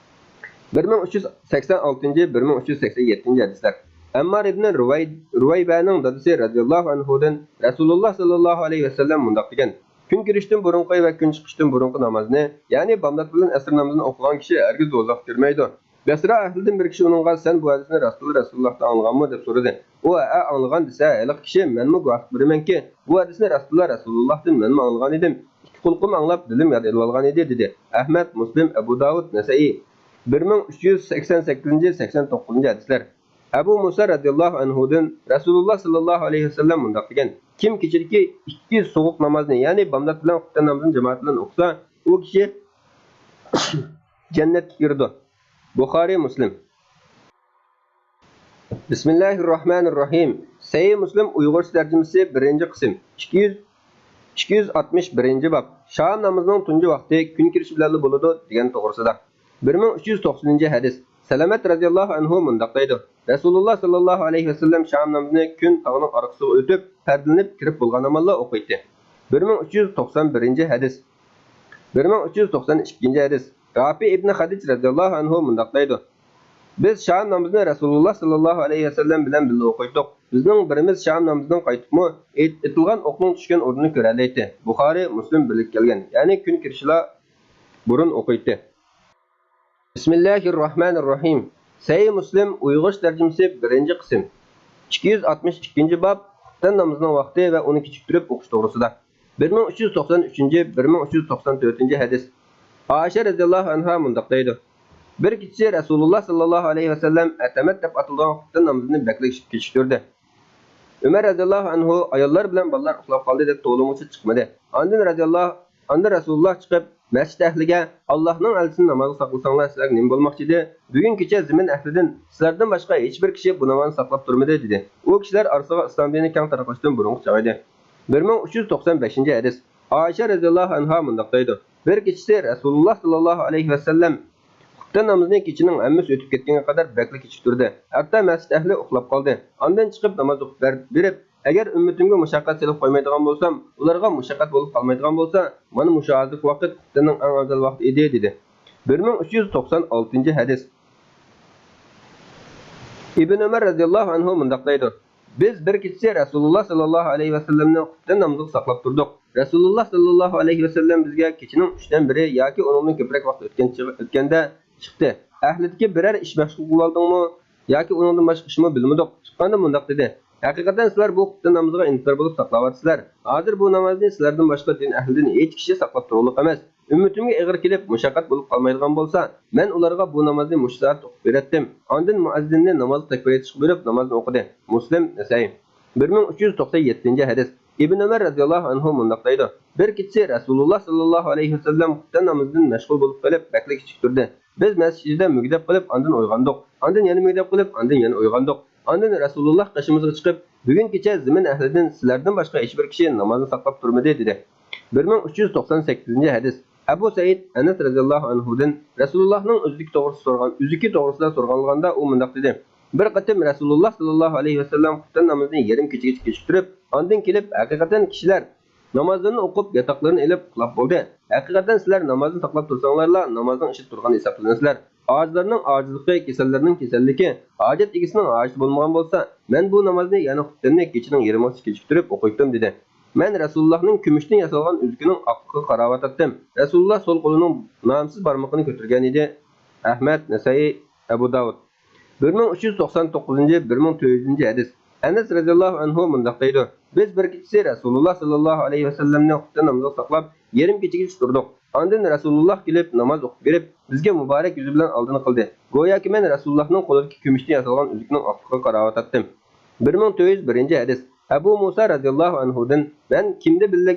بىر مىڭ ئۈچ يۈز سەكسەن ئالتىنچى، بىر مىڭ ئۈچ يۈز سەكسەن يەتتىنچى ھەدىسلەر. ئەممار ئىبنى رۇۋەي-، رۇۋەيبەنىڭ دادىسى رەزىياللاھۇ ئەنھۇدىن رەسۇلۇللاھ ساللاللاھۇ ئەلەيھى ۋەسەللەم مۇنداق دېگەن: كۈن كىرىشتىن بۇرۇنقى ۋە كۈن چىقىشتىن بۇرۇنقى نامازنى، يەنى بامدات بىلەن ئەسىر نامىزىنى ئوقۇغان كىشى ھەرگىز دوزاخقا كىرمەيدۇ. بەسرا ئەھلىدىن بىر كىشى ئۇنىڭغا: سەن بۇ ھەدىسنى راستتىنلا رەسۇلۇللاھتىن ئاڭلىغانمۇ؟ دەپ سورىدى. ئۇ: ھەئە، ئاڭلىغان، دېسە، ھېلىقى كىشى: مەنمۇ گۇۋاھلىق بېرىمەنكى، بۇ ھەدىسنى راستتىنلا رەسۇلۇللاھتىن مەنمۇ ئاڭلىغان ئىدىم. ئىككى قۇلىقىم ئاڭلاپ، دىلىم ياد ئېلىۋالغان ئىدى، دېدى. ئەھمەد، مۇسلىم، ئەبۇ داۋۇد، نەسەئىي. بىر مىڭ ئۈچ يۈز سەكسەن سەككىزىنچى، سەكسەن توققۇزىنچى ھەدىسلەر. ئەبۇ مۇسا رەزىياللاھۇ ئەنھۇدىن رەسۇلۇللاھ ساللاللاھۇ ئەلەيھى ۋەسەللەم مۇنداق دېگەن: كىم كېچىدىكى ئىككى سوغۇق نامازنى، يەنى بامدات بىلەن خۇپتەن نامىزىنى جامائەت بىلەن ئوقۇسا، ئۇ كىشى جەننەتكە كىرىدۇ. بۇخارىي، مۇسلىم. بىسمىللاھىررەھمانىررەھىم. سەھىھ مۇسلىم ئۇيغۇرچە تەرجىمىسى، بىرىنچى قىسىم. ئىككى يۈز، ئىككى يۈز ئاتمىش بىرىنچى باب. شام نامىزىنىڭ تۇنجى ۋاقتى كۈن كىرىشى بىلەنلا بولىدۇ دېگەن توغرىسىدا. بىر مىڭ ئۈچ يۈز توقسىنىنچى ھەدىس. سەلەمەت رەزىياللاھۇ ئەنھۇ مۇنداق دەيدۇ: رەسۇلۇللاھ ساللاللاھۇ ئەلەيھى ۋەسەللەم شام نامىزىنى كۈن تاغنىڭ ئارقىسىغا ئۆتۈپ، پەردىلىنىپ كىرىپ بولغان ئامانلا ئوقۇيتتى. بىر مىڭ ئۈچ يۈز توقسان بىرىنچى ھەدىس. بىر مىڭ ئۈچ يۈز توقسان ئىككىنچى ھەدىس. رافى ئىبنى خەدىج رەزىياللاھۇ ئەنھۇ مۇنداق دەيدۇ: بىز شام نامىزىنى رەسۇلۇللاھ ساللاللاھۇ ئەلەيھى ۋەسەللەم بىلەن بىللە ئوقۇيتتۇق. بىزنىڭ بىرىمىز شام نامىزىدىن قايتىپمۇ ئېت-، ئېتىلغان ئوقنىڭ چۈشكەن ئورنىنى كۆرەلەيتتى. بۇخارىي، مۇسلىم بىللە كەلگەن، يەنى كۈن كىرىشىلا بۇرۇن ئوقۇيتتى. بىسمىللاھىررەھمانىررەھىم. سەھىھ مۇسلىم ئۇيغۇرچە تەرجىمىسى، بىرىنچى قىسىم. ئىككى يۈز ئاتمىش ئىككىنچى باب، خۇپتەن نامىزىنىڭ ۋاقتى ۋە ئۇنى كېچىكتۈرۈپ ئوقۇش توغرىسىدا. بىر مىڭ ئۈچ يۈز توقسان ئۈچىنچى، بىر مىڭ ئۈچ يۈز توقسان تۆتىنچى ھەدىس. ئائىشە رەزىياللاھۇ ئەنھا مۇنداق دەيدۇ: بىر كېچىسى رەسۇلۇللاھ ساللاللاھۇ ئەلەيھى ۋەسەللەم ئەتەمەت دەپ ئاتىلىدىغان خۇپتەن نامىزىنى بەكلا كېچىكتۈردى. ئۆمەر رەزىياللاھۇ ئەنھۇ ئاياللار بىلەن بالىلار ئۇخلاپ قالدى دەپ توۋلىمىغۇچە چىقمىدى. ئاندىن رەزىياللاھ-، ئاندىن رەسۇلۇللاھ چىقىپ، مەسچىت ئەھلىگە، ئاللاھنىڭ ئەلچىسىنى نامازغا ساقلىساڭلار، سىلەرگە نېمە بولماقچى ئىدى؟ بۈگۈن كېچە زېمىن ئەھلىدىن سىلەردىن باشقا ھېچبىر كىشى بۇ نامازنى ساقلاپ تۇرمىدى، دېدى. ئۇ كىشىلەر ئارىسىغا ئىسلام دىنى كەڭ تارقىلىشتىن بۇرۇنقى چاغ ئىدى. بىر مىڭ ئۈچ يۈز توقسان بەشىنچى ھەدىس. ئائىشە رەزىياللاھۇ ئەنھا مۇنداق دەيدۇ: بىر كېچىسى رەسۇلۇللاھ ساللاللاھۇ ئەلەيھى ۋەسەللەم خۇپتەن نامىزىنى كېچىنىڭ ھەممىسى ئۆتۈپ كەتكەنگە قەدەر بەكلا كېچىكتۈردى. ھەتتا مەسچىت ئەھلى ئۇخلاپ قالدى. ئاندىن چىقىپ ناماز ئوقۇپ بەر-، بېرىپ، ئەگەر ئۈممىتىمگە مۇشەققەت سېلىپ قويمايدىغان بولسام، ئۇلارغا مۇشەققەت بولۇپ قالمايدىغان بولسا، مانا مۇشۇ ھازىرقى ۋاقىت خۇپتەننىڭ ئەڭ ئەۋزەل ۋاقتى ئىدى، دېدى. بىر مىڭ ئۈچ يۈز توقسان ئالتىنچى ھەدىس. ئىبن ئۆمەر رەزىياللاھۇ ئەنھۇ مۇنداق دەيدۇ: بىز بىر كېچىسى رەسۇلۇللا ساللاللاھۇ ئەلەيھى ۋەسەللەمنى خۇپتەن نامىزىغا ساقلاپ تۇردۇق. رەسۇلۇللا ساللاللاھۇ ئەلەيھى ۋەسەللەم بىزگە كېچىنىڭ ئۈچتىن بىرى ياكى ئۇنىڭدىن كۆپرەك ۋاقىت ئۆتكەن چىغ-، ئۆتكەندە چىقتى. ئەھلىدىكى بىرەر ئىش مەشغۇل قىلىۋالدىڭمۇ ياكى ئۇنىڭدىن باشقا ئىشمۇ بىلمىدۇق. چىققاندا مۇنداق دېدى: ھەقىقەتەن سىلەر بۇ خۇپتەن نامىزىغا ئىنتىزار بولۇپ ساقلاۋاتىسىلەر. ھازىر بۇ نامازنى سىلەردىن باشقا دىن ئەھلىدىن ھېچ كىشى ساقلاپ تۇرغۇلۇق ئەمەس. ئۈممىتىمگە ئېغىر كېلىپ، مۇشەققەت بولۇپ قالمايدىغان بولسا، مەن ئۇلارغا بۇ نامازنى مۇشۇ سائەتتە ئوقۇپ بېرەتتىم. ئاندىن مۇئەززىننى نامازغا تەكبىر ئېيتىشقا بۇيرۇپ، نامازنى ئوقۇدى. مۇسلىم، نەسەئىي. بىر مىڭ ئۈچ يۈز توقسان يەتتىنچى ھەدىس. ئىبن ئۆمەر رەزىياللاھۇ ئەنھۇ مۇنداق دەيدۇ: بىر كېچىسى رەسۇلۇللا ساللاللاھۇ ئەلەيھى ۋەسەللەم خۇپتەن نامىزىدىن مەشغۇل بولۇپ قېلىپ، بەكلا كېچىكتۈردى. بىز مەسچىت ئىچىدە مۈگدەپ قېلىپ، ئاندىن ئويغاندۇق. ئاندىن يەنە مۈگدەپ قېلىپ، ئاندىن يەنە ئويغاندۇق. ئاندىن رەسۇلۇللا قېشىمىزغا چىقىپ، بۈگۈن كېچە زېمىن ئەھلىدىن سىلەردىن باشقا ھېچبىر كىشى نامازنى ساقلاپ تۇرمىدى، دېدى. بىر مىڭ ئۈچ يۈز توقسان سەككىزىنچى ھەدىس. ئەبۇ سەئىد ئەنەس رەزىياللاھۇ ئەنھۇدىن رەسۇلۇللاھنىڭ ئۆزلۈكى توغرىسىدا سورىغان، ئۆزلۈكى توغرىسىدا سورىغانلىغاندا ئۇ مۇنداق دېدى: بىر قېتىم رەسۇلۇللا ساللاللاھۇ ئەلەيھى ۋەسەللەم خۇپتەن نامىزىنى يېرىم كېچىگىچە كېچىكتۈرۈپ، ئاندىن كېلىپ، ھەقىقەتەن كىشىلەر نامازلىرىنى ئوقۇپ، ياتاقلىرىنى ئېلىپ ئۇخلاپ بولدى. ھەقىقەتەن سىلەر نامازنى ساقلاپ تۇرساڭلارلا، نامازنىڭ ئىچىدە تۇرغان ھېسابلىنىسىلەر. ئاجىزلارنىڭ ئاجىزلىقى، كېسەللەرنىڭ كېسەللىكى، ھاجەت ئىگىسىنىڭ ھاجىتى بولمىغان بولسا، مەن بۇ نامازنى، يەنى خۇپتەننى كېچىنىڭ يېرىمىغىچە كېچىكتۈرۈپ ئوقۇيتتۇم، دېدى. مەن رەسۇلۇللاھنىڭ كۈمۈشتىن ياسالغان ئۆزۈكىنىڭ ئاقلىقىغا قاراۋاتاتتىم. رەسۇلۇللاھ سول قولىنىڭ نامسىز بارمىقىنى كۆتۈرگەن ئىدى. ئەھمەد، نەسەئىي، ئەبۇ داۋۇد. بىر مىڭ ئۈچ يۈز توقسان توققۇزىنچى، بىر مىڭ تۆت يۈزىنچى ھەدىس. ئەنەس رەزىياللاھۇ ئەنھۇ مۇنداق دەيدۇ: بىز بىر كېچىسى رەسۇلۇللاھ ساللاللاھۇ ئەلەيھى ۋەسەللەمنى خۇپتەن نامىزىغا ساقلاپ، يېرىم كېچىگىچە تۇردۇق. ئاندىن رەسۇلۇللاھ كېلىپ، ناماز ئوقۇپ بېرىپ، بىزگە مۇبارەك يۈزى بىلەن ئالدىنى قىلدى. گوياكى مەن رەسۇلۇللاھنىڭ قولىدىكى كۈمۈشتىن ياسالغان ئۆزۈكنىڭ ئاقلىقىغا قاراۋاتاتتىم. بىر مىڭ تۆت يۈز بىرىنچى ھەدىس. ئەبۇ مۇسا رەزىياللاھۇ ئەنھۇدىن: مەن كېمىدە بىللە،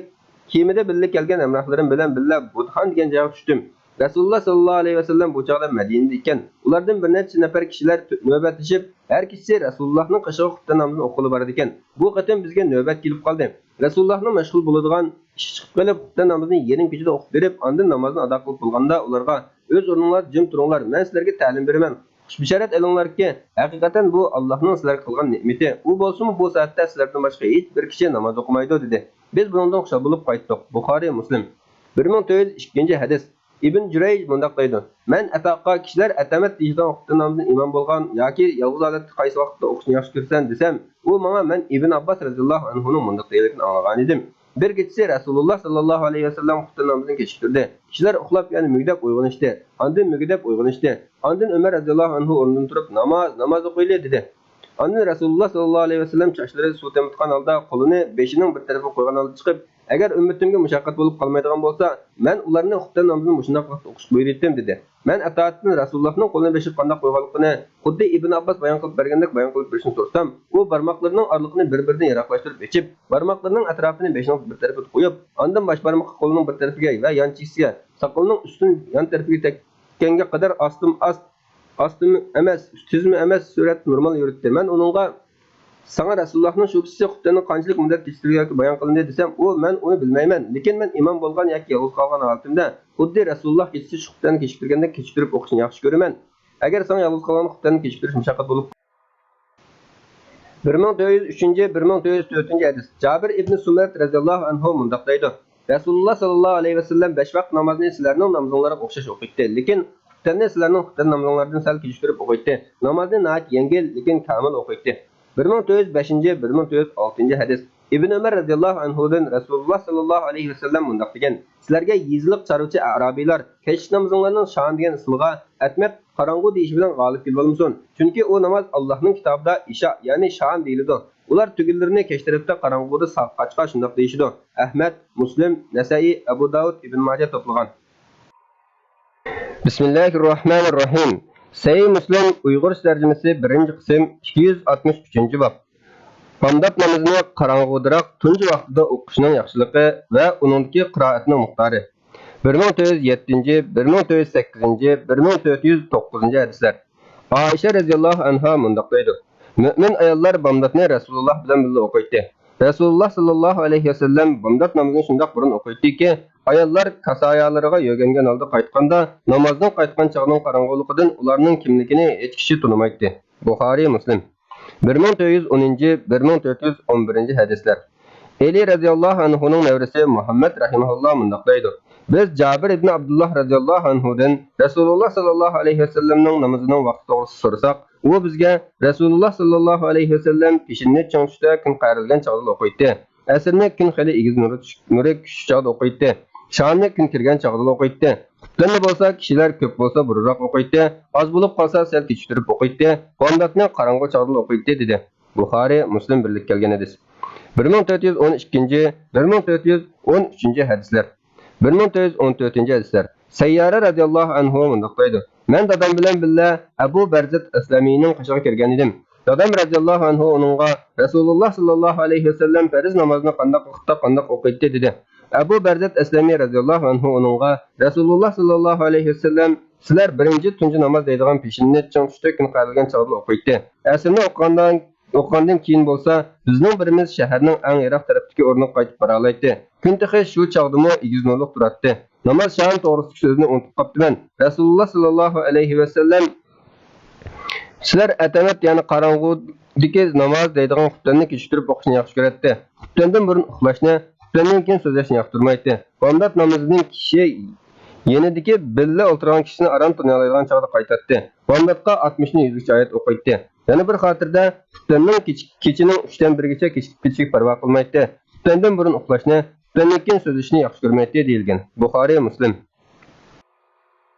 كېمىدە بىللە كەلگەن ھەمراھلىرىم بىلەن بىللە بۇدھان دېگەن جايغا چۈشتۈم. رەسۇلۇللاھ ساللاللاھۇ ئەلەيھى ۋەسەللەم بۇ چاغدا مەدىنىدە ئىكەن. ئۇلاردىن بىر نەچچە نەپەر كىشىلەر تۆ-، نۆۋەتلىشىپ، ھەر كېچىسى رەسۇلۇللاھنىڭ قېشىغا خۇپتەن نامىزىنى ئوقۇغىلى بارىدىكەن. بۇ قېتىم بىزگە نۆۋەت كېلىپ قالدى. رەسۇلۇللاھنىڭ مەشغۇل بولىدىغان ئىشى چىقىپ قېلىپ، خۇپتەن نامىزىنى يېرىم كېچىدە ئوقۇپ بېرىپ، ئاندىن نامازنى ئادا قىلىپ بولغاندا ئۇلارغا: ئۆز ئورنۇڭلاردا جىم تۇرۇڭلار، مەن سىلەرگە تەلىم بېرىمەن. خۇش بېشارەت ئېلىڭلاركى، ھەقىقەتەن بۇ ئاللاھنىڭ سىلەرگە قىلغان نېمىتى. ئۇ بولسىمۇ بۇ سائەتتە سىلەردىن باشقا ھېچ بىر كىشى ناماز ئوقۇمايدۇ، دېدى. بىز بۇنىڭدىن خۇشال بولۇپ قايتتۇق. بۇخارىي، مۇسلىم. بىر مىڭ تۆت يۈز ئىككىنچى ھەدىس. ئىبن جۇرەيج مۇنداق دەيدۇ: مەن ئەتاغا كىشىلەر ئەتەمەت دېيىشىدىغان خۇپتەن نامىزىنى ئىمام بولغان ياكى يالغۇز ھالەتتە قايسى ۋاقىتتا ئوقۇشنى ياخشى كۆرىسەن دېسەم، ئۇ ماڭا مەن ئىبن ئابباس رەزىياللاھۇ ئەنھۇنىڭ مۇنداق دېگەنلىكىنى ئاڭلىغانىدىم. بىر كېچىسى رەسۇلۇللاھ ساللاللاھۇ ئەلەيھى ۋەسەللەم خۇپتەن نامىزىنى كېچىكتۈردى. كىشىلەر ئۇخلاپ يەنە مۈگدەپ ئويغىنىشتى. ئاندىن مۈگدەپ ئويغىنىشتى. ئاندىن ئۆمەر رەزىياللاھۇ ئەنھۇ ئورنىدىن تۇرۇپ، ناماز، ناماز ئوقۇيلى، دېدى. ئاندىن رەسۇلۇللاھ ساللاللاھۇ ئەلەيھى ۋەسەللەم چاچلىرى سۇ تېمىتقان ھالدا قولىنى بېشىنىڭ بىر تەرىپىگە قويغان ھالدا چىقىپ، ئەگەر ئۈممىتىمگە مۇشەققەت بولۇپ قالمايدىغان بولسا، مەن ئۇلارنى خۇپتەن نامىزىنى مۇشۇنداق ۋاقىتتا ئوقۇشقا بۇيرۇيتتىم، دېدى. مەن ئەتائەتتىن رەسۇلۇللاھنىڭ قولىنى بېشىغا قانداق قويغانلىقىنى خۇددى ئىبن ئابباس بايان قىلىپ بەرگەندەك بايان قىلىپ بېرىشىنى سورىسام، ئۇ بارماقلىرىنىڭ ئارىلىقىنى بىر-بىرىدىن يىراقلاشتۇرۇپ ئېچىپ، بارماقلىرىنىڭ ئەتراپىنى بېشىنىڭ بىر تەرىپىگە قويۇپ، ئاندىن باش بارمىقى قولىنىڭ بىر تەرىپىگە ۋە يان چېكىسىگە، ساقىلىنىڭ ئۈستىنىڭ يان تەرىپىگە تەگكەنگە قەدەر ئاستىمۇ ئاست، ئاستىمۇ ئەمەس، تېزمۇ ئەمەس سۈرئەتتە نورمال يۈرۈتتى. مەن ئۇنىڭغا، ساڭا رەسۇلۇللاھنىڭ شۇ كېچىسى خۇپتەننىڭ قانچىلىك مۇددەت كېچىكتۈرگەنلىكى بايان قىلىندى دېسەم، ئۇ، مەن ئۇنى بىلمەيمەن، لېكىن مەن ئىمام بولغان ياكى يالغۇز قالغان ھالىتىمدە خۇددى رەسۇلۇللاھ كېچىسى شۇ خۇپتەننى كېچىكتۈرگەندەك كېچىكتۈرۈپ ئوقۇشنى ياخشى كۆرىمەن. ئەگەر ساڭا يالغۇز قالغاندا خۇپتەننى كېچىكتۈرۈش مۇشەققەت بولۇپ، بىر مىڭ تۆت يۈز ئۈچىنچى، بىر مىڭ تۆت يۈز تۆتىنچى ھەدىس. جابىر ئىبنى سۇمرەت رەزىياللاھۇ ئەنھۇ مۇنداق دەيدۇ: رەسۇلۇللاھ ساللاللاھۇ ئەلەيھى ۋەسەللەم بەش ۋاقىت نامازنى سىلەرنىڭ نامىزىڭلارغا ئوخشاش ئوقۇيتتى، لېكىن خۇپتەننى سىلەرنىڭ خۇپتەن نامىزىڭلاردىن سەل كېچىكتۈرۈپ ئوقۇيتتى. نامازنى ناھايىتى يەڭگىل، لېكىن كامىل ئوقۇيتتى. بىر مىڭ تۆت يۈز بەشىنچى، بىر مىڭ تۆت يۈز ئالتىنچى ھەدىس. ئىبن ئۆمەر رەزىياللاھۇ ئەنھۇدىن رەسۇلۇللاھ ساللاللاھۇ ئەلەيھى ۋەسەللەم مۇنداق دېگەن: سىلەرگە يېزىلىق چارۋىچى ئەرابىيلار كەچلىك نامىزىڭلارنىڭ شام دېگەن ئىسمىغا ئەتمەت قاراڭغۇ دېيىشى بىلەن غالىب كېلىۋالمىسۇن. چۈنكى ئۇ ناماز ئاللاھنىڭ كىتابىدا ئىشا، يەنى شام دېيىلىدۇ. ئۇلار تۈگۈنلىرىنى كەچ تەرەپتە قاراڭغۇدا سا-، قاچقا شۇنداق دېيىشىدۇ. ئەھمەد، مۇسلىم، نەسەئىي، ئەبۇ داۋۇد، ئىبن ماجە توپلىغان. بىسمىللاھىررەھمانىررەھىم. سەھىھ مۇسلىم ئۇيغۇرچە تەرجىمىسى، بىرىنچى قىسىم، ئىككى يۈز ئاتمىش ئۈچىنچى باب. بامدات نامىزىنى قاراڭغۇدىراق تۇنجى ۋاقتىدا ئوقۇشنىڭ ياخشىلىقى ۋە ئۇنىڭدىكى قىرائەتنىڭ مىقدارى. بىر مىڭ تۆت يۈز يەتتىنچى، بىر مىڭ تۆت يۈز سەككىزىنچى، بىر مىڭ تۆت يۈز توققۇزىنچى ھەدىسلەر. ئائىشە رەزىياللاھۇ ئەنھا مۇنداق دەيدۇ: مۆمىن ئاياللار بامداتنى رەسۇلۇللاھ بىلەن بىللە ئوقۇيتتى. رەسۇلۇللاھ ساللاللاھۇ ئەلەيھى ۋەسەللەم بامدات نامىزىنى شۇنداق بۇرۇن ئوقۇيتتىكى، ئاياللار كاسايالىرىغا يۆگەنگەن ھالدا قايتقاندا، نامازدىن قايتقان چاغنىڭ قاراڭغۇلۇقىدىن ئۇلارنىڭ كىملىكىنى ھېچ كىشى تونۇمايتتى. بۇخارىي، مۇسلىم. بىر مىڭ تۆت يۈز ئونىنچى، بىر مىڭ تۆت يۈز ئون بىرىنچى ھەدىسلەر. ئەلى رەزىياللاھۇ ئەنھۇنىڭ نەۋرىسى مۇھەممەد رەھىمەھۇللا مۇنداق دەيدۇ: بىز جابىر ئىبن ئابدۇللا رەزىياللاھۇ ئەنھۇدىن رەسۇلۇللا ساللاللاھۇ ئەلەيھى ۋەسەللەمنىڭ نامىزىنىڭ ۋاقتى توغرىسىدا سورىساق، ئۇ بىزگە رەسۇلۇللا ساللاللاھۇ ئەلەيھى ۋەسەللەم پېشىننى چىڭ چۈشتە كۈن قايرىلگەن چاغدىلا ئوقۇيتتى. ئەسىرنى كۈن خېلى ئېگىز نۇرى چۈش-، نۇرى چۈشۈش چاغدا ئوقۇيتتى. شامنى كۈن كىرگەن چاغدىلا ئوقۇيتتى. خۇپتەننى بولسا كىشىلەر كۆپ بولسا بۇرۇنراق ئوقۇيتتى، ئاز بولۇپ قالسا سەل كېچىكتۈرۈپ ئوقۇيتتى، بامداتنى قاراڭغۇ چاغدىلا ئوقۇيتتى، دېدى. بۇخارى، مۇسلىم بىرلىككە كەلگەن ھەدىس. بىر مىڭ تۆت يۈز ئون ئىككىنچى، بىر مىڭ تۆت يۈز ئون ئۈچىنچى ھەدىسلەر. بىر مىڭ تۆت يۈز ئون تۆتىنچى ھەدىسلەر. سەييارە رەزىياللاھۇ ئەنھۇ مۇنداق دەيدۇ، مەن دادام بىلەن بىللە ئەبۇ بەرزەت ئەسلەمىنىڭ قېشىغا كىرگەن ئىدىم. دادام رەزىياللاھۇ ئەنھۇ ئۇنىڭغا رەسۇلۇللا ساللاللاھۇ ئەلەيھى ۋەسەللەم پەرز نامازنى قانداق ۋاقىتتا قانداق ئوقۇيتتى دېدى. ئەبۇ بەرزەت ئەسلەمى رەزىياللاھۇ ئەنھۇ ئۇنىڭغا رەسۇلۇللا ساللاللاھۇ ئەلەيھى ۋەسەللەم سىلەر بىرىنچى تۇنجى ناماز دەيدىغان پېشىننى چىڭ چۈشتە كۈن قايرىلگەن چاغدىلا ئوقۇيتتى. ئەسىرنى ئوقۇغاندىن ئوقۇغاندىن كېيىن بولسا، بىزنىڭ بىرىمىز شەھەرنىڭ ئەڭ يىراق تەرەپتىكى ئورنىغا قايتىپ بارالايتتى. كۈن تېخى شۇ چاغدىمۇ ئېگىز نۇرلۇق تۇراتتى. ناماز شام توغرىسىدىكى سۆزنى ئۇنتۇپ قاپتىمەن. رەسۇلۇللا ساللاللاھۇ ئەلەيھى ۋەسەللەم، سىلەر ئەتەمەت، يەنى قاراڭغۇدىكى ناماز دەيدىغان خۇپتەننى كېچىكتۈرۈپ ئوقۇشنى ياخشى كۆرەتتى. خۇپتەندىن بۇرۇن ئۇخلاشنى، خۇپتەندىن كېيىن سۆزلەشنى ياقتۇرمايتتى. بامدات نامىزىدىن كىشى يېنىدىكى بىللە ئولتۇرغان كىشىسىنى ئاران تونۇيالايدىغان چاغدا قايتاتتى. بامداتقا ئاتمىشتىن يۈزگىچە ئايەت ئوقۇيتتى. يەنە بىر خاتىرىدە، خۇپتەننىڭ كېچە-، كېچىنىڭ ئۈچتىن بىرىگىچە كېچىكىپ كېتىشىگە پەرۋا قىلمايتتى. خۇپتەندىن بۇرۇن ئۇخلاشنى، خۇپتەندىن كېيىن سۆزلىشىشنى ياخشى كۆرمەيتتى، دېيىلگەن. بۇخارى، مۇسلىم.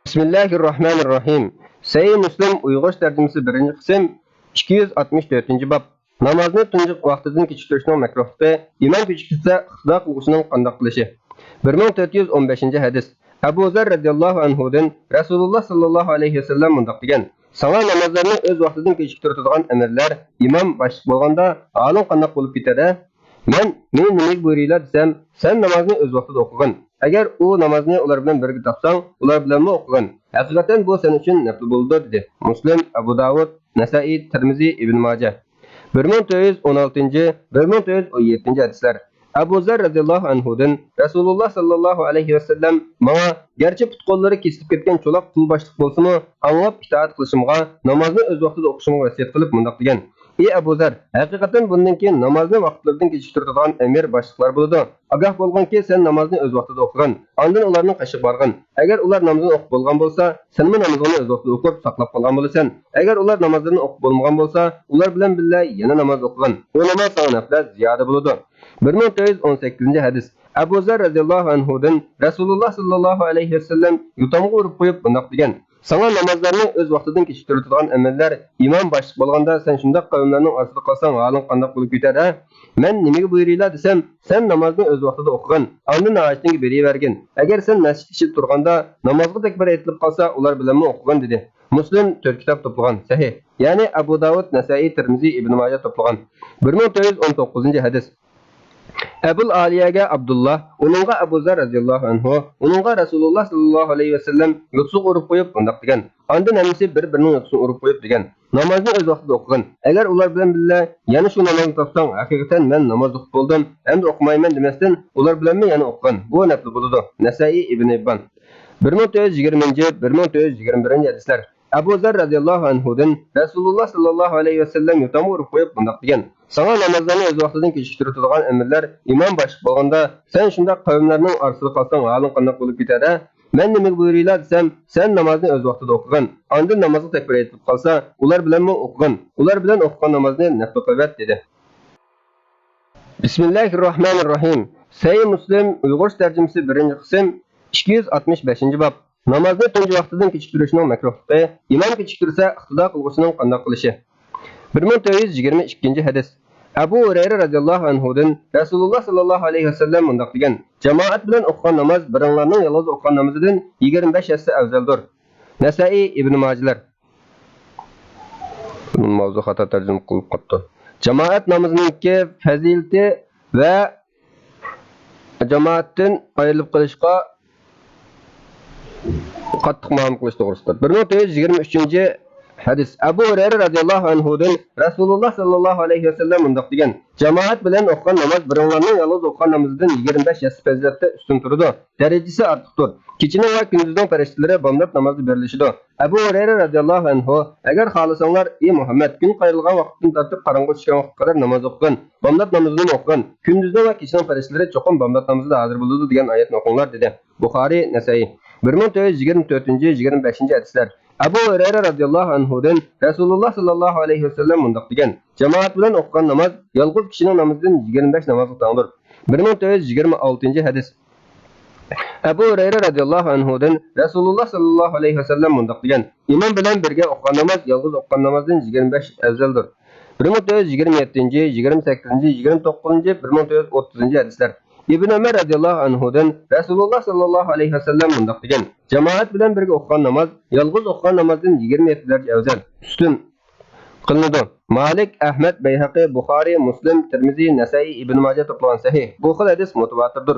بىسمىللاھىررەھمانىررەھىم. سەھىھ مۇسلىم ئۇيغۇرچە تەرجىمىسى، بىرىنچى قىسىم، ئىككى يۈز ئاتمىش تۆتىنچى باب. نامازنى تۇنجى ۋاقتىدىن كېچىكتۈرۈشنىڭ مەكرۇھلۇقى، ئىمام كېچىكتۈرسە ئىقتىدا قىلغۇچىنىڭ قانداق قىلىشى. بىر مىڭ تۆت يۈز ئون بەشىنچى ھەدىس. ئەبۇ زەر رەزىياللاھۇ ئەنھۇدىن رەسۇلۇللا ساللاللاھۇ ئەلەيھى ۋەسەللەم مۇنداق دېگەن، ساڭا نامازلارنى ئۆز ۋاقتىدىن كېچىكتۈرتىدىغان ئەمىرلەر، ئىمام باشلىق بولغاندا ھالىڭ قانداق بولۇپ كېتەر ھە؟ مەن، مېنى نېمىگە بۇيرۇيلا دېسەم، سەن نامازنى ئۆز ۋاقتىدا ئوقۇغىن. ئەگەر ئۇ نامازنى ئۇلار بىلەن بىرگە تاپساڭ، ئۇلار بىلەنمۇ ئوقۇغىن. ھەقىقەتەن بۇ سەن ئۈچۈن نەپلى بولىدۇ، دېدى. مۇسلىم، ئەبۇ داۋۇد، نەسائىي، تىرمىزى، ئىبن ماجە. بىر مىڭ تۆت يۈز ئون ئالتىنچى، بىر مىڭ تۆت يۈز ئون يەتتىنچى ھەدىسلەر. ئەبۇ زەر رەزىياللاھۇ ئەنھۇدىن رەسۇلۇللا ساللاللاھۇ ئەلەيھى ۋەسەللەم ماڭا، گەرچە پۇت-قوللىرى كېسىلىپ كەتكەن چولاق قۇل باشلىق بولسىمۇ، ئاڭلاپ ئىتائەت قىلىشىمغا، نامازنى ئۆز ۋاقتىدا ئوقۇشۇمغا ۋەسىيەت قىلىپ مۇنداق دېگەن، ئى ئەبۇ زەر، ھەقىقەتەن بۇندىن كېيىن نامازنى ۋاقىتلىرىدىن كېچىكتۈرىدىغان ئەمىر باشلىقلار بولىدۇ. ئاگاھ بولغىنكى، سەن نامازنى ئۆز ۋاقتىدا ئوقۇغىن، ئاندىن ئۇلارنىڭ قېشىغا بارغىن. ئەگەر ئۇلار نامىزىنى ئوقۇپ بولغان بولسا، سەنمۇ نامىزىڭنى ئۆز ۋاقتىدا ئوقۇپ ساقلاپ قالغان بولىسەن. ئەگەر ئۇلار نامازلىرىنى ئوقۇپ بولمىغان بولسا، ئۇلار بىلەن بىللە يەنە ناماز ئوقۇغىن. ئۇ ناماز ساڭا نەپلەر زىيادە بولىدۇ. بىر مىڭ تۆت يۈز ئون سەككىزىنچى ھەدىس. ئەبۇ زەر رەزىياللاھۇ ئەنھۇدىن رەسۇلۇللا ساللاللاھۇ ئەلەيھى ۋەسەللەم يوتامغا ئۇرۇپ قويۇپ مۇنداق دېگەن، ساڭا نامازلارنى ئۆز ۋاقتىدىن كېچىكتۈرۈۋېتىدىغان ئەمىرلەر، ئىمام باشلىق بولغاندا سەن شۇنداق قەۋملەرنىڭ ئارىسىدا قالساڭ ھالىڭ قانداق بولۇپ كېتەر ھە؟ مەن نېمىگە بۇيرۇيلا دېسەم، سەن نامازنى ئۆز ۋاقتىدا ئوقۇغىن، ئاندىن ھاجىتىڭگە بېرىۋەرگىن. ئەگەر سەن مەسچىت ئىچىدە تۇرغاندا نامازغا تەكبىر ئېيتىلىپ قالسا، ئۇلار بىلەنمۇ ئوقۇغىن، دېدى. مۇسلىم تۆت كىتاب توپلىغان، سەھىھ. يەنى ئەبۇ داۋۇد، نەسائىي، تىرمىزى، ئىبن ماجە توپلىغان. بىر مىڭ تۆت يۈز ئون توققۇزىنچى ھەدىس. ئەبۇل ئالىيەگە ئابدۇللا، ئۇنىڭغا ئەبۇ زەر رەزىياللاھۇ ئەنھۇ، ئۇنىڭغا رەسۇلۇللا ساللاللاھۇ ئەلەيھى ۋەسەللەم يوتىسىغا ئۇرۇپ قويۇپ مۇنداق دېگەن، ئاندىن ھەممىسى بىر-بىرىنىڭ يوتىسىنى ئۇرۇپ قويۇپ دېگەن، نامازنى ئۆز ۋاقتىدا ئوقۇغىن. ئەگەر ئۇلار بىلەن بىللە يەنە شۇ نامازنى تاپساڭ، ھەقىقەتەن مەن ناماز ئوقۇپ بولدۇم ھەمدە ئوقۇمايمەن دېمەستىن، ئۇلار بىلەنمۇ يەنە ئوقۇغىن. بۇ نەپلى بولىدۇ. نەسائىي، ئىبن ھىببان. بىر مىڭ تۆت يۈز يىگىرمىنچى، بىر مىڭ تۆت يۈز يىگىرمە بىرىنچى ھەدىسلەر. ئەبۇ زەر رەزىياللاھۇ ئەنھۇدىن رەسۇلۇللا ساللاللاھۇ ئەلەيھى ۋەسەللەم يوتامغا ئۇرۇپ قويۇپ مۇنداق دېگەن، ساڭا نامازلارنى ئۆز ۋاقتىدىن كېچىكتۈرۈۋېتىدىغان ئەمىرلەر ئىمام باشلىق بولغاندا، سەن شۇنداق قەۋملەرنىڭ ئارىسىدا قالساڭ ھالىڭ قانداق بولۇپ كېتەر ھە؟ مەن نېمىگە بۇيرۇيلا دېسەم، سەن نامازنى ئۆز ۋاقتىدا ئوقۇغىن، ئاندىن نامازغا تەكبىر ئېيتىلىپ قالسا، ئۇلار بىلەنمۇ ئوقۇغىن، ئۇلار بىلەن ئوقۇغان نامازنى نەپلى قىلىۋەت، دېدى. بىسمىللاھىررەھمانىررەھىم. سەھىھ مۇسلىم، ئۇيغۇرچە تەرجىمىسى، بىرىنچى قىسىم، ئىككى يۈز ئاتمىش بەشىنچى باب. نامازنى تۇنجى ۋاقتىدىن كېچىكتۈرۈشنىڭ مەكرۇھلۇقى، ئىمام كېچىكتۈرسە ئىقتىدا قىلغۇچىنىڭ قانداق قىلىشى. بىر مىڭ تۆت يۈز يىگىرمە ئىككىنچى ھەدىس. ئەبۇ ھۇرەيرە رەزىياللاھۇ ئەنھۇدىن رەسۇلۇللا ساللاللاھۇ ئەلەيھى ۋەسەللەم مۇنداق دېگەن، جامائەت بىلەن ئوقۇغان ناماز بىرىڭلارنىڭ يالغۇز ئوقۇغان نامىزىدىن يىگىرمە بەش ھەسسە ئەۋزەلدۇر. نەسائىي، ئىبن ماجىلەر. ماۋزۇ خاتا تەرجىمە قىلىپ قاپتۇ. جامائەت نامىزىنىڭكى پەزىلىتى ۋە جامائەتتىن ئايرىلىپ قېلىشقا قاتتىق مۇئامىلە قىلىش توغرىسىدا. بىر مىڭ تۆت يۈز يىگىرمە ئۈچىنچى ھەدىس. ئەبۇ ھۇرەيرە رەزىياللاھۇ ئەنھۇدىن رەسۇلۇللا ساللاللاھۇ ئەلەيھى ۋەسەللەم مۇنداق دېگەن: جامائەت بىلەن ئوقۇغان ناماز بىرىڭلارنىڭ يالغۇز ئوقۇغان نامىزىدىن يىگىرمە بەش يەسسە پەزىلەتتە ئۈستۈن تۇرىدۇ، دەرىجىسى ئارتۇقتۇر. كېچىنىڭ ۋە كۈندۈزنىڭ پەرىشتىلىرى بامدات نامازدا بېرىلىشىدۇ. ئەبۇ ھۇرەيرە رەزىياللاھۇ ئەنھۇ: ئەگەر خالىساڭلار، ئى مۇھەممەد، كۈن قايرىلغان ۋاقىتتىن تارتىپ قاراڭغۇ چۈشكەن ۋاقىتقا قەدەر ناماز ئوقۇغىن، بامدات نامىزىنىمۇ ئوقۇغىن، كۈندۈزنىڭ ۋە كېچىنىڭ پەرىشتىلىرى چوقۇم بامدات نامىزىدا ھازىر بولىدۇ دېگەن ئايەتنى ئوقۇڭلار، دېدى. بۇخارىي، نەسەئىي. بىر مىڭ تۆت يۈز يىگىرمە تۆتىنچى، يىگىرمە بەشىنچى ھەدىسلەر. ئەبۇ ھۇرەيرە رەزىياللاھۇ ئەنھۇدىن رەسۇلۇللا ساللاللاھۇ ئەلەيھى ۋەسەللەم مۇنداق دېگەن: جامائەت بىلەن ئوقۇغان ناماز يالغۇز كىشىنىڭ نامىزىدىن يىگىرمە بەش نامازغا تەڭدۇر. بىر مىڭ تۆت يۈز يىگىرمە ئالتىنچى ھەدىس. ئەبۇ ھۇرەيرە رەزىياللاھۇ ئەنھۇدىن رەسۇلۇللا ساللاللاھۇ ئەلەيھى ۋەسەللەم مۇنداق دېگەن: ئىمام بىلەن بىرگە ئوقۇغان ناماز يالغۇز ئوقۇغان نامازدىن يىگىرمە بەش ئەۋزەلدۇر. بىر مىڭ تۆت يۈز يىگىرمە يەتتىنچى، يىگىرمە سەككىزىنچى، يىگىرمە توققۇزىنچى، بىر مىڭ تۆت يۈز ئوتتۇزىنچى ھەدىسلەر. ئىبن ئۆمەر رەزىياللاھۇ ئەنھۇدىن رەسۇلۇللا ساللاللاھۇ ئەلەيھى ۋەسەللەم مۇنداق دېگەن: جامائەت بىلەن بىرگە ئوقۇغان ناماز يالغۇز ئوقۇغان نامازدىن يىگىرمە يەتتە دەرىجە ئەۋزەل، ئۈستۈن قىلىنىدۇ. مالىك، ئەھمەد، بەيھەقى، بۇخارىي، مۇسلىم، تىرمىزى، نەسەئىي، ئىبن ماجە توپلىغان سەھىھ. بۇ خىل ھەدىس مۇتەۋاتىردۇر.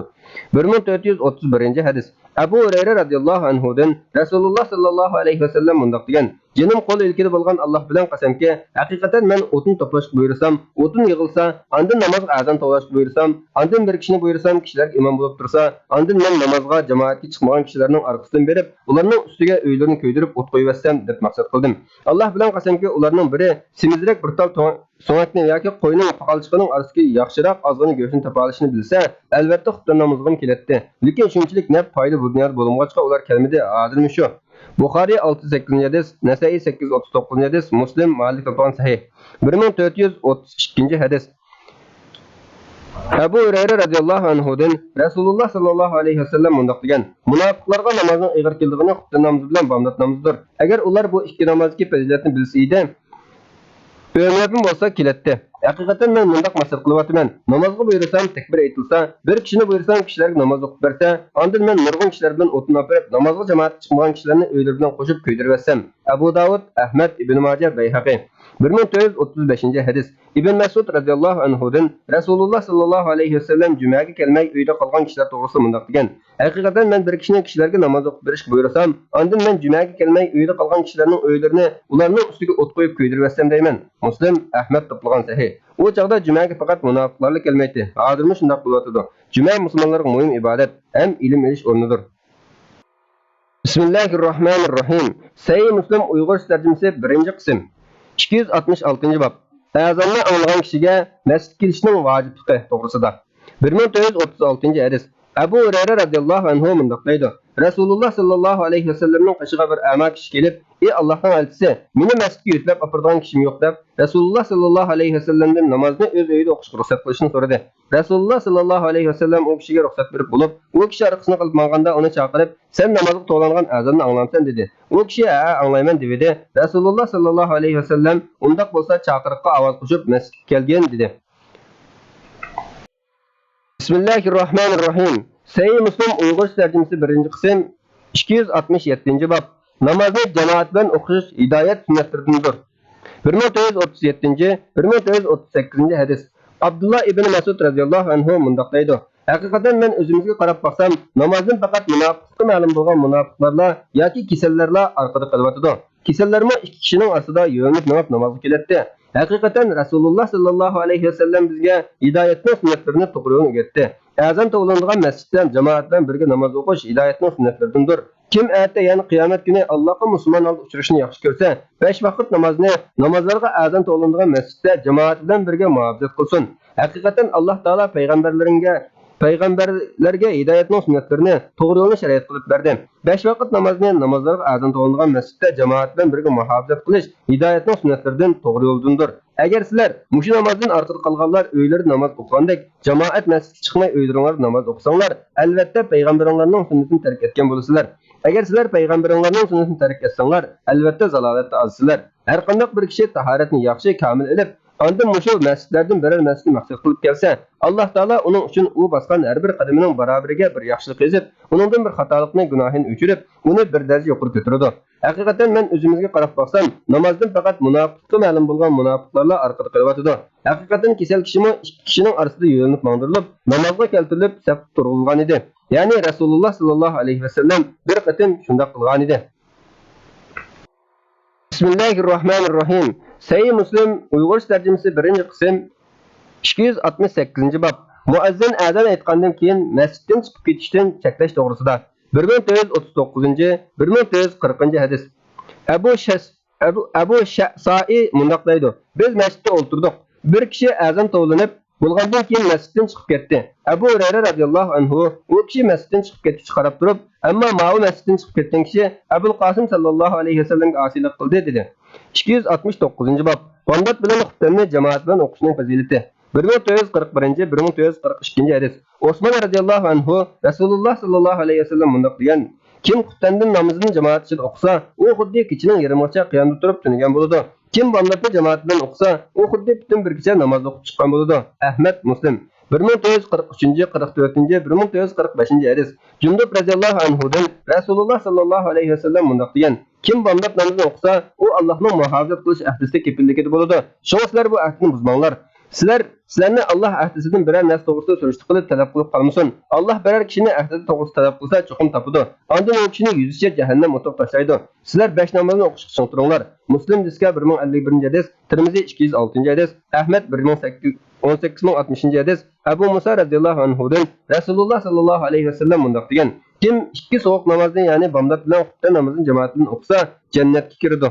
بىر مىڭ تۆت يۈز ئوتتۇز بىرىنچى ھەدىس. ئەبۇ ھۇرەيرە رەزىياللاھۇ ئەنھۇدىن رەسۇلۇللا ساللاللاھۇ ئەلەيھى ۋەسەللەم مۇنداق دېگەن: جېنىم قول ئىلكىدە بولغان ئاللاھ بىلەن قەسەمكى، ھەقىقەتەن مەن ئوتۇن توپلاشقا بۇيرۇسام، ئوتۇن يىغىلسا، ئاندىن نامازغا ئەزان توۋلاشقا بۇيرۇسام، ئاندىن بىر كىشىنى بۇيرۇسام، كىشىلەرگە ئىمام بولۇپ تۇرسا، ئاندىن مەن نامازغا جامائەتكە چىقمىغان كىشىلەرنىڭ ئارقىسىدىن بېرىپ، ئۇلارنىڭ ئۈستىگە ئۆيلىرىنى كۆيدۈرۈپ ئوت قويۇۋەتسەم، دەپ مەقسەت قىلدىم. ئاللاھ بىلەن قەسەمكى، ئۇلارنىڭ بىرى سېمىزرەك بىر تال تۆ-، سۆڭەكنى ياكى قوينىڭ پاقالچىقىنىڭ ئارىسىدىكى ياخشىراق ئازغىنە گۆشنى تاپالىشىنى بىلسە، ئەلۋەتتە خۇپتەن نامىزىغىمۇ كېلەتتى. لېكىن شۇنچىلىك نەپ پايدا بۇ دۇنيادا بولمىغاچقا ئۇلار كەلمىدى، ھازىرمۇ شۇ. بۇخارىي ئالتە يۈز سەككىزىنچى ھەدىس، نەسەئىي سەككىز يۈز ئوتتۇز توققۇزىنچى ھەدىس، مۇسلىم، مالىك توپلىغان سەھىھ. بىر مىڭ تۆت يۈز ئوتتۇز ئىككىنچى ھەدىس. ئەبۇ ھۇرەيرە رەزىياللاھۇ ئەنھۇدىن رەسۇلۇللا ساللاللاھۇ ئەلەيھى ۋەسەللەم مۇنداق دېگەن: مۇناپىقلارغا نامازنىڭ ئېغىر كېلىدىغىنى خۇپتەن نامىزى بىلەن بامدات نامىزىدۇر. ئەگەر ئۇلار بۇ ئىككى نامازدىكى پەزىلەتنى بىلسە ئىدى، ئۆمرىدىن بولسا كېلەتتى. ھەقىقەتەن مەن مۇنداق مەسلىھەت قىلىۋاتىمەن: نامازغا بۇيرۇسام، تەكبىر ئېيتىلسا، بىر كىشىنى بۇيرۇسام، كىشىلەرگە ناماز ئوقۇپ بەرسە، ئاندىن مەن نۇرغۇن كىشىلەر بىلەن ئوتۇن ئاپىرىپ، نامازغا جامائەتكە چىقمىغان كىشىلەرنى ئۆيلىرى بىلەن قوشۇپ كۆيدۈرۈۋەتسەم. ئەبۇ داۋۇد، ئەھمەد، ئىبن ماجە، بەيھەقى. بىر مىڭ تۆت يۈز ئوتتۇز بەشىنچى ھەدىس. ئىبن مەسئۇد رەزىياللاھۇ ئەنھۇدىن رەسۇلۇللا ساللاللاھۇ ئەلەيھى ۋەسەللەم جۈمەگە كەلمەي ئۆيدە قالغان كىشىلەر توغرىسىدا مۇنداق دېگەن: ھەقىقەتەن مەن بىر كىشىنى كىشىلەرگە ناماز ئوقۇپ بېرىشكە بۇيرۇسام، ئاندىن مەن جۈمەگە كەلمەي ئۆيدە قالغان كىشىلەرنىڭ ئۆيلىرىنى ئۇلارنىڭ ئۈستىگە ئوت قويۇپ كۆيدۈرۈۋەتسەم دەيمەن. مۇسلىم، ئەھمەد توپلىغان سەھىھ. ئۇ چاغدا جۈمەگە پەقەت مۇناپىقلارلا كەلمەيتتى. ھازىرمۇ شۇنداق بولۇۋاتىدۇ. جۈمە مۇسۇلمانلارغا مۇھىم ئىبادەت ھەم ئىلىم ئېلىش ئورنىدۇر. بىسمىللاھىررەھمانىررەھىم. سەھىھ مۇسلىم ئۇيغۇرچە تەرجىمىسى، بىرىنچى قىسىم. ئىككى يۈز ئاتمىش ئالتىنچى باب. ئەزاننى ئاڭلىغان كىشىگە مەسچىتكە كېلىشنىڭ ۋاجىپلىقى توغرىسىدا. بىر مىڭ تۆت يۈز ئوتتۇز ئالتىنچى ھەدىس. ئەبۇ ھۇرەيرە رەزىياللاھۇ ئەنھۇ مۇنداق دەيدۇ: رەسۇلۇللا ساللاللاھۇ ئەلەيھى ۋەسەللەمنىڭ قېشىغا بىر ئەما كىشى كېلىپ، ئى ئاللاھنىڭ ئەلچىسى، مېنى مەسچىتكە يۆتىلەپ ئاپىرىدىغان كىشىم يوق، دەپ، رەسۇلۇللا ساللاللاھۇ ئەلەيھى ۋەسەللەمدىن نامازنى ئۆز ئۆيىدە ئوقۇشقا رۇخسەت قىلىشنى سورىدى. رەسۇلۇللا ساللاللاھۇ ئەلەيھى ۋەسەللەم ئۇ كىشىگە رۇخسەت بېرىپ بولۇپ، ئۇ كىشى ئارقىسىنى قىلىپ ماڭغاندا ئۇنى چاقىرىپ، سەن نامازغا توۋلانغان ئەزاننى ئاڭلامسەن؟ دېدى. ئۇ كىشى ھەئە، ئاڭلايمەن، دېۋىدى. رەسۇلۇللا ساللاللاھۇ ئەلەيھى ۋەسەللەم ئۇنداق بولسا چاقىرىققا ئاۋاز قوشۇپ مەسچىتكە كەلگىن، دېدى. بىسمىللاھىررەھمانىررەھىم. سەھىھ مۇسلىم ئۇيغۇرچە تەرجىمىسى، بىرىنچى قىسىم، ئىككى يۈز ئاتمىش يەتتىنچى باب. نامازنى جامائەت بىلەن ئوقۇش ھىدايەت سۈننەتلىرىدىندۇر. بىر مىڭ تۆت يۈز ئوتتۇز يەتتىنچى، بىر مىڭ تۆت يۈز ئوتتۇز سەككىزىنچى ھەدىس. ئابدۇللا ئىبن مەسئۇد رەزىياللاھۇ ئەنھۇ مۇنداق دەيدۇ: ھەقىقەتەن مەن ئۆزىمىزگە قاراپ باقسام، نامازدىن پەقەت مۇناپىقلىقى مەلۇم بولغان مۇناپىقلارلا ياكى كېسەللەرلا ئارقىدا قېلىۋاتىدۇ. كېسەللەرمۇ ئىككى كىشىنىڭ ئارىسىدا يۆلىنىپ مېڭىپ نامازغا كېلەتتى. ھەقىقەتەن رەسۇلۇللا ساللاللاھۇ ئەلەيھى ۋەسەللەم بىزگە ھىدايەتنىڭ سۈننەتلىرىنى توغرا يولنى ئۆگەتتى. ئەزان توۋلىنىدىغان مەسچىتتە جامائەت بىلەن بىرگە ناماز ئوقۇش ھىدايەتنىڭ سۈننەتلىرىدىندۇر. كىم ئەتە، يەنى قىيامەت كۈنى ئاللاغا مۇسۇلمان ھالدا ئۇچرىشىنى ياخشى كۆرسە، بەش ۋاقىت نامازنى نامازلارغا ئەزان توۋلىنىدىغان مەسچىتتە جامائەت بىلەن بىرگە مۇھاپىزەت قىلسۇن. ھەقىقەتەن ئاللاھ تائالا پەيغەمبەرلىرىگە، پەيغەمبەرلەرگە ھىدايەتنىڭ سۈننەتلىرىنى، توغرا يولنى شەرىئەت قىلىپ بەردى. بەش ۋاقىت نامازنى نامازلارغا ئەزان توۋلىنىدىغان مەسچىتتە جامائەت بىلەن بىرگە مۇھاپىزەت قىلىش ھىدايەتنىڭ سۈننەتلىرىدىن، توغرا يولدىندۇر. ئەگەر سىلەر مۇشۇ نامازدىن ئارقىدا قالغانلار ئۆيلىرىدە ناماز ئوقۇغاندەك، جامائەت مەسچىتكە چىقماي ئۆيلىرىڭلاردا ناماز ئوقۇساڭلار، ئەلۋەتتە پەيغەمبىرىڭلارنىڭ سۈننىتىنى تەرك ئەتكەن بولىسىلەر. ئەگەر سىلەر پەيغەمبىرىڭلارنىڭ سۈننىتىنى تەرك ئەتسەڭلار، ئەلۋەتتە زالالەتتە ئازسىلەر. ھەرقانداق بىر كىشى تاھارەتنى ياخشى، كامىل ئېلىپ، ئاندىن مۇشۇ مەسچىتلەردىن بىرەر مەسچىتنى مەقسەت قىلىپ كەلسە، ئاللاھ تائالا ئۇنىڭ ئۈچۈن ئۇ باسقان ھەر بىر قەدىمىنىڭ بارابىرىگە بىر ياخشىلىق يېزىپ، ئۇنىڭدىن بىر خاتالىقنى، گۇناھىنى ئۆچۈرۈپ، ئۇنى بىر دەرىجە يۇقىرى كۆتۈرىدۇ. ھەقىقەتەن مەن ئۆزىمىزگە قاراپ باقسام، نامازدىن پەقەت مۇناپىقلىقى مەلۇم بولغان مۇناپىقلارلا ئارقىدا قېلىۋاتىدۇ. ھەقىقەتەن كېسەل كىشىمۇ ئىككى كىشىنىڭ ئارىسىدا يۆلىنىپ ماڭدۇرۇلۇپ، نامازغا كەلتۈرۈلۈپ سەپتە تۇرغۇزۇلغانىدى. يەنى رەسۇلۇللا ساللاللاھۇ ئەلەيھى ۋەسەللەم بىر قېتىم شۇنداق قىلغانىدى. بىسمىللاھىررەھمانىررەھىم. سەھىھ مۇسلىم ئۇيغۇرچە تەرجىمىسى، بىرىنچى قىسىم، ئىككى يۈز ئاتمىش سەككىزىنچى باب. مۇئەززىن ئەزان ئېيتقاندىن كېيىن مەسچىتتىن چىقىپ كېتىشتىن چەكلەش توغرىسىدا. بىر مىڭ تۆت يۈز ئوتتۇز توققۇزىنچى، بىر مىڭ تۆت يۈز قىرىقىنچى ھەدىس. ئەبۇ شەس-، ئەبۇ، ئەبۇ شەسائى مۇنداق دەيدۇ: بىز مەسچىتتە ئولتۇردۇق. بىر كىشى ئەزان توۋلىنىپ بولغاندىن كېيىن مەسچىتتىن چىقىپ كەتتى. ئەبۇ ھۇرەيرە رازىياللاھۇ ئەنھۇ ئۇ كىشى مەسچىتتىن چىقىپ كەتكۈچە قاراپ تۇرۇپ، ئەمما ماۋۇ مەسچىتتىن چىقىپ كەتكەن كىشى ئەبۇل قاسىم ساللاللاھۇ ئەلەيھى ۋەسەللەمگە ئاسىيلىق قىلدى، دېدى. ئىككى يۈز ئاتمىش توققۇزىنچى باب. بامدات بىلەن خۇپتەننى جامائەت بىلەن ئوقۇشنىڭ پەزىلىتى. بىر مىڭ تۆت يۈز قىرىق بىرىنچى، بىر مىڭ تۆت يۈز قىرىق ئىككىنچى ھەدىس. ئوسمان رازىياللاھۇ ئەنھۇ رەسۇلۇللاھ ساللاللاھۇ ئەلەيھى ۋەسەللەم مۇنداق دېگەن: كىم خۇپتەندىن نامىزىنى جامائەت ئىچىدە ئوقۇسا، ئۇ خۇددى كېچىنىڭ يېرىمىغىچە قىيامدا تۇرۇپ تۈنىگەن بولىدۇ. كىم بامداتنى جامائەت بىلەن ئوقۇسا، ئۇ خۇددى پۈتۈن بىر كېچە ناماز ئوقۇپ چىققان بولىدۇ. ئەھمەد، مۇسلىم. بىر مىڭ تۆت يۈز قىرىق ئۈچىنچى، قىرىق تۆتىنچى، بىر مىڭ تۆت يۈز قىرىق بەشىنچى ھەدىس. جۇندۇب رازىياللاھۇ ئەنھۇدىن رەسۇلۇللاھ ساللاللاھۇ ئەلەيھى ۋەسەللەم مۇنداق دېگەن: كىم بامدات نامىزىنى ئوقۇسا، ئۇ ئاللاھنىڭ مۇھاپىزەت قىلىش ئەھدىسىدە كېپىللىكىدە بولىدۇ. شۇڭا سىلەر بۇ ئەھدىنى بۇزماڭلار. سىلەر، سىلەرنى ئاللاھ ئەھدىسىدىن بىرەر نەرسە توغرىسىدا سۈرۈشتە قىلىپ تەلەپ قىلىپ قالمىسۇن. ئاللاھ بىرەر كىشىنى ئەھدى توغرىسىدا تەلەپ قىلسا، چوقۇم تاپىدۇ. ئاندىن ئۇ كىشىنى يۈزىچە جەھەننەم ئوتىغا تاشلايدۇ. سىلەر بەش نامازنى ئوقۇشقا چىڭ تۇرۇڭلار. مۇسلىم دىسكا، بىر مىڭ ئەللىك بىرىنچى ھەدىس، تىرمىزى ئىككى يۈز ئالتىنچى ھەدىس، ئەھمەد بىر مىڭ سەككىز، ئون سەككىز مىڭ ئاتمىشىنچى ھەدىس. ئەبۇ مۇسا رەزىياللاھۇ ئەنھۇدىن رەسۇلۇللاھ ساللاللاھۇ ئەلەيھى ۋەسەللەم مۇنداق دېگەن: كىم ئىككى سوغۇق نامازنى، يەنى بامدات بىلەن خۇپتەن نامىزىنى جامائەت بىلەن ئوقۇسا، جەننەتكە كىرىدۇ.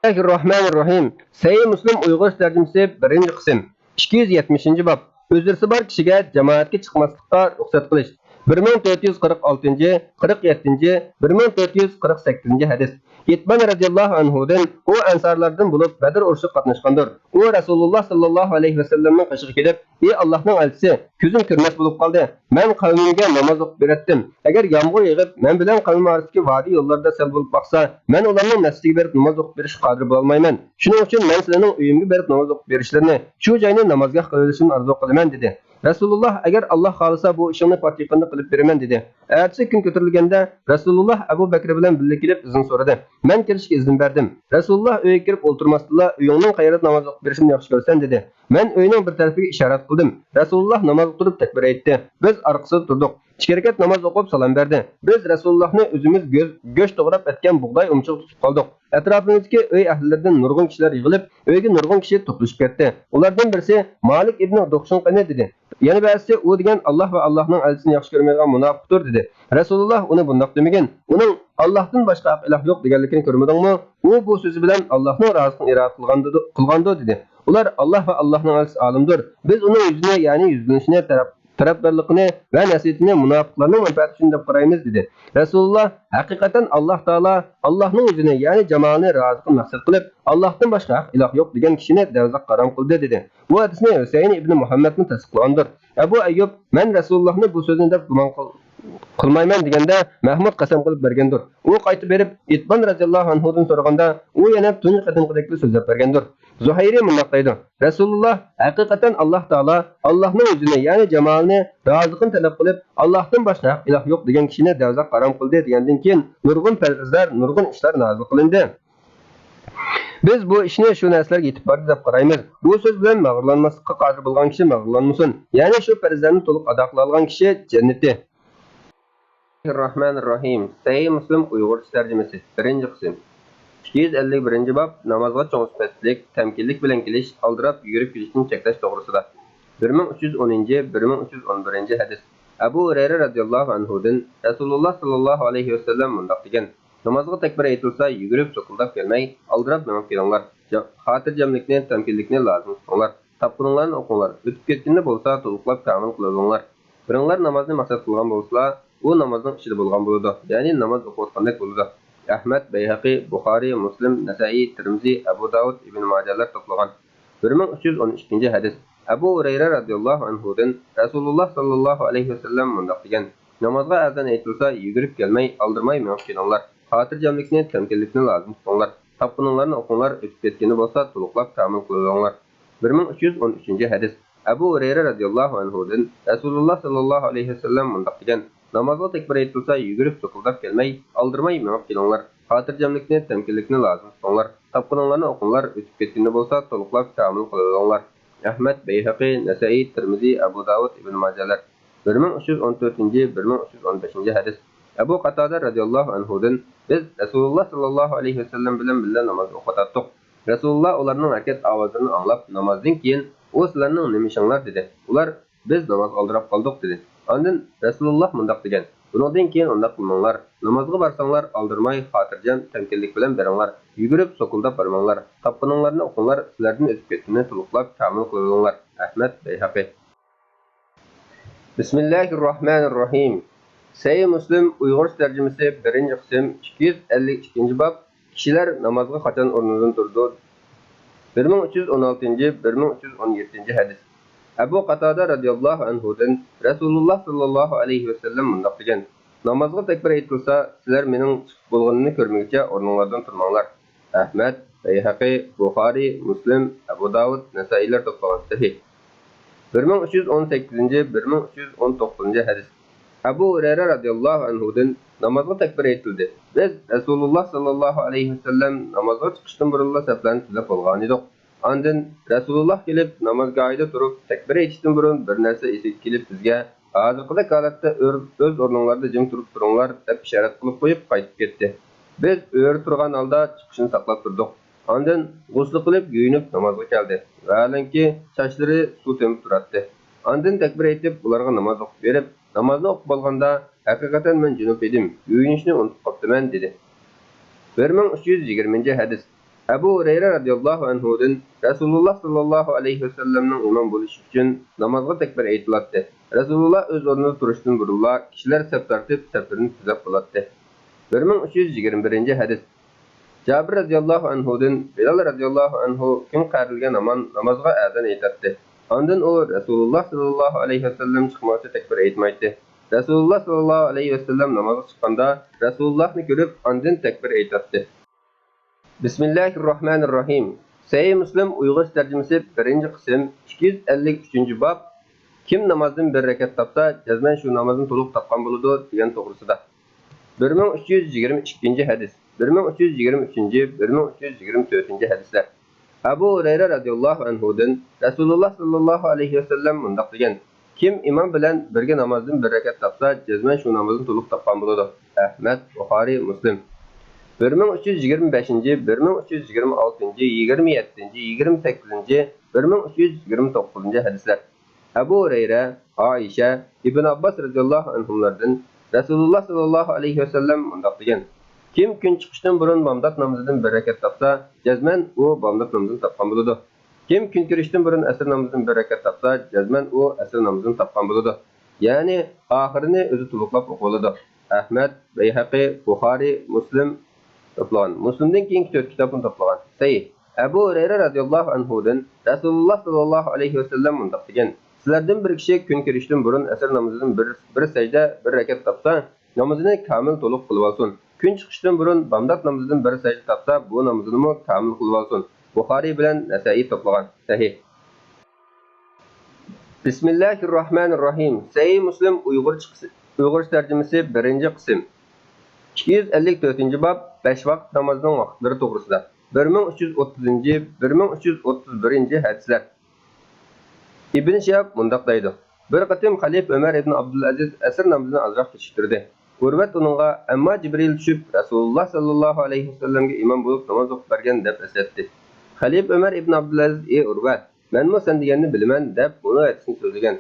بىسمىللاھىررەھمانىررەھىم. سەھىھ مۇسلىم ئۇيغۇرچە تەرجىمىسى، بىرىنچى قىسىم. ئىككى يۈز يەتمىشىنچى باب. ئۆزرىسى بار كىشىگە جامائەتكە چىقماسلىققا رۇخسەت قىلىش. بىر مىڭ تۆت يۈز قىرىق ئالتىنچى، قىرىق يەتتىنچى، بىر مىڭ تۆت يۈز قىرىق سەككىزىنچى ھەدىس. ئىتبان رەزىياللاھۇ ئەنھۇدىن، ئۇ ئەنسارلاردىن بولۇپ، بەدر ئۇرۇشىغا قاتناشقاندۇر. ئۇ رەسۇلۇللاھ ساللاللاھۇ ئەلەيھى ۋەسەللەمنىڭ قېشىغا كېلىپ، ئى ئاللاھنىڭ ئەلچىسى، كۆزۈم كۆرمەس بولۇپ قالدى. مەن قەۋمىمگە ناماز ئوقۇپ بېرەتتىم. ئەگەر يامغۇر يېغىپ، مەن بىلەن قەۋمىم ئارىسىدىكى ۋادى يوللاردا سەل بولۇپ باقسا، مەن ئۇلارنىڭ مەسچىتىگە بېرىپ ناماز ئوقۇپ بېرىشكە قادىر بولالمايمەن. شۇنىڭ ئۈچۈن مەن سىلەرنىڭ ئۆيۈمگە بېرىپ ناماز ئوقۇپ بېرىشلىرىنى، شۇ جاينى نامازگاھ قىلىۋېلىشىمنى ئارزۇ قىلىمەن، دېدى. رەسۇلۇللاھ، ئەگەر ئاللاھ خالىسا، بۇ ئىشىڭنى پات يېقىندا قىلىپ بېرىمەن، دېدى. ئەتىسى كۈن كۆتۈرۈلگەندە، رەسۇلۇللاھ ئەبۇ بەكرى بىلەن بىللە كېلىپ ئىزىن سورىدى. مەن كىرىشكە ئىزىن بەردىم. رەسۇلۇللاھ ئۆيگە كىرىپ ئولتۇرماستىنلا، ئۆيۈڭنىڭ قەيەردە ناماز ئوقۇپ بېرىشىمنى ياخشى كۆرىسەن، دېدى. مەن ئۆينىڭ بىر تەرىپىگە ئىشارەت قىلدىم. رەسۇلۇللاھ نامازغا تۇرۇپ تەكبىر ئېيتتى. بىز ئارقىسىدا تۇردۇق. ئىككى رەكەت ناماز ئوقۇپ سالام بەردى. بىز رەسۇلۇللاھنى ئۆزىمىز گۆ-، گۆش توغراپ ئەتكەن بۇغداي ئۇمىچىغا تۇتۇپ قالدۇق. ئەتراپىمىزدىكى ئۆي ئەھلىلىرىدىن نۇرغۇن كىشىلەر يىغىلىپ، ئۆيگە نۇرغۇن كىشى توپلىشىپ كەتتى. ئۇلاردىن بىرسى، مالىك ئىبنى دۇخشۇم قېنى؟ دېدى. يەنە بەزىسى، ئۇ دېگەن ئاللاھ ۋە ئاللاھنىڭ ئەلچىسىنى ياخشى كۆرمەيدىغان مۇناپىقتۇر، دېدى. رەسۇلۇللاھ ئۇنى بۇنداق دېمىگىن. ئۇنىڭ ئاللاھتىن باشقا ھەق ئىلاھ يوق دېگەنلىكىنى كۆرمىدىڭمۇ؟ ئۇ بۇ سۆزى بىلەن ئاللاھنىڭ رازىلىقىنى ئىرادە قىلغاندىدۇ-، قىلغاندۇ، دېدى. ئۇلار، ئاللاھ ۋە ئاللاھنىڭ ئەلچىسى ئالىمدۇر. بىز ئۇنىڭ يۈزىنى، يەنى يۈزلىنىشىنى، تەرەپ-، تەرەپدارلىقىنى ۋە نەسىھىتىنى مۇناپىقلارنىڭ مەنپەئەتى ئۈچۈن دەپ قارايمىز، دېدى. رەسۇلۇللاھ، ھەقىقەتەن ئاللاھ تائالا ئاللاھنىڭ يۈزىنى، يەنى جامالىنى رازىلىقىنى مەقسەت قىلىپ، ئاللاھتىن باشقا ھەق ئىلاھ يوق دېگەن كىشىنى دەۋزاققا ھارام قىلدى، دېدى. بۇ ھەدىسنى ھۈسەيىن ئىبنى مۇھەممەدمۇ تەستىقلىغاندۇر. ئەبۇ ئەييۇب، مەن رەسۇلۇللاھنى بۇ سۆزنى دەپ گۇمان قىل-، قىلمايمەن دېگەندە، مەھمۇد قەسەم قىلىپ بەرگەندۇر. ئۇ قايتىپ بېرىپ، ئىتبان رەزىياللاھۇ ئەنھۇدىن سورىغاندا، ئۇ يەنە تۇنجى قېتىمقىدەكلا سۆزلەپ بەرگەندۇر. زۇھەيرى مۇنداق دەيدۇ: رەسۇلۇللاھ، ھەقىقەتەن ئاللاھ تائالا ئاللاھنىڭ يۈزىنى، يەنى جامالىنى، رازىلىقىنى تەلەپ قىلىپ، ئاللاھتىن باشقا ھەق ئىلاھ يوق دېگەن كىشىنى دەۋزاق ھارام قىلدى دېگەندىن كېيىن، نۇرغۇن پەرزلەر، نۇرغۇن ئىشلار نازىل قىلىندى. بىز بۇ ئىشنى شۇ نەرسىلەرگە يېتىپ باردى دەپ قارايمىز. بۇ سۆز بىلەن مەغرۇرلانماسلىققا قادىر بولغان كىشى مەغرۇرلانمىسۇن. يەنى شۇ پەرزلەرنى تولۇق ئادا قىلالىغان كىشى جەننىتى. بىسمىللاھىررەھمانىررەھىم. سەھىھ مۇسلىم ئۇيغۇرچە تەرجىمىسى، بىرىنچى قىسىم. ئىككى يۈز ئەللىك بىرىنچى باب، نامازغا چوڭ سۈپەتلىك، تەمكىنلىك بىلەن كېلىش، ئالدىراپ يۈگۈرۈپ كېلىشتىن چەكلەش توغرىسىدا. بىر مىڭ ئۈچ يۈز ئونىنچى، بىر مىڭ ئۈچ يۈز ئون بىرىنچى ھەدىس. ئەبۇ ھۇرەيرە رازىياللاھۇ ئەنھۇدىن رەسۇلۇللاھ ساللاللاھۇ ئەلەيھى ۋەسەللەم مۇنداق دېگەن: نامازغا تەكبىر ئېيتىلسا، يۈگۈرۈپ، سوقۇلداپ كەلمەي، ئالدىراپ مېڭىپ كېلىڭلار. جا-، خاتىرجەملىكنى، تەمكىنلىكنى لازىم تۇتۇڭلار. تاپقىنىڭلارنى ئوقۇڭلار. ئۆتۈپ كەتكىنىنى بولسا تولۇقلاپ كامىل قىلىۋېلىڭلار. بىرىڭلار نامازنى مەقسەت قىلغان بولسىلا، ئۇ نامازنىڭ ئىچىدە بولغان بولىدۇ، يەنى ناماز ئوقۇۋاتقاندەك بولىدۇ. ئەھمەد، بەيھەقى، بۇخارىي، مۇسلىم، نەسائىي، تىرمىزى، ئەبۇ داۋۇد، ئىبن ماجەلەر توپلىغان. بىر مىڭ ئۈچ يۈز ئون ئىككىنچى ھەدىس. ئەبۇ ھۇرەيرە رازىياللاھۇ ئەنھۇدىن رەسۇلۇللاھ ساللاللاھۇ ئەلەيھى ۋەسەللەم مۇنداق دېگەن: نامازغا ئەزان ئېيتىلسا، يۈگۈرۈپ كەلمەي، ئالدىرىماي مېڭىپ كېلىڭلار. خاتىرجەملىكنى، تەمكىنلىكنى لازىم تۇتۇڭلار. تاپقىنىڭلارنى ئوقۇڭلار، ئۆتۈپ كەتكىنى بولسا تولۇقلاپ كامىل قىلىۋېلىڭلار. بىر مىڭ ئۈچ يۈز ئون ئۈچىنچى ھەدىس. ئەبۇ ھۇرەيرە رازىياللاھۇ ئەنھۇدىن رەسۇلۇللاھ ساللاللاھۇ ئەلەيھى ۋەسەللەم مۇنداق دېگەن: نامازغا تەكبىر ئېيتىلسا، يۈگۈرۈپ سوقۇلداپ كەلمەي، ئالدىرىماي مېڭىپ كېلىڭلار. خاتىرجەملىكنى، تەمكىنلىكنى لازىم تۇتۇڭلار. تاپقىنىڭلارنى ئوقۇڭلار، ئۆتۈپ كەتكىنىنى بولسا تولۇقلاپ كامىل قىلىۋېلىڭلار. ئەھمەد، بەيھەقى، نەسائىي، تىرمىزى، ئەبۇ داۋۇد، ئىبن ماجەلەر. بىر مىڭ ئۈچ يۈز ئون تۆتىنچى، بىر مىڭ ئۈچ يۈز ئون بەشىنچى ھەدىس. ئەبۇ قاتادە رەزىياللاھۇ ئەنھۇدىن، بىز رەسۇلۇللا ساللاللاھۇ ئەلەيھى ۋەسەللەم بىلەن بىللە ناماز ئوقۇۋاتاتتۇق. رەسۇلۇللا ئۇلارنىڭ ھەرىكەت ئاۋازلىرىنى ئاڭلاپ، نامازدىن كېيىن، ئۇ سىلەرنىڭ نېمە ئىشىڭلار؟ دېدى. ئۇلار، بىز نامازغا ئالدىراپ قالدۇق، دېدى. ئاندىن رەسۇلۇللا مۇنداق دېگەن، بۇنىڭدىن كېيىن ئۇنداق قىلماڭلار، نامازغا بارساڭلار ئالدىرىماي، خاتىرجەم، تەمكىنلىك بىلەن بېرىڭلار، يۈگۈرۈپ، سوكۇلداپ بارماڭلار، تاپقىنىڭلارنى ئوقۇڭلار، سىلەردىن ئۆتۈپ كەتكىنىنى تولۇقلاپ كامىل قىلىۋېلىڭلار. ئەھمەد، بەيھەقى. بىسمىللاھىررەھمانىررەھىم. سەھىھ مۇسلىم ئۇيغۇرچە تەرجىمىسى، بىرىنچى قىسىم، ئىككى يۈز ئەللىك ئىككىنچى باب، كىشىلەر نامازغا قاچان ئورنىدىن تۇرىدۇ؟ بىر مىڭ ئۈچ يۈز ئون ئالتىنچى، بىر مىڭ ئۈچ يۈز ئون يەتتىنچى ھەدىس. ئەبۇ قاتادە رەزىياللاھۇ ئەنھۇدىن رەسۇلۇللا ساللاللاھۇ ئەلەيھى ۋەسەللەم مۇنداق دېگەن، نامازغا تەكبىر ئېيتىلسا، سىلەر مېنىڭ چىقىپ بولغىنىمنى كۆرمىگۈچە ئورنۇڭلاردىن تۇرماڭلار. ئەھمەد، بەيھەقى، بۇخارى، مۇسلىم، ئەبۇ داۋۇد، نەسائىيلەر توپلىغان سەھىھ. بىر مىڭ ئۈچ يۈز ئون سەككىزىنچى، بىر مىڭ ئۈچ يۈز ئون توققۇزىنچى ھەدىس. ئەبۇ ھۇرەيرە رەزىياللاھۇ ئەنھۇدىن، نامازغا تەكبىر ئېيتىلدى. بىز رەسۇلۇللا ساللاللاھۇ ئەلەيھى ۋەسەللەم نامازغا چىقىشتىن بۇرۇنلا سەپلەرنى تۈزەپ بولغانىدۇق. ئاندىن رەسۇلۇللا كېلىپ، نامازگاھىدا تۇرۇپ، تەكبىر ئېيتىشتىن بۇرۇن بىر نەرسە ئېسىگە كېلىپ، بىزگە، ھازىرقىدەك ھالەتتە ئۆر-، ئۆز ئورنۇڭلاردا جىم تۇرۇپ تۇرۇڭلار، دەپ ئىشارەت قىلىپ قويۇپ قايتىپ كەتتى. بىز ئۆرە تۇرغان ھالدا چىقىشىنى ساقلاپ تۇردۇق. ئاندىن غۇسلى قىلىپ يۇيۇنۇپ نامازغا كەلدى. ۋەھالەنكى، چاچلىرى سۇ تېمىپ تۇراتتى. ئاندىن تەكبىر ئېيتىپ، ئۇلارغا ناماز ئوقۇپ بېرىپ، نامازنى ئوقۇپ بولغاندا، ھەقىقەتەن مەن جۇنۇپ ئىدىم، يۇيۇنۇشنى ئۇنتۇپ قاپتىمەن، دېدى. بىر مىڭ ئۈچ يۈز يىگىرمىنچى ھەدىس. ئەبۇ ھۇرەيرە رەزىياللاھۇ ئەنھۇدىن، رەسۇلۇللا ساللاللاھۇ ئەلەيھى ۋەسەللەمنىڭ ئىمام بولۇشى ئۈچۈن نامازغا تەكبىر ئېيتىلاتتى. رەسۇلۇللا ئۆز ئورنىدا تۇرۇشتىن بۇرۇنلا كىشىلەر سەپ تارتىپ، سەپلىرىنى تۈزەپ بولاتتى. بىر مىڭ ئۈچ يۈز يىگىرمە بىرىنچى ھەدىس. جابىر رەزىياللاھۇ ئەنھۇدىن، بىلال رەزىياللاھۇ ئەنھۇ كۈن قەرىلگەن ھامان نامازغا ئەزان ئېيتاتتى. ئاندىن ئۇ رەسۇلۇللا ساللاللاھۇ ئەلەيھى ۋەسەللەم چىقمىغۇچە تەكبىر ئېيتمايتتى. رەسۇلۇللا ساللاللاھۇ ئەلەيھى ۋەسەللەم نامازغا چىققاندا، رەسۇلۇللاھنى كۆرۈپ، ئاندىن تەكبىر ئېيتاتتى. بىسمىللاھىررەھمانىررەھىم. سەھىھ مۇسلىم ئۇيغۇرچە تەرجىمىسى، بىرىنچى قىسىم، ئىككى يۈز ئەللىك ئۈچىنچى باب، كىم نامازدىن بىر رەكەت تاپسا، جەزمەن شۇ نامازنى تولۇق تاپقان بولىدۇ، دېگەن توغرىسىدا. بىر مىڭ ئۈچ يۈز يىگىرمە ئىككىنچى ھەدىس، بىر مىڭ ئۈچ يۈز يىگىرمە ئۈچىنچى، بىر مىڭ ئۈچ يۈز يىگىرمە تۆتىنچى ھەدىسلەر. ئەبۇ ھۇرەيرە رەزىياللاھۇ ئەنھۇدىن، رەسۇلۇللا ساللاللاھۇ ئەلەيھى ۋەسەللەم مۇنداق دېگەن، كىم ئىمام بىلەن بىرگە نامازدىن بىر رەكەت تاپسا، جەزمەن شۇ نامازنى تولۇق تاپقان بولىدۇ. ئەھمەد، بۇخارى، مۇسلىم. بىر مىڭ ئۈچ يۈز يىگىرمە بەشىنچى، بىر مىڭ ئۈچ يۈز يىگىرمە ئالتىنچى، يىگىرمە يەتتىنچى، يىگىرمە سەككىزىنچى، بىر مىڭ ئۈچ يۈز يىگىرمە توققۇزىنچى ھەدىسلەر. ئەبۇ ھۇرەيرە، ئائىشە، ئىبن ئابباس رەزىياللاھۇ ئەنھۇملاردىن رەسۇلۇللا ساللاللاھۇ ئەلەيھى ۋەسەللەم مۇنداق دېگەن، كىم كۈن چىقىشتىن بۇرۇن بامدات نامىزىدىن بىر رەكەت تاپسا، جەزمەن ئۇ بامدات نامىزىنى تاپقان بولىدۇ. كىم كۈن كىرىشتىن بۇرۇن ئەسىر نامىزىدىن بىر رەكەت تاپسا، جەزمەن ئۇ ئەسىر نامىزىنى تاپقان بولىدۇ. يەنى ئاخىرىنى ئۆزى تولۇقلاپ ئوقۇۋالىدۇ. ئەھمەد، بەيھەقى، بۇخارى، مۇسلىم توپلىغان. مۇسلىمدىن كېيىنكى تۆت كىتابنى توپلىغان. سەھىھ. ئەبۇ ھۇرەيرە رەزىياللاھۇ ئەنھۇدىن رەسۇلۇللا ساللاللاھۇ ئەلەيھى ۋەسەللەم مۇنداق دېگەن، سىلەردىن بىر كىشى كۈن كىرىشتىن بۇرۇن ئەسىر نامىزىدىن بىر، بىر سەجدە، بىر رەكەت تاپسا، نامىزىنى كامىل تولۇق قىلىۋالسۇن. كۈن چىقىشتىن بۇرۇن بامدات نامىزىدىن بىر سەجدە تاپسا، بۇ نامىزىنىمۇ كامىل قىلىۋالسۇن. بۇخارى بىلەن نەسائىي توپلىغان. سەھىھ. بىسمىللاھىررەھمانىررەھىم. سەھىھ مۇسلىم ئۇيغۇرچە قىس-، ئۇيغۇرچە تەرجىمىسى، بىرىنچى قىسىم. ئىككى يۈز ئەللىك تۆتىنچى باب، بەش ۋاقىت نامازنىڭ ۋاقىتلىرى توغرىسىدا. بىر مىڭ ئۈچ يۈز ئوتتۇزىنچى، بىر مىڭ ئۈچ يۈز ئوتتۇز بىرىنچى ھەدىسلەر. ئىبن شىھاب مۇنداق دەيدۇ، بىر قېتىم خەلىپە ئۆمەر ئىبن ئابدۇلئەزىز ئەسىر نامىزىنى ئازراق كېچىكتۈردى. ئۇرۋەت ئۇنىڭغا، ئەمما جىبرىئىل چۈشۈپ، رەسۇلۇللا ساللاللاھۇ ئەلەيھى ۋەسەللەمگە ئىمام بولۇپ ناماز ئوقۇپ بەرگەن، دەپ ئەسلەتتى. خەلىپە ئۆمەر ئىبن ئابدۇلئەزىز، ئى ئۇرۋەت، مەنمۇ سەن دېگەننى بىلىمەن، دەپ بۇنىڭ ئەكسىنى سۆزلىگەن.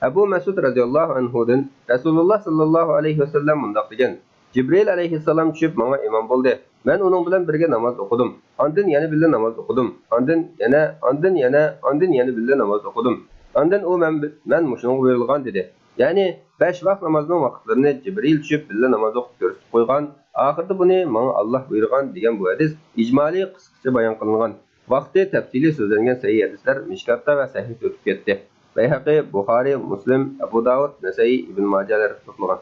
ئەبۇ مەسئۇد رەزىياللاھۇ ئەنھۇدىن رەسۇلۇللا ساللاللاھۇ ئەلەيھى ۋەسەللەم مۇنداق دېگەن، جىبرىئىل ئەلەيھىسسالام چۈشۈپ ماڭا ئىمام بولدى. مەن ئۇنىڭ بىلەن بىرگە ناماز ئوقۇدۇم. ئاندىن يەنە بىللە ناماز ئوقۇدۇم. ئاندىن يەنە، ئاندىن يەنە، ئاندىن يەنە بىللە ناماز ئوقۇدۇم. ئاندىن ئۇ مەن، مەن مۇشۇنىڭغا بۇيرۇلغان دېدى. يەنى بەش ۋاق نامازنىڭ ۋاقىتلىرىنى جىبرىئىل چۈشۈپ بىللە ناماز ئوقۇپ كۆرسىتىپ قويغان، ئاخىرىدا بۇنى ماڭا ئاللا بۇيرۇغان دېگەن بۇ ھەدىس ئىجمالىي قىسقىچە بايان قىلىنغان. ۋاقتى تەپسىلىي سۆزلەنگەن سەھىھ ھەدىسلەر مىشكاتتا ۋە سەھىھتە ئۆتۈپ كەتتى. بەيھەقى، بۇخارى، مۇسلىم، ئەبۇ داۋۇد، نەسەئىي، ئىبن ماجەلەر توپلىغان.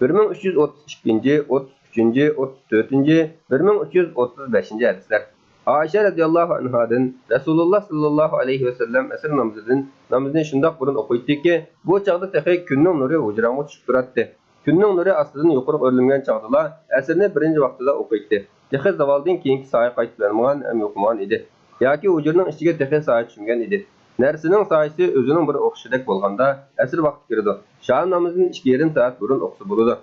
بىر مىڭ ئۈچ يۈز ئوتتۇز ئىككىنچى، ئوتتۇز ئۈچىنچى، ئوتتۇز تۆتىنچى، بىر مىڭ ئۈچ يۈز ئوتتۇز بەشىنچى ھەدىسلەر. ئائىشە رەزىياللاھۇ ئەنھادىن رەسۇلۇللا ساللاللاھۇ ئەلەيھى ۋەسەللەم ئەسىر نامىزىدىن، نامىزىنى شۇنداق بۇرۇن ئوقۇيتتىكى، بۇ چاغدا تېخى كۈننىڭ نۇرى ھۇجراڭغا چۈشۈپ تۇراتتى. كۈننىڭ نۇرى ئاستىدىن يۇقىرىغا ئۆرلىمىگەن چاغدىلا ئەسىرنى بىرىنچى ۋاقتىدا ئوقۇيتتى. تېخى زاۋالدىن كېيىنكى سايە قايتىپ يانمىغان ھەم يوقىمىغان ئىدى. ياكى ھۇجرىنىڭ ئىچىگە تېخى سايە چۈشمىگەن ئىدى. نەرسىنىڭ سايىسى ئۆزىنىڭ بىر ئوخشىشىدەك بولغاندا، ئەسىر ۋاقتى كىرىدۇ. شام نامىزىدىن ئىككى يېرىم سائەت بۇرۇن ئوقۇسا بولىدۇ.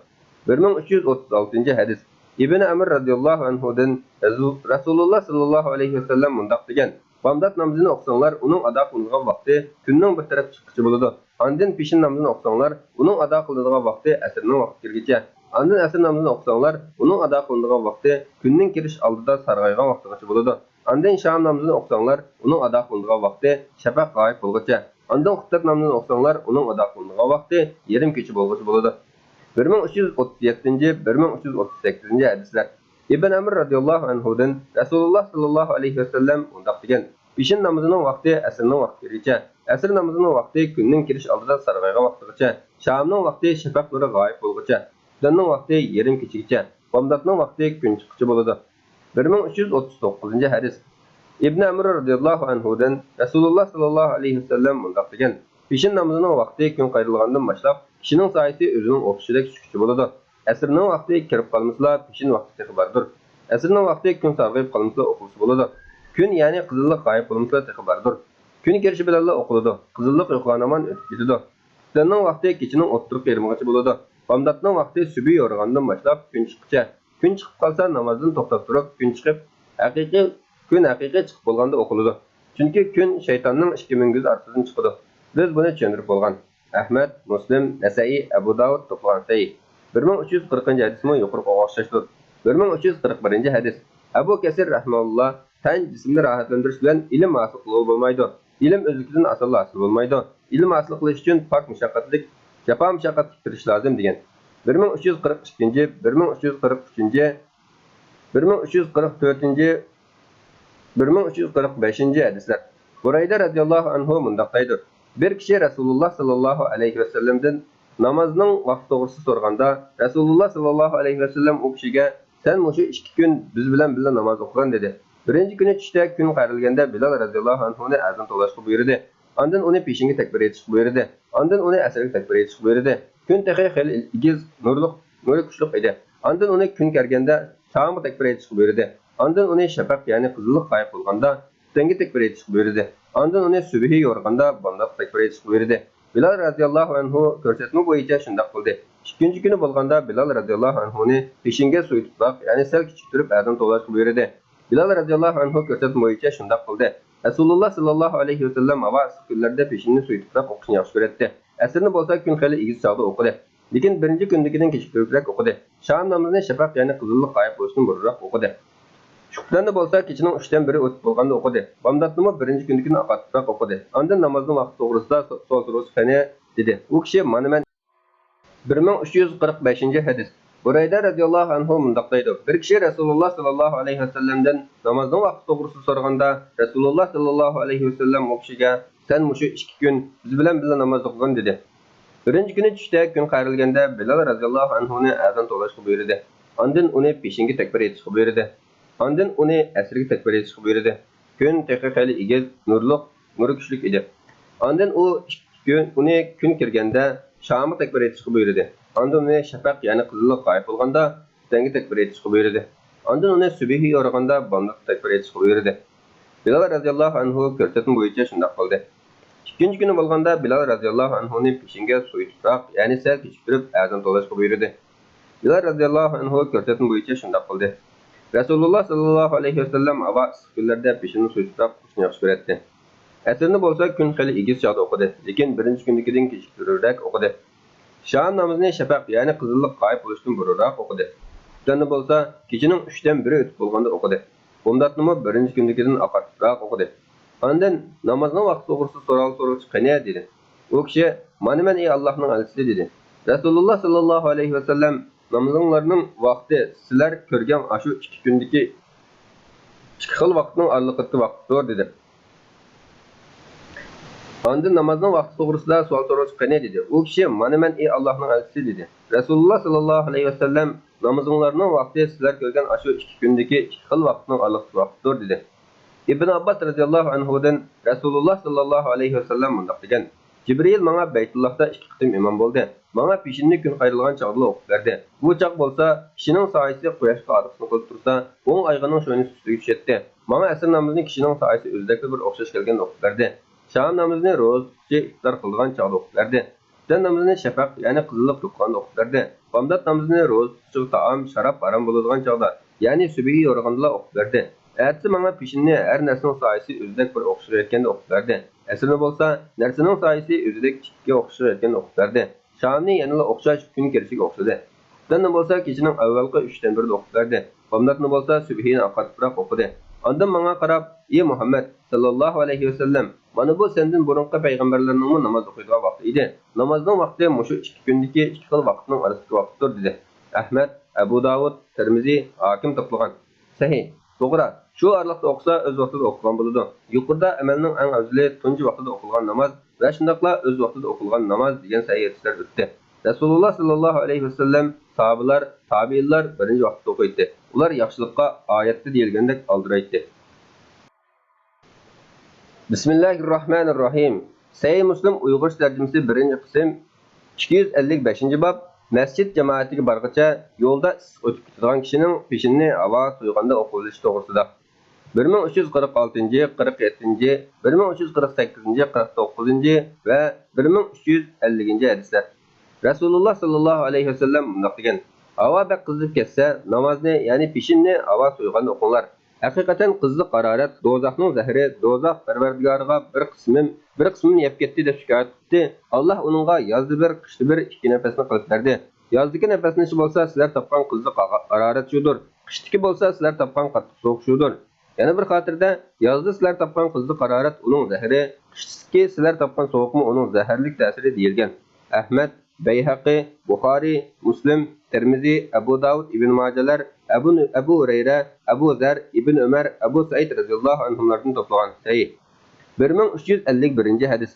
بىر مىڭ ئۈچ يۈز ئوتتۇز ئالتىنچى ھەدىس. ئىبن ئەمر رەزىياللاھۇ ئەنھۇدىن رەزۇ-، رەسۇلۇللا ساللاللاھۇ ئەلەيھى ۋەسەللەم مۇنداق دېگەن: بامدات نامىزىنى ئوقۇساڭلار، ئۇنىڭ ئادا قىلىنىدىغان ۋاقتى كۈننىڭ بىر تەرەپ چىققىچە بولىدۇ. ئاندىن پېشىن نامىزىنى ئوقۇساڭلار، ئۇنىڭ ئادا قىلىنىدىغان ۋاقتى ئەسىرنىڭ ۋاقتى كىرگىچە. ئاندىن ئەسىر نامىزىنى ئوقۇساڭلار، ئۇنىڭ ئادا قىلىنىدىغان ۋاقتى كۈننىڭ كىرىش ئالدىدا سارغايغان ۋاقتىغىچە بولىدۇ. ئاندىن شام نامىزىنى ئوقۇساڭلار، ئۇنىڭ ئادا قىلىنىدىغان ۋاقتى شەپەق غايىب بولغۇچە. ئاندىن خۇپتەت نامىزىنى ئوقۇساڭلار، ئۇنىڭ ئادا قىلىنىدىغان ۋاقتى يېرىم كېچە بولغۇچە بولىدۇ. بىر مىڭ ئۈچ يۈز ئوتتۇز يەتتىنچى، بىر مىڭ ئۈچ يۈز ئوتتۇز سەككىزىنچى ھەدىسلەر. ئىبن ئەمر رەزىياللاھۇ ئەنھۇدىن رەسۇلۇللا ساللاللاھۇ ئەلەيھى ۋەسەللەم مۇنداق دېگەن: پېشىن نامىزىنىڭ ۋاقتى ئەسىرنىڭ ۋاقتى كىرگىچە، ئەسىر نامىزىنىڭ ۋاقتى كۈننىڭ كىرىش ئالدىدا سارغايغان ۋاقتىغىچە، شامنىڭ ۋاقتى شەپەق نۇرى غايىب بولغۇچە، خۇپتەننىڭ ۋاقتى يېرىم كېچىگىچە، بامداتنىڭ ۋاقتى كۈن چىققۇچە بولىدۇ. بىر مىڭ ئۈچ يۈز ئوتتۇز توققۇزىنچى ھەدىس. ئىبن ئەمر رەزىياللاھۇ ئەنھۇدىن رەسۇلۇللا ساللاللاھۇ ئەلەيھى ۋەسەللەم مۇنداق دېگەن: پېشىن نامىزىنىڭ ۋاقتى كۈن قايرىلغاندىن باشلاپ، كىشىنىڭ سايىسى ئۆزىنىڭ ئوخشىشىدەك چۈشكۈچە بولىدۇ. ئەسىرنىڭ ۋاقتى كىرىپ قالمىسىلا، پېشىن ۋاقتى تېخى باردۇر. ئەسىرنىڭ ۋاقتى كۈن سارغىيىپ قالمىسىلا ئوقۇلسا بولىدۇ. كۈن، يەنى قىزىللىق غايىب بولمىسىلا تېخى باردۇر. كۈن كىرىشى بىلەنلا ئوقۇلىدۇ. قىزىللىق يوقلانامان ئۆتۈپ كېتىدۇ. خۇپتەننىڭ ۋاقتى كېچىنىڭ ئوتتۇرا يېرىمىغىچە بولىدۇ. بامداتنىڭ ۋاقتى سۈبھى يورۇغاندىن باشلاپ كۈن چىققىچە. كۈن چىقىپ قالسا، نامازدىن توختاپ تۇرۇپ، كۈن چىقىپ، ھەقىقىي، كۈن ھەقىقىي چىقىپ بولغاندا ئوقۇلىدۇ. چۈنكى كۈن شەيتاننىڭ ئىككى مۈڭگۈزى ئارىسىدىن چىقىدۇ. بىز بۇنى چۈشەندۈرۈپ بولغان. ئەھمەد، مۇسلىم، نەسەئىي، ئەبۇ داۋۇد توپلىغان سەھىھ. بىر مىڭ ئۈچ يۈز قىرىقىنچى ھەدىسمۇ يۇقىرىقىغا ئوخشاشتۇر. بىر مىڭ ئۈچ يۈز قىرىق بىرىنچى ھەدىس. ئەبۇ كەسىر رەھىمەھۇللا: تەن، جىسىمنى راھەتلەندۈرۈش بىلەن ئىلىم ھاسىل قىلغىلى بولمايدۇ. ئىلىم ئۆزلۈكىدىن ئاسانلا ھاسىل بولمايدۇ. ئىلىم ھاسىل قىلىش ئۈچۈن پاك مۇشەققەتلىك، جاپا مۇشەققەتلىك تىرىشىش لازىم دېگەن. بىر مىڭ ئۈچ يۈز قىرىق ئىككىنچى، بىر مىڭ ئۈچ يۈز قىرىق ئۈچىنچى، بىر مىڭ ئۈچ يۈز قىرىق تۆتىنچى، بىر مىڭ ئۈچ يۈز قىرىق بەشىنچى ھەدىسلەر. بۇرەيدە رەزىياللاھۇ ئەنھۇ مۇنداق دەيدۇ: بىر كىشى رەسۇلۇللا ساللاللاھۇ ئەلەيھى ۋەسەللەمدىن نامازنىڭ ۋاقتى توغرىسىدا سورىغاندا، رەسۇلۇللا ساللاللاھۇ ئەلەيھى ۋەسەللەم ئۇ كىشىگە: سەن مۇشۇ ئىككى كۈن بىز بىلەن بىللە ناماز ئوقۇغىن، دېدى. بىرىنچى كۈنى چۈشتە كۈن قايرىلگەندە بىلال رەزىياللاھۇ ئەنھۇنى ئەزان توۋلاشقا بۇيرۇدى. ئاندىن ئۇنى پېشىنگە تەكبىر ئېيتىشقا بۇيرۇدى. ئاندىن ئۇنى ئەسىرگە تەكبىر ئېيتىشقا بۇيرۇدى. كۈن تېخى خېلى ئېگىز، نۇرلۇق، نۇرى كۈچلۈك ئىدى. ئاندىن ئۇنى كۈن كىرگەندە شامغا تەكبىر ئېيتىشقا بۇيرۇدى. ئاندىن ئۇنى شەپەق، يەنى قىزىللىق غايىب بولغاندا خۇپتەنگە تەكبىر ئېيتىشقا بۇيرۇدى. ئاندىن ئۇنى سۈبھى يورۇغاندا بامداتقا تەكبىر ئېيتىشقا بۇيرۇدى. بىلال رەزىياللاھۇ ئەنھۇ كۆرسەتمە بويىچە شۇنداق قىلدى. ئىككىنچى كۈنى بولغاندا بىلال رەزىياللاھۇ ئەنھۇنى پېشىنگە سويۇتۇپراق، يەنى سەل كىچىكتۈرۈپ ئەزان توۋلاشقا بۇيرۇدى. بىلال رەزىياللاھۇ ئەنھۇ كۆرسەتمە بويىچە شۇنداق قىلدى. رەسۇلۇللا ساللاللاھۇ ئەلەيھى ۋەسەللەم ھاۋا ئىسسىق كۈنلەردە پېشىننى سويۇتۇپراق ئوقۇشنى ياخشى كۆرەتتى. ئەسىرنى بولسا كۈن خېلى ئېگىز چاغدا ئوقۇدى. لېكىن بىرىنچى كۈندىكىدىن كېچىكتۈرۈپرەك ئوقۇدى. شام نامىزىنى شەپەق، يەنى قىزىللىق غايىب بولۇشتىن بۇرۇنراق ئوقۇدى. شۇ كۈنلەردە بولسا كېچىنىڭ ئۈچتىن بىرى ئۆتۈپ بولغاندا ئوقۇدى. بامداتنىمۇ بىرىنچى كۈندىكىدىن ئاقارتىپراق ئوقۇدى. ئاندىن نامازنىڭ ۋاقتى توغرىسىدا سو-، سوئال سورىسا قېنى؟ دېدى. ئۇ كىشى: مانا مەن. بىر مىڭ ئۈچ يۈز قىرىق بەشىنچى ھەدىس. بۇرەيدە رەزىياللاھۇ ئەنھۇ مۇنداق دەيدۇ: بىر كىشى رەسۇلۇللا ساللاللاھۇ ئەلەيھى ۋەسەللەمدىن نامازنىڭ ۋاقتى توغرىسىدا سورىغاندا، رەسۇلۇللا ساللاللاھۇ ئەلەيھى ۋەسەللەم ئۇ كىشىگە: سەن مۇشۇ ئىككى كۈن بىز بىلەن بىللە ناماز ئوقۇغىن، دېدى. بىرىنچى كۈنى چۈشتە كۈن قايرىلگەندە بىلال رەزىياللاھۇ ئەنھۇنى ئەزان توۋلاشقا بۇيرۇدى. ئاندىن ئۇنى پېشىنگە تەكبىر ئېيتىشقا بۇيرۇدى. ئاندىن ئۇنى ئەسىرگە تەكبىر ئېيتىشقا بۇيرۇدى. كۈن تېخى خېلى ئېگىز، نۇرلۇق، نۇرى كۈچلۈك ئىدى. ئاندىن ئۇ ئىككى كۈن، ئۇنى كۈن كىرگەندە شامغا تەكبىر ئېيتىشقا بۇيرۇدى. ئاندىن ئۇنى شەپەق، يەنى قىزىللىق غايىب بولغاندا خۇپتەنگە تەكبىر ئېيتىشقا بۇيرۇدى. ئاندىن ئۇنى سۈبھى يورۇغاندا بامداتقا تەكبىر ئېيتىشقا بۇيرۇدى. بىلال رەزىياللاھۇ ئەنھۇ كۆرسەتمە بويىچە شۇنداق قىلدى. ئىككىنچى كۈنى بولغاندا بىلال رەزىياللاھۇ ئەنھۇنى پېشىنگە سويۇتۇپراق، يەنى سەل كېچىكتۈرۈپ ئەزان توۋلاشقا بۇيرۇدى. بىلال رەزىياللاھۇ ئەنھۇ كۆرسەتمە بويىچە شۇنداق قىلدى. رەسۇلۇللا ساللاللاھۇ ئەلەيھى ۋەسەللەم ھاۋا ئىسسىق كۈنلەردە پېشىننى سويۇتۇپراق ئوقۇشنى ياخشى كۆرەتتى. ئەسىرنى بولسا كۈن خېلى ئېگىز چاغدا ئوقۇدى، لېكىن بىرىنچى كۈندىكىدىن كېچىكتۈرۈپرەك ئوقۇدى. شام نامىزىنى شەپەق، يەنى قىزىللىق غايىب بولۇشتىن بۇرۇنراق ئوقۇدى. خۇپتەننى بولسا كېچىنىڭ ئۈچتىن بىرى ئۆتۈپ بولغاندا ئوقۇدى. بامداتنىمۇ بىرىنچى كۈندىكىدىن ئاقارتىپراق ئوقۇدى. ئاندىن نامازنىڭ ۋاقتى توغرىسىدا سوئال سورىغۇچى قېنى؟ دېدى. ئۇ كىشى: مانا مەن، ئەي ئاللاھنىڭ ئەلچىسى، دېدى. رەسۇلۇللا ساللاللاھۇ ئەلەيھى ۋەسەللەم: نامىزىڭلارنىڭ ۋاقتى سىلەر كۆرگەن ئاشۇ ئىككى كۈندىكى ئىككى خىل ۋاقىتنىڭ ئارىلىقىدىكى ۋاقىتتۇر، دېدى. ئاندىن نامازنىڭ ۋاقتى توغرىسىدا سوئال سورىغۇچى قېنى؟ دېدى. ئۇ كىشى: مانا مەن، ئەي ئاللاھنىڭ ئەلچىسى، دېدى. رەسۇلۇللا ساللاللاھۇ ئەلەيھى ۋەسەللەم: نامىزىڭلارنىڭ ۋاقتى سىلەر كۆرگەن ئاشۇ ئىككى كۈندىكى ئىككى خىل ۋاقىتنىڭ ئارىلىقىدىكى ۋاقىتتۇر، دېدى. ئىبن ئابباس رەزىياللاھۇ ئەنھۇدىن رەسۇلۇللا ساللاللاھۇ ئەلەيھى ۋەسەللەم مۇنداق دېگەن: جىبرىئىل ماڭا بەيتۇللاھتا ئىككى قېتىم ئىمام بولدى. ماڭا پېشىننى كۈن قايرىلغان چاغدىلا ئوقۇپ بەردى. بۇ چاغ بولسا كىشىنىڭ سايىسى قۇياشقا ئارقىسىنى قىلىپ تۇرسا، ئوڭ ئايىغىنىڭ شوينىسى ئۈستىگە چۈشەتتى. ماڭا ئەسىر نامىزىنى كىشىنىڭ سايىسى ئۆزىدەكلا بىر ئوخشاش كەلگەندە ئوقۇپ بەردى. شام نامىزىنى روزا تۇتقۇچى ئىپتار قىلىدىغان چاغدا ئوقۇپ بەردى. ئىشتان نامىزىنى شەپەق، يەنى قىزىللىق يوقىغاندا ئوقۇپ بەردى. بامدات نامىزىنى روزا تۇتۇشىغا تائام، شاراب ھارام بولىدىغان چاغدا، يەنى سۈبھى يورۇغاندىلا ئوقۇپ بەردى. ئەتىسى ماڭا پېشىننى ھەر نەرسىنىڭ سايىسى ئۆزىدەك بىر ئوخشىغا يەتكەندە ئوقۇپ بەردى. ئەسىرنى بولسا نەرسىنىڭ سايىسى ئۆزىدەك ئىككىگە ئوخشىغا يەتكەندە ئوقۇپ بەردى. شامنى يەنىلا ئوخشاش كۈن كىرىشىگە ئوخشىدى. ئىپتارنى بولسا كېچىنىڭ ئەۋۋەلقى ئۈچتىن بىرىدە ئوقۇپ بەردى. بامداتنى بولسا سۈبھىنى قاتتىقراق ئوقۇدى. ئاندىن ماڭا قاراپ، ئى مۇھەممەد ساللاللاھۇ ئەلەيھى ۋەسەللەم، مانا بۇ سەندىن بۇرۇنقى پەيغەمبەرلەرنىڭمۇ ناماز ئوقۇيدىغان ۋاقتى ئىدى. نامازنىڭ ۋاقتى مۇشۇ ئىككى كۈندىكى ئىككى خىل ۋاقىتنىڭ ئارىسىدىكى ۋاقىتتۇر، دېدى. ئەھمەد، ئەبۇ داۋۇد، تىرمىزى، ھاكىم توپلىغان. سەھىھ، توغرا. شۇ ئارىلىقتا ئوقۇسا ئۆز ۋاقتىدا ئوقۇغان بولىدۇ. يۇقىرىدا ئەمەلنىڭ ئەڭ ئەۋزىلى تۇنجى ۋاقتىدا ئوقۇلغان ناماز ۋە شۇنداقلا ئۆز ۋاقتىدا ئوقۇلغان ناماز دېگەن سەھىھ ھەدىسلەر ئۆتتى. رەسۇلۇللا ساللاللاھۇ ئەلەيھى ۋەسەللەم، ساھابىلار، تابىئىنلار بىرىنچى ۋاقتىدا ئوقۇيتتى. ئۇلار ياخشىلىققا ئايەتتە دېيىلگەندەك ئالدىرايتتى. بىسمىللاھىرراھمانىرراھىم. سەھىھ مۇسلىم ئۇيغۇرچە تەرجىمىسى، بىرىنچى قىسىم، ئىككى يۈز ئەللىك بەشىنچى باب. مەسچىت جامائىتىگە بارغىچە يولدا ئىسسىق ئۆتۈپ كېتىدىغان كىشىنىڭ پېشىنىنى ھاۋا سويغاندا ئوقۇۋېلىشى توغرىسىدا. بىر مىڭ ئۈچ يۈز قىرىق ئالتىنچى، قىرىق يەتتىنچى، بىر مىڭ ئۈچ يۈز قىرىق سەككىزىنچى، قىرىق توققۇزىنچى ۋە بىر مىڭ ئۈچ يۈز ئەللىكىنچى ھەدىسلەر. رەسۇلۇللا ساللاللاھۇ ئەلەيھى ۋەسەللەم مۇنداق دېگەن: ھاۋا بەك قىزىپ كەتسە، نامازنى، يەنى پېشىننى ھاۋا سويغاندا ئوقۇڭلار. ھەقىقەتەن قىزىق ھارارەت دوزاخنىڭ زەھىرى، دوزاخ پەرۋەردىگارىغا بىر قىسمىم، بىر قىسمىمنى يەپ كەتتى دەپ شىكايەت قىپتى. ئاللاھ ئۇنىڭغا يازدا بىر، قىشتا بىر ئىككى نەپەسنى قىلىپ بەردى. يازدىكى نەپەسلىنىشى بولسا سىلەر تاپقان قىزىق ھارارەت شۇدۇر. قىشتىكى بولسا سىلەر تاپقان قاتتىق سوغۇق شۇدۇر. يەنە بىر خاتىرىدە، يازدا سىلەر تاپقان قىزىق ھارارەت ئۇنىڭ زەھىرى، قىشتىكى سىلەر تاپقان سوغۇقمۇ ئۇنىڭ زەھەرلىك تەسىرى دېيىلگەن. ئەھمەد، بەيھەقى، بۇخارىي، مۇسلىم، تىرمىزى، ئەبۇ داۋۇد، ئىبن ماجەلەر، ئەبۇ، ئەبۇ ھۇرەيرە، ئەبۇ زەر، ئىبن ئۆمەر، ئەبۇ سەئىد رەزىياللاھۇ ئەنھۇملاردىن توپلىغان. سەھىھ. بىر مىڭ ئۈچ يۈز ئەللىك بىرىنچى ھەدىس.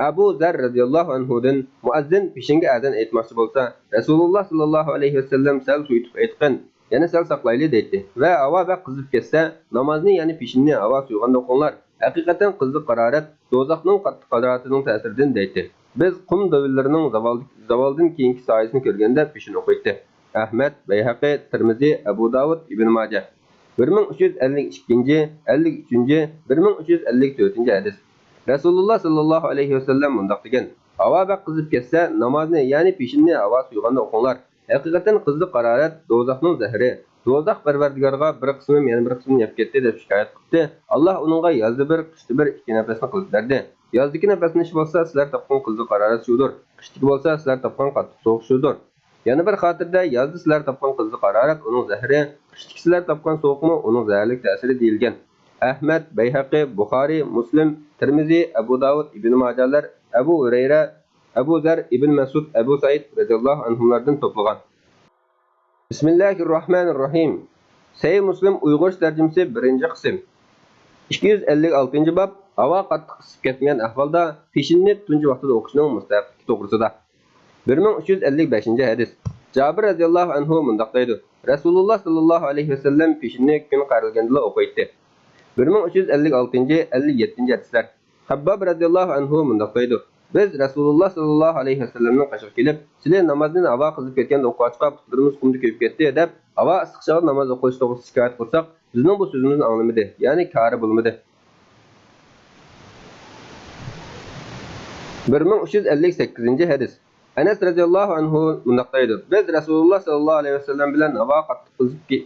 ئەبۇ زەر رەزىياللاھۇ ئەنھۇدىن، مۇئەززىن پېشىنگە ئەزان ئېيتماقچى بولسا، رەسۇلۇللا ساللاللاھۇ ئەلەيھى ۋەسەللەم سەل سويۇتۇپ ئېيتقىن، يەنە سەل ساقلايلى دەيتتى ۋە ھاۋا بەك قىزىپ كەتسە، نامازنى، يەنى پېشىننى ھاۋا سويغاندا ئوقۇڭلار. ھەقىقەتەن قىزىق ھارارەت دوزاخنىڭ قاتتىق ھارارىتىنىڭ تەسىرىدىن دەيتتى. بىز قۇم دۆۋىلىرىنىڭ زاۋال، زاۋالدىن كېيىنكى سايىسىنى كۆرگەندە پېشىن ئوقۇيتتى. ئەھمەد، بەيھەقى، تىرمىزى، ئەبۇ داۋۇد، ئىبن ماجە. بىر مىڭ ئۈچ يۈز ئەللىك ئىككىنچى، ئەللىك ئۈچىنچى، بىر مىڭ ئۈچ يۈز ئەللىك تۆتىنچى ھەدىس. رەسۇلۇللا ساللاللاھۇ ئەلەيھى ۋەسەللەم مۇنداق دېگەن: ھاۋا بەك قىزىپ كەتسە، نامازنى، يەنى پېشىننى ھاۋا سويغاندا ئوقۇڭلار. ھەقىقەتەن قىزىق ھارارەت دوزاخنىڭ زەھىرى. دوزاخ پەرۋەردىگارغا بىر قىسمىم يەنە بىر قىسمىنى يەپ كەتتى دەپ شىكايەت قىپتى. ئاللاھ ئۇنىڭغا يازدا بىر، قىشتا بىر ئىككى نەپەسنى قىلىپ بەردى. يازدىكى نەپەسلىنىش بولسا سىلەر تاپقان قىزىق ھارارەت شۇدۇر. قىشتىكى بولسا سىلەر تاپقان قاتتىق سوغۇق شۇدۇر. يەنە بىر خاتىرىدە، يازدا سىلەر تاپقان قىزىق ھارارەت ئۇنىڭ زەھىرى، قىشتىكى سىلەر تاپقان سوغۇقمۇ ئۇنىڭ زەھەرلىك تەسىرى دېيىلگەن. ئەھمەد، بەيھەقى، بۇخارىي، مۇسلىم، تىرمىزى، ئەبۇ داۋۇد، ئىبن ماجەلەر، ئەبۇ ھۇرەيرە، ئەبۇ زەر، ئىبن مەسئۇد، ئەبۇ سەئىد رەزىياللاھۇ ئەنھۇملاردىن توپلىغان. بىسمىللاھىرراھمانىرراھىم. سەھىھ مۇسلىم ئۇيغۇرچە تەرجىمىسى، بىرىنچى قىسىم. ئىككى يۈز ئەللىك ئالتىنچى باب. ھاۋا قاتتىق قىسىپ كەتمىگەن ئەھۋالدا پېشىننى تۇنجى ۋاقتىدا ئوقۇشنىڭ مۇستەھەپلىكى توغرىسىدا. بىر مىڭ ئۈچ يۈز ئەللىك بەشىنچى ھەدىس. جابىر رەزىياللاھۇ ئەنھۇ مۇنداق دەيدۇ: رەسۇلۇللا ساللاللاھۇ ئەلەيھى ۋەسەللەم پېشىننى كۈن قارىلىگەندىلا ئوقۇيتتى. بىر مىڭ ئۈچ يۈز ئەللىك ئالتىنچى، ئەللىك يەتتىنچى ھەدىسلەر. خەبباب رەزىياللاھۇ ئەنھۇ مۇنداق دەيدۇ: بىز رەسۇلۇللا ساللاللاھۇ ئەلەيھى ۋەسەللەمنىڭ قېشىغا كېلىپ، سىلى نامازنى ھاۋا قىزىپ كەتكەندە ئوقۇغاچقا پۇتلىرىمىز قۇمدا كۆيۈپ كەتتى دەپ، ھاۋا ئىسسىق چاغدا ناماز ئوقۇش توغرىسىدا شىكايەت قىلساق، بىزنىڭ بۇ سۆزىمىزنى ئاڭلىمىدى، يەنى كارى بولمىدى. بىر مىڭ ئۈچ يۈز ئەللىك سەككىزىنچى ھەدىس. ئەنەس رەزىياللاھۇ ئەنھۇ مۇنداق دەيدۇ: بىز رەسۇلۇللا ساللاللاھۇ ئەلەيھى ۋەسەللەم بىلەن ھاۋا قاتتىق قىزىپ كى-،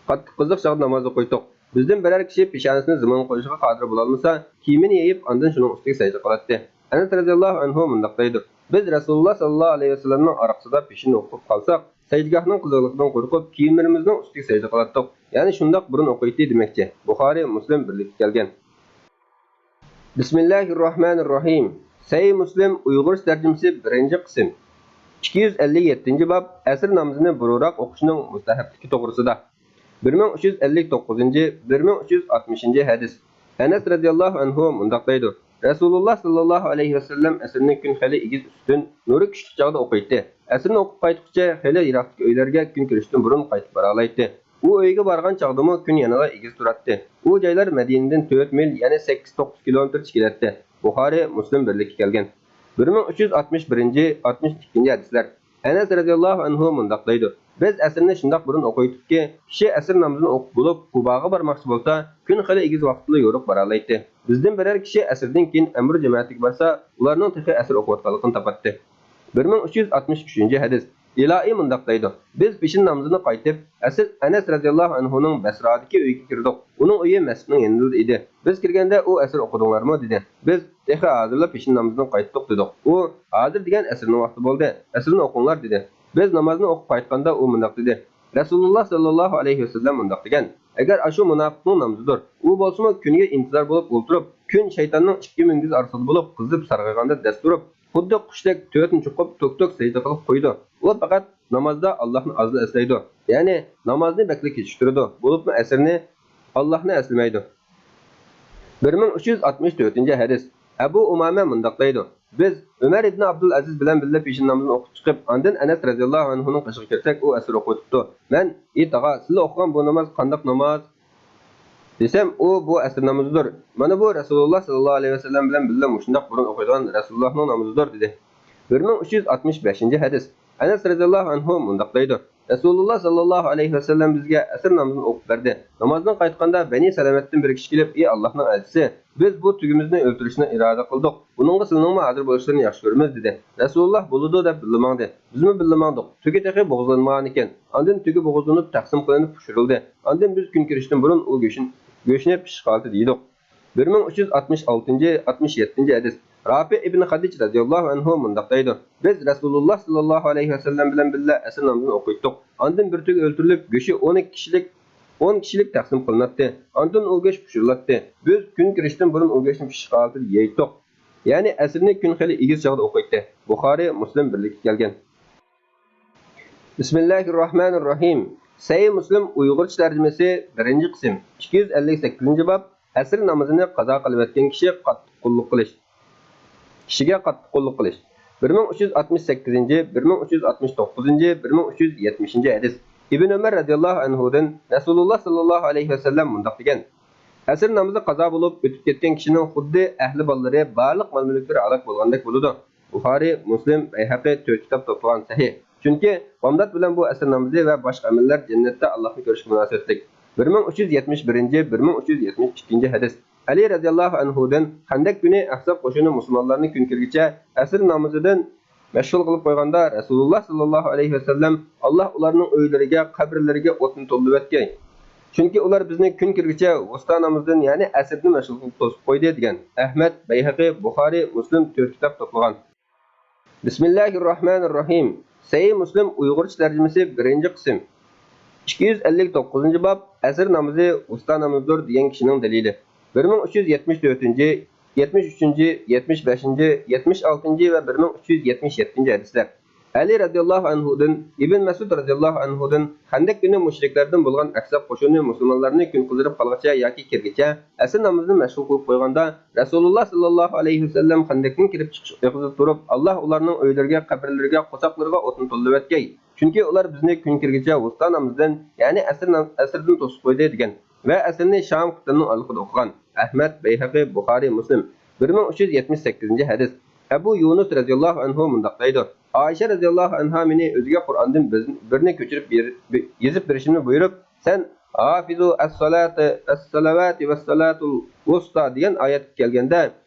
قاتتىق قىزىق چاغدا ناماز ئوقۇيتتۇق. بىزدىن بىرەر كىشى پېشانىسىنى زېمىنغا قويۇشقا قادىر بولالمىسا، كىيىمىنى يېيىپ، ئاندىن شۇنىڭ ئۈستىگە سەجدە قىلاتتى. ئەنەس رەزىياللاھۇ ئەنھۇ مۇنداق دەيدۇ: بىز رەسۇلۇللا ساللاللاھۇ ئەلەيھى ۋەسەللەمنىڭ ئارقىسىدا پېشىننى ئوقۇپ قالساق، سەجدىگاھنىڭ قىزىقلىقىدىن قورقۇپ، كىيىملىرىمىزنىڭ ئۈستىگە سەجدە قىلاتتۇق. يەنى شۇنداق بۇرۇن ئوقۇيتتى دېمەكچى. بۇخارىي، مۇسلىم بىرلىككە كەلگەن. بىسمىللاھىرراھمانىرراھىم. سەھىھ مۇسلىم ئۇيغۇرچە تەرجىمىسى، بىرىنچى قىسىم. ئىككى يۈز ئەللىك يەتتىنچى باب. ئەسىر نامىزىنى بۇرۇنراق ئوقۇشنىڭ مۇستەھەپلىكى توغرىسىدا. بىر مىڭ ئۈچ يۈز ئەللىك توققۇزىنچى، بىر مىڭ ئۈچ يۈز ئاتمىشىنچى ھەدىس. ئەنەس رەزىياللاھۇ ئەنھۇ مۇنداق دەيدۇ: رەسۇلۇللا ساللاللاھۇ ئەلەيھى ۋەسەللەم ئەسىرنى كۈن خېلى ئېگىز ئۈستۈن، نۇرى كۈچلۈك چاغدا ئوقۇيتتى. ئەسىرنى ئوقۇپ قايتقۇچە خېلى يىراقتىكى ئۆيلەرگە كۈن كىرىشتىن بۇرۇن قايتىپ بارالايتتى. ئۇ ئۆيگە بارغان چاغدىمۇ كۈن يەنىلا ئېگىز تۇراتتى. ئۇ جايلار مەدىنىدىن تۆت مىل، يەنى سەككىز توققۇز كىلومېتىرچە كېلەتتى. بۇخارىي، مۇسلىم بىرلىككە كەلگەن. بىر مىڭ ئۈچ يۈز ئاتمىش بىرىنچى، ئاتمىش ئىككىنچى ھەدىسلەر. ئەنەس رەزىياللاھۇ ئەنھۇ مۇنداق دەيدۇ: بىز ئەسىرنى شۇنداق بۇرۇن ئوقۇيتتۇقكى، كىشى ئەسىر نامىزىنى ئوقۇپ بولۇپ، قۇباغا بارماقچى بولسا، كۈن خېلى ئېگىز ۋاقىتتىلا يورۇق بارالايتتى. بىزدىن بىرەر كىشى ئەسىردىن كېيىن ئەمىر جەمەتىگە بارسا، ئۇلارنىڭ تېخى ئەسىر ئوقۇۋاتقانلىقىنى تاپاتتى. بىر مىڭ ئۈچ يۈز ئاتمىش ئۈچىنچى ھەدىس. ئىلائى مۇنداق دەيدۇ: بىز پېشىن نامىزىنى قايتىپ، ئەسىر-، ئەنەس رەزىياللاھۇ ئەنھۇنىڭ بەسرادىكى ئۆيىگە كىردۇق. ئۇنىڭ ئۆيى مەسچىتنىڭ يېنىدا ئىدى. بىز كىرگەندە ئۇ: «ئەسىر ئوقۇدۇڭلارمۇ؟» دېدى. بىز: «تېخى ھازىرلا پېشىن نامىزىنى قايتتۇق» دېدۇق. ئۇ: «ھازىر دېگەن ئەسىرنىڭ ۋاقتى بولدى. ئەسىرنى ئوقۇڭلار» دېدى. بىز نامازنى ئوقۇپ قايتقاندا ئۇ مۇنداق دېدى: رەسۇلۇللا ساللاللاھۇ ئەلەيھى ۋەسەللەم مۇنداق دېگەن: «ئەگەر ئاشۇ مۇناپىقنىڭ نامىزىدۇر، ئۇ بولسىمۇ كۈنگە ئىنتىزار بولۇپ ئولتۇرۇپ، كۈن شەيتاننىڭ ئىككى مۈڭگۈزى ئارىسىدا بولۇپ، قىزىپ سارغايغاندا دەس تۇرۇپ، خۇددى قۇشتەك تۆتىنى چوقۇپ، توك-توك سەجدە قىلىپ قويىدۇ. ئۇ پەقەت نامازدا ئاللاھنى ئازلا ئەسلەيدۇ، يەنى نامازنى بەكلا كېچىكتۈرىدۇ، بولۇپمۇ ئەسىرنى ئاللاھنى ئەسلىمەيدۇ.» بىر مىڭ ئۈچ يۈز ئاتمىش تۆتىنچى ھەدىس. ئەبۇ ئۇمامە مۇنداق دەيدۇ: بىز ئۆمەر ئىبن ئابدۇلئەزىز بىلەن بىللە پېشىن نامىزىنى ئوقۇپ چىقىپ، ئاندىن ئەنەس رەزىياللاھۇ ئەنھۇنىڭ قېشىغا كىرسەك، ئۇ ئەسىر ئوقۇۋېتىپتۇ. مەن: «ئى تاغا، سىلە ئوقۇغان بۇ ناماز قانداق ناماز؟» دېسەم، ئۇ: «بۇ ئەسىر نامىزىدۇر. مانا بۇ رەسۇلۇللا ساللاللاھۇ ئەلەيھى ۋەسەللەم بىلەن بىللە مۇشۇنداق بۇرۇن ئوقۇيدىغان رەسۇلۇللاھنىڭ نامىزىدۇر» دېدى. بىر مىڭ ئۈچ يۈز ئاتمىش بەشىنچى ھەدىس. ئەنەس رەزىياللاھۇ ئەنھۇ مۇنداق دەيدۇ: رەسۇلۇللا ساللاللاھۇ ئەلەيھى ۋەسەللەم بىزگە ئەسىر نامىزىنى ئوقۇپ بەردى. نامازدىن قايتقاندا بەنى سەلەمەتتىن بىر كىشى كېلىپ: «ئى ئاللاھنىڭ ئەلچىسى، بىز بۇ تۆگىمىزنى ئۆلتۈرۈشنى ئىرادە قىلدۇق. بۇنىڭغا سىلىنىڭمۇ ھازىر بولۇشلىرىنى ياخشى كۆرىمىز» دېدى. رەسۇلۇللا: «بولىدۇ» دەپ بىللە ماڭدى. بىزمۇ بىللە ماڭدۇق. تۆگە تېخى بوغۇزلانمىغانىكەن. ئاندىن تۆگە بوغۇزلىنىپ، تەقسىم قىلىنىپ پىشۇرۇلدى. ئاندىن بىز كۈن كىرىشتىن بۇرۇن ئۇ گۆشىنى، گۆشىنى پىششىق ھالىتىدە يېدۇق. بىر مىڭ ئۈچ يۈز ئاتمىش ئالتىنچى، ئاتمىش يەتتىنچى ھەدىس. رافىئ ئىبن خەدىج رەزىياللاھۇ ئەنھۇ مۇنداق دەيدۇ: بىز رەسۇلۇللا ساللاللاھۇ ئەلەيھى ۋەسەللەم بىلەن بىللە ئەسىر نامىزىنى ئوقۇيتتۇق. ئاندىن بىر تۆگە ئۆلتۈرۈلۈپ، گۆشى ئون ئىككى كىشىلىك، ئون كىشىلىك تەقسىم قىلىناتتى. ئاندىن ئۇ گۆش پىشۇرۇلاتتى. بىز كۈن كىرىشتىن بۇرۇن ئۇ گۆشنى پىششىق ھالىتىدە يەيتتۇق. يەنى ئەسىرنى كۈن خېلى ئېگىز چاغدا ئوقۇيتتى. بۇخارىي، مۇسلىم بىرلىككە كەلگەن. بىسمىللاھىررەھمانىررەھىم. سەھىھ مۇسلىم ئۇيغۇرچە تەرجىمىسى، بىرىنچى قىسىم، ئىككى يۈز ئەللىك سەككىزىنچى باب. ئەسىر نامىزىنى قازا قىلىۋەتكەن كىشى قاتتىق قۇللۇق قىلىش. كىشىگە قاتتىق قۇللۇق قىلىش. بىر مىڭ ئۈچ يۈز ئاتمىش سەككىزىنچى، بىر مىڭ ئۈچ يۈز ئاتمىش توققۇزىنچى، بىر مىڭ ئۈچ يۈز يەتمىشىنچى ھەدىس. ئىبن ئۆمەر رەزىياللاھۇ ئەنھۇدىن رەسۇلۇللا ساللاللاھۇ ئەلەيھى ۋەسەللەم مۇنداق دېگەن: ئەسىر نامىزى قازا بولۇپ ئۆتۈپ كەتكەن كىشىنىڭ خۇددى ئەھلى بالىلىرى، بارلىق مال-مۈلۈكلىرى ھالاك بولغاندەك بولىدۇ. بۇخارىي، مۇسلىم، بەيھەقى تۆت كىتاب توپلىغان سەھىھ. چۈنكى بامدات بىلەن بۇ ئەسىر نامىزى ۋە باشقا ئەمەللەر جەننەتتە ئاللاھنى كۆرۈشكە مۇناسىۋەتلىك. بىر مىڭ ئۈچ يۈز يەتمىش بىرىنچى، بىر مىڭ ئۈچ يۈز يەتمىش ئىككىنچى ھەدىس. ئەلى رەزىياللاھۇ ئەنھۇدىن، خەندەك كۈنى ئەھزاب قوشۇنى مۇسۇلمانلارنى كۈن كىرگىچە ئەسىر نامىزىدىن مەشغۇل قىلىپ قويغاندا، رەسۇلۇللا ساللاللاھۇ ئەلەيھى ۋەسەللەم: «ئاللاھ ئۇلارنىڭ ئۆيلىرىگە، قەبرىلىرىگە ئوتنى تولىۋەتكەي. چۈنكى ئۇلار بىزنى كۈن كىرگىچە ۋۇستا نامىزىدىن، يەنى ئەسىردىن مەشغۇل قىلىپ توسۇپ قويدى» دېگەن. ئەھمەد، بەيھەقى، بۇخارىي، مۇسلىم تۆت كىتاب توپلىغان. بىسمىللاھىررەھمانىررەھىم. سەھىھ مۇسلىم ئۇيغۇرچە تەرجىمىسى، بىرىنچى قىسىم. ئىككى يۈز ئەللىك توققۇزىنچى باب، ئەسىر نامىزى ۋۇستا نامىزىدۇر دېگەن كىشىنىڭ دەلىلى. بىر مىڭ ئۈچ يۈز يەتمىش تۆتىنچى، يەتمىش ئۈچىنچى، يەتمىش بەشىنچى، يەتمىش ئالتىنچى ۋە بىر مىڭ ئۈچ يۈز يەتمىش يەتتىنچى ھەدىسلەر. ئەلى رەزىياللاھۇ ئەنھۇدىن، ئىبن مەسئۇد رەزىياللاھۇ ئەنھۇدىن، خەندەك كۈنى مۇشرىكلەردىن بولغان ئەھزاب قوشۇنى مۇسۇلمانلارنى كۈن قىزىرىپ قالغىچە ياكى كىرگىچە ئەسىر نامىزىنى مەشغۇل قىلىپ قويغاندا، رەسۇلۇللا ساللاللاھۇ ئەلەيھى ۋەسەللەم خەندەكنىڭ كىرىپ چىقىش ئېغىزىدا تۇرۇپ، «ئاللاھ ئۇلارنىڭ ئۆيلىرىگە، قەبرىلىرىگە، قورساقلىرىغا ئوتنى تولىۋەتكەي. چۈنكى ئۇلار بىزنى كۈن كىرگىچە ۋۇستا نامىزىدىن، يەنى ئەسىر نام-، ئەسىردىن توسۇپ قويدى» دېگەن ۋە ئەسىرنى شام قىبلىنىڭ ئارىلىقىدا ئوقۇغان. ئەھمەد، بەيھەقى، بۇخارىي، مۇسلىم. بىر مىڭ ئۈچ يۈز يەتمىش سەككىزىنچى ھەدىس. ئەبۇ يۇنۇس رەزىياللاھۇ ئەنھۇ مۇنداق دەيدۇ: ئائىشە رەزىياللاھۇ ئەنھا مېنى ئۆزىگە قۇرئاندىن بىز-، بىرنى كۆچۈرۈپ بېر-، بى-، يېزىپ بېرىشىمنى بۇيرۇپ، سەن «ھافىزۇ ئەسسالاتى، ئەسسالەۋاتى ۋەسسالاتۇل ۋۇستا» دېگەن ئايەتكە كەلگەندە،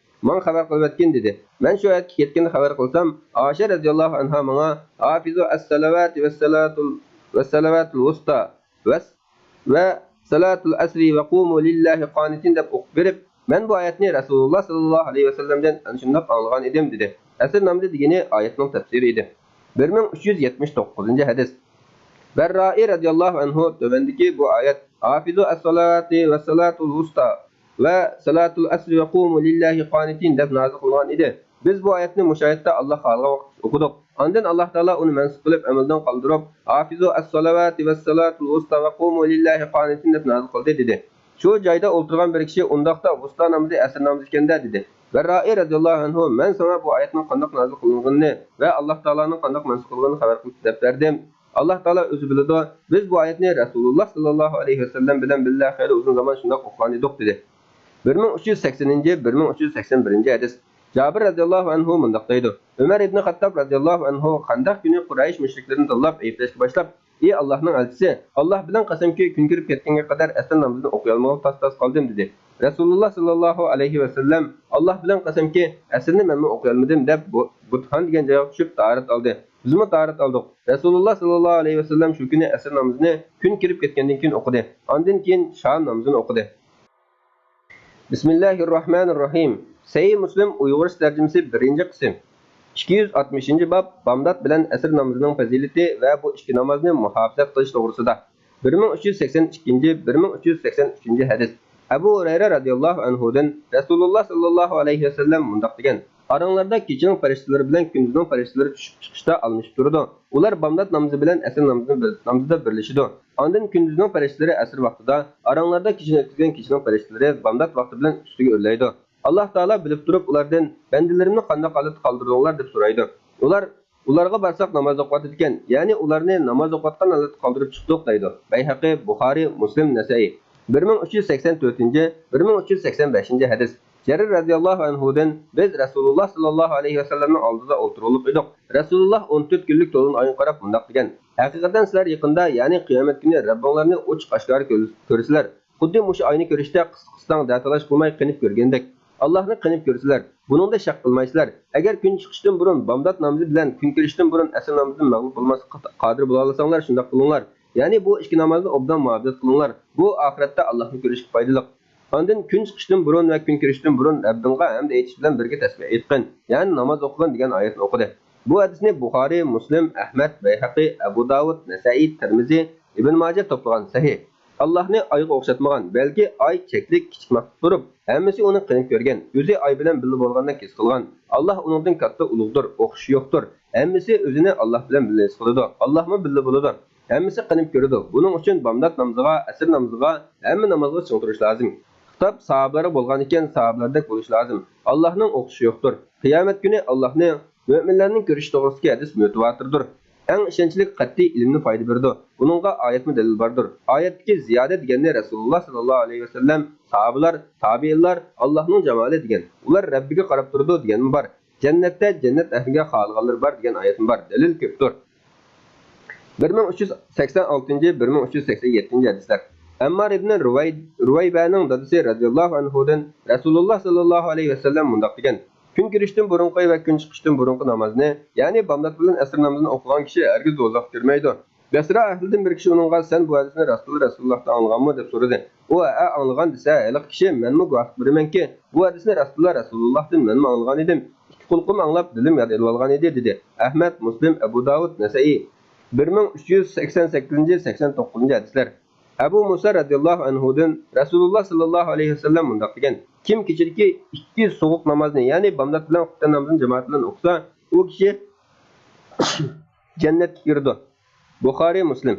ماڭا خەۋەر قىلىۋەتكىن، دېدى. مەن شۇ ئايەتكە يەتكەندە خەۋەر قىلسام، ئائىشە رەزىياللاھۇ ئەنھا ماڭا «ھافىزۇ ئەسسالەۋاتى ۋەسسالاتۇل، ۋەسسالاتۇل ۋۇستا ۋەس-، ۋە سالاتۇل ئەسرى ۋە قۇمۇ لىللاھى قانىتىن» دەپ ئوقۇپ بېرىپ، مەن بۇ ئايەتنى رەسۇلۇللا ساللاللاھۇ ئەلەيھى ۋەسەللەمدىن ئەنە شۇنداق ئاڭلىغان ئىدىم، دېدى. ئەسىر نامىزى دېگىنى ئايەتنىڭ تەپسىرى ئىدى. بىر مىڭ ئۈچ يۈز يەتمىش توققۇزىنچى ھەدىس. بەررائى رەزىياللاھۇ ئەنھۇ تۆۋەندىكى بۇ ئايەت، «ھافىزۇ ئەسسالاتى ۋەسسالاتۇل ۋۇستا ۋە سالاتۇل ئەسرى ۋە قۇمۇ لىللاھى قانىتىن» دەپ نازىل قىلغان ئىدى. بىز بۇ ئايەتنى مۇشۇ ئايەتتە ئاللاھ خالىغان ۋاقىتتا ئوقۇدۇق. ئاندىن ئاللاھ تائالا ئۇنى مەنسۇخ قىلىپ، ئەمەلدىن قالدۇرۇپ، «ھافىزۇ ئەسسالەۋاتى ۋەسسالاتۇل ۋۇستا ۋە قۇمۇ لىللاھى قانىتىن» دەپ نازىل قىلدى، دېدى. شۇ جايدا ئولتۇرغان بىر كىشى: «ئۇنداقتا ۋۇستا نامىزى ئەسىر نامىزى ئىكەن-دە» دېدى. بەررائى رەزىياللاھۇ ئەنھۇ: «مەن ساڭا بۇ ئايەتنىڭ قانداق نازىل قىلىنغىنىنى ۋە ئاللاھ تائالانىڭ قانداق مەنسۇخ قىلغىنىنى خەۋەر قىلىپ بەردىم. ئاللاھ تائالا ئۆزى بىلىدۇ. بىز بۇ ئايەتنى رەسۇلۇللا ساللاللاھۇ ئەلەيھى ۋەسەللەم بىلەن بىللە خېلى ئۇزۇن زامان شۇنداق ئوقۇغان ئىدۇق» دېدى. بىر مىڭ ئۈچ يۈز سەكسىنىنچى، بىر مىڭ ئۈچ يۈز سەكسەن بىرىنچى ھەدىس. جابىر رەزىياللاھۇ ئەنھۇ مۇنداق دەيدۇ: ئۆمەر ئىبنى خەتتاب رەزىياللاھۇ ئەنھۇ خەندەق كۈنى قۇرەيش مۇشرىكلىرىنى تاللاپ ئەيىبلەشكە باشلاپ، «ئى ئاللاھنىڭ ئەلچىسى، ئاللاھ بىلەن قەسەمكى، كۈن كىرىپ كەتكەنگە قەدەر ئەسىر نامىزىنى ئوقۇيالمىغىلى تاس-تاس قالدىم» دېدى. رەسۇلۇللا ساللاللاھۇ ئەلەيھى ۋەسەللەم: «ئاللاھ بىلەن قەسەمكى، ئەسىرنى مەنمۇ ئوقۇيالمىدىم» دەپ بو-، بۇتھان دېگەن جايغا چۈشۈپ تاھارەت ئالدى. بىزمۇ تاھارەت ئالدۇق. رەسۇلۇللا ساللاللاھۇ ئەلەيھى ۋەسەللەم شۇ كۈنى ئەسىر نامىزىنى كۈن كىرىپ كەتكەندىن كېيىن ئوقۇدى. ئاندىن كېيىن شام نامىزىنى ئوقۇدى. بىسمىللاھىررەھمانىررەھىم. سەھىھ مۇسلىم ئۇيغۇرچە تەرجىمىسى، بىرىنچى قىسىم. ئىككى يۈز ئاتمىشىنچى باب، بامدات بىلەن ئەسىر نامىزىنىڭ پەزىلىتى ۋە بۇ ئىككى نامازنى مۇھاپىزەت قىلىش توغرىسىدا. بىر مىڭ ئۈچ يۈز سەكسەن ئىككىنچى، بىر مىڭ ئۈچ يۈز سەكسەن ئۈچىنچى ھەدىس. ئەبۇ ھۇرەيرە رەزىياللاھۇ ئەنھۇدىن رەسۇلۇللا ساللاللاھۇ ئەلەيھى ۋەسەللەم مۇنداق دېگەن: ئاراڭلاردا كېچىنىڭ پەرىشتىلىرى بىلەن كۈندۈزنىڭ پەرىشتىلىرى چۈشۈپ چىقىشتا ئالمىشىپ تۇرىدۇ. ئۇلار بامدات نامىزى بىلەن ئەسىر نامىزىنى بىر، نامىزىدا بىرلىشىدۇ. ئاندىن كۈندۈزنىڭ پەرىشتىلىرى ئەسىر ۋاقتىدا، ئاراڭلاردا كېچىنى ئۆتكۈزگەن كېچىنىڭ پەرىشتىلىرى بامدات ۋاقتى بىلەن ئۈستىگە ئۆرلەيدۇ. ئاللاھ تائالا بىلىپ تۇرۇپ ئۇلاردىن، بەندىلىرىمنى قانداق ھالەتتە قالدۇردۇڭلار؟ دەپ سورايدۇ. ئۇلار، ئۇلارغا بارساق ناماز ئوقۇۋاتىدىكەن، يەنى ئۇلارنى ناماز ئوقۇۋاتقان ھالەتتە قالدۇرۇپ چىقتۇق دەيدۇ. بەيھەقى، بۇخارىي، مۇسلىم، نەسەئىي. بىر مىڭ ئۈچ يۈز سەكسەن تۆتىنچى، بىر مىڭ ئۈچ يۈز سەكسەن بەشىنچى ھەدىس. جەرىر رەزىياللاھۇ ئەنھۇدىن، بىز رەسۇلۇللا ساللاللاھۇ ئەلەيھى ۋەسەللەمنىڭ ئالدىدا ئولتۇرغۇلۇق ئىدۇق. رەسۇلۇللا ئون تۆت كۈنلۈك تولغان ئايغا قاراپ مۇنداق دېگەن: ھەقىقەتەن سىلەر يېقىندا، يەنى قىيامەت كۈنى رەببىڭلارنى ئوچۇق ئاشكارا كۆر-، كۆرىسىلەر. خۇددى مۇشۇ ئاينى كۆرۈشتەك قىس-، قىستاڭ دەتالاش قىلماي قېنىپ كۆرگەندەك. ئاللاھنى قېنىپ كۆرىسىلەر. بۇنىڭدا شەك قىلمايسىلەر. ئەگەر كۈن چىقىشتىن بۇرۇن، بامدات نامىزى بىلەن كۈن كىرىشتىن بۇرۇن ئەسىر نامىزىدىن مەغلۇپ بولماسلىققا قادىر بولالايساڭلار، شۇنداق قىلىڭلار. يەنى بۇ ئىككى نامازنى ئوبدان مۇھاپىزەت قىلىڭلار. بۇ ئاخىرەتتە ئاللاھنى كۆرۈشكە پايدىلىق. ئاندىن كۈن چىقىشتىن بۇرۇن ۋە كۈن كىرىشتىن بۇرۇن رەببىڭغا ھەمد ئېيتىش بىلەن بىرگە تەسبىھ ئېيتقىن، يەنى ناماز ئوقۇغىن دېگەن ئايەتنى ئوقۇدى. بۇ ھەدىسنى بۇخارىي، مۇسلىم، ئەھمەد، بەيھەقى، ئەبۇ داۋۇد، نەسەئىي، تىرمىزى، ئىبن ماجە توپلىغان. سەھىھ. ئاللاھنى ئايغا ئوخشاتمىغان، بەلكى ئاي چەكلىك، كىچىك مەخلۇق تۇرۇپ، ھەممىسى ئۇنى قېنىپ كۆرگەن، ئۆزى ئاي بىلەن بىللە بولغاندەك ھېس قىلغان. ئاللاھ ئۇنىڭدىن كاتتا، ئۇلۇغدۇر، ئوخشىشى يوقتۇر. ھەممىسى ئۆزىنى ئاللاھ بىلەن بىللە ھېس قىلىدۇ. ئاللاھمۇ بىللە بولىدۇ. ھەممىسى قېنىپ كۆرىدۇ. بۇنىڭ ئۈچۈن بامدات نامىزىغا، ئەسىر نامىزىغا، ھەممە نامازغا چىڭ تۇرۇش لازىم. خىتاب ساھابىلەرگە بولغانىكەن، ساھابىلەردەك بولۇش لازىم. ئاللاھنىڭ ئوخشىشى يوقتۇر. قىيامەت كۈنى ئاللاھنى، مۆمىنلەرنىڭ كۆرۈشى توغرىسىدىكى ھەدىس مۇتەۋاتىردۇر. ئەڭ ئىشەنچلىك قەتئىي ئىلىمنى پايدا بېرىدۇ. بۇنىڭغا ئايەتمۇ دەلىل باردۇر. ئايەتتىكى زىيادە دېگەننى رەسۇلۇللا ساللاللاھۇ ئەلەيھى ۋەسەللەم، ساھابىلار، تابىئىنلار، ئاللاھنىڭ جامالى دېگەن. ئۇلار رەببىگە قاراپ تۇرىدۇ دېگەنمۇ بار. جەننەتتە جەننەت ئەھلىگە خالىغانلىرى بار دېگەن ئايەتمۇ بار. دەلىل كۆپتۇر. بىر مىڭ ئۈچ يۈز سەكسەن ئالتىنچى، بىر مىڭ ئۈچ يۈز سەكسەن يەتتىنچى ھەدىسلەر. ئەممار ئىبنى رۇۋەي-، رۇۋەيبەنىڭ دادىسى رەزىياللاھۇ ئەنھۇدىن رەسۇلۇللا ساللاللاھۇ ئەلەيھى ۋەسەللەم مۇنداق دېگەن: كۈن كىرىشتىن بۇرۇنقى ۋە كۈن چىقىشتىن بۇرۇنقى نامازنى، يەنى بامدات بىلەن ئەسىر نامىزىنى ئوقۇغان كىشى ھەرگىز دوزاخقا كىرمەيدۇ. بەسرا ئەھلىدىن بىر كىشى ئۇنىڭغا، سەن بۇ ھەدىسنى راستتىنلا رەسۇلۇللاھتىن ئاڭلىغانمۇ؟ دەپ سورىدى. ئۇ، ھەئە، ئاڭلىغان، دېسە، ھېلىقى كىشى، مەنمۇ گۇۋاھلىق بېرىمەنكى، بۇ ھەدىسنى راستتىنلا رەسۇلۇللاھتىن مەنمۇ ئاڭلىغان ئىدىم. ئىككى قۇلىقىم ئاڭلاپ، دىلىم ياد ئېلىۋالغان ئىدى، دېدى. ئەھمەد، مۇسلىم، ئەبۇ داۋۇد، نەسەئىي. بىر مىڭ ئۈچ يۈز سەكسەن سەككىزىنچى، سەكسەن توققۇزىنچى ھەدىسلەر. ئەبۇ مۇسا رەزىياللاھۇ ئەنھۇدىن رەسۇلۇللا ساللاللاھۇ ئەلەيھى ۋەسەللەم مۇنداق دېگەن: كىم كېچىدىكى ئىككى سوغۇق نامازنى، يەنى بامدات بىلەن خۇپتەن نامىزىنى جامائەت بىلەن ئوقۇسا، ئۇ كىشى جەننەتكە كىرىدۇ. بۇخارىي، مۇسلىم.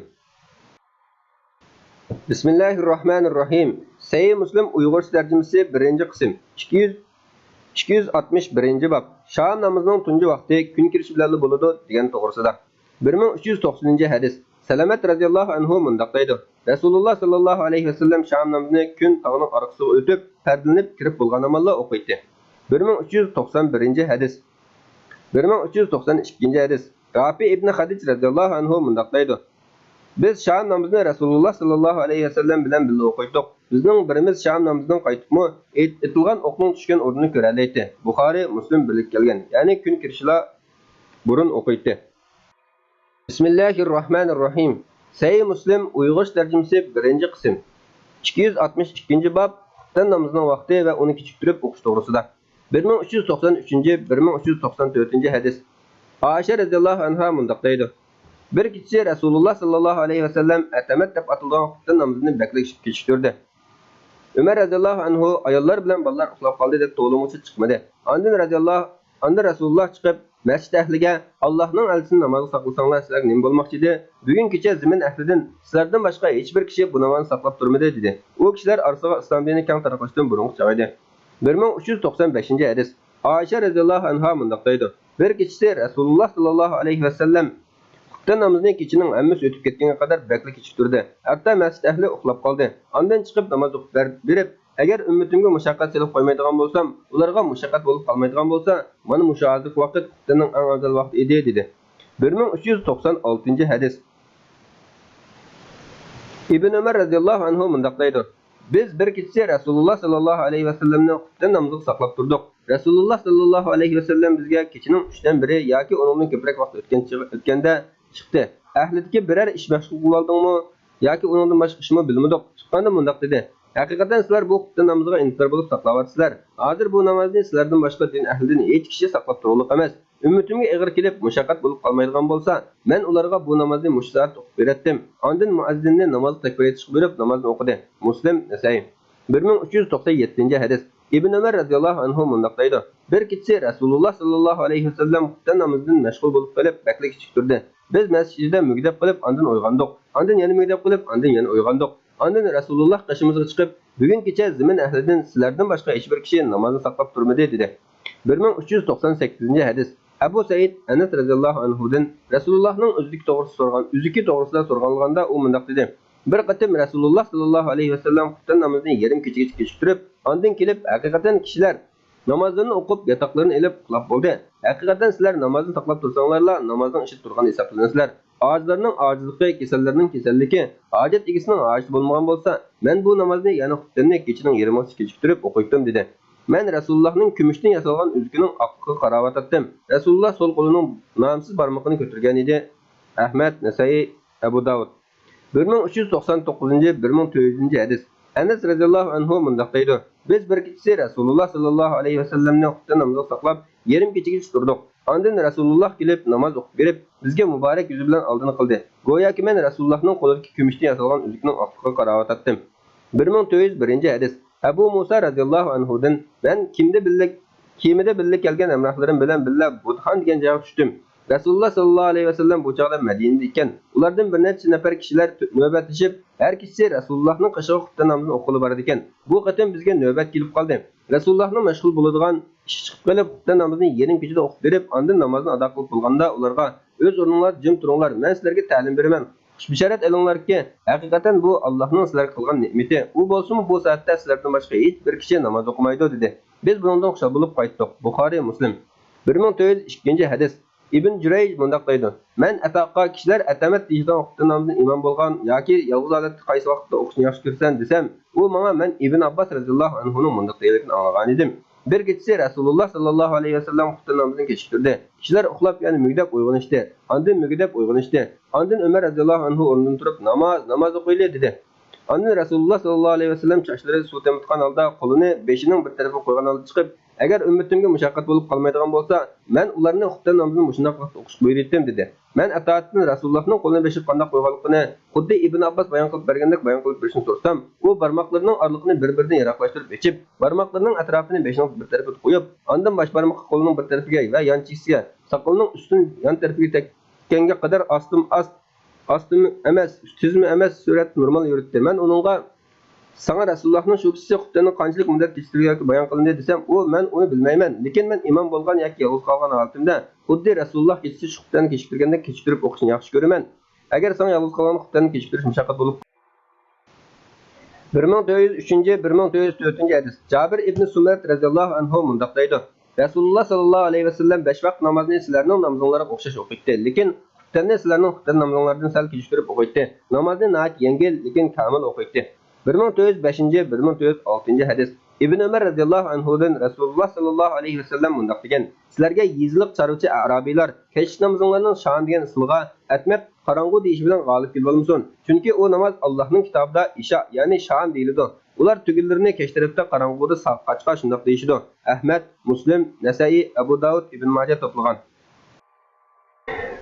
بىسمىللاھىررەھمانىررەھىم. سەھىھ مۇسلىم ئۇيغۇرچە تەرجىمىسى، بىرىنچى قىسىم. ئىككى يۈز، ئىككى يۈز ئاتمىش بىرىنچى باب. شام نامىزىنىڭ تۇنجى ۋاقتى كۈن كىرىشى بىلەنلا بولىدۇ دېگەن توغرىسىدا. بىر مىڭ ئۈچ يۈز توقسىنىنچى ھەدىس. سەلەمەت رەزىياللاھۇ ئەنھۇ مۇنداق دەيدۇ: رەسۇلۇللا ساللاللاھۇ ئەلەيھى ۋەسەللەم شام نامىزىنى كۈن تاغنىڭ ئارقىسىغا ئۆتۈپ، پەردىلىنىپ كىرىپ بولغان ئامانلا ئوقۇيتتى. بىر مىڭ ئۈچ يۈز توقسان بىرىنچى ھەدىس. بىر مىڭ ئۈچ يۈز توقسان ئىككىنچى ھەدىس. رافى ئىبنى خەدىج رەزىياللاھۇ ئەنھۇ مۇنداق دەيدۇ: بىز شام نامىزىنى رەسۇلۇللا ساللاللاھۇ ئەلەيھى ۋەسەللەم بىلەن بىللە ئوقۇيتتۇق. بىزنىڭ بىرىمىز شام نامىزىدىن قايتىپمۇ ئېت-، ئېتىلغان ئوقنىڭ چۈشكەن ئورنىنى كۆرەلەيتتى. بۇخارىي، مۇسلىم بىرلىككە كەلگەن، يەنى كۈن كىرىشىلا بۇرۇن ئوقۇيتتى. بىسمىللاھىررەھمانىررەھىم. سەھىھ مۇسلىم ئۇيغۇرچە تەرجىمىسى، بىرىنچى قىسىم. ئىككى يۈز ئاتمىش ئىككىنچى باب، خۇپتەن نامىزىنىڭ ۋاقتى ۋە ئۇنى كېچىكتۈرۈپ ئوقۇش توغرىسىدا. بىر مىڭ ئۈچ يۈز توقسان ئۈچىنچى، بىر مىڭ ئۈچ يۈز توقسان تۆتىنچى ھەدىس. ئائىشە رەزىياللاھۇ ئەنھا مۇنداق دەيدۇ: بىر كېچىسى رەسۇلۇللا ساللاللاھۇ ئەلەيھى ۋەسەللەم ئەتەمەت دەپ ئاتىلىدىغان خۇپتەن نامىزىنى بەكلا كېچىكتۈردى. ئۆمەر رەزىياللاھۇ ئەنھۇ ئاياللار بىلەن بالىلار ئۇخلاپ قالدى دەپ توۋلىمىغۇچە چىقمىدى. ئاندىن رەزىياللاھ-، ئاندىن رەسۇلۇللاھ چىقىپ، مەسچىت ئەھلىگە، ئاللاھنىڭ ئەلچىسىنى نامازغا ساقلىساڭلار، سىلەرگە نېمە بولماقچى ئىدى؟ بۈگۈن كېچە زېمىن ئەھلىدىن سىلەردىن باشقا ھېچبىر كىشى بۇ نامازنى ساقلاپ تۇرمىدى، دېدى. ئۇ كىشىلەر ئارىسىغا ئىسلام دىنى كەڭ تارقىلىشتىن بۇرۇنقى چاغ ئىدى. بىر مىڭ ئۈچ يۈز توقسان بەشىنچى ھەدىس. ئائىشە رەزىياللاھۇ ئەنھا مۇنداق دەيدۇ: بىر كېچىسى رەسۇلۇللاھ ساللاللاھۇ ئەلەيھى ۋەسەللەم خۇپتەن نامىزىنى كېچىنىڭ ھەممىسى ئۆتۈپ كەتكەنگە قەدەر بەكلا كېچىكتۈردى. ھەتتا مەسچىت ئەھلى ئۇخلاپ قالدى. ئاندىن چىقىپ ناماز ئوقۇپ بەر-، بېرىپ، ئەگەر ئۈممىتىمگە مۇشەققەت سېلىپ قويمايدىغان بولسام، ئۇلارغا مۇشەققەت بولۇپ قالمايدىغان بولسا، مانا مۇشۇ ھازىرقى ۋاقىت خۇپتەننىڭ ئەڭ ئەۋزەل ۋاقتى ئىدى، دېدى. بىر مىڭ ئۈچ يۈز توقسان ئالتىنچى ھەدىس. ئىبن ئۆمەر رەزىياللاھۇ ئەنھۇ مۇنداق دەيدۇ: بىز بىر كېچىسى رەسۇلۇللاھ ساللاللاھۇ ئەلەيھى ۋەسەللەمنى خۇپتەن نامىزىغا ساقلاپ تۇردۇق. رەسۇلۇللا ساللاللاھۇ ئەلەيھى ۋەسەللەم بىزگە كېچىنىڭ ئۈچتىن بىرى ياكى ئۇنىڭدىن كۆپرەك ۋاقىت ئۆتكەن چېغى، ئۆتكەندە چىقتى. ئەھلىدىكى بىرەر ئىش مەشغۇل قىلىۋالدىڭمۇ ياكى ئۇنىڭدىن باشقا ئىشمۇ بىلمىدۇق؟ چىققاندا مۇنداق دېدى: ھەقىقەتەن سىلەر بۇ خۇپتەن نامىزىغا ئىنتىزار بولۇپ ساقلاۋاتىسىلەر. ھازىر بۇ نامازنى سىلەردىن باشقا دىن ئەھلىدىن ھېچ كىشى ساقلاپ تۇرغۇلۇق ئەمەس. ئۈممىتىمگە ئېغىر كېلىپ، مۇشەققەت بولۇپ قالمايدىغان بولسا، مەن ئۇلارغا بۇ نامازنى مۇشۇ سائەتتە ئوقۇپ بېرەتتىم. ئاندىن مۇئەززىننى نامازغا تەكبىر ئېيتىشقا بۇيرۇپ، نامازنى ئوقۇدى. مۇسلىم، نەسەئىي. بىر مىڭ ئۈچ يۈز توقسەن يەتتىنچى ھەدىس. ئىبن ئۆمەر رەزىياللاھۇ ئەنھۇ مۇنداق دەيدۇ: بىر كېچىسى رەسۇلۇللا ساللاللاھۇ ئەلەيھى ۋەسەللەم خۇپتەن نامىزىدىن مەشغۇل بولۇپ قېلىپ، بەكلا كېچىكتۈردى. بىز مەسچىتتە مۈگدەپ قېلىپ، ئاندىن ئويغاندۇق. ئاندىن يەنە مۈگدەپ قېلىپ، ئاندىن يەنە ئويغاندۇق. ئاندىن رەسۇلۇللا قېشىمىزغا چىقىپ، بۈگۈن كېچە زېمىن ئەھلىدىن سىلەردىن باشقا ھېچبىر كىشى نامازنى ساقلاپ تۇرمىدى، دېدى. بىر مىڭ ئۈچ يۈز توقسەن سەككىزىنچى ھەدىس. ئەبۇ سەئىد ئەنەس رەزىياللاھۇ ئەنھۇدىن رەسۇلۇللاھنىڭ ئۆزلۈكى توغرىسىدا سورىغان، ئۆزلۈكى توغرىسىدا سورىغانلىغاندا ئۇ مۇنداق دېدى: بىر قېتىم رەسۇلۇللا ساللاللاھۇ ئەلەيھى ۋەسەللەم خۇپتەن نامىزىنى يېرىم كېچىگىچە كېچىكتۈرۈپ، ئاندىن كېلىپ، ھەقىقەتەن كىشىلەر نامازلىرىنى ئوقۇپ، ياتاقلىرىنى ئېلىپ ئۇخلاپ بولدى. ھەقىقەتەن سىلەر نامازنى ساقلاپ تۇرساڭلارلا، نامازنىڭ ئىچىدە تۇرغان ھېسابلىنىسىلەر. ئاجىزلارنىڭ ئاجىزلىقى، كېسەللەرنىڭ كېسەللىكى، ھاجەت ئىگىسىنىڭ ھاجىتى بولمىغان بولسا، مەن بۇ نامازنى، يەنى خۇپتەننى كېچىنىڭ يېرىم ۋاقتىدا كېچىكتۈرۈپ ئوقۇيتتۇم، دېدى. مەن رەسۇلۇللاھنىڭ كۈمۈشتىن ياسالغان ئۈزۈكىنىڭ ئاقلىقىغا قاراۋاتاتتىم. رەسۇلۇللاھ سول قولىنىڭ نامسىز بارمىقىنى كۆتۈرگەن ئىدى. ئەھمەد، نەسەئىي، ئەبۇ داۋۇد. بىر مىڭ ئۈچ يۈز توقسان توققۇزىنچى، بىر مىڭ تۆت يۈزىنچى ھەدىس. ئەنەس رەزىياللاھۇ ئەنھۇ مۇنداق دەيدۇ: بىز بىر كېچىسى رەسۇلۇللا ساللاللاھۇ ئەلەيھى ۋەسەللەمنى خۇپتەن نامىزىغا ساقلاپ، يېرىم كېچىگىچە تۇردۇق. ئاندىن رەسۇلۇللا كېلىپ، ناماز ئوقۇپ بېرىپ، بىزگە مۇبارەك يۈزى بىلەن ئالدىنى قىلدى. گوياكى مەن رەسۇلۇللانىڭ قولىدىكى كۈمۈشتىن ياسالغان ئۈزۈكنىڭ ئاقلىقىغا قاراۋاتاتتىم. بىر مىڭ تۆت يۈز بىرىنچى ھەدىس. ئەبۇ مۇسا رەزىياللاھۇ ئەنھۇدىن، مەن كېمىدە بىللە، كېمىدە بىللە كەلگەن ھەمراھلىرىم بىلەن بىللە بۇدخان دېگەن جايغا چۈشتۈم. رەسۇلۇللا ساللاللاھۇ ئەلەيھى ۋەسەللەم بۇ چاغدا مەدىنىدە ئىكەن. ئۇلاردىن بىر نەچچە نەپەر كىشىلەر نۆۋەتلىشىپ، ھەر كېچىسى رەسۇلۇللانىڭ قېشىغا خۇپتەن نامىزىنى ئوقۇغىلى بارىدىكەن. بۇ قېتىم بىزگە نۆۋەت كېلىپ قالدى. رەسۇلۇللانىڭ مەشغۇل بولىدىغان ئىشى چىقىپ قېلىپ، خۇپتەن نامىزىنى يېرىم كېچىدە ئوقۇپ بېرىپ، ئاندىن نامازنى ئادا قىلىپ بولغاندا ئۇلارغا، ئۆز ئورنۇڭلاردا جىم تۇرۇڭلار، مەن سىلەرگە تەلىم بېرىمەن. خۇش بېشارەت ئېلىڭلاركى، ھەقىقەتەن بۇ ئاللاھنىڭ سىلەرگە قىلغان نېمىتى. ئۇ بولسىمۇ بۇ سائەتتە سىلەردىن باشقا ھېچ بىر كىشى ناماز ئوقۇمايدۇ، دېدى. بىز بۇنىڭدىن خۇشال بولۇپ قايتتۇق. بۇخارىي، مۇسلىم. بىر مىڭ تۆت يۈز ئىككىنچى ھەدىس. ئىبن جۇرەيج مۇنداق دەيدۇ: مەن ئەتاغا، كىشىلەر ئەتەمەت دېيىشىدىغان خۇپتەن نامىزىنى ئىمام بولغان ياكى يالغۇز ھالەتتە قايسى ۋاقىتتا ئوقۇشنى ياخشى كۆرىسەن دېسەم، ئۇ ماڭا مەن ئىبن ئابباس رەزىياللاھۇ ئەنھۇنىڭ مۇنداق دېگەنلىكىنى ئاڭلىغانىدىم. بىر كېچىسى رەسۇلۇللا ساللاللاھۇ ئەلەيھى ۋەسەللەم خۇپتەن نامىزىنى كېچىكتۈردى. كىشىلەر ئۇخلاپ يەنە مۈگدەپ ئويغىنىشتى. ئاندىن مۈگدەپ ئويغىنىشتى. ئاندىن ئۆمەر رەزىياللاھۇ ئەنھۇ ئورنىدىن تۇرۇپ، ناماز، ناماز ئوقۇيلى، دېدى. ئاندىن رەسۇلۇللا ساللاللاھۇ ئەلەيھى ۋەسەللەم چاچلىرى سۇ تېمىتقان ھالدا، قولىنى بېشىنىڭ بىر تەرىپىگە قويغان ھالدا چىقىپ، ئەگەر ئۈممىتىمگە مۇشەققەت بولۇپ قالمايدىغان بولسا، مەن ئۇلارنى خۇپتەن نامىزىنى مۇشۇنداق ۋاقىتتا ئوقۇشقا بۇيرۇيتتىم، دېدى. مەن ئەتايەتتىن رەسۇلۇللانىڭ قولىنى بېشىغا قانداق قويغانلىقىنى خۇددى ئىبن ئابباس بايان قىلىپ بەرگەندەك بايان قىلىپ بېرىشىنى سورىسام، ئۇ بارماقلىرىنىڭ ئارىلىقىنى بىر-بىرىدىن يىراقلاشتۇرۇپ ئېچىپ، بارماقلىرىنىڭ ئەتراپىنى بېشىنىڭ بىر تەرىپىگە قويۇپ، ئاندىن باش بارمىقى قولىنىڭ بىر تەرىپىگە ۋە يان چېكىسىگە، ساقىلىنىڭ ئۈستىدىن يان تەرىپىگە تەگكەنگە قەدەر ئاستىن-ئاست، ئاستىمۇ ئەمەس، تېزمۇ ئەمەس سۈرئەتتە نورمال يۈرۈتتى. مەن ئۇنىڭغا، ساڭا رەسۇلۇللانىڭ شۇ كېچىسى خۇپتەننى قانچىلىك مۇددەت كېچىكتۈرگەن ياكى بايان قىلىندى دېسەم، ئۇ، مەن ئۇنى بىلمەيمەن، لېكىن مەن ئىمام بولغان ياكى يالغۇز قالغان ھالىتىمدە خۇددى رەسۇلۇللا كېچىسى شۇ خۇپتەننى كېچىكتۈرگەندەك كېچىكتۈرۈپ ئوقۇشنى ياخشى كۆرىمەن. ئەگەر ساڭا يالغۇز قالغان خۇپتەننى كېچىكتۈرۈش مۇشەققەت بولۇپ بىر مىڭ تۆت يۈز ئۈچىنچى، بىر مىڭ تۆت يۈز تۆتىنچى ھەدىس. جابىر ئىبنى سۇمرەت رەزىياللاھۇ ئەنھۇ مۇنداق دەيدۇ: رەسۇلۇللا ساللاللاھۇ ئەلەيھى ۋەسەللەم بەش ۋاقىت نامازنى سىلەرنىڭ نامىزىڭلارغا ئوخشاش ئوقۇيتتى، لېكىن خۇپتەننى سىلەرنىڭ خۇپتەن نامىزىڭلاردىن سەل كېچىكتۈرۈپ ئوقۇيتتى. نامازنى ناھايىتى يەڭگىل، لېكىن كامىل ئوقۇيتتى. بىر مىڭ تۆت يۈز بەشىنچى، بىر مىڭ تۆت يۈز ئالتىنچى ھەدىس. ئىبن ئۆمەر رەزىياللاھۇ ئەنھۇدىن رەسۇلۇللا ساللاللاھۇ ئەلەيھى ۋەسەللەم مۇنداق دېگەن: سىلەرگە يېزىلىق چارۋىچى ئەرابىيلار كەچلىك نامىزىڭلارنىڭ شام دېگەن ئىسمىغا ئەتمەك قاراڭغۇ دېيىشى بىلەن غالىب كېلىۋالمىسۇن. چۈنكى ئۇ ناماز ئاللاھنىڭ كىتابىدا ئىشا، يەنى شام دېيىلىدۇ. ئۇلار تۈگۈنلىرىنى كەچ تەرەپتە قاراڭغۇدا ساقاچقا شۇنداق دېيىشىدۇ. ئەھمەد، مۇسلىم، نەسەئىي، ئەبۇ داۋۇد، ئىبن ماجە توپلىغان.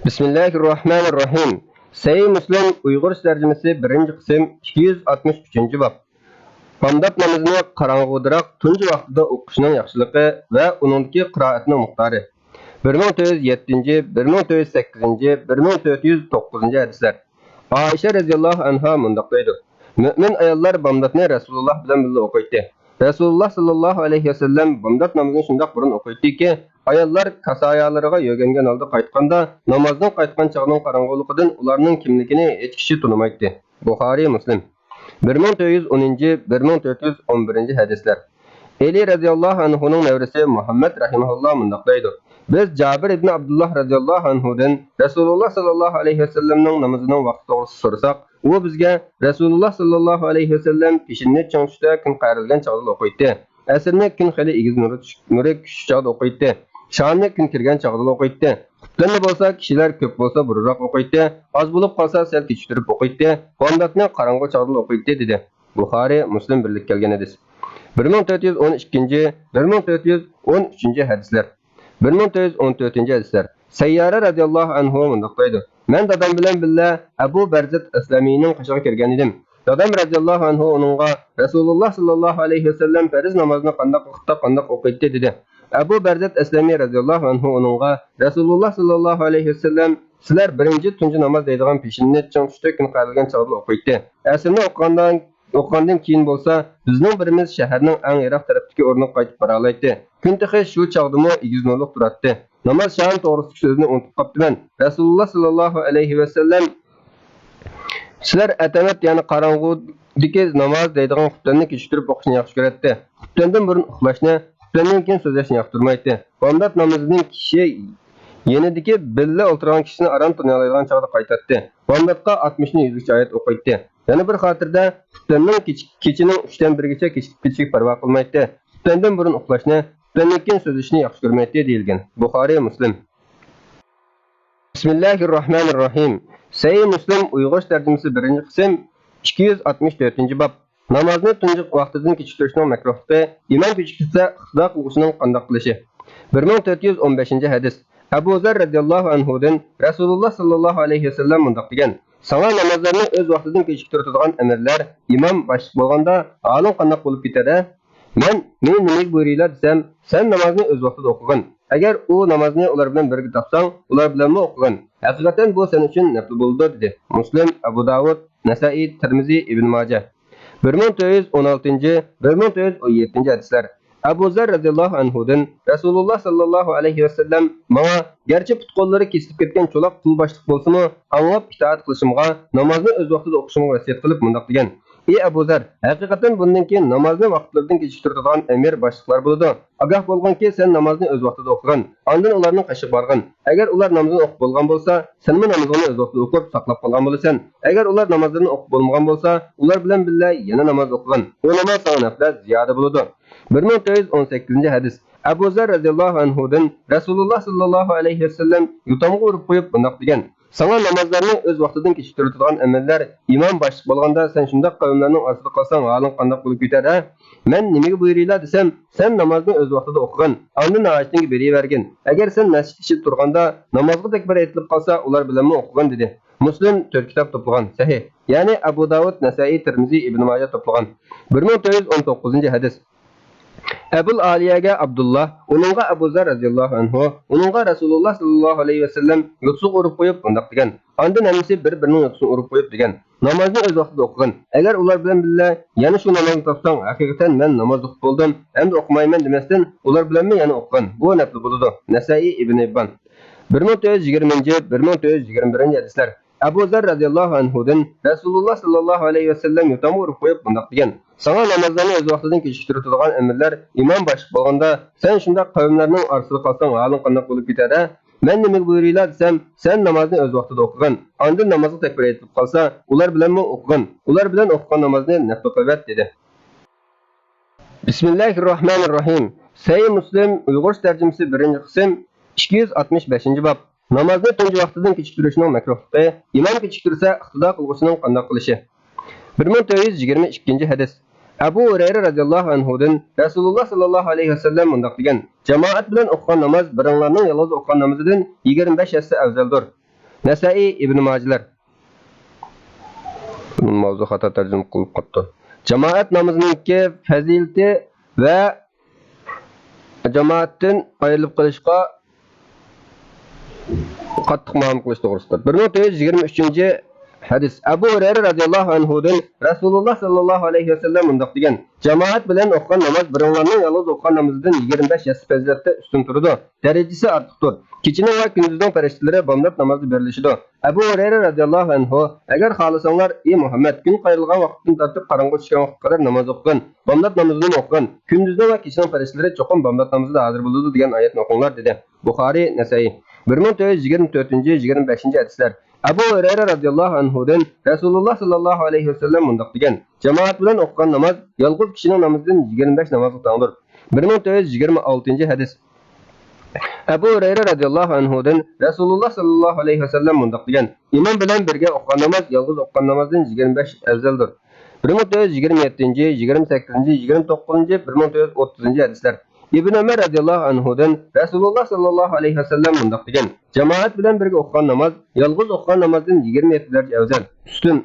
بىسمىللاھىررەھمانىررەھىم. سەھىھ مۇسلىم ئۇيغۇرچە تەرجىمىسى، بىرىنچى قىسىم، ئىككى يۈز ئاتمىش ئۈچىنچى باب. بامدات نامىزىنى قاراڭغۇدىراق تۇنجى ۋاقتىدا ئوقۇشنىڭ ياخشىلىقى ۋە ئۇنىڭدىكى قىرائەتنىڭ مىقدارى. بىر مىڭ تۆت يۈز يەتتىنچى، بىر مىڭ تۆت يۈز سەككىزىنچى، بىر مىڭ تۆت يۈز توققۇزىنچى ھەدىسلەر. ئائىشە رەزىياللاھۇ ئەنھا مۇنداق دەيدۇ: مۆمىن ئاياللار بامداتنى رەسۇلۇللا بىلەن بىللە ئوقۇيتتى. رەسۇلۇللا ساللاللاھۇ ئەلەيھى ۋەسەللەم بامدات نامىزىنى شۇنداق بۇرۇن ئوقۇيتتىكى، ئاياللار كاسايالىرىغا يۆگەنگەن ھالدا قايتقاندا، نامازدىن قايتقان چاغنىڭ قاراڭغۇلۇقىدىن ئۇلارنىڭ كىملىكىنى ھېچ كىشى تونۇمايتتى. بۇخارىي، مۇسلىم. بىر مىڭ تۆت يۈز ئونىنچى، بىر مىڭ تۆت يۈز ئون بىرىنچى ھەدىسلەر. ئەلى رەزىياللاھۇ ئەنھۇنىڭ نەۋرىسى مۇھەممەد رەھىمەھۇللا مۇنداق دەيدۇ: بىز جابىر ئىبنى ئابدۇللا رەزىياللاھۇ ئەنھۇدىن رەسۇلۇللا ساللاللاھۇ ئەلەيھى ۋەسەللەمنىڭ نامىزىنىڭ ۋاقتى توغرىسىدا سورىساق، ئۇ بىزگە رەسۇلۇللا ساللاللاھۇ ئەلەيھى ۋەسەللەم پېشىننى چىڭ تۇتۇشتا كۈن قەرىلگەن چاغدىلا ئوقۇيتتى. ئەسىرنى كۈن خېلى ئېگىز نۇرى چۈش-، نۇرى كۈچلۈك چاغدا ئوقۇيتتى. شامنى كۈن كىرگەن چاغدىلا ئوقۇيتتى. خۇپتەننى بولسا كىشىلەر كۆپ بولسا بۇرۇنراق ئوقۇيتتى. ئاز بولۇپ قالسا سەل كېچىكتۈرۈپ ئوقۇيتتى. بامداتنى قاراڭغۇ چاغدىلا ئوقۇيتتى، دېدى. بۇخارىي، مۇسلىم بىرلىككە كەلگەن ھەدىس. بىر مىڭ تۆت يۈز ئون ئىككىنچى، بىر مىڭ تۆت يۈز ئون ئۈچىنچى ھەدىسلەر. بىر مىڭ تۆت يۈز ئون تۆتىنچى ھەدىسلەر. سەييارە رەزىياللاھۇ ئەنھۇ مۇنداق دەيدۇ: مەن دادام بىلەن بىللە ئەبۇ بەرزەت ئەسلەمىنىڭ قېشىغا كىرگەن ئىدىم. دادام رەزىياللاھۇ ئەنھۇ ئۇنىڭغا رەسۇلۇللاھ ساللاللاھۇ ئەلەيھى ۋەسەللەم پەرز نامازنى قانداق ۋاقىتتا قانداق ئوقۇيتتى، دېدى. ئەبۇ بەرزەت ئەسلەمى رەزىياللاھۇ ئەنھۇ ئۇنىڭغا رەسۇلۇللاھ ساللاللاھۇ ئەلەيھى ۋەسەللەم سىلەر بىرىنچى تۇنجى ناماز دەيدىغان پېشىننى چىڭ تۇتۇپ كۈن قارىلىغان چاغدىلا ئوقۇيتتى. ئەسىرنى ئوقۇغاندىن ئوقۇغاندىن كېيىن بولسا، بىزنىڭ بىرىمىز شەھەرنىڭ ئەڭ يىراق تەرەپتىكى ئورنىغا قايتىپ بارالايتتى. كۈن تېخى شۇ چاغدىمۇ ئېگىز نۇرلۇق تۇراتتى. ناماز شام توغرىسىدىكى سۆزنى ئۇنتۇپ قاپتىمەن. رەسۇلۇللاھ ساللاللاھۇ ئەلەيھى ۋەسەللەم سىلەر ئەتەمەت، يەنى قاراڭغۇدىكى ناماز دەيدىغان خۇپتەننى كېچىكتۈرۈپ ئوقۇشنى ياخشى كۆرەتتى. خۇپتەندىن بۇرۇن ئۇخلاشنى، خۇپتەندىن كېيىن سۆزلەشنى ياقتۇرمايتتى. بامدات نامىزىنى كىشى يېنىدىكى بىللە ئولتۇرغان كىشىسىنى ئاران تونۇيالايدىغان چاغدا قايتاتتى. بامداتقا ئاتمىشتىن يۈزگىچە ئايەت ئوقۇيتتى. يەنە بىر خاتىرىدە، خۇپتەننىڭ كېچە-، كېچىنىڭ ئۈچتىن بىرىگىچە كېچىكىپ كېتىشىگە پەرۋا قىلمايتتى. خۇپتەندىن بۇرۇن ئۇخلاشنى، خۇپتەندىن كېيىن سۆزلىشىشنى ياخشى كۆرمەيتتى، دېيىلگەن. بۇخارىي، مۇسلىم. بىسمىللاھىررەھمانىررەھىم. سەھىھ مۇسلىم ئۇيغۇرچە تەرجىمىسى، بىرىنچى قىسىم، ئىككى يۈز ئاتمىش تۆتىنچى باب. نامازنى تۇنجى ۋاقتىدىن كېچىكتۈرۈشنىڭ مەكرۇھلۇقى، ئىمام كېچىكتۈرسە ئىقتىدا قىلغۇچىنىڭ قانداق قىلىشى. بىر مىڭ تۆت يۈز ئون بەشىنچى ھەدىس. ئەبۇ زەر رەزىياللاھۇ ئەنھۇدىن رەسۇلۇللاھ ساللاللاھۇ ئەلەيھى ۋەسەللەم مۇنداق دېگەن: ساڭا نامازلارنى ئۆز ۋاقتىدىن كېچىكتۈرۈۋاتىدىغان ئەمىرلەر، ئىمام باشلىق بولغاندا ھالىڭ قانداق بولۇپ كېتەر ھە؟ مەن، مېنى نېمىگە بۇيرۇيلا دېسەم، سەن نامازنى ئۆز ۋاقتىدا ئوقۇغىن. ئەگەر ئۇ نامازنى ئۇلار بىلەن بىرگە تاپساڭ، ئۇلار بىلەنمۇ ئوقۇغىن. ھەقىقەتەن بۇ سەن ئۈچۈن نەپلى بولىدۇ، دېدى. مۇسلىم، ئەبۇ داۋۇد، نەسائىي، تىرمىزى، ئىبن ماجە. بىر مىڭ تۆت يۈز ئون ئالتىنچى، بىر مىڭ تۆت يۈز ئون يەتتىنچى ھەدىسلەر. ئەبۇ زەر رەزىياللاھۇ ئەنھۇدىن رەسۇلۇللاھ ساللاللاھۇ ئەلەيھى ۋەسەللەم ماڭا، گەرچە پۇت-قوللىرى كېسىلىپ كەتكەن چولاق قۇل باشلىق بولسىمۇ، ئاڭلاپ ئىتائەت قىلىشىمغا، نامازنى ئۆز ۋاقتىدا ئوقۇشۇمغا ۋەسىيەت قىلىپ مۇنداق دېگەن: ئى ئەبۇ زەر، ھەقىقەتەن بۇندىن كېيىن نامازنى ۋاقىتلىرىدىن كېچىكتۈرىدىغان ئەمىر، باشلىقلار بولىدۇ. ئاگاھ بولغىنكى، سەن نامازنى ئۆز ۋاقتىدا ئوقۇغىن، ئاندىن ئۇلارنىڭ قېشىغا بارغىن. ئەگەر ئۇلار نامىزىنى ئوقۇپ بولغان بولسا، سەنمۇ نامىزىڭنى ئۆز ۋاقتىدا ئوقۇپ ساقلاپ قالغان بولىسەن. ئەگەر ئۇلار نامازلىرىنى ئوقۇپ بولمىغان بولسا، ئۇلار بىلەن بىللە يەنە ناماز ئوقۇغىن. ئۇ ناماز ساڭا نەپلەر زىيادە بولىدۇ. بىر مىڭ تۆت يۈز ئون سەككىزىنچى ھەدىس. ئەبۇ زەر رەزىياللاھۇ ئەنھۇدىن رەسۇلۇللاھ ساللاللاھۇ ئەلەيھى ۋەسەللەم يوتامغا ئۇرۇپ قويۇپ مۇنداق دېگەن: ساڭا نامازلارنى ئۆز ۋاقتىدىن كېچىكتۈرۈۋاتىدىغان ئەمىرلەر، ئىمام باشلىق بولغاندا سەن شۇنداق قەۋملەرنىڭ ئارىسىدا قالساڭ ھالىڭ قانداق بولۇپ كېتەر ھە؟ مەن نېمىگە بۇيرۇيلا دېسەم، سەن نامازنى ئۆز ۋاقتىدا ئوقۇغىن، ئاندىن ھاجىتىڭگە بېرىۋەرگىن. ئەگەر سەن مەسچىت ئىچىدە تۇرغاندا نامازغا تەكبىر ئېيتىلىپ قالسا ئۇلار بىلەنمۇ ئوقۇغىن، دېدى. مۇسلىم تۆت كىتاب توپلىغان، سەھىھ. يەنى ئەبۇ داۋۇد، نەسائىي، تىرمىزى، ئىبن ماجە توپلىغان. بىر مىڭ تۆت يۈز ئون توققۇزىنچى ھەدىس. ئەبۇل ئالىيەگە ئابدۇللا، ئۇنىڭغا ئەبۇ زەر رەزىياللاھۇ ئەنھۇ، ئۇنىڭغا رەسۇلۇللاھ ساللاللاھۇ ئەلەيھى ۋەسەللەم يوتىسىغا ئۇرۇپ قويۇپ مۇنداق دېگەن، ئاندىن ھەممىسى بىر-بىرىنىڭ يوتىسىنى ئۇرۇپ قويۇپ دېگەن: نامازنى ئۆز ۋاقتىدا ئوقۇغىن. ئەگەر ئۇلار بىلەن بىللە يەنە شۇ نامازنى تاپساڭ، ھەقىقەتەن مەن ناماز ئوقۇپ بولدۇم، ئەمدى ئوقۇمايمەن دېمەستىن، ئۇلار بىلەنمۇ يەنە ئوقۇغىن. بۇ نەپلى بولىدۇ. نەسائىي، ئىبن ھىببان. بىر مىڭ تۆت يۈز يىگىرمىنچى، بىر مىڭ تۆت يۈز يىگىرمە بىرىنچى ھەدىسلەر. ئەبۇ زەر رەزىياللاھۇ ئەنھۇدىن رەسۇلۇللاھ ساللاللاھۇ ئەلەيھى ۋەسەللەم يوتامغا ئۇرۇپ قويۇپ مۇنداق دېگەن: ساڭا نامازلارنى ئۆز ۋاقتىدىن كېچىكتۈرۈۋاتىدىغان ئەمىرلەر، ئىمام باشلىق بولغاندا سەن شۇنداق قەۋملەرنىڭ ئارىسىدا قالساڭ ھالىڭ قانداق بولۇپ كېتەر ھە؟ مەن نېمىگە بۇيرۇيلا دېسەم، سەن نامازنى ئۆز ۋاقتىدا ئوقۇغىن، ئاندىن نامازغا تەكبىر ئېيتىلىپ قالسا ئۇلار بىلەنمۇ ئوقۇغىن، ئۇلار بىلەن ئوقۇغان نامازنى نەپلى قىلىۋەت، دېدى. بىسمىللاھىررەھمانىررەھىم. سەھىھ مۇسلىم ئۇيغۇرچە تەرجىمىسى، بىرىنچى قىسىم، ئىككى يۈز ئاتمىش بەشىنچى باب. نامازنى تۇنجى ۋاقتىدىن كېچىكتۈرۈشنىڭ مەكرۇھلۇقى، ئىمام كېچىكتۈرسە ئىقتىدا قىلغۇچىنىڭ قانداق قىلىشى. بىر مىڭ تۆت يۈز يىگىرمە ئىككىنچى ھەدىس. ئەبۇ ھۇرەيرە رەزىياللاھۇ ئەنھۇدىن رەسۇلۇللاھ ساللاللاھۇ ئەلەيھى ۋەسەللەم مۇنداق دېگەن: جامائەت بىلەن ئوقۇغان ناماز بىرىڭلارنىڭ يالغۇز ئوقۇغان نامىزىدىن يىگىرمە بەش ھەسسە ئەۋزەلدۇر. نەسائىي، ئىبن ماجىلەر. ماۋزۇ خاتا تەرجىمە قىلىپ قاپتۇ. جامائەت نامىزىنىڭكى پەزىلىتى ۋە جامائەتتىن ئايرىلىپ قېلىشقا قاتتىق مۇئامىلە قىلىش توغرىسىدا. بىر مىڭ تۆت يۈز يىگىرمە ئۈچىنچى ھەدىس. ئەبۇ ھۇرەيرە رەزىياللاھۇ ئەنھۇدىن رەسۇلۇللاھ ساللاللاھۇ ئەلەيھى ۋەسەللەم مۇنداق دېگەن: جامائەت بىلەن ئوقۇغان ناماز بىرىڭلارنىڭ يالغۇز ئوقۇغان نامىزىدىن يىگىرمە بەش ھەسسە پەزىلەتتە ئۈستۈن تۇرىدۇ. دەرىجىسى ئارتۇقتۇر. كېچىنىڭ ۋە كۈندۈزنىڭ پەرىشتىلىرى بامدات نامازدا بېرىلىشىدۇ. ئەبۇ ھۇرەيرە رەزىياللاھۇ ئەنھۇ: ئەگەر خالىساڭلار، ئى مۇھەممەد، كۈن قايرىلغان ۋاقىتتىن تارتىپ قاراڭغۇ چۈشكەن ۋاقىتقا قەدەر ناماز ئوقۇغىن، بامدات نامىزىنىمۇ ئوقۇغىن، كۈندۈزنىڭ ۋە كېچىنىڭ پەرىشتىلىرى چوقۇم بامدات نامىزىدا ھازىر بولىدۇ دېگەن ئايەتنى ئوقۇڭلار، دېدى. بۇخارىي، نەسەئىي. بىر مىڭ تۆت يۈز يىگىرمە تۆتىنچى، يىگىرمە بەشىنچى ھەدىسلەر. ئەبۇ ھۇرەيرە رەزىياللاھۇ ئەنھۇدىن رەسۇلۇللا ساللاللاھۇ ئەلەيھى ۋەسەللەم مۇنداق دېگەن: جامائەت بىلەن ئوقۇغان ناماز يالغۇز كىشىنىڭ نامىزىدىن يىگىرمە بەش نامازغا تەڭدۇر. بىر مىڭ تۆت يۈز يىگىرمە ئالتىنچى ھەدىس. ئەبۇ ھۇرەيرە رەزىياللاھۇ ئەنھۇدىن رەسۇلۇللا ساللاللاھۇ ئەلەيھى ۋەسەللەم مۇنداق دېگەن: ئىمام بىلەن بىرگە ئوقۇغان ناماز يالغۇز ئوقۇغان نامازدىن يىگىرمە بەش ئەۋزەلدۇر. بىر مىڭ تۆت يۈز يىگىرمە يەتتىنچى، يىگىرمە سەككىزىنچى، يىگىرمە توققۇزىنچى، بىر مىڭ تۆت يۈز ئوتتۇزىنچى ھەدىسلەر. ئىبن ئۆمەر رەزىياللاھۇ ئەنھۇدىن رەسۇلۇللا ساللاللاھۇ ئەلەيھى ۋەسەللەم مۇنداق دېگەن: جامائەت بىلەن بىرگە ئوقۇغان ناماز يالغۇز ئوقۇغان نامازدىن يىگىرمە يەتتە دەرىجە ئەۋزەل، ئۈستۈن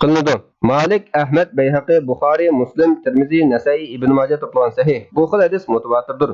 قىلىنىدۇ. مالىك، ئەھمەد، بەيھەقى، بۇخارىي، مۇسلىم، تىرمىزى، نەسائىي، ئىبن ماجە توپلىغان سەھىھ. بۇ خىل ھەدىس مۇتەۋاتىردۇر.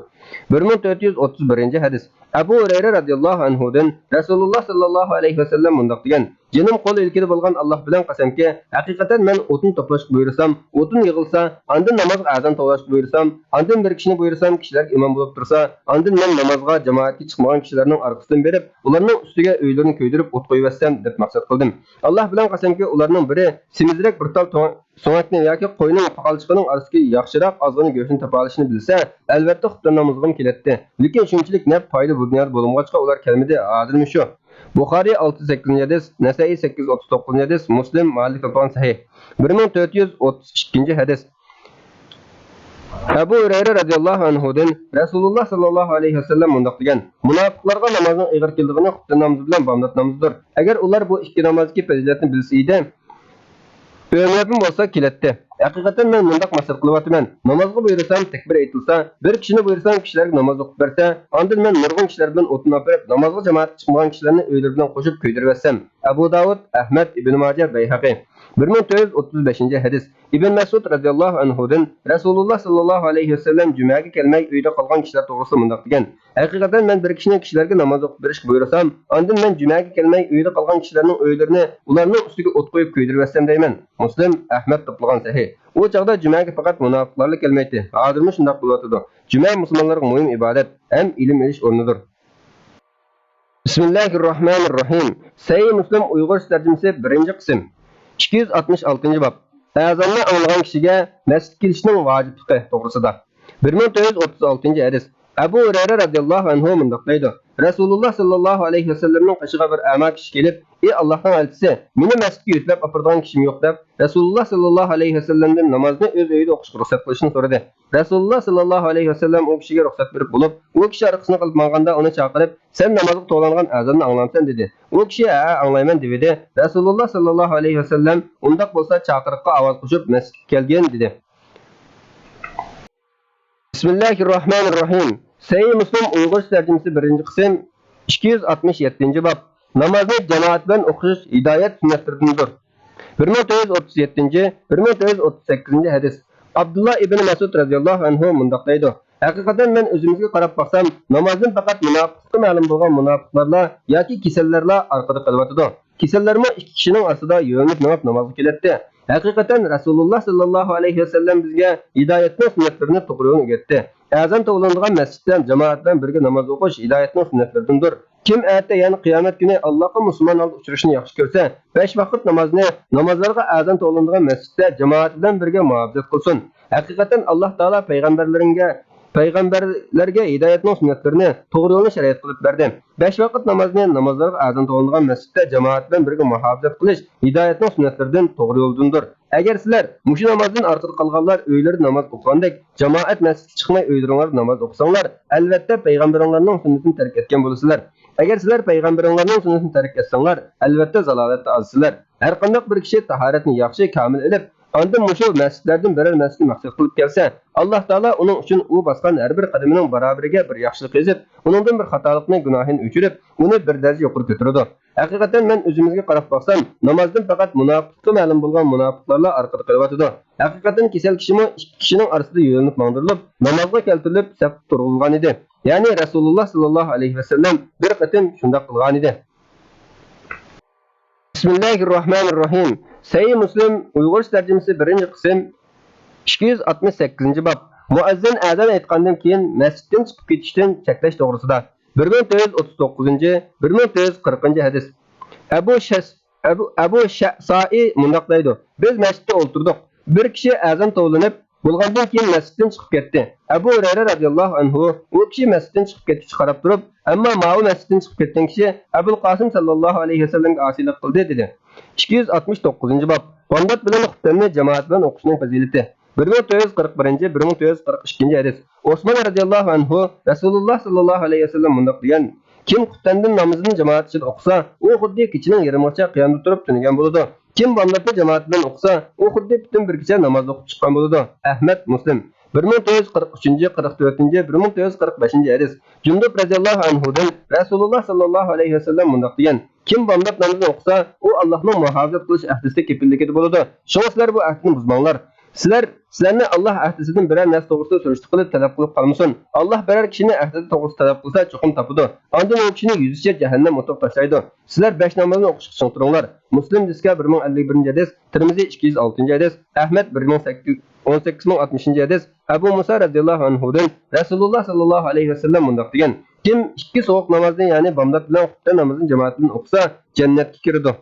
بىر مىڭ تۆت يۈز ئوتتۇز بىرىنچى ھەدىس. ئەبۇ ھۇرەيرە رەزىياللاھۇ ئەنھۇدىن رەسۇلۇللا ساللاللاھۇ ئەلەيھى ۋەسەللەم مۇنداق دېگەن: جېنىم قول ئىلكىدە بولغان ئاللاھ بىلەن قەسەمكى، ھەقىقەتەن مەن ئوتۇن توپلاشقا بۇيرۇسام، ئوتۇن يىغىلسا، ئاندىن نامازغا ئەزان توۋلاشقا بۇيرۇسام، ئاندىن بىر كىشىنى بۇيرۇسام، كىشىلەرگە ئىمام بولۇپ تۇرسا، ئاندىن مەن نامازغا جامائەتكە چىقمىغان كىشىلەرنىڭ ئارقىسىدىن بېرىپ، ئۇلارنىڭ ئۈستىگە ئۆيلىرىنى كۆيدۈرۈپ ئوت قويۇۋەتسەم، دەپ مەقسەت قىلدىم. ئاللاھ بىلەن قەسەمكى، ئۇلارنىڭ بىرى سېمىزرەك بىر تال تۆ-، سۆڭەكنى ياكى قوينىڭ پاقالچىقىنىڭ ئارىسىدىكى ياخشىراق ئازغىنە گۆشنى تاپالىشىنى بىلسە، ئەلۋەتتە خۇپتەن نامىزىغىمۇ كېلەتتى. لېكىن شۇنچىلىك نەپ پايدا بۇ دۇنيادا بولۇمىغاچقا ئۇلار كەلمىدى، ھازىرمۇ شۇ. بۇخارىي ئالتە يۈز سەككىزىنچى ھەدىس، نەسائىي سەككىز يۈز ئوتتۇز توققۇزىنچى ھەدىس، مۇسلىم، مالىك توپلىغان سەھىھ. بىر مىڭ تۆت يۈز ئوتتۇز ئىككىنچى ھەدىس. ئەبۇ ھۇرەيرە رەزىياللاھۇ ئەنھۇدىن رەسۇلۇللا ساللاللاھۇ ئەلەيھى ۋەسەللەم مۇنداق دېگەن: مۇناپىقلارغا نامازنىڭ ئېغىر كېلىدىغىنى خۇپتەن نامىزى بىلەن بامدات نامىزىدۇر. ئەگەر ئۇلار بۇ ئىككى نامازدىكى پەزىلەتنى بىلسە ئىدى، ئۆمرەپمۇ بولسا كېلەتتى. ھەقىقەتەن مەن مۇنداق مەسلىھەت قىلىۋاتىمەن: نامازغا بۇيرۇسام، تەكبىر ئېيتىلسا، بىر كىشىنى بۇيرۇسام، كىشىلەرگە ناماز ئوقۇپ بەرسە، ئاندىن مەن نۇرغۇن كىشىلەر بىلەن ئوتۇن ئاپىرىپ، نامازغا جامائەتكە چىقمىغان كىشىلەرنى ئۆيلىرى بىلەن قوشۇپ كۆيدۈرۈۋەتسەم. ئەبۇ داۋۇد، ئەھمەد، ئىبن ماجە، بەيھەقى. بىر مىڭ تۆت يۈز ئوتتۇز بەشىنچى ھەدىس. ئىبن مەسئۇد رەزىياللاھۇ ئەنھۇدىن رەسۇلۇللا ساللاللاھۇ ئەلەيھى ۋەسەللەم جۈمەگە كەلمەي ئۆيدە قالغان كىشىلەر توغرىسىدا مۇنداق دېگەن: ھەقىقەتەن مەن بىر كىشىنى كىشىلەرگە ناماز ئوقۇپ بېرىشكە بۇيرۇسام، ئاندىن مەن جۈمەگە كەلمەي ئۆيدە قالغان كىشىلەرنىڭ ئۆيلىرىنى ئۇلارنىڭ ئۈستىگە ئوت قويۇپ كۆيدۈرۈۋەتسەم دەيمەن. مۇسلىم، ئەھمەد توپلىغان سەھىھ. ئۇ چاغدا جۈمەگە پەقەت مۇناپىقلارلا كەلمەيتتى. ھازىرمۇ شۇنداق بولۇۋاتىدۇ. جۈمە مۇسۇلمانلارغا مۇھىم ئىبادەت ھەم ئىلىم ئېلىش ئورنىدۇر. بىسمىللاھىررەھمانىررەھىم. سەھىھ مۇسلىم ئۇيغۇرچە تەرجىمىسى، بىرىنچى قىسىم. ئىككى يۈز ئاتمىش ئالتىنچى باب. ئەزاننى ئاڭلىغان كىشىگە مەسچىتكە كېلىشنىڭ ۋاجىپلىقى توغرىسىدا. بىر مىڭ تۆت يۈز ئوتتۇز ئالتىنچى ھەدىس. ئەبۇ ھۇرەيرە رەزىياللاھۇ ئەنھۇ مۇنداق دەيدۇ: رەسۇلۇللا ساللاللاھۇ ئەلەيھى ۋەسەللەمنىڭ قېشىغا بىر ئەما كىشى كېلىپ، ئى ئاللاھنىڭ ئەلچىسى، مېنى مەسچىتكە يۆتىلەپ ئاپىرىدىغان كىشىم يوق، دەپ، رەسۇلۇللا ساللاللاھۇ ئەلەيھى ۋەسەللەمدىن نامازنى ئۆز ئۆيىدە ئوقۇشقا رۇخسەت قىلىشنى سورىدى. رەسۇلۇللا ساللاللاھۇ ئەلەيھى ۋەسەللەم ئۇ كىشىگە رۇخسەت بېرىپ بولۇپ، ئۇ كىشى ئارقىسىنى قىلىپ ماڭغاندا ئۇنى چاقىرىپ، سەن نامازغا توۋلانغان ئەزاننى ئاڭلامسەن؟ دېدى. ئۇ كىشى ھەئە، ئاڭلايمەن، دېۋىدى. رەسۇلۇللا ساللاللاھۇ ئەلەيھى ۋەسەللەم ئۇنداق بولسا چاقىرىققا ئاۋاز قوشۇپ مەسچىتكە كەلگىن، دېدى. بىسمىللاھىررەھمانىررەھىم. سەھىھ مۇسلىم ئۇيغۇرچە تەرجىمىسى، بىرىنچى قىسىم، ئىككى يۈز ئاتمىش يەتتىنچى باب. نامازنى جامائەت بىلەن ئوقۇش ھىدايەت سۈننەتلىرىدىندۇر. بىر مىڭ تۆت يۈز ئوتتۇز يەتتىنچى، بىر مىڭ تۆت يۈز ئوتتۇز سەككىزىنچى ھەدىس. ئابدۇللا ئىبن مەسئۇد رەزىياللاھۇ ئەنھۇ مۇنداق دەيدۇ: ھەقىقەتەن مەن ئۆزىمىزگە قاراپ باقسام، نامازدىن پەقەت مۇناپىقلىقى مەلۇم بولغان مۇناپىقلارلا ياكى كېسەللەرلا ئارقىدا قېلىۋاتىدۇ. كېسەللەرمۇ ئىككى كىشىنىڭ ئارىسىدا يۆلىنىپ مېڭىپ نامازغا كېلەتتى. ھەقىقەتەن رەسۇلۇللا ساللاللاھۇ ئەلەيھى ۋەسەللەم بىزگە ھىدايەتنىڭ سۈننەتلىرىنى توغرا يولنى ئۆگەتتى. ئەزان توۋلىنىدىغان مەسچىتتە جامائەت بىلەن بىرگە ناماز ئوقۇش ھىدايەتنىڭ سۈننەتلىرىدىندۇر. كىم ئەتە، يەنى قىيامەت كۈنى ئاللاھقا مۇسۇلمان ھالدا ئۇچرىشىنى ياخشى كۆرسە، بەش ۋاقىت نامازنى نامازلارغا ئەزان توۋلىنىدىغان مەسچىتتە جامائەت بىلەن بىرگە مۇھاپىزەت قىلسۇن. ھەقىقەتەن ئاللاھ تائالا پەيغەمبەرلىرىگە، پەيغەمبەرلەرگە ھىدايەتنىڭ سۈننەتلىرىنى، توغرا يولنى شەرىئەت قىلىپ بەردى. بەش ۋاقىت نامازنى نامازلارغا ئەزان توۋلىنىدىغان مەسچىتتە جامائەت بىلەن بىرگە مۇھاپىزەت قىلىش ھىدايەتنىڭ سۈننەتلىرىدىن، توغرا يولدىندۇر. ئەگەر سىلەر مۇشۇ نامازدىن ئارقىدا قالغانلار ئۆيلىرىدە نامان ئوقۇغاندەك جامائەت مەسچىتكە چىقماي ئۆيلىرىڭلاردا ناماز ئوقۇساڭلار، ئەلۋەتتە پەيغەمبىرىڭلارنىڭ سۈننىتىنى تەرك ئەتكەن بولىسىلەر. ئەگەر سىلەر پەيغەمبىرىڭلارنىڭ سۈننىتىنى تەرك ئەتسەڭلار، ئەلۋەتتە زالالەتتە ئازىسىلەر. ھەرقانداق بىر كىشى تاھارەتنى ياخشى، كامىل ئېلىپ، ئاندىن مۇشۇ مەسچىتلەردىن بىرەر مەسچىتنى مەقسەت قىلىپ كەلسە، ئاللاھ تائالا ئۇنىڭ ئۈچۈن ئۇ باسقان ھەر بىر قەدىمىنىڭ بارابىرىگە بىر ياخشىلىق يېزىپ، ئۇنىڭدىن بىر خاتالىقنى، گۇناھىنى ئۆچۈرۈپ، ئۇنى بىر دەرىجە يۇقىرى كۆتۈرىدۇ. ھەقىقەتەن مەن ئۆزىمىزگە قاراپ باقسام، نامازدىن پەقەت مۇناپىقلىقى مەلۇم بولغان مۇناپىقلارلا ئارقىدا قېلىۋاتىدۇ. ھەقىقەتەن كېسەل كىشىمۇ ئىككى كىشىنىڭ ئارىسىدا يۆلىنىپ ماڭدۇرۇلۇپ، نامازغا كەلتۈرۈلۈپ سەپكە تۇرغۇزۇلغانىدى. يەنى رەسۇلۇللا ساللاللاھۇ ئەلەيھى ۋەسەللەم بىر قېتىم شۇنداق قىلغانىدى. بىسمىللاھىررەھمانىررەھىم. سەھىھ مۇسلىم، ئۇيغۇرچە تەرجىمىسى، بىرىنچى قىسىم، ئىككى يۈز ئاتمىش سەككىزىنچى باب. مۇئەززىن ئەزان ئېيتقاندىن كېيىن مەسچىتتىن چىقىپ كېتىشتىن چەكلەش توغرىسىدا. بىر مىڭ تۆت يۈز ئوتتۇز توققۇزىنچى، بىر مىڭ تۆت يۈز قىرىقىنچى ھەدىس. ئەبۇ شەس-، ئەبۇ، ئەبۇ شەسائى مۇنداق دەيدۇ: بىز مەسچىتتە ئولتۇردۇق. بىر كىشى ئەزان توۋلىنىپ، بولغاندىن كېيىن مەسچىتتىن چىقىپ كەتتى. ئەبۇ ھۇرەيرە رەزىياللاھۇ ئەنھۇ ئۇ كىشى مەسچىتتىن چىقىپ كەتكۈچە قاراپ تۇرۇپ، ئەمما ماۋۇ مەسچىتتىن چىقىپ كەتكەن كىشى ئەبۇل قاسىم ساللاللاھۇ ئەلەيھى ۋەسەللەمگە ئاسىيلىق قىلدى، دېدى. ئىككى يۈز ئاتمىش توققۇزىنچى باب. بامدات بىلەن خۇپتەننى جامائەت بىلەن ئوقۇشنىڭ پەزىلىتى. بىر مىڭ تۆت يۈز قىرىق بىرىنچى، بىر مىڭ تۆت يۈز قىرىق ئىككىنچى ھەدىس. ئوسمان رەزىياللاھۇ ئەنھۇ رەسۇلۇللاھ ساللاللاھۇ ئەلەيھى ۋەسەللەم مۇنداق دېگەن: كىم خۇپتەندىن نامىزىنى جامائەت ئىچىدە ئوقۇسا، ئۇ خۇددى كېچىنىڭ يېرىمىغىچە قىيامدا تۇرۇپ تۈنىگەن بولىدۇ. كىم بامداتنى جامائەت بىلەن ئوقۇسا، ئۇ خۇددى پۈتۈن بىر كېچە ناماز ئوقۇپ چىققان بولىدۇ. ئەھمەد، مۇسلىم. بىر مىڭ تۆت يۈز قىرىق ئۈچىنچى، قىرىق تۆتىنچى، بىر مىڭ تۆت يۈز قىرىق بەشىنچى ھەدىس. جۇندۇپ رەزىياللاھۇ ئەنھۇدىن رەسۇلۇللاھ ساللاللاھۇ ئەلەيھى ۋەسەللەم مۇنداق دېگەن: كىم بامدات نامىزىنى ئوقۇسا، ئۇ ئاللاھنىڭ مۇھاپىزەت قىلىش ئەھدىسى كېپىللىكىدە بولىدۇ. شۇڭا سىلەر بۇ ئەھدىنى بۇزماڭلار. سىلەر، سىلەرنى ئاللاھ ئەھدىسىدىن بىرەر نەرسە توغرىسىدا سۈرۈشتە قىلىپ تەلەپ قىلىپ قالمىسۇن. ئاللاھ بىرەر كىشىنى ئەھدىسى توغرىسىدا تەلەپ قىلسا، چوقۇم تاپىدۇ. ئاندىن ئۇ كىشىنى يۈزىچە جەھەننەم ئوتىغا تاشلايدۇ. سىلەر بەش نامازنى ئوقۇشقا چىڭ تۇرۇڭلار. مۇسلىم دىسكا بىر مىڭ ئەللىك بىرىنچى ھەدىس، تىرمىزى ئىككى يۈز ئالتىنچى ھەدىس، ئەھمەد بىر مىڭ سەككىز، ئون سەككىز مىڭ ئاتمىشىنچى ھەدىس، ئەبۇ مۇسا رەزىياللاھۇ ئەنھۇدىن رەسۇلۇللاھ ساللاللاھۇ ئەلەيھى ۋەسەللەم مۇنداق دېگەن: كىم ئىككى سوغۇق نامازنى، يەنى بامدات بىلەن خۇپتەن نامىزىنى جامائەت بىلەن ئوقۇسا، جەننەتكە كىرىدۇ.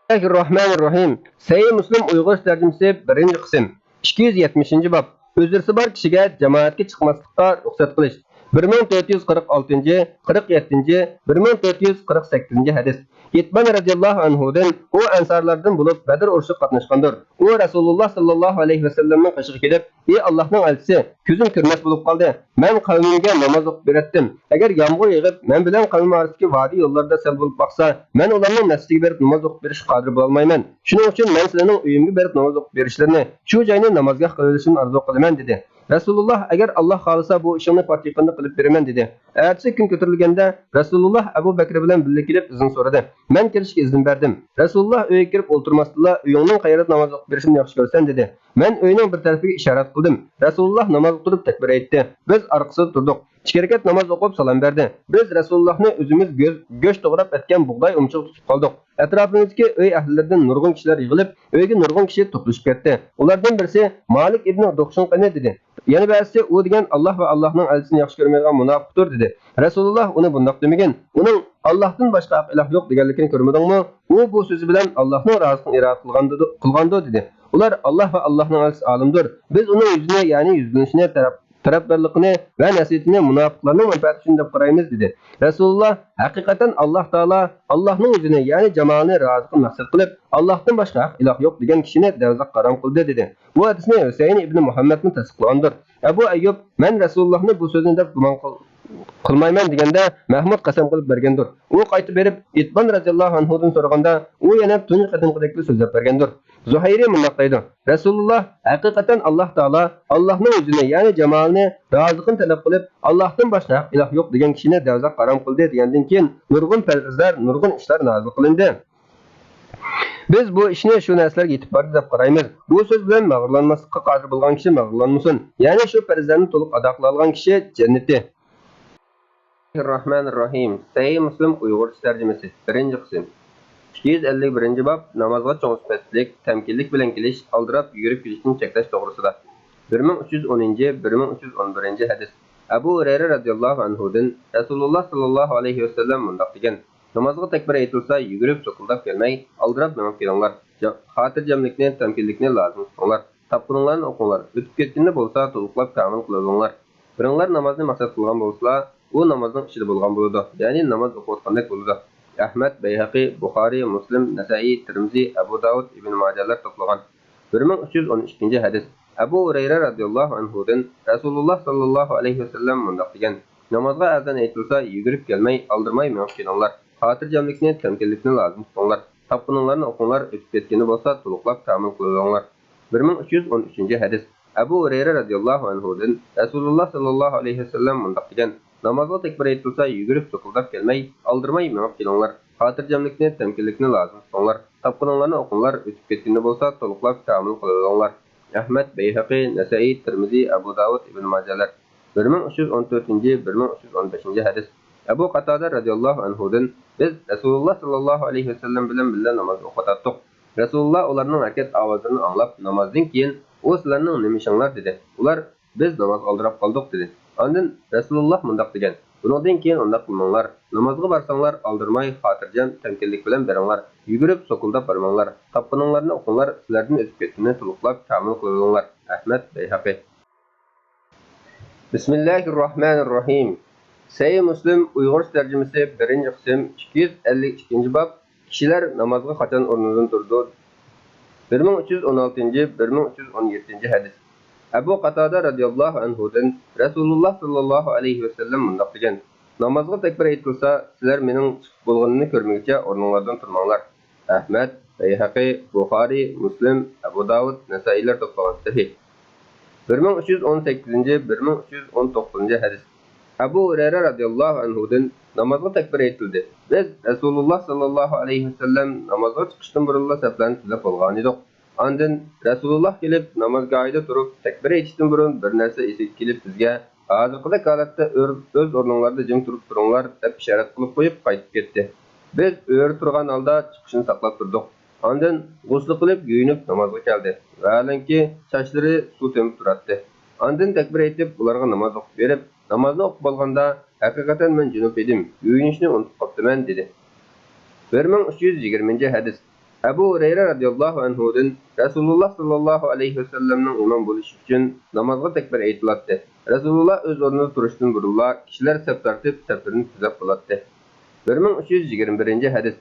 بىسمىللاھىررەھمانىررەھىم. سەھىھ مۇسلىم ئۇيغۇرچە تەرجىمىسى، بىرىنچى قىسىم. ئىككى يۈز يەتمىشىنچى باب. ئۆزرىسى بار كىشىگە جامائەتكە چىقماسلىققا رۇخسەت قىلىش. بىر مىڭ تۆت يۈز قىرىق ئالتىنچى، قىرىق يەتتىنچى، بىر مىڭ تۆت يۈز قىرىق سەككىزىنچى ھەدىس. ئىتبان رەزىياللاھۇ ئەنھۇدىن، ئۇ ئەنسارلاردىن بولۇپ، بەدر ئۇرۇشىغا قاتناشقاندۇر. ئۇ رەسۇلۇللاھ ساللاللاھۇ ئەلەيھى ۋەسەللەمنىڭ قېشىغا كېلىپ، ئى ئاللاھنىڭ ئەلچىسى، كۆزۈم كۆرمەس بولۇپ قالدى. مەن قەۋمىمگە ناماز ئوقۇپ بېرەتتىم. ئەگەر يامغۇر يېغىپ، مەن بىلەن قەۋمىم ئارىسىدىكى ۋادى يوللاردا سەل بولۇپ باقسا، مەن ئۇلارنىڭ مەسچىتىگە بېرىپ ناماز ئوقۇپ بېرىشكە قادىر بولالمايمەن. شۇنىڭ ئۈچۈن مەن سىلەرنىڭ ئۆيۈمگە بېرىپ ناماز ئوقۇپ بېرىشلىرىنى، شۇ جاينى نامازگاھ قىلىۋېلىشىمنى ئارزۇ قىلىمەن، دېدى. رەسۇلۇللاھ، ئەگەر ئاللاھ خالىسا، بۇ ئىشىڭنى پاتىقىندا قىلىپ بېرىمەن، دېدى. ئەتىسى كۈن كۆتۈرۈلگەندە، رەسۇلۇللاھ ئەبۇ بەكرى بىلەن بىللە كېلىپ ئىزىن سورىدى. مەن كىرىشكە ئىزىن بەردىم. رەسۇلۇللاھ ئۆيگە كىرىپ ئولتۇرماستىنلا، ئۆيۈڭنىڭ قەيەردە ناماز ئوقۇپ بېرىشىمنى ياخشى كۆرىسەن، دېدى. مەن ئۆينىڭ بىر تەرىپىگە ئىشارەت قىلدىم. رەسۇلۇللاھ نامازغا تۇرۇپ تەكبىر ئېيتتى. بىز ئارقىسىدا تۇردۇق. ئىككى رەكەت ناماز ئوقۇپ سالام بەردى. بىز رەسۇلۇللاھنى ئۆزىمىز گۆ-، گۆش توغراپ ئەتكەن بۇغداي ئۇمىچىغا تۇتۇپ قالدۇق. ئەتراپىمىزدىكى ئۆي ئەھلىلىرىدىن نۇرغۇن كىشىلەر يىغىلىپ، ئۆيگە نۇرغۇن كىشى توپلىشىپ كەتتى. ئۇلاردىن بىرسى مالىك ئىبنى دۇخشۇنقىنى دېدى. يەنە بەزىسى ئۇ دېگەن ئاللاھ ۋە ئاللاھنىڭ ئەلچىسىنى ياخشى كۆرمەيدىغان مۇناپىقتۇر، دېدى. رەسۇلۇللاھ ئۇنى بۇنداق دېمىگىن، ئۇنىڭ ئاللاھتىن باشقا ھەق ئىلاھ يوق دېگەنلىكىنى كۆرمىدىڭمۇ؟ ئۇ بۇ سۆزى بىلەن ئاللاھنىڭ رازىلىقىنى ئىرادە قىلغاندۇ، قىلغاندۇ، دېدى. ئۇلار، ئاللاھ ۋە ئاللاھنىڭ ئەلچىسى ئالىمدۇر. بىز ئۇنىڭ يۈزىنى، يەنى يۈزلىنىشىنى، تەرەپ تەرەپدارلىقىنى ۋە نەسىھىتىنى مۇناپىقلارنىڭ مەنپەئەتى ئۈچۈن دەپ قارايمىز، دېدى. رەسۇلۇللاھ، ھەقىقەتەن ئاللاھ تائالا ئاللاھنىڭ يۈزىنى، يەنى جامالىنى رازىقىنى مەقسەت قىلىپ، ئاللاھتىن باشقا ھەق ئىلاھ يوق دېگەن كىشىنى دەۋزاق ھارام قىلدى، دېدى. بۇ ھەدىسنى ھۈسەيىن ئىبنى مۇھەممەدمۇ تەستىقلىغاندۇر. ئەبۇ ئەييۇب، مەن رەسۇلۇللاھنى بۇ سۆزنى دەپ گۇمان قىل-، قىلمايمەن دېگەندە، مەھمۇد قەسەم قىلىپ بەرگەندۇر. ئۇ قايتا بېرىپ، ئىتبان رەزىياللاھۇ ئەنھۇدىن سورىغاندا، ئۇ يەنە تۇنجى قېتىمقىدەكلا سۆزلەپ بەرگەندۇر. زۇھەيرى مۇنداق دەيدۇ، رەسۇلۇللاھ، ھەقىقەتەن ئاللاھ تائالا ئاللاھنىڭ يۈزىنى، يەنى جامالىنى، رازىقىنى تەلەپ قىلىپ، ئاللاھتىن باشقا ھەق ئىلاھ يوق دېگەن كىشىنى دەۋزاق ھارام قىلدى دېگەندىن كېيىن، نۇرغۇن پەرزلەر، نۇرغۇن ئىشلار نازىل قىلىندى. بىز بۇ ئىشنى شۇ نەرسىلەرگە يېتىپ باردى دەپ قارايمىز. بۇ سۆز بىلەن مەغرۇرلانماسلىققا قادىر بولغان كىشى مەغرۇرلانمىسۇن. يەنى شۇ پەرزلەرنى تولۇق ئادا قىلالىغان كىشى جەننىتى. بىسمىللاھىررەھمانىررەھىم. سەھىھ مۇسلىم ئۇيغۇرچە تەرجىمىسى، بىرىنچى قىسىم. ئىككى يۈز ئەللىك بىرىنچى باب، نامازغا چوڭ سۈپەتلىك، تەمكىنلىك بىلەن كېلىش، ئالدىراپ يۈگۈرۈپ كېلىشتىن چەكلەش توغرىسىدا. بىر مىڭ ئۈچ يۈز ئونىنچى، بىر مىڭ ئۈچ يۈز ئون بىرىنچى ھەدىس. ئەبۇ ھۇرەيرە رەزىياللاھۇ ئەنھۇدىن رەسۇلۇللاھ ساللاللاھۇ ئەلەيھى ۋەسەللەم مۇنداق دېگەن: نامازغا تەكبىر ئېيتىلسا، يۈگۈرۈپ سوكۇلداپ كەلمەي، ئالدىراپ مېڭىپ كېلىڭلار. جا-، خاتىرجەملىكنى، تەمكىنلىكنى لازىم تۇتۇڭلار. تاپقىنىڭلارنى ئوقۇڭلار، ئۆتۈپ كەتكىنىنى بولسا تولۇقلاپ كامىل قىلىۋېلىڭلار. بىرىڭلار نامازنى مەقسەت قىلغان بولسىلا، ئۇ نامازنىڭ ئىچىدە بولغان بولىدۇ، يەنى ناماز ئوقۇۋاتقاندەك بولىدۇ. ئەھمەد، بەيھەقى، بۇخارىي، مۇسلىم، نەسەئىي، تىرمىزى، ئەبۇ داۋۇد، ئىبن ماجەلەر توپلىغان. بىر مىڭ ئۈچ يۈز ئون ئىككىنچى ھەدىس. ئەبۇ ھۇرەيرە رەزىياللاھۇ ئەنھۇدىن رەسۇلۇللاھ ساللاللاھۇ ئەلەيھى ۋەسەللەم مۇنداق دېگەن: نامازغا ئەزان ئېيتىلسا، يۈگۈرۈپ كەلمەي، ئالدىرىماي مېڭىپ كېلىڭلار. خاتىرجەملىكنى، تەمكىنلىكنى لازىم تۇتۇڭلار. تاپقىنىڭلارنى ئوقۇڭلار، ئۆتۈپ كەتكىنى بولسا تولۇقلاپ كامىل قىلىۋېلىڭلار. بىر مىڭ ئۈچ يۈز ئون ئۈچىنچى ھەدىس. ئەبۇ ھۇرەيرە رەزىياللاھۇ ئەنھۇدىن رەسۇلۇللاھ ساللاللاھۇ ئەلەيھى ۋەسەللەم مۇنداق دېگەن: نامازغا تەكبىر ئېيتىلسا، يۈگۈرۈپ سوكۇلداپ كەلمەي، ئالدىرىماي مېڭىپ كېلىڭلار. خاتىرجەملىكنى، تەمكىنلىكنى لازىم تۇتۇڭلار. تاپقىنىڭلارنى ئوقۇڭلار، ئۆتۈپ كەتكىنى بولسا تولۇقلاپ كامىل قىلىۋېلىڭلار. ئەھمەد، بەيھەقى، نەسەئىي، تىرمىزى، ئەبۇ داۋۇد، ئىبن ماجەلەر. بىر مىڭ ئۈچ يۈز ئون تۆتىنچى، بىر مىڭ ئۈچ يۈز ئون بەشىنچى ھەدىس. ئەبۇ قاتادە رەزىياللاھۇ ئەنھۇدىن، بىز رەسۇلۇللاھ ساللاللاھۇ ئەلەيھى ۋەسەللەم بىلەن بىللە ناماز ئوقۇۋاتاتتۇق. رەسۇلۇللاھ ئۇلارنىڭ ھەرىكەت ئاۋازلىرىنى ئاڭلاپ، نامازدىن كېيىن، ئۇ سىلەرنىڭ نېمە ئىشىڭلار؟ دېدى. ئۇلار، بىز نامازغا ئالدىراپ قالدۇق، دېدى. ئاندىن رەسۇلۇللاھ مۇنداق دېگەن: بۇنىڭدىن كېيىن ئۇنداق قىلماڭلار. نامازغا بارساڭلار، ئالدىرىماي، خاتىرجەم، تەمكىنلىك بىلەن بېرىڭلار. يۈگۈرۈپ، سوكۇلداپ بارماڭلار. تاپقىنىڭلارنى ئوقۇڭلار، سىلەردىن ئۆتۈپ كەتكىنىنى تولۇقلاپ كامىل قىلىۋېلىڭلار. ئەھمەد، بەيھەقى. بىسمىللاھىررەھمانىررەھىم. سەھىھ مۇسلىم ئۇيغۇرچە تەرجىمىسى، بىرىنچى قىسىم، ئىككى يۈز ئەللىك ئىككىنچى باب، كىشىلەر نامازغا قاچان ئورنىدىن تۇرىدۇ؟ بىر مىڭ ئۈچ يۈز ئون ئالتىنچى، بىر مىڭ ئۈچ يۈز ئون يەتتىنچى ھەدىس. ئەبۇ قاتادە رەزىياللاھۇ ئەنھۇدىن رەسۇلۇللاھ ساللاللاھۇ ئەلەيھى ۋەسەللەم مۇنداق دېگەن: نامازغا تەكبىر ئېيتىلسا، سىلەر مېنىڭ چىقىپ بولغىنىمنى كۆرمىگۈچە ئورنۇڭلاردىن تۇرماڭلار. ئەھمەد، بەيھەقى، بۇخارى، مۇسلىم، ئەبۇ داۋۇد، نەسائىيلەر توپلىغان سەھىھ. بىر مىڭ ئۈچ يۈز ئون سەككىزىنچى، بىر مىڭ ئۈچ يۈز ئون توققۇزىنچى ھەدىس. ئەبۇ ھۇرەيرە رەزىياللاھۇ ئەنھۇدىن نامازغا تەكبىر ئېيتىلدى. بىز رەسۇلۇللاھ ساللاللاھۇ ئەلەيھى ۋەسەللەم نامازغا چىقىشتىن بۇرۇنلا سەپلەرنى تۈزەپ بولغانىدۇق. ئاندىن رەسۇلۇللاھ كېلىپ، نامازگاھىدا تۇرۇپ، تەكبىر ئېيتىشتىن بۇرۇن بىر نەرسە ئېسىگە كېلىپ، بىزگە، ھازىرقىدەك ھالەتتە ئۆر-، ئۆز ئورنۇڭلاردا جىم تۇرۇپ تۇرۇڭلار، دەپ ئىشارەت قىلىپ قويۇپ قايتىپ كەتتى. بىز ئۆرە تۇرغان ھالدا چىقىشنى ساقلاپ تۇردۇق. ئاندىن غۇسلى قىلىپ يۇيۇنۇپ نامازغا كەلدى. ۋەھالەنكى، چاچلىرى سۇ تېمىپ تۇراتتى. ئاندىن تەكبىر ئېيتىپ، ئۇلارغا ناماز ئوقۇپ بېرىپ، نامازنى ئوقۇپ بولغاندا، ھەقىقەتەن مەن جۇنۇپ ئىدىم، يۇيۇنۇشنى ئۇنتۇپ قاپتىمەن، دېدى. بىر مىڭ ئۈچ يۈز يىگىرمىنچى ھەدىس. ئەبۇ ھۇرەيرە رەزىياللاھۇ ئەنھۇدىن رەسۇلۇللاھ ساللاللاھۇ ئەلەيھى ۋەسەللەمنىڭ ئىمام بولۇشى ئۈچۈن نامازغا تەكبىر ئېيتىلاتتى. رەسۇلۇللاھ ئۆز ئورنىدا تۇرۇشتىن بۇرۇنلا كىشىلەر سەپ تارتىپ، سەپلىرىنى تۈزەپ بولاتتى. بىر مىڭ ئۈچ يۈز يىگىرمە بىرىنچى ھەدىس.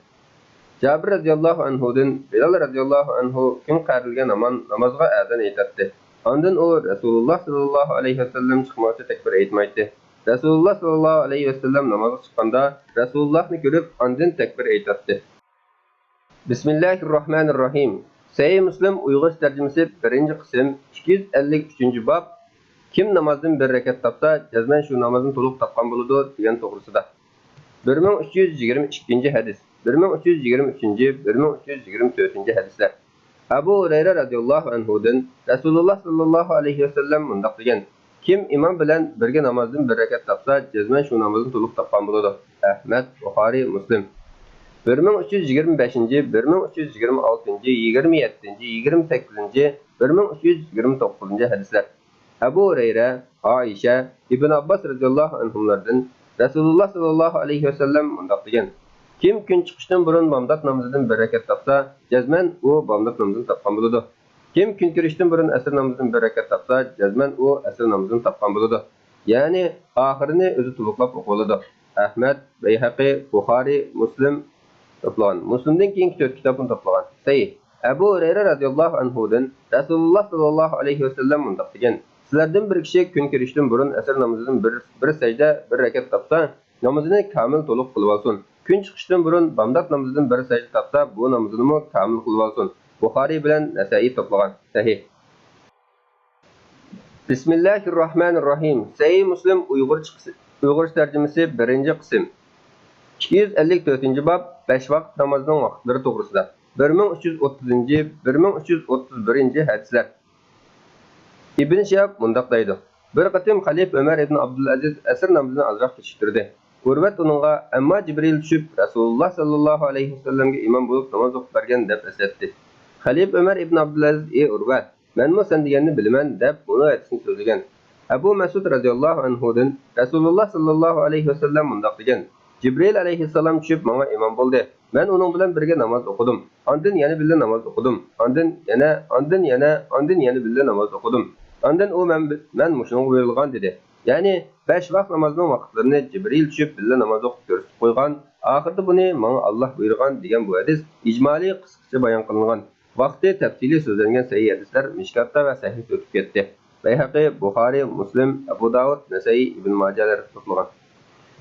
جابىر رەزىياللاھۇ ئەنھۇدىن بىلال رەزىياللاھۇ ئەنھۇ كۈن قەرىلگەن ھامان نامازغا ئەزان ئېيتاتتى. ئاندىن ئۇ رەسۇلۇللاھ ساللاللاھۇ ئەلەيھى ۋەسەللەم چىقمىغۇچە تەكبىر ئېيتمايتتى. رەسۇلۇللاھ ساللاللاھۇ ئەلەيھى ۋەسەللەم نامازغا چىققاندا، رەسۇلۇللاھنى كۆرۈپ، ئاندىن تەكبىر ئېيتاتتى. بىسمىللاھىررەھمانىررەھىم. سەھىھ مۇسلىم ئۇيغۇرچە تەرجىمىسى، بىرىنچى قىسىم، ئىككى يۈز ئەللىك ئۈچىنچى باب. كىم نامازدىن بىر رەكەت تاپسا، جەزمەن شۇ نامازنى تولۇق تاپقان بولىدۇ، دېگەن توغرىسىدا. بىر مىڭ ئۈچ يۈز يىگىرمە ئىككىنچى ھەدىس، بىر مىڭ ئۈچ يۈز يىگىرمە ئۈچىنچى، بىر مىڭ ئۈچ يۈز يىگىرمە تۆتىنچى ھەدىسلەر. ئەبۇ ھۇرەيرە رەزىياللاھۇ ئەنھۇدىن رەسۇلۇللاھ ساللاللاھۇ ئەلەيھى ۋەسەللەم مۇنداق دېگەن: كىم ئىمام بىلەن بىرگە نامازدىن بىر رەكەت تاپسا، جەزمەن شۇ نامازنى تولۇق تاپقان بولىدۇ. ئەھمەد، بۇخارى، مۇسلىم. بىر مىڭ ئۈچ يۈز يىگىرمە بەشىنچى، بىر مىڭ ئۈچ يۈز يىگىرمە ئالتىنچى، يىگىرمە يەتتىنچى، يىگىرمە سەككىزىنچى، بىر مىڭ ئۈچ يۈز يىگىرمە توققۇزىنچى ھەدىسلەر. ئەبۇ ھۇرەيرە، ئائىشە، ئىبن ئابباس رەزىياللاھۇ ئەنھۇملاردىن رەسۇلۇللاھ ساللاللاھۇ ئەلەيھى ۋەسەللەم مۇنداق دېگەن: كىم كۈن چىقىشتىن بۇرۇن بامدات نامىزىدىن بىر رەكەت تاپسا، جەزمەن ئۇ بامدات نامىزىنى تاپقان بولىدۇ. كىم كۈن كىرىشتىن بۇرۇن ئەسىر نامىزىدىن بىر رەكەت تاپسا، جەزمەن ئۇ ئەسىر نامىزىنى تاپقان بولىدۇ. يەنى ئاخىرىنى ئۆزى تولۇقلاپ ئوقۇۋالىدۇ. ئەھمەد، بەيھەقى، بۇخارى، مۇسلىم توپلىغان. مۇسلىمدىن كېيىنكى تۆت كىتابنى توپلىغان. سەھىھ. ئەبۇ ھۇرەيرە رەزىياللاھۇ ئەنھۇدىن رەسۇلۇللاھ ساللاللاھۇ ئەلەيھى ۋەسەللەم مۇنداق دېگەن: سىلەردىن بىر كىشى كۈن كىرىشتىن بۇرۇن ئەسىر نامىزىدىن بىر، بىر سەجدە، بىر رەكەت تاپسا، نامىزىنى كامىل تولۇق قىلىۋالسۇن. كۈن چىقىشتىن بۇرۇن بامدات نامىزىدىن بىر سەجدە تاپسا، بۇ نامىزىنىمۇ كامىل قىلىۋالسۇن. بۇخارى بىلەن نەسائىي توپلىغان. سەھىھ. بىسمىللاھىررەھمانىررەھىم. سەھىھ مۇسلىم ئۇيغۇرچە قىس-، ئۇيغۇرچە تەرجىمىسى، بىرىنچى قىسىم. ئىككى يۈز ئەللىك تۆتىنچى باب، بەش ۋاقىت نامازنىڭ ۋاقىتلىرى توغرىسىدا. بىر مىڭ ئۈچ يۈز ئوتتۇزىنچى، بىر مىڭ ئۈچ يۈز ئوتتۇز بىرىنچى ھەدىسلەر. ئىبن شىھاب مۇنداق دەيدۇ: بىر قېتىم خەلىپە ئۆمەر ئىبن ئابدۇلئەزىز ئەسىر نامىزىنى ئازراق كېچىكتۈردى. ئۇرۋەت ئۇنىڭغا، ئەمما جىبرىل چۈشۈپ، رەسۇلۇللاھ ساللاللاھۇ ئەلەيھى ۋەسەللەمگە ئىمام بولۇپ ناماز ئوقۇپ بەرگەن، دەپ ئەسلەتتى. خەلىپە ئۆمەر ئىبن ئابدۇلئەزىز: ئى ئۇرۋەت، مەنمۇ سەن دېگەننى بىلىمەن، دەپ مۇنۇ ھەدىسنى سۆزلىگەن. ئەبۇ مەسئۇد رەزىياللاھۇ ئەنھۇدىن رەسۇلۇللاھ ساللاللاھۇ ئەلەيھى ۋەسەللەم مۇنداق دېگەن: جىبرىل ئەلەيھىسسالام چۈشۈپ ماڭا ئىمام بولدى. مەن ئۇنىڭ بىلەن بىرگە ناماز ئوقۇدۇم. ئاندىن يەنە بىللە ناماز ئوقۇدۇم. ئاندىن يەنە، ئاندىن يەنە، ئاندىن يەنە بىللە ناماز ئوقۇدۇم. ئاندىن ئۇ مەن، مەن مۇشۇنىڭغا بۇيرۇلغان دېدى. يەنى بەش ۋاق نامازنىڭ ۋاقىتلىرىنى جىبرىل چۈشۈپ بىللە ناماز ئوقۇپ كۆرسىتىپ قويغان، ئاخىرىدا بۇنى ماڭا ئاللاھ بۇيرۇغان دېگەن بۇ ھەدىس ئىجمالىي قىسقىچە بايان قىلىنغان. ۋاقتى تەپسىلىي سۆزلەنگەن سەھىھ ھەدىسلەر مىشكاتتا ۋە سەھىھتە ئۆتۈپ كەتتى. بەيھەقى، بۇخارى، مۇسلىم، ئەبۇ داۋۇد، نەسەئىي، ئىبن ماجەلەر توپلىغان.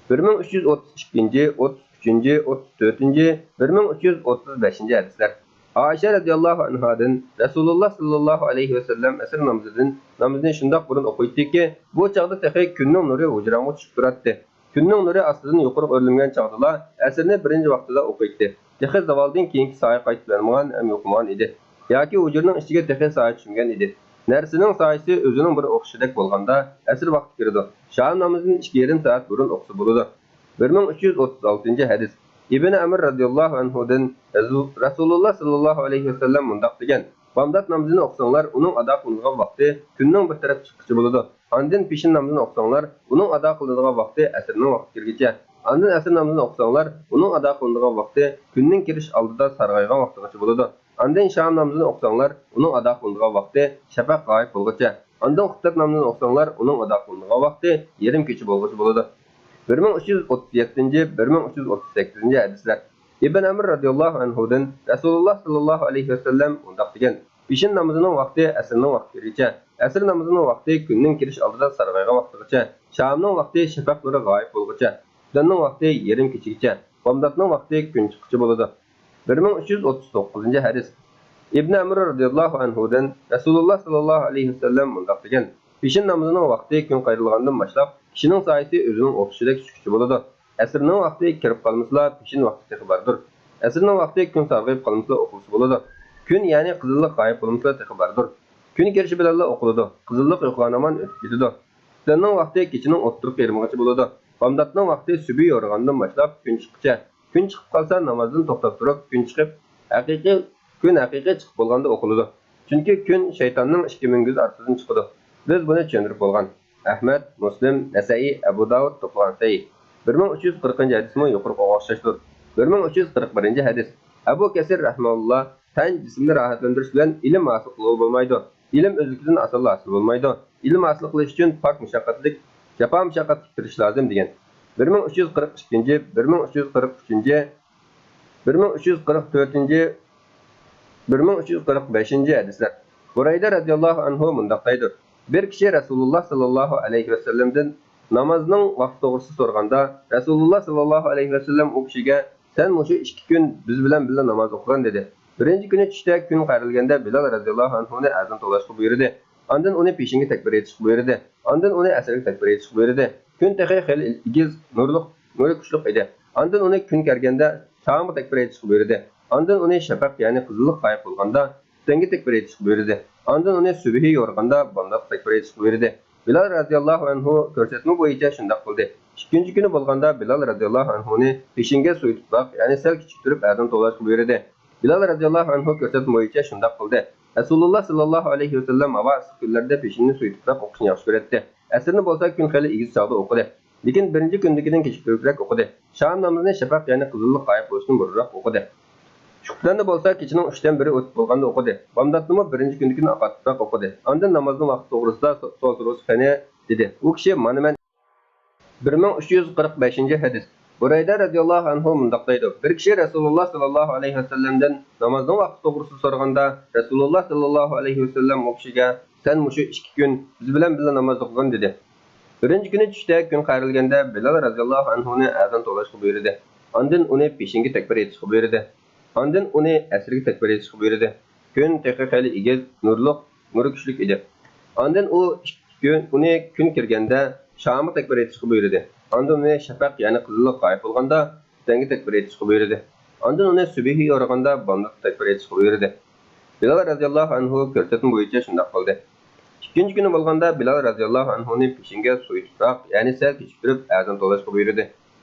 بىر مىڭ ئۈچ يۈز ئوتتۇز ئىككىنچى، ئوتتۇز ئۈچىنچى، ئوتتۇز تۆتىنچى، بىر مىڭ ئۈچ يۈز ئوتتۇز بەشىنچى ھەدىسلەر. ئائىشە رەزىياللاھۇ ئەنھادىن رەسۇلۇللاھ ساللاللاھۇ ئەلەيھى ۋەسەللەم ئەسىر نامىزىدىن، نامىزىنى شۇنداق بۇرۇن ئوقۇيتتىكى، بۇ چاغدا تېخى كۈننىڭ نۇرى ھۇجرامغا چۈشۈپ تۇراتتى. كۈننىڭ نۇرى ئاستىدىن يۇقىرىغا ئۆرلىمىگەن چاغدىلا ئەسىرنى بىرىنچى ۋاقتىدا ئوقۇيتتى. تېخى زاۋالدىن كېيىنكى سايە قايتىپ يانمىغان ھەم يوقىمىغان ئىدى. ياكى ھۇجرىنىڭ ئىچىگە تېخى سايە چۈشمىگەن ئىدى. نەرسىنىڭ سايىسى ئۆزىنىڭ بىر ئوخشىشىدەك بولغاندا ئەسىر ۋاقتى كىرىدۇ. شام نامىزىدىن ئىككى يېرىم سائەت بۇرۇن ئوقۇسا بولىدۇ. بىر مىڭ ئۈچ يۈز ئوتتۇز ئالتىنچى ھەدىس. ئىبن ئەمر رەزىياللاھۇ ئەنھۇدىن رەزۇ-، رەسۇلۇللاھ ساللاللاھۇ ئەلەيھى ۋەسەللەم مۇنداق دېگەن: بامدات نامىزىنى ئوقۇساڭلار، ئۇنىڭ ئادا قىلىنىدىغان ۋاقتى كۈننىڭ بىر تەرەپ چىققىچە بولىدۇ. ئاندىن پېشىن نامىزىنى ئوقۇساڭلار، ئۇنىڭ ئادا قىلىنىدىغان ۋاقتى ئەسىرنىڭ ۋاقتى كىرگىچە. ئاندىن ئەسىر نامىزىنى ئوقۇساڭلار، ئۇنىڭ ئادا قىلىنىدىغان ۋاقتى كۈننىڭ كىرىش ئالدىدا سارغايغان ۋاقتىغىچە بولىدۇ. ئاندىن شام نامىزىنى ئوقۇساڭلار، ئۇنىڭ ئادا قىلىنىدىغان ۋاقتى شەپەق غايىب بولغۇچە، ئاندىن خۇپتەت نامىزىنى ئوقۇساڭلار، ئۇنىڭ ئادا قىلىنىدىغان ۋاقتى يېرىم كېچە بولغۇچە بولىدۇ. بىر مىڭ ئۈچ يۈز ئوتتۇز يەتتىنچى، بىر مىڭ ئۈچ يۈز ئوتتۇز سەككىزىنچى ھەدىسلەر. ئىبن ئەمر رازىياللاھۇ ئەنھۇدىن رەسۇلۇللا ساللاللاھۇ ئەلەيھى ۋەسەللەم مۇنداق دېگەن: پېشىن نامىزىنىڭ ۋاقتى ئەسىرنىڭ ۋاقتىغىچە، ئەسىر نامىزىنىڭ ۋاقتى كۈننىڭ كىرىش ئالدىدا سارغايغان ۋاقتىغىچە، شامنىڭ ۋاقتى شەپەق نۇرى غايىب بولغۇچە، خۇپتەننىڭ ۋاقتى يېرىم كېچىگىچە، بامداتنىڭ ۋاقتى كۈن چىققۇچە بولىدۇ. بىر مىڭ ئۈچ يۈز ئوتتۇز توققۇزىنچى ھەدىس. ئىبن ئەمر رازىياللاھۇ ئەنھۇدىن رەسۇلۇللا ساللاللاھۇ ئەلەيھى ۋەسەللەم مۇنداق دېگەن: پېشىن نامىزىنىڭ ۋاقتى كۈن قايرىلغاندىن باشلاپ، كىشىنىڭ سايىسى ئۆزىنىڭ ئوخشىشىدەك چۈشكۈچە بولىدۇ. ئەسىرنىڭ ۋاقتى كىرىپ قالمىسىلا، پېشىن ۋاقتى تېخى باردۇر. ئەسىرنىڭ ۋاقتى كۈن سارغىيىپ قالمىسىلا ئوقۇلسا بولىدۇ. كۈن، يەنى قىزىللىق غايىب بولمىسىلا تېخى باردۇر. كۈن كىرىشى بىلەنلا ئوقۇلىدۇ. قىزىللىق يوقىغان ھامان ئۆتۈپ كېتىدۇ. خۇپتەننىڭ ۋاقتى كېچىنىڭ ئوتتۇرا يېرىمىغىچە بولىدۇ. بامداتنىڭ ۋاقتى سۈبھى يورۇغاندىن باشلاپ كۈن چىققۇچە. كۈن چىقىپ قالسا، نامازدىن توختاپ تۇرۇپ، كۈن چىقىپ، ھەقىقىي، كۈن ھەقىقىي چىقىپ بولغاندا ئوقۇلىدۇ. چۈنكى كۈن شەيتاننىڭ ئىككى مۈڭگۈز ئارىسىدىن چىقىدۇ. بىز بۇنى چۈشەندۈرۈپ بولغان. ئەھمەد، مۇسلىم، نەسەئىي، ئەبۇ داۋۇد توپلىغان سەھىھ. بىر مىڭ ئۈچ يۈز قىرىقىنچى ھەدىسمۇ يۇقىرىقىغا ئوخشاشتۇر. بىر مىڭ ئۈچ يۈز قىرىق بىرىنچى ھەدىس. ئەبۇ كەسىر رەھىمەھۇللا: تەن جىسىمنى راھەتلەندۈرۈش بىلەن ئىلىم ھاسىل قىلغىلى بولمايدۇ. ئىلىم ئۆزلۈكىدىن ئاسانلا ھاسىل بولمايدۇ. ئىلىم ھاسىل قىلىش ئۈچۈن پاك مۇشەققەتلىك، جاپا مۇشەققەتلىك تىرىشىش لازىم، دېگەن. بىر مىڭ ئۈچ يۈز قىرىق ئىككىنچى، بىر مىڭ ئۈچ يۈز قىرىق ئۈچىنچى، بىر مىڭ ئۈچ يۈز قىرىق تۆتىنچى، بىر مىڭ ئۈچ يۈز قىرىق بەشىنچى ھەدىسلەر. بۇرەيدە رازىياللاھۇ ئەنھۇ مۇنداق دەيدۇ: بىر كىشى رەسۇلۇللا ساللاللاھۇ ئەلەيھى ۋەسەللەمدىن نامازنىڭ ۋاقتى توغرىسىدا سورىغاندا، رەسۇلۇللا ساللاللاھۇ ئەلەيھى ۋەسەللەم ئۇ كىشىگە: سەن مۇشۇ ئىككى كۈن بىز بىلەن بىللە ناماز ئوقۇغىن، دېدى. بىرىنچى كۈنى چۈشتە كۈن قايرىلگەندە بىلال رازىياللاھۇ ئەنھۇنى ئەزان توۋلاشقا بۇيرۇدى. ئاندىن ئۇنى پېشىنگە تەكبىر ئېيتىشقا بۇيرۇدى. ئاندىن ئۇنى ئەسىرگە تەكبىر ئېيتىشقا بۇيرۇدى. كۈن تېخى خېلى ئېگىز، نۇرلۇق، نۇرى كۈچلۈك ئىدى. ئاندىن ئۇنى كۈن كەرگەندە شامغا تەكبىر ئېيتىشقا بۇيرۇدى. ئاندىن ئۇنى شەپەق، يەنى قىزىللىق غايىب بولغاندا خۇپتەنگە تەكبىر ئېيتىشقا بۇيرۇدى. ئاندىن ئۇنى سۈبھى يورۇغاندا بامداتقا تەكبىر ئېيتىشقا بۇيرۇدى. بىلال رازىياللاھۇ ئەنھۇ كۆرسەتمە بويىچە شۇنداق قىلدى. ئىككىنچى كۈنى بولغاندا بىلال رازىياللاھۇ ئەنھۇنى پېشىنگە سۇيى تۇپراق، يەنى سەل كىچىك تۇرۇپ ئەزان توۋلاشقا بۇيرۇدى. بىلال رازىياللاھۇ ئەنھۇ كۆرسەتمە بويىچە شۇنداق قىلدى. رەسۇلۇللا ساللاللاھۇ ئەلەيھى ۋەسەللەم ھاۋا ئىسسىق كۈنلەردە پېشىننى سۇيى تۇپراق ئوقۇشنى ياخشى كۆرەتتى. ئەسىرنى بولسا كۈن خېلى ئېگىز چاغدا ئوقۇدى. لېكىن بىرىنچى كۈندىكىدىن كېچىكتۈرۈپرەك ئوقۇدى. شام نامىزىنى شەپەق، يەنى قىزىللىق غايىب بولۇشتىن بۇرۇنراق ئوقۇدى. خۇپتەننى بولسا كېچىنىڭ ئۈچتىن بىرى ئۆتۈپ بولغاندا ئوقۇدى. بامداتنىمۇ بىرىنچى كۈندىكىدىن ئاقارتىپراق ئوقۇدى. ئاندىن نامازنىڭ ۋاقتى توغرىسىدا سو-، سوئال سورىسا قېنى، دېدى. ئۇ كىشى: مانا مەن. بىر مىڭ ئۈچ يۈز قىرىق بەشىنچى ھەدىس. بۇرەيدە رەزىياللاھۇ ئەنھۇ مۇنداق دەيدۇ: بىر كىشى رەسۇلۇللا ساللاللاھۇ ئەلەيھى ۋەسەللەمدىن نامازنىڭ ۋاقتى توغرىسىدا سورىغاندا، رەسۇلۇللا ساللاللاھۇ ئەلەيھى ۋەسەللەم ئۇ كىشىگە: سەن مۇشۇ ئىككى كۈن بىز بىلەن بىللە ناماز ئوقۇغىن، دېدى. بىرىنچى كۈنى چۈشتە كۈن قايرىلگەندە بىلال رەزىياللاھۇ ئەنھۇنى ئەزان توۋلاشقا بۇيرۇدى. ئاندىن ئۇنى پېشىنگە تەكبىر ئېيتىشقا بۇيرۇدى. ئاندىن ئۇنى ئەسىرگە تەكبىر ئېيتىشقا بۇيرۇدى. كۈن تېخى خېلى ئېگىز، نۇرلۇق، نۇرى كۈچلۈك ئىدى. ئاندىن ئۇ ئىككى كۈن، ئۇنى كۈن كىرگەندە شامغا تەكبىر ئېيتىشقا بۇيرۇدى. ئاندىن ئۇنى شەپەق، يەنى قىزىللىق غايىب بولغاندا خۇپتەنگە تەكبىر ئېيتىشقا بۇيرۇدى. ئاندىن ئۇنى سۈبھىگە يورۇغاندا بامداتقا تەكبىر ئېيتىشقا بۇيرۇدى. بىلال رەزىياللاھۇ ئەنھۇ كۆرسەتمە بويىچە شۇنداق قىلدى. ئىككىنچى كۈنى بولغاندا بىلال رەزىياللاھۇ ئەنھۇنى پېشىنگە سۇيى تۇپراق، يەنى سەل كېچىكتۈرۈپ ئەزان توۋلاشقا بۇيرۇدى.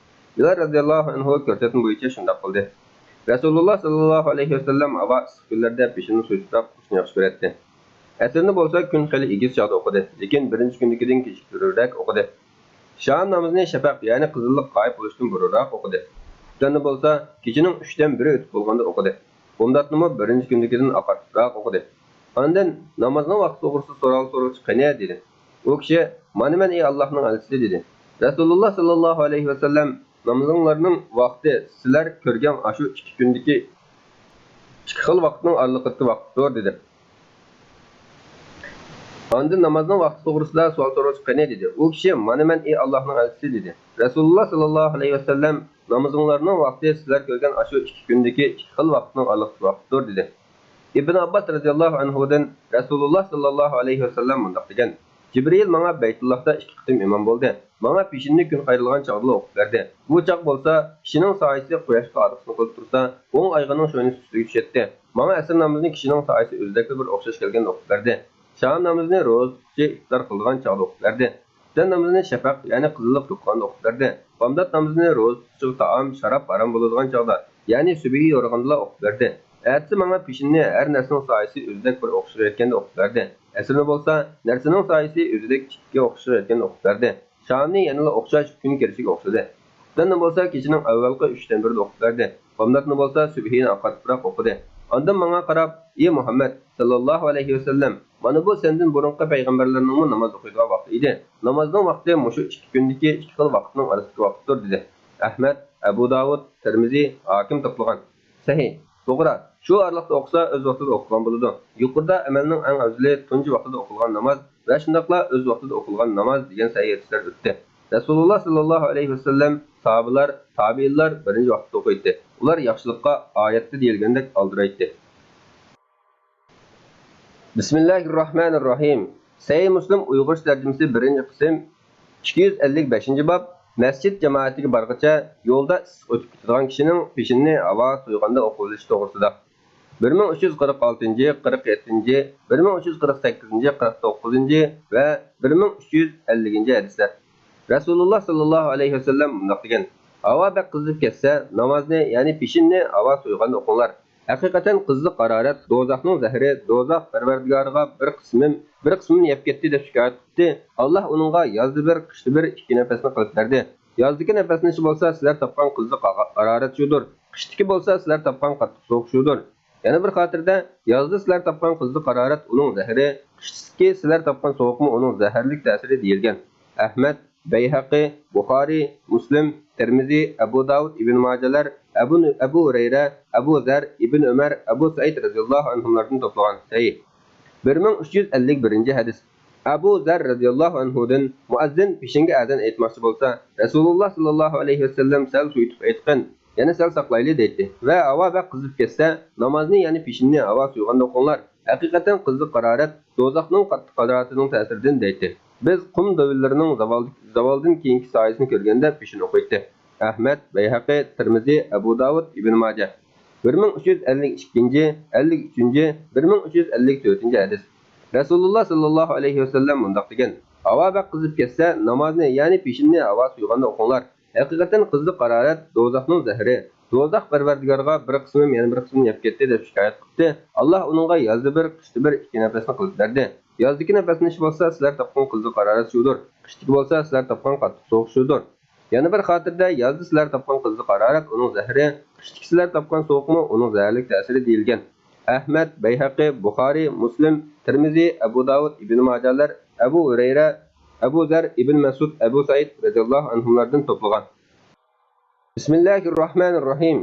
بىلال رەزىياللاھۇ ئەنھۇ كۆرسەتمە بويىچە شۇنداق قىلدى. رەسۇلۇللا ساللاللاھۇ ئەلەيھى ۋەسەللەم ھاۋا ئىسسىق كۈنلەردە پېشىننى سۇيۇپ تۇپراق ئوقۇشنى ياخشى كۆرەتتى. ئەسىرنى بولسا كۈن خېلى ئېگىز چاغدا ئوقۇدى، لېكىن بىرىنچى كۈندىكىدىن كېچىكتۈرۈپرەك ئوقۇدى. شام نامىزىنى شەپەق، يەنى قىزىللىق غايىب بولۇشتىن بۇرۇنراق ئوقۇدى. خۇپتەننى بولسا كېچىنىڭ ئۈچتىن بىرى ئۆتۈپ بولغاندا ئوقۇدى. بامداتنىمۇ بىرىنچى كۈندىكىدىن ئاقارتىپراق ئوقۇدى. ئاندىن نامازنىڭ ۋاقتى توغرىسىدا سوئال سورىغۇچى قېنى؟ دېدى. ئۇ كىشى: مانا مەن، ئەي ئاللاھنىڭ ئەلچىسى، دېدى. رەسۇلۇللا ساللاللاھۇ ئەلەيھى ۋەسەللەم: نامىزىڭلارنىڭ ۋاقتى سىلەر كۆرگەن ئاشۇ ئىككى كۈندىكى ئىككى خىل ۋاقىتنىڭ ئارىلىقىدىكى ۋاقىتتۇر، دېدى. ئاندىن نامازنىڭ ۋاقتى توغرىسىدا سوئال سورىغۇچى قېنى؟ دېدى. ئۇ كىشى: مانا مەن، ئەي ئاللاھنىڭ ئەلچىسى، دېدى. رەسۇلۇللا ساللاللاھۇ ئەلەيھى ۋەسەللەم: نامىزىڭلارنىڭ ۋاقتى سىلەر كۆرگەن ئاشۇ ئىككى كۈندىكى ئىككى خىل ۋاقىتنىڭ ئارىلىقىدىكى ۋاقىتتۇر، دېدى. ئىبن ئابباس رەزىياللاھۇ ئەنھۇدىن رەسۇلۇللا ساللاللاھۇ ئەلەيھى ۋەسەللەم مۇنداق دېگەن: جىبرىئىل ماڭا بەيتۇللاھتا ئىككى قېتىم ئىمام بولدى. ماڭا پېشىننى كۈن قايرىلغان چاغدىلا ئوقۇپ بەردى. بۇ چاغ بولسا كىشىنىڭ سايىسى قۇياشقا ئارقىسىنى قىلىپ تۇرسا، ئوڭ ئايىغىنىڭ شوينىسى ئۈستىگە چۈشەتتى. ماڭا ئەسىر نامىزىنى كىشىنىڭ سايىسى ئۆزىدەكلا بىر ئوخشاش كەلگەندە ئوقۇپ بەردى. شام نامىزىنى روزا تۇتقۇچى ئىپتار قىلىدىغان چاغدا ئوقۇپ بەردى. خۇپتەن نامىزىنى شەپەق، يەنى قىزىللىق يوقالغاندا ئوقۇپ بەردى. بامدات نامىزىنى روزا تۇتقۇچىغا تائام، شاراب ھارام بولىدىغان چاغدا، يەنى سۈبھى يورۇغاندىلا ئوقۇپ بەردى. ئەتىسى ماڭا پېشىننى ھەر نەرسىنىڭ سايىسى ئۆزىدەك بىر ئوخشىغا يەتكەندە ئوقۇپ بەردى. ئەسىرنى بولسا نەرسىنىڭ سايىسى ئۆزىدەك كىچىككە ئوخشىغا يەتكەندە ئوقۇپ بەردى. شامنى يەنىلا ئوخشاش كۈن كىرىشىگە ئوخشىدى. خۇپتەننى بولسا كېچىنىڭ ئەۋۋەلقى ئۈچتىن بىرىدە ئوقۇپ بەردى. بامداتنى بولسا سۈبھىنى ئاقارتىپراق ئوقۇدى. ئاندىن ماڭا قاراپ، ئى مۇھەممەد ساللاللاھۇ ئەلەيھى ۋەسەللەم، مانا بۇ سەندىن بۇرۇنقى پەيغەمبەرلەرنىڭمۇ ناماز ئوقۇيدىغان ۋاقتى ئىدى. نامازنىڭ ۋاقتى مۇشۇ ئىككى كۈندىكى ئىككى خىل ۋاقىتنىڭ ئارىسىدىكى ۋاقىتتۇر، دېدى. ئەھمەد، ئەبۇ داۋۇد، تىرمىزى، ھاكىم توپلىغان. سەھىھ، توغرا، شۇ ئارىلىقتا ئوقۇسا ئۆز ۋاقتىدا ئوقۇلغان بولىدۇ. يۇقىرىدا ئەمەلنىڭ ئەڭ ئەۋزىلى تۇنجى ۋاقتىدا ئوقۇلغان ناماز ۋە شۇنداقلا ئۆز ۋاقتىدا ئوقۇلغان ناماز دېگەن سەھىھ ھەدىسلەر ئۆتتى. رەسۇلۇللا ساللاللاھۇ ئەلەيھى ۋەسەللەم، ساھابىلار، تابىئىنلار بىرىنچى ۋاقىتتا ئوقۇيتتى. ئۇلار ياخشىلىققا ئادەتتە دېيىلگەندەك ئالدىرايتتى. بىسمىللاھىررەھمانىررەھىم. سەھىھ مۇسلىم ئۇيغۇرچە تەرجىمىسى، بىرىنچى قىسىم، ئىككى يۈز ئەللىك بەشىنچى باب، مەسچىت جامائىتىگە بارغىچە يولدا ئىسسىق ئۆتۈپ كېتىدىغان كىشىنىڭ پېشىنىنى ھاۋا سويغاندا ئوقۇۋېلىشى توغرىسىدا. بىر مىڭ ئۈچ يۈز قىرىق ئالتىنچى، قىرىق يەتتىنچى، بىر مىڭ ئۈچ يۈز قىرىق سەككىزىنچى، قىرىق توققۇزىنچى ۋە بىر مىڭ ئۈچ يۈز ئەللىكىنچى ھەدىسلەر. رەسۇلۇللا ساللاللاھۇ ئەلەيھى ۋەسەللەم مۇنداق دېگەن: ھاۋا بەك قىزىپ كەتسە، نامازنى، يەنى پېشىننى ھاۋا سويغاندا ئوقۇڭلار. ھەقىقەتەن قىزىق ھارارەت دوزاخنىڭ زەھىرى، دوزاخ پەرۋەردىگارىغا بىر قىسمىم، بىر قىسمىمنى يەپ كەتتى دەپ شىكايەت قىپتۇ. ئاللاھ ئۇنىڭغا يازدا بىر، قىشتا بىر ئىككى نەپەسنى قىلىپ بەردى. يازدىكى نەپەسلىنىشى بولسا سىلەر تاپقان قىزىق ھارارەت شۇدۇر. قىشتىكى بولسا سىلەر تاپقان قاتتىق سوغۇق شۇدۇر. يەنە بىر خاتىرىدە، يازدا سىلەر تاپقان قىزىق ھارارەت ئۇنىڭ زەھىرى، قىشتىكى سىلەر تاپقان سوغۇقمۇ ئۇنىڭ زەھەرلىك تەسىرى دېيىلگەن. ئەھمەد، بەيھەقى، بۇخارىي، مۇسلىم، تىرمىزى، ئەبۇ داۋۇد، ئىبن ماجەلەر، ئەبۇ، ئەبۇ ھۇرەيرە، ئەبۇ زەر، ئىبن ئۆمەر، ئەبۇ سەئىد رەزىياللاھۇ ئەنھۇملاردىن توپلىغان. سەھىھ. بىر مىڭ ئۈچ يۈز ئەللىك بىرىنچى ھەدىس. ئەبۇ زەر رەزىياللاھۇ ئەنھۇدىن، مۇئەززىن پېشىنگە ئەزان ئېيتماقچى بولسا، رەسۇلۇللا ساللاللاھۇ ئەلەيھى ۋەسەللەم سەل سويۇتۇپ ئېيتقىن، يەنى سەل ساقلايلى دەيتتى ۋە ھاۋا بەك قىزىپ كەتسە، نامازنى، يەنى پېشىننى ھاۋا سويغاندا ئوقۇڭلار. ھەقىقەتەن قىزىق ھارارەت دوزاخنىڭ قاتتىق ھارارىتىنىڭ تەسىرىدىن دەيتتى. بىز قۇم دۆۋىلىرىنىڭ زاۋالدىن كېيىنكى سايىسىنى كۆرگەندە پېشىن ئوقۇيتتى. ئەھمەد، بەيھەقى، تىرمىزى، ئەبۇ داۋۇد، ئىبن ماجە. بىر مىڭ ئۈچ يۈز ئەللىك ئىككىنچى، ئەللىك ئۈچىنچى، بىر مىڭ ئۈچ يۈز ئەللىك تۆتىنچى ھەدىس. رەسۇلۇللا ساللاللاھۇ ئەلەيھى ۋەسەللەم مۇنداق دېگەن: ھاۋا بەك قىزىپ كەتسە، نامازنى، يەنى پېشىننى ھاۋا سويغاندا ئوقۇڭلار. ھەقىقەتەن قىزىق ھارارەت دوزاخنىڭ زەھىرى. دوزاخ پەرۋەردىگارىغا بىر قىسمىم يەنە بىر قىسمىنى يەپ كەتتى دەپ شىكايەت قىپتۇ. ئاللاھ ئۇنىڭغا يازدا بىر، قىشتا بىر ئىككى نەپەسنى قىلىپ بەردى. يازدىكى نەپەسلىنىشى بولسا سىلەر تاپقان قىزىق ھارارەت شۇدۇر. قىشتىكى بولسا سىلەر تاپقان قاتتىق سوغۇق شۇدۇر. يەنە بىر خاتىرىدە، يازدا سىلەر تاپقان قىزىق ھارارەت ئۇنىڭ زەھىرى، قىشتىكى سىلەر تاپقان سوغۇقمۇ ئۇنىڭ زەھەرلىك تەسىرى دېيىلگەن. ئەھمەد، بەيھەقى، بۇخارىي، مۇسلىم، تىرمىزى، ئەبۇ داۋۇد، ئىبن ماجەلەر، ئەبۇ ھۇرەيرە، ئەبۇ زەر، ئىبن مەسئۇد، ئەبۇ سەئىد رەزىياللاھۇ ئەنھۇملاردىن توپلىغان. بىسمىللاھىررەھمانىررەھىم.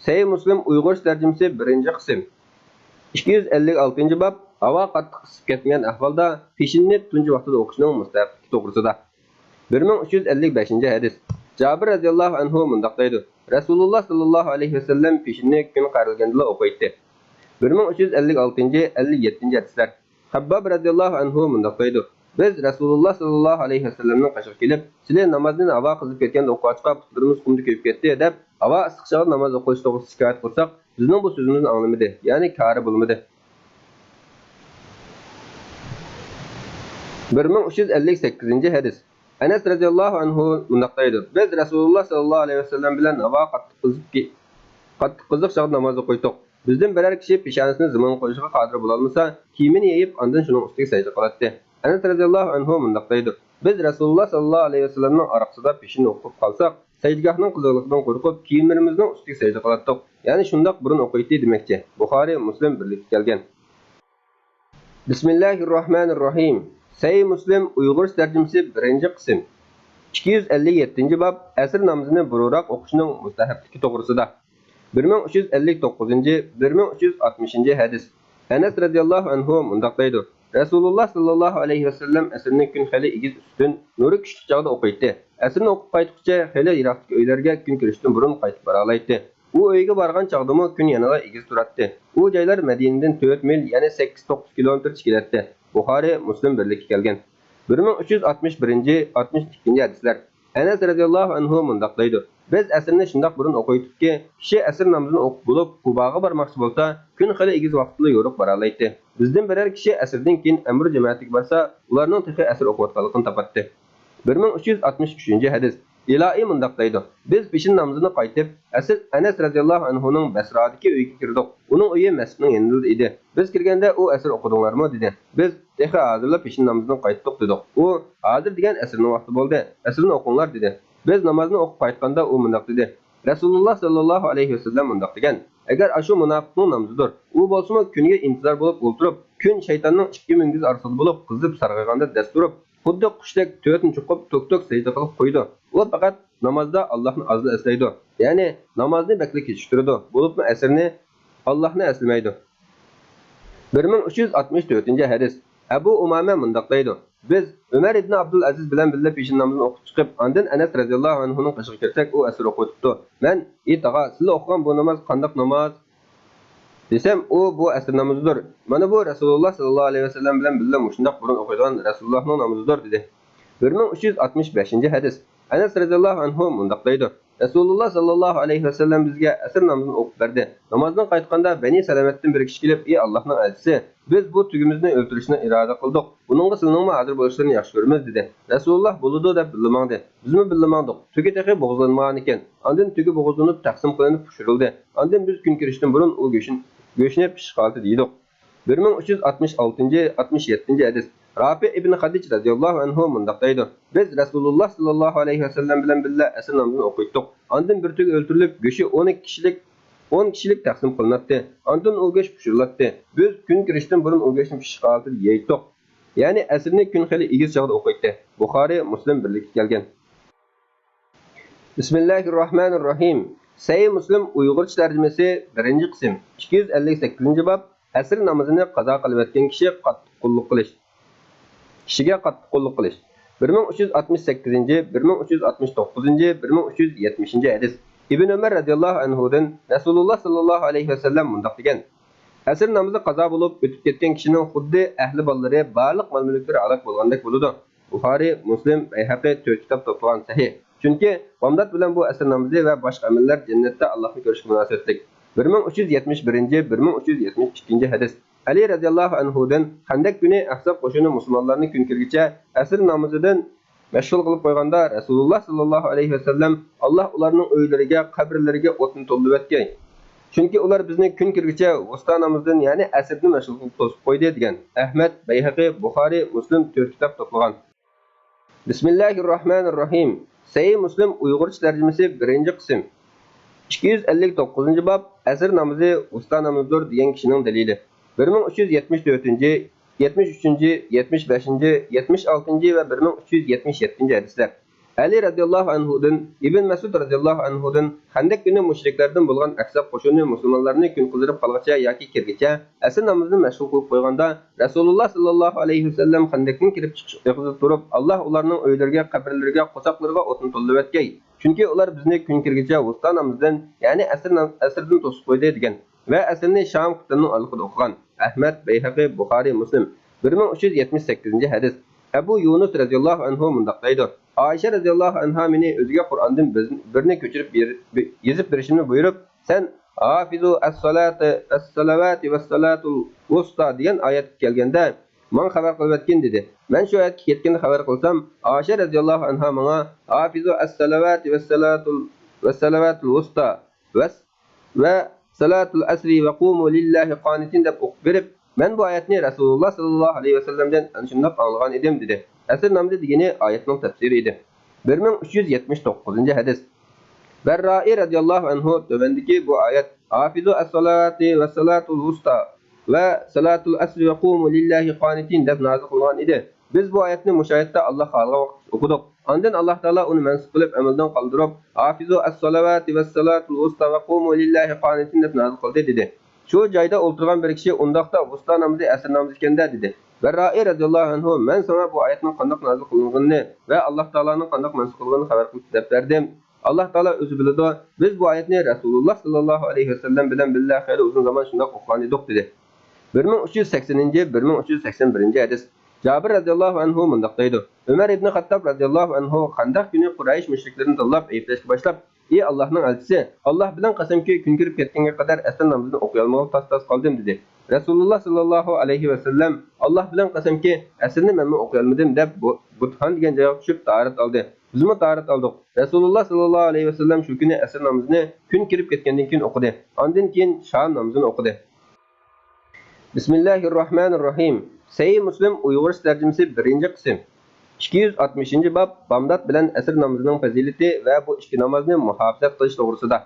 سەھىھ مۇسلىم ئۇيغۇرچە تەرجىمىسى، بىرىنچى قىسىم. ئىككى يۈز ئەللىك ئالتىنچى باب، ھاۋا قاتتىق ئىسسىپ كەتمىگەن ئەھۋالدا پېشىننى تۇنجى ۋاقتىدا ئوقۇشنىڭ مۇستەھەپلىكى توغرىسىدا. بىر مىڭ ئۈچ يۈز ئەللىك بەشىنچى ھەدىس. جابىر رەزىياللاھۇ ئەنھۇ مۇنداق دەيدۇ: رەسۇلۇللا ساللاللاھۇ ئەلەيھى ۋەسەللەم پېشىننى كۈن قارىلىگەندىلا ئوقۇيتتى. بىر مىڭ ئۈچ يۈز ئەللىك ئالتىنچى، ئەللىك يەتتىنچى ھەدىسلەر. خەبباب رەزىياللاھۇ ئەنھۇ مۇنداق دەيدۇ: بىز رەسۇلۇللا ساللاللاھۇ ئەلەيھى ۋەسەللەمنىڭ قېشىغا كېلىپ، سىلى نامازنى ھاۋا قىزىپ كەتكەندە ئوقۇغاچقا پۇتلىرىمىز قۇمدا كۆيۈپ كەتتى دەپ، ھاۋا ئىسسىق چاغدا ناماز ئوقۇش توغرىسىدا شىكايەت قىلساق، بىزنىڭ بۇ سۆزىمىزنى ئاڭلىمىدى، يەنى كارى بولمىدى. بىر مىڭ ئۈچ يۈز ئەللىك سەككىزىنچى ھەدىس. ئەنەس رەزىياللاھۇ ئەنھۇ مۇنداق دەيدۇ: بىز رەسۇلۇللا ساللاللاھۇ ئەلەيھى ۋەسەللەم بىلەن ھاۋا قاتتىق قىزىپ كى-، قاتتىق قىزىق چاغدا ناماز ئوقۇيتتۇق. بىزدىن بىرەر كىشى پېشانىسىنى زېمىنغا قويۇشقا قادىر بولالمىسا، كىيىمىنى يېيىپ، ئاندىن شۇنىڭ ئۈستىگە سەجدە قىلاتتى. ئەنەس رەزىياللاھۇ ئەنھۇ مۇنداق دەيدۇ: بىز رەسۇلۇللا ساللاللاھۇ ئەلەيھى ۋەسەللەمنىڭ ئارقىسىدا پېشىن ئوقۇپ قالساق، سەجدىگاھنىڭ قىزىقلىقىدىن قورقۇپ، كىيىملىرىمىزنىڭ ئۈستىگە سەجدە قىلاتتۇق. يەنى شۇنداق بۇرۇن ئوقۇيتتى دېمەكچى. بۇخارىي، مۇسلىم بىرلىككە كەلگەن. بىسمىللاھىررەھمانىررەھىم. سەھىھ مۇسلىم ئۇيغۇرچە تەرجىمىسى، بىرىنچى قىسىم. ئىككى يۈز ئەللىك يەتتىنچى باب، ئەسىر نامىزىنى بۇرۇنراق ئوقۇشنىڭ مۇستەھەپلىكى توغرىسىدا. بىر مىڭ ئۈچ يۈز ئەللىك توققۇزىنچى، بىر مىڭ ئۈچ يۈز ئاتمىشىنچى ھەدىس. ئەنەس رەزىياللاھۇ ئەنھۇ مۇنداق دەيدۇ: رەسۇلۇللا ساللاللاھۇ ئەلەيھى ۋەسەللەم ئەسىرنى كۈن خېلى ئېگىز ئۈستۈن، نۇرى كۈچلۈك چاغدا ئوقۇيتتى. ئەسىرنى ئوقۇپ قايتقۇچە خېلى يىراقتىكى ئۆيلەرگە كۈن كىرىشتىن بۇرۇن قايتىپ بارالايتتى. ئۇ ئۆيگە بارغان چاغدىمۇ كۈن يەنىلا ئېگىز تۇراتتى. ئۇ جايلار مەدىنىدىن تۆت مىل، يەنى سەككىز توققۇز كىلومېتىر چېكىنەتتى. بۇخارىي، مۇسلىم بىرلىككە كەلگەن. بىر مىڭ ئۈچ يۈز ئاتمىش بىرىنچى، ئاتمىش ئىككىنچى ھەدىسلەر. ئەنەس رەزىياللاھۇ ئەنھۇ مۇنداق دەيدۇ: بىز ئەسىرنى شۇنداق بۇرۇن ئوقۇيتتۇقكى، كىشى ئەسىر نامىزىنى ئوقۇپ بولۇپ، قۇباغا بارماقچى بولسا، كۈن خېلى ئېگىز ۋاقىتتىلا يورۇق بارالايتتى. بىزدىن بىرەر كىشى ئەسىردىن كېيىن ئەمىر جامائەتكە بارسا، ئۇلارنىڭ تېخى ئەسىر ئوقۇۋاتقانلىقىنى تاپاتتى. بىر مىڭ ئۈچ يۈز ئاتمىش ئۈچىنچى ھەدىس. ئىلائى مۇنداق دەيدۇ: بىز پېشىن نامىزىنى قايتىپ، ئەسىر ئەنەس رەزىياللاھۇ ئەنھۇنىڭ بەسرادىكى ئۆيىگە كىردۇق. ئۇنىڭ ئۆيى مەسچىتنىڭ يېنىدا ئىدى. بىز كىرگەندە ئۇ ئەسىر ئوقۇدۇڭلارمۇ؟ دېدى. بىز تېخى ھازىرلا پېشىن نامىزىدىن قايتتۇق دېدۇق. ئۇ ھازىر دېگەن ئەسىرنىڭ ۋاقتى بولدى، ئەسىرنى ئوقۇڭلار دېدى. بىز نامازنى ئوقۇپ قايتقاندا ئۇ مۇنداق دېدى: رەسۇلۇللا ساللاللاھۇ ئەلەيھى ۋەسەللەم مۇنداق دېگەن: ئەگەر ئاشۇ مۇناپىقنىڭ نامىزىدۇر. ئۇ بولسىمۇ كۈنگە ئىنتىزار بولۇپ ئولتۇرۇپ، كۈن شەيتاننىڭ ئىككى مۈڭگۈزى ئارىسىدا بولۇپ، قىزىپ سارغايغاندا دەس تۇرۇپ، خۇددى قۇشتەك تۆتىنى چوقۇپ، توك-توك سەجدە قىلىپ قويىدۇ. ئۇ پەقەت نامازدا ئاللاھنى ئازلا ئەسلەيدۇ. يەنى نامازنى بەكلا كېچىكتۈرىدۇ. بولۇپمۇ ئەسىرنى ئاللاھنى ئەسلىمەيدۇ. بىر مىڭ ئۈچ يۈز ئاتمىش تۆتىنچى ھەدىس. ئەبۇ ئۇمامە مۇنداق دەيدۇ: بىز ئۆمەر ئىبنى ئابدۇل ئەزىز بىلەن بىللە پېشىن نامىزىنى ئوقۇپ چىقىپ، ئاندىن ئەنەس رەزىياللاھۇ ئەنھۇنىڭ قېشىغا كىرسەك، ئۇ ئەسىر ئوقۇۋېتىپتۇ. مەن: «ئى تاغا، سىلەر ئوقۇغان بۇ ناماز قانداق ناماز؟» دېسەم، ئۇ: «بۇ ئەسىر نامىزىدۇر. مانا بۇ رەسۇلۇللا ساللاللاھۇ ئەلەيھى ۋەسەللەم بىلەن بىللە مۇشۇنداق بۇرۇن ئوقۇيدىغان رەسۇلۇللانىڭ نامىزىدۇر» دېدى. بىر مىڭ ئۈچ يۈز ئاتمىش بەشىنچى ھەدىس. ئەنەس رەزىياللاھۇ ئەنھۇ مۇنداق دەيدۇ: رەسۇلۇللا ساللاللاھۇ ئەلەيھى ۋەسەللەم بىزگە ئەسىر نامىزىنى ئوقۇپ بەردى. نامازدىن قايتقاندا بەنى سەلەمەتتىن بىر كىشى كېلىپ: «ئى ئاللاھنىڭ ئەلچىسى، بىز بۇ تۆگىمىزنى ئۆلتۈرۈشنى ئىرادە قىلدۇق. بۇنىڭغا سىلىنىڭمۇ ھازىر بولۇشلىرىنى ياخشى كۆرىمىز» دېدى. رەسۇلۇللا: «بولىدۇ» دەپ بىللە ماڭدى. بىزمۇ بىللە ماڭدۇق. تۆگە تېخى بوغۇزلانمىغانىكەن. ئاندىن تۆگە بوغۇزلىنىپ تەقسىم قىلىنىپ پىشۇرۇلدى. ئاندىن بىز كۈن كىرىشتىن بۇرۇن ئۇ گۆشىنى، گۆشىنى پىششىق ھالىتىدە يېدۇق. بىر مىڭ ئۈچ يۈز ئاتمىش ئالتىنچى، ئاتمىش يەتتىنچى ھەدىس. رافىئ ئىبن خەدىج رەزىياللاھۇ ئەنھۇ مۇنداق دەيدۇ: بىز رەسۇلۇللا ساللاللاھۇ ئەلەيھى ۋەسەللەم بىلەن بىللە ئەسىر نامىزىنى ئوقۇيتتۇق. ئاندىن بىر تۆگە ئۆلتۈرۈلۈپ، گۆشى ئون ئىككى كىشىلىك، ئون كىشىلىك تەقسىم قىلىناتتى. ئاندىن ئۇ گۆش پىشۇرۇلاتتى. بىز كۈن كىرىشتىن بۇرۇن ئۇ گۆشنى پىششىق ھالىتىدە يەيتتۇق. يەنى ئەسىرنى كۈن خېلى ئېگىز چاغدا ئوقۇيتتى. بۇخارىي، مۇسلىم بىرلىككە كەلگەن. بىسمىللاھىرراھمانىرراھىم. سەھىھ مۇسلىم ئۇيغۇرچە تەرجىمىسى، بىرىنچى قىسىم، ئىككى يۈز ئەللىك سەككىزىنچى باب، ئەسىر نامىزىنى قازا قىلىۋەتكەن كىشى قاتتىق قۇللۇق قىلىش. كىشىگە قاتتىق قۇللۇق قىلىش. بىر مىڭ ئۈچ يۈز ئاتمىش سەككىزىنچى، بىر مىڭ ئۈچ يۈز ئاتمىش توققۇزىنچى، بىر مىڭ ئۈچ يۈز يەتمىشىنچى ھەدىس. ئىبن ئۆمەر رەزىياللاھۇ ئەنھۇدىن رەسۇلۇللا ساللاللاھۇ ئەلەيھى ۋەسەللەم مۇنداق دېگەن: ئەسىر نامىزى قازا بولۇپ ئۆتۈپ كەتكەن كىشىنىڭ خۇددى ئەھلى بالىلىرى، بارلىق مال-مۈلۈكلىرى ھالاك بولغاندەك بولىدۇ. بۇخارىي، مۇسلىم، بەيھەقى تۆت كىتاب توپلىغان سەھىھ. چۈنكى بامدات بىلەن بۇ ئەسىر نامىزى ۋە باشقا ئەمەللەر جەننەتتە ئاللاھنى كۆرۈشكە مۇناسىۋەتلىك. بىر مىڭ ئۈچ يۈز يەتمىش بىرىنچى، بىر مىڭ ئۈچ يۈز يەتمىش ئىككىنچى ھەدىس. ئەلى رەزىياللاھۇ ئەنھۇدىن، خەندەك كۈنى ئەھزاب قوشۇنى مۇسۇلمانلارنى كۈن كىرگىچە ئەسىر نامىزىدىن مەشغۇل قىلىپ قويغاندا، رەسۇلۇللا ساللاللاھۇ ئەلەيھى ۋەسەللەم، «ئاللاھ ئۇلارنىڭ ئۆيلىرىگە، قەبرىلىرىگە ئوتنى تولدۇرۇۋەتكەي. چۈنكى ئۇلار بىزنى كۈن كىرگىچە ۋۇستا نامىزىدىن، يەنى ئەسىردىن مەشغۇل قىلىپ توسۇپ قويدى» دېگەن. ئەھمەد، بەيھەقى، بۇخارىي، مۇسلىم تۆت كىتاب توپلىغان. بىسمىللاھىرراھمانىرراھىم. سەھىھ مۇسلىم ئۇيغۇرچە تەرجىمىسى، بىرىنچى قىسىم. ئىككى يۈز ئەللىك توققۇزىنچى باب، ئەسىر نامىزى ۋۇستا نامىزىدۇر دېگەن كىشىنىڭ دەلىلى. بىر مىڭ ئۈچ يۈز يەتمىش تۆتىنچى، يەتمىش ئۈچىنچى، يەتمىش بەشىنچى، يەتمىش ئالتىنچى ۋە بىر مىڭ ئۈچ يۈز يەتمىش يەتتىنچى ھەدىسلەر. ئەلى رەزىياللاھۇ ئەنھۇدىن، ئىبن مەسئۇد رەزىياللاھۇ ئەنھۇدىن، خەندەك كۈنى مۇشرىكلەردىن بولغان ئەھزاب قوشۇنى مۇسۇلمانلارنى كۈن قىزىرىپ قالغىچە ياكى كىرگىچە ئەسىر نامىزىنى مەشغۇل قىلىپ قويغاندا، رەسۇلۇللا ساللاللاھۇ ئەلەيھى ۋەسەللەم خەندەكتىن كىرىپ چىقىش ئېغىزىدا تۇرۇپ، «ئاللاھ ئۇلارنىڭ ئۆيلىرىگە، قەبرىلىرىگە، قورساقلىرىغا ئوتنى تولدۇرۇۋەتكەي. چۈنكى ئۇلار بىزنى كۈن كىرگىچە ۋۇستا نامىزىدىن، يەنى ئەسىر نام-، ئەسىردىن توسۇپ قويدى» دېگەن ۋە ئەسىرنى شام قىتىلىنىڭ ئارىلىقىدا ئوقۇغان. ئەھمەد، بەيھەقى، بۇخارىي، مۇسلىم. بىر مىڭ ئۈچ يۈز يەتمىش سەككىزىنچى ھەدىس. ئەبۇ يۇنۇس رەزىياللاھۇ ئەنھۇ مۇنداق دەيدۇ: ئائىشە رەزىياللاھۇ ئەنھا مېنى ئۆزىگە قۇرئاندىن بىز-، بىرنى كۆچۈرۈپ بېر-، بى-، يېزىپ بېرىشىمنى بۇيرۇپ، سەن «ھافىزۇ ئەسسالاتى، ئەسسالەۋاتى ۋەسسالاتۇل ۋۇستا» دېگەن ئايەت كەلگەندە، ماڭا خەۋەر قىلىۋەتكىن، دېدى. مەن شۇ ئايەتكە يەتكەندە خەۋەر قىلسام، ئائىشە رەزىياللاھۇ ئەنھا ماڭا «ھافىزۇ ئەسسالەۋاتى ۋەسسالاتۇل، ۋەسسالاتۇل ۋۇستا ۋەس-، ۋە سالاتۇل ئەسرى ۋە قۇمۇ لىللاھى قانىتىن» دەپ ئوقۇپ بېرىپ، مەن بۇ ئايەتنى رەسۇلۇللا ساللاللاھۇ ئەلەيھى ۋەسەللەمدىن ئەنە شۇنداق ئاڭلىغان ئىدىم، دېدى. ئەسىر نامىزى دېگىنى ئايەتنىڭ تەپسىرى ئىدى. بىر مىڭ ئۈچ يۈز يەتمىش توققۇزىنچى ھەدىس. بەررائى رەزىياللاھۇ ئەنھۇ تۆۋەندىكى بۇ ئايەت، «ھافىزۇ ئەسسالاتى ۋەسسالاتۇل ۋۇستا ۋە سالاتۇل ئەسرى ۋە قۇمۇ لىللاھى قانىتىن» دەپ نازىل قىلغان ئىدى. بىز بۇ ئايەتنى مۇشۇ ئايەتتە ئاللاھ خالىغان ۋاقىتتا ئوقۇدۇق. ئاندىن ئاللاھ تائالا ئۇنى مەنسۇخ قىلىپ، ئەمەلدىن قالدۇرۇپ، «ھافىزۇ ئەسسالەۋاتى ۋەسسالاتۇل ۋۇستا ۋە قۇمۇ لىللاھى قانىتىن» دەپ نازىل قىلدى، دېدى. شۇ جايدا ئولتۇرغان بىر كىشى، «ئۇنداقتا ۋۇستا نامىزى ئەسىر نامىزى ئىكەن-دە» دېدى. بەررائى رەزىياللاھۇ ئەنھۇ، «مەن ساڭا بۇ ئايەتنىڭ قانداق نازىل قىلىنغىنىنى ۋە ئاللاھ تائالانىڭ قانداق مەنسۇخ قىلغىنىنى خەۋەر قىلىپ دەپ بەردىم. ئاللاھ تائالا ئۆزى بىلىدۇ. بىز بۇ ئايەتنى رەسۇلۇللا ساللاللاھۇ ئەلەيھى ۋەسەللەم بىلەن بىللە خېلى ئۇزۇن زامان شۇنداق ئوقۇغان ئىدۇق» دېدى. بىر مىڭ ئۈچ يۈز سەكسىنىنچى، بىر مىڭ ئۈچ يۈز سەكسەن بىرىنچى ھەدىس. جابىر رەزىياللاھۇ ئەنھۇ مۇنداق دەيدۇ: ئۆمەر ئىبنى خەتتاب رەزىياللاھۇ ئەنھۇ خەندەق كۈنى قۇرەيش مۇشرىكلىرىنى تاللاپ ئەيىبلەشكە باشلاپ، «ئى ئاللاھنىڭ ئەلچىسى، ئاللاھ بىلەن قەسەمكى، كۈن كىرىپ كەتكەنگە قەدەر ئەسىر نامىزىنى ئوقۇيالمىغىلى تاس-تاس قالدىم» دېدى. رەسۇلۇللا ساللاللاھۇ ئەلەيھى ۋەسەللەم، «ئاللاھ بىلەن قەسەمكى، ئەسىرنى مەنمۇ ئوقۇيالمىدىم» دەپ، بۇ-، بۇتھان دېگەن جايغا چۈشۈپ تاھارەت ئالدى. بىزمۇ تاھارەت ئالدۇق. رەسۇلۇللا ساللاللاھۇ ئەلەيھى ۋەسەللەم شۇ كۈنى ئەسىر نامىزىنى كۈن كىرىپ كەتكەندىن كېيىن ئوقۇدى. ئاندىن كېيىن شام نامىزىنى ئوقۇدى. بىسمىللاھىرراھمانىرراھىم. سەھىھ مۇسلىم ئۇيغۇرچە تەرجىمىسى، بىرىنچى قىسىم. ئىككى يۈز ئاتمىشىنچى باب، بامدات بىلەن ئەسىر نامىزىنىڭ پەزىلىتى ۋە بۇ ئىككى نامازنى مۇھاپىزەت قىلىش توغرىسىدا.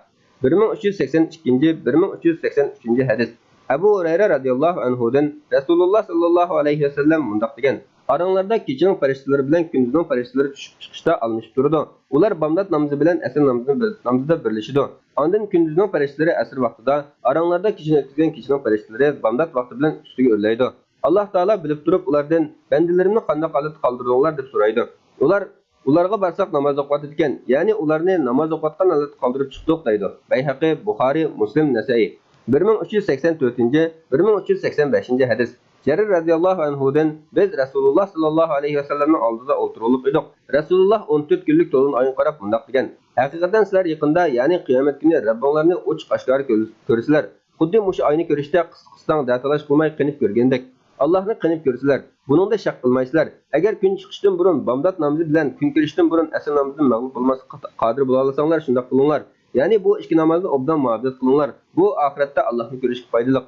بىر مىڭ ئۈچ يۈز سەكسەن ئىككىنچى، بىر مىڭ ئۈچ يۈز سەكسەن ئۈچىنچى ھەدىس. ئەبۇ ھۇرەيرە رەزىياللاھۇ ئەنھۇدىن رەسۇلۇللا ساللاللاھۇ ئەلەيھى ۋەسەللەم مۇنداق دېگەن: ئاراڭلاردا كېچىنىڭ پەرىشتىلىرى بىلەن كۈندۈزنىڭ پەرىشتىلىرى چۈشۈپ چىقىشتا ئالمىشىپ تۇرىدۇ. ئۇلار بامدات نامىزى بىلەن ئەسىر نامىزىنى بىر، نامىزىدا بىرلىشىدۇ. ئاندىن كۈندۈزنىڭ پەرىشتىلىرى ئەسىر ۋاقتىدا، ئاراڭلاردا كېچىنى ئۆتكۈزگەن كېچىنىڭ پەرىشتىلىرى بامدات ۋاقتى بىلەن ئۈستىگە ئۆرلەيدۇ. ئاللاھ تائالا بىلىپ تۇرۇپ ئۇلاردىن، بەندىلىرىمنى قانداق ھالەتتە قالدۇردۇڭلار؟ دەپ سورايدۇ. ئۇلار، ئۇلارغا بارساق ناماز ئوقۇۋاتىدىكەن، يەنى ئۇلارنى ناماز ئوقۇۋاتقان ھالەتتە قالدۇرۇپ چىقتۇق، دەيدۇ. بەيھەقى، بۇخارىي، مۇسلىم، نەسەئىي. بىر مىڭ ئۈچ يۈز سەكسەن تۆتىنچى، بىر مىڭ ئۈچ يۈز سەكسەن بەشىنچى ھەدىس. جەرىر رەزىياللاھۇ ئەنھۇدىن، بىز رەسۇلۇللا ساللاللاھۇ ئەلەيھى ۋەسەللەمنىڭ ئالدىدا ئولتۇرۇلۇپ ئىدۇق. رەسۇلۇللا ئون تۆت كۈنلۈك تولغان ئايغا قاراپ مۇنداق دېگەن: ھەقىقەتەن سىلەر يېقىندا، يەنى قىيامەت كۈنى رەببىڭلارنى ئوچۇق ئاشكارا كۆر-، كۆرىسىلەر. خۇددى مۇشۇ ئاينى كۆرۈشتەك قىستاڭ دەتالاش قىلماي قېنىپ كۆرگەندەك. ئاللاھنى قېنىپ كۆرىسىلەر. بۇنىڭدا شەك قىلمايسىلەر. ئەگەر كۈن چىقىشتىن بۇرۇن بامدات نامىزى بىلەن كۈن كىرىشتىن بۇرۇن ئەسىر نامىزىدىن مەغلۇپ بولماسلىققا قادىر بولالىساڭلار، شۇنداق قىلىڭلار. يەنى بۇ ئىككى نامازنى ئوبدان مۇھاپىزەت قىلىڭلار. بۇ ئاخىرەتتە ئاللاھنى كۆرۈشكە پايدىلىق.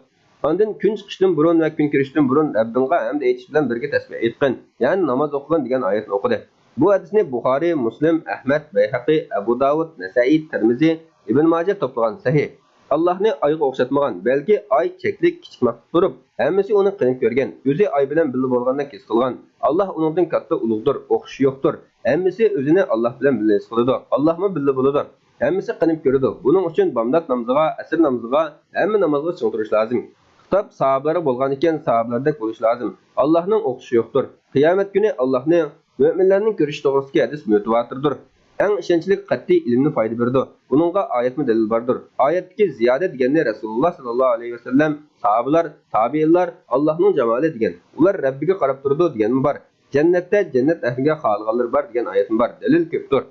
ئاندىن كۈن چىقىشتىن بۇرۇن ۋە كۈن كىرىشتىن بۇرۇن رەببىڭغا ھەمد ئېيتىش بىلەن بىرگە تەسبىھ ئېيتقىن، يەنى ناماز ئوقۇغىن دېگەن ئايەتنى ئوقۇدى. بۇ ھەدىسنى بۇخارىي، مۇسلىم، ئەھمەد، بەيھەقى، ئەبۇ داۋۇد، نەسەئىي، تىرمىزى، ئىبن ماجە توپلىغان سەھىھ. ئاللاھنى ئايغا ئوخشاتمىغان، بەلكى ئاي چەكلىك كىچىك مەخلۇق تۇرۇپ، ھەممىسى ئۇنى قېنىپ كۆرگەن، ئۆزى ئاي بىلەن بىللە بولغاندەك ھېس قىلغان. ئاللاھ ئۇنىڭدىن كاتتا ئۇلۇغدۇر، ئوخشىشى يوقتۇر. ھەممىسى ئۆزىنى ئاللاھ بىلەن بىللە ھېس قىلىدۇ، ئاللاھمۇ بىللە بولىدۇ. ھەممىسى قېنىپ كۆرىدۇ. بۇنىڭ ئۈچۈن بامدات نامىزىغا، ئەسىر نامىزىغا، ھەممە نامازغا چىڭ تۇرۇش لازىم. خىتاب ساھابىلەرگە بولغانىكەن، ساھابىلەردەك بولۇش لازىم. ئاللاھنىڭ ئوخشىشى يوقتۇر. قىيامەت كۈنى ئاللاھنى مۆمىنلەرنىڭ كۆرۈشى توغرىسىدىكى ھەدىس مۇتەۋاتىردۇر. ئەڭ ئىشەنچلىك قەتئىي ئىلىمنى پايدا بېرىدۇ. بۇنىڭغا ئايەتمۇ دەلىل باردۇر. ئايەتتىكى زىيادە دېگەننى رەسۇلۇللا ساللاللاھۇ ئەلەيھى ۋەسەللەم، ساھابىلار، تابىئىنلار، ئاللاھنىڭ جامالى دېگەن. ئۇلار رەببىگە قاراپ تۇرىدۇ دېگەنمۇ بار. جەننەتتە جەننەت ئەھلىگە خالىغانلىرى بار دېگەن ئايەتمۇ بار. دەلىل كۆپتۇر.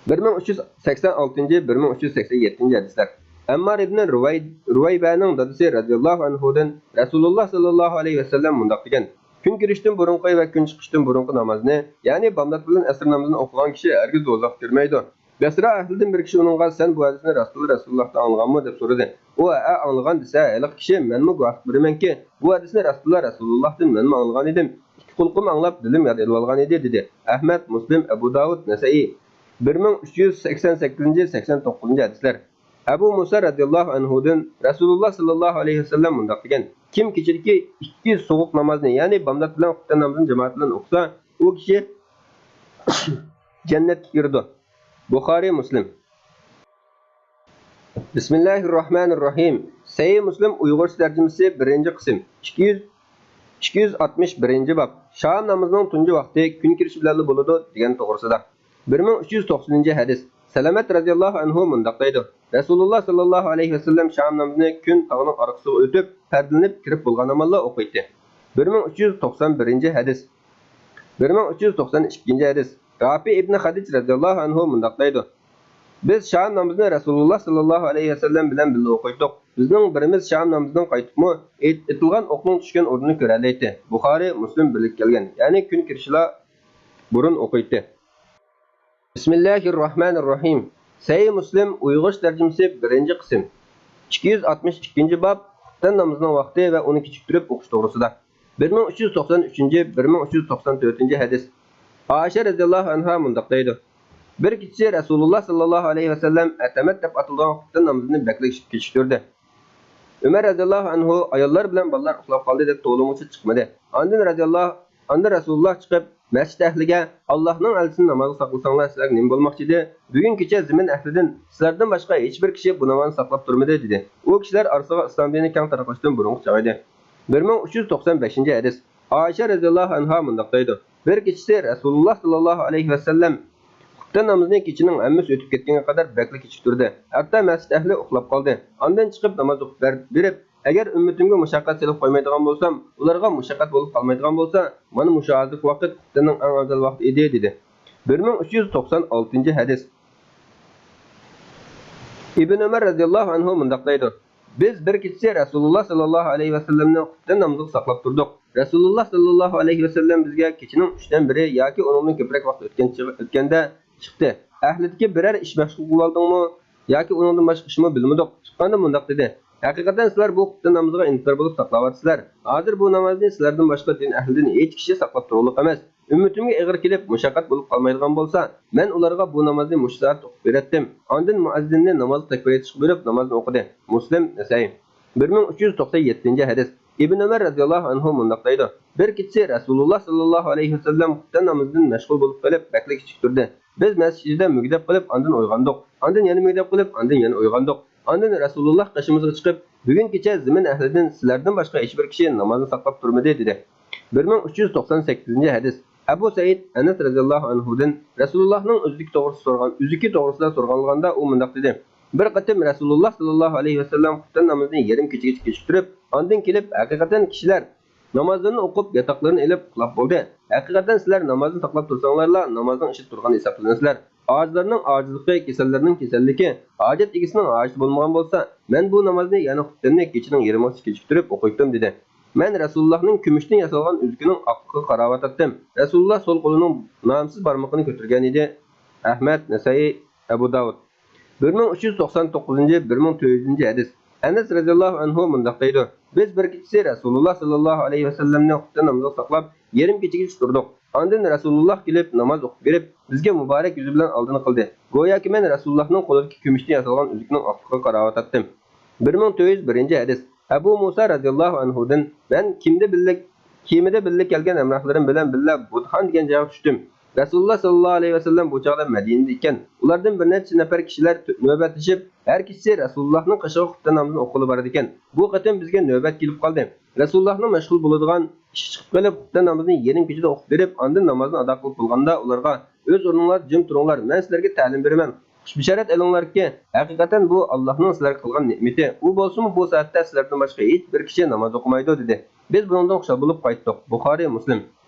بىر مىڭ ئۈچ يۈز سەكسەن ئالتىنچى، بىر مىڭ ئۈچ يۈز سەكسەن يەتتىنچى ھەدىسلەر. ئەممار ئىبنى رۇۋەي-، رۇۋەيبەنىڭ دادىسى رەزىياللاھۇ ئەنھۇدىن رەسۇلۇللا ساللاللاھۇ ئەلەيھى ۋەسەللەم مۇنداق دېگەن: كۈن كىرىشتىن بۇرۇنقى ۋە كۈن چىقىشتىن بۇرۇنقى نامازنى، يەنى بامدات بىلەن ئەسىر نامىزىنى ئوقۇغان كىشى ھەرگىز دوزاخقا كىرمەيدۇ. بەسرا ئەھلىدىن بىر كىشى ئۇنىڭغا، سەن بۇ ھەدىسنى راستتىنلا رەسۇلۇللاھتىن ئاڭلىغانمۇ؟ دەپ سورىدى. ئۇ، ھەئە، ئاڭلىغان، دېسە، ھېلىقى كىشى، مەنمۇ گۇۋاھلىق بېرىمەنكى، بۇ ھەدىسنى راستتىنلا رەسۇلۇللاھتىن مەنمۇ ئاڭلىغان ئىدىم. ئىككى قۇلىقىم ئاڭلاپ، دىلىم ياد ئېلىۋالغان ئىدى، دېدى. ئەھمەد، مۇسلىم، ئەبۇ داۋۇد، نەسەئىي. بىر مىڭ ئۈچ يۈز سەكسەن سەككىزىنچى، سەكسەن توققۇزىنچى ھەدىسلەر. ئەبۇ مۇسا رەزىياللاھۇ ئەنھۇدىن رەسۇلۇللا ساللاللاھۇ ئەلەيھى ۋەسەللەم مۇنداق دېگەن: كىم كېچىدىكى ئىككى سوغۇق نامازنى، يەنى بامدات بىلەن خۇپتەن نامىزىنى جامائەت بىلەن ئوقۇسا، ئۇ كىشى جەننەتكە كىرىدۇ. بۇخارىي، مۇسلىم. بىسمىللاھىررەھمانىررەھىم. سەھىھ مۇسلىم ئۇيغۇرچە تەرجىمىسى، بىرىنچى قىسىم. ئىككى يۈز، ئىككى يۈز ئاتمىش بىرىنچى باب. شام نامىزىنىڭ تۇنجى ۋاقتى كۈن كىرىشى بىلەنلا بولىدۇ دېگەن توغرىسىدا. بىر مىڭ ئۈچ يۈز توقسىنىنچى ھەدىس. سەلەمەت رەزىياللاھۇ ئەنھۇ مۇنداق دەيدۇ: رەسۇلۇللا ساللاللاھۇ ئەلەيھى ۋەسەللەم شام نامىزىنى كۈن تاغنىڭ ئارقىسىغا ئۆتۈپ، پەردىلىنىپ كىرىپ بولغان ئامانلا ئوقۇيتتى. بىر مىڭ ئۈچ يۈز توقسان بىرىنچى ھەدىس. بىر مىڭ ئۈچ يۈز توقسان ئىككىنچى ھەدىس. رافى ئىبنى خەدىج رەزىياللاھۇ ئەنھۇ مۇنداق دەيدۇ: بىز شام نامىزىنى رەسۇلۇللا ساللاللاھۇ ئەلەيھى ۋەسەللەم بىلەن بىللە ئوقۇيتتۇق. بىزنىڭ بىرىمىز شام نامىزىدىن قايتىپمۇ، ئېت-، ئېتىلغان ئوقنىڭ چۈشكەن ئورنىنى كۆرەلەيتتى. بۇخارىي، مۇسلىم بىرلىككە كەلگەن، يەنى كۈن كىرىشىلا بۇرۇن ئوقۇيتتى. بىسمىللاھىررەھمانىررەھىم. سەھىھ مۇسلىم ئۇيغۇرچە تەرجىمىسى، بىرىنچى قىسىم. ئىككى يۈز ئاتمىش ئىككىنچى باب، خۇپتەن نامىزىنىڭ ۋاقتى ۋە ئۇنى كېچىكتۈرۈپ ئوقۇش توغرىسىدا. بىر مىڭ ئۈچ يۈز توقسان ئۈچىنچى، بىر مىڭ ئۈچ يۈز توقسان تۆتىنچى ھەدىس. ئائىشە رەزىياللاھۇ ئەنھا مۇنداق دەيدۇ: بىر كېچىسى رەسۇلۇللا ساللاللاھۇ ئەلەيھى ۋەسەللەم ئەتەمەت دەپ ئاتىلىدىغان خۇپتەن نامىزىنى بەكلا كېچىكتۈردى. ئۆمەر رەزىياللاھۇ ئەنھۇ ئاياللار بىلەن بالىلار ئۇخلاپ قالدى دەپ توۋلىمىغۇچە چىقمىدى. ئاندىن رەزىياللاھ-، ئاندىن رەسۇلۇللاھ چىقىپ، مەسچىت ئەھلىگە، ئاللاھنىڭ ئەلچىسىنى نامازغا ساقلىساڭلار، سىلەرگە نېمە بولماقچى ئىدى؟ بۈگۈن كېچە زېمىن ئەھلىدىن سىلەردىن باشقا ھېچبىر كىشى بۇ نامازنى ساقلاپ تۇرمىدى، دېدى. ئۇ كىشىلەر ئارىسىغا ئىسلام دىنى كەڭ تارقىلىشتىن بۇرۇنقى چاغ ئىدى. بىر مىڭ ئۈچ يۈز توقسان بەشىنچى ھەدىس. ئائىشە رەزىياللاھۇ ئەنھا مۇنداق دەيدۇ: بىر كېچىسى رەسۇلۇللاھ ساللاللاھۇ ئەلەيھى ۋەسەللەم خۇپتەن نامىزىنى كېچىنىڭ ھەممىسى ئۆتۈپ كەتكەنگە قەدەر بەكلا كېچىكتۈردى. ھەتتا مەسچىت ئەھلى ئۇخلاپ قالدى. ئاندىن چىقىپ ناماز ئوقۇپ بەر-، بېرىپ، ئەگەر ئۈممىتىمگە مۇشەققەت سېلىپ قويمايدىغان بولسام، ئۇلارغا مۇشەققەت بولۇپ قالمايدىغان بولسا، مانا مۇشۇ ھازىرقى ۋاقىت خۇپتەننىڭ ئەڭ ئەۋزەل ۋاقتى ئىدى، دېدى. بىر مىڭ ئۈچ يۈز توقسان ئالتىنچى ھەدىس. ئىبن ئۆمەر رەزىياللاھۇ ئەنھۇ مۇنداق دەيدۇ: بىز بىر كېچىسى رەسۇلۇللاھ ساللاللاھۇ ئەلەيھى ۋەسەللەمنى خۇپتەن نامىزىغا ساقلاپ تۇردۇق. رەسۇلۇللاھ ساللاللاھۇ ئەلەيھى ۋەسەللەم بىزگە كېچىنىڭ ئۈچتىن بىرى ياكى ئۇنىڭدىن كۆپرەك ۋاقىت ئۆتكەن چېغى، ئۆتكەندە چىقتى. ئەھلىدىكى بىرەر ئىش مەشغۇل قىلىۋالدىڭمۇ ياكى ئۇنىڭدىن باشقا ئىشمۇ بىلمىدۇق. چىققاندا مۇنداق دېدى: ھەقىقەتەن سىلەر بۇ خۇپتەن نامىزىغا ئىنتىزار بولۇپ ساقلاۋاتىسىلەر. ھازىر بۇ نامازنى سىلەردىن باشقا دىن ئەھلىدىن ھېچ كىشى ساقلاپ تۇرغۇلۇق ئەمەس. ئۈممىتىمگە ئېغىر كېلىپ، مۇشەققەت بولۇپ قالمايدىغان بولسا، مەن ئۇلارغا بۇ نامازنى مۇشۇ سائەتتە ئوقۇپ بېرەتتىم. ئاندىن مۇئەززىننى نامازغا تەكبىر ئېيتىشقا بۇيرۇپ، نامازنى ئوقۇدى. مۇسلىم، نەسەئىي. بىر مىڭ ئۈچ يۈز توقسان يەتتىنچى ھەدىس. ئىبن ئۆمەر رەزىياللاھۇ ئەنھۇ مۇنداق دەيدۇ: بىر كېچىسى رەسۇلۇللا ساللاللاھۇ ئەلەيھى ۋەسەللەم خۇپتەن نامىزىدىن مەشغۇل بولۇپ قېلىپ، بەكلا كېچىكتۈردى. بىز مەسچىت ئىچىدە مۈگدەپ قېلىپ، ئاندىن ئويغاندۇق. ئاندىن يەنە مۈگدەپ قېلىپ، ئاندىن يەنە ئويغاندۇق. ئاندىن رەسۇلۇللا قېشىمىزغا چىقىپ، بۈگۈن كېچە زېمىن ئەھلىدىن سىلەردىن باشقا ھېچبىر كىشى نامازنى ساقلاپ تۇرمىدى، دېدى. بىر مىڭ ئۈچ يۈز توقسان سەككىزىنچى ھەدىس. ئەبۇ سەئىد ئەنەس رەزىياللاھۇ ئەنھۇدىن رەسۇلۇللاھنىڭ ئۆزىكى توغرىسىدا سورىغان، ئۆزىكى توغرىسىدا سورىغانلىغاندا ئۇ مۇنداق دېدى: بىر قېتىم رەسۇلۇللا ساللاللاھۇ ئەلەيھى ۋەسەللەم خۇپتەن نامىزىنى يېرىم كېچىگىچە كېچىكتۈرۈپ، ئاندىن كېلىپ، ھەقىقەتەن كىشىلەر نامازلىرىنى ئوقۇپ، ياتاقلىرىنى ئېلىپ ئۇخلاپ بولدى. ھەقىقەتەن سىلەر نامازنى ساقلاپ تۇرساڭلارلا، نامازنىڭ ئىچىدە تۇرغان ھېسابلىنىسىلەر. ئاجىزلارنىڭ ئاجىزلىقى، كېسەللەرنىڭ كېسەللىكى، ھاجەت ئىگىسىنىڭ ھاجىتى بولمىغان بولسا، مەن بۇ نامازنى، يەنى خۇپتەننى كېچىنىڭ يېرىمىغىچە كېچىكتۈرۈپ ئوقۇيتتۇم، دېدى. مەن رەسۇلۇللاھنىڭ كۈمۈشتىن ياسالغان ئۆزىكىنىڭ ئاقلىقىغا قاراۋاتاتتىم. رەسۇلۇللاھ سول قولىنىڭ نامسىز بارمىقىنى كۆتۈرگەن ئىدى. ئەھمەد، نەسەئىي، ئەبۇ داۋۇد. بىر مىڭ ئۈچ يۈز توقسان توققۇزىنچى، بىر مىڭ تۆت يۈزىنچى ھەدىس. ئەنەس رەزىياللاھۇ ئەنھۇ مۇنداق دەيدۇ: بىز بىر كېچىسى رەسۇلۇللاھ ساللاللاھۇ ئەلەيھى ۋەسەللەمنى خۇپتەن نامىزىغا ساقلاپ، يېرىم كېچىگىچە تۇردۇق. ئاندىن رەسۇلۇللاھ كېلىپ، ناماز ئوقۇپ بېرىپ، بىزگە مۇبارەك يۈزى بىلەن ئالدىنى قىلدى. گوياكى مەن رەسۇلۇللاھنىڭ قولىدىكى كۈمۈشتىن ياسالغان ئۆزۈكنىڭ ئاقلىقىغا قاراۋاتاتتىم. بىر مىڭ تۆت يۈز بىرىنچى ھەدىس. ئەبۇ مۇسا رەزىياللاھۇ ئەنھۇدىن، مەن كېمىدە بىللە، كېمىدە بىللە كەلگەن ھەمراھلىرىم بىلەن بىللە بۇدخان دېگەن جايغا چۈشتۈم. رەسۇلۇللاھ ساللاللاھۇ ئەلەيھى ۋەسەللەم بۇ چاغدا مەدىنىدە ئىكەن. ئۇلاردىن بىر نەچچە نەپەر كىشىلەر تۆ-، نۆۋەتلىشىپ، ھەر كېچىسى رەسۇلۇللاھنىڭ قېشىغا خۇپتەن نامىزىنى ئوقۇغىلى بارىدىكەن. بۇ قېتىم بىزگە نۆۋەت كېلىپ قالدى. رەسۇلۇللاھنىڭ مەشغۇل بولىدىغان ئىشى چىقىپ قېلىپ، خۇپتەن نامىزىنى يېرىم كېچىدە ئوقۇپ بېرىپ، ئاندىن نامازنى ئادا قىلىپ بولغاندا ئۇلارغا، ئۆز ئورنۇڭلاردا جىم تۇرۇڭلار، مەن سىلەرگە تەلىم بېرىمەن. خۇش بېشارەت ئېلىڭلاركى، ھەقىقەتەن بۇ ئاللاھنىڭ سىلەرگە قىلغان نېمىتى. ئۇ بولسىمۇ بۇ سائەتتە سىلەردىن باشقا ھېچ بىر كىشى ناماز ئوقۇمايدۇ، دېدى. بىز بۇنىڭدىن خۇشال بولۇپ قايتتۇق. بۇخارىي، مۇسلىم.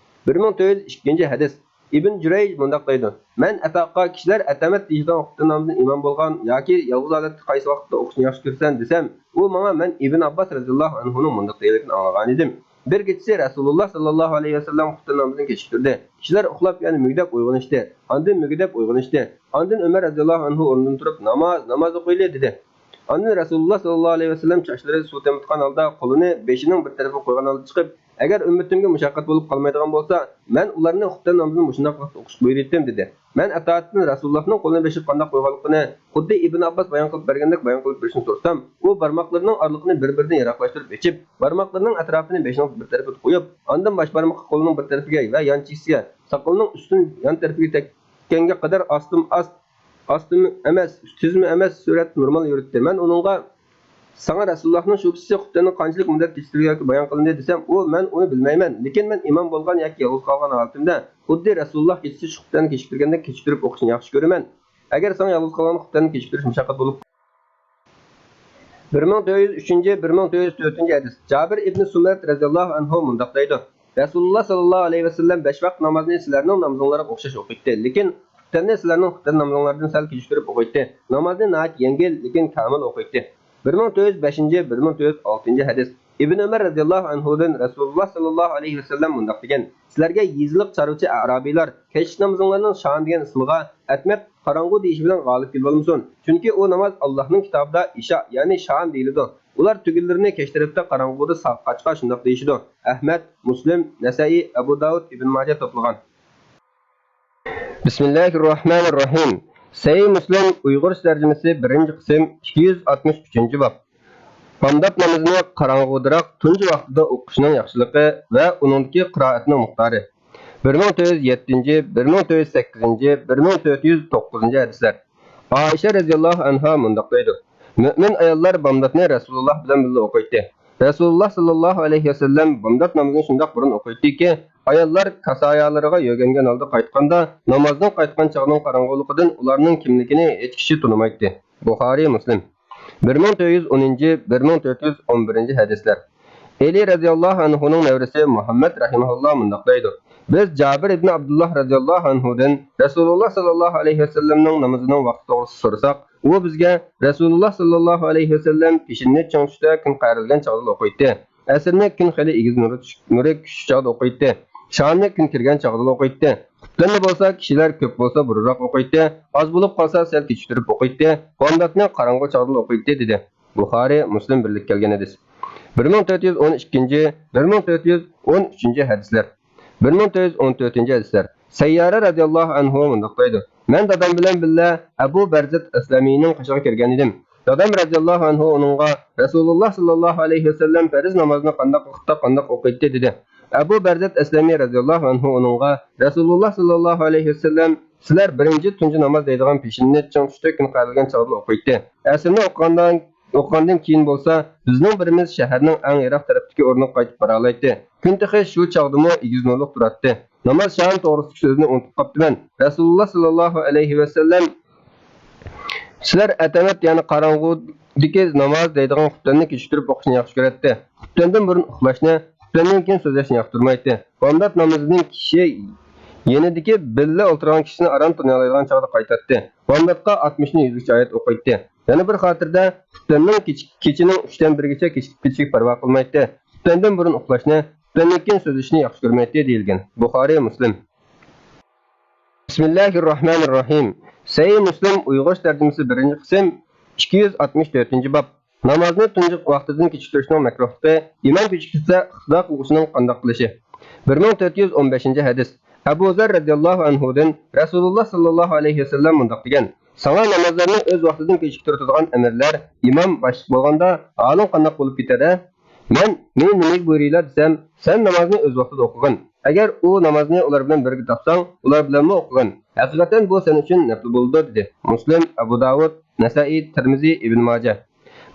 بىر مىڭ تۆت يۈز ئىككىنچى ھەدىس. ئىبن جۇرەيج مۇنداق دەيدۇ: مەن ئەتاغا، كىشىلەر ئەتەمەت دېيىشىدىغان خۇپتەن نامىزىنى ئىمام بولغان ياكى يالغۇز ھالەتتە قايسى ۋاقىتتا ئوقۇشنى ياخشى كۆرىسەن دېسەم، ئۇ ماڭا مەن ئىبن ئابباس رەزىياللاھۇ ئەنھۇنىڭ مۇنداق دېگەنلىكىنى ئاڭلىغانىدىم. بىر كېچىسى رەسۇلۇللاھ ساللاللاھۇ ئەلەيھى ۋەسەللەم خۇپتەن نامىزىنى كېچىكتۈردى. كىشىلەر ئۇخلاپ، يەنى مۈگدەپ ئويغىنىشتى. ئاندىن مۈگدەپ ئويغىنىشتى. ئاندىن ئۆمەر رەزىياللاھۇ ئەنھۇ ئورنىدىن تۇرۇپ، ناماز، ناماز ئوقۇيلى، دېدى. ئاندىن رەسۇلۇللاھ ساللاللاھۇ ئەلەيھى ۋەسەللەم چاچلىرى سۇ تېمىتقان ھالدا، قولىنى بېشىنىڭ بىر تەرىپىگە قويغان ھالدا چىقىپ، ئەگەر ئۈممىتىمگە مۇشەققەت بولۇپ قالمايدىغان بولسا، مەن ئۇلارنى خۇپتەن نامىزىنى مۇشۇنداق ۋاقىتتا ئوقۇشقا بۇيرۇيتتىم، دېدى. مەن ئەتايەتتىن رەسۇلۇللاھنىڭ قولىنى بېشىغا قانداق قويغانلىقىنى خۇددى ئىبن ئابباس بايان قىلىپ بەرگەندەك بايان قىلىپ بېرىشىنى سورىسام، ئۇ بارماقلىرىنىڭ ئارىلىقىنى بىر-بىرىدىن يىراقلاشتۇرۇپ ئېچىپ، بارماقلىرىنىڭ ئەتراپىنى بېشىنىڭ بىر تەرىپىگە قويۇپ، ئاندىن باش بارمىقى قولىنىڭ بىر تەرىپىگە ۋە يان چېكىسىگە، ساقىلىنىڭ ئۈستىدىن يان تەرىپىگە تەگكەنگە قەدەر ئاستىن ئاست، ئاستىمۇ ئەمەس، تېزمۇ ئەمەس سۈرئەتتە نورمال يۈرۈتتى. مەن ئۇنىڭغا، ساڭا رەسۇلۇللاھنىڭ شۇ كېچىسى خۇپتەننى قانچىلىك مۇددەت كېچىكتۈرگەنلىكى بايان قىلىندى دېسەم، ئۇ، مەن ئۇنى بىلمەيمەن، لېكىن مەن ئىمام بولغان ياكى يالغۇز قالغان ھالىتىمدە خۇددى رەسۇلۇللاھ كېچىسى شۇ خۇپتەننى كېچىكتۈرگەندەك كېچىكتۈرۈپ ئوقۇشنى ياخشى كۆرىمەن. ئەگەر ساڭا يالغۇز قالغاندا خۇپتەننى كېچىكتۈرۈش مۇشەققەت بولۇپ. بىر مىڭ تۆت يۈز ئۈچىنچى، بىر مىڭ تۆت يۈز تۆتىنچى ھەدىس. جابىر ئىبنى سۇمرەت رەزىياللاھۇ ئەنھۇ مۇنداق دەيدۇ: رەسۇلۇللاھ ساللاللاھۇ ئەلەيھى ۋەسەللەم بەش ۋاقىت نامازنى سىلەرنىڭ نامىزىڭلارغا ئوخشاش ئوقۇيتتى، لېكىن خۇپتەننى سىلەرنىڭ خۇپتەن نامىزىڭلاردىن سەل كېچىكتۈرۈپ ئوقۇيتتى. نامازنى ناھايىتى يەڭگىل، لېكىن كامىل ئوقۇيتتى. بىر مىڭ تۆت يۈز بەشىنچى، بىر مىڭ تۆت يۈز ئالتىنچى ھەدىس. ئىبن ئۆمەر رەزىياللاھۇ ئەنھۇدىن رەسۇلۇللاھ ساللاللاھۇ ئەلەيھى ۋەسەللەم مۇنداق دېگەن: سىلەرگە يېزىلىق چارۋىچى ئەرابىيلار كەچلىك نامىزىڭلارنىڭ شام دېگەن ئىسمىغا ئەتمەت قاراڭغۇ دېيىشى بىلەن غالىب كېلىۋالمىسۇن. چۈنكى ئۇ ناماز ئاللاھنىڭ كىتابىدا ئىشا، يەنى شام دېيىلىدۇ. ئۇلار تۈگۈنلىرىنى كەچ تەرەپتە قاراڭغۇدا ساقاچقا شۇنداق دېيىشىدۇ. ئەھمەد، مۇسلىم، نەسەئىي، ئەبۇ داۋۇد، ئىبن ماجە توپلىغان. بىسمىللاھىررەھمانىررەھىم. سەھىھ مۇسلىم ئۇيغۇرچە تەرجىمىسى، بىرىنچى قىسىم، ئىككى يۈز ئاتمىش ئۈچىنچى باب. بامدات نامىزىنى قاراڭغۇدىراق تۇنجى ۋاقتىدا ئوقۇشنىڭ ياخشىلىقى ۋە ئۇنىڭدىكى قىرائەتنىڭ مىقدارى. بىر مىڭ تۆت يۈز يەتتىنچى، بىر مىڭ تۆت يۈز سەككىزىنچى، بىر مىڭ تۆت يۈز توققۇزىنچى ھەدىسلەر. ئائىشە رەزىياللاھۇ ئەنھا مۇنداق دەيدۇ: مۆمىن ئاياللار بامداتنى رەسۇلۇللاھ بىلەن بىللە ئوقۇيتتى. رەسۇلۇللاھ ساللاللاھۇ ئەلەيھى ۋەسەللەم بامدات نامىزىنى شۇنداق بۇرۇن ئوقۇيتتىكى، ئاياللار كاسايالىرىغا يۆگەنگەن ھالدا قايتقاندا، نامازدىن قايتقان چاغنىڭ قاراڭغۇلۇقىدىن ئۇلارنىڭ كىملىكىنى ھېچ كىشى تونۇمايتتى. بۇخارىي، مۇسلىم. بىر مىڭ تۆت يۈز ئونىنچى، بىر مىڭ تۆت يۈز ئون بىرىنچى ھەدىسلەر. ئەلى رەزىياللاھۇ ئەنھۇنىڭ نەۋرىسى مۇھەممەد رەھىمەھۇللاھ مۇنداق دەيدۇ: بىز جابىر ئىبنى ئابدۇللاھ رەزىياللاھۇ ئەنھۇدىن رەسۇلۇللاھ ساللاللاھۇ ئەلەيھى ۋەسەللەمنىڭ نامىزىنىڭ ۋاقتى توغرىسىدا سورىساق، ئۇ بىزگە رەسۇلۇللاھ ساللاللاھۇ ئەلەيھى ۋەسەللەم پېشىننى چىڭ تۇتۇشتا كۈن قايرىلگەن چاغدىلا ئوقۇيتتى. ئەسىرنى كۈن خېلى ئېگىز نۇرى چۈش-، نۇرى چۈشكەن چاغدا ئوقۇيتتى. شامنى كۈن كىرگەن چاغدىلا ئوقۇيتتى. خۇپتەننى بولسا كىشىلەر كۆپ بولسا بۇرۇنراق ئوقۇيتتى، ئاز بولۇپ قالسا سەل كېچىكتۈرۈپ ئوقۇيتتى. بامداتنى قاراڭغۇ چاغدىلا ئوقۇيتتى، دېدى. بۇخارىي، مۇسلىم بىرلىككە كەلگەن ھەدىس. بىر مىڭ تۆت يۈز ئون ئىككىنچى، بىر مىڭ تۆت يۈز ئون ئۈچىنچى ھەدىسلەر. بىر مىڭ تۆت يۈز ئون تۆتىنچى ھەدىسلەر. سەييارە رەزىياللاھۇ ئەنھۇ مۇنداق دەيدۇ: مەن دادام بىلەن بىللە ئەبۇ بەرزەت ئەسلەمىنىڭ قېشىغا كىرگەن ئىدىم. دادام رەزىياللاھۇ ئەنھۇ ئۇنىڭغا رەسۇلۇللا ساللاللاھۇ ئەلەيھى ۋەسەللەم پەرز نامازنى قانداق ۋاقىتتا قانداق ئوقۇيتتى دېدى. ئەبۇ بەرزەت ئەسلەمى رەزىياللاھۇ ئەنھۇ ئۇنىڭغا رەسۇلۇللا ساللاللاھۇ ئەلەيھى ۋەسەللەم سىلەر بىرىنچى تۇنجى ناماز دەيدىغان پېشىننى چىڭ تۇتۇپ كۈن قارىلىگەن چاغدىلا ئوقۇيتتى. ئەسىرنى ئوقۇغاندىن، ئوقۇغاندىن كېيىن بولسا بىزنىڭ بىرىمىز شەھەرنىڭ ئەڭ يىراق تەرەپتىكى ئورنىغا قايتىپ بارالايتتى. كۈن تېخى شۇ چاغدىمۇ ئېگىز نۇرلۇق تۇراتتى. ناماز شانى توغرىسىدىكى سۆزنى ئۇنتۇپ قاپتىمەن. رەسۇلۇللا ساللاللاھۇ ئەلەيھى ۋەسەللەم سىلەر ئەتەمەت، يەنى قاراڭغۇدىكى ناماز دەيدىغان خۇپتەننى كېچىكتۈرۈپ ئوقۇشنى ياخشى كۆرەتتى. خۇپتەندىن بۇرۇن ئۇخلاشنى، خۇپتەندىن كېيىن سۆزلەشنى ياقتۇرمايتتى. بامدات نامىزىدىن كىشى يېنىدىكى بىللە ئولتۇرغان كىشىسىنى ئاران تونۇيالايدىغان چاغدا قايتاتتى. بامداتقا ئاتمىشنى يۈزگىچە ئايەت ئوقۇيتتى. يەنە بىر خاتىرىدە خۇپتەننىڭ كېچە-، كېچىنىڭ ئۈچتىن بىرىگىچە كېچىكىپ كېتىشىگە پەرۋا قىلمايتتى. خۇپتەندىن بۇرۇن ئۇخلاشنى، خۇپتەندىن كېيىن سۆزلىشىشنى ياخشى كۆرمەيتتى دېيىلگەن. بۇخارىي، مۇسلىم. بىسمىللاھىرراھمانىرراھىم. سەھىھ مۇسلىم ئۇيغۇرچە تەرجىمىسى، بىرىنچى قىسىم، ئىككى يۈز ئاتمىش تۆتىنچى باب. نامازنى تۇنجى ۋاقتىدىن كېچىكتۈرۈشنىڭ مەكرۇھلۇقى، ئىمام كېچىكتۈرسە ئىقتىدا قىلغۇچىنىڭ قانداق قىلىشى. بىر مىڭ تۆت يۈز ئون بەشىنچى ھەدىس. ئەبۇ زەر رەزىياللاھۇ ئەنھۇدىن رەسۇلۇللا ساللاللاھۇ ئەلەيھى ۋەسەللەم مۇنداق دېگەن: ساڭا نامازلارنى ئۆز ۋاقتىدىن كېچىكتۈرىدىغان ئەمىرلەر، ئىمام باشلىق بولغاندا ھالىڭ قانداق بولۇپ كېتەر ھە؟ مەن، مېنى نېمىگە بۇيرۇيلا دېسەم، سەن نامازنى ئۆز ۋاقتىدا ئوقۇغىن. ئەگەر ئۇ نامازنى ئۇلار بىلەن بىرگە تاپساڭ، ئۇلار بىلەنمۇ ئوقۇغىن. ھەقىقەتەن بۇ سەن ئۈچۈن نەپلى بولىدۇ، دېدى. مۇسلىم، ئەبۇ داۋۇد، نەسائىي، تىرمىزى، ئىبن ماجە.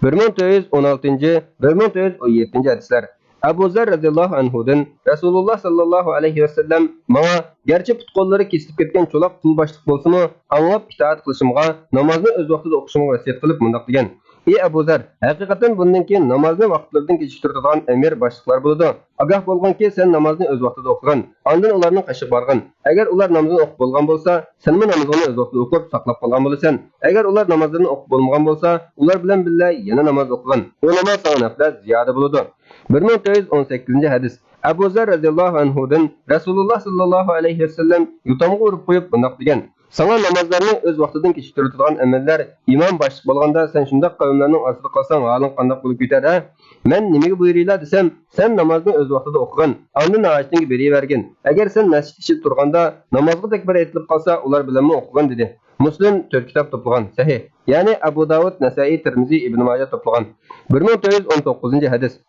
بىر مىڭ تۆت يۈز ئون ئالتىنچى، بىر مىڭ تۆت يۈز ئون يەتتىنچى ھەدىسلەر. ئەبۇ زەر رەزىياللاھۇ ئەنھۇدىن رەسۇلۇللا ساللاللاھۇ ئەلەيھى ۋەسەللەم ماڭا، گەرچە پۇت-قوللىرى كېسىلىپ كەتكەن چولاق قۇل باشلىق بولسىمۇ، ئاڭلاپ ئىتائەت قىلىشىمغا، نامازنى ئۆز ۋاقتىدا ئوقۇشۇمغا ۋەسىيەت قىلىپ مۇنداق دېگەن: ئى ئەبۇ زەر، ھەقىقەتەن بۇندىن كېيىن نامازنى ۋاقىتلىرىدىن كېچىكتۈرىدىغان ئەمىر باشلىقلار بولىدۇ. ئاگاھ بولغىنكى، سەن نامازنى ئۆز ۋاقتىدا ئوقۇغىن، ئاندىن ئۇلارنىڭ قېشىغا بارغىن. ئەگەر ئۇلار نامىزىنى ئوقۇپ بولغان بولسا، سەنمۇ نامىزىڭنى ئۆز ۋاقتىدا ئوقۇپ ساقلاپ قالغان بولىسەن. ئەگەر ئۇلار نامازلىرىنى ئوقۇپ بولمىغان بولسا، ئۇلار بىلەن بىللە يەنە ناماز ئوقۇغىن. ئۇ ناماز ساڭا نەپلەر زىيادە بولىدۇ. بىر مىڭ تۆت يۈز ئون سەككىزىنچى ھەدىس. ئەبۇ زەر رەزىياللاھۇ ئەنھۇدىن رەسۇلۇللا ساللاللاھۇ ئەلەيھى ۋەسەللەم يوتامغا ئۇرۇپ قويۇپ مۇنداق دېگەن: ساڭا نامازلارنى ئۆز ۋاقتىدىن كېچىكتۈرۈۋېتىدىغان ئەمىرلەر، ئىمام باشلىق بولغاندا سەن شۇنداق قەۋملەرنىڭ ئارىسىدا قالساڭ ھالىڭ قانداق بولۇپ كېتەر ھە؟ مەن نېمىگە بۇيرۇيلا دېسەم، سەن نامازنى ئۆز ۋاقتىدا ئوقۇغىن، ئاندىن ھاجىتىڭگە بېرىۋەرگىن. ئەگەر سەن مەسچىت ئىچىدە تۇرغاندا نامازغا تەكبىر ئېيتىلىپ قالسا، ئۇلار بىلەنمۇ ئوقۇغىن، دېدى. مۇسلىم تۆت كىتاب توپلىغان، سەھىھ. يەنى ئەبۇ داۋۇد، نەسائىي، تىرمىزى، ئىبن ماجە توپلىغان. بىر مىڭ تۆت يۈز ئون توققۇزىنچى ھەدىس.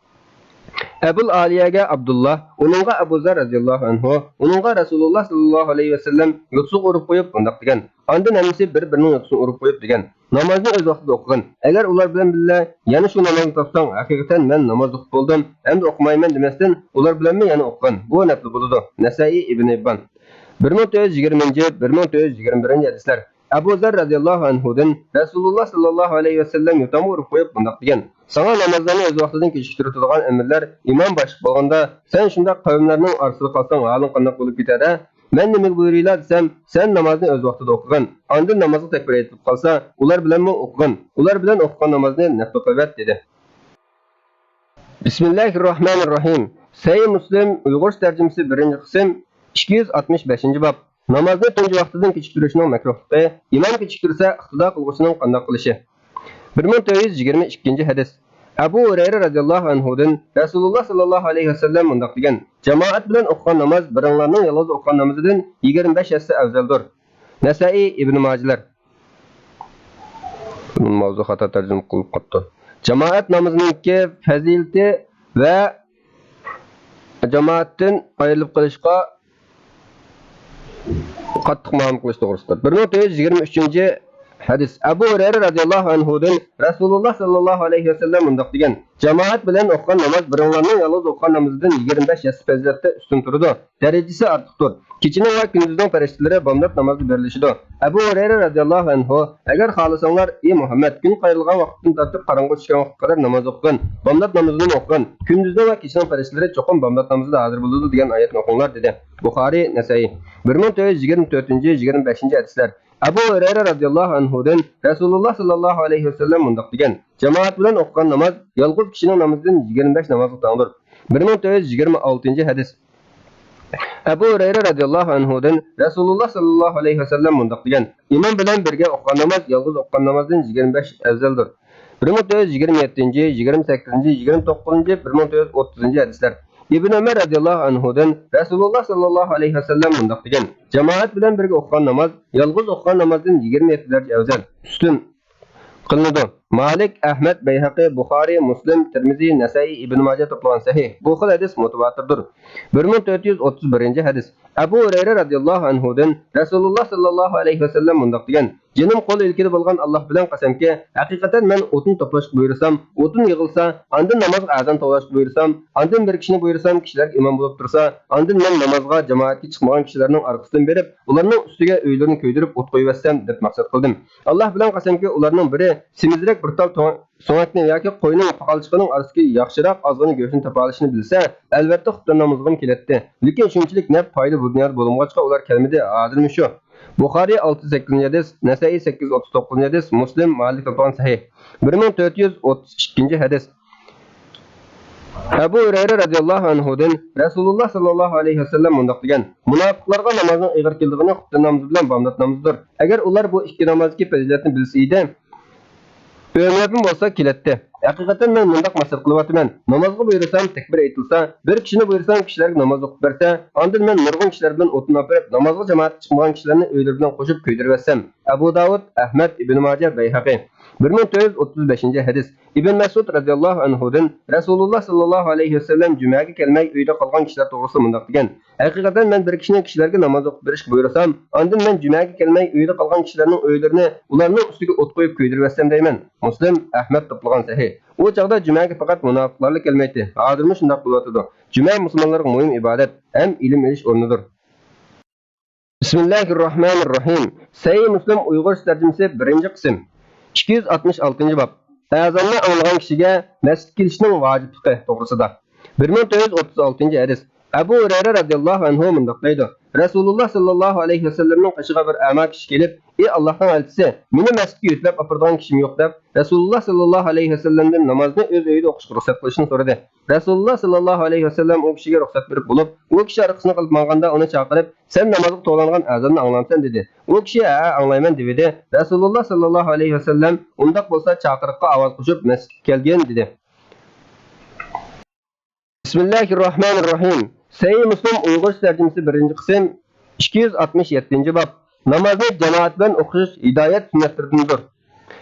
ئەبۇل ئالىيەگە ئابدۇللا، ئۇنىڭغا ئەبۇ زەر رەزىياللاھۇ ئەنھۇ، ئۇنىڭغا رەسۇلۇللا ساللاللاھۇ ئەلەيھى ۋەسەللەم يوتىسىغا ئۇرۇپ قويۇپ مۇنداق دېگەن: ئاندىن ھەممىسى بىر-بىرىنىڭ يوتىسىنى ئۇرۇپ قويۇپ دېگەن: نامازنى ئۆز ۋاقتىدا ئوقۇغىن. ئەگەر ئۇلار بىلەن بىللە يەنە شۇ نامازنى تاپساڭ، ھەقىقەتەن مەن ناماز ئوقۇپ بولدۇم، ئەمدى ئوقۇمايمەن دېمەستىن، ئۇلار بىلەنمۇ يەنە ئوقۇغىن. بۇ نەپلى بولىدۇ. نەسائىي، ئىبن ھىببان. بىر مىڭ تۆت يۈز يىگىرمىنچى، بىر مىڭ تۆت يۈز يىگىرمە بىرىنچى ھەدىسلەر. ئەبۇ زەر رەزىياللاھۇ ئەنھۇدىن رەسۇلۇللا ساللاللاھۇ ئەلەيھى ۋەسەللەم يوتامغا ئۇرۇپ قويۇپ مۇنداق دېگەن: ساڭا نامازلارنى ئۆز ۋاقتىدىن كېچىكتۈرۈۋېتىدىغان ئەمىرلەر، ئىمام باشلىق بولغاندا سەن شۇنداق قەۋملەرنىڭ ئارىسىدا قالساڭ ھالىڭ قانداق بولۇپ كېتەر ھە؟ مەن نېمىگە بۇيرۇيلا دېسەم، سەن نامازنى ئۆز ۋاقتىدا ئوقۇغىن، ئاندىن نامازغا تەكبىر ئېيتىلىپ قالسا، ئۇلار بىلەنمۇ ئوقۇغىن، ئۇلار بىلەن ئوقۇغان نامازنى نەپلى قىلىۋەت، دېدى. بىسمىللاھىرراھمانىرراھىم. سەھىھ مۇسلىم، ئۇيغۇرچە تەرجىمىسى، بىرىنچى قىسىم، ئىككى يۈز ئاتمىش بەشىنچى باب. نامازنى تۇنجى ۋاقتىدىن كېچىكتۈرۈشنىڭ مەكرۇھلۇقى، ئىمام كېچىكتۈرسە ئىقتىدا قىلغۇچىنىڭ قانداق قىلىشى. بىر مىڭ تۆت يۈز يىگىرمە ئىككىنچى ھەدىس. ئەبۇ ھۇرەيرە رەزىياللاھۇ ئەنھۇدىن رەسۇلۇللا ساللاللاھۇ ئەلەيھى ۋەسەللەم مۇنداق دېگەن: جامائەت بىلەن ئوقۇغان ناماز بىرىڭلارنىڭ يالغۇز ئوقۇغان نامىزىدىن يىگىرمە بەش ھەسسە ئەۋزەلدۇر. نەسائىي، ئىبن ماجىلەر. ماۋزۇ خاتا تەرجىمە قىلىپ قاپتۇ. جامائەت نامىزىنىڭكى پەزىلىتى ۋە جامائەتتىن ئايرىلىپ قېلىشقا قاتتىق مۇئامىلە قىلىش توغرىسىدا. بىر مىڭ تۆت يۈز يىگىرمە ئۈچىنچى ھەدىس. ئەبۇ ھۇرەيرە رەزىياللاھۇ ئەنھۇدىن رەسۇلۇللا ساللاللاھۇ ئەلەيھى ۋەسەللەم مۇنداق دېگەن: جامائەت بىلەن ئوقۇغان ناماز بىرىڭلارنىڭ يالغۇز ئوقۇغان نامىزىدىن يىگىرمە بەش ھەسسە پەزىلەتتە ئۈستۈن تۇرىدۇ. دەرىجىسى ئارتۇقتۇر. كېچىنىڭ ۋە كۈندۈزنىڭ پەرىشتىلىرى بامدات نامازدا بېرىلىشىدۇ. ئەبۇ ھۇرەيرە رەزىياللاھۇ ئەنھۇ: ئەگەر خالىساڭلار، ئى مۇھەممەد، كۈن قايرىلغان ۋاقىتتىن تارتىپ قاراڭغۇ چۈشكەن ۋاقىتقا قەدەر ناماز ئوقۇغىن، بامدات نامىزىنىمۇ ئوقۇغىن، كۈندۈزنىڭ ۋە كېچىنىڭ پەرىشتىلىرى چوقۇم بامدات نامىزىدا ھازىر بولىدۇ دېگەن ئايەتنى ئوقۇڭلار، دېدى. بۇخارىي، نەسائىي. بىر مىڭ تۆت يۈز يىگىرمە تۆتىنچى، يىگىرمە بەشىنچى ھەدىسلەر. ئەبۇ ھۇرەيرە رەزىياللاھۇ ئەنھۇدىن رەسۇلۇللا ساللاللاھۇ ئەلەيھى ۋەسەللەم مۇنداق دېگەن: جامائەت بىلەن ئوقۇغان ناماز يالغۇز كىشىنىڭ نامىزىدىن يىگىرمە بەش نامازغا تەڭدۇر. بىر مىڭ تۆت يۈز يىگىرمە ئالتىنچى ھەدىس. ئەبۇ ھۇرەيرە رەزىياللاھۇ ئەنھۇدىن رەسۇلۇللا ساللاللاھۇ ئەلەيھى ۋەسەللەم مۇنداق دېگەن: ئىمام بىلەن بىرگە ئوقۇغان ناماز يالغۇز ئوقۇغان نامازدىن يىگىرمە بەش ئەۋزەلدۇر. بىر مىڭ تۆت يۈز يىگىرمە يەتتىنچى، يىگىرمە سەككىزىنچى، يىگىرمە توققۇزىنچى، بىر مىڭ تۆت يۈز ئوتتۇزىنچى ھەدىسلەر. ئىبن ئۆمەر رەزىياللاھۇ ئەنھۇدىن رەسۇلۇللا ساللاللاھۇ ئەلەيھى ۋەسەللەم مۇنداق دېگەن: جامائەت بىلەن بىرگە ئوقۇغان ناماز يالغۇز ئوقۇغان نامازدىن يىگىرمە يەتتە دەرىجە ئەۋزەل، ئۈستۈن قىلىنىدۇ. مالىك، ئەھمەد، بەيھەقى، بۇخارىي، مۇسلىم، تىرمىزى، نەسەئىي، ئىبن ماجە توپلىغان سەھىھ. بۇ خىل ھەدىس مۇتەۋاتىردۇر. بىر مىڭ تۆت يۈز ئوتتۇز بىرىنچى ھەدىس. ئەبۇ ھۇرەيرە رەزىياللاھۇ ئەنھۇدىن رەسۇلۇللا ساللاللاھۇ ئەلەيھى ۋەسەللەم مۇنداق دېگەن: جېنىم قول ئىلكىدە بولغان ئاللاھ بىلەن قەسەمكى، ھەقىقەتەن مەن ئوتۇن توپلاشقا بۇيرۇسام، ئوتۇن يىغىلسا، ئاندىن نامازغا ئەزان توۋلاشقا بۇيرۇسام، ئاندىن بىر كىشىنى بۇيرۇسام، كىشىلەرگە ئىمام بولۇپ تۇرسا، ئاندىن مەن نامازغا جامائەتكە چىقمىغان كىشىلەرنىڭ ئارقىسىدىن بېرىپ، ئۇلارنىڭ ئۈستىگە ئۆيلىرىنى كۆيدۈرۈپ ئوت قويۇۋەتسەم، دەپ مەقسەت قىلدىم. ئاللاھ بىلەن قەسەمكى، ئۇلارنىڭ بىرى سېمىزرەك بىر تال تۆ-، سۆڭەكنى ياكى قوينىڭ پاقالچىقىنىڭ ئارىسىدىكى ياخشىراق ئازغىنە گۆشنى تاپالىشىنى بىلسە، ئەلۋەتتە خۇپتەن نامىزىغىمۇ كېلەتتى. لېكىن شۇنچىلىك نەپ پايدا بۇ دۇنيادا بولمىغاچقا ئۇلار كەلمىدى، ھازىرمۇ شۇ. بۇخارىي ئالتە يۈز سەككىزىنچى ھەدىس، نەسەئىي سەككىز يۈز ئوتتۇز توققۇزىنچى ھەدىس، مۇسلىم، مالىك توپلىغان سەھىھ. بىر مىڭ تۆت يۈز ئوتتۇز ئىككىنچى ھەدىس. ئەبۇ ھۇرەيرە رەزىياللاھۇ ئەنھۇدىن رەسۇلۇللا ساللاللاھۇ ئەلەيھى ۋەسەللەم مۇنداق دېگەن: مۇناپىقلارغا نامازنىڭ ئېغىر كېلىدىغىنى خۇپتەن نامىزى بىلەن بامدات نامىزىدۇر. ئەگەر ئۇلار بۇ ئىككى نامازدىكى پەزىلەتنى بىلسە ئىدى، ئۆمرىدىن بولسا كېلەتتى. ھەقىقەتەن مەن مۇنداق مەسلىھەت قىلىۋاتىمەن: نامازغا بۇيرۇسام، تەكبىر ئېيتىلسا، بىر كىشىنى بۇيرۇسام، كىشىلەرگە ناماز ئوقۇپ بەرسە، ئاندىن مەن نۇرغۇن كىشىلەر بىلەن ئوتۇن ئاپىرىپ، نامازغا جامائەتكە چىقمىغان كىشىلەرنى ئۆيلىرى بىلەن قوشۇپ كۆيدۈرۈۋەتسەم. ئەبۇ داۋۇد، ئەھمەد، ئىبن ماجە، بەيھەقى. بىر مىڭ تۆت يۈز ئوتتۇز بەشىنچى ھەدىس. ئىبن مەسئۇد رەزىياللاھۇ ئەنھۇدىن رەسۇلۇللا ساللاللاھۇ ئەلەيھى ۋەسەللەم جۈمەگە كەلمەي ئۆيدە قالغان كىشىلەر توغرىسىدا مۇنداق دېگەن: ھەقىقەتەن مەن بىر كىشىنى كىشىلەرگە ناماز ئوقۇپ بېرىشكە بۇيرۇسام، ئاندىن مەن جۈمەگە كەلمەي ئۆيدە قالغان كىشىلەرنىڭ ئۆيلىرىنى ئۇلارنىڭ ئۈستىگە ئوت قويۇپ كۆيدۈرۈۋەتسەم دەيمەن. مۇسلىم، ئەھمەد توپلىغان سەھىھ. ئۇ چاغدا جۈمەگە پەقەت مۇناپىقلارلا كەلمەيتتى. ھازىرمۇ شۇنداق بولۇۋاتىدۇ. جۈمە مۇسۇلمانلارغا مۇھىم ئىبادەت ھەم ئىلىم ئېلىش ئورنىدۇر. بىسمىللاھىررەھمانىررەھىم. سەھىھ مۇسلىم ئۇيغۇرچە تەرجىمىسى، بىرىنچى قىسىم. ئىككى يۈز ئاتمىش ئالتىنچى باب. ئەزاننى ئاڭلىغان كىشىگە مەسچىتكە كېلىشنىڭ ۋاجىپلىقى توغرىسىدا. بىر مىڭ تۆت يۈز ئوتتۇز ئالتىنچى ھەدىس. ئەبۇ ھۇرەيرە رەزىياللاھۇ ئەنھۇ مۇنداق دەيدۇ: رەسۇلۇللا ساللاللاھۇ ئەلەيھى ۋەسەللەمنىڭ قېشىغا بىر ئەما كىشى كېلىپ، ئى ئاللاھنىڭ ئەلچىسى، مېنى مەسچىتكە يۆتىلەپ ئاپىرىدىغان كىشىم يوق، دەپ، رەسۇلۇللا ساللاللاھۇ ئەلەيھى ۋەسەللەمدىن نامازنى ئۆز ئۆيىدە ئوقۇشقا رۇخسەت قىلىشنى سورىدى. رەسۇلۇللا ساللاللاھۇ ئەلەيھى ۋەسەللەم ئۇ كىشىگە رۇخسەت بېرىپ بولۇپ، ئۇ كىشى ئارقىسىنى قىلىپ ماڭغاندا ئۇنى چاقىرىپ، سەن نامازغا توۋلانغان ئەزاننى ئاڭلامسەن؟ دېدى. ئۇ كىشى، ھەئە، ئاڭلايمەن، دېۋىدى. رەسۇلۇللا ساللاللاھۇ ئەلەيھى ۋەسەللەم، ئۇنداق بولسا چاقىرىققا ئاۋاز قوشۇپ مەسچىتكە كەلگىن، دېدى. بىسمىللاھىررەھمانىررەھىم. سەھىھ مۇسلىم ئۇيغۇرچە تەرجىمىسى، بىرىنچى قىسىم، ئىككى يۈز ئاتمىش يەتتىنچى باب. نامازنى جامائەت بىلەن ئوقۇش ھىدايەت سۈننەتلىرىدىندۇر.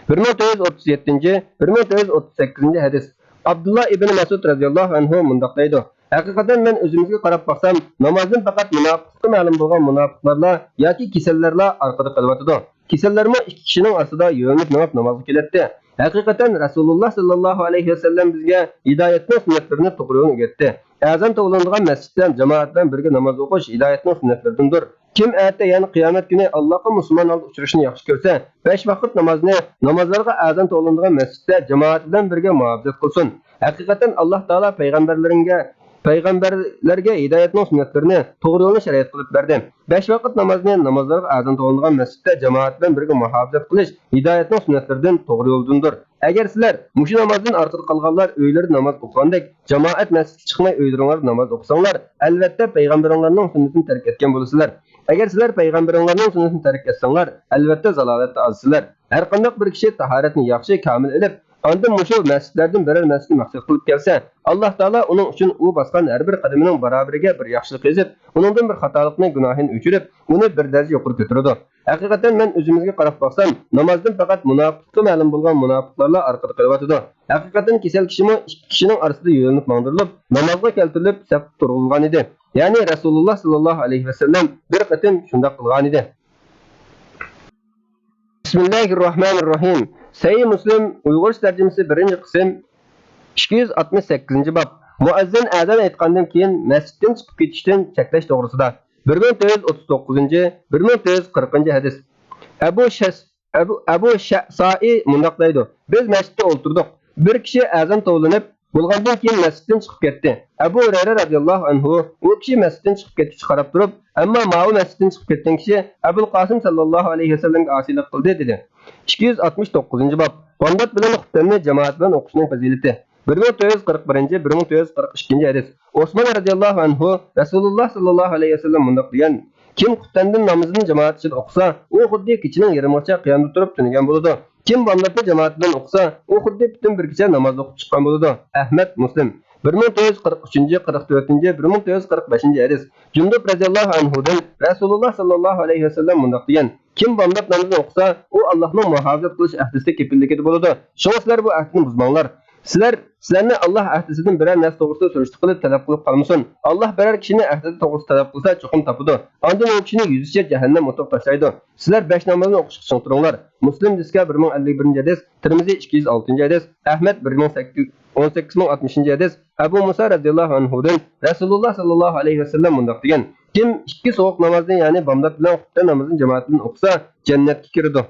بىر مىڭ تۆت يۈز ئوتتۇز يەتتىنچى، بىر مىڭ تۆت يۈز ئوتتۇز سەككىزىنچى ھەدىس. ئابدۇللا ئىبن مەسئۇد رەزىياللاھۇ ئەنھۇ مۇنداق دەيدۇ: ھەقىقەتەن مەن ئۆزىمىزگە قاراپ باقسام، نامازدىن پەقەت مۇناپىقلىقى مەلۇم بولغان مۇناپىقلارلا ياكى كېسەللەرلا ئارقىدا قېلىۋاتىدۇ. كېسەللەرمۇ ئىككى كىشىنىڭ ئارىسىدا يۆلىنىپ مېڭىپ نامازغا كېلەتتى. ھەقىقەتەن رەسۇلۇللا ساللاللاھۇ ئەلەيھى ۋەسەللەم بىزگە ھىدايەتنىڭ سۈننەتلىرىنى توغرا يولنى ئۆگەتتى. ئەزان توۋلىنىدىغان مەسچىتتە جامائەت بىلەن بىرگە ناماز ئوقۇش ھىدايەتنىڭ سۈننەتلىرىدىندۇر. كىم ئەتە، يەنى قىيامەت كۈنى ئاللاھقا مۇسۇلمان ھالدا ئۇچرىشىنى ياخشى كۆرسە، بەش ۋاقىت نامازنى، نامازلارغا ئەزان توۋلىنىدىغان مەسچىتتە جامائەت بىلەن بىرگە مۇھاپىزەت قىلسۇن. ھەقىقەتەن ئاللاھ تائالا پەيغەمبەرلىرىگە، پەيغەمبەرلەرگە ھىدايەتنىڭ سۈننەتلىرىنى، توغرا يولنى شەرىئەت قىلىپ بەردى. بەش ۋاقىت نامازنى نامازلارغا ئەزان توۋلىنىدىغان مەسچىتتە جامائەت بىلەن بىرگە مۇھاپىزەت قىلىش ھىدايەتنىڭ سۈننەتلىرىدىن، توغرا يولدىندۇر. ئەگەر سىلەر مۇشۇ نامازدىن ئارقىدا قالغانلار ئۆيلىرىدە ناماز ئوقۇغاندەك جامائەت مەسچىتكە چىقماي ئۆيلىرىڭلاردا ناماز ئوقۇساڭلار، ئەلۋەتتە پەيغەمبىرىڭلارنىڭ سۈننىتىنى تەرك ئەتكەن بولىسىلەر. ئەگەر سىلەر پەيغەمبىرىڭلارنىڭ سۈننىتىنى تەرك ئەتسەڭلار، ئەلۋەتتە زالالەتتە ئازىسىلەر. ھەرقانداق بىر كىشى تاھارەتنى ياخشى، كامىل ئېلىپ، ئاندىن مۇشۇ مەسچىتلەردىن بىرەر مەسچىتنى مەقسەت قىلىپ كەلسە، ئاللاھ تائالا ئۇنىڭ ئۈچۈن ئۇ باسقان ھەر بىر قەدىمىنىڭ بارابىرىگە بىر ياخشىلىق يېزىپ، ئۇنىڭدىن بىر خاتالىقنى، گۇناھىنى ئۆچۈرۈپ، ئۇنى بىر دەرىجە يۇقىرى كۆتۈرىدۇ. ھەقىقەتەن مەن ئۆزىمىزگە قاراپ باقسام، نامازدىن پەقەت مۇناپىقلىقى مەلۇم بولغان مۇناپىقلارلا ئارقىدا قېلىۋاتىدۇ. ھەقىقەتەن كېسەل كىشىمۇ ئىككى كىشىنىڭ ئارىسىدا يۆلىنىپ ماڭدۇرۇلۇپ، نامازغا كەلتۈرۈلۈپ سەپكە تۇرغۇزۇلغانىدى. يەنى رەسۇلۇللا ساللاللاھۇ ئەلەيھى ۋەسەللەم بىر قېتىم شۇنداق قىلغانىدى. بىسمىللاھىررەھمانىررەھىم. سەھىھ مۇسلىم، ئۇيغۇرچە تەرجىمىسى، بىرىنچى قىسىم، ئىككى يۈز ئاتمىش سەككىزىنچى باب. مۇئەززىن ئەزان ئېيتقاندىن كېيىن مەسچىتتىن چىقىپ كېتىشتىن چەكلەش توغرىسىدا. بىر مىڭ تۆت يۈز ئوتتۇز توققۇزىنچى، بىر مىڭ تۆت يۈز قىرىقىنچى ھەدىس. ئەبۇ شەس-، ئەبۇ، ئەبۇ شەسائى مۇنداق دەيدۇ: بىز مەسچىتتە ئولتۇردۇق. بىر كىشى ئەزان توۋلىنىپ بولغاندىن كېيىن مەسچىتتىن چىقىپ كەتتى. ئەبۇ ھۇرەيرە رەزىياللاھۇ ئەنھۇ ئۇ كىشى مەسچىتتىن چىقىپ كەتكۈچە قاراپ تۇرۇپ، ئەمما ماۋۇ مەسچىتتىن چىقىپ كەتكەن كىشى ئەبۇل قاسىم ساللاللاھۇ ئەلەيھى ۋەسەللەمگە ئاسىيلىق قىلدى، دېدى. ئىككى يۈز ئاتمىش توققۇزىنچى باب. بامدات بىلەن خۇپتەننى جامائەت بىلەن ئوقۇشنىڭ پەزىلىتى. بىر مىڭ تۆت يۈز قىرىق بىرىنچى، بىر مىڭ تۆت يۈز قىرىق ئىككىنچى ھەدىس. ئوسمان رەزىياللاھۇ ئەنھۇ رەسۇلۇللا ساللاللاھۇ ئەلەيھى ۋەسەللەم مۇنداق دېگەن: كىم خۇپتەندىن نامىزىنى جامائەت ئىچىدە ئوقۇسا، ئۇ خۇددى كېچىنىڭ يېرىمىغىچە قىيامدا تۇرۇپ تۈنىگەن بولىدۇ. كىم بامداتنى جامائەت بىلەن ئوقۇسا، ئۇ خۇددى پۈتۈن بىر كېچە ناماز ئوقۇپ چىققان بولىدۇ. ئەھمەد، مۇسلىم. بىر مىڭ تۆت يۈز قىرىق ئۈچىنچى، قىرىق تۆتىنچى، بىر مىڭ تۆت يۈز قىرىق بەشىنچى ھەدىس. جۇندۇب رەزىياللاھۇ ئەنھۇدىن رەسۇلۇللا ساللاللاھۇ ئەلەيھى ۋەسەللەم مۇنداق دېگەن: كىم بامدات نامىزىنى ئوقۇسا، ئۇ ئاللاھنىڭ مۇھاپىزەت قىلىش ئەھدىسى كېپىللىكىدە بولىدۇ. شۇڭا سىلەر بۇ ئەھدىنى بۇزماڭلار. سىلەر، سىلەرنى ئاللاھ ئەھدىسىدىن بىرەر نەرسە توغرىسىدا سۈرۈشتە قىلىپ تەلەپ قىلىپ قالمىسۇن. ئاللاھ بىرەر كىشىنى ئەھدىسى توغرىسىدا تەلەپ قىلسا، چوقۇم تاپىدۇ. ئاندىن ئۇ كىشىنى يۈزىچە جەھەننەم ئوتىغا تاشلايدۇ. سىلەر بەش نامازنى ئوقۇشقا چىڭ تۇرۇڭلار. مۇسلىم دىسكا بىر مىڭ ئەللىك بىرىنچى ھەدىس، تىرمىزى ئىككى يۈز ئالتىنچى ھەدىس، ئەھمەد بىر مىڭ سەككىز، ئون سەككىز مىڭ ئاتمىشىنچى ھەدىس. ئەبۇ مۇسا رەزىياللاھۇ ئەنھۇدىن رەسۇلۇللا ساللاللاھۇ ئەلەيھى ۋەسەللەم مۇنداق دېگەن: كىم ئىككى سوغۇق نامازنى، يەنى بامدات بىلەن خۇپتەن نامىزىنى جامائەت بىلەن ئوقۇسا، جەننەتكە كىرىدۇ.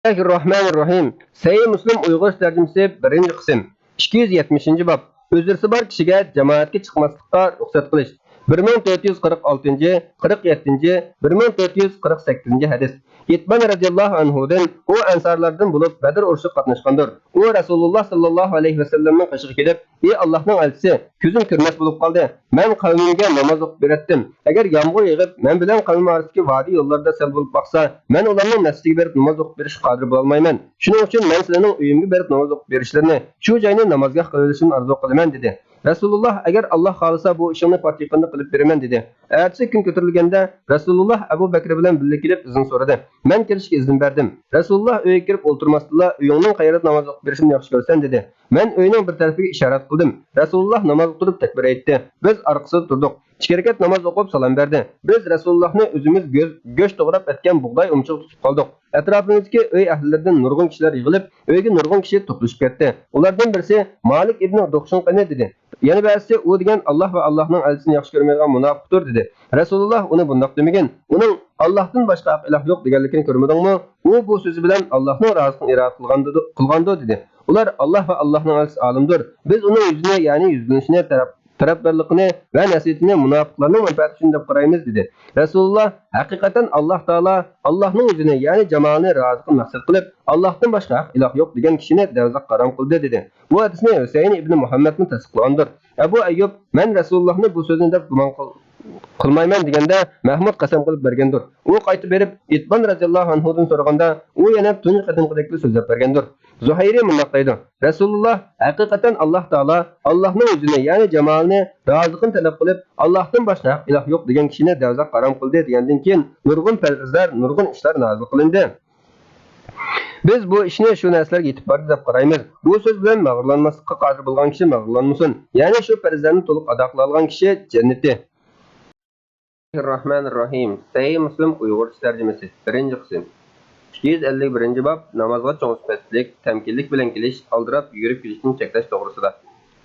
بىسمىللاھىررەھمانىررەھىم. سەھىھ مۇسلىم ئۇيغۇرچە تەرجىمىسى، بىرىنچى قىسىم، ئىككى يۈز يەتمىشىنچى باب. ئۆزرىسى بار كىشىگە جامائەتكە چىقماسلىققا رۇخسەت قىلىش. بىر مىڭ تۆت يۈز قىرىق ئالتىنچى، قىرىق يەتتىنچى، بىر مىڭ تۆت يۈز قىرىق سەككىزىنچى ھەدىس. ئىتبان رەزىياللاھۇ ئەنھۇدىن، ئۇ ئەنسارلاردىن بولۇپ، بەدر ئۇرۇشىغا قاتناشقاندۇر. ئۇ رەسۇلۇللا ساللاللاھۇ ئەلەيھى ۋەسەللەمنىڭ قېشىغا كېلىپ، ئى ئاللاھنىڭ ئەلچىسى، كۆزۈم كۆرمەس بولۇپ قالدى. مەن قەۋمىمگە ناماز ئوقۇپ بېرەتتىم. ئەگەر يامغۇر يېغىپ، مەن بىلەن قەۋمىم ئارىسىدىكى ۋادى يوللاردا سەل بولۇپ باقسا، مەن ئۇلارنىڭ مەسچىتىگە بېرىپ ناماز ئوقۇپ بېرىشكە قادىر بولالمايمەن. شۇنىڭ ئۈچۈن مەن سىلەرنىڭ ئۆيۈمگە بېرىپ ناماز ئوقۇپ بېرىشلىرىنى، شۇ جاينى نامازگاھ قىلىۋېلىشىمنى ئارزۇ قىلىمەن، دېدى. رەسۇلۇللا، ئەگەر ئاللاھ خالىسا، بۇ ئىشىڭنى پات يېقىندا قىلىپ بېرىمەن، دېدى. ئەتىسى كۈن كۆتۈرۈلگەندە، رەسۇلۇللا ئەبۇ بەكرى بىلەن بىللە كېلىپ ئىزىن سورىدى. مەن كىرىشكە ئىزىن بەردىم. رەسۇلۇللا ئۆيگە كىرىپ ئولتۇرماستىنلا، ئۆيۈڭنىڭ قەيەردە ناماز ئوقۇپ بېرىشىمنى ياخشى كۆرىسەن، دېدى. مەن ئۆينىڭ بىر تەرىپىگە ئىشارەت قىلدىم. رەسۇلۇللا نامازغا تۇرۇپ تەكبىر ئېيتتى. بىز ئارقىسىدا تۇردۇق. ئىككى رەكەت ناماز ئوقۇپ سالام بەردى. بىز رەسۇلۇللانى ئۆزىمىز گۆ-، گۆش توغراپ ئەتكەن بۇغداي ئومىچىغا تۇتۇپ قالدۇق. ئەتراپىمىزدىكى ئۆي ئەھلىلىرىدىن نۇرغۇن كىشىلەر يىغىلىپ، ئۆيگە نۇرغۇن كىشى توپلىشىپ كەتتى. ئۇلاردىن بىرسى، مالىك ئىبنى دۇخشۇن قېنى؟ دېدى. يەنە بەزىسى، ئۇ دېگەن ئاللاھ ۋە ئاللاھنىڭ ئەلچىسىنى ياخشى كۆرمەيدىغان مۇناپىقتۇر، دېدى. رەسۇلۇللا ئۇنى بۇنداق دېمىگىن. ئۇنىڭ ئاللاھتىن باشقا ھەق ئىلاھ يوق دېگەنلىكىنى كۆرمىدىڭمۇ؟ ئۇ بۇ سۆزى بىلەن ئاللاھنىڭ رازىلىقىنى ئىرادە قىلغاندىدۇ-، قىلغاندۇ، دېدى. ئۇلار، ئاللاھ ۋە ئاللاھنىڭ ئەلچىسى ئالىمدۇر. بىز ئۇنىڭ يۈزىنى، يەنى يۈزلىنىشىنى، تەرەپ-، تەرەپدارلىقىنى ۋە نەسىھىتىنى مۇناپىقلارنىڭ مەنپەئەتى ئۈچۈن دەپ قارايمىز، دېدى. رەسۇلۇللا، ھەقىقەتەن ئاللاھ تائالا ئاللاھنىڭ يۈزىنى، يەنى جامالىنى، رازىلىقىنى مەقسەت قىلىپ، ئاللاھتىن باشقا ھەق ئىلاھ يوق دېگەن كىشىنى دەۋزاق ھارام قىلدى، دېدى. بۇ ھەدىسنى ھۈسەيىن ئىبنى مۇھەممەدمۇ تەستىقلىغاندۇر. ئەبۇ ئەييۇب، مەن رەسۇلۇللاھنى بۇ سۆزنى دەپ گۇمان قىل-، قىلمايمەن دېگەندە، مەھمۇد قەسەم قىلىپ بەرگەندۇر. ئۇ قايتا بېرىپ، ئىتبان رەزىياللاھۇ ئەنھۇدىن سورىغاندا، ئۇ يەنە تۇنجى قېتىمقىدەكلا سۆزلەپ بەرگەندۇر. زۇھەيرى مۇنداق دەيدۇ، رەسۇلۇللا، ھەقىقەتەن ئاللاھ تائالا ئاللاھنىڭ يۈزىنى، يەنى جامالىنى، رازىلىقىنى تەلەپ قىلىپ، ئاللاھتىن باشقا ھەق ئىلاھ يوق دېگەن كىشىنى دەۋزاق ھارام قىلدى دېگەندىن كېيىن، نۇرغۇن پەرزلەر، نۇرغۇن ئىشلار نازىل قىلىندى. بىز بۇ ئىشنى شۇ نەرسىلەرگە يېتىپ باردى دەپ قارايمىز. بۇ سۆز بىلەن مەغرۇرلانماسلىققا قادىر بولغان كىشى مەغرۇرلانمىسۇن. يەنى شۇ پەرزلەرنى تولۇق ئادا قىلالىغان كىشى جەننىتى. بىسمىللاھىررەھمانىررەھىم. سەھىھ مۇسلىم ئۇيغۇرچە تەرجىمىسى. بىرىنچى قىسىم. ئىككى يۈز ئەللىك بىرىنچى باب، نامازغا چوڭ سۈپەتلىك، تەمكىنلىك بىلەن كېلىش، ئالدىراپ يۈگۈرۈپ كېلىشتىن چەكلەش توغرىسىدا.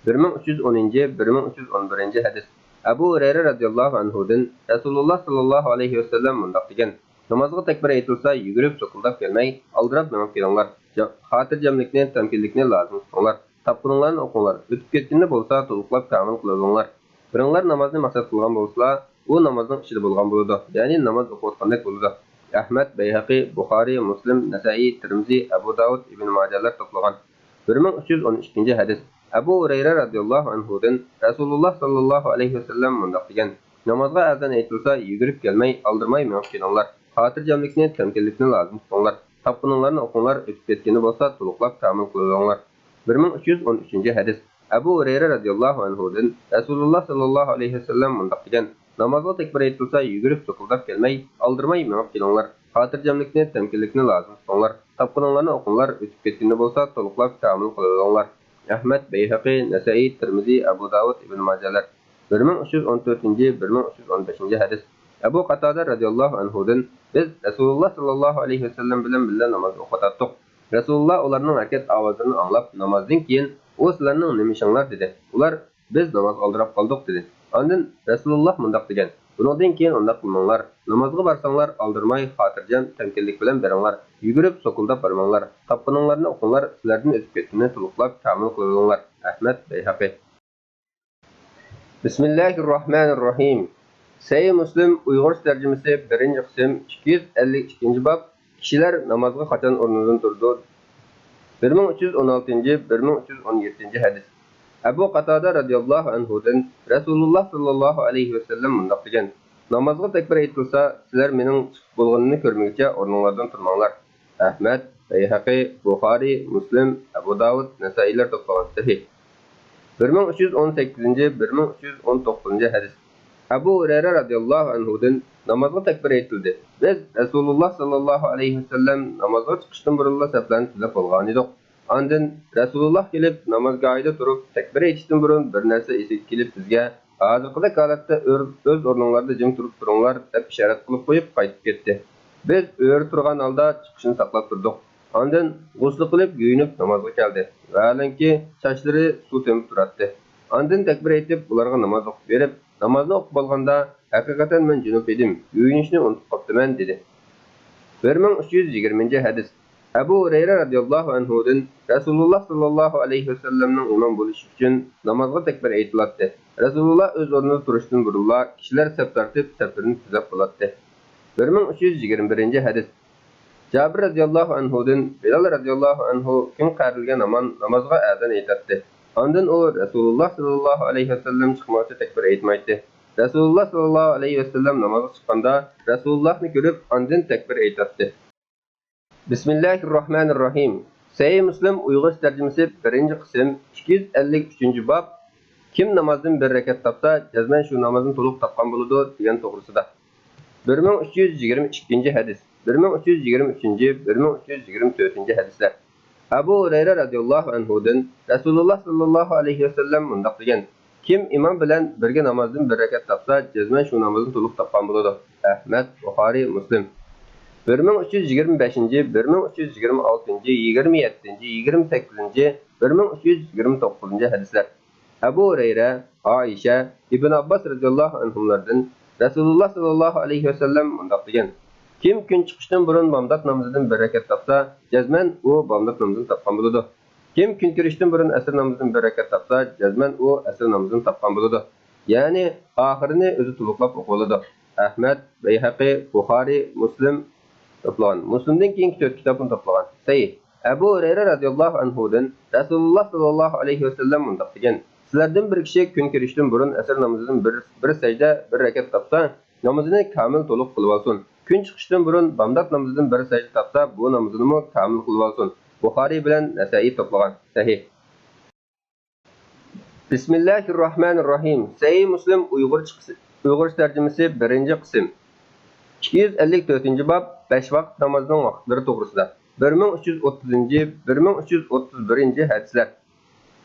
بىر مىڭ ئۈچ يۈز ئونىنچى، بىر مىڭ ئۈچ يۈز ئون بىرىنچى ھەدىس. ئەبۇ ھۇرەيرە رەزىياللاھۇ ئەنھۇدىن رەسۇلۇللا ساللاللاھۇ ئەلەيھى ۋەسەللەم مۇنداق دېگەن: نامازغا تەكبىر ئېيتىلسا، يۈگۈرۈپ، سوكۇلداپ كەلمەي، ئالدىراپ مېڭىپ كېلىڭلار. جا-، خاتىرجەملىكنى، تەمكىنلىكنى لازىم تۇتۇڭلار. تاپقىنىڭلارنى ئوقۇڭلار. ئۆتۈپ كەتكىنىنى بولسا تولۇقلاپ كامىل قىلىۋېلىڭلار. بىرىڭلار نامازنى مەقسەت قىلغان بولسىلا، ئۇ نامازنىڭ ئىچىدە بولغان بولىدۇ، يەنى ناماز ئوقۇۋاتقاندەك بولىدۇ. ئەھمەد، بەيھەقى، بۇخارىي، مۇسلىم، نەسائىي، تىرمىزى، ئەبۇ داۋۇد، ئىبن ماجەلەر توپلىغان. بىر مىڭ ئۈچ يۈز ئون ئىككىنچى ھەدىس. ئەبۇ ھۇرەيرە رەزىياللاھۇ ئەنھۇدىن رەسۇلۇللا ساللاللاھۇ ئەلەيھى ۋەسەللەم مۇنداق دېگەن: نامازغا ئەزان ئېيتىلسا، يۈگۈرۈپ كەلمەي، ئالدىرىماي مېڭىپ كېلىڭلار. خاتىرجەملىكنى، تەمكىنلىكنى لازىم تۇتۇڭلار. تاپقىنىڭلارنى ئوقۇڭلار، ئۆتۈپ كەتكىنى بولسا تولۇقلاپ كامىل قىلىۋېلىڭلار. بىر مىڭ ئۈچ يۈز ئون ئۈچىنچى ھەدىس. ئەبۇ ھۇرەيرە رەزىياللاھۇ ئەنھۇدىن رەسۇلۇللا ساللاللاھۇ ئەلەيھى ۋەسەللەم مۇنداق دېگەن: نامازغا تەكبىر ئېيتىلسا، يۈگۈرۈپ، سوكۇلداپ كەلمەي، ئالدىرىماي مېڭىپ كېلىڭلار. خاتىرجەملىكنى، تەمكىنلىكنى لازىم تۇتۇڭلار. تاپقىنىڭلارنى ئوقۇڭلار، ئۆتۈپ كەتكىنىنى بولسا تولۇقلاپ كامىل قىلىۋېلىڭلار. ئەھمەد، بەيھەقى، نەسائىي، تىرمىزى، ئەبۇ داۋۇد، ئىبن ماجەلەر. بىر مىڭ ئۈچ يۈز ئون تۆتىنچى، بىر مىڭ ئۈچ يۈز ئون بەشىنچى ھەدىس. ئەبۇ قاتادە رەزىياللاھۇ ئەنھۇدىن، بىز رەسۇلۇللا ساللاللاھۇ ئەلەيھى ۋەسەللەم بىلەن بىللە ناماز ئوقۇۋاتاتتۇق. رەسۇلۇللا ئۇلارنىڭ ھەرىكەت ئاۋازلىرىنى ئاڭلاپ، نامازدىن كېيىن ئۇ سىلەرنىڭ نېمە ئىشىڭلار؟ دېدى. ئۇلار، بىز نامازغا ئالدىراپ قالدۇق، دېدى. ئاندىن رەسۇلۇللا مۇنداق دېگەن: بۇنىڭدىن كېيىن ئۇنداق قىلماڭلار، نامازغا بارساڭلار ئالدىرىماي، خاتىرجەم، تەمكىنلىك بىلەن بېرىڭلار، يۈگۈرۈپ، سوكۇلداپ بارماڭلار، تاپقىنىڭلارنى ئوقۇڭلار، سىلەردىن ئۆتۈپ كەتكىنىنى تولۇقلاپ كامىل قىلىۋېلىڭلار. ئەھمەد، بەيھەقى. بىسمىللاھىررەھمانىررەھىم. سەھىھ مۇسلىم ئۇيغۇرچە تەرجىمىسى، بىرىنچى قىسىم، ئىككى يۈز ئەللىك ئىككىنچى باب، كىشىلەر نامازغا قاچان ئورنىدىن تۇرىدۇ؟ بىر مىڭ ئۈچ يۈز ئون ئالتىنچى، بىر مىڭ ئۈچ يۈز ئون يەتتىنچى ھەدىس. ئەبۇ قاتادە رازىياللاھۇ ئەنھۇدىن رەسۇلۇللا ساللاللاھۇ ئەلەيھى ۋەسەللەم مۇنداق دېگەن: نامازغا تەكبىر ئېيتىلسا، سىلەر مېنىڭ چىقىپ بولغىنىمنى كۆرمىگۈچە ئورنۇڭلاردىن تۇرماڭلار. ئەھمەد، بەيھەقى، بۇخارى، مۇسلىم، ئەبۇ داۋۇد، نەسائىيلەر توپلىغان سەھىھ. بىر مىڭ ئۈچ يۈز ئون سەككىزىنچى، بىر مىڭ ئۈچ يۈز ئون توققۇزىنچى ھەدىس. ئەبۇ ھۇرەيرە رازىياللاھۇ ئەنھۇدىن نامازغا تەكبىر ئېيتىلدى. بىز رەسۇلۇللا ساللاللاھۇ ئەلەيھى ۋەسەللەم نامازغا چىقىشتىن بۇرۇنلا سەپلەرنى تۈزەپ بولغانىدۇق. ئاندىن رەسۇلۇللا كېلىپ، نامازگاھىدا تۇرۇپ، تەكبىر ئېيتىشتىن بۇرۇن بىر نەرسە ئېسىگە كېلىپ، بىزگە، ھازىرقىدەك ھالەتتە ئۆر-، ئۆز ئورنۇڭلاردا جىم تۇرۇپ تۇرۇڭلار، دەپ ئىشارەت قىلىپ قويۇپ قايتىپ كەتتى. بىز ئۆرە تۇرغان ھالدا چىقىشنى ساقلاپ تۇردۇق. ئاندىن غۇسلى قىلىپ يۇيۇنۇپ نامازغا كەلدى. ۋەھالەنكى، چاچلىرى سۇ تېمىپ تۇراتتى. ئاندىن تەكبىر ئېيتىپ، ئۇلارغا ناماز ئوقۇپ بېرىپ، نامازنى ئوقۇپ بولغاندا، ھەقىقەتەن مەن جۇنۇپ ئىدىم، يۇيۇنۇشنى ئۇنتۇپ قاپتىمەن، دېدى. بىر مىڭ ئۈچ يۈز يىگىرمىنچى ھەدىس. ئەبۇ ھۇرەيرە رازىياللاھۇ ئەنھۇدىن رەسۇلۇللا ساللاللاھۇ ئەلەيھى ۋەسەللەمنىڭ ئىمام بولۇشى ئۈچۈن نامازغا تەكبىر ئېيتىلاتتى. رەسۇلۇللا ئۆز ئورنىدا تۇرۇشتىن بۇرۇنلا كىشىلەر سەپ تارتىپ، سەپلىرىنى تۈزەپ بولاتتى. بىر مىڭ ئۈچ يۈز يىگىرمە بىرىنچى ھەدىس. جابىر رازىياللاھۇ ئەنھۇدىن بىلال رازىياللاھۇ ئەنھۇ كۈن قەرىلگەن ھامان نامازغا ئەزان ئېيتاتتى. ئاندىن ئۇ رەسۇلۇللا ساللاللاھۇ ئەلەيھى ۋەسەللەم چىقمىغۇچە تەكبىر ئېيتمايتتى. رەسۇلۇللا ساللاللاھۇ ئەلەيھى ۋەسەللەم نامازغا چىققاندا، رەسۇلۇللانى كۆرۈپ، ئاندىن تەكبىر ئېيتاتتى. بىسمىللاھىررەھمانىررەھىم. سەھىھ مۇسلىم ئۇيغۇرچە تەرجىمىسى، بىرىنچى قىسىم، ئىككى يۈز ئەللىك ئۈچىنچى باب. كىم نامازدىن بىر رەكەت تاپسا، جەزمەن شۇ نامازنى تولۇق تاپقان بولىدۇ، دېگەن توغرىسىدا. بىر مىڭ ئۈچ يۈز يىگىرمە ئىككىنچى ھەدىس، بىر مىڭ ئۈچ يۈز يىگىرمە ئۈچىنچى، بىر مىڭ ئۈچ يۈز يىگىرمە تۆتىنچى ھەدىسلەر. ئەبۇ ھۇرەيرە رازىياللاھۇ ئەنھۇدىن رەسۇلۇللا ساللاللاھۇ ئەلەيھى ۋەسەللەم مۇنداق دېگەن: كىم ئىمام بىلەن بىرگە نامازدىن بىر رەكەت تاپسا، جەزمەن شۇ نامازنى تولۇق تاپقان بولىدۇ. ئەھمەد، بۇخارى، مۇسلىم. بىر مىڭ ئۈچ يۈز يىگىرمە بەشىنچى، بىر مىڭ ئۈچ يۈز يىگىرمە ئالتىنچى، يىگىرمە يەتتىنچى، يىگىرمە سەككىزىنچى، بىر مىڭ ئۈچ يۈز يىگىرمە توققۇزىنچى ھەدىسلەر. ئەبۇ ھۇرەيرە، ئائىشە، ئىبن ئابباس رازىياللاھۇ ئەنھۇملاردىن رەسۇلۇللا ساللاللاھۇ ئەلەيھى ۋەسەللەم مۇنداق دېگەن: كىم كۈن چىقىشتىن بۇرۇن بامدات نامىزىدىن بىر رەكەت تاپسا، جەزمەن ئۇ بامدات نامىزىنى تاپقان بولىدۇ. كىم كۈن كىرىشتىن بۇرۇن ئەسىر نامىزىدىن بىر رەكەت تاپسا، جەزمەن ئۇ ئەسىر نامىزىنى تاپقان بولىدۇ. يەنى ئاخىرىنى ئۆزى تولۇقلاپ ئوقۇۋالىدۇ. ئەھمەد، بەيھەقى، بۇخارى، مۇسلىم توپلىغان. مۇسلىمدىن كېيىنكى تۆت كىتابنى توپلىغان. سەھىھ. ئەبۇ ھۇرەيرە رازىياللاھۇ ئەنھۇدىن رەسۇلۇللا ساللاللاھۇ ئەلەيھى ۋەسەللەم مۇنداق دېگەن: سىلەردىن بىر كىشى كۈن كىرىشتىن بۇرۇن ئەسىر نامىزىدىن بىر، بىر سەجدە، بىر رەكەت تاپسا، نامىزىنى كامىل تولۇق قىلىۋالسۇن. كۈن چىقىشتىن بۇرۇن بامدات نامىزىدىن بىر سەجدە تاپسا، بۇ نامىزىنىمۇ كامىل قىلىۋالسۇن. بۇخارى بىلەن نەسائىي توپلىغان. سەھىھ. بىسمىللاھىررەھمانىررەھىم. سەھىھ مۇسلىم ئۇيغۇرچە قىسىم، ئۇيغۇرچە تەرجىمىسى، بىرىنچى قىسىم. ئىككى يۈز ئەللىك تۆتىنچى باب، بەش ۋاقىت نامازنىڭ ۋاقىتلىرى توغرىسىدا. بىر مىڭ ئۈچ يۈز ئوتتۇزىنچى، بىر مىڭ ئۈچ يۈز ئوتتۇز بىرىنچى ھەدىسلەر.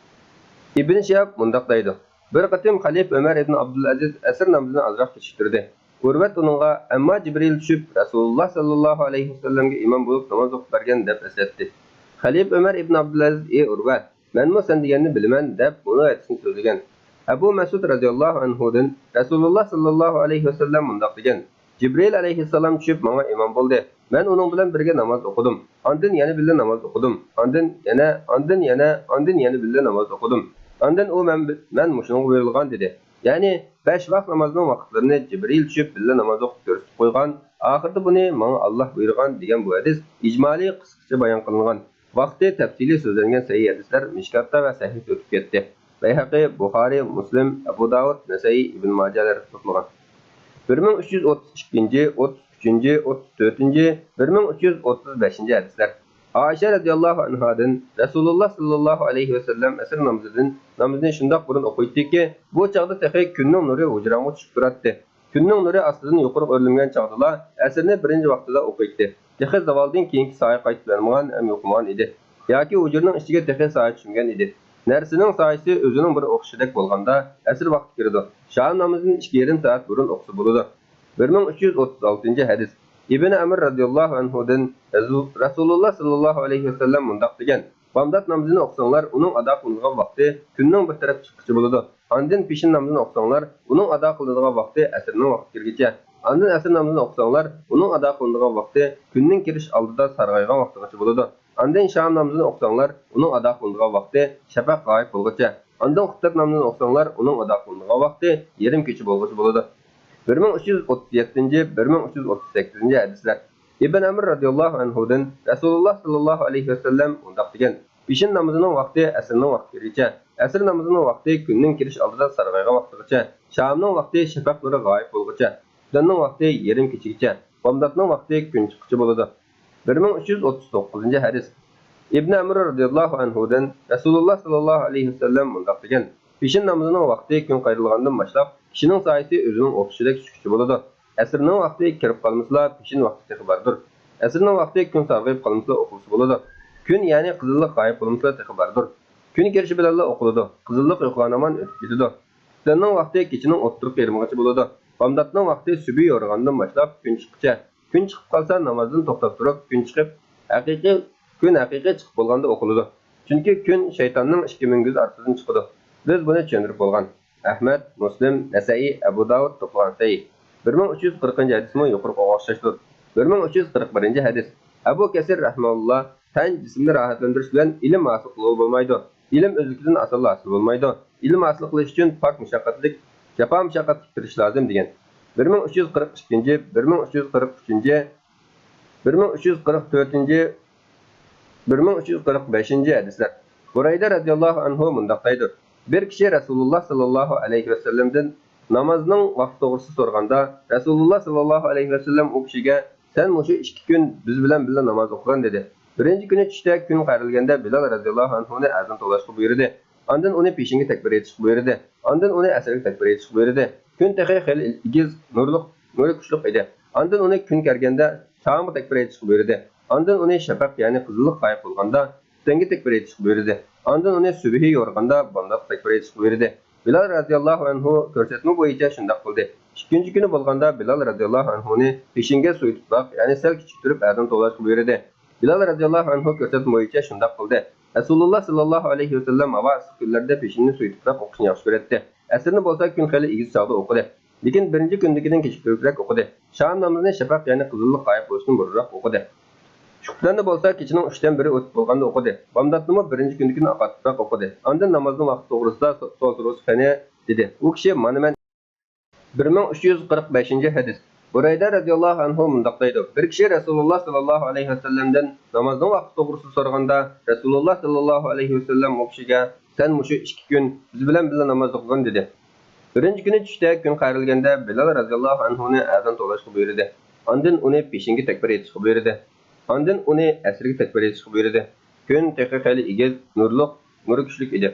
ئىبن شىھاب مۇنداق دەيدۇ: بىر قېتىم خەلىپە ئۆمەر ئىبن ئابدۇلئەزىز ئەسىر نامىزىنى ئازراق كېچىكتۈردى. ئۇرۋەت ئۇنىڭغا، ئەمما جىبرىئىل چۈشۈپ، رەسۇلۇللا ساللاللاھۇ ئەلەيھى ۋەسەللەمگە ئىمام بولۇپ ناماز ئوقۇپ بەرگەن، دەپ ئەسلەتتى. خەلىپە ئۆمەر ئىبن ئابدۇلئەزىز: ئى ئۇرۋەت، مەنمۇ سەن دېگەننى بىلىمەن، دەپ بۇ ھەدىسنى سۆزلىگەن. ئەبۇ مەسئۇد رازىياللاھۇ ئەنھۇدىن رەسۇلۇللا ساللاللاھۇ ئەلەيھى ۋەسەللەم مۇنداق دېگەن: جىبرىئىل ئەلەيھىسسالام چۈشۈپ ماڭا ئىمام بولدى. مەن ئۇنىڭ بىلەن بىرگە ناماز ئوقۇدۇم. ئاندىن يەنە بىللە ناماز ئوقۇدۇم. ئاندىن يەنە، ئاندىن يەنە، ئاندىن يەنە بىللە ناماز ئوقۇدۇم. ئاندىن ئۇ مەن، مەن مۇشۇنىڭغا بۇيرۇلغان دېدى. يەنى بەش ۋاق نامازنىڭ ۋاقىتلىرىنى جىبرىئىل چۈشۈپ بىللە ناماز ئوقۇپ كۆرسىتىپ قويغان. ئاخىرىدا بۇنى ماڭا ئاللا بۇيرۇغان دېگەن بۇ ھەدىس ئىجمالىي قىسقىچە بايان قىلىنغان. ۋاقتى تەپسىلىي سۆزلەنگەن سەھىھ ھەدىسلەر مىشكاتتا ۋە سەھىھتە ئۆتۈپ كەتتى. بەيھەقى، بۇخارى، مۇسلىم، ئەبۇ داۋۇد، نەسەئىي، ئىبن ماجەلەر توپلىغان. بىر مىڭ ئۈچ يۈز ئوتتۇز ئىككىنچى، ئوتتۇز ئۈچىنچى، ئوتتۇز تۆتىنچى، بىر مىڭ ئۈچ يۈز ئوتتۇز بەشىنچى ھەدىسلەر. ئائىشە رەزىياللاھۇ ئەنھادىن رەسۇلۇللا ساللاللاھۇ ئەلەيھى ۋەسەللەم ئەسىر نامىزىدىن، نامىزىنى شۇنداق بۇرۇن ئوقۇيتتىكى، بۇ چاغدا تېخى كۈننىڭ نۇرى ھۇجرامغا چۈشۈپ تۇراتتى. كۈننىڭ نۇرى ئاستىدىن يۇقىرىغا ئۆرلىمىگەن چاغدىلا، ئەسىرنى بىرىنچى ۋاقتىدا ئوقۇيتتى. تېخى زاۋالدىن كېيىنكى سايە قايتىپ يانمىغان ھەم يوقىمىغان ئىدى. ياكى ھۇجرىنىڭ ئىچىگە تېخى سايە چۈشمىگەن ئىدى. نەرسىنىڭ سايىسى ئۆزىنىڭ بىر ئوخشىشىدەك بولغاندا، ئەسىر ۋاقتى كىرىدۇ. شام نامىزىدىن ئىككى يېرىم سائەت بۇرۇن ئوقۇسا بولىدۇ. بىر مىڭ ئۈچ يۈز ئوتتۇز ئالتىنچى ھەدىس. ئىبن ئەمر رەزىياللاھۇ ئەنھۇدىن رەسۇ-، رەسۇلۇللا ساللاللاھۇ ئەلەيھى ۋەسەللەم مۇنداق دېگەن: بامدات نامىزىنى ئوقۇساڭلار، ئۇنىڭ ئادا قىلىنىدىغان ۋاقتى كۈننىڭ بىر تەرەپ چىققىچە بولىدۇ. ئاندىن پېشىن نامىزىنى ئوقۇساڭلار، ئۇنىڭ ئادا قىلىنىدىغان ۋاقتى ئەسىرنىڭ ۋاقتى كىرگىچە. ئاندىن ئەسىر نامىزىنى ئوقۇساڭلار، ئۇنىڭ ئادا قىلىنىدىغان ۋاقتى كۈننىڭ كىرىش ئالدىدا سارغايغان ۋاقتىغىچە بولىدۇ. ئاندىن شام نامىزىنى ئوقۇساڭلار، ئۇنىڭ ئادا قىلىنىدىغان ۋاقتى شەپەق غايىب بولغۇچە. ئاندىن خۇپتەت نامىزىنى ئوقۇساڭلار، ئۇنىڭ ئادا قىلىنىدىغان ۋاقتى يېرىم كېچە بولغۇچە بولىدۇ. بىر مىڭ ئۈچ يۈز ئوتتۇز يەتتىنچى، بىر مىڭ ئۈچ يۈز ئوتتۇز سەككىزىنچى ھەدىسلەر. ئىبن ئەمر رەزىياللاھۇ ئەنھۇدىن رەسۇلۇللا ساللاللاھۇ ئەلەيھى ۋەسەللەم مۇنداق دېگەن: پېشىن نامىزىنىڭ ۋاقتى ئەسىرنىڭ ۋاقتى كىرىشىگىچە، ئەسىر نامىزىنىڭ ۋاقتى كۈننىڭ كىرىش ئالدىدا سارغايغان ۋاقتىغىچە، شامنىڭ ۋاقتى شەپەق نۇرى غايىب بولغۇچە، تۈننىڭ ۋاقتى يېرىم كېچىگىچە، بامداتنىڭ ۋاقتى كۈن چىققۇچە بولىدۇ. بىر مىڭ ئۈچ يۈز ئوتتۇز توققۇزىنچى ھەدىس. ئىبن ئەمر رازىياللاھۇ ئەنھۇدىن رەسۇلۇللا ساللاللاھۇ ئەلەيھى ۋەسەللەم مۇنداق دېگەن: پېشىن نامىزىنىڭ ۋاقتى كۈن قايرىلغاندىن باشلاپ، كىشىنىڭ سايىسى ئۆزىنىڭ ئوخشىشىدەك چۈشكۈچە بولىدۇ. ئەسىرنىڭ ۋاقتى كىرىپ قالمىسىلا، پېشىن ۋاقتى تېخى باردۇر. ئەسىرنىڭ ۋاقتى كۈن سارغىيىپ قالمىسىلا ئوقۇلسا بولىدۇ. كۈن، يەنى قىزىللىق غايىب بولمىسىلا تېخى باردۇر. كۈن كىرىشى بىلەنلا ئوقۇلىدۇ. قىزىللىق يوقىغان ھامان ئۆتۈپ كېتىدۇ. تۈننىڭ ۋاقتى كېچىنىڭ ئوتتۇرىقى يېرىمىغىچە بولىدۇ. بامداتنىڭ ۋاقتى سۈبھى يورۇغاندىن باشلاپ كۈن چىققۇچە. كۈن چىقىپ قالسا، نامازدىن توختاپ تۇرۇپ، كۈن چىقىپ، ھەقىقىي، كۈن ھەقىقىي چىقىپ بولغاندا ئوقۇلىدۇ. چۈنكى كۈن شەيتاننىڭ ئىككى مۈڭگۈزى ئارىسىدىن چىقىدۇ. بىز بۇنى چۈشەندۈرۈپ بولغان. ئەھمەد، مۇسلىم، نەسەئىي، ئەبۇ داۋۇد توپلىغان سەھىھ. بىر مىڭ ئۈچ يۈز قىرىقىنچى ھەدىسمۇ يۇقىرىقىغا ئوخشاشتۇر. بىر مىڭ ئۈچ يۈز قىرىق بىرىنچى ھەدىس. ئەبۇ كەسىر رەھىمەھۇللا تەن، جىسىمنى راھەتلەندۈرۈش بىلەن ئىلىم ھاسىل قىلغىلى بولمايدۇ. ئىلىم ئۆزلۈكىدىن ئاسانلا ھاسىل بولمايدۇ. ئىلىم ھاسىل قىلىش ئۈچۈن پاك مۇشەققەتلىك، جاپا مۇشەققەتلىك تىرىشىش لازىم، دېگەن. بىر مىڭ ئۈچ يۈز قىرىق ئىككىنچى، بىر مىڭ ئۈچ يۈز قىرىق ئۈچىنچى، بىر مىڭ ئۈچ يۈز قىرىق تۆتىنچى، بىر مىڭ ئۈچ يۈز قىرىق بەشىنچى ھەدىسلەر. بۇرەيدە رەزىياللاھۇ ئەنھۇ مۇنداق دەيدۇ: بىر كىشى رەسۇلۇللا ساللاللاھۇ ئەلەيھى ۋەسەللەمدىن نامازنىڭ ۋاقتى توغرىسىدا سورىغاندا، رەسۇلۇللا ساللاللاھۇ ئەلەيھى ۋەسەللەم ئۇ كىشىگە: «سەن مۇشۇ ئىككى كۈن بىز بىلەن بىللە ناماز ئوقۇغىن» دېدى. بىرىنچى كۈنى چۈشتە كۈن قايرىلگەندە بىلال رەزىياللاھۇ ئەنھۇنى ئەزان توۋلاشقا بۇيرۇدى. ئاندىن ئۇنى پېشىنگە تەكبىر ئېيتىشقا بۇيرۇدى. ئاندىن ئۇنى ئەسىرگە تەكبىر ئېيتىشقا بۇيرۇدى. كۈن تېخى خېلى ئېگىز، نۇرلۇق، نۇرى كۈچلۈك ئىدى. ئاندىن ئۇنى كۈن كىرگەندە شامغا تەكبىر ئېيتىشقا بۇيرۇدى. ئاندىن ئۇنى شەپەق، يەنى قىزىللىق غايىب بولغاندا تۈتەنگە تەكبىر ئېيتىشقا بۇيرۇدى. ئاندىن ئۇنى سۈبھى يورۇغاندا بامداتقا تەكبىر ئېيتىشقا بۇيرۇدى. بىلال رەزىياللاھۇ ئەنھۇ كۆرسەتمە بويىچە شۇنداق قىلدى. ئىككىنچى كۈنى بولغاندا بىلال رەزىياللاھۇ ئەنھۇنى پېشىنگە سويۇتۇپراق، يەنى سەل كېچىكتۈرۈپ ئەزان توۋلاشقا بۇيرۇدى. بىلال رەزىياللاھۇ ئەنھۇ كۆرسەتمە بويىچە شۇنداق قىلدى. رەسۇلۇللا ساللاللاھۇ ئەلەيھى ۋەسەللەم ھاۋا ئىسسىق كۈنلەردە پېشىننى سويۇتۇپراق ئوقۇشنى ياخشى كۆرەتتى. ئەسىرنى بولسا كۈن خېلى ئېگىز چاغدا ئوقۇدى. لېكىن بىرىنچى كۈندىكىدىن كېچىكتۈرۈپرەك ئوقۇدى. شام نامىزىنى شەپەق، يەنى قىزىللىق غايىب بولۇشتىن بۇرۇنراق ئوقۇدى. ئىككىلەننى بولسا كېچىنىڭ ئۈچتىن بىرى ئۆتۈپ بولغاندا ئوقۇدى. بامداتنىمۇ بىرىنچى كۈندىكىدىن ئاقارتىپراق ئوقۇدى. ئاندىن نامازنىڭ ۋاقتى توغرىسىدا سو-، سوئال سورىسا قېنى؟ دېدى. ئۇ كىشى: «مانا مەن.» بىر مىڭ ئۈچ يۈز قىرىق بەشىنچى ھەدىس. بۇرەيدە رەزىياللاھۇ ئەنھۇ مۇنداق دەيدۇ: بىر كىشى رەسۇلۇللا ساللاللاھۇ ئەلەيھى ۋەسەللەمدىن نامازنىڭ ۋاقتى توغرىسىدا سورىغاندا، رەسۇلۇللا ساللاللاھۇ ئەلەيھى ۋەسەللەم ئۇ كىشىگە: «سەن مۇشۇ ئىككى كۈن بىز بىلەن بىللە ناماز ئوقۇغىن» دېدى. بىرىنچى كۈنى چۈشتە كۈن قايرىلگەندە بىلال رەزىياللاھۇ ئەنھۇنى ئەزان توۋلاشقا بۇيرۇدى. ئاندىن ئۇنى پېشىنگە تەكبىر ئېيتىشقا بۇيرۇدى. ئاندىن ئۇنى ئەسىرگە تەكبىر ئېيتىشقا بۇيرۇدى. كۈن تېخى خېلى ئېگىز، نۇرلۇق، نۇرى كۈچلۈك ئىدى.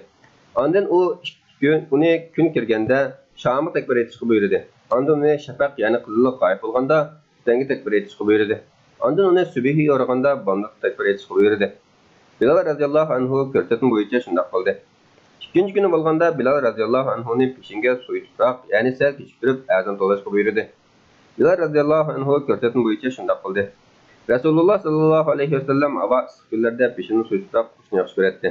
ئاندىن ئۇ ئىككى كۈن، ئۇنى كۈن كىرگەندە شامغا تەكبىر ئېيتىشقا بۇيرۇدى. ئاندىن ئۇنى شەپەق، يەنى قىزىللىق غايىب بولغاندا تۈتەنگە تەكبىر ئېيتىشقا بۇيرۇدى. ئاندىن ئۇنى سۈبھى يورۇغاندا بامداتقا تەكبىر ئېيتىشقا بۇيرۇدى. بىلال رەزىياللاھۇ ئەنھۇ كۆرسەتمە بويىچە شۇنداق قىلدى. ئىككىنچى كۈنى بولغاندا بىلال رەزىياللاھۇ ئەنھۇنى پېشىنگە سويۇتۇپراق، يەنى سەل كېچىكتۈرۈپ ئەزان توۋلاشقا بۇيرۇدى. بىلال رەزىياللاھۇ ئەنھۇ كۆرسەتمە بويىچە شۇنداق قىلدى. رەسۇلۇللا ساللاللاھۇ ئەلەيھى ۋەسەللەم ھاۋا ئىسسىق كۈنلەردە پېشىننى سويۇتۇپراق ئوقۇشنى ياخشى كۆرەتتى.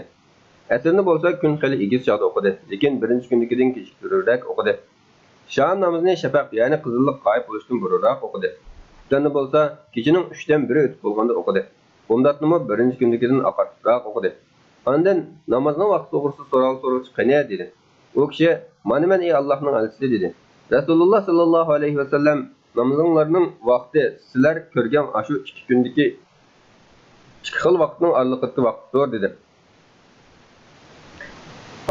ئەسىرنى بولسا كۈن خېلى ئېگىز چاغدا ئوقۇدى، لېكىن بىرىنچى كۈندىكىدىن كېچىكتۈرۈۋرەك ئوقۇدى. شام نامىزىنى شەپەق، يەنى قىزىللىق غايىب بولۇشتىن بۇرۇنراق ئوقۇدى. تۈتەننى بولسا كېچىنىڭ ئۈچتىن بىرى ئۆتۈپ بولغاندا ئوقۇدى. بامداتنىمۇ بىرىنچى كۈندىكىدىن ئاقارتىپراق ئوقۇدى. ئاندىن نامازنىڭ ۋاقتى توغرىسىدا سوئال سورىغۇچە قېنى؟ دېدى. ئۇ كىشى: «مانا مەن، ئەي ئاللاھنىڭ ئەلچىسى» دېدى. رەسۇلۇللا ساللاللاھۇ ئەلەيھى ۋەسەللەم: «نامىزىڭلارنىڭ ۋاقتى سىلەر كۆرگەن ئاشۇ ئىككى كۈندىكى ئىككى خىل ۋاقىتنىڭ ئارىلىقىدىكى ۋاقىتتۇر» دېدى.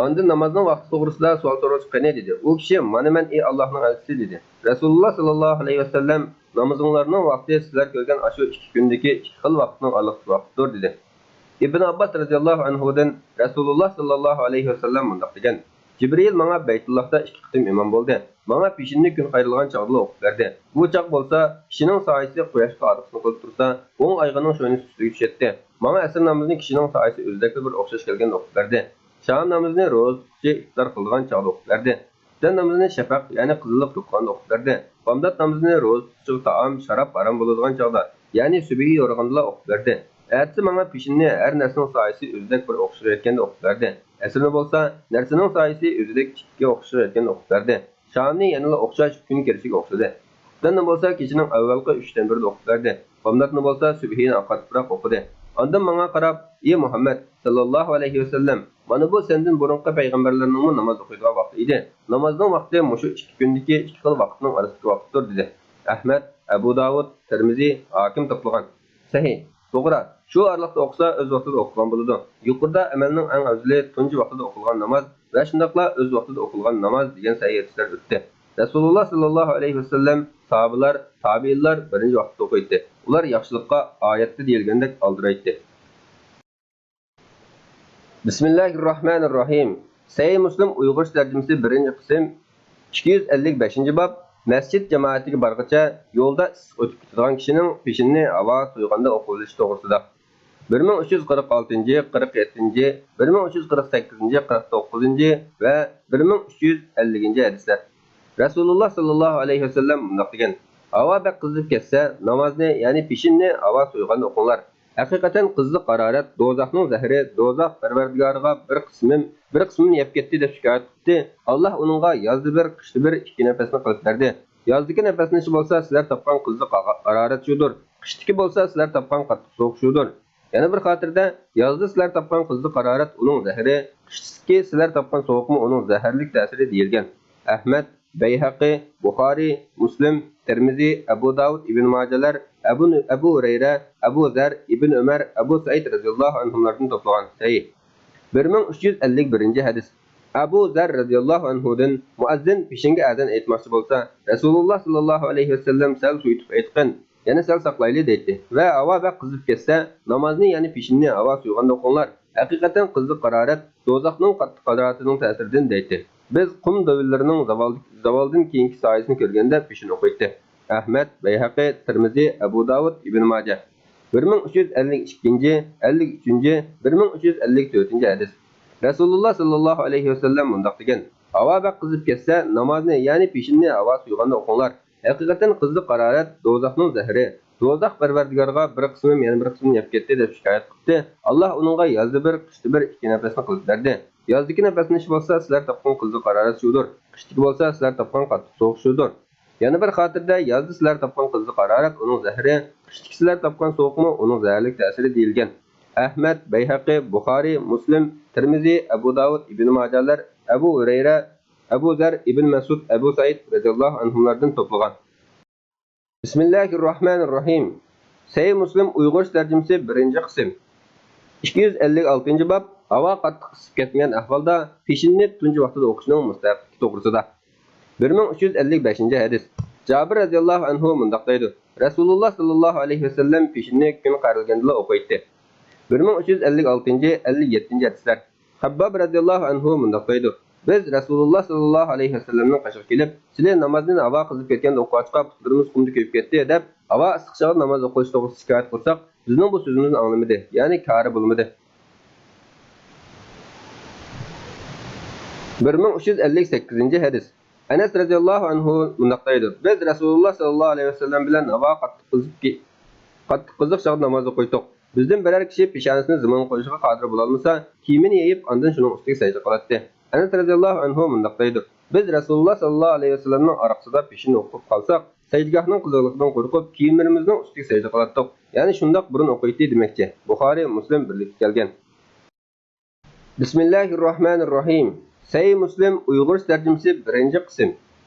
ئاندىن نامازنىڭ ۋاقتى توغرىسىدا سوئال سورىغۇچە قېنى؟ دېدى. ئۇ كىشى: «مانا مەن، ئەي ئاللاھنىڭ ئەلچىسى» دېدى. رەسۇلۇللا ساللاللاھۇ ئەلەيھى ۋەسەللەم: «نامىزىڭلارنىڭ ۋاقتى سىلەر كۆرگەن ئاشۇ ئىككى كۈندىكى ئىككى خىل ۋاقىتنىڭ ئارىلىقىدىكى ۋاقىتتۇر» دېدى. ئىبن ئابباس رەزىياللاھۇ ئەنھۇدىن رەسۇلۇللا ساللاللاھۇ ئەلەيھى ۋەسەللەم مۇنداق دېگەن: «جىبرىئىل ماڭا بەيتۇللاھتا ئىككى قېتىم ئىمام بولدى. ماڭا پېشىننى كۈن قايرىلغان چاغدىلا ئوقۇپ بەردى. بۇ چاغ بولسا كىشىنىڭ سايىسى قۇياشقا ئارقىسىنى قىلىپ تۇرسا، ئوڭ ئايىغىنىڭ شۇنىسى ئۈستىگە چۈشەتتى. ماڭا ئەسىر نامىزىنى كىشىنىڭ سايىسى ئۆزىدەكلا بىر ئوخشاش كەلگەندە ئوقۇپ بەردى. شام نامىزىنى روزا تۇتقۇچى ئىپتار قىلىدىغان چاغدا ئوقۇپ بەردى. تۈن نامىزىنى شەپەق، يەنى قىزىللىق يوقىغاندا ئوقۇپ بەردى. بامدات نامىزىنى روزا تۇتقۇچىغا تائام، شاراب ھارام بولىدىغان چاغدا، يەنى سۈبھى يورۇغاندىلا ئوقۇپ بەردى. ئەتىسى ماڭا پېشىننى ھەر نەرسىنىڭ سايىسى ئۆزىدەك بىر ئوخشىغا يەتكەندە ئوقۇپ بەردى. ئەسىرنى بولسا نەرسىنىڭ سايىسى ئۆزىدەك ئىككىگە ئوخشىغا يەتكەندە ئوقۇپ بەردى. شامنى يەنىلا ئوخشاش كۈن كىرىشىگە ئوخشىدى. تۈننى بولسا كېچىنىڭ ئەۋۋەلقى ئۈچتىن بىرىدە ئوقۇپ بەردى. بامداتنى بولسا سۈبھىنى ئاقارتىپراق ئوقۇدى. ئاندىن ماڭا قاراپ: «ئى مۇھەممەد ساللاللاھۇ ئەلەيھى ۋەسەللەم، مانا بۇ سەندىن بۇرۇنقى پەيغەمبەرلەرنىڭمۇ ناماز ئوقۇيدىغان ۋاقتى ئىدى. نامازنىڭ ۋاقتى مۇشۇ ئىككى كۈندىكى ئىككى خىل ۋاقىتنىڭ ئارىسىدىكى ۋاقىتتۇر» دېدى. ئەھمەد، ئەبۇ داۋۇد، تىرمىزى، ھاكىم توپلىغان. سەھىھ. توغرا، شۇ ئارىلىقتا ئوقۇسا ئۆز ۋاقتىدا ئوقۇلغان بولىدۇ. يۇقىرىدا ئەمەلنىڭ ئەڭ ئەۋزىلى تۇنجى ۋاقتىدا ئوقۇلغان ناماز ۋە شۇنداقلا ئۆز ۋاقتىدا ئوقۇلغان ناماز دېگەن سەھىھ ھەدىسلەر ئۆتتى. رەسۇلۇللا ساللاللاھۇ ئەلەيھى ۋەسەللەم، ساھابىلار، تابىئىنلار بىرىنچى ۋاقىتتا ئوقۇيتتى. ئۇلار ياخشىلىققا ئايەتتە دېيىلگەندەك ئالدىرايتتى. بىسمىللاھىررەھمانىررەھىم. سەھىھ مۇسلىم ئۇيغۇرچە تەرجىمىسى، بىرىنچى قىسىم، ئىككى يۈز ئەللىك بەشىنچى باب، مەسچىت جامائىتىگە بارغىچە يولدا ئىسسىق ئۆتۈپ كېتىدىغان كىشىنىڭ پېشىنىنى ھاۋا سويغاندا ئوقۇۋېلىش توغرىسىدا. بىر مىڭ ئۈچ يۈز قىرىق ئالتىنچى، قىرىق يەتتىنچى، بىر مىڭ ئۈچ يۈز قىرىق سەككىزىنچى، قىرىق توققۇزىنچى ۋە بىر مىڭ ئۈچ يۈز ئەللىكىنچى ھەدىسلەر. رەسۇلۇللا ساللاللاھۇ ئەلەيھى ۋەسەللەم مۇنداق دېگەن: ھاۋا بەك قىزىپ كەتسە، نامازنى، يەنى پېشىننى ھاۋا سويغاندا ئوقۇڭلار. ھەقىقەتەن قىزىق ھارارەت دوزاخنىڭ زەھىرى، دوزاخ پەرۋەردىگارىغا بىر قىسمىم، بىر قىسمىمنى يەپ كەتتى دەپ شىكايەت قىپتۇ. ئاللاھ ئۇنىڭغا يازدا بىر، قىشتا بىر ئىككى نەپەسنى قىلىپ بەردى. يازدىكى نەپەسلىنىشى بولسا سىلەر تاپقان قىزىق ھارارەت شۇدۇر. قىشتىكى بولسا سىلەر تاپقان قاتتىق سوغۇق شۇدۇر. يەنە بىر خاتىرىدە، يازدا سىلەر تاپقان قىزىق ھارارەت ئۇنىڭ زەھىرى، قىشتىكى سىلەر تاپقان سوغۇقمۇ ئۇنىڭ زەھەرلىك تەسىرى دېيىلگەن. ئەھمەد، بەيھەقى، بۇخارىي، مۇسلىم، تىرمىزى، ئەبۇ داۋۇد، ئىبن ماجەلەر، ئەبۇ، ئەبۇ ھۇرەيرە، ئەبۇ زەر، ئىبن ئۆمەر، ئەبۇ سەئىد رەزىياللاھۇ ئەنھۇملاردىن توپلىغان سەھىھ. بىر مىڭ ئۈچ يۈز ئەللىك بىرىنچى ھەدىس. ئەبۇ زەر رەزىياللاھۇ ئەنھۇدىن، مۇئەززىن پېشىنگە ئەزان ئېيتماقچى بولسا، رەسۇلۇللا ساللاللاھۇ ئەلەيھى ۋەسەللەم سەل سويۇتۇپ ئېيتقىن، يەنە سەل ساقلايلى دەيتتى ۋە ھاۋا بەك قىزىپ كەتسە، نامازنى، يەنى پېشىننى ھاۋا سويغاندا ئوقۇڭلار. ھەقىقەتەن قىزىق ھارارەت دوزاخنىڭ قاتتىق ھارارىتىنىڭ تەسىرىدىن دەيتتى. بىز قۇم دۆۋىلىرىنىڭ زاۋالدىن كېيىنكى سايىسىنى كۆرگەندە پېشىن ئوقۇيتتى. ئەھمەد، بەيھەقى، تىرمىزى، ئەبۇ داۋۇد، ئىبن ماجە. بىر مىڭ ئۈچ يۈز ئەللىك ئىككىنچى، ئەللىك ئۈچىنچى، بىر مىڭ ئۈچ يۈز ئەللىك تۆتىنچى ھەدىس. رەسۇلۇللا ساللاللاھۇ ئەلەيھى ۋەسەللەم مۇنداق دېگەن: ھاۋا بەك قىزىپ كەتسە، نامازنى، يەنى پېشىننى ھاۋا سويغاندا ئوقۇڭلار. ھەقىقەتەن قىزىق ھارارەت دوزاخنىڭ زەھىرى. دوزاخ پەرۋەردىگارىغا بىر قىسمىم يەنە بىر قىسمىنى يەپ كەتتى دەپ شىكايەت قىپتۇ. ئاللاھ ئۇنىڭغا يازدا بىر، قىشتا بىر ئىككى نەپەسنى قىلىپ بەردى. يازدىكى نەپەسلىنىش بولسا سىلەر تاپقان قىزىق ھارارەت شۇدۇر. قىشتىكى بولسا سىلەر تاپقان قاتتىق سوغۇق شۇدۇر. يەنە بىر خاتىرىدە، يازدا سىلەر تاپقان قىزىق ھارارەت ئۇنىڭ زەھىرى، قىشتىكى سىلەر تاپقان سوغۇقمۇ ئۇنىڭ زەھەرلىك تەسىرى دېيىلگەن. ئەھمەد، بەيھەقى، بۇخارىي، مۇسلىم، تىرمىزى، ئەبۇ داۋۇد، ئىبن ماجەلەر، ئەبۇ ھۇرەيرە، ئەبۇ زەر، ئىبن مەسئۇد، ئەبۇ سەئىد رەزىياللاھۇ ئەنھۇملاردىن توپلىغان. بىسمىللاھىررەھمانىررەھىم. سەھىھ مۇسلىم ئۇيغۇرچە تەرجىمىسى، بىرىنچى قىسىم. ئىككى يۈز ئەللىك ئالتىنچى باب، ھاۋا قاتتىق قىسىپ كەتمىگەن ئەھۋالدا پېشىننى تۇنجى ۋاقتىدا ئوقۇشنىڭ مۇستەھەپلىكى توغرىسىدا. بىر مىڭ ئۈچ يۈز ئەللىك بەشىنچى ھەدىس. جابىر رەزىياللاھۇ ئەنھۇ مۇنداق دەيدۇ: رەسۇلۇللا ساللاللاھۇ ئەلەيھى ۋەسەللەم پېشىننى كۈن قارىلىغاندىلا ئوقۇيتتى. بىر مىڭ ئۈچ يۈز ئەللىك ئالتىنچى، ئەللىك يەتتىنچى ھەدىسلەر. خەبباب رەزىياللاھۇ ئەنھۇ مۇنداق دەيدۇ: بىز رەسۇلۇللا ساللاللاھۇ ئەلەيھى ۋەسەللەمنىڭ قېشىغا كېلىپ، سىلى نامازنى ھاۋا قىزىپ كەتكەندە ئوقۇغاچقا، پۇتلىرىمىز قۇمدا كۆيۈپ كەتتى، دەپ، ھاۋا ئىسسىق چاغدا ناماز ئوقۇش توغرىسىدا شىكايەت قىلساق، بىزنىڭ بۇ سۆزىمىزنى ئاڭلىمىدى، يەنى كارى بولمىدى. بىر مىڭ ئۈچ يۈز ئەللىك سەككىزىنچى ھەدىس. ئەنەس رەزىياللاھۇ ئەنھۇ مۇنداق دەيدۇ: بىز رەسۇلۇللا ساللاللاھۇ ئەلەيھى ۋەسەللەم بىلەن ھاۋا قاتتىق قىزىپ كى-، قاتتىق قىزىق چاغدا ناماز ئوقۇيتتۇق. بىزدىن بىرەر كىشى پېشانىسىنى زېمىنغا قويۇشقا قادىر بولالمىسا، كىيىمىنى يېيىپ، ئاندىن شۇنىڭ ئۈستىگە سەجدە قىلاتتى. ئەنەس رەزىياللاھۇ ئەنھۇ مۇنداق دەيدۇ: بىز رەسۇلۇللا ساللاللاھۇ ئەلەيھى ۋەسەللەمنىڭ ئارقىسىدا پېشىن ئوقۇپ قالساق، سەجدىگاھنىڭ قىزىقلىقىدىن قورقۇپ، كىيىملىرىمىزنىڭ ئۈستىگە سەجدە قىلاتتۇق. يەنى شۇنداق بۇرۇن ئوقۇيتتى دېمەكچى. بۇخارىي، مۇسلىم بىرلىكتە كەلگەن. بىسمىللاھىررەھمانىررەھىم. سەھىھ مۇسلىم ئۇيغۇرچە تەرجىمىسى، بىرىنچى قىسىم.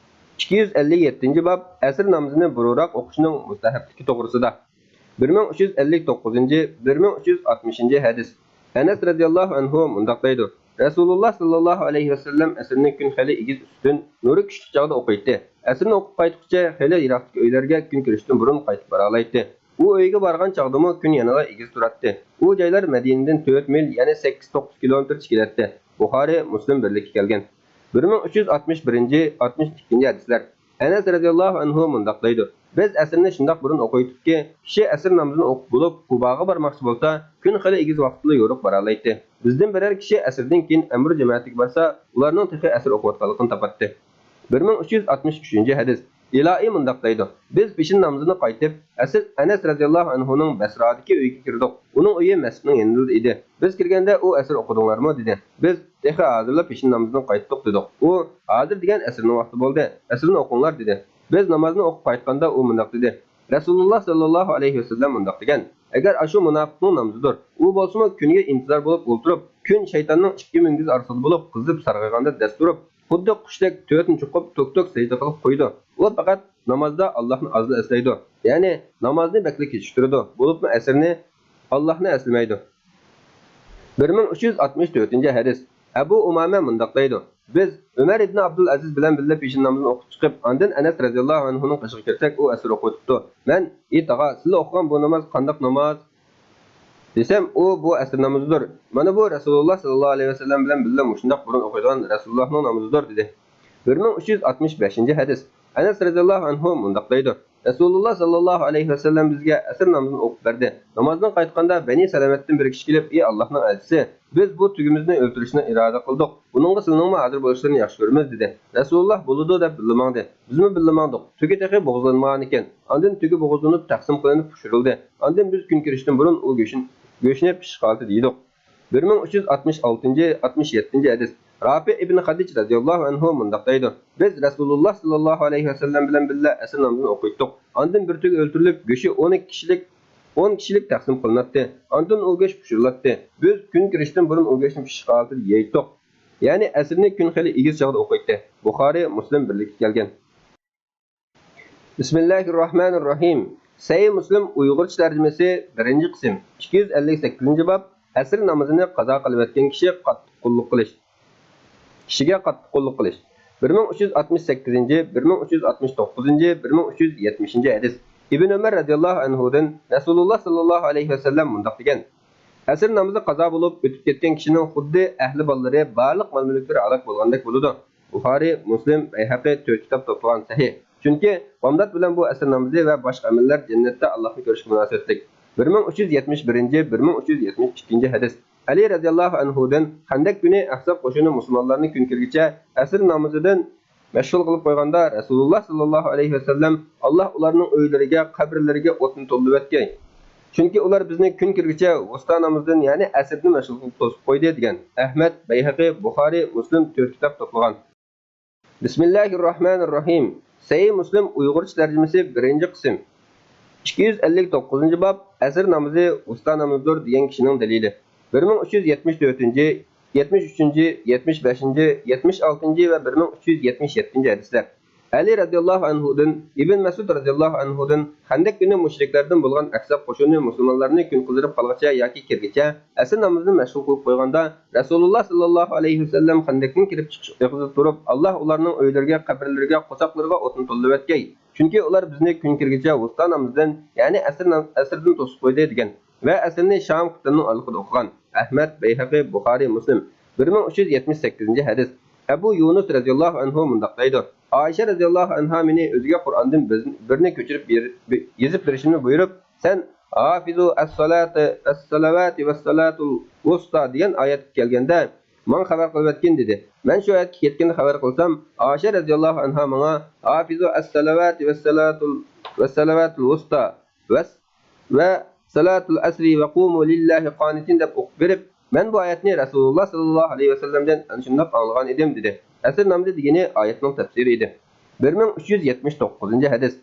ئىككى يۈز ئەللىك يەتتىنچى باب، ئەسىر نامىزىنى بۇرۇنراق ئوقۇشنىڭ مۇستەھەپلىكى توغرىسىدا. بىر مىڭ ئۈچ يۈز ئەللىك توققۇزىنچى، بىر مىڭ ئۈچ يۈز ئاتمىشىنچى ھەدىس. ئەنەس رەزىياللاھۇ ئەنھۇ مۇنداق دەيدۇ: رەسۇلۇللا ساللاللاھۇ ئەلەيھى ۋەسەللەم ئەسىرنى كۈن خېلى ئېگىز ئۈستۈن، نۇرى كۈچلۈك چاغدا ئوقۇيتتى. ئەسىرنى ئوقۇپ قايتقۇچە خېلى يىراقتىكى ئۆيلەرگە كۈن كىرىشتىن بۇرۇن قايتىپ بارالايتتى. ئۇ ئۆيىگە بارغان چاغدىمۇ كۈن يەنىلا ئېگىز تۇراتتى. ئۇ جايلار مەدىنىدىن تۆت مىل، يەنى سەككىز توققۇز كىلومېتىر چېكىنەتتى. بۇخارىي، مۇسلىم بىرلىككە كەلگەن. بىر مىڭ ئۈچ يۈز ئاتمىش بىرىنچى، ئاتمىش ئىككىنچى ھەدىسلەر. ئەنەس رەزىياللاھۇ ئەنھۇ مۇنداق دەيدۇ: بىز ئەسىرنى شۇنداق بۇرۇن ئوقۇيتتۇقكى، كىشى ئەسىر نامىزىنى ئوقۇپ بولۇپ، قۇباغا بارماقچى بولسا، كۈن خېلى ئېگىز ۋاقىتتىلا يورۇق بارالايتتى. بىزدىن بىرەر كىشى ئەسىردىن كېيىن ئەمىر جامائەتكە بارسا، ئۇلارنىڭ تېخى ئەسىر ئوقۇۋاتقانلىقىنى تاپاتتى. بىر مىڭ ئۈچ يۈز ئاتمىش ئۈچىنچى ھەدىس. ئىلائى مۇنداق دەيدۇ: بىز پېشىن نامىزىنى قايتىپ، ئەسىر ئەنەس رەزىياللاھۇ ئەنھۇنىڭ بەسرادىكى ئۆيىگە كىردۇق. ئۇنىڭ ئۆيى مەسچىتنىڭ يېنىدا ئىدى. بىز كىرگەندە ئۇ ئەسىر ئوقۇدۇڭلارمۇ؟ دېدى. بىز تېخى ھازىرلا پېشىن نامىزىنى قايتتۇق، دېدۇق. ئۇ، ھازىر دېگەن ئەسىرنىڭ ۋاقتى بولدى، ئەسىرنى ئوقۇڭلار، دېدى. بىز نامازنى ئوقۇپ قايتقاندا ئۇ مۇنداق دېدى: رەسۇلۇللا ساللاللاھۇ ئەلەيھى ۋەسەللەم مۇنداق دېگەن: ئەگەر ئاشۇ مۇناپىقنىڭ نامىزىدۇر، ئۇ بولسىمۇ كۈنگە ئىنتىزار بولۇپ ئولتۇرۇپ، كۈن شەيتاننىڭ ئىككى مۈڭگۈزى ئارىسىدا بولۇپ قىزىپ سارغايغاندا دەس تۇرۇپ، خۇددى قۇشتەك تۆتىنى چوقۇپ توك-توك سەجدە قىلىپ قويىدۇ. ئۇ پەقەت نامازدا ئاللاھنى ئازلا ئەسلەيدۇ. يەنى نامازنى بەكلا كېچىكتۈرىدۇ. بولۇپمۇ ئەسىرنى ئاللاھنى ئەسلىمەيدۇ. بىر مىڭ ئۈچ يۈز ئاتمىش تۆتىنچى ھەدىس. ئەبۇ ئۇمامە مۇنداق دەيدۇ: بىز ئۆمەر ئىبن ئابدۇلئەزىز بىلەن بىللە پېشىن نامىزىنى ئوقۇپ چىقىپ، ئاندىن ئەنەس رەزىياللاھۇ ئەنھۇنىڭ قېشىغا كىرسەك، ئۇ ئەسىر ئوقۇۋېتىپتۇ. مەن: «ئى تاغا، سىلە ئوقۇغان بۇ ناماز قانداق ناماز؟» دېسەم، ئۇ: «بۇ ئەسىر نامىزىدۇر. مانا بۇ رەسۇلۇللا ساللاللاھۇ ئەلەيھى ۋەسەللەم بىلەن بىللە مۇشۇنداق بۇرۇن ئوقۇيدىغان رەسۇلۇللانىڭ نامىزىدۇر» دېدى. بىر مىڭ ئۈچ يۈز ئاتمىش بەشىنچى ھەدىس. ئەنەس رەزىياللاھۇ ئەنھۇ مۇنداق دەيدۇ: رەسۇلۇللا ساللاللاھۇ ئەلەيھى ۋەسەللەم بىزگە ئەسىر نامىزىنى ئوقۇپ بەردى. نامازدىن قايتقاندا بەنى سەلەمەتتىن بىر كىشى كېلىپ: «ئى ئاللاھنىڭ ئەلچىسى، بىز بۇ تۈگىمىزنى ئۆلتۈرۈشنى ئىرادە قىلدۇق. بۇنىڭغا سىلىنىڭمۇ ھازىر بولۇشلىرىنى ياخشى كۆرىمىز» دېدى. رەسۇلۇللا: «بولىدۇ» دەپ بىللە ماڭدى. بىزمۇ بىللە ماڭدۇق. تۈگى تېخى بوغۇزلانمىغانىكەن. ئاندىن تۈگى بوغۇزلىنىپ تەقسىم قىلىنىپ پىشۇرۇلدى. ئاندىن بىز كۈن كىرىشتىن بۇرۇن ئۇ گۆشىنى، گۆشنى پىششىق ھالىتىدە يېدۇق. بىر مىڭ ئۈچ يۈز ئاتمىش ئالتىنچى، ئاتمىش يەتتىنچى ھەدىس. رافىئ ئىبن خەدىج رەزىياللاھۇ ئەنھۇ مۇنداق دەيدۇ: بىز رەسۇلۇللا ساللاللاھۇ ئەلەيھى ۋەسەللەم بىلەن بىللە ئەسىر نامىزىنى ئوقۇيتتۇق. ئاندىن بىر تۈگ ئۆلتۈرۈلۈپ، گۆشى ئون ئىككى كىشىلىك، ئون كىشىلىك تەقسىم قىلىناتتى. ئاندىن ئۇ گۆش پىشۇرۇلاتتى. بىز كۈن كىرىشتىن بۇرۇن ئۇ گۆشنى پىششىق ھالىتىدە يەيتتۇق. يەنى ئەسىرنى كۈن خېلى ئېگىز چاغدا ئوقۇيتتى. بۇخارىي، مۇسلىم بىرلىككە كەلگەن. بىسمىللاھىررەھمانىررەھىم. سەھىھ مۇسلىم ئۇيغۇرچە تەرجىمىسى، بىرىنچى قىسىم، ئىككى يۈز ئەللىك سەككىزىنچى باب. ئەسىر نامىزىنى قازا قىلىۋەتكەن كىشى قاتتىق قۇللۇق قىلىش. كىشىگە قاتتىق قۇللۇق قىلىش. بىر مىڭ ئۈچ يۈز ئاتمىش سەككىزىنچى، بىر مىڭ ئۈچ يۈز ئاتمىش توققۇزىنچى، بىر مىڭ ئۈچ يۈز يەتمىشىنچى ھەدىس. ئىبن ئۆمەر رەزىياللاھۇ ئەنھۇدىن رەسۇلۇللا ساللاللاھۇ ئەلەيھى ۋەسەللەم مۇنداق دېگەن: ئەسىر نامىزى قازا بولۇپ ئۆتۈپ كەتكەن كىشىنىڭ خۇددى ئەھلى بالىلىرى، بارلىق مال-مۈلۈكلىرى ھالاك بولغاندەك بولىدۇ. بۇخارىي، مۇسلىم، بەيھەقى تۆت كىتاب توپلىغان سەھىھ. چۈنكى بامدات بىلەن بۇ ئەسىر نامىزى ۋە باشقا ئەمەللەر جەننەتتە ئاللاھنى كۆرۈشكە مۇناسىۋەتلىك. بىر مىڭ ئۈچ يۈز يەتمىش بىرىنچى، بىر مىڭ ئۈچ يۈز يەتمىش ئىككىنچى ھەدىس. ئەلى رەزىياللاھۇ ئەنھۇدىن خەندەك كۈنى ئەھزاب قوشۇنى مۇسۇلمانلارنى كۈن كىرگىچە ئەسىر نامىزىدىن مەشغۇل قىلىپ قويغاندا، رەسۇلۇللا ساللاللاھۇ ئەلەيھى ۋەسەللەم: «ئاللاھ ئۇلارنىڭ ئۆيلىرىگە، قەبرىلىرىگە ئوتنى تولىۋەتكەي. چۈنكى ئۇلار بىزنى كۈن كىرگىچە ۋۇستا نامىزىدىن، يەنى ئەسىردىن مەشغۇل قىلىپ توسۇپ قويدى» دېگەن. ئەھمەد، بەيھەقى، بۇخارىي، مۇسلىم تۆت كىتاب توپلىغان. بىسمىللاھىررەھمانىررەھىم. سەھىھ مۇسلىم ئۇيغۇرچە تەرجىمىسى، بىرىنچى قىسىم. ئىككى يۈز ئەللىك توققۇزىنچى باب، ئەسىر نامىزى ۋۇستا نامىزىدۇر دېگەن كىشىنىڭ دەلىلى. بىر مىڭ ئۈچ يۈز يەتمىش تۆتىنچى، يەتمىش ئۈچىنچى، يەتمىش بەشىنچى، يەتمىش ئالتىنچى ۋە بىر مىڭ ئۈچ يۈز يەتمىش يەتتىنچى ھەدىسلەر. ئەلى رەزىياللاھۇ ئەنھۇدىن، ئىبن مەسئۇد رەزىياللاھۇ ئەنھۇدىن خەندەك كۈنى مۇشرىكلەردىن بولغان ئەھزاب قوشۇنى مۇسۇلمانلارنى كۈن قىزىرىپ قالغىچە ياكى كىرگىچە ئەسىر نامىزىنى مەشغۇل قىلىپ قويغاندا، رەسۇلۇللا ساللاللاھۇ ئەلەيھى ۋەسەللەم خەندەكتىن كىرىپ چىقىش ئېغىزىدا تۇرۇپ، «ئاللاھ ئۇلارنىڭ ئۆيلىرىگە، قەبرىلىرىگە، قورساقلىرىغا ئوتنى تولىۋەتكەي. چۈنكى ئۇلار بىزنى كۈن كىرگىچە ۋۇستا نامىزىدىن، يەنى ئەسىر نام-، ئەسىردىن توسۇپ قويدى» دېگەن ۋە ئەسىرنى شام قىتاننىڭ ئارىلىقىدا ئوقۇغان. ئەھمەد، بەيھەقى، بۇخارىي، مۇسلىم. بىر مىڭ ئۈچ يۈز يەتمىش سەككىزىنچى ھەدىس. ئەبۇ يۇنۇس رەزىياللاھۇ ئەنھۇ مۇنداق دەيدۇ: ئائىشە رەزىياللاھۇ ئەنھا مېنى ئۆزىگە قۇرئاندىن بىر، بىرنى كۆچۈرۈپ بېر-، بى-، يېزىپ بېرىشىمنى بۇيرۇپ، سەن «ھافىزۇ ئەسسالاتى، ئەسسالەۋاتى ۋەسسالاتۇل ۋۇستا» دېگەن ئايەتكە كەلگەندە، ماڭا خەۋەر قىلىۋەتكىن، دېدى. مەن شۇ ئايەتكە يەتكەندە خەۋەر قىلسام، ئائىشە رەزىياللاھۇ ئەنھا ماڭا «ھافىزۇ ئەسسالەۋاتى ۋەسسالاتۇل، ۋەسسالەۋاتۇل ۋۇستا ۋەس-، ۋە سالاتۇل ئەسرى ۋە قۇمۇ لىللاھى قانىتىن» دەپ ئوقۇپ بېرىپ، مەن بۇ ئايەتنى رەسۇلۇللا ساللاللاھۇ ئەلەيھى ۋەسەللەمدىن ئەنە شۇنداق ئاڭلىغان ئىدىم، دېدى. ئەسىر نامىزى دېگىنى ئايەتنىڭ تەپسىرى ئىدى. بىر مىڭ ئۈچ يۈز يەتمىش توققۇزىنچى ھەدىس.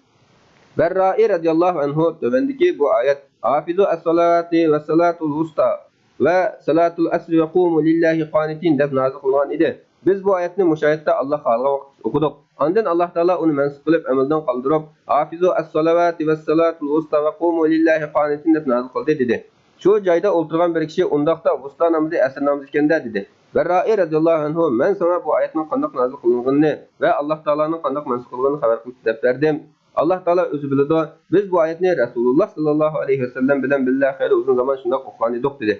بەررائى رەزىياللاھۇ ئەنھۇ تۆۋەندىكى بۇ ئايەت «ھافىزۇ ئەسسالاتى ۋە سالاتۇل ۋۇستا ۋە سالاتۇل ئەسرى ۋە قۇمۇ لىللاھى قانىتىن» دەپ نازىل قىلغان ئىدى. بىز بۇ ئايەتنى مۇشۇ ئايەتتە ئاللا خالىغان ۋاقىتتا ئوقۇدۇق. ئاندىن ئاللا تائالا ئۇنى مەنسۇخ قىلىپ، ئەمەلدىن قالدۇرۇپ، «ھافىزۇ ئەسسالەۋاتى ۋەسسالاتۇل ۋۇستا ۋە قۇمۇ لىللاھى قانىتىن» دەپ نازىل قىلدى، دېدى. شۇ جايدا ئولتۇرغان بىر كىشى: «ئۇنداقتا ۋۇستا نامىزى ئەسىر نامىزى ئىكەن-دە؟» دېدى. بەررائى رەزىياللاھۇ ئەنھۇ: «مەن ساڭا بۇ ئايەتنىڭ قانداق نازىل قىلىنغىنىنى ۋە ئاللا تائالانىڭ قانداق مەنسۇخ قىلغىنىنى خەۋەر قىلىپ دەپ بەردىم. ئاللا تائالا ئۆزى بىلىدۇ. بىز بۇ ئايەتنى رەسۇلۇللا ساللاللاھۇ ئەلەيھى ۋەسەللەم بىلەن بىللە خېلى ئۇزۇن زامان شۇنداق ئوقۇغان ئىدۇق» دېدى.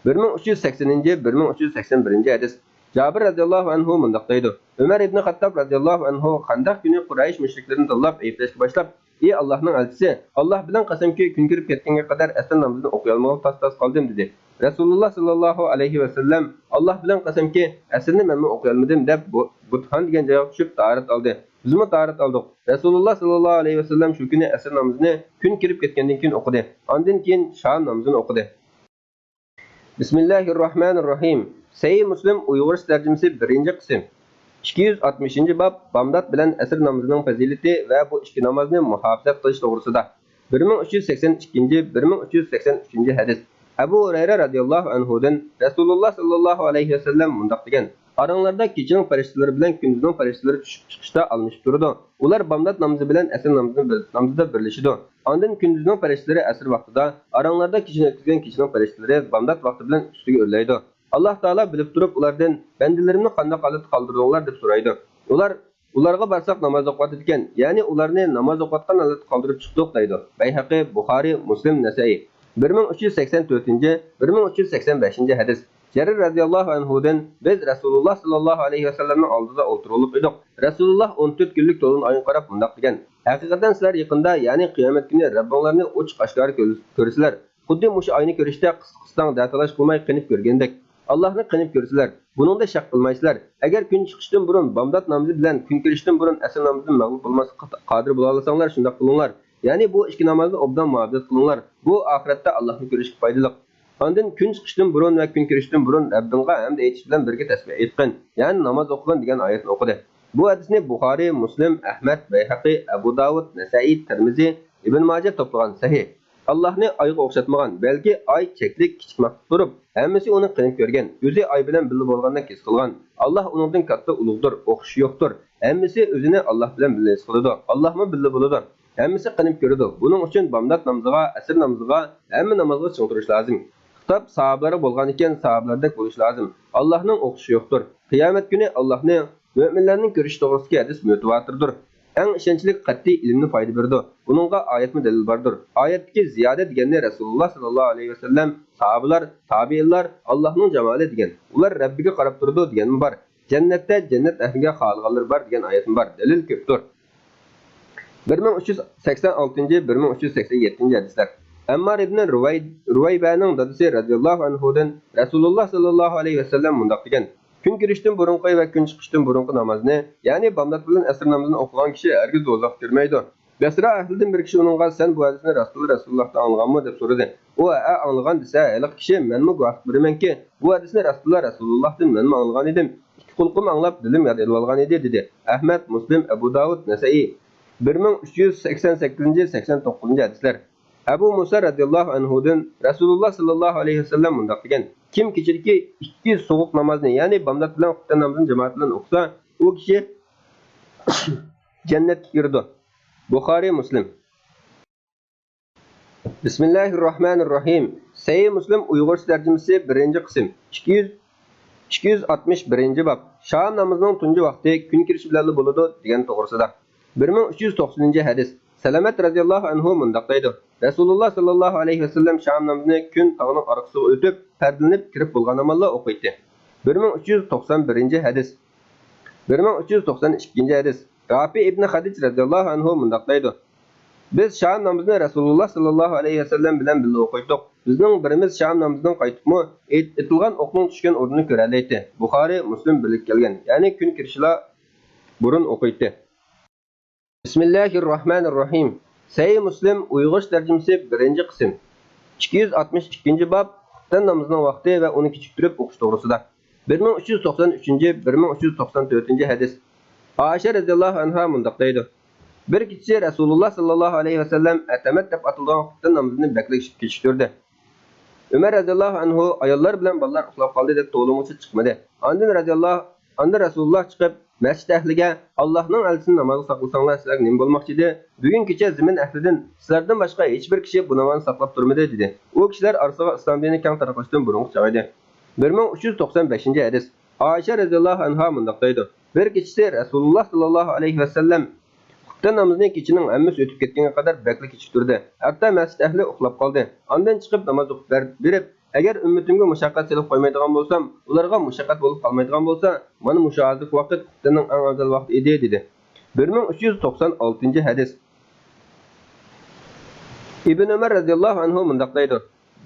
بىر مىڭ ئۈچ يۈز سەكسىنىنچى، بىر مىڭ ئۈچ يۈز سەكسەن بىرىنچى ھەدىس. جابىر رەزىياللاھۇ ئەنھۇ مۇنداق دەيدۇ: ئۆمەر ئىبنى خەتتاب رەزىياللاھۇ ئەنھۇ خەندەق كۈنى قۇرەيش مۇشرىكلىرىنى تاللاپ ئەيىبلەشكە باشلاپ، «ئى ئاللاھنىڭ ئەلچىسى، ئاللاھ بىلەن قەسەمكى، كۈن كىرىپ كەتكەنگە قەدەر ئەسىر نامىزىنى ئوقۇيالمىغىلى تاس-تاس قالدىم» دېدى. رەسۇلۇللا ساللاللاھۇ ئەلەيھى ۋەسەللەم: «ئاللاھ بىلەن قەسەمكى، ئەسىرنى مەنمۇ ئوقۇيالمىدىم» دەپ، بۇ-، بۇتھان دېگەن جايغا چۈشۈپ تاھارەت ئالدى. بىزمۇ تاھارەت ئالدۇق. رەسۇلۇللا ساللاللاھۇ ئەلەيھى ۋەسەللەم شۇ كۈنى ئەسىر نامىزىنى كۈن كىرىپ كەتكەندىن كېيىن ئوقۇدى. ئاندىن كېيىن شام نامىزىنى ئوقۇدى. بىسمىللاھىررەھمانىررەھىم. سەھىھ مۇسلىم ئۇيغۇرچە تەرجىمىسى، بىرىنچى قىسىم. ئىككى يۈز ئاتمىشىنچى باب، بامدات بىلەن ئەسىر نامىزىنىڭ پەزىلىتى ۋە بۇ ئىككى نامازنى مۇھاپىزەت قىلىش توغرىسىدا. بىر مىڭ ئۈچ يۈز سەكسەن ئىككىنچى، بىر مىڭ ئۈچ يۈز سەكسەن ئۈچىنچى ھەدىس. ئەبۇ ھۇرەيرە رەزىياللاھۇ ئەنھۇدىن رەسۇلۇللا ساللاللاھۇ ئەلەيھى ۋەسەللەم مۇنداق دېگەن: ئاراڭلاردا كېچىنىڭ پەرىشتىلىرى بىلەن كۈندۈزنىڭ پەرىشتىلىرى چۈشۈپ چىقىشتا ئالمىشىپ تۇرىدۇ. ئۇلار بامدات نامىزى بىلەن ئەسىر نامىزىنى بىر، نامىزىدا بىرلىشىدۇ. ئاندىن كۈندۈزنىڭ پەرىشتىلىرى ئەسىر ۋاقتىدا، ئاراڭلاردا كېچىنى ئۆتكۈزگەن كېچىنىڭ پەرىشتىلىرى بامدات ۋاقتى بىلەن ئۈستىگە ئۆرلەيدۇ. ئاللاھ تائالا بىلىپ تۇرۇپ ئۇلاردىن، بەندىلىرىمنى قانداق ھالەتتە قالدۇردۇڭلار؟ دەپ سورايدۇ. ئۇلار، ئۇلارغا بارساق ناماز ئوقۇۋاتىدىكەن، يەنى ئۇلارنى ناماز ئوقۇۋاتقان ھالەتتە قالدۇرۇپ چىقتۇق دەيدۇ. بەيھەقى، بۇخارىي، مۇسلىم، نەسەئىي. بىر مىڭ ئۈچ يۈز سەكسەن تۆتىنچى، بىر مىڭ ئۈچ يۈز سەكسەن بەشىنچى ھەدىس. جەرىر رەزىياللاھۇ ئەنھۇدىن، بىز رەسۇلۇللاھ ساللاللاھۇ ئەلەيھى ۋەسەللەمنىڭ ئالدىدا ئولتۇرغۇلۇق ئىدۇق. رەسۇلۇللاھ ئون تۆت كۈنلۈك تولۇن ئايغا قاراپ مۇنداق دېگەن: ھەقىقەتەن سىلەر يېقىندا، يەنى قىيامەت كۈنى رەببىڭلارنى ئوچۇق ئاشكارا كۆر-، كۆرىسىلەر. خۇددى مۇشۇ ئاينى كۆرۈشتە قىس-، قىستاڭ دەتالاش قىلماي قېنىپ كۆرگەندەك. ئاللاھنى قېنىپ كۆرىسىلەر. بۇنىڭدا شەك قىلمايسىلەر. ئەگەر كۈن چىقىشتىن بۇرۇن بامدات نامىزى بىلەن كۈن كىرىشتىن بۇرۇن ئەسىر نامىزىدىن مەغلۇپ بولماسلىققا قادىر بولالىساڭلار، شۇنداق قىلىڭلار. يەنى بۇ ئىككى نامازنى ئوبدان مۇھاپىزەت قىلىڭلار. بۇ ئاخىرەتتە ئاللاھنى كۆرۈشكە پايدىلىق. ئاندىن كۈن چىقىشتىن بۇرۇن ۋە كۈن كىرىشتىن بۇرۇن رەببىڭغا ھەمد ئېيتىش بىلەن بىرگە تەسبىھ ئېيتقىن، يەنى ناماز ئوقۇغىن دېگەن ئايەتنى ئوقۇدى. بۇ ھەدىسنى بۇخارىي، مۇسلىم، ئەھمەد، بەيھەقى، ئەبۇ داۋۇد، نەسەئىي، تىرمىزى، ئىبن ماجە توپلىغان. سەھىھ. ئاللاھنى ئايغا ئوخشاتمىغان، بەلكى ئاي چەكلىك كىچىك مەخلۇق تۇرۇپ، ھەممىسى ئۇنى قېنىپ كۆرگەن، ئۆزى ئاي بىلەن بىللە بولغاندەك ھېس قىلغان. ئاللاھ ئۇنىڭدىن كاتتا ئۇلۇغدۇر، ئوخشىشى يوقتۇر. ھەممىسى ئۆزىنى ئاللاھ بىلەن بىللە ھېس قىلىدۇ، ئاللاھمۇ بىللە بولىدۇ. ھەممىسى قېنىپ كۆرىدۇ. بۇنىڭ ئۈچۈن بامدات نامىزىغا، ئەسىر نامىزىغا، ھەممە نامازغا چىڭ تۇرۇش لازىم. خىتاب ساھابىلەرگە بولغانىكەن، ساھابىلەردەك بولۇش لازىم. ئاللاھنىڭ ئوخشىشى يوقتۇر. قىيامەت كۈنى ئاللاھنى، مۆمىنلەرنىڭ كۆرۈشى توغرىسىدىكى ھەدىس مۇتەۋاتىردۇر. ئەڭ ئىشەنچلىك قەتئىي ئىلىمنى پايدا بېرىدۇ. بۇنىڭغا ئايەتمۇ دەلىل باردۇر. ئايەتتىكى زىيادە دېگەننى رەسۇلۇللاھ ساللاللاھۇ ئەلەيھى ۋەسەللەم، ساھابىلار، تابىئىنلار، ئاللاھنىڭ جامالى دېگەن. ئۇلار رەببىگە قاراپ تۇرىدۇ دېگەنمۇ بار. جەننەتتە جەننەت ئەھلىگە خالىغانلىرى بار دېگەن ئايەتمۇ بار. دەلىل كۆپتۇر. بىر مىڭ ئۈچ يۈز سەكسەن ئالتىنچى، بىر مىڭ ئۈچ يۈز سەكسەن يەتتىنچى ھەدىسلەر. ئەممار ئىبنى رۇۋەي-، رۇۋەيبەنىڭ دادىسى رەزىياللاھۇ ئەنھۇدىن رەسۇلۇللاھ ساللاللاھۇ ئەلەيھى ۋەسەللەم مۇنداق دېگەن: كۈن كىرىشتىن بۇرۇنقى ۋە كۈن چىقىشتىن بۇرۇنقى نامازنى، يەنى بامدات بىلەن ئەسىر نامىزىنى ئوقۇغان كىشى ھەرگىز دوزاخقا كىرمەيدۇ. بەسرا ئەھلىدىن بىر كىشى ئۇنىڭغا، سەن بۇ ھەدىسنى رەسۇلۇللاھ، رەسۇلۇللاھتىن ئاڭلىغانمۇ؟ دەپ سورىدى. ئۇ، ھەئە، ئاڭلىغان دېسە، ھېلىقى كىشى، مەنمۇ گۇۋاھلىق بېرىمەنكى، بۇ ھەدىسنى رەسۇلۇللاھ، رەسۇلۇللاھتىن مەنمۇ ئاڭلىغان ئىدىم. ئىككى قۇلىقىم ئاڭلاپ، دىلىم ياد ئېلىۋالغان ئىدى، دېدى. ئەھمەد، مۇسلىم، ئەبۇ داۋۇد، نەسەئىي. بىر مىڭ ئۈچ يۈز سەكسەن سەككىزىنچى، سەكسەن توققۇزىنچى ھەدىسلەر. ئەبۇ مۇسا رەزىياللاھۇ ئەنھۇدىن رەسۇلۇللاھ ساللاللاھۇ ئەلەيھى ۋەسەللەم مۇنداق دېگەن: كىم كېچىدىكى ئىككى سوغۇق نامازنى، يەنى بامدات بىلەن خۇپتەن نامىزىنى جامائەت بىلەن ئوقۇسا، ئۇ كىشى جەننەتكە كىرىدۇ. بۇخارىي، مۇسلىم. بىسمىللاھىر راھمانىر راھىم. سەھىھ مۇسلىم ئۇيغۇرچە تەرجىمىسى، بىرىنچى قىسىم. ئىككى يۈز، ئىككى يۈز ئاتمىش بىرىنچى باب. شام نامىزىنىڭ تۇنجى ۋاقتى كۈن كىرىشى بىلەنلا بولىدۇ دېگەن توغرىسىدا. بىر مىڭ ئۈچ يۈز توقسىنىنچى ھەدىس. سەلەمەت رەزىياللاھۇ ئەنھۇ مۇنداق دەيدۇ: رەسۇلۇللاھ ساللاللاھۇ ئەلەيھى ۋەسەللەم شام نامىزىنى كۈن تاغنىڭ ئارقىسىغا ئۆتۈپ، پەردىلىنىپ كىرىپ بولغان ئامانلا ئوقۇيتتى. بىر مىڭ ئۈچ يۈز توقسان بىرىنچى ھەدىس. بىر مىڭ ئۈچ يۈز توقسان ئىككىنچى ھەدىس. رافى ئىبنى خەدىج رەزىياللاھۇ ئەنھۇ مۇنداق دەيدۇ: بىز شام نامىزىنى رەسۇلۇللاھ ساللاللاھۇ ئەلەيھى ۋەسەللەم بىلەن بىللە ئوقۇيتتۇق. بىزنىڭ بىرىمىز شام نامىزىدىن قايتىپمۇ ئېت-، ئېتىلغان ئوقنىڭ چۈشكەن ئورنىنى كۆرەلەيتتى. بۇخارىي، مۇسلىم بىللە كەلگەن، يەنى كۈن كىرىشىلا بۇرۇن ئوقۇيتتى. بىسمىللاھىر راھمانىر راھىم. سەھىھ مۇسلىم ئۇيغۇرچە تەرجىمىسى، بىرىنچى قىسىم. ئىككى يۈز ئاتمىش ئىككىنچى باب، خۇپتەن نامىزىنىڭ ۋاقتى ۋە ئۇنى كېچىكتۈرۈپ ئوقۇش توغرىسىدا. بىر مىڭ ئۈچ يۈز توقسان ئۈچىنچى، بىر مىڭ ئۈچ يۈز توقسان تۆتىنچى ھەدىس. ئائىشە رەزىياللاھۇ ئەنھا مۇنداق دەيدۇ: بىر كېچىسى رەسۇلۇللاھ ساللاللاھۇ ئەلەيھى ۋەسەللەم ئەتەمەت دەپ ئاتىلىدىغان خۇپتەن نامىزىنى بەكلا كېچىكتۈردى. ئۆمەر رەزىياللاھۇ ئەنھۇ ئاياللار بىلەن بالىلار ئۇخلاپ قالدى دەپ توۋلىمىغۇچە چىقمىدى. ئاندىن رەزىياللاھ-، ئاندىن رەسۇلۇللاھ چىقىپ، مەسچىت ئەھلىگە، ئاللاھنىڭ ئەلچىسىنى نامازغا ساقلىساڭلار، سىلەرگە نېمە بولماقچى ئىدى؟ بۈگۈن كېچە زېمىن ئەھلىدىن سىلەردىن باشقا ھېچبىر كىشى بۇ نامازنى ساقلاپ تۇرمىدى، دېدى. ئۇ كىشىلەر ئارىسىغا ئىسلام دىنى كەڭ تارقىلىشتىن بۇرۇنقى چاغ ئىدى. بىر مىڭ ئۈچ يۈز توقسان بەشىنچى ھەدىس. ئائىشە رەزىياللاھۇ ئەنھا مۇنداق دەيدۇ: بىر كېچىسى رەسۇلۇللاھ ساللاللاھۇ ئەلەيھى ۋەسەللەم خۇپتەن نامىزىنى كېچىنىڭ ھەممىسى ئۆتۈپ كەتكەنگە قەدەر بەكلا كېچىكتۈردى. ھەتتا مەسچىت ئەھلى ئۇخلاپ قالدى. ئاندىن چىقىپ ناماز ئوقۇپ بەر-، بېرىپ، ئەگەر ئۈممىتىمگە مۇشەققەت سېلىپ قويمايدىغان بولسام، ئۇلارغا مۇشەققەت بولۇپ قالمايدىغان بولسا، مانا مۇشۇ ھازىرقى ۋاقىت خۇپتەننىڭ ئەڭ ئەۋزەل ۋاقتى ئىدى، دېدى. بىر مىڭ ئۈچ يۈز توقسان ئالتىنچى ھەدىس. ئىبن ئۆمەر رەزىياللاھۇ ئەنھۇ مۇنداق دەيدۇ: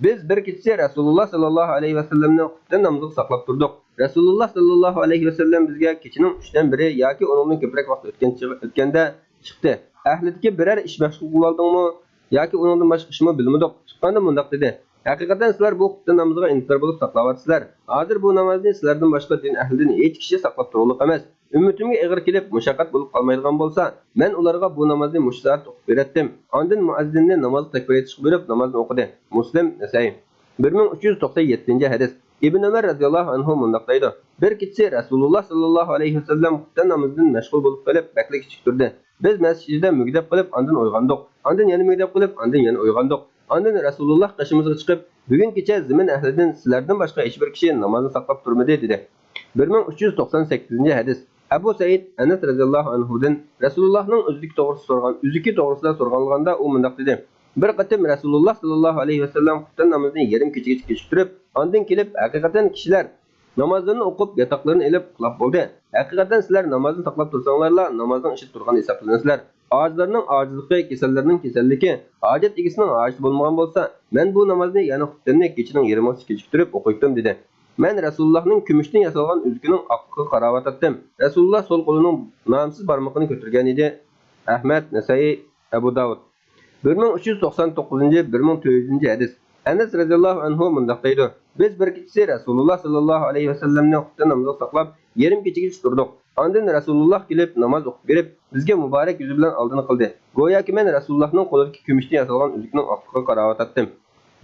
بىز بىر كېچىسى رەسۇلۇللاھ ساللاللاھۇ ئەلەيھى ۋەسەللەمنى خۇپتەن نامىزىغا ساقلاپ تۇردۇق. رەسۇلۇللاھ ساللاللاھۇ ئەلەيھى ۋەسەللەم بىزگە كېچىنىڭ ئۈچتىن بىرى ياكى ئۇنىڭدىن كۆپرەك ۋاقىت ئۆتكەن چېغى، ئۆتكەندە چىقتى. ئەھلىدىكى بىرەر ئىش مەشغۇل قىلىۋالدىڭمۇ ياكى ئۇنىڭدىن باشقا ئىشمۇ بىلمىدۇق. چىققاندا مۇنداق دېدى: ھەقىقەتەن سىلەر بۇ خۇپتەن نامىزىغا ئىنتىزار بولۇپ ساقلاۋاتىسىلەر. ھازىر بۇ نامازنى سىلەردىن باشقا دىن ئەھلىدىن ھېچ كىشى ساقلاپ تۇرغۇلۇق ئەمەس. ئۈممىتىمگە ئېغىر كېلىپ مۇشەققەت بولۇپ قالمايدىغان بولسا، مەن ئۇلارغا بۇ نامازنى مۇشۇ سائەتتە ئوقۇپ بېرەتتىم. ئاندىن مۇئەززىننى نامازغا تەكبىر ئېيتىشقا بۇيرۇپ، نامازنى ئوقۇدى. مۇسلىم، نەسەئىي. بىر مىڭ ئۈچ يۈز توقسان يەتتىنچى ھەدىس. ئىبن ئۆمەر رەزىياللاھۇ ئەنھۇ مۇنداق دەيدۇ: بىر كېچىسى رەسۇلۇللا ساللاللاھۇ ئەلەيھى ۋەسەللەم خۇپتەن نامىزىدىن مەشغۇل بولۇپ قېلىپ، بەكلا كېچىكتۈردى. بىز مەسچىت ئىچىدە مۈگدەپ قېلىپ، ئاندىن ئويغاندۇق. ئاندىن يەنە مۈگدەپ قېلىپ، ئاندىن يەنە ئويغاندۇق. ئاندىن رەسۇلۇللا قېشىمىزغا چىقىپ، بۈگۈن كېچە زېمىن ئەھلىدىن سىلەردىن باشقا ھېچبىر كىشى نامازنى ساقلاپ تۇرمىدى، دېدى. بىر مىڭ ئۈچ يۈز توقسان سەككىزىنچى ھەدىس. ئەبۇ سەئىد ئەنەس رەزىياللاھۇ ئەنھۇدىن رەسۇلۇللاھنىڭ ئۆزىكى توغرىسىدا سورىغان، ئۆزىكى توغرىسىدا سورىغانلىغاندا ئۇ مۇنداق دېدى: بىر قېتىم رەسۇلۇللا ساللاللاھۇ ئەلەيھى ۋەسەللەم خۇپتەن نامىزىنى يېرىم كېچىگىچە كېچىكتۈرۈپ، ئاندىن كېلىپ، ھەقىقەتەن كىشىلەر نامازلىرىنى ئوقۇپ، ياتاقلىرىنى ئېلىپ ئۇخلاپ بولدى. ھەقىقەتەن سىلەر نامازنى ساقلاپ تۇرساڭلارلا، نامازنىڭ ئىچىدە تۇرغان ھېسابلىنىسىلەر. ئاجىزلارنىڭ ئاجىزلىقى، كېسەللەرنىڭ كېسەللىكى، ھاجەت ئىگىسىنىڭ ھاجىتى بولمىغان بولسا، مەن بۇ نامازنى، يەنى خۇپتەننى كېچىنىڭ يېرىمىغىچە كېچىكتۈرۈپ ئوقۇيتتۇم، دېدى. مەن رەسۇلۇللاھنىڭ كۈمۈشتىن ياسالغان ئۆزىكىنىڭ ئاقلىقىغا قاراۋاتاتتىم. رەسۇلۇللاھ سول قولىنىڭ نامسىز بارمىقىنى كۆتۈرگەن ئىدى. ئەھمەد، نەسائىي، ئەبۇ داۋۇد. بىر مىڭ ئۈچ يۈز توقسان توققۇزىنچى، بىر مىڭ تۆت يۈزىنچى ھەدىس. ئەنەس رەزىياللاھۇ ئەنھۇ مۇنداق دەيدۇ: بىز بىر كېچىسى رەسۇلۇللاھ ساللاللاھۇ ئەلەيھى ۋەسەللەمنى خۇپتەن نامىزىغا ساقلاپ، يېرىم كېچىگىچە تۇردۇق. ئاندىن رەسۇلۇللاھ كېلىپ، ناماز ئوقۇپ بېرىپ، بىزگە مۇبارەك يۈزى بىلەن ئالدىنى قىلدى. گوياكى مەن رەسۇلۇللاھنىڭ قولىدىكى كۈمۈشتىن ياسالغان ئۆزۈكنىڭ ئاقلىقىغا قاراۋاتاتتىم.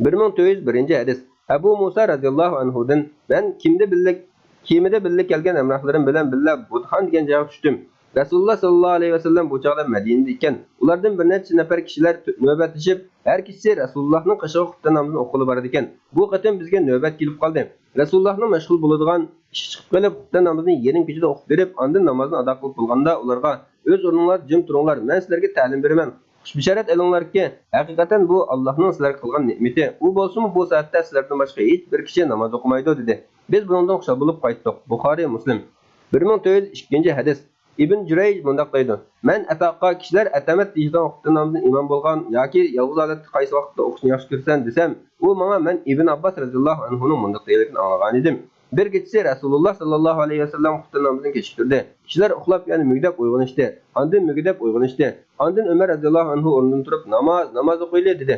بىر مىڭ تۆت يۈز بىرىنچى ھەدىس. ئەبۇ مۇسا رەزىياللاھۇ ئەنھۇدىن: مەن كېمىدە بىللە، كېمىدە بىللە كەلگەن ھەمراھلىرىم بىلەن بىللە بۇدخان دېگەن جايغا چۈشتۈم. رەسۇلۇللاھ ساللاللاھۇ ئەلەيھى ۋەسەللەم بۇ چاغدا مەدىنىدە ئىكەن. ئۇلاردىن بىر نەچچە نەپەر كىشىلەر تۆ-، نۆۋەتلىشىپ، ھەر كېچىسى رەسۇلۇللاھنىڭ قېشىغا خۇپتەن نامىزىنى ئوقۇغىلى بارىدىكەن. بۇ قېتىم بىزگە نۆۋەت كېلىپ قالدى. رەسۇلۇللاھنىڭ مەشغۇل بولىدىغان ئىشى چىقىپ قېلىپ، خۇپتەن نامىزىنى يېرىم كېچىدە ئوقۇپ بېرىپ، ئاندىن نامازنى ئادا قىلىپ بولغاندا ئۇلارغا: ئۆز ئورنۇڭلاردا جىم تۇرۇڭلار، مەن سىلەرگە تەلىم بېرىمەن. خۇش بېشارەت ئېلىڭلاركى، ھەقىقەتەن بۇ ئاللاھنىڭ سىلەرگە قىلغان نېمىتى. ئۇ بولسىمۇ بۇ سائەتتە سىلەردىن باشقا ھېچ بىر كىشى ناماز ئوقۇمايدۇ، دېدى. بىز بۇنىڭدىن خۇشال بولۇپ قايتتۇق. بۇخارىي، مۇسلىم. بىر مىڭ تۆت يۈز ئىككىنچى ھەدىس. ئىبن جۈرەيج مۇنداق دەيدۇ: مەن ئەتاغا، كىشىلەر ئەتەمەت دېيىشىدىغان خۇپتەن نامىزىنى ئىمام بولغان ياكى يالغۇز ھالەتتە قايسى ۋاقىتتا ئوقۇشنى ياخشى كۆرىسەن دېسەم، ئۇ ماڭا مەن ئىبن ئابباس رەزىياللاھۇ ئەنھۇنىڭ مۇنداق دېگەنلىكىنى ئاڭلىغانىدىم. بىر كېچىسى رەسۇلۇللاھ ساللاللاھۇ ئەلەيھى ۋەسەللەم خۇپتەن نامىزىنى كېچىكتۈردى. كىشىلەر ئۇخلاپ، يەنە مۈگدەپ ئويغىنىشتى. ئاندىن مۈگدەپ ئويغىنىشتى. ئاندىن ئۆمەر رەزىياللاھۇ ئەنھۇ ئورنىدىن تۇرۇپ، ناماز، ناماز ئوقۇيلى، دېدى.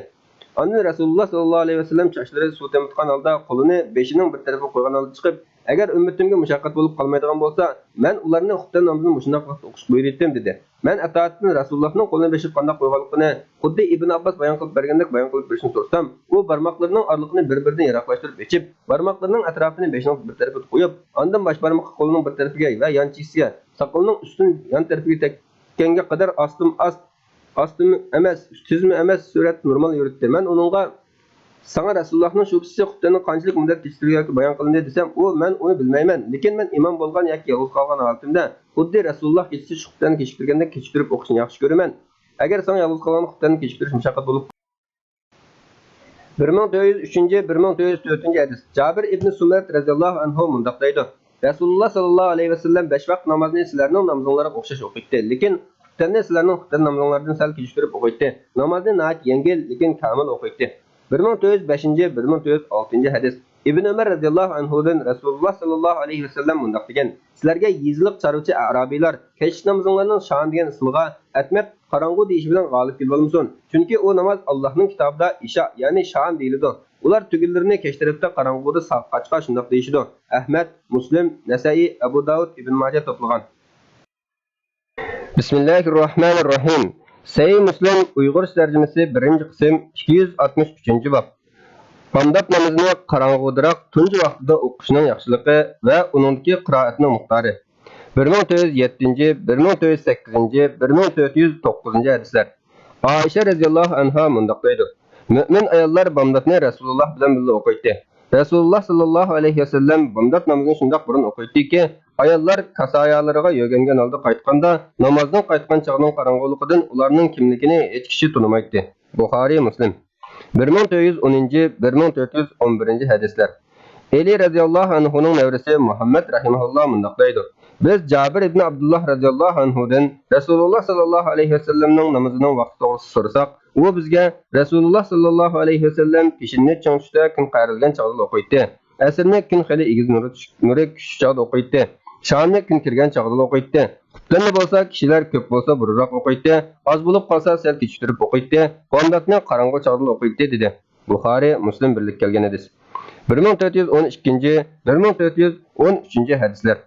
ئاندىن رەسۇلۇللاھ ساللاللاھۇ ئەلەيھى ۋەسەللەم چاچلىرى سۇ تېمىتقان ھالدا، قولىنى بېشىنىڭ بىر تەرىپىگە قويغان ھالدا چىقىپ، ئەگەر ئۈممىتىمگە مۇشەققەت بولۇپ قالمايدىغان بولسا، مەن ئۇلارنى خۇپتەن نامىزىنى مۇشۇنداق ۋاقىتتا ئوقۇشقا بۇيرۇيتتىم، دېدى. مەن ئاتائىدىن رەسۇلۇللاھنىڭ قولىنى بېشىغا قانداق قويغانلىقىنى خۇددى ئىبن ئابباس بايان قىلىپ بەرگەندەك بايان قىلىپ بېرىشنى سورىسام، ئۇ بارماقلىرىنىڭ ئارىلىقىنى بىر-بىرىدىن يىراقلاشتۇرۇپ ئېچىپ، بارماقلىرىنىڭ ئەتراپىنى بېشىنىڭ بىر تەرىپىگە قويۇپ، ئاندىن باش بارمىقى قولىنىڭ بىر تەرىپىگە ۋە يان چېكىسىگە، ساقىلىنىڭ ئۈستىدىن يان تەرىپىگە تەگكەنگە قەدەر ئاستىمۇ ئاست، ئاستىمۇ ئەمەس، تۈزمۇ ئەمەس سۈرئەتتە نورمال يۈرۈتتى. مەن ئۇنىڭغا، ساڭا رەسۇلۇللاھنىڭ شۇ كېچىسى خۇپتەننى قانچىلىك مۇددەت كېچىكتۈرگەنلىكى بايان قىلىندى دېسەم، ئۇ، مەن ئۇنى بىلمەيمەن، لېكىن مەن ئىمام بولغان ياكى يالغۇز قالغان ھالىتىمدە خۇددى رەسۇلۇللاھ كېچىسى شۇ خۇپتەننى كېچىكتۈرگەندەك كېچىكتۈرۈپ ئوقۇشنى ياخشى كۆرىمەن. ئەگەر ساڭا يالغۇز قالغاندا خۇپتەننى كېچىكتۈرۈش مۇشەققەت بولۇپ. بىر مىڭ تۆت يۈز ئۈچىنچى، بىر مىڭ تۆت يۈز تۆتىنچى ھەدىس. جابىر ئىبنى سۇمرەت رەزىياللاھۇ ئەنھۇ مۇنداق دەيدۇ: رەسۇلۇللاھ ساللاللاھۇ ئەلەيھى ۋەسەللەم بەش ۋاقىت نامازنى سىلەرنىڭ نامىزىڭلارغا ئوخشاش ئوقۇيتتى، لېكىن خۇپتەننى سىلەرنىڭ خۇپتەن نامىزىڭلاردىن سەل كېچىكتۈرۈپ ئوقۇيتتى. نامازنى ناھايىتى يەڭگىل، لېكىن كامىل ئوقۇيتتى. بىر مىڭ تۆت يۈز بەشىنچى، بىر مىڭ تۆت يۈز ئالتىنچى ھەدىس. ئىبن ئۆمەر رەزىياللاھۇ ئەنھۇدىن رەسۇلۇللاھ ساللاللاھۇ ئەلەيھى ۋەسەللەم مۇنداق دېگەن: سىلەرگە يېزىلىق چارۋىچى ئەرابىيلار كەچلىك نامىزىڭلارنىڭ شام دېگەن ئىسمىغا ئەتمەت قاراڭغۇ دېيىشى بىلەن غالىب كېلىۋالمىسۇن. چۈنكى ئۇ ناماز ئاللاھنىڭ كىتابىدا ئىشا، يەنى شام دېيىلىدۇ. ئۇلار تۈگۈنلىرىنى كەچ تەرەپتە قاراڭغۇدا سا-، قاچقاچ شۇنداق دېيىشىدۇ. ئەھمەد، مۇسلىم، نەسەئىي، ئەبۇ داۋۇد، ئىبن ماجە توپلىغان. بىسمىللاھىررەھمانىررەھىم. سەھىھ مۇسلىم ئۇيغۇرچە تەرجىمىسى، بىرىنچى قىسىم، ئىككى يۈز ئاتمىش ئۈچىنچى باب. بامدات نامىزىنى قاراڭغۇدىراق تۇنجى ۋاقتىدا ئوقۇشنىڭ ياخشىلىقى ۋە ئۇنىڭدىكى قىرائەتنىڭ مىقدارى. بىر مىڭ تۆت يۈز يەتتىنچى، بىر مىڭ تۆت يۈز سەككىزىنچى، بىر مىڭ تۆت يۈز توققۇزىنچى ھەدىسلەر. ئائىشە رەزىياللاھۇ ئەنھا مۇنداق دەيدۇ: مۆمىن ئاياللار بامداتنى رەسۇلۇللاھ بىلەن بىللە ئوقۇيتتى. رەسۇلۇللاھ ساللاللاھۇ ئەلەيھى ۋەسەللەم بامدات نامىزىنى شۇنداق بۇرۇن ئوقۇيتتىكى، ئاياللار كاسايالىرىغا يۆگەنگەن ھالدا قايتقاندا، نامازدىن قايتقان چاغنىڭ قاراڭغۇلۇقىدىن ئۇلارنىڭ كىملىكىنى ھېچ كىشى تونۇمايتتى. بۇخارىي، مۇسلىم. بىر مىڭ تۆت يۈز ئونىنچى، بىر مىڭ تۆت يۈز ئون بىرىنچى ھەدىسلەر. ئەلى رەزىياللاھۇ ئەنھۇنىڭ نەۋرىسى مۇھەممەد رەھىمەھۇللاھ مۇنداق دەيدۇ: بىز جابىر ئىبنى ئابدۇللاھ رەزىياللاھۇ ئەنھۇدىن رەسۇلۇللاھ ساللاللاھۇ ئەلەيھى ۋەسەللەمنىڭ نامىزىنىڭ ۋاقتى توغرىسىدا سورىساق، ئۇ بىزگە رەسۇلۇللاھ ساللاللاھۇ ئەلەيھى ۋەسەللەم پېشىننى چىڭ تۇتۇشتا كۈن قەرىلگەن چاغدىلا ئوقۇيتتى. ئەسىرنى كۈن خېلى ئېگىز نۇرى چۈش-، نۇرى كۈچلۈك چاغدا ئوقۇيتتى. شامنى كۈن كىرگەن چاغدىلا ئوقۇيتتى. خۇپتەننى بولسا كىشىلەر كۆپ بولسا بۇرۇنراق ئوقۇيتتى، ئاز بولۇپ قالسا سەل كېچىكتۈرۈپ ئوقۇيتتى. بامداتنى قاراڭغۇ چاغدىلا ئوقۇيتتى، دېدى. بۇخارىي، مۇسلىم بىرلىككە كەلگەن ھەدىس. بىر مىڭ تۆت يۈز ئون ئىككىنچى، بىر مىڭ تۆت يۈز ئون ئۈچىنچى ھەدىسلەر.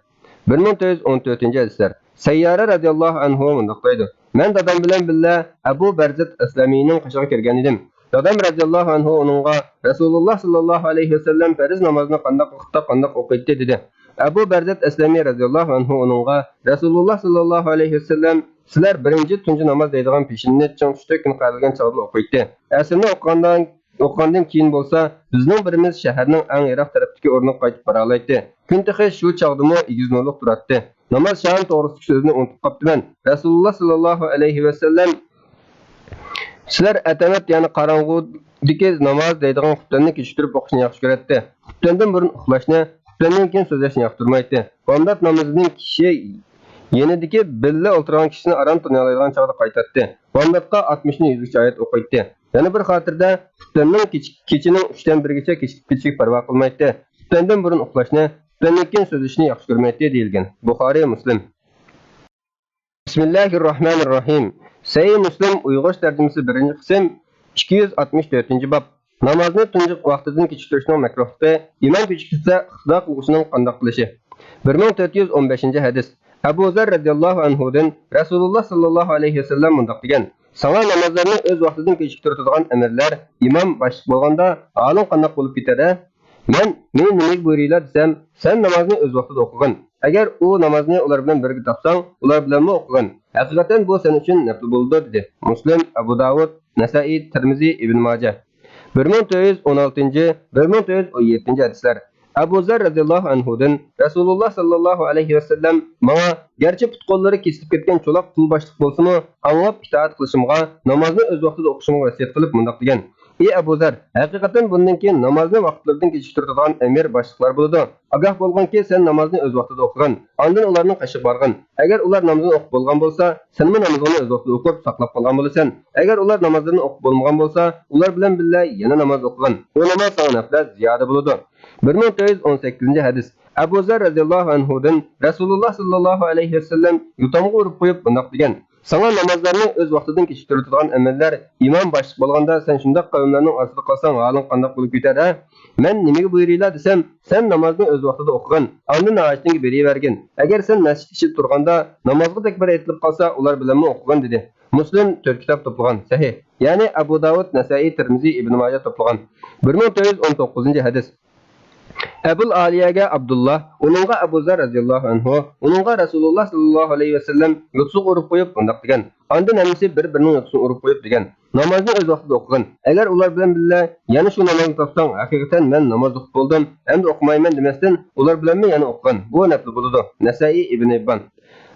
بىر مىڭ تۆت يۈز ئون تۆتىنچى ھەدىسلەر. سەييارە رەزىياللاھۇ ئەنھۇ مۇنداق دەيدۇ: مەن دادام بىلەن بىللە ئەبۇ بەرزەت ئەسلەمىنىڭ قېشىغا كىرگەن ئىدىم. دادام رەزىياللاھۇ ئەنھۇ ئۇنىڭغا، رەسۇلۇللاھ ساللاللاھۇ ئەلەيھى ۋەسەللەم پەرز نامازنى قانداق ۋاقىتتا قانداق ئوقۇيتتى؟ دېدى. ئەبۇ بەرزەت ئەسلەمى رەزىياللاھۇ ئەنھۇ ئۇنىڭغا، رەسۇلۇللاھ ساللاللاھۇ ئەلەيھى ۋەسەللەم، سىلەر بىرىنچى تۇنجى ناماز دەيدىغان پېشىننى چىڭ تۇتۇپ كۈن قارىلىگەن چاغدا ئوقۇيتتى. ئەسىرنى ئوقۇغاندىن، ئوقۇغاندىن كېيىن بولسا، بىزنىڭ بىرىمىز شەھەرنىڭ ئەڭ يىراق تەرەپتىكى ئورنىغا قايتىپ بارالايتتى. كۈن تېخى شۇ چاغدىمۇ ئېگىز نۇرلۇق تۇراتتى. ناماز شان توغرىسىدىكى سۆزنى ئۇنتۇپ قاپتىمەن. رەسۇلۇللاھ ساللاللاھۇ ئەلەيھى ۋەسەللەم، سىلەر ئەتەمەت، يەنى قاراڭغۇدىكى ناماز دەيدىغان خۇپتەننى كېچىكتۈرۈپ ئوقۇشنى ياخشى كۆرەتتى. خۇپتەندىن بۇرۇن ئۇخلاشنى، خۇپتەندىن كېيىن سۆزلەشنى ياقتۇرمايتتى. بامدات نامىزىدىن كىشى يېنىدىكى بىللە ئولتۇرغان كىشىنى ئاران تونۇيالايدىغان چاغدا قايتاتتى. بامداتقا ئاتمىشنى يۈزگىچە ئايەت ئوقۇيتتى. يەنە بىر خاتىرىدە، خۇپتەننىڭ كېچە-، كېچىنىڭ ئۈچتىن بىرىگىچە كېچىكىپ كېتىشىگە پەرۋا قىلمايتتى. خۇپتەندىن بۇرۇن ئۇخلاشنى، خۇپتەندىن كېيىن سۆزلىشىشنى ياخشى كۆرمەيتتى، دېيىلگەن. بۇخارىي، مۇسلىم. بىسمىللاھىررەھمانىررەھىم. سەھىھ مۇسلىم ئۇيغۇرچە تەرجىمىسى، بىرىنچى قىسىم، ئىككى يۈز ئاتمىش تۆتىنچى باب. نامازنى تۇنجى ۋاقتىدىن كېچىكتۈرۈشنىڭ مەكرۇھلۇقى، ئىمام كېچىكتۈرسە ئىقتىدا قىلغۇچىنىڭ قانداق قىلىشى. بىر مىڭ تۆت يۈز ئون بەشىنچى ھەدىس. ئەبۇ زەر رەزىياللاھۇ ئەنھۇدىن رەسۇلۇللاھ ساللاللاھۇ ئەلەيھى ۋەسەللەم مۇنداق دېگەن: ساڭا نامازلارنى ئۆز ۋاقتىدىن كېچىكتۈرىدىغان ئەمىرلەر ئىمام باشلىق بولغاندا ھالىڭ قانداق بولۇپ كېتەر ھە؟ مەن، مېنى نېمىگە بۇيرۇيلا دېسەم، سەن نامازنى ئۆز ۋاقتىدا ئوقۇغىن. ئەگەر ئۇ نامازنى ئۇلار بىلەن بىرگە تاپساڭ، ئۇلار بىلەنمۇ ئوقۇغىن. ھەقىقەتەن بۇ سەن ئۈچۈن نەپلى بولىدۇ، دېدى. مۇسلىم، ئەبۇ داۋۇد، نەسائىي، تىرمىزى، ئىبن ماجە. بىر مىڭ تۆت يۈز ئون ئالتىنچى، بىر مىڭ تۆت يۈز ئون يەتتىنچى ھەدىسلەر. ئەبۇ زەر رەزىياللاھۇ ئەنھۇدىن رەسۇلۇللاھ ساللاللاھۇ ئەلەيھى ۋەسەللەم ماڭا، گەرچە پۇت-قوللىرى كېسىلىپ كەتكەن چولاق قۇل باشلىق بولسىمۇ، ئاڭلاپ ئىتائەت قىلىشىمغا، نامازنى ئۆز ۋاقتىدا ئوقۇشۇمغا ۋەسىيەت قىلىپ مۇنداق دېگەن: ئى ئەبۇ زەر، ھەقىقەتەن بۇندىن كېيىن نامازنى ۋاقىتلىرىدىن كېچىكتۈرىدىغان ئەمىر، باشلىقلار بولىدۇ. ئاگاھ بولغىنكى، سەن نامازنى ئۆز ۋاقتىدا ئوقۇغىن، ئاندىن ئۇلارنىڭ قېشىغا بارغىن. ئەگەر ئۇلار نامىزىنى ئوقۇپ بولغان بولسا، سەنمۇ نامىزىڭنى ئۆز ۋاقتىدا ئوقۇپ ساقلاپ قالغان بولىسەن. ئەگەر ئۇلار نامازلىرىنى ئوقۇپ بولمىغان بولسا، ئۇلار بىلەن بىللە يەنە ناماز ئوقۇغىن. ئۇ ناماز ساڭا نەپلەر زىيادە بولىدۇ. بىر مىڭ تۆت يۈز ئون سەككىزىنچى ھەدىس. ئەبۇ زەر رەزىياللاھۇ ئەنھۇدىن رەسۇلۇللاھ ساللاللاھۇ ئەلەيھى ۋەسەللەم يوتامغا ئۇرۇپ قويۇپ مۇنداق دېگەن: ساڭا نامازلارنى ئۆز ۋاقتىدىن كېچىكتۈرۈۋېتىدىغان ئەمىرلەر ئىمام، باشلىق بولغاندا، سەن شۇنداق قەۋملەرنىڭ ئارىسىدا قالساڭ، ھالىڭ قانداق بولۇپ كېتەر ھە؟ مەن نېمىگە بۇيرۇيلا دېسەم، سەن نامازنى ئۆز ۋاقتىدا ئوقۇغىن، ئاندىن ھاجىتىڭگە بېرىۋەرگىن. ئەگەر سەن مەسچىت ئىچىدە تۇرغاندا نامازغا تەكبىر ئېيتىلىپ قالسا، ئۇلار بىلەنمۇ ئوقۇغىن، دېدى. مۇسلىم تۆت كىتاب توپلىغان، سەھىھ. يەنى ئەبۇ داۋۇد، نەسائىي، تىرمىزى، ئىبن ماجە توپلىغان. بىر مىڭ تۆت يۈز ئون توققۇزىنچى ھەدىس. ئەبۇل ئالىيەگە ئابدۇللا، ئۇنىڭغا ئەبۇ زەر رەزىياللاھۇ ئەنھۇ، ئۇنىڭغا رەسۇلۇللاھ ساللاللاھۇ ئەلەيھى ۋەسەللەم يوتىسىغا ئۇرۇپ قويۇپ مۇنداق دېگەن: ئاندىن ھەممىسى بىر-بىرىنىڭ يوتىسىغا ئۇرۇپ قويۇپ دېگەن: نامازنى ئۆز ۋاقتىدا ئوقۇغىن. ئەگەر ئۇلار بىلەن بىللە يەنە شۇ نامازنى تاپساڭ، ھەقىقەتەن مەن ناماز ئوقۇپ بولدۇم، ئەمدى ئوقۇمايمەن دېمەستىن، ئۇلار بىلەنمۇ يەنە ئوقۇغىن. بۇ نەپلى بولىدۇ. نەسائىي، ئىبن ھىببان.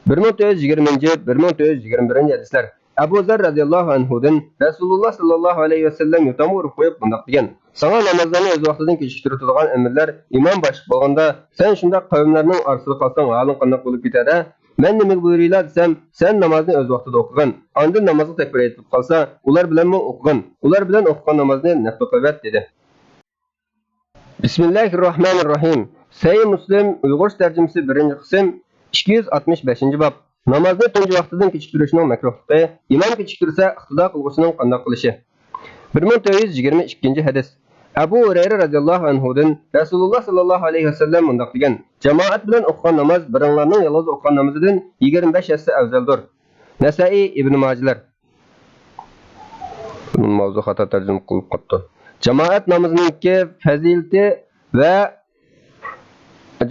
بىر مىڭ تۆت يۈز يىگىرمىنچى، بىر مىڭ تۆت يۈز يىگىرمە بىرىنچى ھەدىسلەر. ئەبۇ زەر رەزىياللاھۇ ئەنھۇدىن رەسۇلۇللاھ ساللاللاھۇ ئەلەيھى ۋەسەللەم يوتامغا ئۇرۇپ قويۇپ مۇنداق دېگەن: ساڭا نامازلارنى ئۆز ۋاقتىدىن كېچىكتۈرۈۋېتىدىغان ئەمىرلەر ئىمام، باشلىق بولغاندا، سەن شۇنداق قەۋملەرنىڭ ئارىسىدا قالساڭ، ھالىڭ قانداق بولۇپ كېتەر ھە؟ مەن نېمىگە بۇيرۇيلا دېسەم، سەن نامازنى ئۆز ۋاقتىدا ئوقۇغىن، ئاندىن نامازغا تەكبىر ئېيتىلىپ قالسا، ئۇلار بىلەنمۇ ئوقۇغىن، ئۇلار بىلەن ئوقۇغان نامازنى نەپلى قىلىۋەت، دېدى. بىسمىللاھىررەھمانىررەھىم. سەھىھ مۇسلىم، ئۇيغۇرچە تەرجىمىسى، بىرىنچى قىسىم، ئىككى يۈز ئاتمىش بەشىنچى باب. نامازنى تۇنجى ۋاقتىدىن كېچىكتۈرۈشنىڭ مەكرۇھلۇقى، ئىمام كېچىكتۈرسە ئىقتىدا قىلغۇچىنىڭ قانداق قىلىشى. بىر مىڭ تۆت يۈز يىگىرمە ئىككىنچى ھەدىس. ئەبۇ ھۇرەيرە رەزىياللاھۇ ئەنھۇدىن رەسۇلۇللاھ ساللاللاھۇ ئەلەيھى ۋەسەللەم مۇنداق دېگەن: جامائەت بىلەن ئوقۇغان ناماز بىرىڭلارنىڭ يالغۇز ئوقۇغان نامىزىدىن يىگىرمە بەش ھەسسە ئەۋزەلدۇر. نەسائىي، ئىبن ماجىلەر. ماۋزۇ خاتا تەرجىمە قىلىپ قاپتۇ. جامائەت نامىزىنىڭكى پەزىلىتى ۋە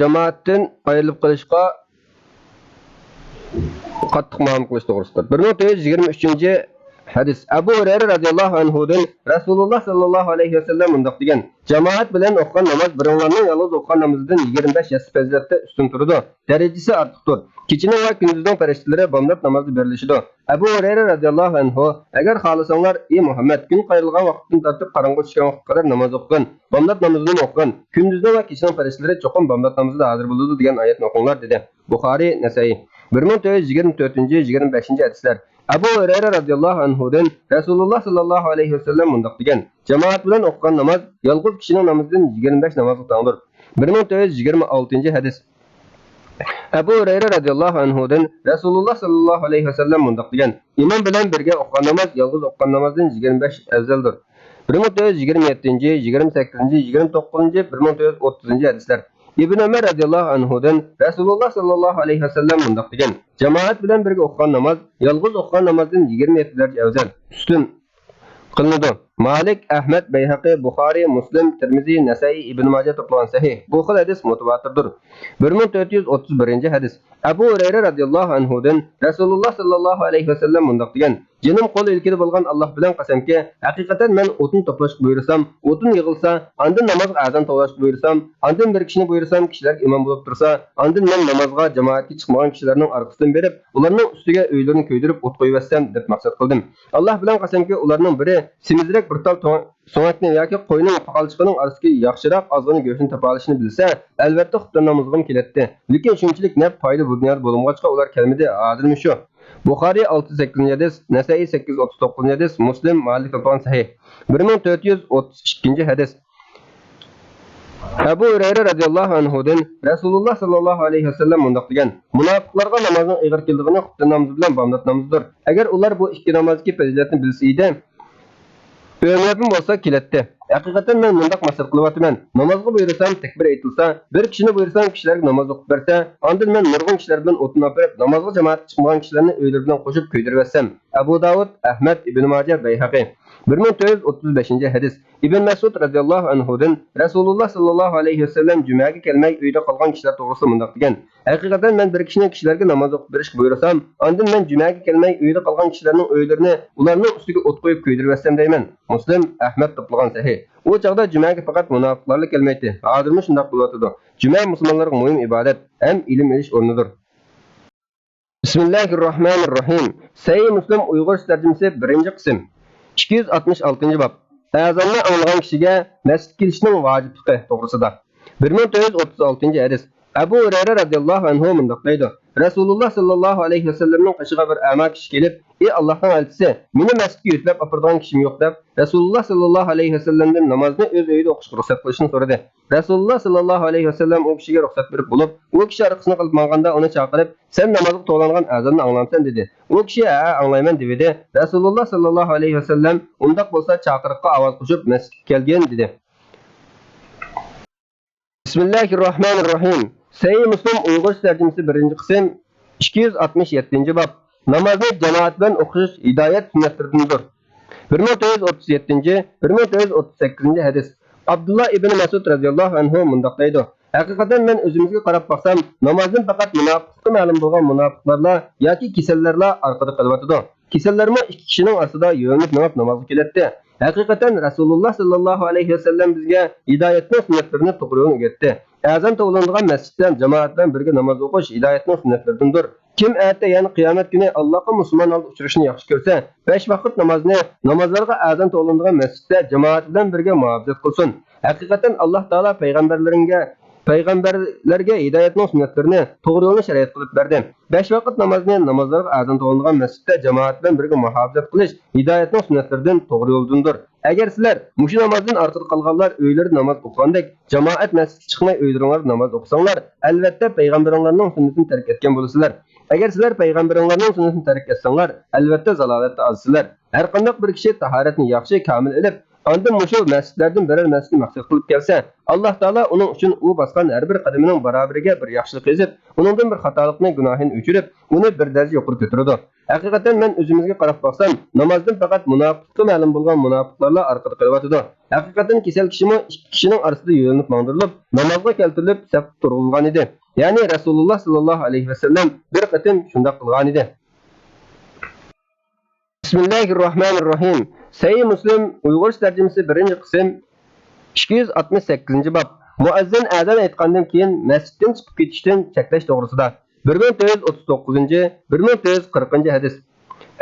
جامائەتتىن ئايرىلىپ قېلىشقا قاتتىق مۇئامىلە قىلىش توغرىسىدا. بىر مىڭ تۆت يۈز يىگىرمە ئۈچىنچى ھەدىس. ئەبۇ ھۇرەيرە رەزىياللاھۇ ئەنھۇدىن رەسۇلۇللاھ ساللاللاھۇ ئەلەيھى ۋەسەللەم مۇنداق دېگەن: جامائەت بىلەن ئوقۇغان ناماز بىرىڭلارنىڭ يالغۇز ئوقۇغان نامىزىدىن يىگىرمە بەش ھەسسە پەزىلەتتە ئۈستۈن تۇرىدۇ. دەرىجىسى ئارتۇقتۇر. كېچىنىڭ ۋە كۈندۈزنىڭ پەرىشتىلىرى بامدات نامازدا بىرلىشىدۇ. ئەبۇ ھۇرەيرە رەزىياللاھۇ ئەنھۇ: ئەگەر خالىساڭلار، ئى مۇھەممەد، كۈن قايرىلغان ۋاقىتتىن تارتىپ قاراڭغۇ چۈشكەن ۋاقىتقا قەدەر ناماز ئوقۇغىن، بامدات نامىزىنىمۇ ئوقۇغىن، كۈندۈزنىڭ ۋە كېچىنىڭ پەرىشتىلىرى چوقۇم بامدات نامىزىدا ھازىر بولىدۇ، دېگەن ئايەتنى ئوقۇڭلار، دېدى. بۇخارىي، نەسائىي. بىر مىڭ تۆت يۈز يىگىرمە تۆتىنچى، يىگىرمە بەشىنچى ھەدىسلەر. ئەبۇ ھۇرەيرە رەزىياللاھۇ ئەنھۇدىن رەسۇلۇللاھ ساللاللاھۇ ئەلەيھى ۋەسەللەم مۇنداق دېگەن: جامائەت بىلەن ئوقۇغان ناماز يالغۇز كىشىنىڭ نامىزىدىن يىگىرمە بەش نامازغا تەڭدۇر. بىر مىڭ تۆت يۈز يىگىرمە ئالتىنچى ھەدىس. ئەبۇ ھۇرەيرە رەزىياللاھۇ ئەنھۇدىن رەسۇلۇللاھ ساللاللاھۇ ئەلەيھى ۋەسەللەم مۇنداق دېگەن: ئىمام بىلەن بىرگە ئوقۇغان ناماز يالغۇز ئوقۇغان نامازدىن يىگىرمە بەش ئەۋزەلدۇر. بىر مىڭ تۆت يۈز يىگىرمە يەتتىنچى، يىگىرمە سەككىزىنچى، يىگىرمە توققۇزىنچى، بىر مىڭ تۆت يۈز ئوتتۇزىنچى ھەدىسلەر. ئىبن ئۆمەر رەزىياللاھۇ ئەنھۇدىن رەسۇلۇللاھ ساللاللاھۇ ئەلەيھى ۋەسەللەم مۇنداق دېگەن: جامائەت بىلەن بىرگە ئوقۇغان ناماز يالغۇز ئوقۇغان نامازدىن يىگىرمە يەتتە دەرىجە ئەۋزەل، ئۈستۈن قىلىنىدۇ. مالىك، ئەھمەد، بەيھەقى، بۇخارىي، مۇسلىم، تىرمىزى، نەسەئىي، ئىبن ماجە توپلىغان سەھىھ. بۇ خىل ھەدىس مۇتەۋاتىردۇر. بىر مىڭ تۆت يۈز ئوتتۇز بىرىنچى ھەدىس. ئەبۇ ھۇرەيرە رەزىياللاھۇ ئەنھۇدىن رەسۇلۇللا ساللاللاھۇ ئەلەيھى ۋەسەللەم مۇنداق دېگەن: جېنىم قول ئىلكىدە بولغان ئاللاھ بىلەن قەسەمكى، ھەقىقەتەن مەن ئوتۇن توپلاشقا بۇيرۇسام، ئوتۇن يىغىلسا، ئاندىن نامازغا ئەزان توۋلاشقا بۇيرۇسام، ئاندىن بىر كىشىنى بۇيرۇسام، كىشىلەرگە ئىمام بولۇپ تۇرسا، ئاندىن مەن نامازغا جامائەتكە چىقمىغان كىشىلەرنىڭ ئارقىسىدىن بېرىپ، ئۇلارنىڭ ئۈستىگە ئۆيلىرىنى كۆيدۈرۈپ ئوت قويۇۋەتسەم، دەپ مەقسەت قىلدىم. ئاللاھ بىلەن قەسەمكى، ئۇلارنىڭ بىرى سېمىزرەك بىر تال تۆ-، سۆڭەكنى ياكى قوينىڭ پاقالچىقىنىڭ ئارىسىدىكى ياخشىراق ئازغىنا گۆشنى تاپالىشىنى بىلسە، ئەلۋەتتە خۇپتەن نامىزىغىمۇ كېلەتتى. لېكىن شۇنچىلىك نەپ پايدا بۇ دۇنيادا بولمىغاچقا، ئۇلار كەلمىدى. ھازىرمۇ شۇ. بۇخارىي ئالتە يۈز سەككىزىنچى ھەدىس، نەسەئىي سەككىز يۈز ئوتتۇز توققۇزىنچى ھەدىس، مۇسلىم، مالىك توپلىغان سەھىھ. بىر مىڭ تۆت يۈز ئوتتۇز ئىككىنچى ھەدىس. ئەبۇ ھۇرەيرە رەزىياللاھۇ ئەنھۇدىن رەسۇلۇللا ساللاللاھۇ ئەلەيھى ۋەسەللەم مۇنداق دېگەن: مۇناپىقلارغا نامازنىڭ ئېغىر كېلىدىغىنى خۇپتەن نامىزى بىلەن بامدات نامىزىدۇر. ئەگەر ئۇلار بۇ ئىككى نامازدىكى پەزىلەتنى بىلسە ئىدى، ئۆيلىرىدىن بولسا كېلەتتى. ھەقىقەتەن مەن مۇنداق مەسلىھەت قىلىۋاتىمەن: نامازغا بۇيرۇسام، تەكبىر ئېيتىلسا، بىر كىشىنى بۇيرۇسام، كىشىلەرگە ناماز ئوقۇپ بەرسە، ئاندىن مەن نۇرغۇن كىشىلەر بىلەن ئوتۇن ئاپىرىپ، نامازغا جامائەتكە چىقمىغان كىشىلەرنى ئۆيلىرى بىلەن قوشۇپ كۆيدۈرۈۋەتسەم. ئەبۇ داۋۇد، ئەھمەد، ئىبن ماجە، بەيھەقى. بىر مىڭ تۆت يۈز ئوتتۇز بەشىنچى ھەدىس. ئىبن مەسئۇد رەزىياللاھۇ ئەنھۇدىن رەسۇلۇللا ساللاللاھۇ ئەلەيھى ۋەسەللەم جۈمەگە كەلمەي ئۆيدە قالغان كىشىلەر توغرىسىدا مۇنداق دېگەن: ھەقىقەتەن مەن بىر كىشىنى كىشىلەرگە ناماز ئوقۇپ بېرىشكە بۇيرۇسام، ئاندىن مەن جۈمەگە كەلمەي ئۆيدە قالغان كىشىلەرنىڭ ئۆيلىرىنى ئۇلارنىڭ ئۈستىگە ئوت قويۇپ كۆيدۈرۈۋەتسەم دەيمەن. مۇسلىم، ئەھمەد توپلىغان سەھىھ. ئۇ چاغدا جۈمەگە پەقەت مۇناپىقلارلا كەلمەيتتى. ھازىرمۇ شۇنداق بولۇۋاتىدۇ. جۈمە مۇسۇلمانلارغا مۇھىم ئىبادەت ھەم ئىلىم ئېلىش ئورنىدۇر. بىسمىللاھىررەھمانىررەھىم. سەھىھ مۇسلىم ئۇيغۇرچە تەرجىمىسى، بىرىنچى قىسىم. ئىككى يۈز ئاتمىش ئالتىنچى باب. ئەزاننى ئاڭلىغان كىشىگە مەسچىتكە كېلىشنىڭ ۋاجىپلىقى توغرىسىدا. بىر مىڭ تۆت يۈز ئوتتۇز ئالتىنچى ھەدىس. ئەبۇ ھۇرەيرە رەزىياللاھۇ ئەنھۇ مۇنداق دەيدۇ: رەسۇلۇللا ساللاللاھۇ ئەلەيھى ۋەسەللەمنىڭ قېشىغا بىر ئەما كىشى كېلىپ، ئى ئاللاھنىڭ ئەلچىسى، مېنى مەسچىتكە يۆتىلەپ ئاپىرىدىغان كىشىم يوق، دەپ، رەسۇلۇللا ساللاللاھۇ ئەلەيھى ۋەسەللەمدىن نامازنى ئۆز ئۆيىدە ئوقۇشقا رۇخسەت قىلىشنى سورىدى. رەسۇلۇللا ساللاللاھۇ ئەلەيھى ۋەسەللەم ئۇ كىشىگە رۇخسەت بېرىپ بولۇپ، ئۇ كىشى ئارقىسىنى قىلىپ ماڭغاندا ئۇنى چاقىرىپ، سەن نامازغا توۋلانغان ئەزاننى ئاڭلامسەن؟ دېدى. ئۇ كىشى ھەئە، ئاڭلايمەن، دېۋىدى. رەسۇلۇللا ساللاللاھۇ ئەلەيھى ۋەسەللەم ئۇنداق بولسا چاقىرىققا ئاۋاز قوشۇپ مەسچىتكە كەلگىن، دېدى. بىسمىللاھىررەھمانىررەھىم. سەھىھ مۇسلىم ئۇيغۇرچە تەرجىمىسى، بىرىنچى قىسىم، ئىككى يۈز ئاتمىش يەتتىنچى باب. نامازنى جامائەت بىلەن ئوقۇش ھىدايەت سۈننەتلىرىدىندۇر. بىر مىڭ تۆت يۈز ئوتتۇز يەتتىنچى، بىر مىڭ تۆت يۈز ئوتتۇز سەككىزىنچى ھەدىس. ئابدۇللا ئىبن مەسئۇد رەزىياللاھۇ ئەنھۇ مۇنداق دەيدۇ: ھەقىقەتەن مەن ئۆزىمىزگە قاراپ باقسام، نامازدىن پەقەت مۇناپىقلىقى مەلۇم بولغان مۇناپىقلارلا ياكى كېسەللەرلا ئارقىدا قېلىۋاتىدۇ. كېسەللەرمۇ ئىككى كىشىنىڭ ئارىسىدا يۆلىنىپ مېڭىپ نامازغا كېلەتتى. ھەقىقەتەن رەسۇلۇللا ساللاللاھۇ ئەلەيھى ۋەسەللەم بىزگە ھىدايەتنىڭ سۈننەتلىرىنى توغرا يولنى ئۆگەتتى. ئەزان توۋلىنىدىغان مەسچىتتە جامائەت بىلەن بىرگە ناماز ئوقۇش ھىدايەتنىڭ سۈننەتلىرىدىندۇر. كىم ئەتە، يەنى قىيامەت كۈنى ئاللاھقا مۇسۇلمان ھالدا ئۇچرىشىنى ياخشى كۆرسە، بەش ۋاقىت نامازنى، نامازلارغا ئەزان توۋلىنىدىغان مەسچىتتە جامائەت بىلەن بىرگە مۇھاپىزەت قىلسۇن. ھەقىقەتەن ئاللاھ تائالا پەيغەمبەرلىرىڭگە، پەيغەمبەرلەرگە ھىدايەتنىڭ سۈننەتلىرىنى، توغرا يولنى شەرىئەت قىلىپ بەردى. بەش ۋاقىت نامازنى، نامازلارغا ئەزان توۋلىنىدىغان مەسچىتتە جامائەت بىلەن بىرگە مۇھاپىزەت قىلىش ھىدايەتنىڭ سۈننەتلىرىدىن، توغرا يولدىندۇر. ئەگەر سىلەر مۇشۇ نامازدىن ئارقىدا قالغانلار ئۆيلىرىدە ناماز ئوقۇغاندەك جامائەت مەسچىتكە چىقماي ئۆيلىرىڭلاردا ناماز ئوقۇساڭلار، ئەلۋەتتە پەيغەمبىرىڭلارنىڭ سۈننىتىنى تەرك ئەتكەن بولىسىلەر. ئەگەر سىلەر پەيغەمبىرىڭلارنىڭ سۈننىتىنى تەرك ئەتسەڭلار، ئەلۋەتتە زالالەتتە ئازىسىلەر. ھەرقانداق بىر كىشى تاھارەتنى ياخشى، كامىل ئېلىپ، ئاندىن مۇشۇ مەسچىتلەردىن بىرەر مەسچىتنى مەقسەت قىلىپ كەلسە، ئاللاھ تائالا ئۇنىڭ ئۈچۈن ئۇ باسقان ھەر بىر قەدىمىنىڭ باراۋىرىگە بىر ياخشىلىق يېزىپ، ئۇنىڭدىن بىر خاتالىقنى، گۇناھىنى ئۆچۈرۈپ، ئۇنى بىر دەرىجە يۇقىرى كۆتۈرىدۇ. ھەقىقەتەن مەن ئۆزىمىزگە قاراپ باقسام، نامازدىن پەقەت مۇناپىقلىقى مەلۇم بولغان مۇناپىقلارلا ئارقىدا قېلىۋاتىدۇ. ھەقىقەتەن كېسەل كىشىمۇ ئىككى كىشىنىڭ ئارىسىدا يۆلىنىپ ماڭدۇرۇلۇپ، نامازغا كەلتۈرۈلۈپ سەپكە تۇرغۇزۇلغانىدى. يەنى رەسۇلۇللا ساللاللاھۇ ئەلەيھى ۋەسەللەم بىر قېتىم شۇنداق قىلغانىدى. بىسمىللاھىررەھمانىررەھىم. سەھىھ مۇسلىم ئۇيغۇرچە تەرجىمىسى، بىرىنچى قىسىم، ئىككى يۈز ئاتمىش سەككىزىنچى باب. مۇئەززىن ئەزان ئېيتقاندىن كېيىن مەسچىتتىن چىقىپ كېتىشتىن چەكلەش توغرىسىدا. بىر مىڭ تۆت يۈز ئوتتۇز توققۇزىنچى، بىر مىڭ تۆت يۈز قىرىقىنچى ھەدىس.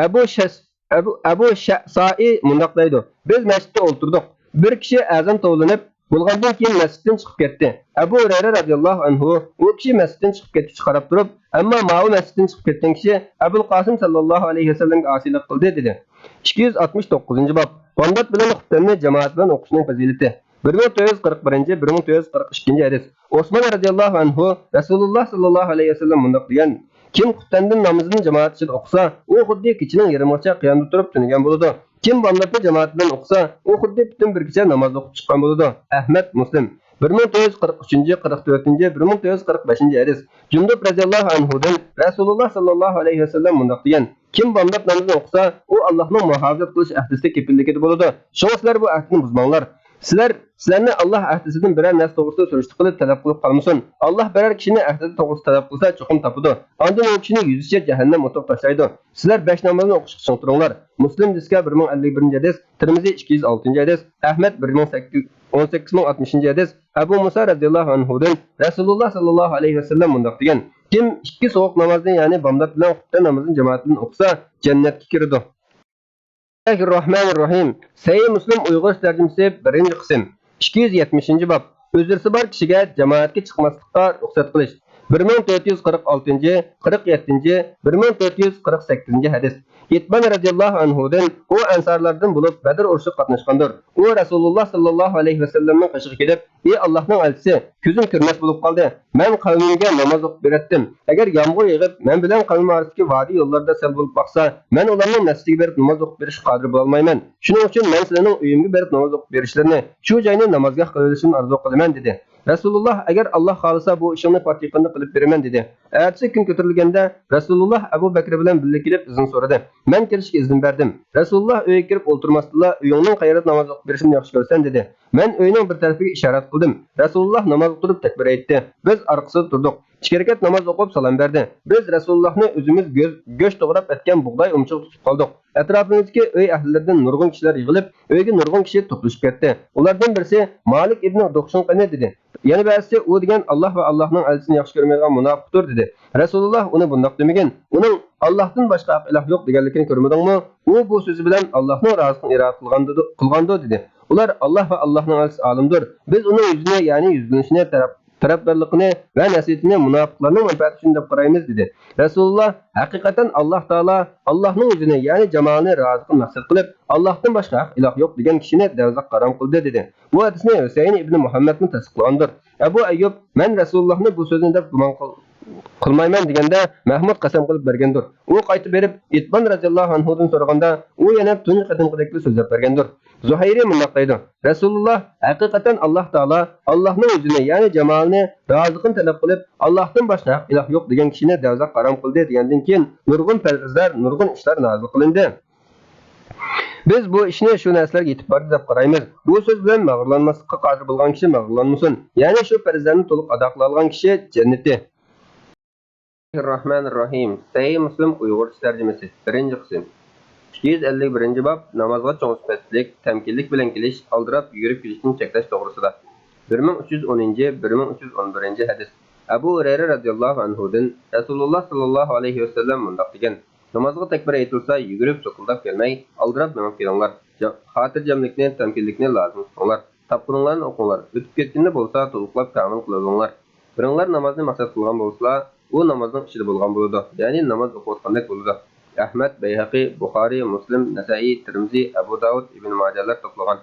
ئەبۇ شەس-، ئەبۇ، ئەبۇ شەسائى مۇنداق دەيدۇ: بىز مەسچىتتە ئولتۇردۇق. بىر كىشى ئەزان توۋلىنىپ بولغاندىن كېيىن مەسچىتتىن چىقىپ كەتتى. ئەبۇ ھۇرەيرە رەزىياللاھۇ ئەنھۇ ئۇ كىشى مەسچىتتىن چىقىپ كەتكىچە قاراپ تۇرۇپ، ئەمما ماۋۇ مەسچىتتىن چىقىپ كەتكەن كىشى ئەبۇل قاسىم ساللاللاھۇ ئەلەيھى ۋەسەللەمگە ئاسىيلىق قىلدى، دېدى. ئىككى يۈز ئاتمىش توققۇزىنچى باب. بامدات بىلەن خۇپتەننى جامائەت بىلەن ئوقۇشنىڭ پەزىلىتى. بىر مىڭ تۆت يۈز قىرىق بىرىنچى، بىر مىڭ تۆت يۈز قىرىق ئىككىنچى ھەدىس. ئوسمان رەزىياللاھۇ ئەنھۇ رەسۇلۇللا ساللاللاھۇ ئەلەيھى ۋەسەللەم مۇنداق دېگەن: كىم خۇپتەندىن نامىزىنى جامائەت ئىچىدە ئوقۇسا، ئۇ خۇددى كېچىنىڭ يېرىمىغىچە قىيامدا تۇرۇپ تۈنىگەن بولىدۇ. كىم بامداتنى جامائەت بىلەن ئوقۇسا، ئۇ خۇددى پۈتۈن بىر كېچە ناماز ئوقۇپ چىققان بولىدۇ. ئەھمەد، مۇسلىم. بىر مىڭ تۆت يۈز قىرىق ئۈچىنچى، قىرىق تۆتىنچى، بىر مىڭ تۆت يۈز قىرىق بەشىنچى ھەدىس. جۇندۇب رەزىياللاھۇ ئەنھۇدىن رەسۇلۇللاھ ساللاللاھۇ ئەلەيھى ۋەسەللەم مۇنداق دېگەن: كىم بامدات نامىزىنى ئوقۇسا، ئۇ ئاللاھنىڭ مۇھاپىزەت قىلىش ئەھدىسىدە كېپىللىكىدە بولىدۇ. شۇڭا سىلەر بۇ ئەھدىنى بۇزماڭلار. سىلەر، سىلەرنى ئاللاھ ئەھدىسىدىن بىرەر نەرسە توغرىسىدا سۈرۈشتە قىلىپ تەلەپ قىلىپ قالمىسۇن. ئاللاھ بىرەر كىشىنى ئەھدىسى توغرىسىدا تەلەپ قىلسا، چوقۇم تاپىدۇ. ئاندىن ئۇ كىشىنى يۈزىچە جەھەننەم ئوتىغا تاشلايدۇ. سىلەر بەش نامازنى ئوقۇشقا چىڭ تۇرۇڭلار. مۇسلىم دىسكا بىر مىڭ ئەللىك بىرىنچى ھەدىس، تىرمىزى ئىككى يۈز ئالتىنچى ھەدىس، ئەھمەد بىر مىڭ سەككىز، ئون سەككىز مىڭ ئاتمىشىنچى ھەدىس، ئەبۇ مۇسا رەزىياللاھۇ ئەنھۇدىن رەسۇلۇللاھ ساللاللاھۇ ئەلەيھى ۋەسەللەم مۇنداق دېگەن: كىم ئىككى سوغۇق نامازنى، يەنى بامدات بىلەن خۇپتەن نامىزىنى جامائەت بىلەن ئوقۇسا، جەننەتكە كىرىدۇ. بىسمىللاھىررەھمانىررەھىم. سەھىھ مۇسلىم ئۇيغۇرچە تەرجىمىسى، بىرىنچى قىسىم، ئىككى يۈز يەتمىشىنچى باب. ئۆزرىسى بار كىشىگە جامائەتكە چىقماسلىققا رۇخسەت قىلىش. بىر مىڭ تۆت يۈز قىرىق ئالتىنچى، قىرىق يەتتىنچى، بىر مىڭ تۆت يۈز قىرىق سەككىزىنچى ھەدىس. ئىتبان رەزىياللاھۇ ئەنھۇدىن، ئۇ ئەنسارلاردىن بولۇپ، بەدر ئۇرۇشىغا قاتناشقاندۇر. ئۇ رەسۇلۇللاھ ساللاللاھۇ ئەلەيھى ۋەسەللەمنىڭ قېشىغا كېلىپ، ئى ئاللاھنىڭ ئەلچىسى، كۆزۈم كۆرمەس بولۇپ قالدى. مەن قەۋمىمگە ناماز ئوقۇپ بېرەتتىم. ئەگەر يامغۇر يېغىپ، مەن بىلەن قەۋمىم ئارىسىدىكى ۋادى يوللاردا سەل بولۇپ باقسا، مەن ئۇلارنىڭ مەسچىتىگە بېرىپ ناماز ئوقۇپ بېرىشكە قادىر بولالمايمەن. شۇنىڭ ئۈچۈن مەن سىلەرنىڭ ئۆيۈمگە بېرىپ ناماز ئوقۇپ بېرىشلىرىنى، شۇ جاينى نامازگاھ قىلىۋېلىشىمنى ئارزۇ قىلىمەن، دېدى. رەسۇلۇللاھ، ئەگەر ئاللاھ خالىسا، بۇ ئىشىڭنى پات يېقىندا قىلىپ بېرىمەن، دېدى. ئەتىسى كۈن كۆتۈرۈلگەندە، رەسۇلۇللاھ ئەبۇ بەكرى بىلەن بىللە كېلىپ ئىزىن سورىدى. مەن كىرىشكە ئىزىن بەردىم. رەسۇلۇللاھ ئۆيگە كىرىپ ئولتۇرماستىنلا، ئۆيۈڭنىڭ قەيەردە ناماز ئوقۇپ بېرىشىمنى ياخشى كۆرىسەن، دېدى. مەن ئۆينىڭ بىر تەرىپىگە ئىشارەت قىلدىم. رەسۇلۇللاھ نامازغا تۇرۇپ تەكبىر ئېيتتى. بىز ئارقىسىدا تۇردۇق. ئىككى رەكەت ناماز ئوقۇپ سالام بەردى. بىز رەسۇلۇللاھنى ئۆزىمىز گۆ-، گۆش توغراپ ئەتكەن بۇغداي ئۇمىچىغا تۇتۇپ قالدۇق. ئەتراپىمىزدىكى ئۆي ئەھلىلىرىدىن نۇرغۇن كىشىلەر يىغىلىپ، ئۆيگە نۇرغۇن كىشى توپلىشىپ كەتتى. ئۇلاردىن بىرسى، مالىك ئىبنى دۇخشۇم قېنى؟ دېدى. يەنە بەزىسى، ئۇ دېگەن ئاللاھ ۋە ئاللاھنىڭ ئەلچىسىنى ياخشى كۆرمەيدىغان مۇناپىقتۇر، دېدى. رەسۇلۇللاھ ئۇنى بۇنداق دېمىگىن، ئۇنىڭ ئاللاھتىن باشقا ھەق ئىلاھ يوق دېگەنلىكىنى كۆرمىدىڭمۇ؟ ئۇ بۇ سۆزى بىلەن ئاللاھنىڭ رازىلىقىنى ئىرادە قىلغاندۇ، قىلغاندۇ، دېدى. ئۇلار، ئاللاھ ۋە ئاللاھنىڭ ئەلچىسى ئالىمدۇر. بىز ئۇنىڭ يۈزىنى، يەنى يۈزلىنىشىنى، تەرەپ-، تەرەپدارلىقىنى ۋە نەسىھىتىنى مۇناپىقلارنىڭ مەنپەئەتى ئۈچۈن دەپ قارايمىز، دېدى. رەسۇلۇللاھ، ھەقىقەتەن ئاللاھ تائالا ئاللاھنىڭ يۈزىنى، يەنى جامالىنى رازىلىقىنى مەقسەت قىلىپ، ئاللاھتىن باشقا ھەق ئىلاھ يوق دېگەن كىشىنى دەۋزاققا ھارام قىلدى، دېدى. بۇ ھەدىسنى ھۈسەيىن ئىبنى مۇھەممەدمۇ تەستىقلىغاندۇر. ئەبۇ ئەييۇب، مەن رەسۇلۇللاھنى بۇ سۆزنى دەپ گۇمان قىل-، قىلمايمەن دېگەندە، مەھمۇد قەسەم قىلىپ بەرگەندۇر. ئۇ قايتىپ بېرىپ، ئىتبان رەزىياللاھۇ ئەنھۇدىن سورىغاندا، ئۇ يەنە تۇنجى قېتىمقىدەكلا سۆزلەپ بەرگەندۇر. زۇھەيرى مۇنداق دەيدۇ، رەسۇلۇللاھ، ھەقىقەتەن ئاللاھ تائالا ئاللاھنىڭ يۈزىنى، يەنى جامالىنى، رازىلىقىنى تەلەپ قىلىپ، ئاللاھتىن باشقا ھەق ئىلاھ يوق دېگەن كىشىنى دەۋزاق ھارام قىلدى دېگەندىن كېيىن، نۇرغۇن پەرزلەر، نۇرغۇن ئىشلار نازىل قىلىندى. بىز بۇ ئىشنى شۇ نەرسىلەرگە يېتىپ باردى دەپ قارايمىز. بۇ سۆز بىلەن مەغرۇرلانماسلىققا قادىر بولغان كىشى مەغرۇرلانمىسۇن. يەنى شۇ پەرزلەرنى تولۇق ئادا قىلالىغان كىشى جەننىتى. بىسمىللاھىررەھمانىررەھىم. سەھىھ مۇسلىم ئۇيغۇرچە تەرجىمىسى. بىرىنچى قىسىم. ئىككى يۈز ئەللىك بىرىنچى باب، نامازغا چوڭ سۈپەتلىك، تەمكىنلىك بىلەن كېلىش، ئالدىراپ يۈگۈرۈپ كېلىشتىن چەكلەش توغرىسىدا. بىر مىڭ ئۈچ يۈز ئونىنچى، بىر مىڭ ئۈچ يۈز ئون بىرىنچى ھەدىس. ئەبۇ ھۇرەيرە رەزىياللاھۇ ئەنھۇدىن رەسۇلۇللاھ ساللاللاھۇ ئەلەيھى ۋەسەللەم مۇنداق دېگەن: نامازغا تەكبىر ئېيتىلسا، يۈگۈرۈپ، سوكۇلداپ كەلمەي، ئالدىراپ مېڭىپ كېلىڭلار. جا-، خاتىرجەملىكنى، تەمكىنلىكنى لازىم تۇتۇڭلار. تاپقىنىڭلارنى ئوقۇڭلار. ئۆتۈپ كەتكىنىنى بولسا تولۇقلاپ كامىل قىلىۋېلىڭلار. بىرىڭلار نامازنى مەقسەت قىلغان بولسىلا، ئۇ نامازنىڭ ئىچىدە بولغان بولىدۇ، يەنى ناماز ئوقۇۋاتقاندەك بولىدۇ. ئەھمەد، بەيھەقى، بۇخارىي، مۇسلىم، نەسەئىي، تىرمىزى، ئەبۇ داۋۇد، ئىبن ماجەلەر توپلىغان.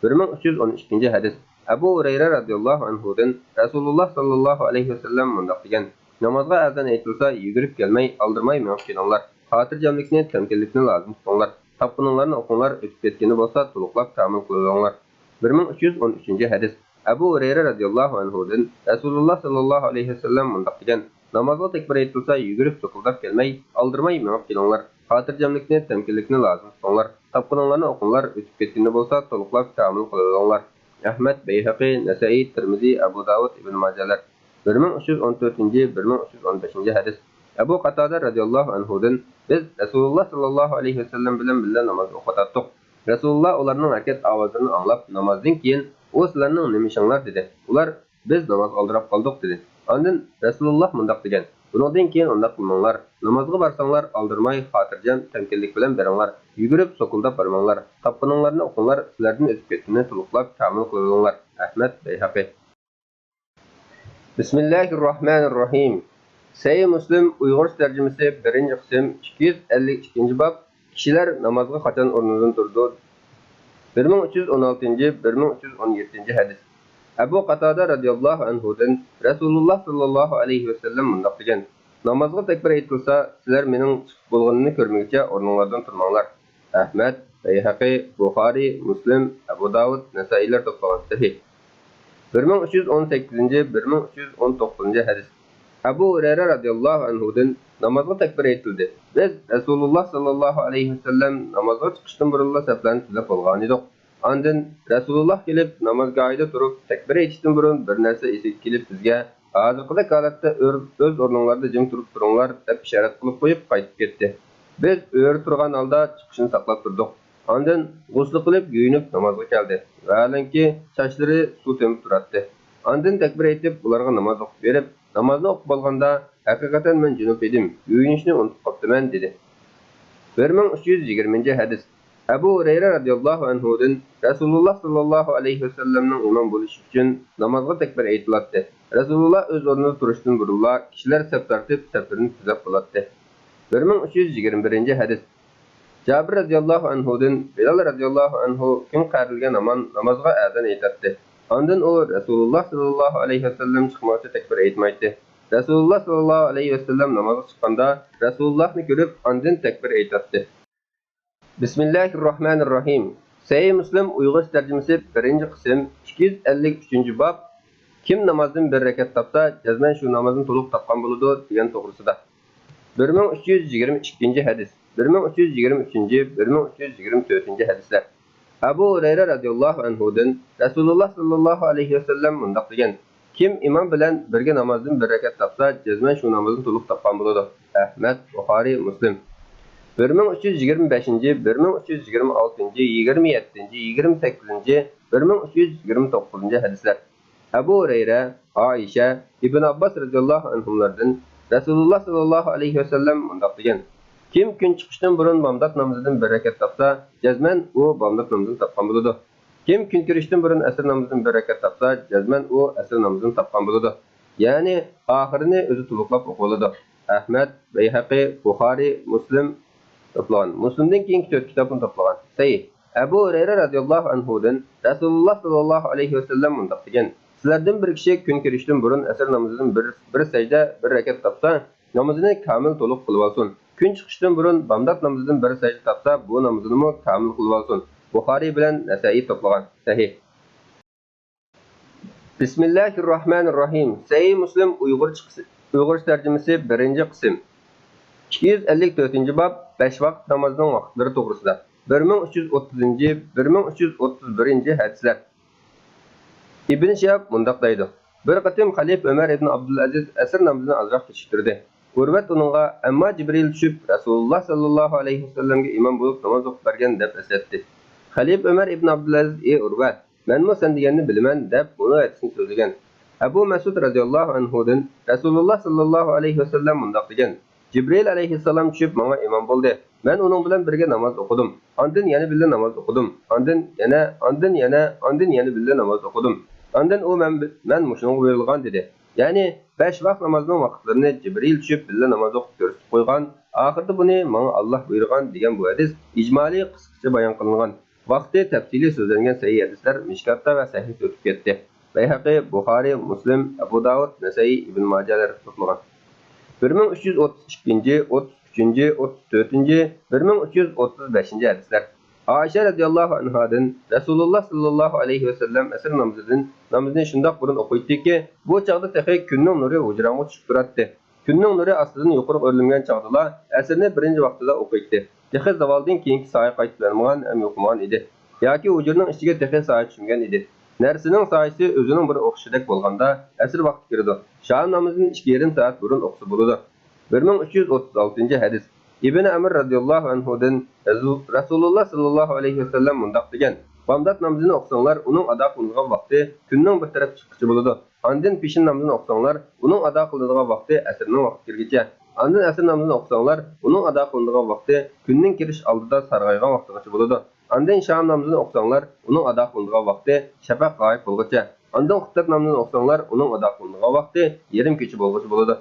بىر مىڭ ئۈچ يۈز ئون ئۈچىنچى ھەدىس. ئەبۇ ھۇرەيرە رەزىياللاھۇ ئەنھۇدىن رەسۇلۇللاھ ساللاللاھۇ ئەلەيھى ۋەسەللەم مۇنداق دېگەن: نامازغا ئەزان ئېيتىلسا، يۈگۈرۈپ كەلمەي، ئالدىرىماي مېڭىپ كېلىڭلار. خاتىرجەملىكنى، تەمكىنلىكنى لازىم تۇتۇڭلار. تاپقىنىڭلارنى ئوقۇڭلار، ئۆتۈپ كەتكىنى بولسا تولۇقلاپ كامىل قىلىۋېلىڭلار. بىر مىڭ ئۈچ يۈز ئون ئۈچىنچى ھەدىس. ئەبۇ ھۇرەيرە رەزىياللاھۇ ئەنھۇدىن رەسۇلۇللاھ ساللاللاھۇ ئەلەيھى ۋەسەللەم مۇنداق دېگەن: نامازغا تەكبىر ئېيتىلسا، يۈگۈرۈپ سوكۇلداپ كەلمەي، ئالدىرىماي مېڭىپ كېلىڭلار. خاتىرجەملىكنى، تەمكىنلىكنى لازىم تۇتۇڭلار. تاپقىنىڭلارنى ئوقۇڭلار، ئۆتۈپ كەتكىنى بولسا تولۇقلاپ كامىل قىلىۋېلىڭلار. ئەھمەد، بەيھەقى، نەسەئىي، تىرمىزى، ئەبۇ داۋۇد، ئىبن ماجەلەر. بىر مىڭ ئۈچ يۈز ئون تۆتىنچى، بىر مىڭ ئۈچ يۈز ئون بەشىنچى ھەدىس. ئەبۇ قاتادە رەزىياللاھۇ ئەنھۇدىن، بىز رەسۇلۇللاھ ساللاللاھۇ ئەلەيھى ۋەسەللەم بىلەن بىللە ناماز ئوقۇۋاتاتتۇق. رەسۇلۇللاھ ئۇلارنىڭ ھەرىكەت ئاۋازلىرىنى ئاڭلاپ، نامازدىن كېيىن، ئۇ سىلەرنىڭ نېمە ئىشىڭلار؟ دېدى. ئۇلار، بىز نامازغا ئالدىراپ قالدۇق، دېدى. ئاندىن رەسۇلۇللاھ مۇنداق دېگەن: بۇنىڭدىن كېيىن ئۇنداق قىلماڭلار. نامازغا بارساڭلار، ئالدىرىماي، خاتىرجەم، تەمكىنلىك بىلەن بېرىڭلار. يۈگۈرۈپ، سوكۇلداپ بارماڭلار. تاپقىنىڭلارنى ئوقۇڭلار، سىلەردىن ئۆتۈپ كەتكىنىنى تولۇقلاپ كامىل قىلىۋېلىڭلار. ئەھمەد، بەيھەقى. بىسمىللاھىررەھمانىررەھىم. سەھىھ مۇسلىم ئۇيغۇرچە تەرجىمىسى، بىرىنچى قىسىم، ئىككى يۈز ئەللىك ئىككىنچى باب، كىشىلەر نامازغا قاچان ئورنىدىن تۇرىدۇ؟ بىر مىڭ ئۈچ يۈز ئون ئالتىنچى، بىر مىڭ ئۈچ يۈز ئون يەتتىنچى ھەدىس. ئەبۇ قاتادە رەزىياللاھۇ ئەنھۇدىن رەسۇلۇللاھ ساللاللاھۇ ئەلەيھى ۋەسەللەم مۇنداق دېگەن: نامازغا تەكبىر ئېيتىلسا، سىلەر مېنىڭ چىقىپ بولغىنىمنى كۆرمىگۈچە ئورنۇڭلاردىن تۇرماڭلار. ئەھمەد، بەيھەقى، بۇخارى، مۇسلىم، ئەبۇ داۋۇد، نەسائىيلار توپلىغان سەھىھ. بىر مىڭ ئۈچ يۈز ئون سەككىزىنچى، بىر مىڭ ئۈچ يۈز ئون توققۇزىنچى ھەدىس. ئەبۇ ھۇرەيرە رەزىياللاھۇ ئەنھۇدىن نامازغا تەكبىر ئېيتىلدى. بىز رەسۇلۇللاھ ساللاللاھۇ ئەلەيھى ۋەسەللەم نامازغا چىقىشتىن بۇرۇنلا سەپلەرنى تۈزەپ بولغانىدۇق. ئاندىن رەسۇلۇللاھ كېلىپ، نامازگاھىدا تۇرۇپ، تەكبىر ئېيتىشتىن بۇرۇن بىر نەرسە ئېسىگە كېلىپ، بىزگە «ھازىرقىدەك ھالەتتە ئۆر-، ئۆز ئورنۇڭلاردا جىم تۇرۇپ تۇرۇڭلار» دەپ ئىشارەت قىلىپ قويۇپ قايتىپ كەتتى. بىز ئۆرە تۇرغان ھالدا چىقىشىنى ساقلاپ تۇردۇق. ئاندىن غۇسلى قىلىپ يۇيۇنۇپ نامازغا كەلدى. ۋەھالەنكى، چاچلىرى سۇ تېمىپ تۇراتتى. ئاندىن تەكبىر ئېيتىپ، ئۇلارغا ناماز ئوقۇپ بېرىپ، نامازنى ئوقۇپ بولغاندا، «ھەقىقەتەن مەن جۇنۇپ ئىدىم، يۇيۇنۇشنى ئۇنتۇپ قاپتىمەن» دېدى. بىر مىڭ ئۈچ يۈز يىگىرمىنچى ھەدىس. ئەبۇ ھۇرەيرە رەزىياللاھۇ ئەنھۇدىن رەسۇلۇللاھ ساللاللاھۇ ئەلەيھى ۋەسەللەمنىڭ ئىمام بولۇشى ئۈچۈن نامازغا تەكبىر ئېيتىلاتتى. رەسۇلۇللاھ ئۆز ئورنىدا تۇرۇشتىن بۇرۇنلا كىشىلەر سەپ تارتىپ، سەپلىرىنى تۈزەپ بولاتتى. بىر مىڭ ئۈچ يۈز يىگىرمە بىرىنچى ھەدىس. جابىر رەزىياللاھۇ ئەنھۇدىن بىلال رەزىياللاھۇ ئەنھۇ كۈن قەرىلگەن ھامان نامازغا ئەزان ئېيتاتتى. ئاندىن ئۇ رەسۇلۇللاھ ساللاللاھۇ ئەلەيھى ۋەسەللەم چىقمىغۇچە تەكبىر ئېيتمايتتى. رەسۇلۇللاھ ساللاللاھۇ ئەلەيھى ۋەسەللەم نامازغا چىققاندا، رەسۇلۇللاھنى كۆرۈپ، ئاندىن تەكبىر ئېيتاتتى. بىسمىللاھىرراھمانىرراھىم. سەھىھ مۇسلىم ئۇيغۇرچە تەرجىمىسى، بىرىنچى قىسىم، ئىككى يۈز ئەللىك ئۈچىنچى باب. كىم نامازدىن بىر رەكەت تاپسا، جەزمەن شۇ نامازنى تولۇق تاپقان بولىدۇ، دېگەن توغرىسىدا. بىر مىڭ ئۈچ يۈز يىگىرمە ئىككىنچى ھەدىس. بىر مىڭ ئۈچ يۈز يىگىرمە ئۈچىنچى، بىر مىڭ ئۈچ يۈز يىگىرمە تۆتىنچى ھەدىسلەر. ئەبۇ ھۇرەيرە رەزىياللاھۇ ئەنھۇدىن رەسۇلۇللاھ ساللاللاھۇ ئەلەيھى ۋەسەللەم مۇنداق دېگەن: «كىم ئىمام بىلەن بىرگە نامازدىن بىر رەكەت تاپسا، جەزمەن شۇ نامازنى تولۇق تاپقان بولىدۇ.» ئەھمەد، بۇخارى، مۇسلىم. بىر مىڭ ئۈچ يۈز يىگىرمە بەشىنچى، بىر مىڭ ئۈچ يۈز يىگىرمە ئالتىنچى، يىگىرمە يەتتىنچى، يىگىرمە سەككىزىنچى، بىر مىڭ ئۈچ يۈز يىگىرمە توققۇزىنچى ھەدىسلەر. ئەبۇ ھۇرەيرە، ئائىشە، ئىبن ئابباس رەزىياللاھۇ ئەنھۇملاردىن رەسۇلۇللاھ ساللاللاھۇ ئەلەيھى ۋەسەللەم مۇنداق دېگەن: «كىم كۈن چىقىشتىن بۇرۇن بامدات نامىزىدىن بىر رەكەت تاپسا، جەزمەن ئۇ بامدات نامىزىنى تاپقان بولىدۇ. كىم كۈن كىرىشتىن بۇرۇن ئەسىر نامىزىدىن بىر رەكەت تاپسا، جەزمەن ئۇ ئەسىر نامىزىنى تاپقان بولىدۇ.» يەنى ئاخىرىنى ئۆزى تولۇقلاپ ئوقۇۋالىدۇ. ئەھمەد، بەيھەقى، بۇخارى، مۇسلىم توپلىغان. مۇسلىمدىن كېيىنكى تۆت كىتابنى توپلىغان. سەھىھ. ئەبۇ ھۇرەيرە رەزىياللاھۇ ئەنھۇدىن رەسۇلۇللاھ ساللاللاھۇ ئەلەيھى ۋەسەللەم مۇنداق دېگەن: «سىلەردىن بىر كىشى كۈن كىرىشتىن بۇرۇن ئەسىر نامىزىدىن بىر، بىر سەجدە، بىر رەكەت تاپسا، نامىزىنى كامىل تولۇق قىلىۋالسۇن. كۈن چىقىشتىن بۇرۇن بامدات نامىزىدىن بىر سەجدە تاپسا، بۇ نامىزىنىمۇ كامىل قىلىۋالسۇن.» بۇخارى بىلەن نەسائىي توپلىغان. سەھىھ. بىسمىللاھىرراھمانىرراھىم. سەھىھ مۇسلىم ئۇيغۇرچە قىس-، ئۇيغۇرچە تەرجىمىسى، بىرىنچى قىسىم. ئىككى يۈز ئەللىك تۆتىنچى باب، بەش ۋاقىت نامازنىڭ ۋاقىتلىرى توغرىسىدا. بىر مىڭ ئۈچ يۈز ئوتتۇزىنچى، بىر مىڭ ئۈچ يۈز ئوتتۇز بىرىنچى ھەدىسلەر. ئىبن شىھاب مۇنداق دەيدۇ: بىر قېتىم خەلىپە ئۆمەر ئىبن ئابدۇلئەزىز ئەسىر نامىزىنى ئازراق كېچىكتۈردى. ئۇرۋەت ئۇنىڭغا، «ئەمما جىبرىئىل چۈشۈپ، رەسۇلۇللاھ ساللاللاھۇ ئەلەيھى ۋەسەللەمگە ئىمام بولۇپ ناماز ئوقۇپ بەرگەن» دەپ ئەسلەتتى. خەلىپە ئۆمەر ئىبن ئابدۇلئەزىز: «ئى ئۇرۋە، مەنمۇ سەن دېگەننى بىلىمەن» دەپ، بۇنى ھەدىسنى سۆزلىگەن. ئەبۇ مەسئۇد رەزىياللاھۇ ئەنھۇدىن رەسۇلۇللاھ ساللاللاھۇ ئەلەيھى ۋەسەللەم مۇنداق دېگەن: «جىبرىئىل ئەلەيھىسسالام چۈشۈپ ماڭا ئىمام بولدى. مەن ئۇنىڭ بىلەن بىرگە ناماز ئوقۇدۇم. ئاندىن يەنە بىللە ناماز ئوقۇدۇم. ئاندىن يەنە، ئاندىن يەنە، ئاندىن يەنە بىللە ناماز ئوقۇدۇم. ئاندىن ئۇ مەن، مەن مۇشۇنىڭغا بۇيرۇلغان» دېدى. يەنى بەش ۋاق نامازنىڭ ۋاقىتلىرىنى جىبرىئىل چۈشۈپ بىللە ناماز ئوقۇپ كۆرسىتىپ قويغان، ئاخىرىدا بۇنى ماڭا ئاللاھ بۇيرۇغان دېگەن بۇ ھەدىس ئىجمالىي قىسقىچە بايان قىلىنغان. ۋاقتى تەپسىلىي سۆزلەنگەن سەھىھ ھەدىسلەر مىشكاتتا ۋە سەھىھتە ئۆتۈپ كەتتى. بەيھەقى، بۇخارى، مۇسلىم، ئەبۇ داۋۇد، نەسەئىي، ئىبن ماجەلەر توپلىغان. بىر مىڭ ئۈچ يۈز ئوتتۇز ئىككىنچى، ئوتتۇز ئۈچىنچى، ئوتتۇز تۆتىنچى، بىر مىڭ ئۈچ يۈز ئوتتۇز بەشىنچى ھەدىسلەر. ئائىشە رەزىياللاھۇ ئەنھادىن رەسۇلۇللاھ ساللاللاھۇ ئەلەيھى ۋەسەللەم ئەسىر نامىزىدىن، نامىزىنى شۇنداق بۇرۇن ئوقۇيتتىكى، بۇ چاغدا تېخى كۈننىڭ نۇرى ھۇجراڭغا چۈشۈپ تۇراتتى. كۈننىڭ نۇرى ئاستىدىن يۇقىرىغا ئۆرلىمىگەن چاغدىلا ئەسىرنى بىرىنچى ۋاقتىدا ئوقۇيتتى. تېخى زاۋالدىن كېيىنكى سايە قايتىپ يانمىغان ھەم يوقىمىغان ئىدى. ياكى ھۇجرىنىڭ ئىچىگە تېخى سايە چۈشمىگەن ئىدى. نەرسىنىڭ سايىسى ئۆزىنىڭ بىر ئوخشىشىدەك بولغاندا ئەسىر ۋاقتى كىرىدۇ. شام نامىزىدىن ئىككى يېرىم سائەت بۇرۇن ئوقۇسا بولىدۇ. بىر مىڭ ئۈچ يۈز ئوتتۇز ئالتىنچى ھەدىس. ئىبن ئەمر رەزىياللاھۇ ئەنھۇدىن رەزۇ-، رەسۇلۇللاھ ساللاللاھۇ ئەلەيھى ۋەسەللەم مۇنداق دېگەن: «بامدات نامىزىنى ئوقۇساڭلار، ئۇنىڭ ئادا قىلىنىدىغان ۋاقتى كۈننىڭ بىر تەرەپ چىققىچە بولىدۇ. ئاندىن پېشىن نامىزىنى ئوقۇساڭلار، ئۇنىڭ ئادا قىلىنىدىغان ۋاقتى ئەسىرنىڭ ۋاقتى كىرگىچە. ئاندىن ئەسىر نامىزىنى ئوقۇساڭلار، ئۇنىڭ ئادا قىلىنىدىغان ۋاقتى كۈننىڭ كىرىش ئالدىدا سارغايغان ۋاقتىغىچە بولىدۇ. ئاندىن شام نامىزىنى ئوقۇساڭلار، ئۇنىڭ ئادا قىلىنىدىغان ۋاقتى شەپەق غايىب بولغۇچە. ئاندىن خۇپتەت نامىزىنى ئوقۇساڭلار، ئۇنىڭ ئادا قىلىنىدىغان ۋاقتى يېرىم كېچە بولغۇچە بولىدۇ.»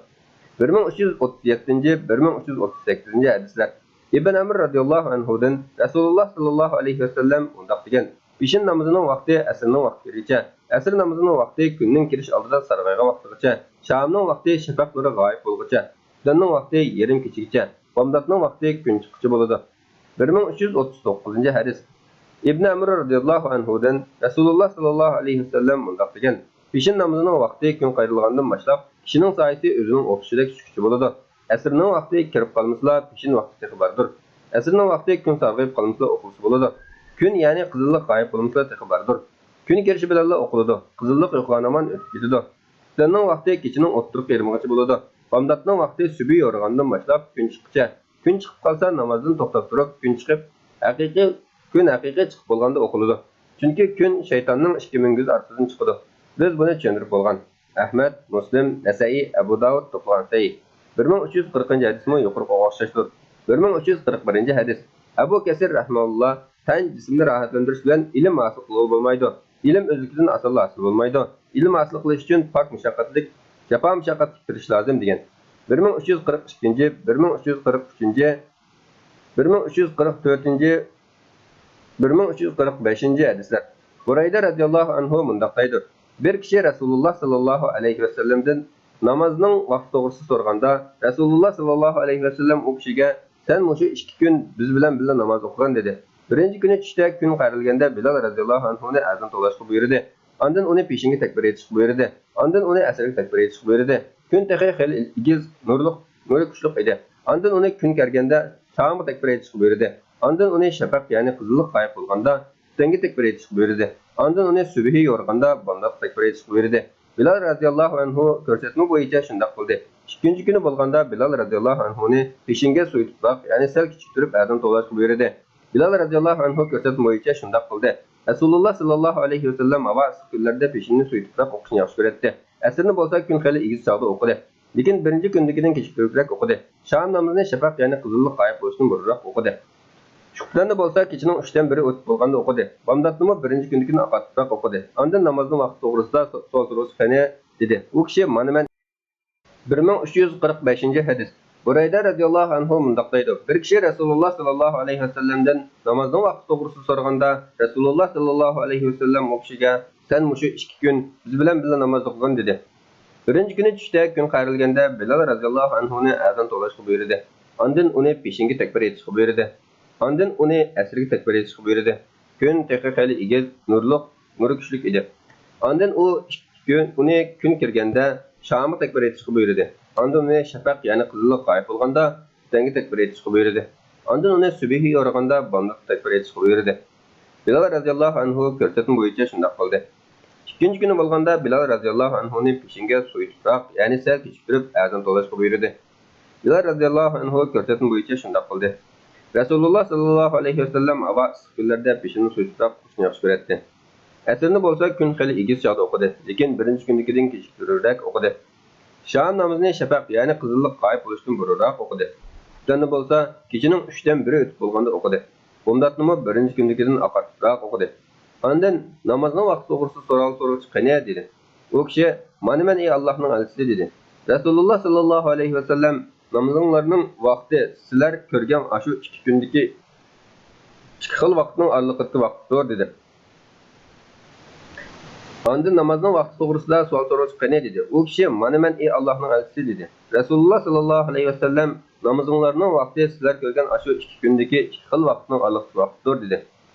بىر مىڭ ئۈچ يۈز ئوتتۇز يەتتىنچى، بىر مىڭ ئۈچ يۈز ئوتتۇز سەككىزىنچى ھەدىسلەر. ئىبن ئەمر رەزىياللاھۇ ئەنھۇدىن رەسۇلۇللاھ ساللاللاھۇ ئەلەيھى ۋەسەللەم مۇنداق دېگەن: «پېشىن نامىزىنىڭ ۋاقتى ئەسىرنىڭ ۋاقتى كىرگىچە، ئەسىر نامىزىنىڭ ۋاقتى كۈننىڭ كىرىش ئالدىدا سارغايغان ۋاقتىغىچە، شامنىڭ ۋاقتى شەپەق نۇرى غايىب بولغۇچە، خۇپتەننىڭ ۋاقتى يېرىم كېچىگىچە، بامداتنىڭ ۋاقتى كۈن چىققىچە بولىدۇ.» بىر مىڭ ئۈچ يۈز ئوتتۇز توققۇزىنچى ھەدىس. ئىبن ئەمر رازىياللاھۇ ئەنھۇدىن رەسۇلۇللا ساللاللاھۇ ئەلەيھى ۋەسەللەم مۇنداق دېگەن: پېشىن نامىزىنىڭ ۋاقتى كۈن قايرىلغاندىن باشلاپ، كىشىنىڭ سايىسى ئۆزىنىڭ ئوخشىشىدەك چۈشكۈچە بولىدۇ. ئەسىرنىڭ ۋاقتى كىرىپ قالمىسىلا، پېشىن ۋاقتى تېخى باردۇر. ئەسىرنىڭ ۋاقتى كۈن سارغىيىپ قالمىسىلا ئوقۇلسا بولىدۇ. كۈن، يەنى قىزىللىق غايىب بولمىسىلا تېخى باردۇر. كۈن كىرىشى بىلەنلا ئوقۇلىدۇ. قىزىللىق يوقىغان ھامان ئۆتۈپ كېتىدۇ. خۇپتەننىڭ ۋاقتى كېچىنىڭ ئوتتۇرىقى يېرىمىغىچە بولىدۇ. بامداتنىڭ ۋاقتى سۈبھى يورۇغاندىن باشلاپ كۈن چىققىچە. كۈن چىقىپ قالسا، نامازدىن توختاپ تۇرۇپ، كۈن چىقىپ، ھەقىقىي، كۈن ھەقىقىي چىقىپ بولغاندا ئوقۇلىدۇ. چۈنكى كۈن شەيتاننىڭ ئىككى مۈڭگۈزى ئارىسىدىن چىقىدۇ. بىز بۇنى چۈشەندۈرۈپ بولغان. ئەھمەد، مۇسلىم، نەسەئىي، ئەبۇ داۋۇد توپلىغان سەھىھ. بىر مىڭ ئۈچ يۈز قىرىقىنچى ھەدىسمۇ يۇقىرىقىغا ئوخشاشتۇر. بىر مىڭ ئۈچ يۈز قىرىق بىرىنچى ھەدىس. ئەبۇ كەسىر رەھىمەھۇللا: تەن، جىسىمنى راھەتلەندۈرۈش بىلەن ئىلىم ھاسىل قىلغىلى بولمايدۇ. ئىلىم ئۆزلۈكىدىن ئاسانلا ھاسىل بولمايدۇ. ئىلىم ھاسىل قىلىش ئۈچۈن پاك مۇشەققەتلىك، جاپا مۇشەققەتلىك تىرىشىش لازىم، دېگەن. بىر مىڭ ئۈچ يۈز قىرىق ئىككىنچى، بىر مىڭ ئۈچ يۈز قىرىق ئۈچىنچى، بىر مىڭ ئۈچ يۈز قىرىق تۆتىنچى، بىر مىڭ ئۈچ يۈز قىرىق بەشىنچى ھەدىسلەر. بۇرەيدە رازىياللاھۇ ئەنھۇ مۇنداق دەيدۇ: بىر كىشى رەسۇلۇللا ساللاللاھۇ ئەلەيھى ۋەسەللەمدىن نامازنىڭ ۋاقتى توغرىسىدا سورىغاندا، رەسۇلۇللا ساللاللاھۇ ئەلەيھى ۋەسەللەم ئۇ كىشىگە: سەن مۇشۇ ئىككى كۈن بىز بىلەن بىللە ناماز ئوقۇغىن، دېدى. بىرىنچى كۈنى چۈشتە كۈن قايرىلگەندە بىلال رازىياللاھۇ ئەنھۇنى ئەزان توۋلاشقا بۇيرۇدى. ئاندىن ئۇنى پېشىنگە تەكبىر ئېيتىشقا بۇيرۇدى. ئاندىن ئۇنى ئەسىرگە تەكبىر ئېيتىشقا بۇيرۇدى. كۈن تېخى خېلى ئېگىز، نۇرلۇق، نۇرى كۈچلۈك ئىدى. ئاندىن ئۇنى كۈن كىرگەندە شامغا تەكبىر ئېيتىشقا بۇيرۇدى. ئاندىن ئۇنى شەپەق، يەنى قىزىللىق غايىب بولغاندا خۇپتەنگە تەكبىر ئېيتىشقا بۇيرۇدى. ئاندىن ئۇنى سۈبھى يورۇغاندا بامداتقا تەكبىر ئېيتىشقا بۇيرۇدى. بىلال رازىياللاھۇ ئەنھۇ كۆرسەتمە بويىچە شۇنداق قىلدى. ئىككىنچى كۈنى بولغاندا بىلال رازىياللاھۇ ئەنھۇنى پېشىنگە سويۇتۇپراق، يەنى سەل كىچىك تۇرۇپ ئەزان توۋلاشقا بۇيرۇدى. بىلال رازىياللاھۇ ئەنھۇ كۆرسەتمە بويىچە شۇنداق قىلدى. رەسۇلۇللا ساللاللاھۇ ئەلەيھى ۋەسەللەم ھاۋا ئىسسىق كۈنلەردە پېشىننى سويۇتۇپراق ئوقۇشنى ياخشى كۆرەتتى. ئەسىرنى بولسا كۈن خېلى ئېگىز چاغدا ئوقۇدى. لېكىن بىرىنچى كۈندىكىدىن كېچىكتۈرۈپرەك ئوقۇدى. شام نامىزىنى شەپەق، يەنى قىزىللىق غايىب بولۇشتىن بۇرۇنراق ئوقۇدى. خۇپتەننى بولسا كېچىنىڭ ئۈچتىن بىرى ئۆتۈپ بولغاندا ئوقۇدى. بامداتنىمۇ بىرىنچى كۈندىكىدىن ئاقارتىپراق ئوقۇدى. ئاندىن نامازنىڭ ۋاقتى توغرىسىدا سو-، سوئال سورىسا قېنى، دېدى. ئۇ كىشى: مانا مەن. بىر مىڭ ئۈچ يۈز قىرىق بەشىنچى ھەدىس. بۇرەيدە رازىياللاھۇ ئەنھۇ مۇنداق دەيدۇ: بىر كىشى رەسۇلۇللا ساللاللاھۇ ئەلەيھى ۋەسەللەمدىن نامازنىڭ ۋاقتى توغرىسىدا سورىغاندا، رەسۇلۇللا ساللاللاھۇ ئەلەيھى ۋەسەللەم ئۇ كىشىگە: سەن مۇشۇ ئىككى كۈن بىز بىلەن بىللە ناماز ئوقۇغىن، دېدى. بىرىنچى كۈنى چۈشتە كۈن قايرىلگەندە بىلال رازىياللاھۇ ئەنھۇنى ئەزان توۋلاشقا بۇيرۇدى. ئاندىن ئۇنى پېشىنگە تەكبىر ئېيتىشقا بۇيرۇدى. ئاندىن ئۇنى ئەسىرگە تەكبىر ئېيتىشقا بۇيرۇدى. كۈن تېخى خېلى ئېگىز، نۇرلۇق، نۇرى كۈچلۈك ئىدى. ئاندىن ئۇ ئىككى كۈن، ئۇنى كۈن كىرگەندە شامغا تەكبىر ئېيتىشقا بۇيرۇدى. ئاندىن ئۇنى شەپەق، يەنى قىزىللىق غايىب بولغاندا خۇپتەنگە تەكبىر ئېيتىشقا بۇيرۇدى. ئاندىن ئۇنى سۈبھى يورۇغاندا بامداتقا تەكبىر ئېيتىشقا بۇيرۇدى. بىلال رازىياللاھۇ ئەنھۇ كۆرسەتمە بويىچە شۇنداق قىلدى. ئىككىنچى كۈنى بولغاندا بىلال رازىياللاھۇ ئەنھۇنى پېشىنگە سويۇتۇپراق، يەنى سەل كېچىكتۈرۈپ ئەزان توۋلاشقا بۇيرۇدى. بىلال رازىياللاھۇ ئەنھۇ كۆرسەتمە بويىچە شۇنداق قىلدى. رەسۇلۇللا ساللاللاھۇ ئەلەيھى ۋەسەللەم ھاۋا ئىسسىق كۈنلەردە پېشىننى سويۇتۇپراق ئوقۇشنى ياخشى كۆرەتتى. ئەسىرنى بولسا كۈن خېلى ئېگىز چاغدا ئوقۇدى، لېكىن بىرىنچى كۈندىكىدىن كېچىكتۈرۈپرەك ئوقۇدى. شام نامىزىنى شەپەق، يەنى قىزىللىق غايىب بولۇشتىن بۇرۇنراق ئوقۇدى. خۇپتەننى بولسا كېچىنىڭ ئۈچتىن بىرى ئۆتۈپ بولغاندا ئوقۇدى. بامداتنىمۇ بىرىنچى كۈندىكىدىن ئاقارتىپراق ئوقۇدى. ئاندىن نامازنىڭ ۋاقتى توغرىسىدا سوئال سورىغۇچە قېنى، دېدى. ئۇ كىشى: مانا مەن، ئەي ئاللاھنىڭ ئەلچىسى، دېدى. رەسۇلۇللا ساللاللاھۇ ئەلەيھى ۋەسەللەم: نامىزىڭلارنىڭ ۋاقتى سىلەر كۆرگەن ئاشۇ ئىككى كۈندىكى ئىككى خىل ۋاقىتنىڭ ئارىلىقىدىكى ۋاقىتتۇر، دېدى. ئاندىن نامازنىڭ ۋاقتى توغرىسىدا سوئال سورىغۇچە قېنى، دېدى. ئۇ كىشى: مانا مەن، ئەي ئاللاھنىڭ ئەلچىسى، دېدى. رەسۇلۇللا ساللاللاھۇ ئەلەيھى ۋەسەللەم: نامىزىڭلارنىڭ ۋاقتى سىلەر كۆرگەن ئاشۇ ئىككى كۈندىكى ئىككى خىل ۋاقىتنىڭ ئارىلىقىدىكى ۋاقىتتۇر، دېدى.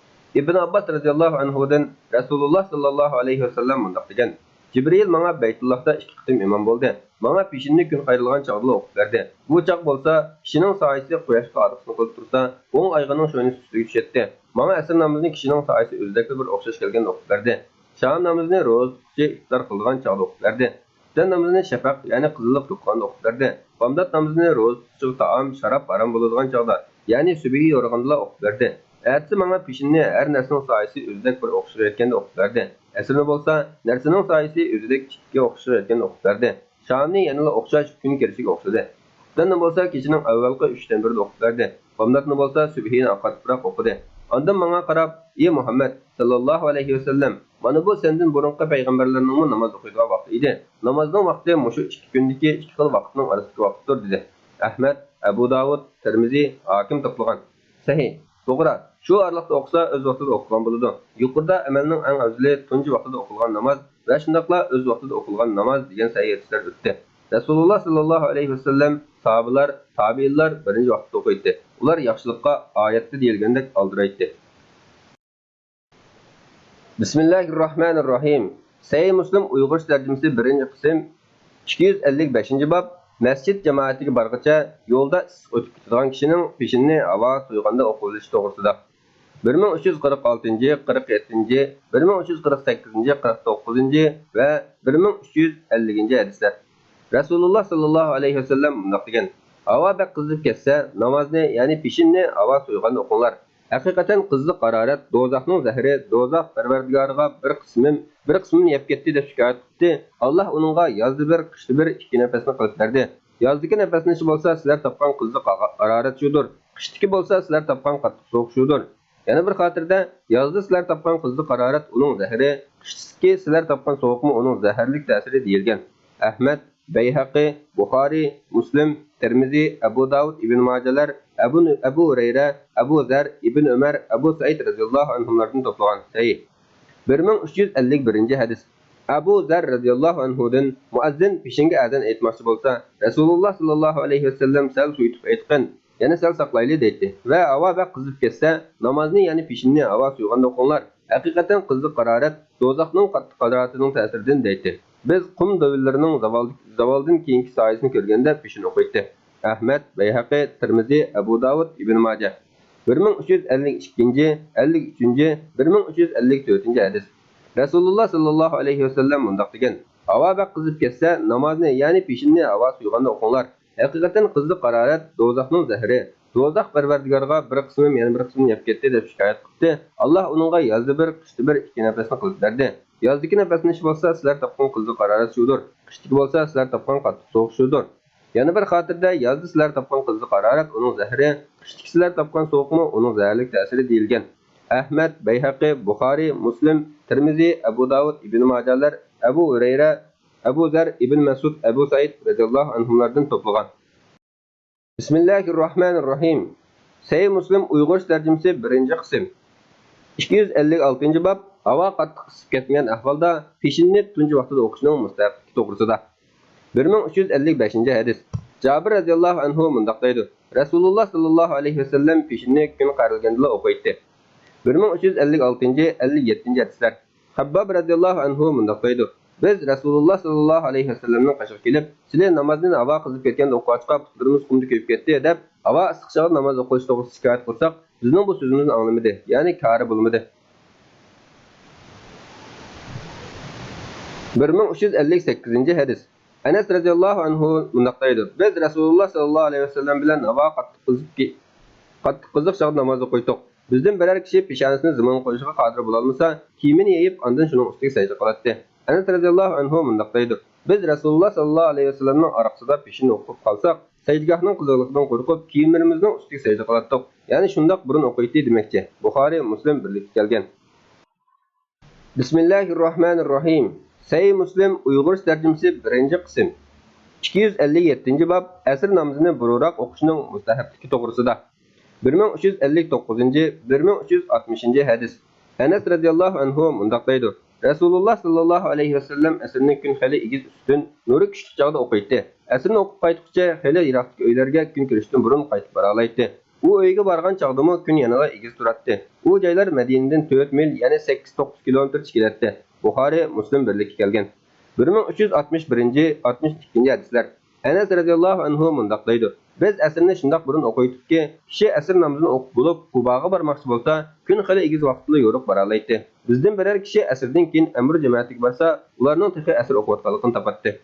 ئىبن ئابباس رەزىياللاھۇ ئەنھۇدىن رەسۇلۇللا ساللاللاھۇ ئەلەيھى ۋەسەللەم مۇنداق دېگەن: جىبرىئىل ماڭا بەيتۇللاھتا ئىككى قېتىم ئىمام بولدى. ماڭا پېشىننى كۈن قايرىلغان چاغدىلا ئوقۇپ بەردى. بۇ چاغ بولسا كىشىنىڭ سايىسى قۇياشقا ئارقىسىنى قىلىپ تۇرسا، ئوڭ ئايىغىنىڭ شوينىسى ئۈستىگە چۈشەتتى. ماڭا ئەسىر نامىزىنى كىشىنىڭ سايىسى ئۆزىدەكلا بىر ئوخشاش كەلگەندە ئوقۇپ بەردى. شام نامىزىنى روزا تۇتقۇچى ئىپتار قىلىدىغان چاغدا ئوقۇپ بەردى. خۇپتەن نامىزىنى شەپەق، يەنى قىزىللىق يوقىغاندا ئوقۇپ بەردى. بامدات نامىزىنى روزا تۇتقۇچىغا تائام، شاراب ھارام بولىدىغان چاغدا، يەنى سۈبھى يورۇغاندىلا ئوقۇپ بەردى. ئەتىسى ماڭا پېشىننى ھەر نەرسىنىڭ سايىسى ئۆزىدەك بىر ئوخشىغا يەتكەندە ئوقۇپ بەردى. ئەسىرنى بولسا نەرسىنىڭ سايىسى ئۆزىدەك ئىككىگە ئوخشىغا يەتكەندە ئوقۇپ بەردى. شامنى يەنىلا ئوخشاش كۈن كىرىشىگە ئوخشىدى. خۇپتەننى بولسا كېچىنىڭ ئەۋۋەلقى ئۈچتىن بىرىدە ئوقۇپ بەردى. بامداتنى بولسا سۈبھىنى ئاقارتىپراق ئوقۇدى. ئاندىن ماڭا قاراپ: ئى مۇھەممەد ساللاللاھۇ ئەلەيھى ۋەسەللەم، مانا بۇ سەندىن بۇرۇنقى پەيغەمبەرلەرنىڭمۇ ناماز ئوقۇيدىغان ۋاقتى ئىدى. نامازنىڭ ۋاقتى مۇشۇ ئىككى كۈندىكى ئىككى خىل ۋاقىتنىڭ ئارىسىدىكى ۋاقىتتۇر، دېدى. ئەھمەد، ئەبۇ داۋۇد، تىرمىزى، ھاكىم توپلىغان. سەھىھ، توغرا، شۇ ئارىلىقتا ئوقۇسا ئۆز ۋاقتىدا ئوقۇغان بولىدۇ. يۇقىرىدا ئەمەلنىڭ ئەڭ ئەۋزىلى تۇنجى ۋاقتىدا ئوقۇلغان ناماز ۋە شۇنداقلا ئۆز ۋاقتىدا ئوقۇلغان ناماز دېگەن سەھىھ ھەدىسلەر ئۆتتى. رەسۇلۇللا ساللاللاھۇ ئەلەيھى ۋەسەللەم، ساھابىلار، تابىئىنلار بىرىنچى ۋاقتىدا ئوقۇيتتى. ئۇلار ياخشىلىققا ئايەتتە دېيىلگەندەك ئالدىرايتتى. بىسمىللاھىرراھمانىرراھىم. سەھىھ مۇسلىم ئۇيغۇرچە تەرجىمىسى، بىرىنچى قىسىم. ئىككى يۈز ئەللىك بەشىنچى باب. مەسچىت جامائىتىگە بارغىچە يولدا ئىسسىق ئۆتۈپ كېتىدىغان كىشىنىڭ پېشىنىنى ھاۋا سويغاندا ئوقۇۋېلىشى توغرىسىدا. بىر مىڭ ئۈچ يۈز قىرىق ئالتىنچى، قىرىق يەتتىنچى، بىر مىڭ ئۈچ يۈز قىرىق سەككىزىنچى، قىرىق توققۇزىنچى ۋە بىر مىڭ ئۈچ يۈز ئەللىكىنچى ھەدىسلەر. رەسۇلۇللا ساللاللاھۇ ئەلەيھى ۋەسەللەم مۇنداق دېگەن: ھاۋا بەك قىزىپ كەتسە، نامازنى، يەنى پېشىننى ھاۋا سويغاندا ئوقۇڭلار. ھەقىقەتەن قىزىق ھارارەت دوزاخنىڭ زەھىرى، دوزاخ پەرۋەردىگارىغا بىر قىسمىم، بىر قىسمىمنى يەپ كەتتى دەپ شىكايەت قىپتى. ئاللاھ ئۇنىڭغا يازدا بىر، قىشتا بىر ئىككى نەپەسنى قىلىپ بەردى. يازدىكى نەپەسلىنىش بولسا سىلەر تاپقان قىزىق ھارارەت شۇدۇر. قىشتىكى بولسا سىلەر تاپقان قاتتىق سوغۇق شۇدۇر. يەنە بىر خاتىرىدە، يازدا سىلەر تاپقان قىزىق ھارارەت ئۇنىڭ زەھىرى، قىشتىكى سىلەر تاپقان سوغۇقمۇ ئۇنىڭ زەھەرلىك تەسىرى دېيىلگەن. ئەھمەد، بەيھەقى، بۇخارىي، مۇسلىم، تىرمىزى، ئەبۇ داۋۇد، ئىبن ماجەلەر، ئەبۇ، ئەبۇ ھۇرەيرە، ئەبۇ زەر، ئىبن ئۆمەر، ئەبۇ سەئىد رەزىياللاھۇ ئەنھۇملاردىن توپلىغان. سەھىھ. بىر مىڭ ئۈچ يۈز ئەللىك بىرىنچى ھەدىس. ئەبۇ زەر رەزىياللاھۇ ئەنھۇدىن، مۇئەززىن پېشىنگە ئەزان ئېيتماقچى بولسا، رەسۇلۇللا ساللاللاھۇ ئەلەيھى ۋەسەللەم سەل سويۇتۇپ ئېيتقىن، يەنە سەل ساقلايلى دەيتتى ۋە ھاۋا بەك قىزىپ كەتسە، نامازنى، يەنى پېشىننى ھاۋا سويغاندا ئوقۇڭلار. ھەقىقەتەن قىزىق ھارارەت دوزاخنىڭ قاتتىق ھارارىتىنىڭ تەسىرىدىن دەيتتى. بىز قۇم دۆۋىلىرىنىڭ زاۋالدىن كېيىنكى سايىسىنى كۆرگەندە پېشىن ئوقۇيتتى. ئەھمەد، بەيھەقى، تىرمىزى، ئەبۇ داۋۇد، ئىبن ماجە. بىر مىڭ ئۈچ يۈز ئەللىك ئىككىنچى، ئەللىك ئۈچىنچى، بىر مىڭ ئۈچ يۈز ئەللىك تۆتىنچى ھەدىس. رەسۇلۇللا ساللاللاھۇ ئەلەيھى ۋەسەللەم مۇنداق دېگەن: ھاۋا بەك قىزىپ كەتسە، نامازنى، يەنى پېشىننى ھاۋا سويغاندا ئوقۇڭلار. ھەقىقەتەن قىزىق ھارارەت دوزاخنىڭ زەھىرى. دوزاخ پەرۋەردىگارىغا بىر قىسمىم يەنە بىر قىسمىنى يەپ كەتتى دەپ شىكايەت قىپتى. ئاللاھ ئۇنىڭغا يازدا بىر، قىشتا بىر، ئىككى نەپەسنى قىلىپ بەردى. يازدىكى نەپەسلىنىش بولسا سىلەر تاپقان قىزىق ھارارەت شۇدۇر. قىشتىكى بولسا سىلەر تاپقان قاتتىق سوغۇق شۇدۇر. يەنە بىر خاتىرىدە، يازدا سىلەر تاپقان قىزىق ھارارەت ئۇنىڭ زەھىرى، قىشتىكى سىلەر تاپقان سوغۇقمۇ ئۇنىڭ زەھەرلىك تەسىرى دېيىلگەن. ئەھمەد، بەيھەقى، بۇخارىي، مۇسلىم، تىرمىزى، ئەبۇ داۋۇد، ئىبن ماجەلەر، ئەبۇ ھۇرەيرە، ئەبۇ زەر، ئىبن مەسئۇد، ئەبۇ سەئىد رەزىياللاھۇ ئەنھۇملاردىن توپلىغان. بىسمىللاھىرراھمانىرراھىم. سەھىھ مۇسلىم ئۇيغۇرچە تەرجىمىسى، بىرىنچى قىسىم. ئىككى يۈز ئەللىك ئالتىنچى باب. ھاۋا قاتتىق ئىسسىپ كەتمىگەن ئەھۋالدا پېشىننى تۇنجى ۋاقتىدا ئوقۇشنىڭ مۇستەھەپلىكى توغرىسىدا. بىر مىڭ ئۈچ يۈز ئەللىك بەشىنچى ھەدىس. جابىر رەزىياللاھۇ ئەنھۇ مۇنداق دەيدۇ: رەسۇلۇللا ساللاللاھۇ ئەلەيھى ۋەسەللەم پېشىننى كۈن قارىلىگەندىلا ئوقۇيتتى. بىر مىڭ ئۈچ يۈز ئەللىك ئالتىنچى، ئەللىك يەتتىنچى ھەدىسلەر. خەبباب رەزىياللاھۇ ئەنھۇ مۇنداق دەيدۇ: بىز رەسۇلۇللا ساللاللاھۇ ئەلەيھى ۋەسەللەمنىڭ قېشىغا كېلىپ، سىلى نامازنى ھاۋا قىزىپ كەتكەندە ئوقۇغاچقا پۇتلىرىمىز قۇمدا كۆيۈپ كەتتى دەپ، ھاۋا ئىسسىق چاغدا ناماز ئوقۇش توغرىسىدا شىكايەت قىلساق، بىزنىڭ بۇ سۆزىمىزنى ئاڭلىمىدى، يەنى كارى بولمىدى. بىر مىڭ ئۈچ يۈز ئەللىك سەككىزىنچى ھەدىس. ئەنەس رەزىياللاھۇ ئەنھۇ مۇنداق دەيدۇ: بىز رەسۇلۇللا ساللاللاھۇ ئەلەيھى ۋەسەللەم بىلەن ھاۋا قاتتىق قىزىپ كە-، قاتتىق قىزىق چاغدا ناماز ئوقۇيتتۇق. بىزدىن بىرەر كىشى پېشانىسىنى زېمىنغا قويۇشقا قادىر بولالمىسا، كىيىمىنى يېيىپ، ئاندىن شۇنىڭ ئۈستىگە سەجدە قىلاتتى. ئەنەس رەزىياللاھۇ ئەنھۇ مۇنداق دەيدۇ: بىز رەسۇلۇللا ساللاللاھۇ ئەلەيھى ۋەسەللەمنىڭ ئارقىسىدا پېشىن ئوقۇپ قالساق، سەجدىگاھنىڭ قىزىقلىقىدىن قورقۇپ، كىيىملىرىمىزنىڭ ئۈستىگە سەجدە قىلاتتۇق. يەنى شۇنداق بۇرۇن ئوقۇيتتى دېمەكچى. بۇخارىي، مۇسلىم بىرلىككە كەلگەن. بىسمىللاھىرراھمانىرراھىم. سەھىھ مۇسلىم ئۇيغۇرچە تەرجىمىسى، بىرىنچى قىسىم. ئىككى يۈز ئەللىك يەتتىنچى باب. ئەسىر نامىزىنى بۇرۇنراق ئوقۇشنىڭ مۇستەھەپلىكى توغرىسىدا. بىر مىڭ ئۈچ يۈز ئەللىك توققۇزىنچى، بىر مىڭ ئۈچ يۈز ئاتمىشىنچى ھەدىس. ئەنەس رەزىياللاھۇ ئەنھۇ مۇنداق دەيدۇ: رەسۇلۇللا ساللاللاھۇ ئەلەيھى ۋەسەللەم ئەسىرنى كۈن خېلى ئېگىز ئۈستۈن، نۇرى كۈچلۈك چاغدا ئوقۇيتتى. ئەسىرنى ئوقۇپ قايتقۇچە خېلى يىراقتىكى ئۆيلەرگە كۈن كىرىشتىن بۇرۇن قايتىپ بارالايتتى. ئۇ ئۆيىگە بارغان چاغدىمۇ كۈن يەنىلا ئېگىز تۇراتتى. ئۇ جايلار مەدىنىدىن تۆت مىل، يەنى سەككىز توققۇز كىلومېتىرچە كېلەتتى. بۇخارىي، مۇسلىم بىرلىككە كەلگەن. بىر مىڭ ئۈچ يۈز ئاتمىش بىرىنچى، ئاتمىش ئىككىنچى ھەدىسلەر. ئەنەس رەزىياللاھۇ ئەنھۇ مۇنداق دەيدۇ: بىز ئەسىرنى شۇنداق بۇرۇن ئوقۇيتتۇقكى، كىشى ئەسىر نامىزىنى ئوقۇپ بولۇپ، قۇباغا بارماقچى بولسا، كۈن خېلى ئېگىز ۋاقىتتىلا يورۇق بارالايتتى. بىزدىن بىرەر كىشى ئەسىردىن كېيىن ئەمىر جامائەتكە بارسا، ئۇلارنىڭ تېخى ئەسىر ئوقۇۋاتقانلىقىنى تاپاتتى.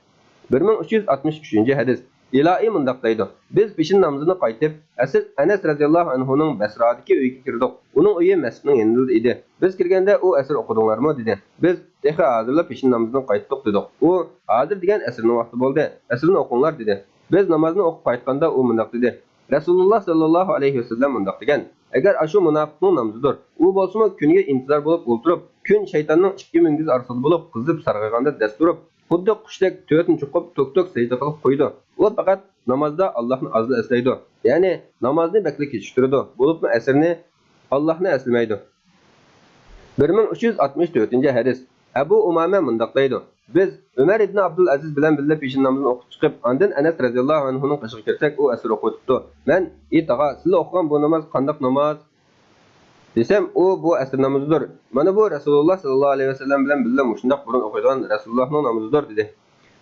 بىر مىڭ ئۈچ يۈز ئاتمىش ئۈچىنچى ھەدىس. ئىلائى مۇنداق دەيدۇ: بىز پېشىن نامىزىنى قايتىپ، ئەسىر ئەنەس رەزىياللاھۇ ئەنھۇنىڭ بەسرادىكى ئۆيىگە كىردۇق. ئۇنىڭ ئۆيى مەسچىتنىڭ يېنىدا ئىدى. بىز كىرگەندە ئۇ ئەسىر ئوقۇدۇڭلارمۇ؟ دېدى. بىز تېخى ھازىرلا پېشىن نامىزىنى قايتتۇق دېدۇق. ئۇ، ھازىر دېگەن ئەسىرنىڭ ۋاقتى بولدى، ئەسىرنى ئوقۇڭلار دېدى. بىز نامازنى ئوقۇپ قايتقاندا ئۇ مۇنداق دېدى: رەسۇلۇللا ساللاللاھۇ ئەلەيھى ۋەسەللەم مۇنداق دېگەن، ئەگەر ئاشۇ مۇناپىقنىڭ نامىزىدۇر، ئۇ بولسىمۇ كۈنگە ئىنتىزار بولۇپ ئولتۇرۇپ، كۈن شەيتاننىڭ ئىككى مۈڭگۈزى ئارىسىدا بولۇپ قىزىپ سارغىغاندا دەس تۇرۇپ، خۇددى قۇشتەك تۆتىنى چوقۇپ توك-توك سەجدە قىلىپ قويىدۇ. ئۇ پەقەت نامازدا ئاللاھنى ئازلا ئەسلەيدۇ. يەنى نامازنى بەكلا كېچىكتۈرىدۇ، بولۇپمۇ ئەسىرنى ئاللاھنى ئەسلىمەيدۇ. بىر مىڭ ئۈچ يۈز ئاتمىش تۆتىنچى ھەدىس. ئەبۇ ئۇمامە مۇنداق دەيدۇ: بىز ئۆمەر ئىبنى ئابدۇلئەزىز بىلەن بىللە پېشىن نامىزىنى ئوقۇپ چىقىپ، ئاندىن ئەنەس رەزىياللاھۇ ئەنھۇنىڭ قېشىغا كىرسەك، ئۇ ئەسىر ئوقۇۋېتىپتۇ. مەن: «ئى تاغا، سىلە ئوقۇغان بۇ ناماز قانداق ناماز؟» دېسەم، ئۇ: «بۇ ئەسىر نامىزىدۇر. مانا بۇ رەسۇلۇللا ساللاللاھۇ ئەلەيھى ۋەسەللەم بىلەن بىللە مۇشۇنداق بۇرۇن ئوقۇيدىغان رەسۇلۇللانىڭ نامىزىدۇر» دېدى.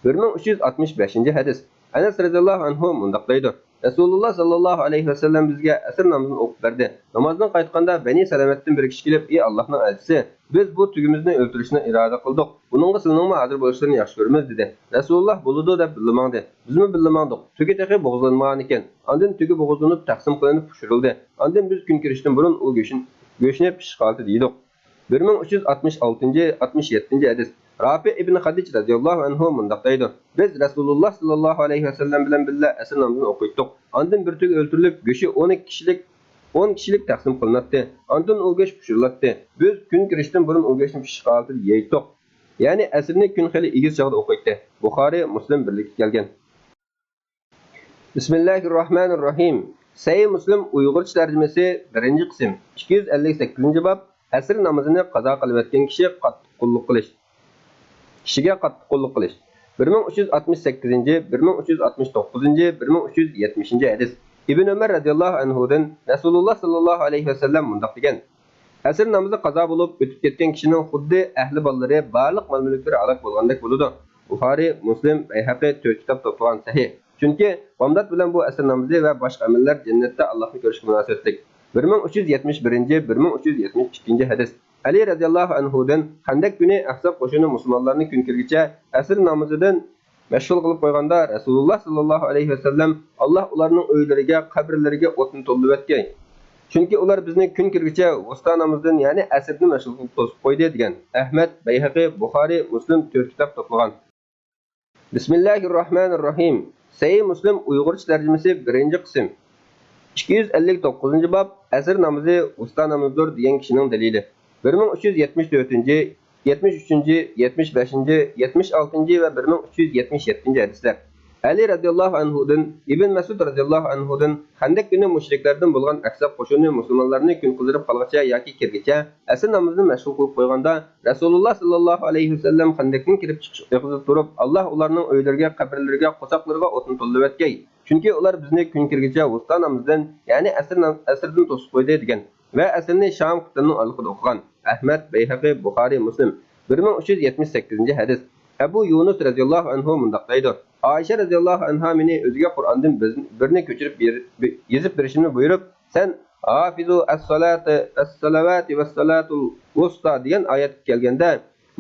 بىر مىڭ ئۈچ يۈز ئاتمىش بەشىنچى ھەدىس. ئەنەس رەزىياللاھۇ ئەنھۇ مۇنداق دەيدۇ: رەسۇلۇللا ساللاللاھۇ ئەلەيھى ۋەسەللەم بىزگە ئەسىر نامىزىنى ئوقۇپ بەردى. نامازدىن قايتقاندا بەنى سەلەمەتتىن بىر كىشى كېلىپ: «ئى ئاللاھنىڭ ئەلچىسى، بىز بۇ تۆگىمىزنى ئۆلتۈرۈشنى ئىرادە قىلدۇق. بۇنىڭغا سىلىنىڭمۇ ھازىر بولۇشلىرىنى ياخشى كۆرىمىز» دېدى. رەسۇلۇللا بولىدۇ دەپ بىللە ماڭدى. بىزمۇ بىللە ماڭدۇق. تۆگە تېخى بوغۇزلانمىغانىكەن. ئاندىن تۆگە بوغۇزلىنىپ تەقسىم قىلىنىپ پىشۇرۇلدى. ئاندىن بىز كۈن كىرىشتىن بۇرۇن ئۇ گۆشىنى، گۆشىنى پىشىش ھالىتىدە يېدۇق. بىر مىڭ ئۈچ يۈز ئاتمىش ئالتىنچى، ئاتمىش يەتتىنچى ھەدىس. رافى ئىبن خەدىج رەزىياللاھۇ ئەنھۇ مۇنداق دەيدۇ: بىز رەسۇلۇللا ساللاللاھۇ ئەلەيھى ۋەسەللەم بىلەن بىللە ئەسىر نامىزىنى ئوقۇيتتۇق. ئاندىن بىر تۆگە ئۆلتۈرۈلۈپ، گۆشى ئون ئىككى كىشىلىك، ئون كىشىلىك تەقسىم قىلىناتتى. ئاندىن ئۇ گۆش پىشۇرۇلاتتى. بىز كۈن كىرىشتىن بۇرۇن ئۇ گۆشنى پىشىش ھالىتىدە يەيتتۇق. يەنى ئەسىرنى كۈن خېلى ئېگىز چاغدا ئوقۇيتتى. بۇخارىي، مۇسلىم بىرلىككە كەلگەن. بىسمىللاھىرراھمانىرراھىم. سەھىھ مۇسلىم ئۇيغۇرچە تەرجىمىسى، بىرىنچى قىسىم، ئىككى يۈز ئەللىك سەككىزىنچى باب. ئەسىر نامىزىنى قازا قىلىۋەتكەن كىشى قاتتىق قۇللۇق قىلىش. كىشىگە قاتتىق قۇللۇق قىلىش. بىر مىڭ ئۈچ يۈز ئاتمىش سەككىزىنچى، بىر مىڭ ئۈچ يۈز ئاتمىش توققۇزىنچى، بىر مىڭ ئۈچ يۈز يەتمىشىنچى ھەدىس. ئىبن ئۆمەر رەزىياللاھۇ ئەنھۇدىن رەسۇلۇللا ساللاللاھۇ ئەلەيھى ۋەسەللەم مۇنداق دېگەن: ئەسىر نامىزى قازا بولۇپ ئۆتۈپ كەتكەن كىشىنىڭ خۇددى ئەھلى بالىلىرى، بارلىق مال-مۈلۈكلىرى ھالاك بولغاندەك بولىدۇ. بۇخارىي، مۇسلىم، بەيھەقى تۆت كىتاب توپلىغان سەھىھ. چۈنكى بامدات بىلەن بۇ ئەسىر نامىزى ۋە باشقا ئەمەللەر جەننەتتە ئاللاھنى كۆرۈشكە مۇناسىۋەتلىك. بىر مىڭ ئۈچ يۈز يەتمىش بىرىنچى، بىر مىڭ ئۈچ يۈز يەتمىش ئىككىنچى ھەدىس. ئەلى رەزىياللاھۇ ئەنھۇدىن، خەندەك كۈنى ئەھزاب قوشۇنى مۇسۇلمانلارنى كۈن كىرگىچە ئەسىر نامىزىدىن مەشغۇل قىلىپ قويغاندا، رەسۇلۇللا ساللاللاھۇ ئەلەيھى ۋەسەللەم، ئاللاھ ئۇلارنىڭ ئۆيلىرىگە، قەبرىلىرىگە ئوتنى تولدۇرۇۋەتكەي. چۈنكى ئۇلار بىزنى كۈن كىرگۈچە ۋۇستا نامىزىدىن، يەنى ئەسىردىن مەشغۇل قىلىپ توسۇپ قويدى، دېگەن. ئەھمەد، بەيھەقى، بۇخارىي، مۇسلىم تۆت كىتاب توپلىغان. بىسمىللاھىرراھمانىرراھىم. سەھىھ مۇسلىم ئۇيغۇرچە تەرجىمىسى، بىرىنچى قىسىم. ئىككى يۈز ئەللىك توققۇزىنچى باب، ئەسىر نامىزى ۋۇستا نامىزىدۇر دېگەن كىشىنىڭ دەلىلى. بىر مىڭ ئۈچ يۈز يەتمىش تۆتىنچى، يەتمىش ئۈچىنچى، يەتمىش بەشىنچى، يەتمىش ئالتىنچى ۋە بىر مىڭ ئۈچ يۈز يەتمىش يەتتىنچى ھەدىسلەر. ئەلى رەزىياللاھۇ ئەنھۇدىن، ئىبن مەسئۇد رەزىياللاھۇ ئەنھۇدىن، خەندەك كۈنى مۇشرىكلاردىن بولغان ئەھزاب قوشۇنى مۇسۇلمانلارنى كۈن قىزىرىپ قالغىچە ياكى كىرگىچە ئەسىر نامىزىنى مەشغۇل قىلىپ قويغاندا، رەسۇلۇللا ساللاللاھۇ ئەلەيھى ۋەسەللەم خەندەكتىن كىرىپ چىقىش ئېغىزىدا تۇرۇپ، ئاللاھ ئۇلارنىڭ ئۆيلىرىگە، قەبرىلىرىگە، قورساقلىرىغا ئوتنى تولدۇرۇۋەتكەي. چۈنكى ئۇلار بىزنى كۈن كىرگىچە ۋۇستا نامىزىدىن، يەنى ئەسىر نام-، ئەسىردىن توسۇپ قويدى، دېگەن. ۋە ئەسىرنى شام قىتاننىڭ ئارىلىقىدا ئوقۇغان. ئەھمەد، بەيھەقى، بۇخارىي، مۇسلىم. بىر مىڭ ئۈچ يۈز يەتمىش سەككىزىنچى ھەدىس. ئەبۇ يۇنۇس رەزىياللاھۇ ئەنھۇ مۇنداق دەيدۇ: ئائىشە رەزىياللاھۇ ئەنھا مېنى ئۆزىگە قۇرئاندىن بىز-، بىرنى كۆچۈرۈپ بېر-، بى-، يېزىپ بېرىشىمنى بۇيرۇپ، سەن «ھافىزۇ ئەسسالاتى، ئەسسالەۋاتى ۋەسسالاتۇل ۋۇستا» دېگەن ئايەتكە كەلگەندە،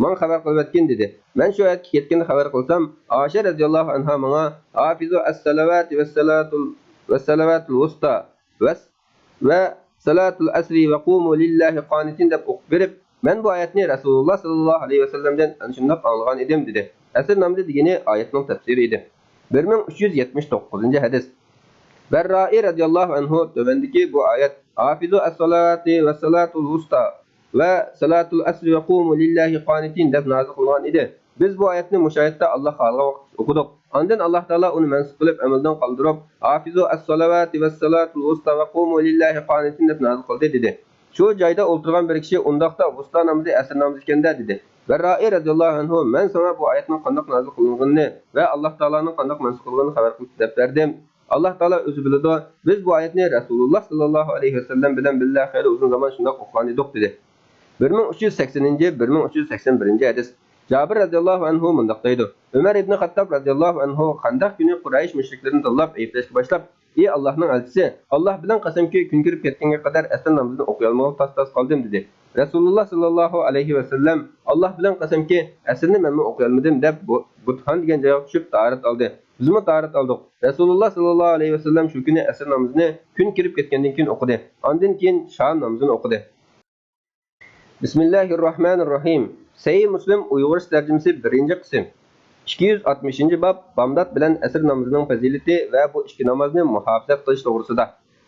ماڭا خەۋەر قىلىۋەتكىن، دېدى. مەن شۇ ئايەتكە يەتكەندە خەۋەر قىلسام، ئائىشە رەزىياللاھۇ ئەنھا ماڭا «ھافىزۇ ئەسسالەۋاتى ۋەسسالاتۇل، ۋەسسالەۋاتۇل ۋۇستا» ۋەس-، ۋە «سالاتۇل ئەسرى ۋە قۇمۇ لىللاھى قانىتىن» دەپ ئوقۇپ بېرىپ، مەن بۇ ئايەتنى رەسۇلۇللا ساللاللاھۇ ئەلەيھى ۋەسەللەمدىن ئەنە شۇنداق ئاڭلىغان ئىدىم، دېدى. ئەسىر نامىزى دېگىنى ئايەتنىڭ تەپسىرى ئىدى. بىر مىڭ ئۈچ يۈز يەتمىش توققۇزىنچى ھەدىس. بەررائى رەزىياللاھۇ ئەنھۇ تۆۋەندىكى بۇ ئايەت، «ھافىزۇ ئەسسالاتى ۋەسسالاتۇل ۋۇستا ۋە سالاتۇل ئەسرى ۋە قۇمۇ لىللاھى قانىتىن» دەپ نازىل قىلغان ئىدى. بىز بۇ ئايەتنى مۇشۇ ئايەتتە ئاللاھ خالىغان ۋاقىتتا ئوقۇدۇق. ئاندىن ئاللاھ تائالا ئۇنى مەنسۇخ قىلىپ، ئەمەلدىن قالدۇرۇپ، «ھافىزۇ ئەسسالەۋاتى ۋەسسالاتۇل ۋۇستا ۋە قۇمۇ لىللاھى قانىتىن» دەپ نازىل قىلدى، دېدى. شۇ جايدا ئولتۇرغان بىر كىشى، «ئۇنداقتا ۋۇستا نامىزى ئەسىر نامىزى ئىكەن-دە» دېدى. بەررائى رەزىياللاھۇ ئەنھۇ، مەن ساڭا بۇ ئايەتنىڭ قانداق نازىل قىلىنغىنىنى ۋە ئاللاھ تائالانىڭ قانداق مەنسۇخ قىلغىنىنى خەۋەر قىلىپ دەپ بەردىم. ئاللاھ تائالا ئۆزى بىلىدۇ. بىز بۇ ئايەتنى رەسۇلۇللاھ ساللاللاھۇ ئەلەيھى ۋەسەللەم بىلەن بىللە خېلى ئۇزۇن زامان شۇنداق ئوقۇغان ئىدۇق، دېدى. بىر مىڭ ئۈچ يۈز سەكسىنىنچى، بىر مىڭ ئۈچ يۈز سەكسەن بىرىنچى ھەدىس. جابىر رەزىياللاھۇ ئەنھۇ مۇنداق دەيدۇ: ئۆمەر ئىبنى خەتتاب رەزىياللاھۇ ئەنھۇ خەندەق كۈنى قۇرەيش مۇشرىكلىرىنى تاللاپ ئەيىبلەشكە باشلاپ، «ئى ئاللاھنىڭ ئەلچىسى، ئاللاھ بىلەن قەسەمكى، كۈن كىرىپ كەتكەنگە قەدەر ئەسىر نامىزىنى ئوقۇيالمىغىلى تاس-تاس قالدىم» دېدى. رەسۇلۇللاھ ساللاللاھۇ ئەلەيھى ۋەسەللەم، «ئاللاھ بىلەن قەسەمكى، ئەسىرنى مەنمۇ ئوقۇيالمىدىم» دەپ، بۇ-، بۇتخان دېگەن جايغا چۈشۈپ تاھارەت ئالدى. بىزمۇ تاھارەت ئالدۇق. رەسۇلۇللاھ ساللاللاھۇ ئەلەيھى ۋەسەللەم شۇ كۈنى ئەسىر نامىزىنى كۈن كىرىپ كەتكەندىن كېيىن ئوقۇدى. ئاندىن كېيىن شام نامىزىنى ئوقۇدى. بىسمىللاھىرراھمانىرراھىم. سەھىھ مۇسلىم ئۇيغۇرچە تەرجىمىسى، بىرىنچى قىسىم. ئىككى يۈز ئاتمىشىنچى باب، بامدات بىلەن ئەسىر نامىزىنىڭ پەزىلىتى ۋە بۇ ئىككى نامازنى مۇھاپىزەت قىلىش توغرىسىدا.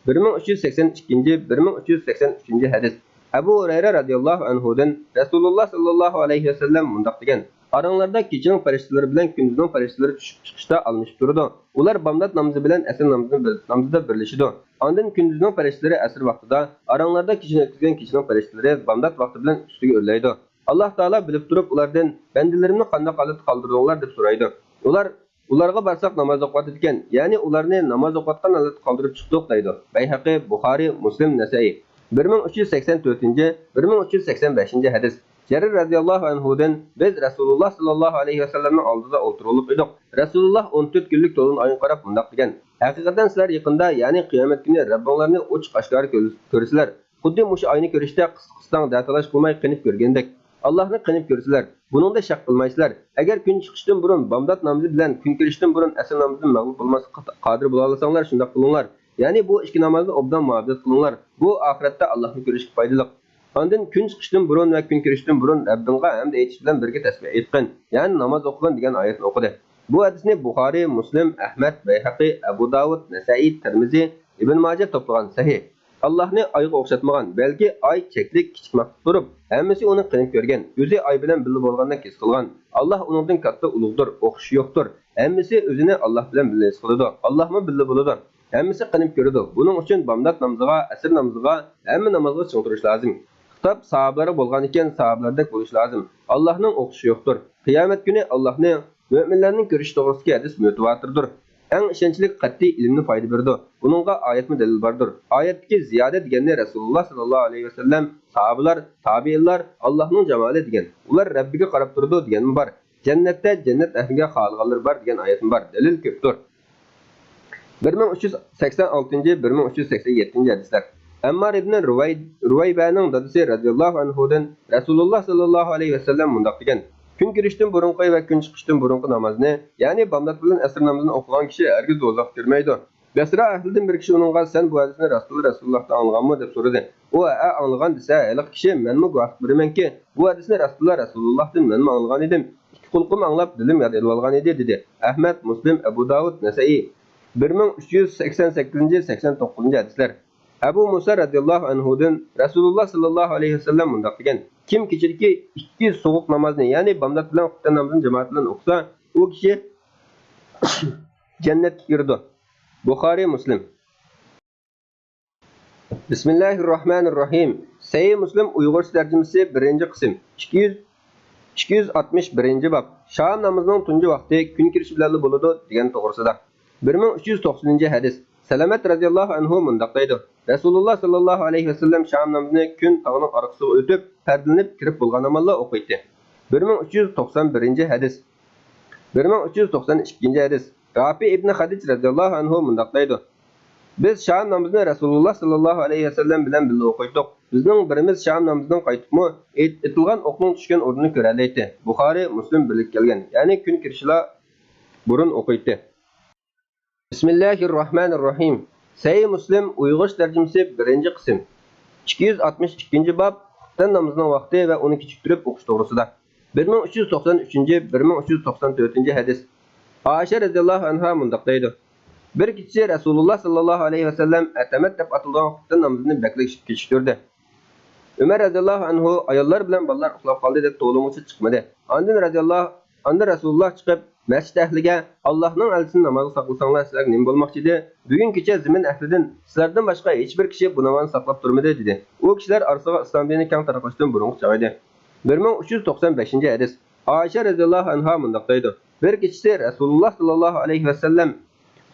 بىر مىڭ ئۈچ يۈز سەكسەن ئىككىنچى، بىر مىڭ ئۈچ يۈز سەكسەن ئۈچىنچى ھەدىس. ئەبۇ ھۇرەيرە رەزىياللاھۇ ئەنھۇدىن رەسۇلۇللاھ ساللاللاھۇ ئەلەيھى ۋەسەللەم مۇنداق دېگەن: ئاراڭلاردا كېچىنىڭ پەرىشتىلىرى بىلەن كۈندۈزنىڭ پەرىشتىلىرى چۈشۈپ چىقىشتا ئالمىشىپ تۇرىدۇ. ئۇلار بامدات نامىزى بىلەن ئەسىر نامىزىنى بىر-، نامىزىدا بىرلىشىدۇ. ئاندىن كۈندۈزنىڭ پەرىشتىلىرى ئەسىر ۋاقتىدا، ئاراڭلاردا كېچىنى ئۆتكۈزگەن كېچىنىڭ پەرىشتىلىرى بامدات ۋاقتى بىلەن ئۈستىگە ئۆرلەيدۇ. ئاللاھ تائالا بىلىپ تۇرۇپ ئۇلاردىن، بەندىلىرىمنى قانداق ھالەتتە قالدۇردۇڭلار؟ دەپ سورايدۇ. ئۇلار، ئۇلارغا بارساق ناماز ئوقۇۋاتىدىكەن، يەنى ئۇلارنى ناماز ئوقۇۋاتقان ھالەتتە قالدۇرۇپ چىقتۇق دەيدۇ. بەيھەقى، بۇخارى، مۇسلىم، نەسەئىي. بىر مىڭ ئۈچ يۈز سەكسەن تۆتىنچى، بىر مىڭ ئۈچ يۈز سەكسەن بەشىنچى ھەدىس. جەرىر رەزىياللاھۇ ئەنھۇدىن، بىز رەسۇلۇللاھ ساللاللاھۇ ئەلەيھى ۋەسەللەمنىڭ ئالدىدا ئولتۇرۇلۇپ ئىدۇق. رەسۇلۇللاھ ئون تۆت كۈنلۈك تولغان ئايغا قاراپ مۇنداق دېگەن: ھەقىقەتەن سىلەر يېقىندا، يەنى قىيامەت كۈنى رەببىڭلارنى ئوچۇق ئاشكارا كۆر-، كۆرىسىلەر. خۇددى مۇشۇ ئاينى كۆرۈشتە قىس-، قىستاڭ دەتالاش قىلماي قېنىپ كۆرگەندەك. ئاللاھنى قېنىپ كۆرىسىلەر. بۇنىڭدا شەك قىلمايسىلەر. ئەگەر كۈن چىقىشتىن بۇرۇن بامدات نامىزى بىلەن كۈن كىرىشتىن بۇرۇن ئەسىر نامىزىدىن مەغلۇپ بولماسلىققا قادىر بولالىساڭلار، شۇنداق قىلىڭلار. يەنى بۇ ئىككى نامازنى ئوبدان مۇھاپىزەت قىلىڭلار. بۇ ئاخىرەتتە ئاللاھنى كۆرۈشكە پايدىلىق. ئاندىن كۈن چىقىشتىن بۇرۇن ۋە كۈن كىرىشتىن بۇرۇن رەببىڭغا ھەمد ئېيتىش بىلەن بىرگە تەسبىھ ئېيتقىن، يەنى ناماز ئوقۇغىن دېگەن ئايەتنى ئوقۇدى. بۇ ھەدىسنى بۇخارى، مۇسلىم، ئەھمەد، بەيھەقى، ئەبۇ داۋۇد، نەسەئى، تىرمىزى، ئىبن ماجە توپلىغان. سەھىھ. ئاللاھنى ئايغا ئوخشاتمىغان، بەلكى ئاي چەكلىك، كىچىك مەخلۇق تۇرۇپ، ھەممىسى ئۇنى قېنىپ كۆرگەن، ئۆزى ئاي بىلەن بىللە بولغاندەك ھېس قىلغان. ئاللاھ ئۇنىڭدىن كاتتا، ئۇلۇغدۇر، ئوخشىشى يوقتۇر. ھەممىسى ئۆزىنى ئاللاھ بىلەن بىللە ھېس قىلىدۇ. ئاللاھمۇ بىللە بولىدۇ. ھەممىسى قېنىپ كۆرىدۇ. بۇنىڭ ئۈچۈن بامدات نامىزىغا، ئەسىر نامىزىغا، ھەممە نامازغا چىڭ تۇرۇش لازىم. خىتاب ساھابىلەرگە بولغان ئىكەن، ساھابىلەردەك بولۇش لازىم. ئاللاھنىڭ ئوخشىشى يوقتۇر. قىيامەت كۈنى ئاللاھنى مۆمىنلەرنىڭ كۆرۈشى توغرىسىدىكى ھەدىس مۇتەۋاتىردۇر. ئەڭ ئىشەنچلىك قەتئىي ئىلىمنى پايدا بېرىدۇ. بۇنىڭغا ئايەتمۇ دەلىل باردۇر. ئايەتتىكى زىيادە دېگەننى رەسۇلۇللاھ ساللاللاھۇ ئەلەيھى ۋەسەللەم، ساھابىلار، تابىئىنلار، ئاللاھنىڭ جامالى دېگەن. ئۇلار رەببىگە قاراپ تۇرىدۇ دېگەنمۇ بار. جەننەتتە جەننەت ئەھلىگە خالىغانلىرى بار دېگەن ئايەتمۇ بار. دەلىل كۆپتۇر. بىر مىڭ ئۈچ يۈز سەكسەن ئالتىنچى، بىر مىڭ ئۈچ يۈز سەكسەن يەتتىنچى ھەدىسلەر. ئەممار ئىبنى رۇۋەي-، رۇۋەيبەنىڭ دادىسى رەزىياللاھۇ ئەنھۇدىن رەسۇلۇللاھ ساللاللاھۇ ئەلەيھى ۋەسەللەم مۇنداق دېگەن: كۈن كىرىشتىن بۇرۇنقى ۋە كۈن چىقىشتىن بۇرۇنقى نامازنى، يەنى بامدات بىلەن ئەسىر نامىزىنى ئوقۇغان كىشى ھەرگىز دوزاخقا كىرمەيدۇ. بەسرا ئەھلىدىن بىر كىشى ئۇنىڭغا، سەن بۇ ھەدىسنى رەسۇلۇللا رەسۇلۇللاھتىن ئاڭلىغانمۇ؟ دەپ سورىدى. ئۇ، ھەئە، ئاڭلىغان، دېسە، ھېلىقى كىشى، مەنمۇ گۇۋاھلىق بېرىمەنكى، بۇ ھەدىسنى رەسۇلۇللا رەسۇلۇللاھتىن مەنمۇ ئاڭلىغان ئىدىم. ئىككى قۇلىقىم ئاڭلاپ، دىلىم ياد ئېلىۋالغان ئىدى، دېدى. ئەھمەد، مۇسلىم، ئەبۇ داۋۇد، نەسەئىي. بىر مىڭ ئۈچ يۈز سەكسەن سەككىزىنچى، سەكسەن توققۇزىنچى ھەدىسلەر. ئەبۇ مۇسا رەزىياللاھۇ ئەنھۇدىن رەسۇلۇللا ساللاللاھۇ ئەلەيھى ۋەسەللەم مۇنداق دېگەن: كىم كېچىدىكى ئىككى سوغۇق نامازنى، يەنى بامدات بىلەن خۇپتەن نامىزىنى جامائەت بىلەن ئوقۇسا، ئۇ كىشى جەننەتكە كىرىدۇ. بۇخارىي، مۇسلىم. بىسمىللاھىررەھمانىررەھىم. سەھىھ مۇسلىم ئۇيغۇرچە تەرجىمىسى، بىرىنچى قىسىم. ئىككى يۈز، ئىككى يۈز ئاتمىش بىرىنچى باب. شام نامىزىنىڭ تۇنجى ۋاقتى كۈن كىرىشى بىلەنلا بولىدۇ دېگەن توغرىسىدا. بىر مىڭ ئۈچ يۈز توقسىنىنچى ھەدىس. سەلەمەت رەزىياللاھۇ ئەنھۇ مۇنداق دەيدۇ: رەسۇلۇللا ساللاللاھۇ ئەلەيھى ۋەسەللەم شام نامىزىنى كۈن تاغنىڭ ئارقىسىغا ئۆتۈپ، پەردىلىنىپ كىرىپ بولغان ئامانلا ئوقۇيتتى. بىر مىڭ ئۈچ يۈز توقسان بىرىنچى ھەدىس. بىر مىڭ ئۈچ يۈز توقسان ئىككىنچى ھەدىس. رافى ئىبنى خەدىج رەزىياللاھۇ ئەنھۇ مۇنداق دەيدۇ: بىز شام نامىزىنى رەسۇلۇللا ساللاللاھۇ ئەلەيھى ۋەسەللەم بىلەن بىللە ئوقۇيتتۇق. بىزنىڭ بىرىمىز شام نامىزىدىن قايتىپمۇ، ئېت-، ئېتىلغان ئوقنىڭ چۈشكەن ئورنىنى كۆرەلەيتتى. بۇخارىي، مۇسلىم بىرلىككە كەلگەن، يەنى كۈن كىرىشىلا بۇرۇن ئوقۇيتتى. بىسمىللاھىررەھمانىررەھىم. سەھىھ مۇسلىم ئۇيغۇرچە تەرجىمىسى، بىرىنچى قىسىم. ئىككى يۈز ئاتمىش ئىككىنچى باب، خۇپتەن نامىزىنىڭ ۋاقتى ۋە ئۇنى كېچىكتۈرۈپ ئوقۇش توغرىسىدا. بىر مىڭ ئۈچ يۈز توقسان ئۈچىنچى، بىر مىڭ ئۈچ يۈز توقسان تۆتىنچى ھەدىس. ئائىشە رەزىياللاھۇ ئەنھا مۇنداق دەيدۇ: بىر كېچىسى رەسۇلۇللا ساللاللاھۇ ئەلەيھى ۋەسەللەم ئەتەمەت دەپ ئاتىلىدىغان خۇپتەن نامىزىنى بەكلا كېچىكتۈردى. ئۆمەر رەزىياللاھۇ ئەنھۇ، ئاياللار بىلەن بالىلار ئۇخلاپ قالدى دەپ توۋلىمىغۇچە چىقمىدى. ئاندىن رەزىياللاھۇ ئاندىن رەسۇلۇللا چىقىپ، مەسچىت ئەھلىگە، ئاللاھنىڭ ئەلچىسىنى نامازغا ساقلىساڭلار، سىلەرگە نېمە بولماقچى ئىدى؟ بۈگۈنگىچە زېمىن ئەھلىدىن سىلەردىن باشقا ھېچبىر كىشى بۇ نامازنى ساقلاپ تۇرمىدى، دېدى. ئۇ كىشىلەر ئارىسىغا ئىسلام دىنى كەڭ تارقىلىشتىن بۇرۇنقى چاغ ئىدى. بىر مىڭ ئۈچ يۈز توقسان بەشىنچى ھەدىس. ئائىشە رەزىياللاھۇ ئەنھا مۇنداق دەيدۇ: بىر كېچىسى رەسۇلۇللا ساللاللاھۇ ئەلەيھى ۋەسەللەم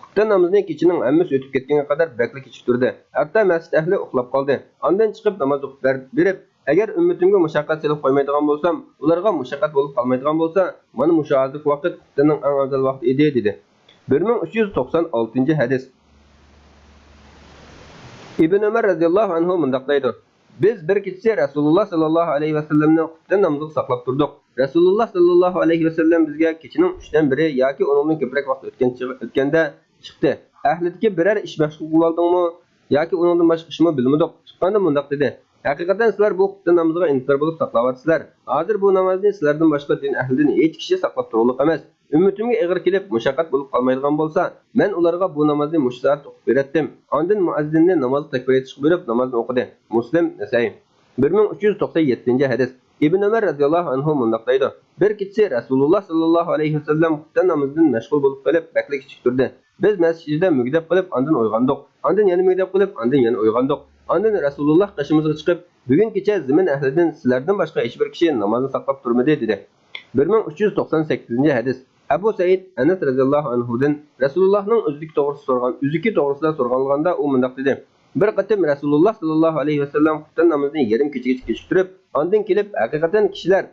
خۇپتەن نامىزىنى كېچىنىڭ ھەممىسى ئۆتۈپ كەتكەنگە قەدەر بەكلا كېچىكتۈردى. ھەتتا مەسچىت ئەھلى ئۇخلاپ قالدى. ئاندىن چىقىپ ناماز ئوقۇپ بەر-، بېرىپ، ئەگەر ئۈممىتىمگە مۇشەققەت سېلىپ قويمايدىغان بولسام، ئۇلارغا مۇشەققەت بولۇپ قالمايدىغان بولسا، مانا مۇشۇ ھازىرقى ۋاقىت خۇپتەننىڭ ئەڭ ئەۋزەل ۋاقتى ئىدى، دېدى. بىر مىڭ ئۈچ يۈز توقسان ئالتىنچى ھەدىس. ئىبن ئۆمەر رەزىياللاھۇ ئەنھۇ مۇنداق دەيدۇ: بىز بىر كېچىسى رەسۇلۇللا ساللاللاھۇ ئەلەيھى ۋەسەللەمنى خۇپتەن نامىزىغا ساقلاپ تۇردۇق. رەسۇلۇللا ساللاللاھۇ ئەلەيھى ۋەسەللەم بىزگە كېچىنىڭ ئۈچتىن بىرى ياكى ئۇنىڭدىن كۆپرەك ۋاقىت ئۆتكەن چىغ-، ئۆتكەندە چىقتى. ئەھلىدىكى بىرەر ئىش مەشغۇل قىلىۋالدىڭمۇ ياكى ئۇنىڭدىن باشقا ئىشمۇ بىلمىدۇق. چىققاندا مۇنداق دېدى: ھەقىقەتەن سىلەر بۇ خۇپتەن نامىزىغا ئىنتىزار بولۇپ ساقلاۋاتىسىلەر. ھازىر بۇ نامازنى سىلەردىن باشقا دىن ئەھلىدىن ھېچ كىشى ساقلاپ تۇرغۇلۇق ئەمەس. ئۈممىتىمگە ئېغىر كېلىپ، مۇشەققەت بولۇپ قالمايدىغان بولسا، مەن ئۇلارغا بۇ نامازنى مۇشۇ سائەتتە ئوقۇپ بېرەتتىم. ئاندىن مۇئەززىننى نامازغا تەكبىر ئېيتىشقا بۇيرۇپ، نامازنى ئوقۇدى. مۇسلىم، نەسەئىي. بىر مىڭ ئۈچ يۈز توقسان يەتتىنچى ھەدىس. ئىبن ئۆمەر رەزىياللاھۇ ئەنھۇ مۇنداق دەيدۇ: بىر كېچىسى رەسۇلۇللا ساللاللاھۇ ئەلەيھى ۋەسەللەم خۇپتەن نامىزىدىن مەشغۇل بولۇپ قېلىپ، بەكلا كېچىكتۈردى. بىز مەسچىت ئىچىدە مۈگدەپ قېلىپ، ئاندىن ئويغاندۇق. ئاندىن يەنە مۈگدەپ قېلىپ، ئاندىن يەنە ئويغاندۇق. ئاندىن رەسۇلۇللاھ قېشىمىزغا چىقىپ، بۈگۈن كېچە زېمىن ئەھلىدىن سىلەردىن باشقا ھېچبىر كىشى نامازنى ساقلاپ تۇرمىدى، دېدى. بىر مىڭ ئۈچ يۈز توقسان سەككىزىنچى ھەدىس. ئەبۇ سەئىد ئەنەس رەزىياللاھۇ ئەنھۇدىن رەسۇلۇللاھنىڭ ئۆزىكى توغرىسىدا سورىغان، ئۆزىكى توغرىسىدا سورىغانلىغاندا ئۇ مۇنداق دېدى: بىر قېتىم رەسۇلۇللاھ ساللاللاھۇ ئەلەيھى ۋەسەللەم خۇپتەن نامىزىنى يېرىم كېچىگىچە كېچىكتۈرۈپ، ئاندىن كېلىپ، ھەقىقەتەن كىشىلەر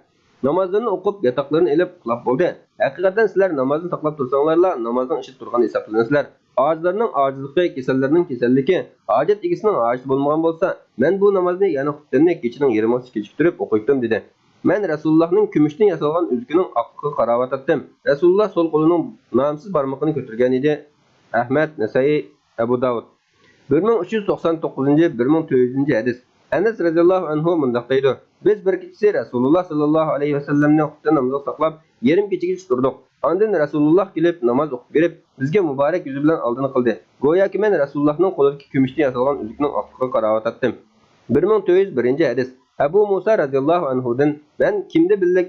نامازلىرىنى ئوقۇپ، ياتاقلىرىنى ئېلىپ ئۇخلاپ بولدى. ھەقىقەتەن سىلەر نامازنى ساقلاپ تۇرساڭلارلا، نامازنىڭ ئىچىدە تۇرغان ھېسابلىنىسىلەر. ئاجىزلارنىڭ ئاجىزلىقى، كېسەللەرنىڭ كېسەللىكى، ھاجەت ئىگىسىنىڭ ھاجىتى بولمىغان بولسا، مەن بۇ نامازنى، يەنى خۇپتەننى كېچىنىڭ يېرىمىغىچە كېچىكتۈرۈپ ئوقۇيتتۇم، دېدى. مەن رەسۇلۇللاھنىڭ كۈمۈشتىن ياسالغان ئۆزىكىنىڭ ئاقلىقىغا قاراۋاتاتتىم. رەسۇلۇللاھ سول قولىنىڭ نامسىز بارمىقىنى كۆتۈرگەن ئىدى. ئەھمەد، نەسائىي، ئەبۇ داۋۇد. بىر مىڭ ئۈچ يۈز توقسان توققۇزىنچى، بىر مىڭ تۆت يۈزىنچى ھەدىس. ئەنەس رەزىياللاھۇ ئەنھۇ مۇنداق دەيدۇ: بىز بىر كېچىسى رەسۇلۇللاھ ساللاللاھۇ ئەلەيھى ۋەسەللەمنى خۇپتەن نامىزىغا ساقلاپ، يېرىم كېچىگىچە تۇردۇق. ئاندىن رەسۇلۇللاھ كېلىپ، ناماز ئوقۇپ بېرىپ، بىزگە مۇبارەك يۈزى بىلەن ئالدىنى قىلدى. گوياكى مەن رەسۇلۇللاھنىڭ قولىدىكى كۈمۈشتىن ياسالغان ئۆزۈكنىڭ ئاقلىقىغا قاراۋاتاتتىم. بىر مىڭ تۆت يۈز بىرىنچى ھەدىس. ئەبۇ مۇسا رەزىياللاھۇ ئەنھۇدىن: مەن كېمىدە بىللە،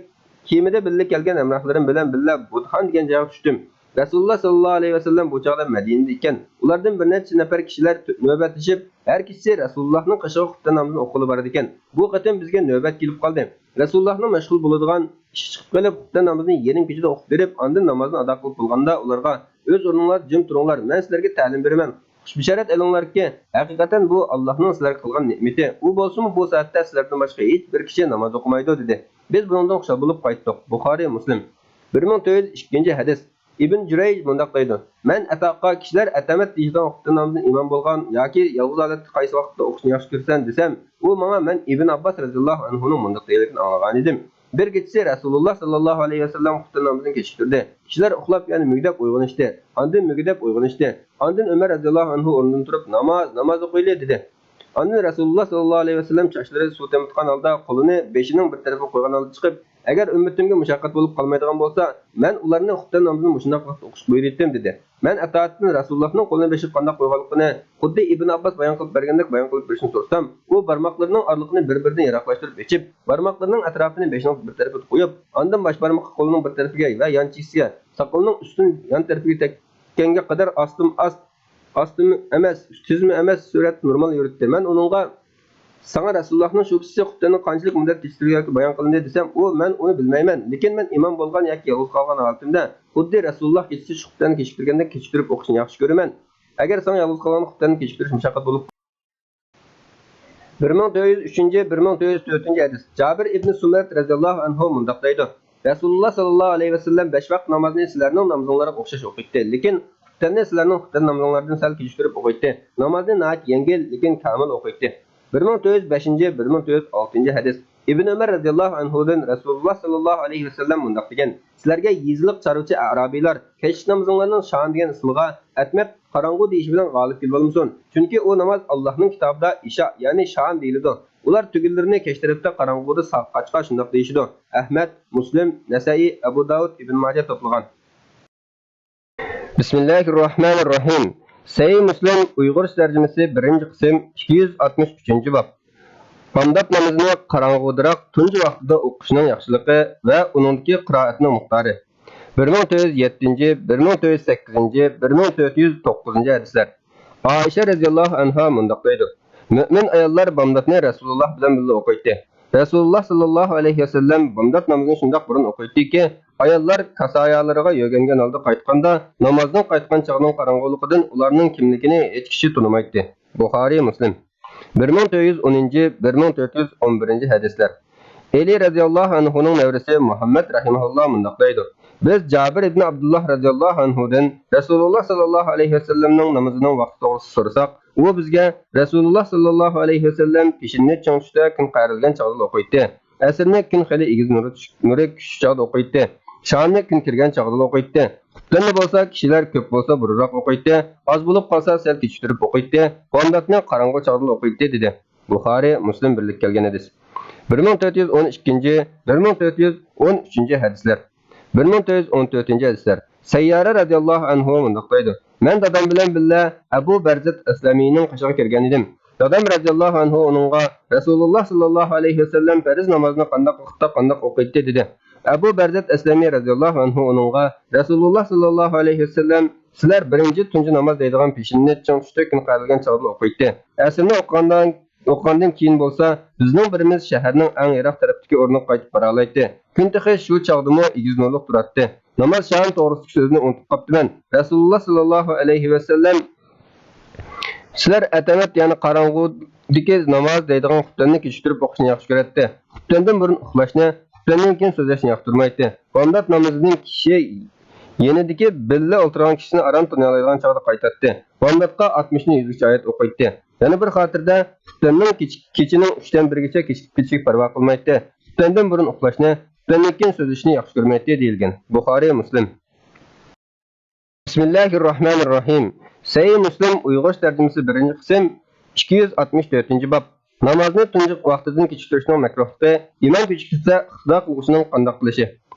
كېمىدە بىللە كەلگەن ھەمراھلىرىم بىلەن بىللە بۇدخان دېگەن جايغا چۈشتۈم. رەسۇلۇللاھ ساللاللاھۇ ئەلەيھى ۋەسەللەم بۇ چاغدا مەدىنىدە ئىكەن. ئۇلاردىن بىر نەچچە نەپەر كىشىلەر تۆ-، نۆۋەتلىشىپ، ھەر كېچىسى رەسۇلۇللاھنىڭ قېشىغا خۇپتەن نامىزىنى ئوقۇغىلى بارىدىكەن. بۇ قېتىم بىزگە نۆۋەت كېلىپ قالدى. رەسۇلۇللاھنىڭ مەشغۇل بولىدىغان ئىشى چىقىپ قېلىپ، خۇپتەن نامىزىنى يېرىم كېچىدە ئوقۇپ بېرىپ، ئاندىن نامازنى ئادا قىلىپ بولغاندا ئۇلارغا: ئۆز ئورنۇڭلاردا جىم تۇرۇڭلار، مەن سىلەرگە تەلىم بېرىمەن. خۇش بېشارەت ئېلىڭلاركى، ھەقىقەتەن بۇ ئاللاھنىڭ سىلەرگە قىلغان نېمىتى. ئۇ بولسىمۇ بۇ سائەتتە سىلەردىن باشقا ھېچ بىر كىشى ناماز ئوقۇمايدۇ، دېدى. بىز بۇنىڭدىن خۇشال بولۇپ قايتتۇق. بۇخارىي، مۇسلىم. بىر مىڭ تۆت يۈز ئىككىنچى ھەدىس. ئىبن جۇرەيج مۇنداق دەيدۇ: مەن ئەتاغا كىشىلەر ئەتەمەت دېيىشىدىغان خۇپتەن نامىزىنى ئىمام بولغان ياكى يالغۇز ھالەتتە قايسى ۋاقىتتا ئوقۇشنى ياخشى كۆرىسەن دېسەم، ئۇ ماڭا مەن ئىبن ئابباس رەزىياللاھۇ ئەنھۇنىڭ مۇنداق دېگەنلىكىنى ئاڭلىغانىدىم. بىر كېچىسى رەسۇلۇللاھ ساللاللاھۇ ئەلەيھى ۋەسەللەم خۇپتەن نامىزىنى كېچىكتۈردى. كىشىلەر ئۇخلاپ، يەنى مۈگدەپ ئويغىنىشتى. ئاندىن مۈگدەپ ئويغىنىشتى. ئاندىن ئۆمەر رەزىياللاھۇ ئەنھۇ ئورنىدىن تۇرۇپ، ناماز، ناماز ئوقۇيلى، دېدى. ئاندىن رەسۇلۇللاھ ساللاللاھۇ ئەلەيھى ۋەسەللەم چاچلىرى سۇ تېمىتقان ھالدا، قولىنى بېشىنىڭ بىر تەرىپىگە قويغان ھالدا چىقىپ، ئەگەر ئۈممىتىمگە مۇشەققەت بولۇپ قالمايدىغان بولسا، مەن ئۇلارنى خۇپتەن نامىزىنى مۇشۇنداق ۋاقىتتا ئوقۇشقا بۇيرۇيتتىم، دېدى. مەن ئەتايەتتىن رەسۇلۇللاھنىڭ قولىنى بېشىغا قانداق قويغانلىقىنى خۇددى ئىبن ئابباس بايان قىلىپ بەرگەندەك بايان قىلىپ بېرىشنى سورىسام، ئۇ بارماقلىرىنىڭ ئارىلىقىنى بىر-بىرىدىن يىراقلاشتۇرۇپ ئېچىپ، بارماقلىرىنىڭ ئەتراپىنى بېشىنىڭ بىر تەرىپىگە قويۇپ، ئاندىن باش بارمىقى قولىنىڭ بىر تەرىپىگە ۋە يان چېكىسىگە، ساقىلىنىڭ ئۈستىدىن يان تەرىپىگە تەگكەنگە قەدەر ئاستىن-ئاست، ئاستىمۇ ئەمەس، تېزمۇ ئەمەس سۈرئەتتە نورمال يۈرۈتتى. مەن ئۇنىڭغا، ساڭا رەسۇلۇللاھنىڭ شۇ كېچىسى خۇپتەننى قانچىلىك مۇددەت كېچىكتۈرگەنلىكى بايان قىلىندى دېسەم، ئۇ، مەن ئۇنى بىلمەيمەن، لېكىن مەن ئىمام بولغان ياكى يالغۇز قالغان ھالىتىمدە خۇددى رەسۇلۇللاھ كېچىسى شۇ خۇپتەننى كېچىكتۈرگەندەك كېچىكتۈرۈپ ئوقۇشنى ياخشى كۆرىمەن. ئەگەر ساڭا يالغۇز قالغان خۇپتەننى كېچىكتۈرۈش مۇشەققەت بولۇپ بىر مىڭ تۆت يۈز ئۈچىنچى، بىر مىڭ تۆت يۈز تۆتىنچى ھەدىس. جابىر ئىبنى سۇمرەت رەزىياللاھۇ ئەنھۇ مۇنداق دەيدۇ: رەسۇلۇللاھ ساللاللاھۇ ئەلەيھى ۋەسەللەم بەش ۋاقىت نامازنى سىلەرنىڭ نامىزىڭلارغا ئوخشاش ئوقۇيتتى، لېكىن خۇپتەننى سىلەرنىڭ خۇپتەن نامىزىڭلاردىن سەل كېچىكتۈرۈپ ئوقۇيتتى. نامازنى ناھايىتى يەڭگىل، لېكىن كامىل ئوقۇيتتى. بىر مىڭ تۆت يۈز بەشىنچى، بىر مىڭ تۆت يۈز ئالتىنچى ھەدىس. ئىبن ئۆمەر رەزىياللاھۇ ئەنھۇدىن رەسۇلۇللاھ ساللاللاھۇ ئەلەيھى ۋەسەللەم مۇنداق دېگەن: سىلەرگە يېزىلىق چارۋىچى ئەرابىيلار كەچلىك نامىزىڭلارنىڭ شام دېگەن ئىسمىغا ئەتمەت قاراڭغۇ دېيىشى بىلەن غالىب كېلىۋالمىسۇن. چۈنكى ئۇ ناماز ئاللاھنىڭ كىتابىدا ئىشا، يەنى شام دېيىلىدۇ. ئۇلار تۈگۈنلىرىنى كەچ تەرەپتە قاراڭغۇدا سا-، قاچقاچ شۇنداق دېيىشىدۇ. ئەھمەد، مۇسلىم، نەسائىي، ئەبۇ داۋۇد، ئىبن ماجە توپلىغان. بىسمىللاھىررەھمانىررەھىم. سەھىھ مۇسلىم ئۇيغۇرچە تەرجىمىسى، بىرىنچى قىسىم، ئىككى يۈز ئاتمىش ئۈچىنچى باب. بامدات نامىزىنى قاراڭغۇدىراق تۇنجى ۋاقتىدا ئوقۇشنىڭ ياخشىلىقى ۋە ئۇنىڭدىكى قىرائەتنىڭ مىقدارى. بىر مىڭ تۆت يۈز يەتتىنچى، بىر مىڭ تۆت يۈز سەككىزىنچى، بىر مىڭ تۆت يۈز توققۇزىنچى ھەدىسلەر. ئائىشە رەزىياللاھۇ ئەنھا مۇنداق دەيدۇ: مۆمىن ئاياللار بامداتنى رەسۇلۇللاھ بىلەن بىللە ئوقۇيتتى. رەسۇلۇللاھ ساللاللاھۇ ئەلەيھى ۋەسەللەم بامدات نامىزىنى شۇنداق بۇرۇن ئوقۇيتتىكى، ئاياللار كاسايالىرىغا يۆگەنگەن ھالدا قايتقاندا، نامازدىن قايتقان چاغنىڭ قاراڭغۇلۇقىدىن ئۇلارنىڭ كىملىكىنى ھېچ كىشى تونۇمايتتى. بۇخارىي، مۇسلىم. بىر مىڭ تۆت يۈز ئونىنچى، بىر مىڭ تۆت يۈز ئون بىرىنچى ھەدىسلەر. ئەلى رەزىياللاھۇ ئەنھۇنىڭ نەۋرىسى مۇھەممەد رەھىمەھۇللاھ مۇنداق دەيدۇ: بىز جابىر ئىبنى ئابدۇللاھ رەزىياللاھۇ ئەنھۇدىن رەسۇلۇللاھ ساللاللاھۇ ئەلەيھى ۋەسەللەمنىڭ نامىزىنىڭ ۋاقتى توغرىسىدا سورىساق، ئۇ بىزگە رەسۇلۇللاھ ساللاللاھۇ ئەلەيھى ۋەسەللەم پېشىننى چىڭ چۈشتە كۈن قەرىلگەن چاغدىلا ئوقۇيتتى. ئەسىرنى كۈن خېلى ئېگىز نۇرى چۈش-، نۇرى چۈشكەن چاغدا ئوقۇيتتى. شامنى كۈن كىرگەن چاغدىلا ئوقۇيتتى. خۇپتەننى بولسا كىشىلەر كۆپ بولسا بۇرۇنراق ئوقۇيتتى، ئاز بولۇپ قالسا سەل كېچىكتۈرۈپ ئوقۇيتتى. بامداتنى قاراڭغۇ چاغدىلا ئوقۇيتتى، دېدى. بۇخارىي، مۇسلىم بىرلىككە كەلگەن ھەدىس. بىر مىڭ تۆت يۈز ئون ئىككىنچى، بىر مىڭ تۆت يۈز ئون ئۈچىنچى ھەدىسلەر. بىر مىڭ تۆت يۈز ئون تۆتىنچى ھەدىسلەر. سەييارە رەزىياللاھۇ ئەنھۇ مۇنداق دەيدۇ: مەن دادام بىلەن بىللە ئەبۇ بەرزەت ئەسلەمىنىڭ قېشىغا كىرگەن ئىدىم. دادام رەزىياللاھۇ ئەنھۇ ئۇنىڭغا رەسۇلۇللاھ ساللاللاھۇ ئەلەيھى ۋەسەللەم پەرز نامازنى قانداق ۋاقىتتا قانداق ئوقۇيتتى دېدى. ئەبۇ بەرزەت ئەسلەمى رەزىياللاھۇ ئەنھۇ ئۇنىڭغا رەسۇلۇللاھ ساللاللاھۇ ئەلەيھى ۋەسەللەم سىلەر بىرىنچى تۇنجى ناماز دەيدىغان پېشىننى چىڭ تۇتۇپ كۈن قارىلىگەن چاغدىلا ئوقۇيتتى. ئەسىرنى ئوقۇغاندىن، ئوقۇغاندىن كېيىن بولسا، بىزنىڭ بىرىمىز شەھەرنىڭ ئەڭ يىراق تەرەپتىكى ئورنىغا قايتىپ بارالايتتى. كۈن تېخى شۇ چاغدىمۇ ئېگىز نۇرلۇق تۇراتتى. ناماز شانى توغرىسىدىكى سۆزنى ئۇنتۇپ قاپتىمەن. رەسۇلۇللا ساللاللاھۇ ئەلەيھى ۋەسەللەم، سىلەر ئەتەۋەت، يەنى قاراڭغۇدىكى ناماز دەيدىغان خۇپتەننى كېچىكتۈرۈپ ئوقۇشنى ياخشى كۆرەتتى. خۇپتەندىن بۇرۇن ئۇخلاشنى، خۇپتەندىن كېيىن سۆزلەشنى ياقتۇرمايتتى. بامدات نامىزىدىن كىشى يېنىدىكى بىللە ئولتۇرغان كىشىنى ئاران تونۇيالايدىغان چاغدا قايتاتتى. بامداتقا ئاتمىشنى يۈزگىچە ئايەت ئوقۇيتتى. يەنە بىر خاتىرىدە، خۇپتەننىڭ كېچە-، كېچىنىڭ ئۈچتىن بىرىگىچە كېچىكىپ كېتىشىگە پەرۋا قىلمايتتى. خۇپتەندىن بۇرۇن ئۇخلاشنى، خۇپتەندىن كېيىن سۆزلىشىشنى ياخشى كۆرمەيتتى، دېيىلگەن. بۇخارىي، مۇسلىم. بىسمىللاھىررەھمانىررەھىم. سەھىھ مۇسلىم ئۇيغۇرچە تەرجىمىسى، بىرىنچى قىسىم، ئىككى يۈز ئاتمىش تۆتىنچى باب. نامازنى تۇنجى ۋاقتىدىن كېچىكتۈرۈشنىڭ مەكرۇھلۇقى، ئىمام كېچىكتۈرسە ئىقتىدا قىلغۇچىنىڭ قانداق قىلىشى.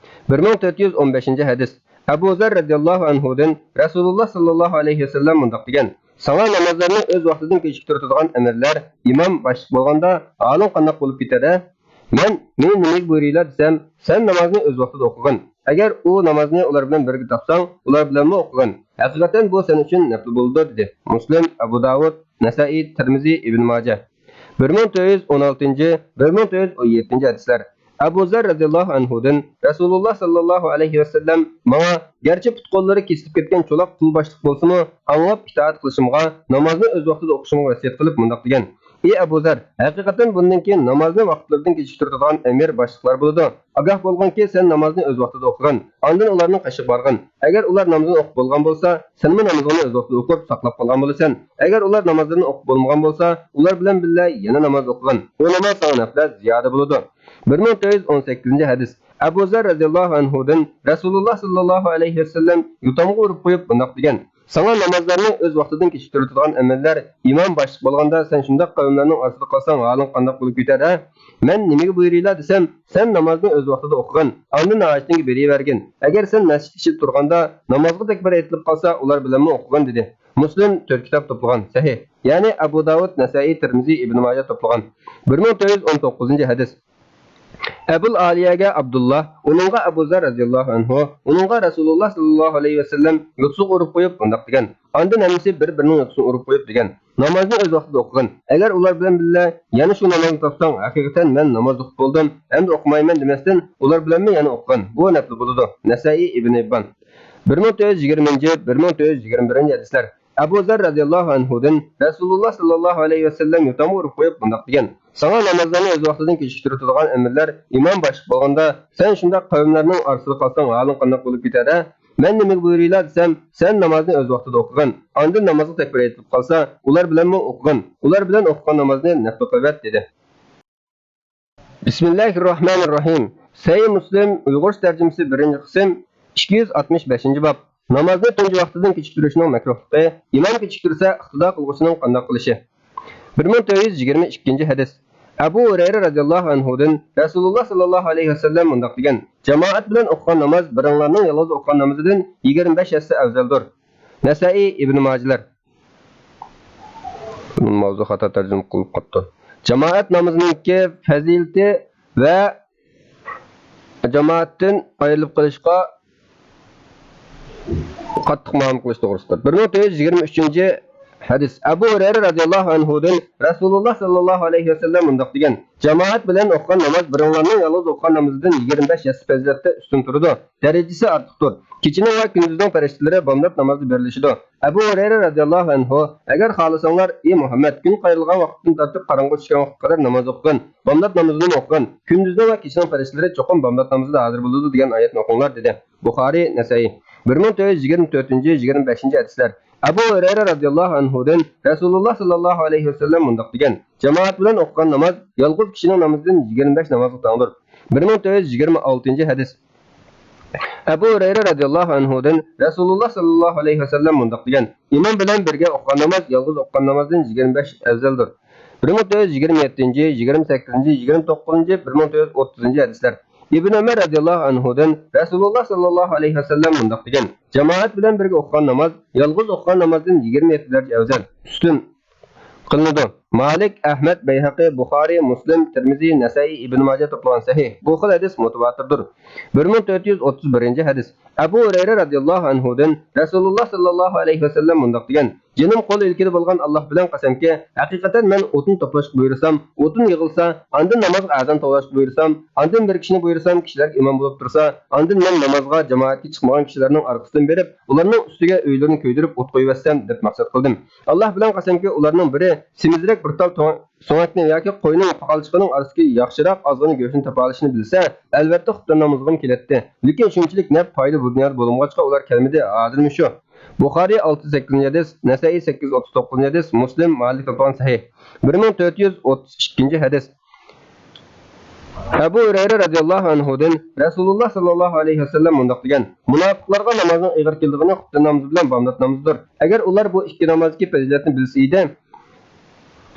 بىر مىڭ تۆت يۈز ئون بەشىنچى ھەدىس. ئەبۇ زەر رەزىياللاھۇ ئەنھۇدىن رەسۇلۇللا ساللاللاھۇ ئەلەيھى ۋەسەللەم مۇنداق دېگەن: ساڭا نامازلارنى ئۆز ۋاقتىدىن كېچىكتۈرىدىغان ئەمىرلەر، ئىمام باشلىق بولغاندا ھالىڭ قانداق بولۇپ كېتەر ھە؟ مەن، مېنى نېمىگە بۇيرۇيلا دېسەم، سەن نامازنى ئۆز ۋاقتىدا ئوقۇغىن. ئەگەر ئۇ نامازنى ئۇلار بىلەن بىرگە تاپساڭ، ئۇلار بىلەنمۇ ئوقۇغىن. ھەقىقەتەن بۇ سەن ئۈچۈن نەپلى بولىدۇ، دېدى. مۇسلىم، ئەبۇ داۋۇد، نەسائىي، تىرمىزى، ئىبن ماجە. بىر مىڭ تۆت يۈز ئون ئالتىنچى، بىر مىڭ تۆت يۈز ئون يەتتىنچى ھەدىسلەر. ئەبۇ زەر رەزىياللاھۇ ئەنھۇدىن رەسۇلۇللا ساللاللاھۇ ئەلەيھى ۋەسەللەم ماڭا، گەرچە پۇت-قوللىرى كېسىلىپ كەتكەن چولاق قۇل باشلىق بولسىمۇ، ئاڭلاپ ئىتائەت قىلىشىمغا، نامازنى ئۆز ۋاقتىدا ئوقۇشۇمغا ۋەسىيەت قىلىپ مۇنداق دېگەن: ئى ئەبۇ زەر، ھەقىقەتەن بۇندىن كېيىن نامازنى ۋاقىتلىرىدىن كېچىكتۈرىدىغان ئەمىر، باشلىقلار بولىدۇ. ئاگاھ بولغىنكى، سەن نامازنى ئۆز ۋاقتىدا ئوقۇغىن، ئاندىن ئۇلارنىڭ قېشىغا بارغىن. ئەگەر ئۇلار نامىزىنى ئوقۇپ بولغان بولسا، سەنمۇ نامىزىڭنى ئۆز ۋاقتىدا ئوقۇپ ساقلاپ قالغان بولىسەن. ئەگەر ئۇلار نامازلىرىنى ئوقۇپ بولمىغان بولسا، ئۇلار بىلەن بىللە يەنە ناماز ئوقۇغىن. ئۇ ناماز ساڭا نەپلەر زىيادە بولىدۇ. بىر مىڭ تۆت يۈز ئون سەككىزىنچى ھەدىس. ئەبۇ زەر رەزىياللاھۇ ئەنھۇدىن رەسۇلۇللا ساللاللاھۇ ئەلەيھى ۋەسەللەم يوتامغا ئۇرۇپ قويۇپ مۇنداق دېگەن: ساڭا نامازلارنى ئۆز ۋاقتىدىن كېچىكتۈرۈۋېتىدىغان ئەمىرلەر، ئىمام باشلىق بولغاندا، سەن شۇنداق قەۋملەرنىڭ ئارىسىدا قالساڭ، ھالىڭ قانداق بولۇپ كېتەر ھە؟ مەن نېمىگە بۇيرۇيلا دېسەم، سەن نامازنى ئۆز ۋاقتىدا ئوقۇغىن، ئاندىن ھاجىتىڭگە بېرىۋەرگىن. ئەگەر سەن مەسچىت ئىچىدە تۇرغاندا نامازغا تەكبىر ئېيتىلىپ قالسا، ئۇلار بىلەنمۇ ئوقۇغىن، دېدى. مۇسلىم تۆت كىتاب توپلىغان، سەھىھ. يەنى ئەبۇ داۋۇد، نەسائىي، تىرمىزى، ئىبن ماجە توپلىغان. بىر مىڭ تۆت يۈز ئون توققۇزىنچى ھەدىس. ئەبۇل ئالىيەگە ئابدۇللا، ئۇنىڭغا ئەبۇ زەر رەزىياللاھۇ ئەنھۇ، ئۇنىڭغا رەسۇلۇللا ساللاللاھۇ ئەلەيھى ۋەسەللەم يوتىسىغا ئۇرۇپ قويۇپ مۇنداق دېگەن: ئاندىن ھەممىسى بىر-بىرىنىڭ يوتىسىنى ئۇرۇپ قويۇپ دېگەن: نامازنى ئۆز ۋاقتىدا ئوقۇغىن. ئەگەر ئۇلار بىلەن بىللە يەنە شۇ نامازنى تاپساڭ، ھەقىقەتەن مەن ناماز ئوقۇپ بولدۇم، ئەمدى ئوقۇمايمەن دېمەستىن، ئۇلار بىلەنمۇ يەنە ئوقۇغىن. بۇ نەپلى بولىدۇ. نەسائىي، ئىبن ھىببان. بىر مىڭ تۆت يۈز يىگىرمىنچى، بىر مىڭ تۆت يۈز يىگىرمە بىرىنچى ھەدىسلەر. ئەبۇ زەر رەزىياللاھۇ ئەنھۇدىن رەسۇلۇللا ساللاللاھۇ ئەلەيھى ۋەسەللەم يوتامغا ئۇرۇپ قويۇپ مۇنداق دېگەن: ساڭا نامازلارنى ئۆز ۋاقتىدىن كېچىكتۈرىدىغان ئەمىرلەر، ئىمام باشلىق بولغاندا، سەن شۇنداق قەۋملەرنىڭ ئارىسىدا قالساڭ، ھالىڭ قانداق بولۇپ كېتەر ھە؟ مەن نېمىگە بۇيرۇيلا دېسەم، سەن نامازنى ئۆز ۋاقتىدا ئوقۇغىن، ئاندىن نامازغا تەكبىر ئېيتىلىپ قالسا، ئۇلار بىلەنمۇ ئوقۇغىن، ئۇلار بىلەن ئوقۇغان نامازنى نەپلى قىلىۋەت، دېدى. بىسمىللاھىررەھمانىررەھىم. سەھىھ مۇسلىم، ئۇيغۇرچە تەرجىمىسى، بىرىنچى قىسىم، ئىككى يۈز ئاتمىش بەشىنچى باب. نامازنى تۇنجى ۋاقتىدىن كېچىكتۈرۈشنىڭ مەكرۇھلۇقى، ئىمام كېچىكتۈرسە ئىقتىدا قىلغۇچىنىڭ قانداق قىلىشى. بىر مىڭ تۆت يۈز يىگىرمە ئىككىنچى ھەدىس. ئەبۇ ھۇرەيرە رەزىياللاھۇ ئەنھۇدىن رەسۇلۇللا ساللاللاھۇ ئەلەيھى ۋەسەللەم مۇنداق دېگەن: جامائەت بىلەن ئوقۇغان ناماز بىرىڭلارنىڭ يالغۇز ئوقۇغان نامىزىدىن يىگىرمە بەش ھەسسە ئەۋزەلدۇر. نەسائىي، ئىبن ماجىلار. ماۋزۇ خاتا تەرجىمە قىلىپ قاپتۇ. جامائەت نامىزىنىڭكى پەزىلىتى ۋە جامائەتتىن ئايرىلىپ قېلىشقا قاتتىق مۇئامىلە قىلىش توغرىسىدا. بىر مىڭ تۆت يۈز يىگىرمە ئۈچىنچى ھەدىس. ئەبۇ ھۇرەيرە رەزىياللاھۇ ئەنھۇدىن رەسۇلۇللا ساللاللاھۇ ئەلەيھى ۋەسەللەم مۇنداق دېگەن: جامائەت بىلەن ئوقۇغان ناماز بىرىڭلارنىڭ يالغۇز ئوقۇغان نامىزىدىن يىگىرمە بەش ھەسسە پەزىلەتتە ئۈستۈن تۇرىدۇ. دەرىجىسى ئارتۇقتۇر. كېچىنىڭ ۋە كۈندۈزنىڭ پەرىشتىلىرى بامدات نامازدا بىرلىشىدۇ. ئەبۇ ھۇرەيرە رەزىياللاھۇ ئەنھۇ: ئەگەر خالىساڭلار، ئى مۇھەممەد، كۈن قايرىلغان ۋاقىتتىن تارتىپ قاراڭغۇ چۈشكەن ۋاقىتقا قەدەر ناماز ئوقۇغىن، بامدات نامىزىنىمۇ ئوقۇغىن، كۈندۈزنىڭ ۋە كېچىنىڭ پەرىشتىلىرى چوقۇم بامدات نامىزىدا ھازىر بولىدۇ، دېگەن ئايەتنى ئوقۇڭلار، دېدى. بۇخارىي، نەسەئىي. بىر مىڭ تۆت يۈز يىگىرمە تۆتىنچى، يىگىرمە بەشىنچى ھەدىسلەر. ئەبۇ ھۇرەيرە رەزىياللاھۇ ئەنھۇدىن رەسۇلۇللا ساللاللاھۇ ئەلەيھى ۋەسەللەم مۇنداق دېگەن: جامائەت بىلەن ئوقۇغان ناماز يالغۇز كىشىنىڭ نامىزىدىن يىگىرمە بەش نامازغا تەڭدۇر. بىر مىڭ تۆت يۈز يىگىرمە ئالتىنچى ھەدىس. ئەبۇ ھۇرەيرە رەزىياللاھۇ ئەنھۇدىن رەسۇلۇللا ساللاللاھۇ ئەلەيھى ۋەسەللەم مۇنداق دېگەن: ئىمام بىلەن بىرگە ئوقۇغان ناماز يالغۇز ئوقۇغان نامازدىن يىگىرمە بەش ئەۋزەلدۇر. بىر مىڭ تۆت يۈز يىگىرمە يەتتىنچى، يىگىرمە سەككىزىنچى، يىگىرمە توققۇزىنچى، بىر مىڭ تۆت يۈز ئوتتۇزىنچى ھەدىسلەر. ئىبن ئۆمەر رەزىياللاھۇ ئەنھۇدىن رەسۇلۇللا ساللاللاھۇ ئەلەيھى ۋەسەللەم مۇنداق دېگەن: جامائەت بىلەن بىرگە ئوقۇغان ناماز يالغۇز ئوقۇغان نامازدىن يىگىرمە يەتتە دەرىجە ئەۋزەل، ئۈستۈن قىلىنىدۇ. مالىك، ئەھمەد، بەيھەقى، بۇخارىي، مۇسلىم، تىرمىزى، نەسەئىي، ئىبن ماجە توپلىغان سەھىھ. بۇ خىل ھەدىس مۇتەۋاتىردۇر. بىر مىڭ تۆت يۈز ئوتتۇز بىرىنچى ھەدىس. ئەبۇ ھۇرەيرە رەزىياللاھۇ ئەنھۇدىن رەسۇلۇللا ساللاللاھۇ ئەلەيھى ۋەسەللەم مۇنداق دېگەن: جېنىم قول ئىلكىدە بولغان ئاللاھ بىلەن قەسەمكى، ھەقىقەتەن مەن ئوتۇن توپلاشقا بۇيرۇسام، ئوتۇن يىغىلسا، ئاندىن نامازغا ئەزان توۋلاشقا بۇيرۇسام، ئاندىن بىر كىشىنى بۇيرۇسام، كىشىلەرگە ئىمام بولۇپ تۇرسا، ئاندىن مەن نامازغا جامائەتكە چىقمىغان كىشىلەرنىڭ ئارقىسىدىن بېرىپ، ئۇلارنىڭ ئۈستىگە ئۆيلىرىنى كۆيدۈرۈپ ئوت قويۇۋەتسەم، دەپ مەقسەت قىلدىم. ئاللاھ بىلەن قەسەمكى، ئۇلارنىڭ بىرى سېمىزرەك بىر تال تۆ-، سۆڭەكنى ياكى قوينىڭ پاقالچىقىنىڭ ئارىسىدىكى ياخشىراق ئازغىنا گۆشنى تاپالىشىنى بىلسە، ئەلۋەتتە خۇپتەن نامىزىغىمۇ كېلەتتى. لېكىن شۇنچىلىك نەپ پايدا بۇ دۇنيادا بولمىغاچقا ئۇلار كەلمىدى، ھازىرمۇ شۇ. بۇخارىي ئالتە يۈز سەككىزىنچى ھەدىس، نەسەئىي سەككىز يۈز ئوتتۇز توققۇزىنچى ھەدىس، مۇسلىم، مالىك توپلىغان سەھىھ. بىر مىڭ تۆت يۈز ئوتتۇز ئىككىنچى ھەدىس. ئەبۇ ھۇرەيرە رەزىياللاھۇ ئەنھۇدىن رەسۇلۇللا ساللاللاھۇ ئەلەيھى ۋەسەللەم مۇنداق دېگەن: مۇناپىقلارغا نامازنىڭ ئېغىر كېلىدىغىنى خۇپتەن نامىزى بىلەن بامدات نامىزىدۇر. ئەگەر ئۇلار بۇ ئىككى نامازدىكى پەزىلەتنى بىلسە ئىدى،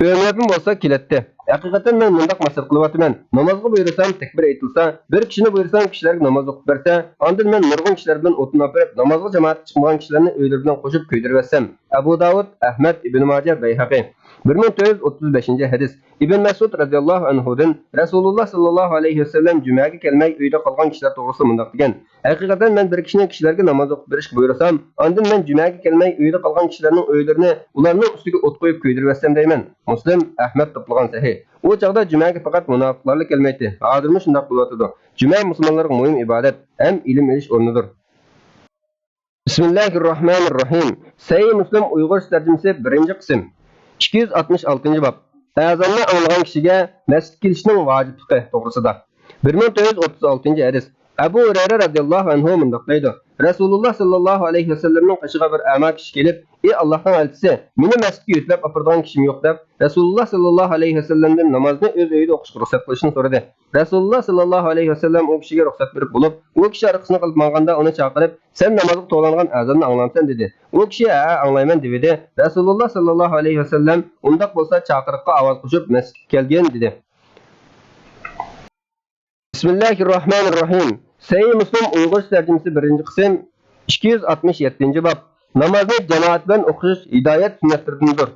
ئۆمرەپمۇ بولسا كېلەتتى. ھەقىقەتەن مەن مۇنداق مەسلىھەت قىلىۋاتىمەن: نامازغا بۇيرۇسام، تەكبىر ئېيتىلسا، بىر كىشىنى بۇيرۇسام، كىشىلەرگە ناماز ئوقۇپ بەرسە، ئاندىن مەن نۇرغۇن كىشىلەر بىلەن ئوتۇن ئاپىرىپ، نامازغا جامائەتكە چىقمىغان كىشىلەرنى ئۆيلىرى بىلەن قوشۇپ كۆيدۈرۈۋەتسەم. ئەبۇ داۋۇد، ئەھمەد، ئىبن ماجە، بەيھەقى. بىر مىڭ تۆت يۈز ئوتتۇز بەشىنچى ھەدىس. ئىبن مەسئۇد رەزىياللاھۇ ئەنھۇدىن رەسۇلۇللا ساللاللاھۇ ئەلەيھى ۋەسەللەم جۈمەگە كەلمەي ئۆيدە قالغان كىشىلەر توغرىسىدا مۇنداق دېگەن: ھەقىقەتەن مەن بىر كىشىنى كىشىلەرگە ناماز ئوقۇپ بېرىشكە بۇيرۇسام، ئاندىن مەن جۈمەگە كەلمەي ئۆيدە قالغان كىشىلەرنىڭ ئۆيلىرىنى ئۇلارنىڭ ئۈستىگە ئوت قويۇپ كۆيدۈرۈۋەتسەم دەيمەن. مۇسلىم، ئەھمەد توپلىغان سەھىھ. ئۇ چاغدا جۈمەگە پەقەت مۇناپىقلارلا كەلمەيتتى. ھازىرمۇ شۇنداق بولۇۋاتىدۇ. جۈمە مۇسۇلمانلارغا مۇھىم ئىبادەت ھەم ئىلىم ئېلىش ئورنىدۇر. بىسمىللاھىرراھمانىرراھىم. سەھىھ مۇسلىم ئۇيغۇرچە تەرجىمىسى، بىرىنچى قىسىم. ئىككى يۈز ئاتمىش ئالتىنچى باب. ئەزاننى ئاڭلىغان كىشىگە مەسچىتكە كېلىشنىڭ ۋاجىپلىقى توغرىسىدا. بىر مىڭ تۆت يۈز ئوتتۇز ئالتىنچى ھەدىس. ئەبۇ ھۇرەيرە رەزىياللاھۇ ئەنھۇ مۇنداق دەيدۇ: رەسۇلۇللا ساللاللاھۇ ئەلەيھى ۋەسەللەمنىڭ قېشىغا بىر ئەما كىشى كېلىپ، ئى ئاللاھنىڭ ئەلچىسى، مېنى مەسچىتكە يۆتىلەپ ئاپىرىدىغان كىشىم يوق، دەپ، رەسۇلۇللا ساللاللاھۇ ئەلەيھى ۋەسەللەمدىن نامازنى ئۆز ئۆيىدە ئوقۇشقا رۇخسەت قىلىشنى سورىدى. رەسۇلۇللا ساللاللاھۇ ئەلەيھى ۋەسەللەم ئۇ كىشىگە رۇخسەت بېرىپ بولۇپ، ئۇ كىشى ئارقىسىنى قىلىپ ماڭغاندا ئۇنى چاقىرىپ، سەن نامازغا توۋلانغان ئەزاننى ئاڭلامسەن؟ دېدى. ئۇ كىشى ھەئە، ئاڭلايمەن، دېۋىدى. رەسۇلۇللا ساللاللاھۇ ئەلەيھى ۋەسەللەم ئۇنداق بولسا چاقىرىققا ئاۋاز قوشۇپ مەسچىتكە كەلگىن، دېدى. بىسمىللاھىرراھمانىرراھىم. سەھىھ مۇسلىم ئۇيغۇرچە تەرجىمىسى، بىرىنچى قىسىم. ئىككى يۈز ئاتمىش يەتتىنچى باب. نامازنى جامائەت بىلەن ئوقۇش ھىدايەت سۈننەتلىرىدىندۇر.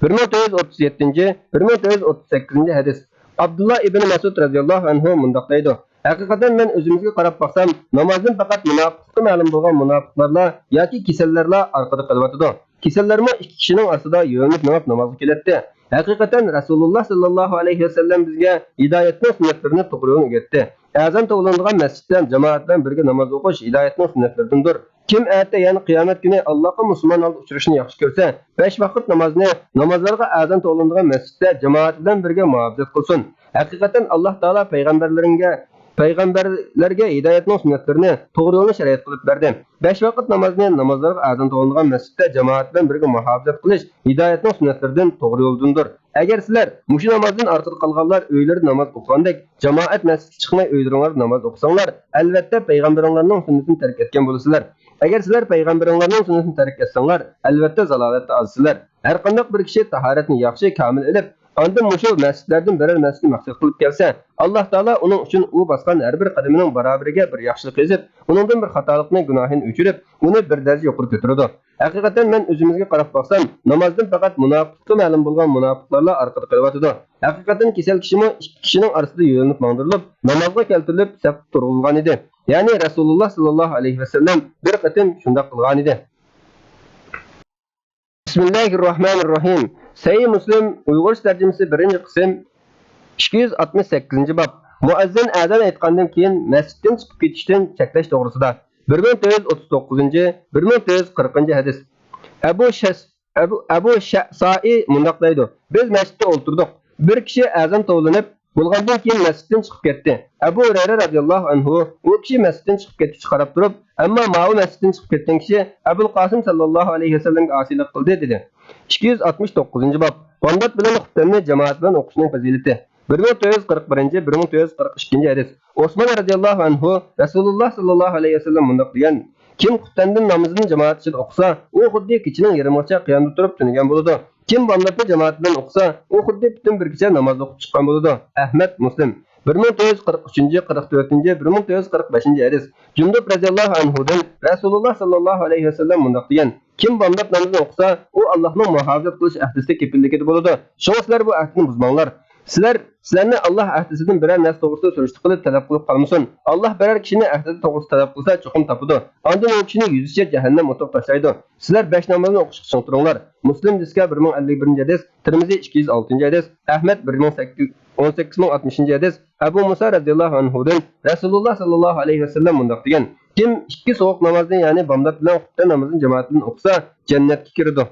بىر مىڭ تۆت يۈز ئوتتۇز يەتتىنچى، بىر مىڭ تۆت يۈز ئوتتۇز سەككىزىنچى ھەدىس. ئابدۇللا ئىبن مەسئۇد رەزىياللاھۇ ئەنھۇ مۇنداق دەيدۇ: ھەقىقەتەن مەن ئۆزىمىزگە قاراپ باقسام، نامازدىن پەقەت مۇناپىقلىقى مەلۇم بولغان مۇناپىقلارلا ياكى كېسەللەرلا ئارقىدا قېلىۋاتىدۇ. كېسەللەرمۇ ئىككى كىشىنىڭ ئارىسىدا يۆلىنىپ مېڭىپ نامازغا كېلەتتى. ھەقىقەتەن رەسۇلۇللا ساللاللاھۇ ئەلەيھى ۋەسەللەم بىزگە ھىدايەتنىڭ سۈننەتلىرىنى توغرا يولنى ئۆگەتتى. ئەزان توۋلىنىدىغان مەسچىتتە جامائەت بىلەن بىرگە ناماز ئوقۇش ھىدايەتنىڭ سۈننەتلىرىدىندۇر. كىم ئەتە، يەنى قىيامەت كۈنى، ئاللاھقا مۇسۇلمان ھالدا ئۇچرىشىنى ياخشى كۆرسە، بەش ۋاقىت نامازنى، نامازلارغا ئەزان توۋلىنىدىغان مەسچىتتە جامائەت بىلەن بىرگە مۇھاپىزەت قىلسۇن. ھەقىقەتەن ئاللاھ تائالا پەيغەمبەرلىرىڭگە، پەيغەمبەرلەرگە ھىدايەتنىڭ سۈننەتلىرىنى، توغرا يولنى شەرىئەت قىلىپ بەردى. بەش ۋاقىت نامازنى، نامازلارغا ئەزان توۋلىنىدىغان مەسچىتتە جامائەت بىلەن بىرگە مۇھاپىزەت قىلىش ھىدايەتنىڭ سۈننەتلىرىدىن، توغرا يولدىندۇر. ئەگەر سىلەر مۇشۇ نامازدىن ئارقىدا قالغانلار ئۆيلىرىدە ناماز ئوقۇغاندەك، جامائەت مەسچىتكە چىقماي ئۆيلىرىڭلاردا ناماز ئوقۇساڭلار، ئەلۋەتتە پەيغەمبىرىڭلارنىڭ سۈننىتىنى تەرك ئەتكەن بولىسىلەر. ئەگەر سىلەر پەيغەمبىرىڭلارنىڭ سۈننىتىنى تەرك ئەتسەڭلار، ئەلۋەتتە زالالەتتە ئازىسىلەر. ھەرقانداق بىر كىشى تاھارەتنى ياخشى، كامىل ئېلىپ، ئاندىن مۇشۇ مەسچىتلەردىن بىرەر مەسچىتنى مەقسەت قىلىپ كەلسە، ئاللاھ تائالا ئۇنىڭ ئۈچۈن ئۇ باسقان ھەر بىر قەدىمىنىڭ بارابىرىگە بىر ياخشىلىق يېزىپ، ئۇنىڭدىن بىر خاتالىقنى، گۇناھىنى ئۆچۈرۈپ، ئۇنى بىر دەرىجە يۇقىرى كۆتۈرىدۇ. ھەقىقەتەن مەن ئۆزىمىزگە قاراپ باقسام، نامازدىن پەقەت مۇناپىقلىقى مەلۇم بولغان مۇناپىقلارلا ئارقىدا قېلىۋاتىدۇ. ھەقىقەتەن كېسەل كىشىمۇ ئىككى كىشىنىڭ ئارىسىدا يۆلىنىپ ماڭدۇرۇلۇپ، نامازغا كەلتۈرۈلۈپ سەپكە تۇرغۇزۇلغانىدى. يەنى رەسۇلۇللا ساللاللاھۇ ئەلەيھى ۋەسەللەم بىر قېتىم شۇنداق قىلغانىدى. بىسمىللاھىرراھمانىرراھىم. سەھىھ مۇسلىم ئۇيغۇرچە تەرجىمىسى، بىرىنچى قىسىم، ئىككى يۈز ئاتمىش سەككىزىنچى باب. مۇئەززىن ئەزان ئېيتقاندىن كېيىن مەسچىتتىن چىقىپ كېتىشتىن چەكلەش توغرىسىدا. بىر مىڭ تۆت يۈز ئوتتۇز توققۇزىنچى، بىر مىڭ تۆت يۈز قىرىقىنچى ھەدىس. ئەبۇ شەس-، ئەبۇ، ئەبۇ شەسائى مۇنداق دەيدۇ: بىز مەسچىتتە ئولتۇردۇق. بىر كىشى ئەزان توۋلىنىپ، بولغاندىن كېيىن مەسچىتتىن چىقىپ كەتتى. ئەبۇ ھۇرەيرە رەزىياللاھۇ ئەنھۇ ئۇ كىشى مەسچىتتىن چىقىپ كەتكۈچە قاراپ تۇرۇپ، ئەمما ماۋۇ مەسچىتتىن چىقىپ كەتكەن كىشى ئەبۇل قاسىم ساللاللاھۇ ئەلەيھى ۋەسەللەمگە ئاسىيلىق قىلدى، دېدى. ئىككى يۈز ئاتمىش توققۇزىنچى باب. بامدات بىلەن خۇپتەننى جامائەت بىلەن ئوقۇشنىڭ پەزىلىتى. بىر مىڭ تۆت يۈز قىرىق بىرىنچى، بىر مىڭ تۆت يۈز قىرىق ئىككىنچى ھەدىس. ئوسمان رەزىياللاھۇ ئەنھۇ رەسۇلۇللا ساللاللاھۇ ئەلەيھى ۋەسەللەم مۇنداق دېگەن: كىم خۇپتەندىن نامىزىنى جامائەت ئىچىدە ئوقۇسا، ئۇ خۇددى كېچىنىڭ يېرىمىغىچە قىيامدا تۇرۇپ تۈنىگەن بولىدۇ. كىم بامداتنى جامائەت بىلەن ئوقۇسا، ئۇ خۇددى پۈتۈن بىر كېچە ناماز ئوقۇپ چىققان بولىدۇ. ئەھمەد، مۇسلىم. بىر مىڭ تۆت يۈز قىرىق ئۈچىنچى، قىرىق تۆتىنچى، بىر مىڭ تۆت يۈز قىرىق بەشىنچى ھەدىس. جۇندۇب رەزىياللاھۇ ئەنھۇدىن رەسۇلۇللا ساللاللاھۇ ئەلەيھى ۋەسەللەم مۇنداق دېگەن: كىم بامدات نامىزىنى ئوقۇسا، ئۇ ئاللاھنىڭ مۇھاپىزەت قىلىش ئەھدىسىدە كېپىللىكىدە بولىدۇ. شۇڭا سىلەر بۇ ئەھدىنى بۇزماڭلار. سىلەر، سىلەرنى ئاللاھ ئەھدىسىدىن بىرەر نەرسە توغرىسىدا سۈرۈشتە قىلىپ تەلەپ قىلىپ قالمىسۇن. ئاللاھ بىرەر كىشىنى ئەھدى توغرىسىدا تەلەپ قىلسا، چوقۇم تاپىدۇ. ئاندىن ئۇ كىشىنى يۈزىچە جەھەننەم ئوتىغا تاشلايدۇ. سىلەر بەش نامازنى ئوقۇشقا چىڭ تۇرۇڭلار. مۇسلىم دىسكا بىر مىڭ ئەللىك بىرىنچى ھەدىس، تىرمىزى ئىككى يۈز ئالتىنچى ھەدىس، ئەھمەد بىر مىڭ سەككىز، ئون سەككىز مىڭ ئاتمىشىنچى ھەدىس، ئەبۇ مۇسا رەزىياللاھۇ ئەنھۇدىن رەسۇلۇللا ساللاللاھۇ ئەلەيھى ۋەسەللەم مۇنداق دېگەن: كىم ئىككى سوغۇق نامازنى، يەنى بامدات بىلەن خۇپتەن نامىزىنى جامائەت بىلەن ئوقۇسا، جەننەتكە كىرىدۇ.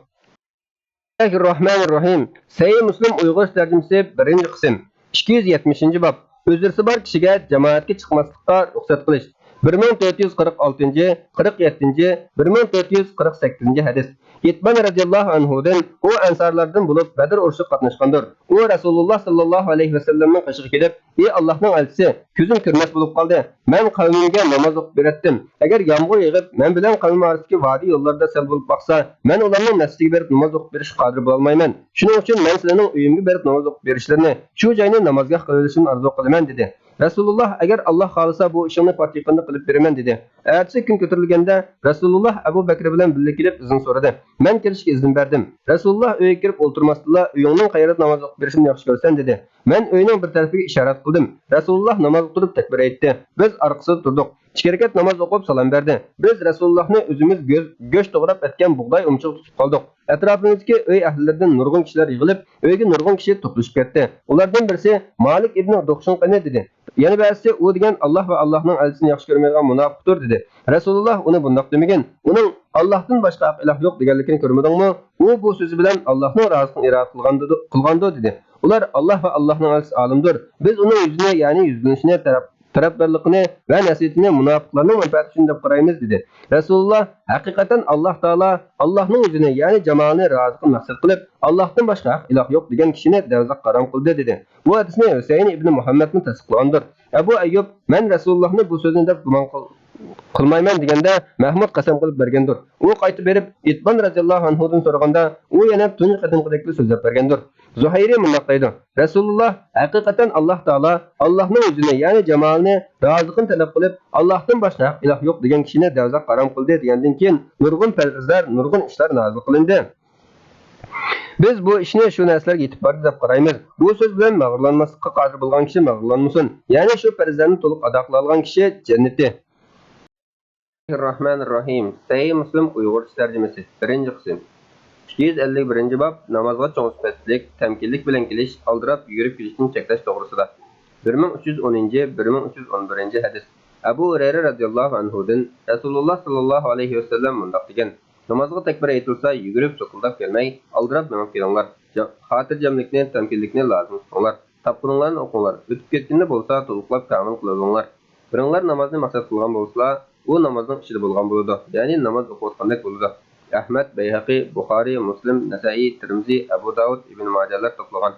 بىسمىللاھىررەھمانىررەھىم. سەھىھ مۇسلىم ئۇيغۇرچە تەرجىمىسى، بىرىنچى قىسىم. ئىككى يۈز يەتمىشىنچى باب. ئۆزرىسى بار كىشىگە جامائەتكە چىقماسلىققا رۇخسەت قىلىش. بىر مىڭ تۆت يۈز قىرىق ئالتىنچى، قىرىق يەتتىنچى، بىر مىڭ تۆت يۈز قىرىق سەككىزىنچى ھەدىس. ئىتبان رەزىياللاھۇ ئەنھۇدىن، ئۇ ئەنسارلاردىن بولۇپ، بەدر ئۇرۇشىغا قاتناشقاندۇر. ئۇ رەسۇلۇللا ساللاللاھۇ ئەلەيھى ۋەسەللەمنىڭ قېشىغا كېلىپ، ئى ئاللاھنىڭ ئەلچىسى، كۆزۈم كۆرمەس بولۇپ قالدى. مەن قەۋمىمگە ناماز ئوقۇپ بېرەتتىم. ئەگەر يامغۇر يېغىپ، مەن بىلەن قەۋمىم ئارىسىدىكى ۋادى يوللىرىدا سەل بولۇپ باقسا، مەن ئۇلارنىڭ مەسچىتىگە بېرىپ ناماز ئوقۇپ بېرىشكە قادىر بولالمايمەن. شۇنىڭ ئۈچۈن مەن سىلەرنىڭ ئۆيۈمگە بېرىپ ناماز ئوقۇپ بېرىشلىرىنى، شۇ جاينى نامازگاھ قىلىۋېلىشىنى ئارزۇ قىلىمەن، دېدى. رەسۇلۇللا، ئەگەر ئاللاھ خالىسا، بۇ ئىشىڭنى پات يېقىندا قىلىپ بېرىمەن، دېدى. ئەتىسى كۈن كۆتۈرۈلگەندە، رەسۇلۇللا ئەبۇ بەكرى بىلەن بىللە كېلىپ ئىزىن سورىدى. مەن كېلىشكە ئىزىن بەردىم. رەسۇلۇللا ئۆيگە كىرىپ ئولتۇرماستىنلا، ئۆيۈڭنىڭ قەيەردە ناماز ئوقۇپ بېرىشىمنى ياخشى كۆرىسەن، دېدى. مەن ئۆينىڭ بىر تەرىپىگە ئىشارەت قىلدىم. رەسۇلۇللا نامازغا تۇرۇپ تەكبىر ئېيتتى. بىز ئارقىسىدا تۇردۇق. ئىككى رەكەت ناماز ئوقۇپ سالام بەردى. بىز رەسۇلۇللانى ئۆزىمىز گۆش، گۆش توغراپ ئەتكەن بۇغداي ئۇمىچىغا تۇتۇپ قالدۇق. ئەتراپىمىزدىكى ئۆي ئەھلىلىرىدىن نۇرغۇن كىشىلەر يىغىلىپ، ئۆيگە نۇرغۇن كىشى توپلىشىپ كەتتى. ئۇلاردىن بىرسى، مالىك ئىبنى دۇخشۇم قېنى؟ دېدى. يەنە بەزىسى، ئۇ دېگەن ئاللاھ ۋە ئاللاھنىڭ ئەلچىسىنى ياخشى كۆرمەيدىغان مۇناپىقتۇر، دېدى. رەسۇلۇللا ئۇنى بۇنداق دېمىگىن، ئۇنىڭ ئاللاھتىن باشقا ھەق ئىلاھ يوق دېگەنلىكىنى كۆرمىدىڭمۇ؟ ئۇ بۇ سۆزى بىلەن ئاللاھنىڭ رازىلىقىنى ئىرادە قىلغاندۇ، قىلغاندۇ، دېدى. ئۇلار، ئاللاھ ۋە ئاللاھنىڭ ئەلچىسى ئالىمدۇر. بىز ئۇنىڭ يۈزىنى، يەنى يۈزلىنىشىنى، تەرەپ، تەرەپدارلىقىنى ۋە نەسىھىتىنى مۇناپىقلارنىڭ مەنپەئەتى ئۈچۈن دەپ قارايمىز، دېدى. رەسۇلۇللا، ھەقىقەتەن ئاللاھ تائالا ئاللاھنىڭ يۈزىنى، يەنى جامالىنى رازىلىقىنى مەقسەت قىلىپ، ئاللاھتىن باشقا ھەق ئىلاھ يوق دېگەن كىشىنى دەۋزاق ھارام قىلدى، دېدى. بۇ ھەدىسنى ھۈسەيىن ئىبنى مۇھەممەدمۇ تەستىقلىغاندۇر. ئەبۇ ئەييۇب، مەن رەسۇلۇللاھنى بۇ سۆزنى دەپ گۇمان قىل-، قىلمايمەن دېگەندە، مەھمۇد قەسەم قىلىپ بەرگەندۇر. ئۇ قايتا بېرىپ، ئىتبان رەزىياللاھۇ ئەنھۇدىن سورىغاندا، ئۇ يەنە تۇنجى قېتىمقىدەكلا سۆزلەپ بەرگەندۇر. زۇھەيرى مۇنداق دەيدۇ، رەسۇلۇللا، ھەقىقەتەن ئاللاھ تائالا ئاللاھنىڭ يۈزىنى، يەنى جامالىنى، رازىلىقىنى تەلەپ قىلىپ، ئاللاھتىن باشقا ھەق ئىلاھ يوق دېگەن كىشىنى دەۋزاق ھارام قىلدى دېگەندىن كېيىن، نۇرغۇن پەرزلەر، نۇرغۇن ئىشلار نازىل قىلىندى. بىز بۇ ئىشنى شۇ نەرسىلەرگە يېتىپ باردى دەپ قارايمىز. بۇ سۆز بىلەن مەغرۇرلانماسلىققا قادىر بولغان كىشى مەغرۇرلانمىسۇن. يەنى شۇ پەرزلەرنى تولۇق ئادا قىلالىغان كىشى جەننىتى. بىسمىللاھىررەھمانىررەھىم. سەھىھ مۇسلىم ئۇيغۇرچە تەرجىمىسى. بىرىنچى قىسىم. ئىككى يۈز ئەللىك بىرىنچى باب، نامازغا چوڭ سۈپەتلىك، تەمكىنلىك بىلەن كېلىش، ئالدىراپ يۈگۈرۈپ كېلىشتىن چەكلەش توغرىسىدا. بىر مىڭ ئۈچ يۈز ئونىنچى، بىر مىڭ ئۈچ يۈز ئون بىرىنچى ھەدىس. ئەبۇ ھۇرەيرە رەزىياللاھۇ ئەنھۇدىن رەسۇلۇللا ساللاللاھۇ ئەلەيھى ۋەسەللەم مۇنداق دېگەن، نامازغا تەكبىر ئېيتىلسا، يۈگۈرۈپ، سوقۇلداپ كەلمەي، ئالدىراپ مېڭىپ كېلىڭلار. جا-، خاتىرجەملىكنى، تەمكىنلىكنى لازىم تۇتۇڭلار. تاپقىنىڭلارنى ئوقۇڭلار. ئۆتۈپ كەتكىنىنى بولسا تولۇقلاپ كامىل قىلىۋېلىڭلار. بىرىڭلار نامازنى مەقسەت قىلغان بولسىلا، ئۇ نامازنىڭ ئىچىدە بولغان بولىدۇ، يەنى ناماز ئوقۇۋاتقاندەك بولىدۇ. ئەھمەد، بەيھەقى، بۇخارىي، مۇسلىم، نەسەئىي، تىرمىزى، ئەبۇ داۋۇد، ئىبن ماجەلەر توپلىغان.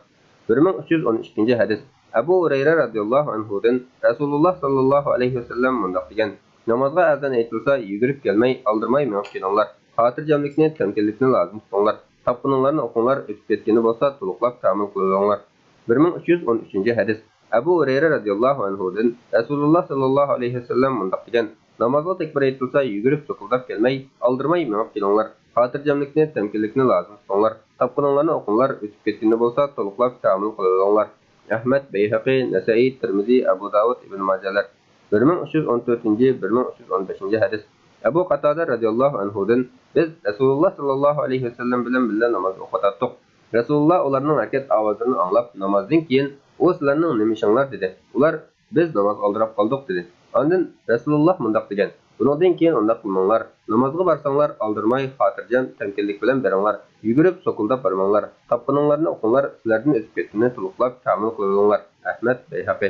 بىر مىڭ ئۈچ يۈز ئون ئىككىنچى ھەدىس. ئەبۇ ھۇرەيرە رەزىياللاھۇ ئەنھۇدىن رەسۇلۇللا ساللاللاھۇ ئەلەيھى ۋەسەللەم مۇنداق دېگەن، نامازغا ئەزان ئېيتىلسا، يۈگۈرۈپ كەلمەي، ئالدىرىماي مېڭىپ كېلىڭلار. خاتىرجەملىكنى، تەمكىنلىكنى لازىم تۇتۇڭلار. تاپقىنىڭلارنى ئوقۇڭلار، ئۆتۈپ كەتكىنى بولسا تولۇقلاپ كامىل قىلىۋېلىڭلار. بىر مىڭ ئۈچ يۈز ئون ئۈچىنچى ھەدىس. ئەبۇ ھۇرەيرە رەزىياللاھۇ ئەنھۇدىن رەسۇلۇللا ساللاللاھۇ ئەلەيھى ۋەسەللەم مۇنداق دېگەن، نامازغا تەكبىر ئېيتىلسا، يۈگۈرۈپ سوقۇلداپ كەلمەي، ئالدىرىماي مېڭىپ كېلىڭلار. خاتىرجەملىكنى، تەمكىنلىكنى لازىم تۇتۇڭلار. تاپقىنىڭلارنى ئوقۇڭلار، ئۆتۈپ كەتكىنى بولسا تولۇقلاپ كامىل قىلىۋېلىڭلار. ئەھمەد، بەيھەقى، نەسەئىي، تىرمىزى، ئەبۇ داۋۇد، ئىبن ماجەلەر. بىر مىڭ ئۈچ يۈز ئون تۆتىنچى، بىر مىڭ ئۈچ يۈز ئون بەشىنچى ھەدىس. ئەبۇ قاتادە رەزىياللاھۇ ئەنھۇدىن، بىز رەسۇلۇللا ساللاللاھۇ ئەلەيھى ۋەسەللەم بىلەن بىللە ناماز ئوقۇۋاتاتتۇق. رەسۇلۇللا ئۇلارنىڭ ھەرىكەت ئاۋازلىرىنى ئاڭلاپ، نامازدىن كېيىن، ئۇ سىلەرنىڭ نېمە ئىشىڭلار؟ دېدى. ئۇلار، بىز نامازغا ئالدىراپ قالدۇق، دېدى. ئاندىن رەسۇلۇللا مۇنداق دېگەن، بۇنىڭدىن كېيىن ئۇنداق قىلماڭلار. نامازغا بارساڭلار، ئالدىرىماي، خاتىرجەم، تەمكىنلىك بىلەن بېرىڭلار. يۈگۈرۈپ، سوقۇلداپ بارماڭلار. تاپقىنىڭلارنى ئوقۇڭلار، سىلەردىن ئۆتۈپ كەتكىنىنى تولۇقلاپ كامىل قىلىۋېلىڭلار. ئەھمەد، بەيھەقى.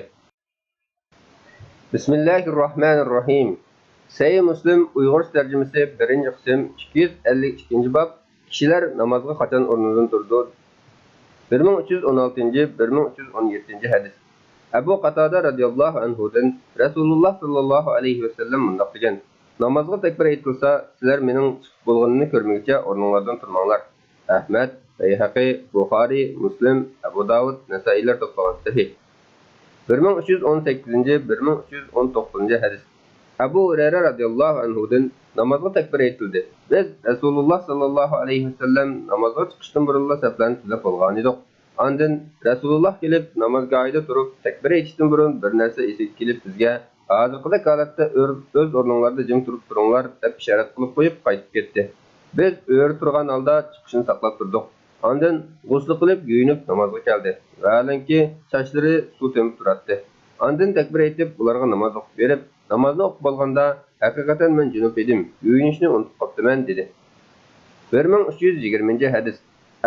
بىسمىللاھىررەھمانىررەھىم. سەھىھ مۇسلىم ئۇيغۇرچە تەرجىمىسى، بىرىنچى قىسىم، ئىككى يۈز ئەللىك ئىككىنچى باب، كىشىلەر نامازغا قاچان ئورنىدىن تۇرىدۇ؟ بىر مىڭ ئۈچ يۈز ئون ئالتىنچى، بىر مىڭ ئۈچ يۈز ئون يەتتىنچى ھەدىس. ئەبۇ قاتادە رەزىياللاھۇ ئەنھۇدىن رەسۇلۇللا ساللاللاھۇ ئەلەيھى ۋەسەللەم مۇنداق دېگەن، نامازغا تەكبىر ئېيتىلسا، سىلەر مېنىڭ چىقىپ بولغىنىمنى كۆرمىگۈچە ئورنۇڭلاردىن تۇرماڭلار. ئەھمەد، بەيھەقى، بۇخارىي، مۇسلىم، ئەبۇ داۋۇد، نەسائىيلەر توپلىغان. سەھىھ. بىر مىڭ ئۈچ يۈز ئون سەككىزىنچى، بىر مىڭ ئۈچ يۈز ئون توققۇزىنچى ھەدىس. ئەبۇ ھۇرەيرە رەزىياللاھۇ ئەنھۇدىن نامازغا تەكبىر ئېيتىلدى. بىز رەسۇلۇللاھ ساللاللاھۇ ئەلەيھى ۋەسەللەم نامازغا چىقىشتىن بۇرۇنلا سەپلەرنى تۈزەپ بولغان ئىدۇق. ئاندىن رەسۇلۇللاھ كېلىپ، نامازگاھىدا تۇرۇپ، تەكبىر ئېيتىشتىن بۇرۇن بىر نەرسە ئېسىگە كېلىپ، بىزگە، «ھازىرقىدەك ھالەتتە ئۆر-، ئۆز ئورنۇڭلاردا جىم تۇرۇپ تۇرۇڭلار» دەپ ئىشارەت قىلىپ قويۇپ قايتىپ كەتتى. بىز ئۆرە تۇرغان ھالدا چىقىشىنى ساقلاپ تۇردۇق. ئاندىن غۇسلى قىلىپ يۇيۇنۇپ نامازغا كەلدى. ۋەھالەنكى، چاچلىرى سۇ تېمىپ تۇراتتى. ئاندىن تەكبىر ئېيتىپ، ئۇلارغا ناماز ئوقۇپ بېرىپ، نامازنى ئوقۇپ بولغاندا، «ھەقىقەتەن مەن جۇنۇپ ئىدىم، يۇيۇنۇشنى ئۇنتۇپ قاپتىمەن» دېدى. بىر مىڭ ئۈچ يۈز يىگىرمىنچى ھەدىس.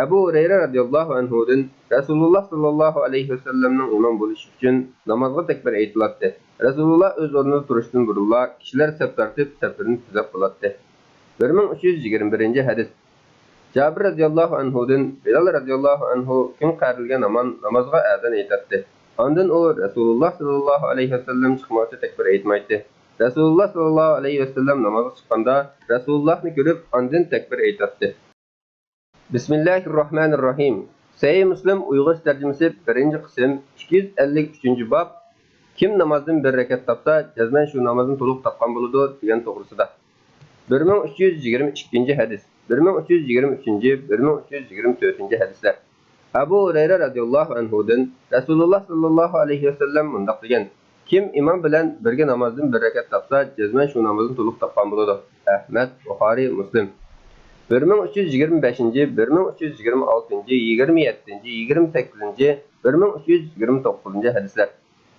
ئەبۇ ھۇرەيرە رەزىياللاھۇ ئەنھۇدىن رەسۇلۇللاھ ساللاللاھۇ ئەلەيھى ۋەسەللەمنىڭ ئىمام بولۇشى ئۈچۈن نامازغا تەكبىر ئېيتىلاتتى. رەسۇلۇللاھ ئۆز ئورنىدا تۇرۇشتىن بۇرۇنلا كىشىلەر سەپ تارتىپ سەپلىرىنى تۈزەپ بولاتتى. بىر مىڭ ئۈچ يۈز يىگىرمە بىرىنچى ھەدىس. جابىر رەزىياللاھۇ ئەنھۇدىن بىلال رەزىياللاھۇ ئەنھۇ كۈن قەرىلگەن ھامان نامازغا ئەزان ئېيتاتتى. ئاندىن ئۇ رەسۇلۇللاھ ساللاللاھۇ ئەلەيھى ۋەسەللەم چىقمىغۇچە تەكبىر ئېيتمايتتى. رەسۇلۇللاھ ساللاللاھۇ ئەلەيھى ۋەسەللەم نامازغا چىققاندا رەسۇلۇللاھنى كۆرۈپ ئاندىن تەكبىر ئېيتاتتى. بىسمىللاھىرراھمانىرراھىم. سەھىھ مۇسلىم ئۇيغۇرچە تەرجىمىسى، بىرىنچى قىسىم، ئىككى يۈز ئەللىك ئۈچىنچى باب. كىم نامازدىن بىر رەكەت تاپسا، جەزمەن شۇ نامازنى تولۇق تاپقان بولىدۇ دېگەن توغرىسىدا. بىر مىڭ ئۈچ يۈز يىگىرمە ئىككىنچى ھەدىس، بىر مىڭ ئۈچ يۈز يىگىرمە ئۈچىنچى، بىر مىڭ ئۈچ يۈز يىگىرمە تۆتىنچى ھەدىسلەر. ئەبۇ ھۇرەيرە رەزىياللاھۇ ئەنھۇدىن رەسۇلۇللاھ ساللاللاھۇ ئەلەيھى ۋەسەللەم مۇنداق دېگەن: «كىم ئىمام بىلەن بىرگە نامازدىن بىر رەكەت تاپسا، جەزمەن شۇ نامازنى تولۇق تاپقان بولىدۇ.» ئەھمەد، بۇخارىي، مۇسلىم. بىر مىڭ ئۈچ يۈز يىگىرمە بەشىنچى، بىر مىڭ ئۈچ يۈز يىگىرمە ئالتىنچى، يىگىرمە يەتتىنچى، يىگىرمە سەككىزىنچى، بىر مىڭ ئۈچ يۈز يىگىرمە توققۇزىنچى ھەدىسلەر.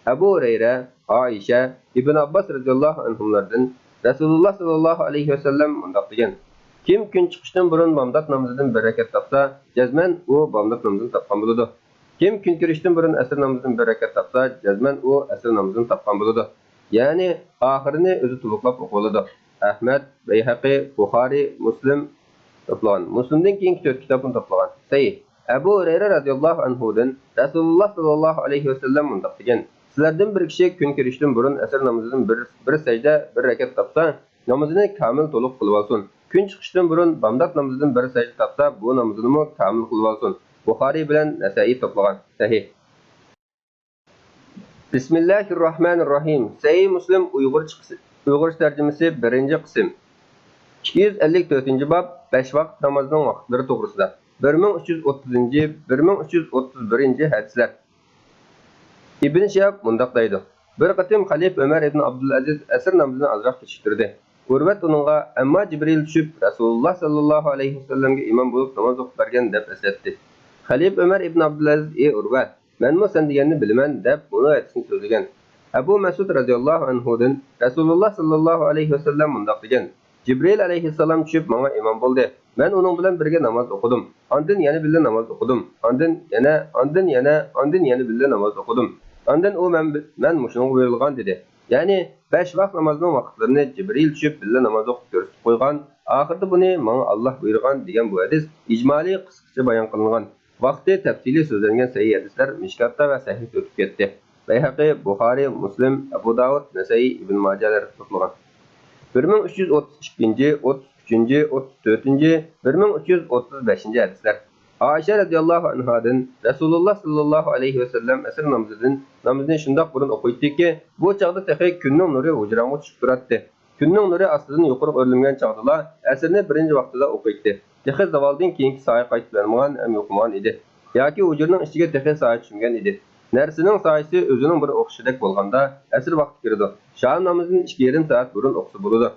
ئەبۇ ھۇرەيرە، ئائىشە، ئىبن ئابباس رەزىياللاھۇ ئەنھۇملاردىن رەسۇلۇللاھ ساللاللاھۇ ئەلەيھى ۋەسەللەم مۇنداق دېگەن: «كىم كۈن چىقىشتىن بۇرۇن بامدات نامىزىدىن بىر رەكەت تاپسا، جەزمەن ئۇ بامدات نامىزىنى تاپقان بولىدۇ. كىم كۈن كىرىشتىن بۇرۇن ئەسىر نامىزىدىن بىر رەكەت تاپسا، جەزمەن ئۇ ئەسىر نامىزىنى تاپقان بولىدۇ.» يەنى ئاخىرىنى ئۆزى تولۇقلاپ ئوقۇۋالىدۇ. ئەھمەد، بەيھەقى، بۇخارىي، مۇسلىم توپلىغان. مۇسلىمدىن كېيىنكى تۆت كىتابمۇ توپلىغان. سەھىھ. ئەبۇ ھۇرەيرە رەزىياللاھۇ ئەنھۇدىن رەسۇلۇللاھ ساللاللاھۇ ئەلەيھى ۋەسەللەم مۇنداق دېگەن: «سىلەردىن بىر كىشى كۈن كىرىشتىن بۇرۇن ئەسىر نامىزىدىن بىر، بىر سەجدە، بىر رەكەت تاپسا، نامىزىنى كامىل تولۇق قىلىۋالسۇن. كۈن چىقىشتىن بۇرۇن بامدات نامىزىدىن بىر سەجدە تاپسا، بۇ نامىزىنىمۇ كامىل قىلىۋالسۇن.» بۇخارىي بىلەن نەسەئىي توپلىغان. سەھىھ. بىسمىللاھىرراھمانىرراھىم. سەھىھ مۇسلىم ئۇيغۇرچە قىس-، ئۇيغۇرچە تەرجىمىسى، بىرىنچى قىسىم. ئىككى يۈز ئەللىك تۆتىنچى باب، بەش ۋاقىت نامازنىڭ ۋاقىتلىرى توغرىسىدا. بىر مىڭ ئۈچ يۈز ئوتتۇزىنچى، بىر مىڭ ئۈچ يۈز ئوتتۇز بىرىنچى ھەدىسلەر. ئىبن شىھاب مۇنداق دەيدۇ: بىر قېتىم خەلىپە ئۆمەر ئىبن ئابدۇلئەزىز ئەسىر نامىزىنى ئازراق كېچىكتۈردى. ئۇرۋەت ئۇنىڭغا، «ئەمما جىبرىل چۈشۈپ، رەسۇلۇللاھ ساللاللاھۇ ئەلەيھى ۋەسەللەمگە ئىمام بولۇپ ناماز ئوقۇپ بەرگەن» دەپ ئەسلەتتى. خەلىپە ئۆمەر ئىبن ئابدۇلئەزىز: «ئى ئۇرۋە، مەنمۇ سەن دېگەننى بىلىمەن» دەپ، بۇنىڭ ئەكسىنى سۆزلىگەن. ئەبۇ مەسئۇد رەزىياللاھۇ ئەنھۇدىن رەسۇلۇللاھ ساللاللاھۇ ئەلەيھى ۋەسەللەم مۇنداق دېگەن: «جىبرىل ئەلەيھىسسالام چۈشۈپ ماڭا ئىمام بولدى. مەن ئۇنىڭ بىلەن بىرگە ناماز ئوقۇدۇم. ئاندىن يەنە بىللە ناماز ئوقۇدۇم. ئاندىن يەنە، ئاندىن يەنە، ئاندىن يەنە بىللە ناماز ئوقۇدۇم. ئاندىن ئۇ مەن، مەن مۇشۇنىڭغا بۇيرۇلغان» دېدى. يەنى بەش ۋاق نامازنىڭ ۋاقىتلىرىنى جىبرىل چۈشۈپ بىللە ناماز ئوقۇپ كۆرسىتىپ قويغان، ئاخىرىدا بۇنى ماڭا ئاللاھ بۇيرۇغان دېگەن بۇ ھەدىس ئىجمالىي قىسقىچە بايان قىلىنغان. ۋاقتى تەپسىلىي سۆزلەنگەن سەھىھ ھەدىسلەر مىشكاتتا ۋە سەھىھتە ئۆتۈپ كەتتى. بەيھەقى، بۇخارىي، مۇسلىم، ئەبۇ داۋۇد، نەسەئىي، ئىبن ماجەلەر توپلىغان. بىر مىڭ ئۈچ يۈز ئوتتۇز ئىككىنچى، ئوتتۇز ئۈچىنچى، ئوتتۇز تۆتىنچى، بىر مىڭ ئۈچ يۈز ئوتتۇز بەشىنچى ھەدىسلەر. ئائىشە رەزىياللاھۇ ئەنھادىن رەسۇلۇللاھ ساللاللاھۇ ئەلەيھى ۋەسەللەم ئەسىر نامىزىدىن، نامىزىنى شۇنداق بۇرۇن ئوقۇيتتىكى، بۇ چاغدا تېخى كۈننىڭ نۇرى ھۇجراڭغا چۈشۈپ تۇراتتى. كۈننىڭ نۇرى ئاستىدىن يۇقىرىغا ئۆرلىمىگەن چاغدىلا ئەسىرنى بىرىنچى ۋاقتىدا ئوقۇيتتى. تېخى زاۋالدىن كېيىنكى سايە قايتىپ يانمىغان ھەم يوقىمىغان ئىدى. ياكى ھۇجرىنىڭ ئىچىگە تېخى سايە چۈشمىگەن ئىدى. نەرسىنىڭ سايىسى ئۆزىنىڭ بىر ئوخشىشىدەك بولغاندا، ئەسىر ۋاقتى كىرىدۇ. شام نامىزىدىن ئىككى يېرىم سائەت بۇرۇن ئوقۇسا بولىدۇ.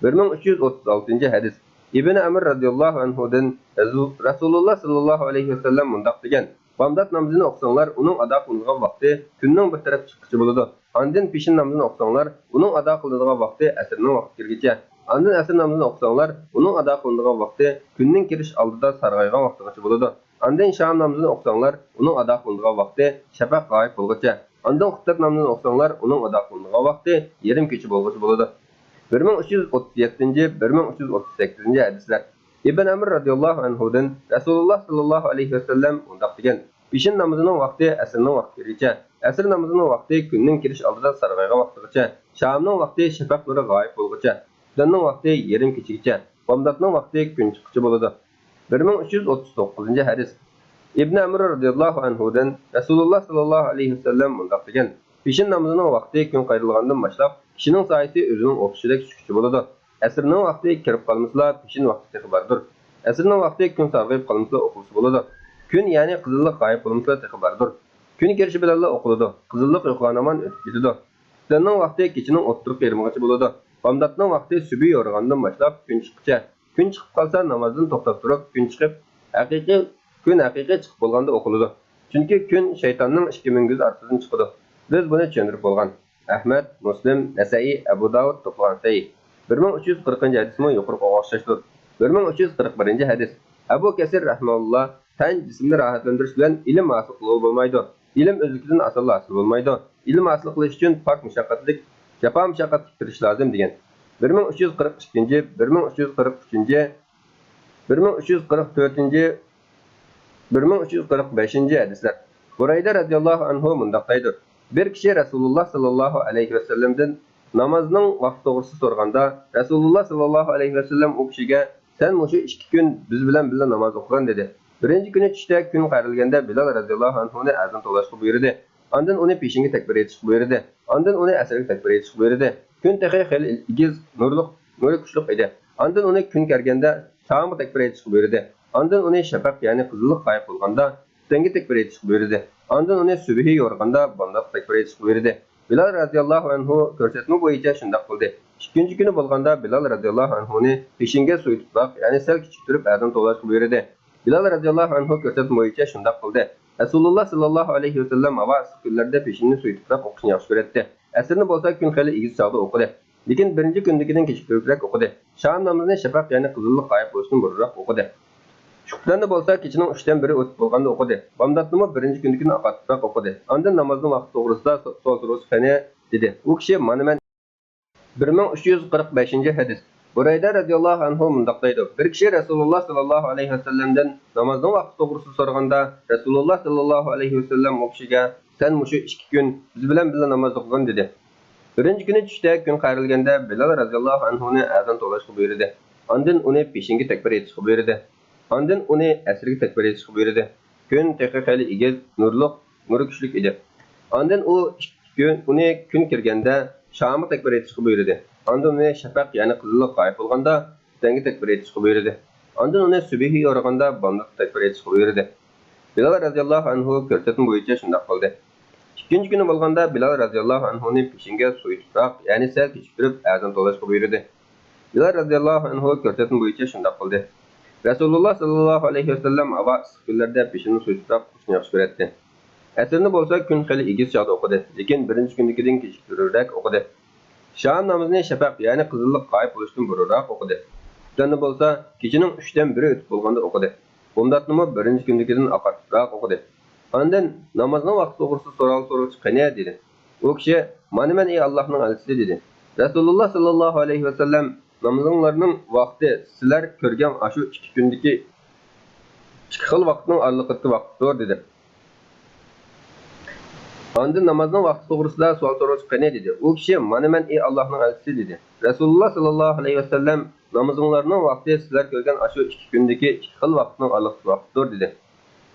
بىر مىڭ ئۈچ يۈز ئوتتۇز ئالتىنچى ھەدىس. ئىبن ئەمر رەزىياللاھۇ ئەنھۇدىن رەسۇ-، رەسۇلۇللاھ ساللاللاھۇ ئەلەيھى ۋەسەللەم مۇنداق دېگەن: «بامدات نامىزىنى ئوقۇساڭلار، ئۇنىڭ ئادا قىلىنىدىغان ۋاقتى كۈننىڭ بىر تەرەپ چىققىچە بولىدۇ. ئاندىن پېشىن نامىزىنى ئوقۇساڭلار، ئۇنىڭ ئادا قىلىنىدىغان ۋاقتى ئەسىرنىڭ ۋاقتى كىرگىچە. ئاندىن ئەسىر نامىزىنى ئوقۇساڭلار، ئۇنىڭ ئادا قىلىنىدىغان ۋاقتى كۈننىڭ كىرىش ئالدىدا سارغايغان ۋاقتىغىچە بولىدۇ. ئاندىن شام نامىزىنى ئوقۇساڭلار، ئۇنىڭ ئادا قىلىنىدىغان ۋاقتى شەپەق غايىب بولغۇچە. ئاندىن خۇپتەت نامىزىنى ئوقۇساڭلار، ئۇنىڭ ئادا قىلىنىدىغان ۋاقتى يېرىم كېچە بولغۇچە بولىدۇ.» بىر مىڭ ئۈچ يۈز ئوتتۇز يەتتىنچى، بىر مىڭ ئۈچ يۈز ئوتتۇز سەككىزىنچى ھەدىسلەر. ئىبن ئەمر رەزىياللاھۇ ئەنھۇدىن رەسۇلۇللاھ ساللاللاھۇ ئەلەيھى ۋەسەللەم مۇنداق دېگەن: «پېشىن نامىزىنىڭ ۋاقتى ئەسىرنىڭ ۋاقتى كىرگىچە، ئەسىر نامىزىنىڭ ۋاقتى كۈننىڭ كىرىش ئالدىدا سارغايغان ۋاقتىغىچە، شامنىڭ ۋاقتى شەپەق نۇرى غايىب بولغۇچە، خۇپتەننىڭ ۋاقتى يېرىم كېچىگىچە، بامداتنىڭ ۋاقتى كۈن چىققىچە بولىدۇ.» بىر مىڭ ئۈچ يۈز ئوتتۇز توققۇزىنچى ھەدىس. ئىبن ئەمر رەزىياللاھۇ ئەنھۇدىن رەسۇلۇللاھ ساللاللاھۇ ئەلەيھى ۋەسەللەم مۇنداق دېگەن: پېشىن نامىزىنىڭ ۋاقتى كۈن قايرىلغاندىن باشلاپ، كىشىنىڭ سايىسى ئۆزىنىڭ ئوخشىشىدەك چۈشكۈچە بولىدۇ. ئەسىرنىڭ ۋاقتى كىرىپ قالمىسىلا، پېشىن ۋاقتى تېخى باردۇر. ئەسىرنىڭ ۋاقتى كۈن سارغىيىپ قالمىسىلا ئوقۇلسا بولىدۇ. كۈن، يەنى قىزىللىق غايىب بولمىسىلا تېخى باردۇر. كۈن كىرىشى بىلەنلا ئوقۇلىدۇ. قىزىللىق يوقىغان ھامان ئۆتۈپ كېتىدۇ. خۇپتەننىڭ ۋاقتى كېچىنىڭ ئوتتۇرىقى يېرىمىغىچە بولىدۇ. بامداتنىڭ ۋاقتى سۈبھى يورۇغاندىن باشلاپ كۈن چىققىچە. كۈن چىقىپ قالسا، نامازدىن توختاپ تۇرۇپ، كۈن چىقىپ، ھەقىقىي، كۈن ھەقىقىي چىقىپ بولغاندا ئوقۇلىدۇ. چۈنكى كۈن شەيتاننىڭ ئىككى مۈڭگۈز ئارىسىدىن چىقىدۇ. بىز بۇنى چۈشەندۈرۈپ بولغان. ئەھمەد، مۇسلىم، نەسەئىي، ئەبۇ داۋۇد توپلىغان سەھىھ. بىر مىڭ ئۈچ يۈز قىرىقىنچى ھەدىسمۇ يۇقىرىقىغا ئوخشاشتۇر. بىر مىڭ ئۈچ يۈز قىرىق بىرىنچى ھەدىس. ئەبۇ كەسىر رەھىمەھۇللا، تەن، جىسىمنى راھەتلەندۈرۈش بىلەن ئىلىم ھاسىل قىلغىلى بولمايدۇ. ئىلىم ئۆزلۈكىدىن ئاسانلا ھاسىل بولمايدۇ. ئىلىم ھاسىل قىلىش ئۈچۈن پاك مۇشەققەتلىك، جاپا مۇشەققەتلىك تىرىشىش لازىم، دېگەن. بىر مىڭ ئۈچ يۈز قىرىق ئىككىنچى، بىر مىڭ ئۈچ يۈز قىرىق ئۈچىنچى، بىر مىڭ ئۈچ يۈز قىرىق تۆتىنچى، بىر مىڭ ئۈچ يۈز قىرىق بەشىنچى ھەدىسلەر. بۇرەيدە رەزىياللاھۇ ئەنھۇ مۇنداق دەيدۇ: بىر كىشى رەسۇلۇللا ساللاللاھۇ ئەلەيھى ۋەسەللەمدىن نامازنىڭ ۋاقتى توغرىسىدا سورىغاندا، رەسۇلۇللا ساللاللاھۇ ئەلەيھى ۋەسەللەم ئۇ كىشىگە، سەن مۇشۇ ئىككى كۈن بىز بىلەن بىللە ناماز ئوقۇغىن، دېدى. بىرىنچى كۈنى چۈشتە كۈن قايرىلگەندە بىلال رەزىياللاھۇ ئەنھۇنى ئەزان توۋلاشقا بۇيرۇدى. ئاندىن ئۇنى پېشىنگە تەكبىر ئېيتىشقا بۇيرۇدى. ئاندىن ئۇنى ئەسىرگە تەكبىر ئېيتىشقا بۇيرۇدى. كۈن تېخى خېلى ئېگىز، نۇرلۇق، نۇرى كۈچلۈك ئىدى. ئاندىن ئۇنى كۈن كىرگەندە شامغا تەكبىر ئېيتىشقا بۇيرۇدى. ئاندىن ئۇنى شەپەق، يەنى قىزىللىق غايىب بولغاندا، خۇپتەنگە تەكبىر ئېيتىشقا بۇيرۇدى. ئاندىن ئۇنى سۈبھى يورۇغاندا بامداتقا تەكبىر ئېيتىشقا بۇيرۇدى. بىلال رەزىياللاھۇ ئەنھۇ كۆرسەتمە بويىچە شۇنداق قىلدى. ئىككىنچى كۈنى بولغاندا بىلال رەزىياللاھۇ ئەنھۇنى پېشىنگە سويۇتۇپراق، يەنى سەل كېچىكتۈرۈپ ئەزان توۋلاشقا بۇيرۇدى. بىلال رەزىياللاھۇ ئەنھۇ كۆرسەتمە بويىچە شۇنداق قىلدى. رەسۇلۇللا ساللاللاھۇ ئەلەيھى ۋەسەللەم ھاۋا ئىسسىق كۈنلەردە پېشىننى سويۇتۇپراق ئوقۇشنى ياخشى كۆرەتتى. ئەسىرنى بولسا كۈن خېلى ئېگىز چاغدا ئوقۇدى. لېكىن بىرىنچى كۈندىكىدىن كېچىكتۈرۈكرەك ئوقۇدى. شام نامىزىنى شەپەق، يەنى قىزىللىق غايىب بولۇشتىن بۇرۇنراق ئوقۇدى. شۇ قېتىمدا بولسا كېچىنىڭ ئۈچتىن بىرى ئۆتۈپ بولغاندا ئوقۇدى. بامداتنىمۇ بىرىنچى كۈندىكىدىن ئاقارتىپراق ئوقۇدى. ئاندىن نامازنىڭ ۋاقتى توغرىسىدا سو-، سوئال سورىسا قېنى؟ دېدى. ئۇ كىشى، مانا مەن. بىر مىڭ ئۈچ يۈز قىرىق بەشىنچى ھەدىس. بۇرەيدە رەزىياللاھۇ ئەنھۇ مۇنداق دەيدۇ: بىر كىشى رەسۇلۇللا ساللاللاھۇ ئەلەيھى ۋەسەللەمدىن نامازنىڭ ۋاقتى توغرىسىدا سورىغاندا، رەسۇلۇللا ساللاللاھۇ ئەلەيھى ۋەسەللەم ئۇ كىشىگە، سەن مۇشۇ ئىككى كۈن بىز بىلەن بىللە ناماز ئوقۇغىن، دېدى. بىرىنچى كۈنى چۈشتە كۈن قايرىلگەندە بىلال رەزىياللاھۇ ئەنھۇنى ئەزان توۋلاشقا بۇيرۇدى. ئاندىن ئۇنى پېشىنگە تەكبىر ئېيتىشقا بۇيرۇدى. ئاندىن ئۇنى ئەسىرگە تەكبىر ئېيتىشقا بۇيرۇدى. كۈن تېخى خېلى ئېگىز، نۇرلۇق، نۇرى كۈچلۈك ئىدى. ئاندىن ئۇ ئىككى كۈن، ئۇنى كۈن كىرگەندە شامغا تەكبىر ئېيتىشقا بۇيرۇدى. ئاندىن ئۇنى شەپەق، يەنى قىزىللىق غايىب بولغاندا خۇپتەنگە تەكبىر ئېيتىشقا بۇيرۇدى. ئاندىن ئۇنى سۈبھى يورۇغاندا بامداتقا تەكبىر ئېيتىشقا بۇيرۇدى. بىلال رەزىياللاھۇ ئەنھۇ كۆرسەتمە بويىچە شۇنداق قىلدى. ئىككىنچى كۈنى بولغاندا بىلال رەزىياللاھۇ ئەنھۇنى پېشىنگە سويۇتۇپراق، يەنى سەل كېچىكتۈرۈپ ئەزان توۋلاشقا بۇيرۇدى. بىلال رەزىياللاھۇ ئەنھۇ كۆرسەتمە بويىچە شۇنداق قىلدى. رەسۇلۇللا ساللاللاھۇ ئەلەيھى ۋەسەللەم ھاۋا ئىسسىق كۈنلەردە پېشىننى سويۇتۇپراق ئوقۇشنى ياخشى كۆرەتتى. ئەسىرنى بولسا كۈن خېلى ئېگىز چاغدا ئوقۇدى، لېكىن بىرىنچى كۈندىكىدىن كېچىكتۈرۈۋرەك ئوقۇدى. شام نامىزىنى شەپەق، يەنى قىزىللىق غايىب بولۇشتىن بۇرۇنراق ئوقۇدى. خۇپتەننى بولسا كېچىنىڭ ئۈچتىن بىرى ئۆتۈپ بولغاندا ئوقۇدى. بامداتنىمۇ بىرىنچى كۈندىكىدىن ئاقارتىپراق ئوقۇدى. ئاندىن نامازنىڭ ۋاقتى توغرىسىدا سوئال سورىغۇچە قېنى؟ دېدى. ئۇ كىشى، مانا مەن، ئەي ئاللاھنىڭ ئەلچىسى، دېدى. رەسۇلۇللا ساللاللاھۇ ئەلەيھى ۋەسەللەم، نامىزىڭلارنىڭ ۋاقتى سىلەر كۆرگەن ئاشۇ ئىككى كۈندىكى ئىككى خىل ۋاقىتنىڭ ئارىلىقىدىكى ۋاقىتتۇر، دېدى. ئاندىن نامازنىڭ ۋاقتى توغرىسىدا سوئال سورىغۇچە قېنى؟ دېدى. ئۇ كىشى، مانا مەن، ئەي ئاللاھنىڭ ئەلچىسى، دېدى. رەسۇلۇللا ساللاللاھۇ ئەلەيھى ۋەسەللەم، نامىزىڭلارنىڭ ۋاقتى سىلەر كۆرگەن ئاشۇ ئىككى كۈندىكى ئىككى خىل ۋاقىتنىڭ ئارىلىقىدىكى ۋاقىتتۇر، دېدى.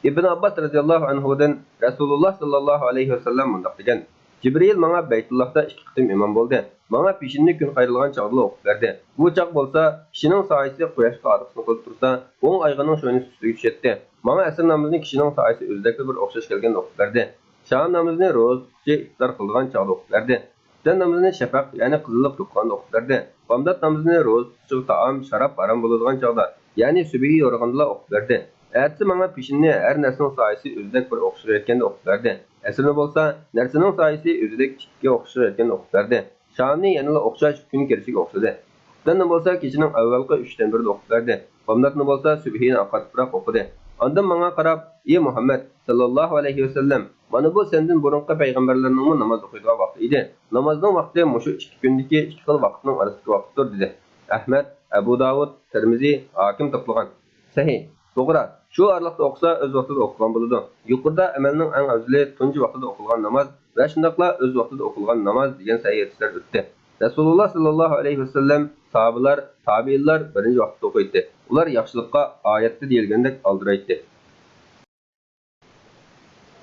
ئىبن ئابباس رەزىياللاھۇ ئەنھۇدىن رەسۇلۇللا ساللاللاھۇ ئەلەيھى ۋەسەللەم مۇنداق دېگەن: جىبرىئىل ماڭا بەيتۇللاھتا ئىككى قېتىم ئىمام بولدى. ماڭا پېشىننى كۈن قايرىلغان چاغدىلا ئوقۇپ بەردى. بۇ چاغ بولسا كىشىنىڭ سايىسى قۇياشقا ئارقىسىنى قىلىپ تۇرسا، ئوڭ ئايىغىنىڭ شوينىسى ئۈستىگە چۈشەتتى. ماڭا ئەسىر نامىزىنى كىشىنىڭ سايىسى ئۆزىدەكلا بىر ئوخشاش كەلگەندە ئوقۇپ بەردى. شام نامىزىنى روزا تۇتقۇچى ئىپتار قىلىدىغان چاغدا ئوقۇپ بەردى. خۇپتەن نامىزىنى شەپەق، يەنى قىزىللىق يوقىغاندا ئوقۇپ بەردى. بامدات نامىزىنى روزا تۇتقۇچىغا تائام، شاراب ھارام بولىدىغان چاغدا، يەنى سۈبھى يورۇغاندىلا ئوقۇپ بەردى. ئەتىسى ماڭا پېشىننى ھەر نەرسىنىڭ سايىسى ئۆزىدەك بىر ئوخشىغا يەتكەندە ئوقۇپ بەردى. ئەسىرنى بولسا نەرسىنىڭ سايىسى ئۆزىدەك ئىككىگە ئوخشىغا يەتكەندە ئوقۇپ بەردى. شامنى يەنىلا ئوخشاش كۈن كىرىشىگە ئوخشىدى. خۇپتەننى بولسا كېچىنىڭ ئەۋۋەلقى ئۈچتىن بىرىدە ئوقۇپ بەردى. بامداتنى بولسا سۈبھىنى ئاقارتىپراق ئوقۇدى. ئاندىن ماڭا قاراپ، ئى مۇھەممەد ساللاللاھۇ ئەلەيھى ۋەسەللەم، مانا بۇ سەندىن بۇرۇنقى پەيغەمبەرلەرنىڭمۇ ناماز ئوقۇيدىغان ۋاقتى ئىدى. نامازنىڭ ۋاقتى مۇشۇ ئىككى كۈندىكى ئىككى خىل ۋاقىتنىڭ ئارىسىدىكى ۋاقىتتۇر، دېدى. ئەھمەد، ئەبۇ داۋۇد، تىرمىزى، ھاكىم توپلىغان. سەھىھ، توغرا، شۇ ئارىلىقتا ئوقۇسا ئۆز ۋاقتىدا ئوقۇلغان بولىدۇ. يۇقىرىدا ئەمەلنىڭ ئەڭ ئەۋزىلى تۇنجى ۋاقتىدا ئوقۇلغان ناماز ۋە شۇنداقلا ئۆز ۋاقتىدا ئوقۇلغان ناماز دېگەن سەھىھ ھەدىسلەر ئۆتتى. رەسۇلۇللا ساللاللاھۇ ئەلەيھى ۋەسەللەم، ساھابىلەر، تابىئىنلار بىرىنچى ۋاقتىدا ئوقۇيتتى. ئۇلار ياخشىلىققا ئايەتتە دېيىلگەندەك ئالدىرايتتى.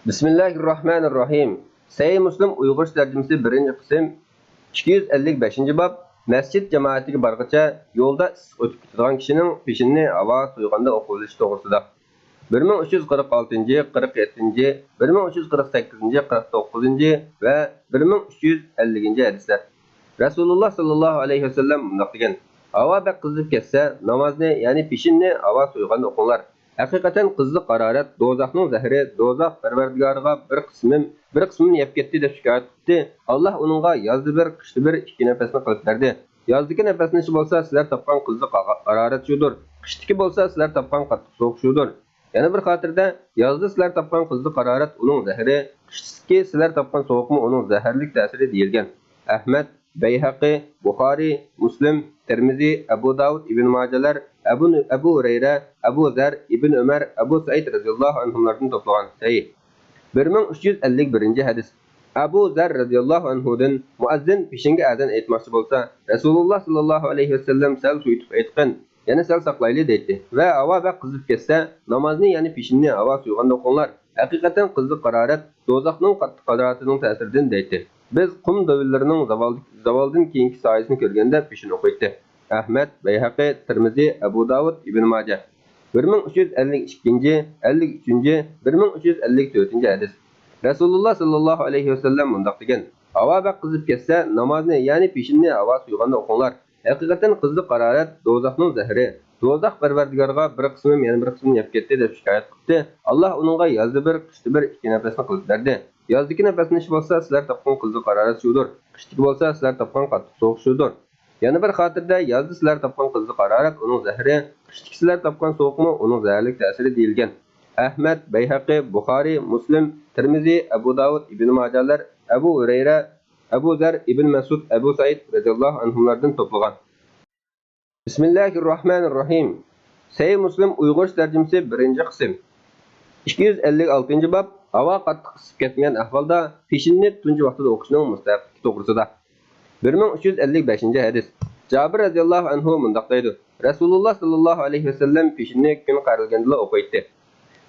بىسمىللاھىررەھمانىررەھىم. سەھىھ مۇسلىم ئۇيغۇرچە تەرجىمىسى، بىرىنچى قىسىم، ئىككى يۈز ئەللىك بەشىنچى باب، مەسچىت جامائىتىگە بارغىچە يولدا ئىسسىق ئۆتۈپ كېتىدىغان كىشىنىڭ پېشىنىنى ھاۋا سويغاندا ئوقۇۋېلىشى توغرىسىدا. بىر مىڭ ئۈچ يۈز قىرىق ئالتىنچى، قىرىق يەتتىنچى، بىر مىڭ ئۈچ يۈز قىرىق سەككىزىنچى، قىرىق توققۇزىنچى ۋە بىر مىڭ ئۈچ يۈز ئەللىكىنچى ھەدىسلەر. رەسۇلۇللا ساللاللاھۇ ئەلەيھى ۋەسەللەم مۇنداق دېگەن: ھاۋا بەك قىزىپ كەتسە، نامازنى، يەنى پېشىننى ھاۋا سويغاندا ئوقۇڭلار. ھەقىقەتەن قىزىق ھارارەت دوزاخنىڭ زەھىرى، دوزاخ پەرۋەردىگارىغا بىر قىسمىم، بىر قىسمىنى يەپ كەتتى دەپ شىكايەت قىلدى. ئاللاھ ئۇنىڭغا يازدا بىر، قىشتا بىر ئىككى نەپەسنى قىلىپ بەردى. يازدىكى نەپەسلىنىشى بولسا سىلەر تاپقان قىزىق ھارارەت شۇدۇر. قىشتىكى بولسا سىلەر تاپقان قاتتىق سوغۇق شۇدۇر. يەنە بىر خاتىرىدە، يازدا سىلەر تاپقان قىزىق ھارارەت ئۇنىڭ زەھىرى، قىشتىكى سىلەر تاپقان سوغۇقمۇ ئۇنىڭ زەھەرلىك تەسىرى دېيىلگەن. ئەھمەد، بەيھەقى، بۇخارىي، مۇسلىم، تىرمىزى، ئەبۇ داۋۇد، ئىبن ماجەلەر، ئەبۇ، ئەبۇ ھۇرەيرە، ئەبۇ زەر، ئىبن ئۆمەر، ئەبۇ سەئىد رەزىياللاھۇ ئەنھۇملاردىن توپلىغان. سەھىھ. بىر مىڭ ئۈچ يۈز ئەللىك بىرىنچى ھەدىس. ئەبۇ زەر رەزىياللاھۇ ئەنھۇدىن، مۇئەززىن پېشىنگە ئەزان ئېيتماقچى بولسا، رەسۇلۇللا ساللاللاھۇ ئەلەيھى ۋەسەللەم سەل سويۇتۇپ ئېيتقىن، يەنە سەل ساقلايلى دەيتتى ۋە ھاۋا بەك قىزىپ كەتسە، نامازنى، يەنى پېشىننى ھاۋا سويغاندا ئوقۇڭلار. ھەقىقەتەن قىزىق ھارارەت دوزاخنىڭ قاتتىق ھارارىتىنىڭ تەسىرىدىن دەيتتى. بىز قۇم دۆۋىلىرىنىڭ زاۋال، زاۋالدىن كېيىنكى سايىسىنى كۆرگەندە پېشىن ئوقۇيتتى. ئەھمەد، بەيھەقى، تىرمىزى، ئەبۇ داۋۇد، ئىبن ماجە. بىر مىڭ ئۈچ يۈز ئەللىك ئىككىنچى، ئەللىك ئۈچىنچى، بىر مىڭ ئۈچ يۈز ئەللىك تۆتىنچى ھەدىس. رەسۇلۇللا ساللاللاھۇ ئەلەيھى ۋەسەللەم مۇنداق دېگەن: ھاۋا بەك قىزىپ كەتسە، نامازنى، يەنى پېشىننى ھاۋا سويغاندا ئوقۇڭلار. ھەقىقەتەن قىزىق ھارارەت دوزاخنىڭ زەھىرى. دوزاخ پەرۋەردىگارىغا بىر قىسمىم يەنە بىر قىسمىنى يەپ كەتتى دەپ شىكايەت قىپتۇ. ئاللاھ ئۇنىڭغا يازدا بىر، قىشتا بىر ئىككى نەپەسنى قىلىپ بەردى. يازدىكى نەپەسلىنىشى بولسا سىلەر تاپقان قىزىق ھارارەت شۇدۇر. قىشتىكى بولسا سىلەر تاپقان قاتتىق سوغۇق شۇدۇر. يەنە بىر خاتىرىدە يازدا سىلەر تاپقان قىزىق ھارارەت ئۇنىڭ زەھىرى، قىشتىكى سىلەر تاپقان سوغۇقمۇ ئۇنىڭ زەھەرلىك تەسىرى دېيىلگەن. ئەھمەد، بەيھەقى، بۇخارىي، مۇسلىم، تىرمىزى، ئەبۇ داۋۇد، ئىبن ماجەلەر، ئەبۇ ھۇرەيرە، ئەبۇ زەر، ئىبن مەسئۇد، ئەبۇ سەئىد رەزىياللاھۇ ئەنھۇملاردىن توپلىغان. بىسمىللاھىررەھمانىررەھىم. سەھىھ مۇسلىم ئۇيغۇرچە تەرجىمىسى، بىرىنچى قىسىم. ئىككى يۈز ئەللىك ئالتىنچى باب، ھاۋا قاتتىق ئىسسىپ كەتمىگەن ئەھۋالدا پېشىننى تۇنجى ۋاقتىدا ئوقۇشنىڭ مۇستەھەپلىكى توغرىسىدا. بىر مىڭ ئۈچ يۈز ئەللىك بەشىنچى ھەدىس. جابىر رەزىياللاھۇ ئەنھۇ مۇنداق دەيدۇ: رەسۇلۇللا ساللاللاھۇ ئەلەيھى ۋەسەللەم پېشىننى كۈن قارىلىگەندىلا ئوقۇيتتى.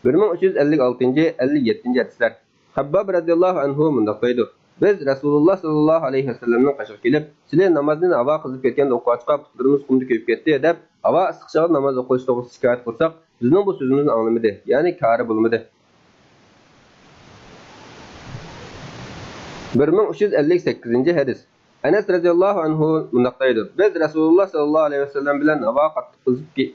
بىر مىڭ ئۈچ يۈز ئەللىك ئالتىنچى، ئەللىك يەتتىنچى ھەدىسلەر. خەبباب رەزىياللاھۇ ئەنھۇ مۇنداق دەيدۇ: بىز رەسۇلۇللا ساللاللاھۇ ئەلەيھى ۋەسەللەمنىڭ قېشىغا كېلىپ، سىلى نامازنى ھاۋا قىزىپ كەتكەندە ئوقۇۋاچقا، پۇتلىرىمىز قۇمدا كۆيۈپ كەتتى، دەپ، ھاۋا ئىسسىق چاغدا ناماز ئوقۇش توغرىسىدا شىكايەت قىلساق، بىزنىڭ بۇ سۆزىمىزنى ئاڭلىمىدى، يەنى كارى بولمىدى. بىر مىڭ ئۈچ يۈز ئەللىك سەككىزىنچى ھەدىس. ئەنەس رەزىياللاھۇ ئەنھۇ مۇنداق دەيدۇ: بىز رەسۇلۇللا ساللاللاھۇ ئەلەيھى ۋەسەللەم بىلەن ھاۋا قاتتىق قىزىپ كى-،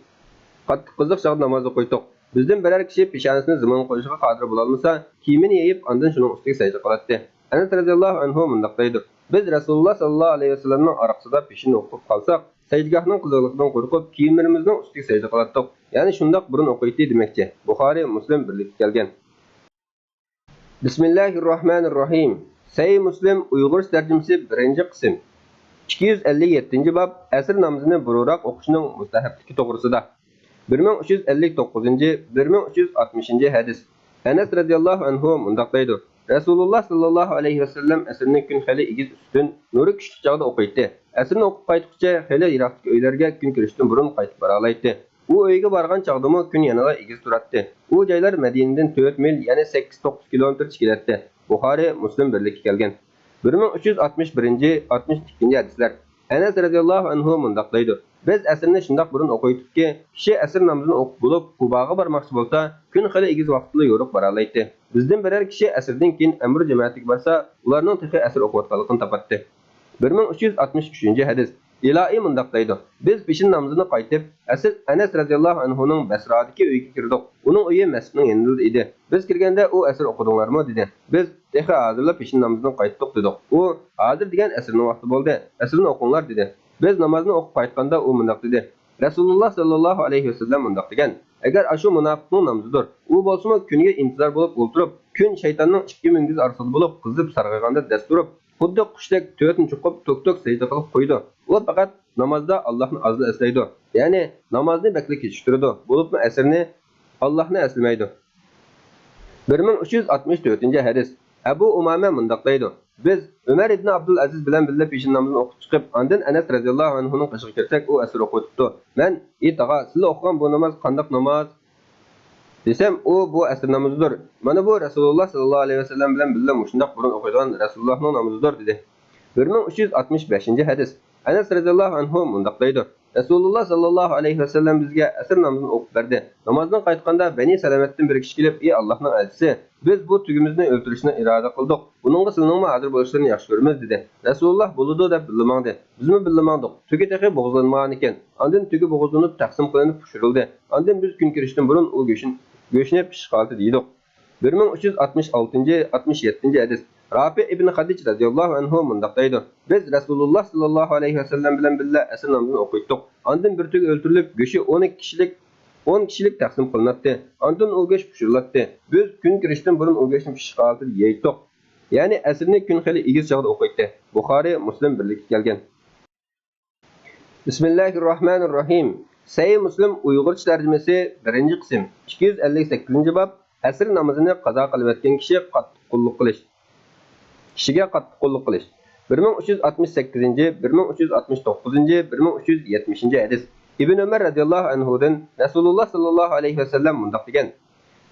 قاتتىق قىزىق چاغدا ناماز ئوقۇيتتۇق. بىزدىن بىرەر كىشى پېشانىسىنى زېمىنغا قويۇشقا قادىر بولالمىسا، كىيىمىنى يېيىپ، ئاندىن شۇنىڭ ئۈستىگە سەجدە قىلاتتى. ئەنەس رەزىياللاھۇ ئەنھۇ مۇنداق دەيدۇ: بىز رەسۇلۇللا ساللاللاھۇ ئەلەيھى ۋەسەللەمنىڭ ئارقىسىدا پېشىننى ئوقۇپ قالساق، سەجدىگاھنىڭ قىزىقلىقىدىن قورقۇپ، كىيىملىرىمىزنىڭ ئۈستىگە سەجدە قىلاتتۇق. يەنى شۇنداق بۇرۇن ئوقۇيتتى دېمەكچى. بۇخارىي، مۇسلىم بىرلىككە كەلگەن. بىسمىللاھىررەھمانىررەھىم. سەھىھ مۇسلىم ئۇيغۇرچە تەرجىمىسى، بىرىنچى قىسىم. ئىككى يۈز ئەللىك يەتتىنچى باب، ئەسىر نامىزىنى بۇرۇنراق ئوقۇشنىڭ مۇستەھەپلىكى توغرىسىدا. بىر مىڭ ئۈچ يۈز ئەللىك توققۇزىنچى، بىر مىڭ ئۈچ يۈز ئاتمىشىنچى ھەدىس. ئەنەس رەزىياللاھۇ ئەنھۇ مۇنداق دەيدۇ: رەسۇلۇللا ساللاللاھۇ ئەلەيھى ۋەسەللەم ئەسىرنى كۈن خېلى ئېگىز ئۈستۈن، نۇرى كۈچلۈك چاغدا ئوقۇيتتى. ئەسىرنى ئوقۇپ قايتقۇچە خېلى يىراقتىكى ئۆيلەرگە كۈن كىرىشتىن بۇرۇن قايتىپ بارالايتتى. ئۇ ئۆيىگە بارغان چاغدىمۇ كۈن يەنىلا ئېگىز تۇراتتى. ئۇ جايلار مەدىنىدىن تۆت مىل، يەنى سەككىز توققۇز كىلومېتىرچە كېلەتتى. بۇخارىي، مۇسلىم بىرلىككە كەلگەن. بىر مىڭ ئۈچ يۈز ئاتمىش بىرىنچى، ئاتمىش ئىككىنچى ھەدىسلەر. ئەنەس رەزىياللاھۇ ئەنھۇ مۇنداق دەيدۇ: بىز ئەسىرنى شۇنداق بۇرۇن ئوقۇيتتۇقكى، كىشى ئەسىر نامىزىنى ئوقۇپ بولۇپ، قۇباغا بارماقچى بولسا، كۈن خېلى ئېگىز ۋاقىتتىلا يورۇق بارالايتتى. بىزدىن بىرەر كىشى ئەسىردىن كېيىن ئەمىر جەمەتىگە بارسا، ئۇلارنىڭ تېخى ئەسىر ئوقۇۋاتقانلىقىنى تاپاتتى. بىر مىڭ ئۈچ يۈز ئاتمىش ئۈچىنچى ھەدىس. ئىلائى مۇنداق دەيدۇ: بىز پېشىن نامىزىنى قايتىپ، ئەسىر-، ئەنەس رەزىياللاھۇ ئەنھۇنىڭ بەسرادىكى ئۆيىگە كىردۇق. ئۇنىڭ ئۆيى مەسچىتنىڭ يېنىدا ئىدى. بىز كىرگەندە ئۇ: ئەسىر ئوقۇدۇڭلارمۇ؟ دېدى. بىز: تېخى ھازىرلا پېشىن نامىزىنى قايتتۇق، دېدۇق. ئۇ: ھازىر دېگەن ئەسىرنىڭ ۋاقتى بولدى. ئەسىرنى ئوقۇڭلار، دېدى. بىز نامازنى ئوقۇپ قايتقاندا ئۇ مۇنداق دېدى: رەسۇلۇللا ساللاللاھۇ ئەلەيھى ۋەسەللەم مۇنداق دېگەن: ئەگەر ئاشۇ مۇناپىقنىڭ نامىزىدۇر، ئۇ بولسىمۇ كۈنگە ئىنتىزار بولۇپ ئولتۇرۇپ، كۈن شەيتاننىڭ ئىككى مۈڭگۈز ئارىسىدا بولۇپ قىزىپ سارغايغاندا دەس تۇرۇپ، خۇددى قۇشتەك تۆتنى چوقۇپ، توك-توك سەجدە قىلىپ قويىدۇ. ئۇ پەقەت نامازدا ئاللاھنى ئازلا ئەسلەيدۇ. يەنى نامازنى بەكلا كېچىكتۈرىدۇ. بولۇپمۇ ئەسىرنى ئاللاھنى ئەسلىمەيدۇ. بىر مىڭ ئۈچ يۈز ئاتمىش تۆتىنچى ھەدىس. ئەبۇ ئۇمامە مۇنداق دەيدۇ: بىز ئۆمەر ئىبنى ئابدۇلئەزىز بىلەن بىللە پېشىن نامىزىنى ئوقۇپ چىقىپ، ئاندىن ئەنەس رەزىياللاھۇ ئەنھۇنىڭ قېشىغا كىرسەك، ئۇ ئەسىر ئوقۇۋېتىپتۇ. مەن: ئى تاغا، سىلە ئوقۇغان بۇ ناماز قانداق ناماز؟ دېسەم، ئۇ بۇ ئەسىر نامىزىدۇر. مانا بۇ رەسۇلۇللا ساللاللاھۇ ئەلەيھى ۋەسەللەم بىلەن بىللە مۇشۇنداق بۇرۇن ئوقۇيدىغان رەسۇلۇللانىڭ نامىزىدۇر، دېدى. بىر مىڭ ئۈچ يۈز ئاتمىش بەشىنچى ھەدىس. ئەنەس رەزىياللاھۇ ئەنھۇ مۇنداق دەيدۇ، رەسۇلۇللا ساللاللاھۇ ئەلەيھى ۋەسەللەم بىزگە ئەسىر نامىزىنى ئوقۇپ بەردى. نامازدىن قايتقاندا بەنى سەلەمەتتىن بىر كىشى كېلىپ، ئى ئاللاھنىڭ ئەلچىسى، بىز بۇ تۆگىمىزنى ئۆلتۈرۈشنى ئىرادە قىلدۇق. بۇنىڭغا سىلىنىڭمۇ ھازىر بولۇشلىرىنى ياخشى كۆرىمىز، دېدى. رەسۇلۇللا بولىدۇ دەپ بىللە ماڭدى. بىزمۇ بىللە ماڭدۇق. تۆگە تېخى بوغۇزلانمىغانىكەن. ئاندىن تۆگە بوغۇزلىنىپ تەقسىم قىلىنىپ پىشۇرۇلدى. ئاندىن بىز كۈن كىرىشتىن بۇرۇن ئۇ گۆشىنى، گۆشنى پىششىق ھالىتىدە يېدۇق. بىر مىڭ ئۈچ يۈز ئاتمىش ئالتىنچى، ئاتمىش يەتتىنچى ھەدىس. رافىئ ئىبن خەدىج رەزىياللاھۇ ئەنھۇ مۇنداق دەيدۇ، بىز رەسۇلۇللا ساللاللاھۇ ئەلەيھى ۋەسەللەم بىلەن بىللە ئەسىر نامىزىنى ئوقۇيتتۇق. ئاندىن بىر تۆگە ئۆلتۈرۈلۈپ، گۆشى ئون ئىككى كىشىلىك، ئون كىشىلىك تەقسىم قىلىناتتى. ئاندىن ئۇ گۆش پىشۇرۇلاتتى. بىز كۈن كىرىشتىن بۇرۇن ئۇ گۆشنى پىششىق ھالىتىدە يەيتتۇق. يەنى ئەسىرنى كۈن خېلى ئېگىز چاغدا ئوقۇيتتى. بۇخارىي، مۇسلىم بىرلىككە كەلگەن. بىسمىللاھىررەھمانىررەھىم. سەھىھ مۇسلىم ئۇيغۇرچە تەرجىمىسى، بىرىنچى قىسىم، ئىككى يۈز ئەللىك سەككىزىنچى باب. ئەسىر نامىزىنى قازا قىلىۋەتكەن كىشى قاتتىق قۇللۇق قىلىش. كىشىگە قاتتىق قۇللۇق قىلىش. بىر مىڭ ئۈچ يۈز ئاتمىش سەككىزىنچى، بىر مىڭ ئۈچ يۈز ئاتمىش توققۇزىنچى، بىر مىڭ ئۈچ يۈز يەتمىشىنچى ھەدىس. ئىبن ئۆمەر رەزىياللاھۇ ئەنھۇدىن رەسۇلۇللا ساللاللاھۇ ئەلەيھى ۋەسەللەم مۇنداق دېگەن،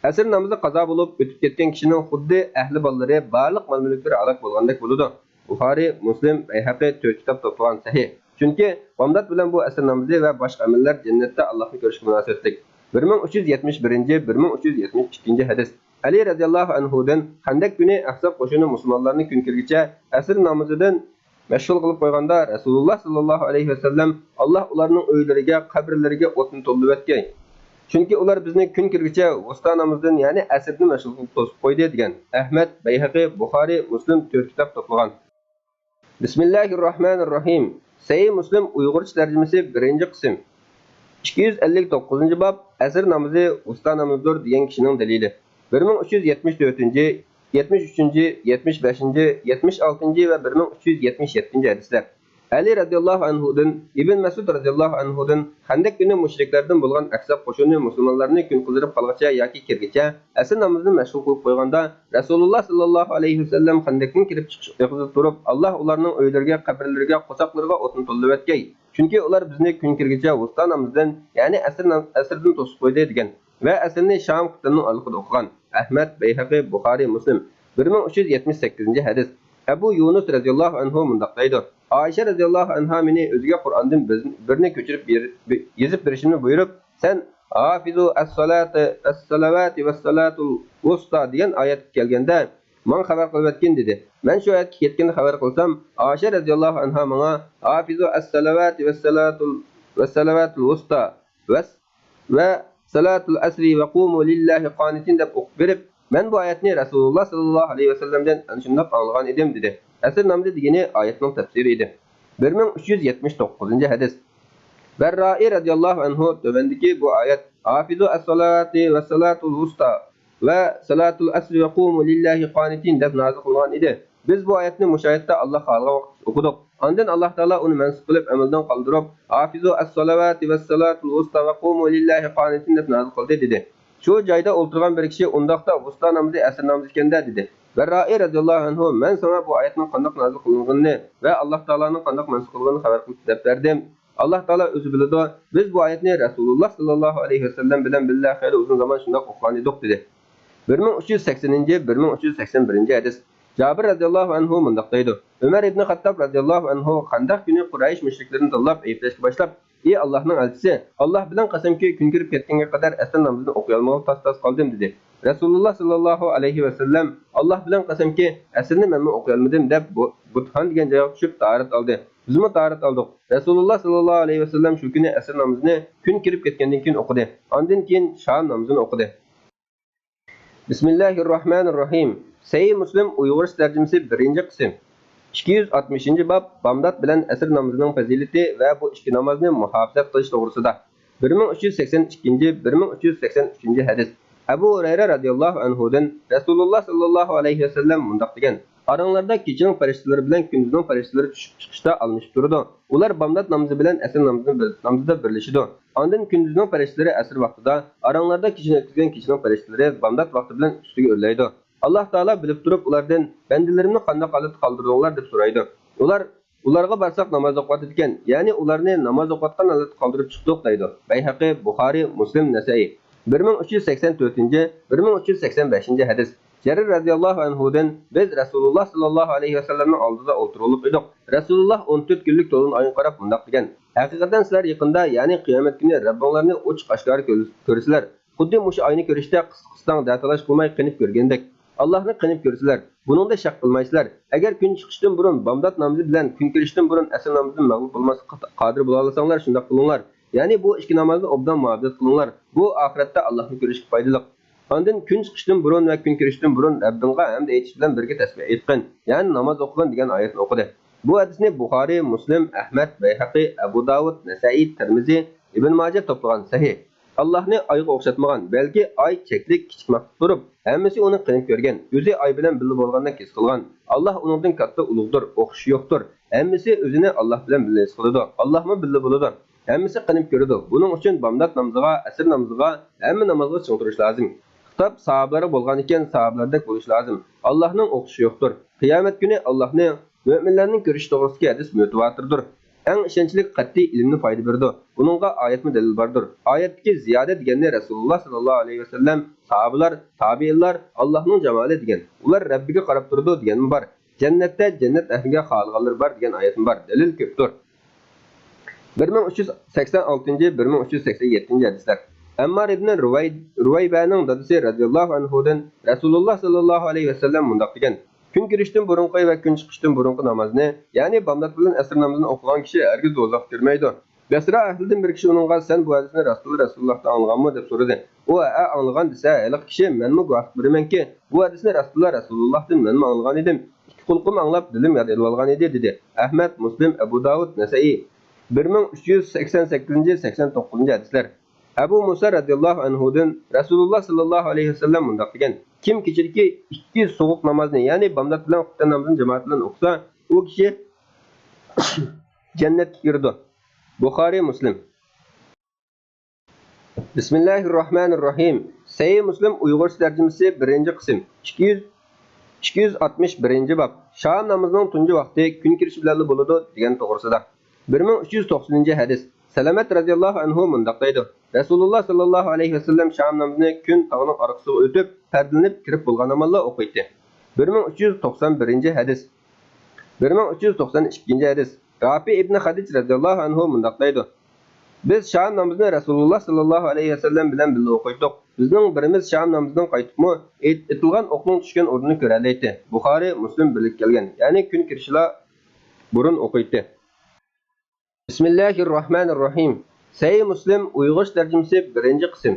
ئەسىر نامىزى قازا بولۇپ ئۆتۈپ كەتكەن كىشىنىڭ خۇددى ئەھلى بالىلىرى، بارلىق مال-مۈلۈكلىرى ھالاك بولغاندەك بولىدۇ. بۇخارىي، مۇسلىم، بەيھەقى تۆت كىتاب توپلىغان سەھىھ. چۈنكى بامدات بىلەن بۇ ئەسىر نامىزى ۋە باشقا ئەمەللەر جەننەتتە ئاللاھنى كۆرۈشكە مۇناسىۋەتلىك. بىر مىڭ ئۈچ يۈز يەتمىش بىرىنچى، بىر مىڭ ئۈچ يۈز يەتمىش ئىككىنچى ھەدىس. ئەلى رەزىياللاھۇ ئەنھۇدىن، خەندەك كۈنى ئەھزاب قوشۇنى مۇسۇلمانلارنى كۈن كىرگىچە ئەسىر نامىزىدىن مەشغۇل قىلىپ قويغاندا، رەسۇلۇللا ساللاللاھۇ ئەلەيھى ۋەسەللەم، ئاللاھ ئۇلارنىڭ ئۆيلىرىگە، قەبرىلىرىگە ئوتنى تولىۋەتكەي. چۈنكى ئۇلار بىزنى كۈن كىرگۈچە ۋۇستا نامىزىدىن، يەنى ئەسىردىن مەشغۇل قىلىپ توسۇپ قويدى، دېگەن. ئەھمەد، بەيھەقى، بۇخارىي، مۇسلىم تۆت كىتاب توپلىغان. بىسمىللاھىررەھمانىررەھىم. سەھىھ مۇسلىم ئۇيغۇرچە تەرجىمىسى، بىرىنچى قىسىم. ئىككى يۈز ئەللىك توققۇزىنچى باب، ئەسىر نامىزى ۋۇستا نامىزىدۇر دېگەن كىشىنىڭ دەلىلى. بىر مىڭ ئۈچ يۈز يەتمىش تۆتىنچى، يەتمىش ئۈچىنچى، يەتمىش بەشىنچى، يەتمىش ئالتىنچى ۋە بىر مىڭ ئۈچ يۈز يەتمىش يەتتىنچى ھەدىسلەر. ئەلى رەزىياللاھۇ ئەنھۇدىن، ئىبن مەسئۇد رەزىياللاھۇ ئەنھۇدىن، خەندەك كۈنى مۇشرىكلەردىن بولغان ئەھزاب قوشۇنى مۇسۇلمانلارنى كۈن قىزىرىپ قالغىچە ياكى كىرگىچە ئەسىر نامىزىنى مەشغۇل قىلىپ قويغاندا، رەسۇلۇللا ساللاللاھۇ ئەلەيھى ۋەسەللەم خەندەكتىن كىرىپ چىقىش ئېغىزىدا تۇرۇپ، ئاللاھ ئۇلارنىڭ ئۆيلىرىگە، قەبرىلىرىگە، قورساقلىرىغا ئوتنى تولىۋەتكەي. چۈنكى ئۇلار بىزنى كۈن كىرگىچە ۋۇستا نامىزىدىن، يەنى ئەسىر نام-، ئەسىردىن توسۇپ قويدى، دېگەن ۋە ئەسىرنى شام قىتىمنىڭ ئارىلىقىدا ئوقۇغان. ئەھمەد، بەيھەقى، بۇخارىي، مۇسلىم. بىر مىڭ ئۈچ يۈز يەتمىش سەككىزىنچى ھەدىس. ئەبۇ يۇنۇس رەزىياللاھۇ ئەنھۇ مۇنداق دەيدۇ، ئائىشە رەزىياللاھۇ ئەنھا مېنى ئۆزىگە قۇرئاندىن بىز-، بىرنى كۆچۈرۈپ بېر-، بى-، يېزىپ بېرىشىمنى بۇيرۇپ، سەن «ھافىزۇ ئەسسالاتى، ئەسسالەۋاتى ۋەسسالاتۇل ۋۇستا» دېگەن ئايەتكە كەلگەندە، ماڭا خەۋەر قىلىۋەتكىن، دېدى. مەن شۇ ئايەتكە يەتكەندە خەۋەر قىلسام، ئائىشە رەزىياللاھۇ ئەنھا ماڭا «ھافىزۇ ئەسسالەۋاتى ۋەسسالاتۇل، ۋەسسالەۋاتۇل ۋۇستا» ۋەس-، ۋە «سالاتۇل ئەسرى ۋە قۇمۇ لىللاھى قانىتىن» دەپ ئوقۇپ بېرىپ، مەن بۇ ئايەتنى رەسۇلۇللا ساللاللاھۇ ئەلەيھى ۋەسەللەمدىن ئەنە شۇنداق ئاڭلىغان ئىدىم، دېدى. ئەسىر نامىزى دېگىنى ئايەتنىڭ تەپسىرى ئىدى. بىر مىڭ ئۈچ يۈز يەتمىش توققۇزىنچى ھەدىس. بەررائى رەزىياللاھۇ ئەنھۇ تۆۋەندىكى بۇ ئايەت «ھافىزۇ ئەسسالاتى ۋەسسالاتۇل ۋۇستا ۋە سالاتۇل ئەسرى ۋە قۇمۇ لىللاھى قانىتىن» دەپ نازىل قىلغان ئىدى. بىز بۇ ئايەتنى مۇشۇ ئايەتتە ئاللا خالىغان ۋاقىتتا ئوقۇدۇق. ئاندىن ئاللا تائالا ئۇنى مەنسۇخ قىلىپ، ئەمەلدىن قالدۇرۇپ، «ھافىزۇ ئەسسالەۋاتى ۋەسسالاتۇل ۋۇستا ۋە قۇمۇ لىللاھى قانىتىن» دەپ نازىل قىلدى، دېدى. شۇ جايدا ئولتۇرغان بىر كىشى، «ئۇنداقتا ۋۇستا نامىزى ئەسىر نامىزى ئىكەن-دە» دېدى. بەررائى رەزىياللاھۇ ئەنھۇ، مەن ساڭا بۇ ئايەتنىڭ قانداق نازىل قىلىنغىنىنى ۋە ئاللا تائالانىڭ قانداق مەنسۇخ قىلغىنىنى خەۋەر قىلىپ دەپ بەردىم. ئاللا تائالا ئۆزى بىلىدۇ. بىز بۇ ئايەتنى رەسۇلۇللا ساللاللاھۇ ئەلەيھى ۋەسەللەم بىلەن بىللە خېلى ئۇزۇن زامان شۇنداق ئوقۇغان ئىدۇق، دېدى. بىر مىڭ ئۈچ يۈز سەكسىنىنچى، بىر مىڭ ئۈچ يۈز سەكسەن بىرىنچى ھەدىس. جابىر رەزىياللاھۇ ئەنھۇ مۇنداق دەيدۇ، ئۆمەر ئىبنى خەتتاب رەزىياللاھۇ ئەنھۇ خەندەق كۈنى قۇرەيش مۇشرىكلىرىنى تاللاپ ئەيىبلەشكە باشلاپ، ئى ئاللاھنىڭ ئەلچىسى، ئاللاھ بىلەن قەسەمكى، كۈن كىرىپ كەتكەنگە قەدەر ئەسىر نامىزىنى ئوقۇيالمىغىلى تاس-تاس قالدىم، دېدى. رەسۇلۇللا ساللاللاھۇ ئەلەيھى ۋەسەللەم، ئاللاھ بىلەن قەسەمكى، ئەسىرنى مەنمۇ ئوقۇيالمىدىم، دەپ بۇ-، بۇتھان دېگەن جايغا چۈشۈپ تاھارەت ئالدى. بىزمۇ تاھارەت ئالدۇق. رەسۇلۇللا ساللاللاھۇ ئەلەيھى ۋەسەللەم شۇ كۈنى ئەسىر نامىزىنى كۈن كىرىپ كەتكەندىن كېيىن ئوقۇدى. ئاندىن كېيىن شام نامىزىنى ئوقۇدى. بىسمىللاھىررەھمانىررەھىم. سەھىھ مۇسلىم ئۇيغۇرچە تەرجىمىسى، بىرىنچى قىسىم. ئىككى يۈز ئاتمىشىنچى باب، بامدات بىلەن ئەسىر نامىزىنىڭ پەزىلىتى ۋە بۇ ئىككى نامازنى مۇھاپىزەت قىلىش توغرىسىدا. بىر مىڭ ئۈچ يۈز سەكسەن ئىككىنچى، بىر مىڭ ئۈچ يۈز سەكسەن ئۈچىنچى ھەدىس. ئەبۇ ھۇرەيرە رەزىياللاھۇ ئەنھۇدىن رەسۇلۇللا ساللاللاھۇ ئەلەيھى ۋەسەللەم مۇنداق دېگەن، ئاراڭلاردا كېچىنىڭ پەرىشتىلىرى بىلەن كۈندۈزنىڭ پەرىشتىلىرى چۈشۈپ چىقىشتا ئالمىشىپ تۇرىدۇ. ئۇلار بامدات نامىزى بىلەن ئەسىر نامىزىنى بىر-، نامىزىدا بىرلىشىدۇ. ئاندىن كۈندۈزنىڭ پەرىشتىلىرى ئەسىر ۋاقتىدا، ئاراڭلاردا كېچىنى ئۆتكۈزگەن كېچىنىڭ پەرىشتىلىرى بامدات ۋاقتى بىلەن ئۈستىگە ئۆرلەيدۇ. ئاللاھ تائالا بىلىپ تۇرۇپ ئۇلاردىن، بەندىلىرىمنى قانداق ھالەتتە قالدۇردۇڭلار؟ دەپ سورايدۇ. ئۇلار، ئۇلارغا بارساق ناماز ئوقۇۋاتىدىكەن، يەنى ئۇلارنى ناماز ئوقۇۋاتقان ھالەتتە قالدۇرۇپ چىقتۇق، دەيدۇ. بەيھەقى، بۇخارىي، مۇسلىم، نەسەئىي. بىر مىڭ ئۈچ يۈز سەكسەن تۆتىنچى، بىر مىڭ ئۈچ يۈز سەكسەن بەشىنچى ھەدىس. جەرىر رەزىياللاھۇ ئەنھۇدىن، بىز رەسۇلۇللاھ ساللاللاھۇ ئەلەيھى ۋەسەللەمنىڭ ئالدىدا ئولتۇرۇلۇپ ئىدۇق. رەسۇلۇللاھ ئون تۆت كۈنلۈك تولغىنىش ئايىغا قاراپ مۇنداق دېگەن: ھەقىقەتەن سىلەر يېقىندا، يەنى قىيامەت كۈنى رەببىڭلارنى ئوچۇق ئاشكارا كۆر-، كۆرىسىلەر. خۇددى مۇشۇ ئاينى كۆرۈشتە قىس-، قىستاڭ دەتالاش قىلماي قېنىپ كۆرگەندەك. ئاللاھنى قېنىپ كۆرىسىلەر. بۇنىڭدا شەك قىلمايسىلەر. ئەگەر كۈن چىقىشتىن بۇرۇن بامدات نامىزى بىلەن كۈن كىرىشتىن بۇرۇن ئەسىر نامىزىدىن مەغلۇپ بولماسلىققا قادىر بولالىساڭلار، شۇنداق قىلىڭلار. يەنى بۇ ئىككى نامازنى ئوبدان مۇھافىزەت قىلىڭلار. بۇ ئاخىرەتتە ئاللاھنى كۆرۈشكە پايدىلىق. ئاندىن كۈن چىقىشتىن بۇرۇن ۋە كۈن كىرىشتىن بۇرۇن رەببىڭغا ھەمد ئېيتىش بىلەن بىرگە تەسبىھ ئېيتقىن، يەنى ناماز ئوقۇغىن دېگەن ئايەتنى ئوقۇدى. بۇ ھەدىسنى بۇخارىي، مۇسلىم، ئەھمەد، بەيھەقى، ئەبۇ داۋۇد، نەسەئىي، تىرمىزى، ئىبن ماجە توپلىغان سەھىھ. ئاللاھنى ئايغا ئوخشاتمىغان، بەلكى ئاي چەكلىك، كىچىك مەخلۇق تۇرۇپ، ھەممىسى ئۇنى قېنىپ كۆرگەن، ئۆزى ئاي بىلەن بىللە بولغاندەك ھېس قىلغان. ئاللاھ ئۇنىڭدىن كاتتا ئۇلۇغدۇر، ئوخشىشى يوقتۇر. ھەممىسى ئۆزىنى ئاللاھ بىلەن بىللە ھېس قىلىدۇ. ئاللاھمۇ بىللە بولىدۇ. ھەممىسى قېنىپ كۆرىدۇ. بۇنىڭ ئۈچۈن بامدات نامىزىغا، ئەسىر نامىزىغا، ھەممە نامازغا چىڭ تۇرۇش لازىم. خىتاب ساھابىلەرگە بولغان ئىكەن، ساھابىلەردەك بولۇش لازىم. ئاللاھنىڭ ئوخشىشى يوقتۇر. قىيامەت كۈنى ئاللاھنى مۆمىنلەرنىڭ كۆرۈشى توغرىسىدىكى ھەدىس مۇتەۋاتىردۇر. ئەڭ ئىشەنچلىك قەتئىي ئىلىمنى پايدا بېرىدۇ. بۇنىڭغا ئايەتمۇ دەلىل باردۇر. ئايەتتىكى زىيادە دېگەننى رەسۇلۇللاھ ساللاللاھۇ ئەلەيھى ۋەسەللەم، ساھابىلار، تابىئىنلار، ئاللاھنىڭ جامالى دېگەن. ئۇلار رەببىگە قاراپ تۇرىدۇ دېگەنمۇ بار. جەننەتتە جەننەت ئەھلىگە خالىغانلىرى بار دېگەن ئايەتمۇ بار. دەلىل كۆپتۇر. بىر مىڭ ئۈچ يۈز سەكسەن ئالتىنچى، بىر مىڭ ئۈچ يۈز سەكسەن يەتتىنچى ھەدىسلەر. ئەممار ئىبنى رۇۋەي-، رۇۋەيبەنىڭ دادىسى رەزىياللاھۇ ئەنھۇدىن رەسۇلۇللاھ ساللاللاھۇ ئەلەيھى ۋەسەللەم مۇنداق دېگەن: كۈن كىرىشتىن بۇرۇنقى ۋە كۈن چىقىشتىن بۇرۇنقى نامازنى، يەنى بامدات بىلەن ئەسىر نامىزىنى ئوقۇغان كىشى ھەرگىز دوزاخقا كىرمەيدۇ. بەسرا ئەھلىدىن بىر كىشى ئۇنىڭغا، سەن بۇ ھەدىسنى رەسۇلۇللاھ رەسۇلۇللاھتىن ئاڭلىغانمۇ؟ دەپ سورىدى. ئۇ، ھەئە، ئاڭلىغان، دېسە، ھېلىقى كىشى، مەنمۇ گۇۋاھلىق بېرىمەنكى، بۇ ھەدىسنى رەسۇلۇللاھ رەسۇلۇللاھتىن مەنمۇ ئاڭلىغان ئىدىم. ئىككى قۇلىقىم ئاڭلاپ، دىلىم ياد ئېلىۋالغان ئىدى، دېدى. ئەھمەد، مۇسلىم، ئەبۇ داۋۇد، نەسەئىي. بىر مىڭ ئۈچ يۈز سەكسەن سەككىزىنچى، سەكسەن توققۇزىنچى ھەدىسلەر. ئەبۇ مۇسا رەزىياللاھۇ ئەنھۇدىن رەسۇلۇللاھ ساللاللاھۇ ئەلەيھى ۋەسەللەم مۇنداق دېگەن: كىم كېچىدىكى ئىككى سوغۇق نامازنى، يەنى بامدات بىلەن خۇپتەن نامىزىنى جامائەت بىلەن ئوقۇسا، ئۇ كىشى جەننەتكە كىرىدۇ. بۇخارىي، مۇسلىم. بىسمىللاھىررەھمانىررەھىم. سەھىھ مۇسلىم ئۇيغۇرچە تەرجىمىسى، بىرىنچى قىسىم. ئىككى يۈز، ئىككى يۈز ئاتمىش بىرىنچى باب. شام نامىزىنىڭ تۇنجى ۋاقتى كۈن كىرىشى بىلەنلا بولىدۇ دېگەن توغرىسىدا. بىر مىڭ ئۈچ يۈز توقسىنىنچى ھەدىس. سەلەمەت رەزىياللاھۇ ئەنھۇ مۇنداق دەيدۇ: رەسۇلۇللاھ ساللاللاھۇ ئەلەيھى ۋەسەللەم شام نامىزىنى كۈن تاغنىڭ ئارقىسىغا ئۆتۈپ، پەردىلىنىپ كىرىپ بولغان ئامانلا ئوقۇيتتى. بىر مىڭ ئۈچ يۈز توقسان بىرىنچى ھەدىس. بىر مىڭ ئۈچ يۈز توقسان ئىككىنچى ھەدىس. رافى ئىبنى خەدىج رەزىياللاھۇ ئەنھۇ مۇنداق دەيدۇ: بىز شام نامىزىنى رەسۇلۇللاھ ساللاللاھۇ ئەلەيھى ۋەسەللەم بىلەن بىللە ئوقۇيتتۇق. بىزنىڭ بىرىمىز شام نامىزىدىن قايتىپمۇ ئېت-، ئېتىلغان ئوقنىڭ چۈشكەن ئورنىنى كۆرەلەيتتى. بۇخارىي، مۇسلىم بىرلىككە كەلگەن، يەنى كۈن كىرىشىلا بۇرۇن ئوقۇيتتى. بىسمىللاھىررەھمانىررەھىم. سەھىھ مۇسلىم ئۇيغۇرچە تەرجىمىسى، بىرىنچى قىسىم.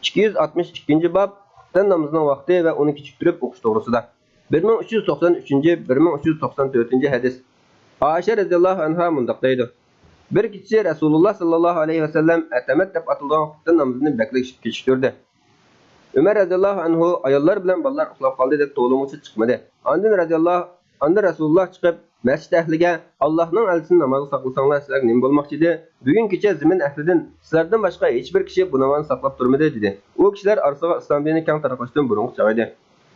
ئىككى يۈز ئاتمىش ئىككىنچى باب، خۇپتەن نامىزىنىڭ ۋاقتى ۋە ئۇنى كېچىكتۈرۈپ ئوقۇش توغرىسىدا. بىر مىڭ ئۈچ يۈز توقسان ئۈچىنچى، بىر مىڭ ئۈچ يۈز توقسان تۆتىنچى ھەدىس. ئائىشە رەزىياللاھۇ ئەنھا مۇنداق دەيدۇ: بىر كېچىسى رەسۇلۇللاھ ساللاللاھۇ ئەلەيھى ۋەسەللەم ئەتەمەت دەپ ئاتىلىدىغان خۇپتەن نامىزىنى بەكلا كېچىكتۈردى. ئۆمەر رەزىياللاھۇ ئەنھۇ ئاياللار بىلەن بالىلار ئۇخلاپ قالدى دەپ توۋلىمىغۇچە چىقمىدى. ئاندىن رەزىياللاھ، ئاندىن رەسۇلۇللاھ چىقىپ، مەسچىت ئەھلىگە، ئاللاھنىڭ ئەلچىسىنى نامازغا ساقلىساڭلار، سىلەرگە نېمە بولماقچى ئىدى؟ بۈگۈن كېچە زېمىن ئەھلىدىن سىلەردىن باشقا ھېچبىر كىشى بۇ نامازنى ساقلاپ تۇرمىدى، دېدى. ئۇ كىشىلەر ئارىسىغا ئىسلام دىنى كەڭ تارقىلىشتىن بۇرۇنقى چاغ ئىدى.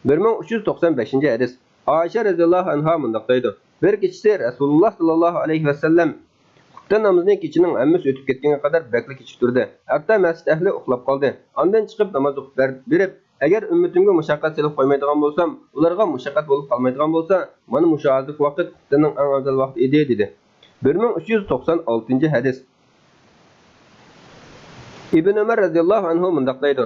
بىر مىڭ ئۈچ يۈز توقسان بەشىنچى ھەدىس. ئائىشە رەزىياللاھۇ ئەنھا مۇنداق دەيدۇ: بىر كېچىسى رەسۇلۇللاھ ساللاللاھۇ ئەلەيھى ۋەسەللەم خۇپتەن نامىزىنى كېچىنىڭ ھەممىسى ئۆتۈپ كەتكەنگە قەدەر بەكلا كېچىكتۈردى. ھەتتا مەسچىت ئەھلى ئۇخلاپ قالدى. ئاندىن چىقىپ ناماز ئوقۇپ بەر-، بېرىپ، ئەگەر ئۈممىتىمگە مۇشەققەت سېلىپ قويمايدىغان بولسام، ئۇلارغا مۇشەققەت بولۇپ قالمايدىغان بولسا، مانا مۇشۇ ھازىرقى ۋاقىت خۇپتەننىڭ ئەڭ ئەۋزەل ۋاقتى ئىدى، دېدى. بىر مىڭ ئۈچ يۈز توقسان ئالتىنچى ھەدىس. ئىبن ئۆمەر رەزىياللاھۇ ئەنھۇ مۇنداق دەيدۇ: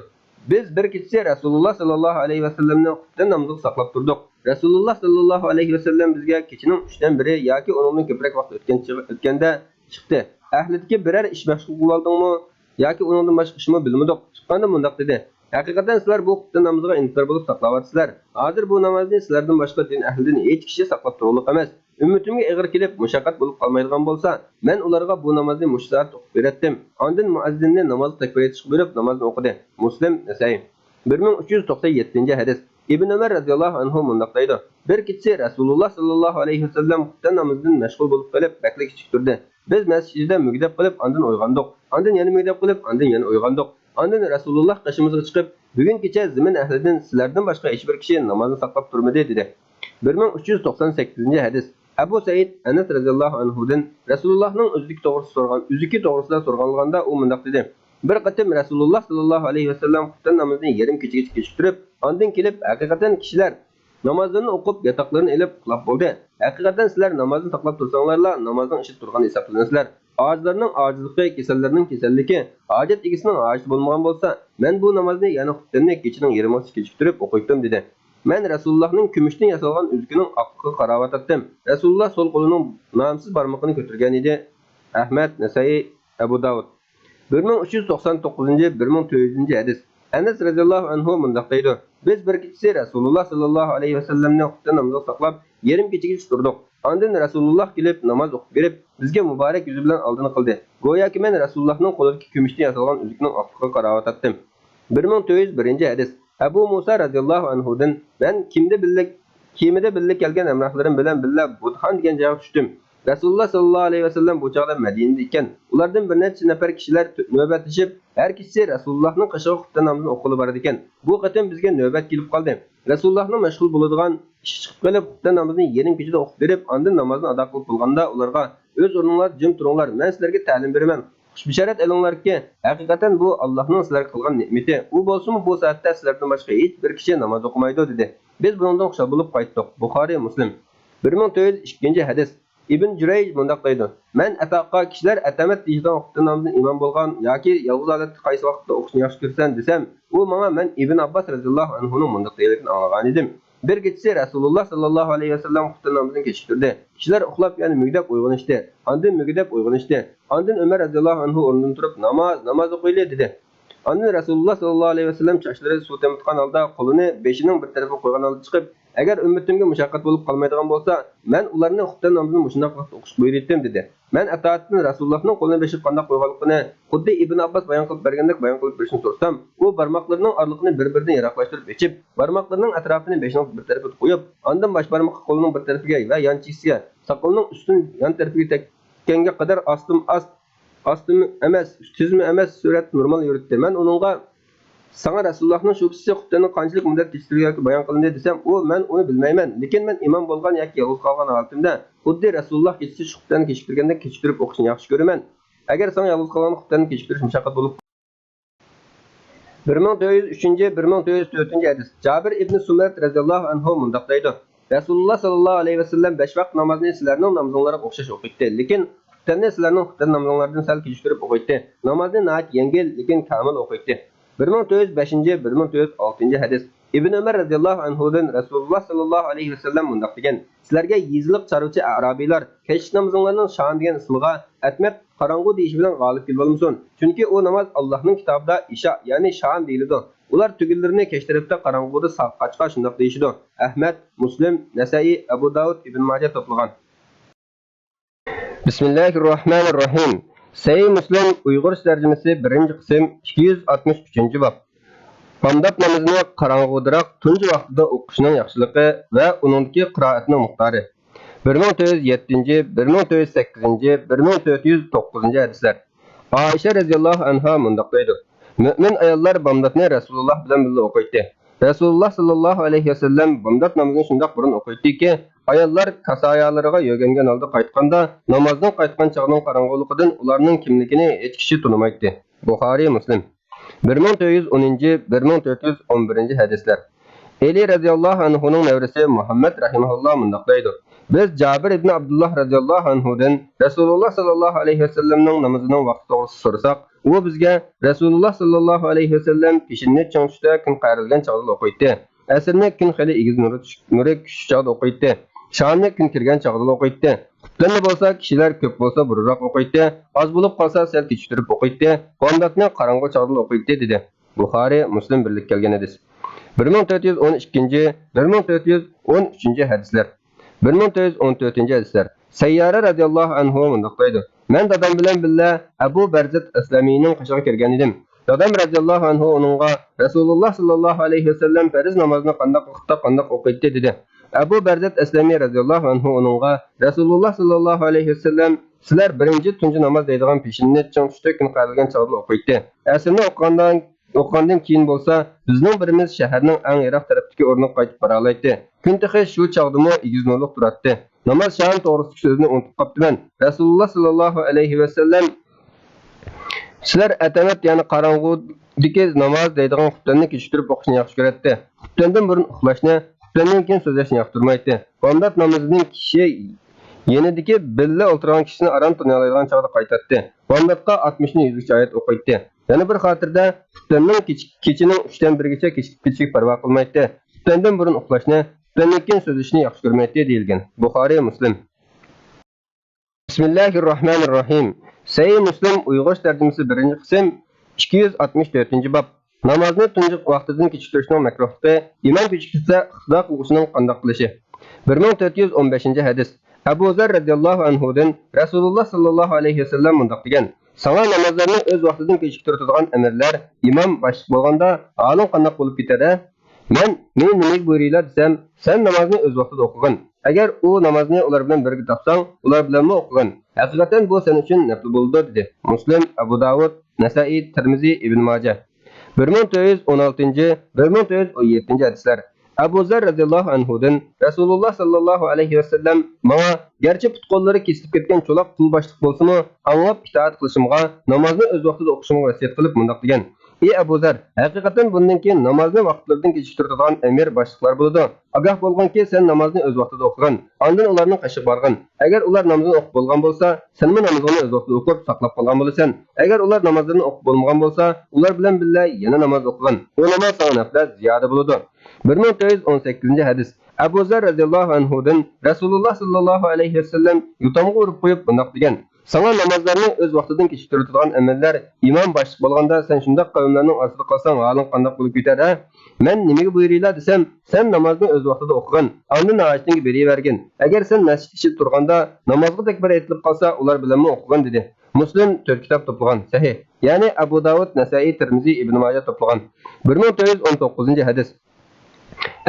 بىز بىر كېچىسى رەسۇلۇللاھ ساللاللاھۇ ئەلەيھى ۋەسەللەمنى خۇپتەن نامىزىغا ساقلاپ تۇردۇق. رەسۇلۇللاھ ساللاللاھۇ ئەلەيھى ۋەسەللەم بىزگە كېچىنىڭ ئۈچتىن بىرى ياكى ئۇنىڭدىن كۆپرەك ۋاقىت ئۆتكەن چېغى، ئۆتكەندە چىقتى. ئەھلىدىكى بىرەر ئىش مەشغۇل قىلىۋالدىڭمۇ ياكى ئۇنىڭدىن باشقا ئىشمۇ بىلمىدۇق. چىققاندا مۇنداق دېدى: ھەقىقەتەن سىلەر بۇ خۇپتەن نامىزىغا ئىنتىزار بولۇپ ساقلاۋاتىسىلەر. ھازىر بۇ نامازنى سىلەردىن باشقا دىن ئەھلىدىن ھېچ كىشى ساقلاپ تۇرغۇلۇق ئەمەس. ئۈممىتىمگە ئېغىر كېلىپ، مۇشەققەت بولۇپ قالمايدىغان بولسا، مەن ئۇلارغا بۇ نامازنى مۇشۇ سائەتتە ئوقۇپ بېرەتتىم. ئاندىن مۇئەززىننى نامازغا تەكبىر ئېيتىشقا بۇيرۇپ، نامازنى ئوقۇدى. مۇسلىم، نەسەئىي. بىر مىڭ ئۈچ يۈز توقسان يەتتىنچى ھەدىس. ئىبن ئۆمەر رەزىياللاھۇ ئەنھۇ مۇنداق دەيدۇ: بىر كېچىسى رەسۇلۇللاھ ساللاللاھۇ ئەلەيھى ۋەسەللەم خۇپتەن نامىزىدىن مەشغۇل بولۇپ قېلىپ، بەكلا كېچىكتۈردى. بىز مەسچىتىدە مۈگدەپ قېلىپ، ئاندىن ئويغاندۇق. ئاندىن يەنە مۈگدەپ قېلىپ، ئاندىن يەنە ئويغاندۇق. ئاندىن رەسۇلۇللاھ قېشىمىزغا چىقىپ، بۈگۈن كېچە زېمىن ئەھلىدىن سىلەردىن باشقا ھېچبىر كىشى نامازنى ساقلاپ تۇرمىدى، دېدى. بىر مىڭ ئۈچ يۈز توقسان سەككىزىنچى ھەدىس. ئەبۇ سەئىد ئەنەس رەزىياللاھۇ ئەنھۇدىن رەسۇلۇللاھنىڭ ئۆزىكى توغرىسىدا سورىغان، ئۆزىكى توغرىسىدا سورىغانلىغاندا ئۇ مۇنداق دېدى: بىر قېتىم رەسۇلۇللا ساللاللاھۇ ئەلەيھى ۋەسەللەم خۇپتەن نامىزىنى يېرىم كېچىگىچە كېچىكتۈرۈپ، ئاندىن كېلىپ، ھەقىقەتەن كىشىلەر نامازلىرىنى ئوقۇپ، ياتاقلىرىنى ئېلىپ ئۇخلاپ بولدى. ھەقىقەتەن سىلەر نامازنى ساقلاپ تۇرساڭلارلا، نامازنىڭ ئىچىدە تۇرغان ھېسابلىنىسىلەر. ئاجىزلارنىڭ ئاجىزلىقى، كېسەللەرنىڭ كېسەللىكى، ھاجەت ئېگىسىنىڭ ھاجىتى بولمىغان بولسا، مەن بۇ نامازنى، يەنى خۇپتەننى كېچىنىڭ يېرىمىغىچە كېچىكتۈرۈپ ئوقۇيتتۇم، دېدى. مەن رەسۇلۇللاھنىڭ كۈمۈشتىن ياسالغان ئۆزۈكىنىڭ ئاقلىقىغا قاراۋاتاتتىم. رەسۇلۇللاھ سول قولىنىڭ نامسىز بارمىقىنى كۆتۈرگەنىدى. ئەھمەد، نەسائىي، ئەبۇ داۋۇد. بىر مىڭ ئۈچ يۈز توقسان توققۇزىنچى، بىر مىڭ تۆت يۈزىنچى ھەدىس. ئەنەس رەزىياللاھۇ ئەنھۇ مۇنداق دەيدۇ: بىز بىر كېچىسى رەسۇلۇللاھ ساللاللاھۇ ئەلەيھى ۋەسەللەمنى خۇپتەن نامىزىغا ساقلاپ، يېرىم كېچىگىچە تۇردۇق. ئاندىن رەسۇلۇللاھ كېلىپ، ناماز ئوقۇپ بېرىپ، بىزگە مۇبارەك يۈزى بىلەن ئالدىنى قىلدى. گوياكى مەن رەسۇلۇللاھنىڭ قولىدىكى كۈمۈشتىن ياسالغان ئۈزۈكنىڭ ئاقلىقىغا قاراۋاتاتتىم. بىر مىڭ تۆت يۈز بىرىنچى ھەدىس. ئەبۇ مۇسا رەزىياللاھۇ ئەنھۇدىن، مەن كېمىدە بىللە، كېمىدە بىللە كەلگەن ھەمراھلىرىم بىلەن بىللە بۇدخان دېگەن جايغا چۈشتۈم. رەسۇلۇللاھ ساللاللاھۇ ئەلەيھى ۋەسەللەم بۇ چاغدا مەدىنىدە ئىكەن. ئۇلاردىن بىر نەچچە نەپەر كىشىلەر تۆ-، نۆۋەتلىشىپ، ھەر كېچىسى رەسۇلۇللاھنىڭ قېشىغا خۇپتەن نامىزىنى ئوقۇغىلى بارىدىكەن. بۇ قېتىم بىزگە نۆۋەت كېلىپ قالدى. رەسۇلۇللاھنىڭ مەشغۇل بولىدىغان ئىشى چىقىپ قېلىپ، خۇپتەن نامىزىنى يېرىم كېچىدە ئوقۇپ بېرىپ، ئاندىن نامازنى ئادا قىلىپ بولغاندا ئۇلارغا، ئۆز ئورنۇڭلاردا جىم تۇرۇڭلار، مەن سىلەرگە تەلىم بېرىمەن. خۇش بېشارەت ئېلىڭلاركى، ھەقىقەتەن بۇ ئاللاھنىڭ سىلەرگە قىلغان نېمىتى. ئۇ بولسىمۇ بۇ سائەتتە سىلەردىن باشقا ھېچ بىر كىشى ناماز ئوقۇمايدۇ، دېدى. بىز بۇنىڭدىن خۇشال بولۇپ قايتتۇق. بۇخارىي، مۇسلىم. بىر مىڭ تۆت يۈز ئىككىنچى ھەدىس. ئىبن جۇرەيج مۇنداق دەيدۇ: مەن ئەتاغا، كىشىلەر ئەتەمەت دېيىشىدىغان خۇپتەن نامىزىنى ئىمام بولغان ياكى يالغۇز ھالەتتە قايسى ۋاقىتتا ئوقۇشنى ياخشى كۆرىسەن دېسەم، ئۇ ماڭا مەن ئىبن ئابباس رەزىياللاھۇ ئەنھۇنىڭ مۇنداق دېگەنلىكىنى ئاڭلىغانىدىم. بىر كېچىسى رەسۇلۇللاھ ساللاللاھۇ ئەلەيھى ۋەسەللەم خۇپتەن نامىزىنى كېچىكتۈردى. كىشىلەر ئۇخلاپ، يەنى مۈگدەپ ئويغىنىشتى. ئاندىن مۈگدەپ ئويغىنىشتى. ئاندىن ئۆمەر رەزىياللاھۇ ئەنھۇ ئورنىدىن تۇرۇپ، ناماز، ناماز ئوقۇيلى، دېدى. ئاندىن رەسۇلۇللاھ ساللاللاھۇ ئەلەيھى ۋەسەللەم چاچلىرىدا سۇ تېمىتقان ھالدا قولىنى بېشىنىڭ بىر تەرىپىگە قويغان ھالدا چىقىپ، ئەگەر ئۈممىتىمگە مۇشەققەت بولۇپ قالمايدىغان بولسا، مەن ئۇلارنى خۇپتەن نامىزىنى مۇشۇنداق ۋاقىتتا ئوقۇشقا بۇيرۇيتتىم، دېدى. مەن ئەتائەتتىن رەسۇلۇللاھنىڭ قولىنى بېشىغا قانداق قويغانلىقىنى خۇددى ئىبن ئابباس بايان قىلىپ بەرگەندەك بايان قىلىپ بېرىشنى سورىسام، ئۇ بارماقلىرىنىڭ ئارىلىقىنى بىر-بىرىدىن يىراقلاشتۇرۇپ ئېچىپ، بارماقلىرىنىڭ ئەتراپىنى بېشىنىڭ بىر تەرىپىگە قويۇپ، ئاندىن باش بارمىقى قولىنىڭ بىر تەرىپىگە ۋە يان چېكىسىگە، ساقىلىنىڭ ئۈستۈن يان تەرىپىگە تەگكەنگە قەدەر ئاستىمۇ ئاست، ئاستىمۇ ئەمەس، تېزمۇ ئەمەس سۈرئەتتە نورمال يۈرۈتتى. مەن ئۇنىڭغا، ساڭا رەسۇلۇللاھنىڭ شۇ كېچىسى خۇپتەننىڭ قانچىلىك مۇددەت كېچىكتۈرگەنلىكى بايان قىلىندى دېسەم، ئۇ، مەن ئۇنى بىلمەيمەن، لېكىن مەن ئىمام بولغان ياكى يالغۇز قالغان ھالىتىمدە خۇددى رەسۇلۇللاھ كېچىسى شۇ خۇپتەننى كېچىكتۈرگەندەك كېچىكتۈرۈپ ئوقۇشنى ياخشى كۆرىمەن. ئەگەر ساڭا يالغۇز قالغاندا خۇپتەننى كېچىكتۈرۈش مۇشەققەت بولۇپ. بىر مىڭ تۆت يۈز ئۈچىنچى، بىر مىڭ تۆت يۈز تۆتىنچى ھەدىس. جابىر ئىبنى سۇمرەت رەزىياللاھۇ ئەنھۇ مۇنداق دەيدۇ: رەسۇلۇللاھ ساللاللاھۇ ئەلەيھى ۋەسەللەم بەش ۋاق نامازنى سىلەرنىڭ نامىزىڭلارغا ئوخشاش ئوقۇيتتى، لېكىن خۇپتەننى سىلەرنىڭ خۇپتەن نامىزىڭلاردىن سەل كېچىكتۈرۈپ ئوقۇيتتى. نامازنى ناھايىتى يەڭگىل، لېكىن كامىل ئوقۇيتتى. بىر مىڭ تۆت يۈز بەشىنچى، بىر مىڭ تۆت يۈز ئالتىنچى ھەدىس. ئىبن ئۆمەر رەزىياللاھۇ ئەنھۇدىن رەسۇلۇللاھ ساللاللاھۇ ئەلەيھى ۋەسەللەم مۇنداق دېگەن: سىلەرگە يېزىلىق چارۋىچى ئەرابىيلار كەچلىك نامىزىڭلارنىڭ شام دېگەن ئىسمىغا ئەتمەت قاراڭغۇ دېيىشى بىلەن غالىب كېلىۋالمىسۇن. چۈنكى ئۇ ناماز ئاللاھنىڭ كىتابىدا ئىشا، يەنى شام دېيىلىدۇ. ئۇلار تۈگۈنلىرىنى كەچ تەرەپتە قاراڭغۇدا ساقاچقا شۇنداق دېيىشىدۇ. ئەھمەد، مۇسلىم، نەسەئىي، ئەبۇ داۋۇد، ئىبن ماجە توپلىغان. بىسمىللاھىررەھمانىررەھىم. سەھىھ مۇسلىم ئۇيغۇرچە تەرجىمىسى، بىرىنچى قىسىم، ئىككى يۈز ئاتمىش ئۈچىنچى باب. بامدات نامىزىنى قاراڭغۇدىراق تۇنجى ۋاقتىدا ئوقۇشنىڭ ياخشىلىقى ۋە ئۇنىڭدىكى قىرائەتنىڭ مىقدارى. بىر مىڭ تۆت يۈز يەتتىنچى، بىر مىڭ تۆت يۈز سەككىزىنچى، بىر مىڭ تۆت يۈز توققۇزىنچى ھەدىسلەر. ئائىشە رەزىياللاھۇ ئەنھا مۇنداق دەيدۇ: مۆمىن ئاياللار بامداتنى رەسۇلۇللاھ بىلەن بىللە ئوقۇيتتى. رەسۇلۇللاھ ساللاللاھۇ ئەلەيھى ۋەسەللەم بامدات نامىزىنى شۇنداق بۇرۇن ئوقۇيتتىكى، ئاياللار كاسايالىرىغا يۆگەنگەن ھالدا قايتقاندا، نامازدىن قايتقان چاغنىڭ قاراڭغۇلۇقىدىن ئۇلارنىڭ كىملىكىنى ھېچ كىشى تونۇمايتتى. بۇخارىي، مۇسلىم. بىر مىڭ تۆت يۈز ئونىنچى، بىر مىڭ تۆت يۈز ئون بىرىنچى ھەدىسلەر. ئەلى رەزىياللاھۇ ئەنھۇنىڭ نەۋرىسى مۇھەممەد رەھىمەھۇللاھ مۇنداق دەيدۇ: بىز جابىر ئىبن ئابدۇللاھ رەزىياللاھۇ ئەنھۇدىن رەسۇلۇللاھ ساللاللاھۇ ئەلەيھى ۋەسەللەمنىڭ نامىزىنىڭ ۋاقتى توغرىسىدا سورىساق، ئۇ بىزگە رەسۇلۇللاھ ساللاللاھۇ ئەلەيھى ۋەسەللەم پېشىننى چىڭ چۈشتە كۈن قەيرىلگەن چاغدىلا ئوقۇيتتى. ئەسىرنى كۈن خېلى ئېگىز نۇرى چۈش-، نۇرى چۈشۈش چاغدا ئوقۇيتتى. شامنى كۈن كىرگەن چاغدىلا ئوقۇيتتى. خۇپتەننى بولسا كىشىلەر كۆپ بولسا بۇرۇنراق ئوقۇيتتى، ئاز بولۇپ قالسا سەل كېچىكتۈرۈپ ئوقۇيتتى، بامداتنى قاراڭغۇ چاغدىلا ئوقۇيتتى، دېدى. بۇخارىي، مۇسلىم بىرلىككە كەلگەن ھەدىس. بىر مىڭ تۆت يۈز ئون ئىككىنچى، بىر مىڭ تۆت يۈز ئون ئۈچىنچى ھەدىسلەر. بىر مىڭ تۆت يۈز ئون تۆتىنچى ھەدىسلەر. سەييارە رەزىياللاھۇ ئەنھۇ مۇنداق دەيدۇ: مەن دادام بىلەن بىللە ئەبۇ بەرزەت ئەسلەمىنىڭ قېشىغا كىرگەن ئىدىم. دادام رەزىياللاھۇ ئەنھۇ ئۇنىڭغا رەسۇلۇللاھ ساللاللاھۇ ئەلەيھى ۋەسەللەم پەرز نامازنى قانداق ۋاقىتتا قانداق ئوقۇيتتى، دېدى. ئەبۇ بەرزەت ئەسلەمى رەزىياللاھۇ ئەنھۇ ئۇنىڭغا رەسۇلۇللاھ ساللاللاھۇ ئەلەيھى ۋەسەللەم سىلەر بىرىنچى تۇنجى ناماز دەيدىغان پېشىننى چىڭ چۈشتە كۈن قەيرىلگەن چاغدىلا ئوقۇيتتى. ئەسىرنى ئوقۇغاندىن، ئوقۇغاندىن كېيىن بولسا، بىزنىڭ بىرىمىز شەھەرنىڭ ئەڭ يىراق تەرەپتىكى ئورنىغا قايتىپ بارالايتتى. كۈن تېخى شۇ چاغدىمۇ ئېگىز نۇرلۇق تۇراتتى. ناماز شام توغرىسىدىكى سۆزنى ئۇنتۇپ قاپتىمەن. رەسۇلۇللاھ ساللاللاھۇ ئەلەيھى ۋەسەللەم سىلەر ئەتەمەت، يەنى قاراڭغۇدىكى ناماز دەيدىغان خۇپتەننى كېچىكتۈرۈپ ئوقۇشنى ياخشى كۆرەتتى. خۇپتەندىن بۇرۇن ئۇخلاشنى، خۇپتەندىن كېيىن سۆزلەشنى ياقتۇرمايتتى. بامدات نامىزىدىن كىشى يېنىدىكى بىللە ئولتۇرغان كىشىسىنى ئاران تونۇيالايدىغان چاغدا قايتاتتى. بامداتقا ئاتمىشتىن يۈزگىچە ئايەت ئوقۇيتتى. يەنە بىر خاتىرىدە، خۇپتەننىڭ كېچە-، كېچىنىڭ ئۈچتىن بىرىگىچە كېچىكىپ كېتىشىگە پەرۋا قىلمايتتى. خۇپتەندىن بۇرۇن ئۇخلاشنى، خۇپتەندىن كېيىن سۆزلىشىشنى ياخشى كۆرمەيتتى، دېيىلگەن. بۇخارىي، مۇسلىم. بىسمىللاھىررەھمانىررەھىم. سەھىھ مۇسلىم ئۇيغۇرچە تەرجىمىسى، بىرىنچى قىسىم، ئىككى يۈز ئاتمىش تۆتىنچى باب. نامازنى تۇنجى ۋاقتىدىن كېچىكتۈرۈشنىڭ مەكرۇھلۇقى، ئىمام كېچىكتۈرسە ئىقتىدا قىلغۇچىنىڭ قانداق قىلىشى. بىر مىڭ تۆت يۈز ئون بەشىنچى ھەدىس. ئەبۇ زەر رەزىياللاھۇ ئەنھۇدىن رەسۇلۇللا ساللاللاھۇ ئەلەيھى ۋەسەللەم مۇنداق دېگەن: ساڭا نامازلارنى ئۆز ۋاقتىدىن كېچىكتۈرۈۋاتىدىغان ئەمىرلەر ئىمام باشلىق بولغاندا ھالىڭ قانداق بولۇپ كېتەر ھە؟ مەن، مېنى نېمىگە بۇيرۇيلا دېسەم، سەن نامازنى ئۆز ۋاقتىدا ئوقۇغىن. ئەگەر ئۇ نامازنى ئۇلار بىلەن بىرگە تاپساڭ، ئۇلار بىلەنمۇ ئوقۇغىن. ھەقىقەتەن بۇ سەن ئۈچۈن نەپلى بولىدۇ، دېدى. مۇسلىم، ئەبۇ داۋۇد، نەسائىي، تىرمىزى، ئىبن ماجە. بىر مىڭ تۆت يۈز ئون ئالتىنچى، بىر مىڭ تۆت يۈز ئون يەتتىنچى ھەدىسلەر. ئەبۇ زەر رەزىياللاھۇ ئەنھۇدىن رەسۇلۇللا ساللاللاھۇ ئەلەيھى ۋەسەللەم ماڭا، گەرچە پۇت-قوللىرى كېسىلىپ كەتكەن چولاق قۇل باشلىق بولسىمۇ، ئاڭلاپ ئىتائەت قىلىشىمغا، نامازنى ئۆز ۋاقتىدا ئوقۇشۇمغا ۋەسىيەت قىلىپ مۇنداق دېگەن: ئى ئەبۇ زەر، ھەقىقەتەن بۇندىن كېيىن نامازنى ۋاقىتلىرىدىن كېچىكتۈرىدىغان ئەمىر باشلىقلار بولىدۇ. ئاگاھ بولغىنكى، سەن نامازنى ئۆز ۋاقتىدا ئوقۇغىن، ئاندىن ئۇلارنىڭ قېشىغا بارغىن. ئەگەر ئۇلار نامىزىنى ئوقۇپ بولغان بولسا، سەنمۇ نامىزىڭنى ئۆز ۋاقتىدا ئوقۇپ ساقلاپ قالغان بولىسەن. ئەگەر ئۇلار نامازلىرىنى ئوقۇپ بولمىغان بولسا، ئۇلار بىلەن بىللە يەنە ناماز ئوقۇغىن. ئۇ ناماز ساڭا نەپلەر زىيادە بولىدۇ. بىر مىڭ تۆت يۈز ئون سەككىزىنچى ھەدىس. ئەبۇ زەر رەزىياللاھۇ ئەنھۇدىن رەسۇلۇللا ساللاللاھۇ ئەلەيھى ۋەسەللەم يوتامغا ئۇرۇپ قويۇپ مۇنداق دېگەن: ساڭا نامازلارنى ئۆز ۋاقتىدىن كېچىكتۈرۈۋاتىدىغان ئەمىرلەر ئىمام باشلىق بولغاندا، سەن شۇنداق قەۋملەرنىڭ ئارىسىدا قالساڭ، ھالىڭ قانداق بولۇپ كېتەر ھە؟ مەن نېمىگە بۇيرۇيلا دېسەم، سەن نامازنى ئۆز ۋاقتىدا ئوقۇغىن، ئاندىن ھاجىتىڭگە بېرىۋەرگىن. ئەگەر سەن مەسچىت ئىچىدە تۇرغاندا نامازغا تەكبىر ئېيتىلىپ قالسا، ئۇلار بىلەنمۇ ئوقۇغىن، دېدى. مۇسلىم تۆت كىتاب توپلىغان، سەھىھ. يەنى ئەبۇ داۋۇد، نەسائىي، تىرمىزى، ئىبن ماجە توپلىغان. بىر مىڭ تۆت يۈز ئون توققۇزىنچى ھەدىس.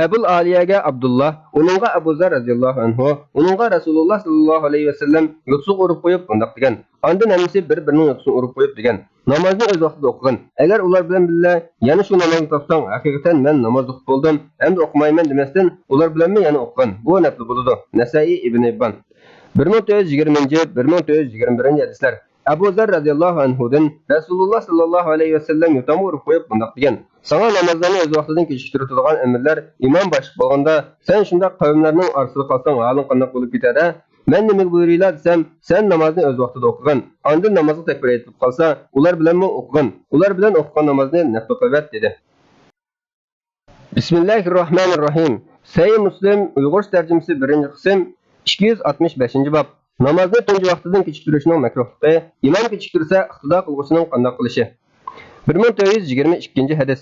ئەبۇل ئالىيەگە ئابدۇللا، ئۇنىڭغا ئەبۇ زەر رەزىياللاھۇ ئەنھۇ، ئۇنىڭغا رەسۇلۇللا ساللاللاھۇ ئەلەيھى ۋەسەللەم يوتىسىغا ئۇرۇپ قويۇپ مۇنداق دېگەن: ئاندىن ھەممىسى بىر-بىرىنىڭ يوتىسىنى ئۇرۇپ قويۇپ دېگەن: نامازنى ئۆز ۋاقتىدا ئوقۇغىن. ئەگەر ئۇلار بىلەن بىللە يەنە شۇ نامازنى تاپساڭ، ھەقىقەتەن مەن ناماز ئوقۇپ بولدۇم، ئەمدى ئوقۇمايمەن دېمەستىن، ئۇلار بىلەنمۇ يەنە ئوقۇغىن. بۇ نەپلى بولىدۇ. نەسائىي، ئىبن ھىببان. بىر مىڭ تۆت يۈز يىگىرمىنچى، بىر مىڭ تۆت يۈز يىگىرمە بىرىنچى ھەدىسلەر. ئەبۇ زەر رەزىياللاھۇ ئەنھۇدىن رەسۇلۇللا ساللاللاھۇ ئەلەيھى ۋەسەللەم يوتامغا ئۇرۇپ قويۇپ مۇنداق دېگەن: ساڭا نامازلارنى ئۆز ۋاقتىدىن كېچىكتۈرۈۋاتىدىغان ئەمىرلەر ئىمام باشلىق بولغاندا، سەن شۇنداق قەۋملەرنىڭ ئارىسىدا قالساڭ، ھالىڭ قانداق بولۇپ كېتەر ھە؟ مەن نېمىگە بۇيرۇيلا دېسەم، سەن نامازنى ئۆز ۋاقتىدا ئوقۇغىن، ئاندىن نامازغا تەكبىر ئېيتىلىپ قالسا، ئۇلار بىلەنمۇ ئوقۇغىن، ئۇلار بىلەن ئوقۇغان نامازنى نەپلى قىلىۋەت، دېدى. بىسمىللاھىررەھمانىررەھىم. سەھىھ مۇسلىم، ئۇيغۇرچە تەرجىمىسى، بىرىنچى قىسىم، ئىككى يۈز ئاتمىش بەشىنچى باب. نامازنى تۇنجى ۋاقتىدىن كېچىكتۈرۈشنىڭ مەكرۇھلۇقى، ئىمام كېچىكتۈرسە ئىقتىدا قىلغۇچىنىڭ قانداق قىلىشى. بىر مىڭ تۆت يۈز يىگىرمە ئىككىنچى ھەدىس.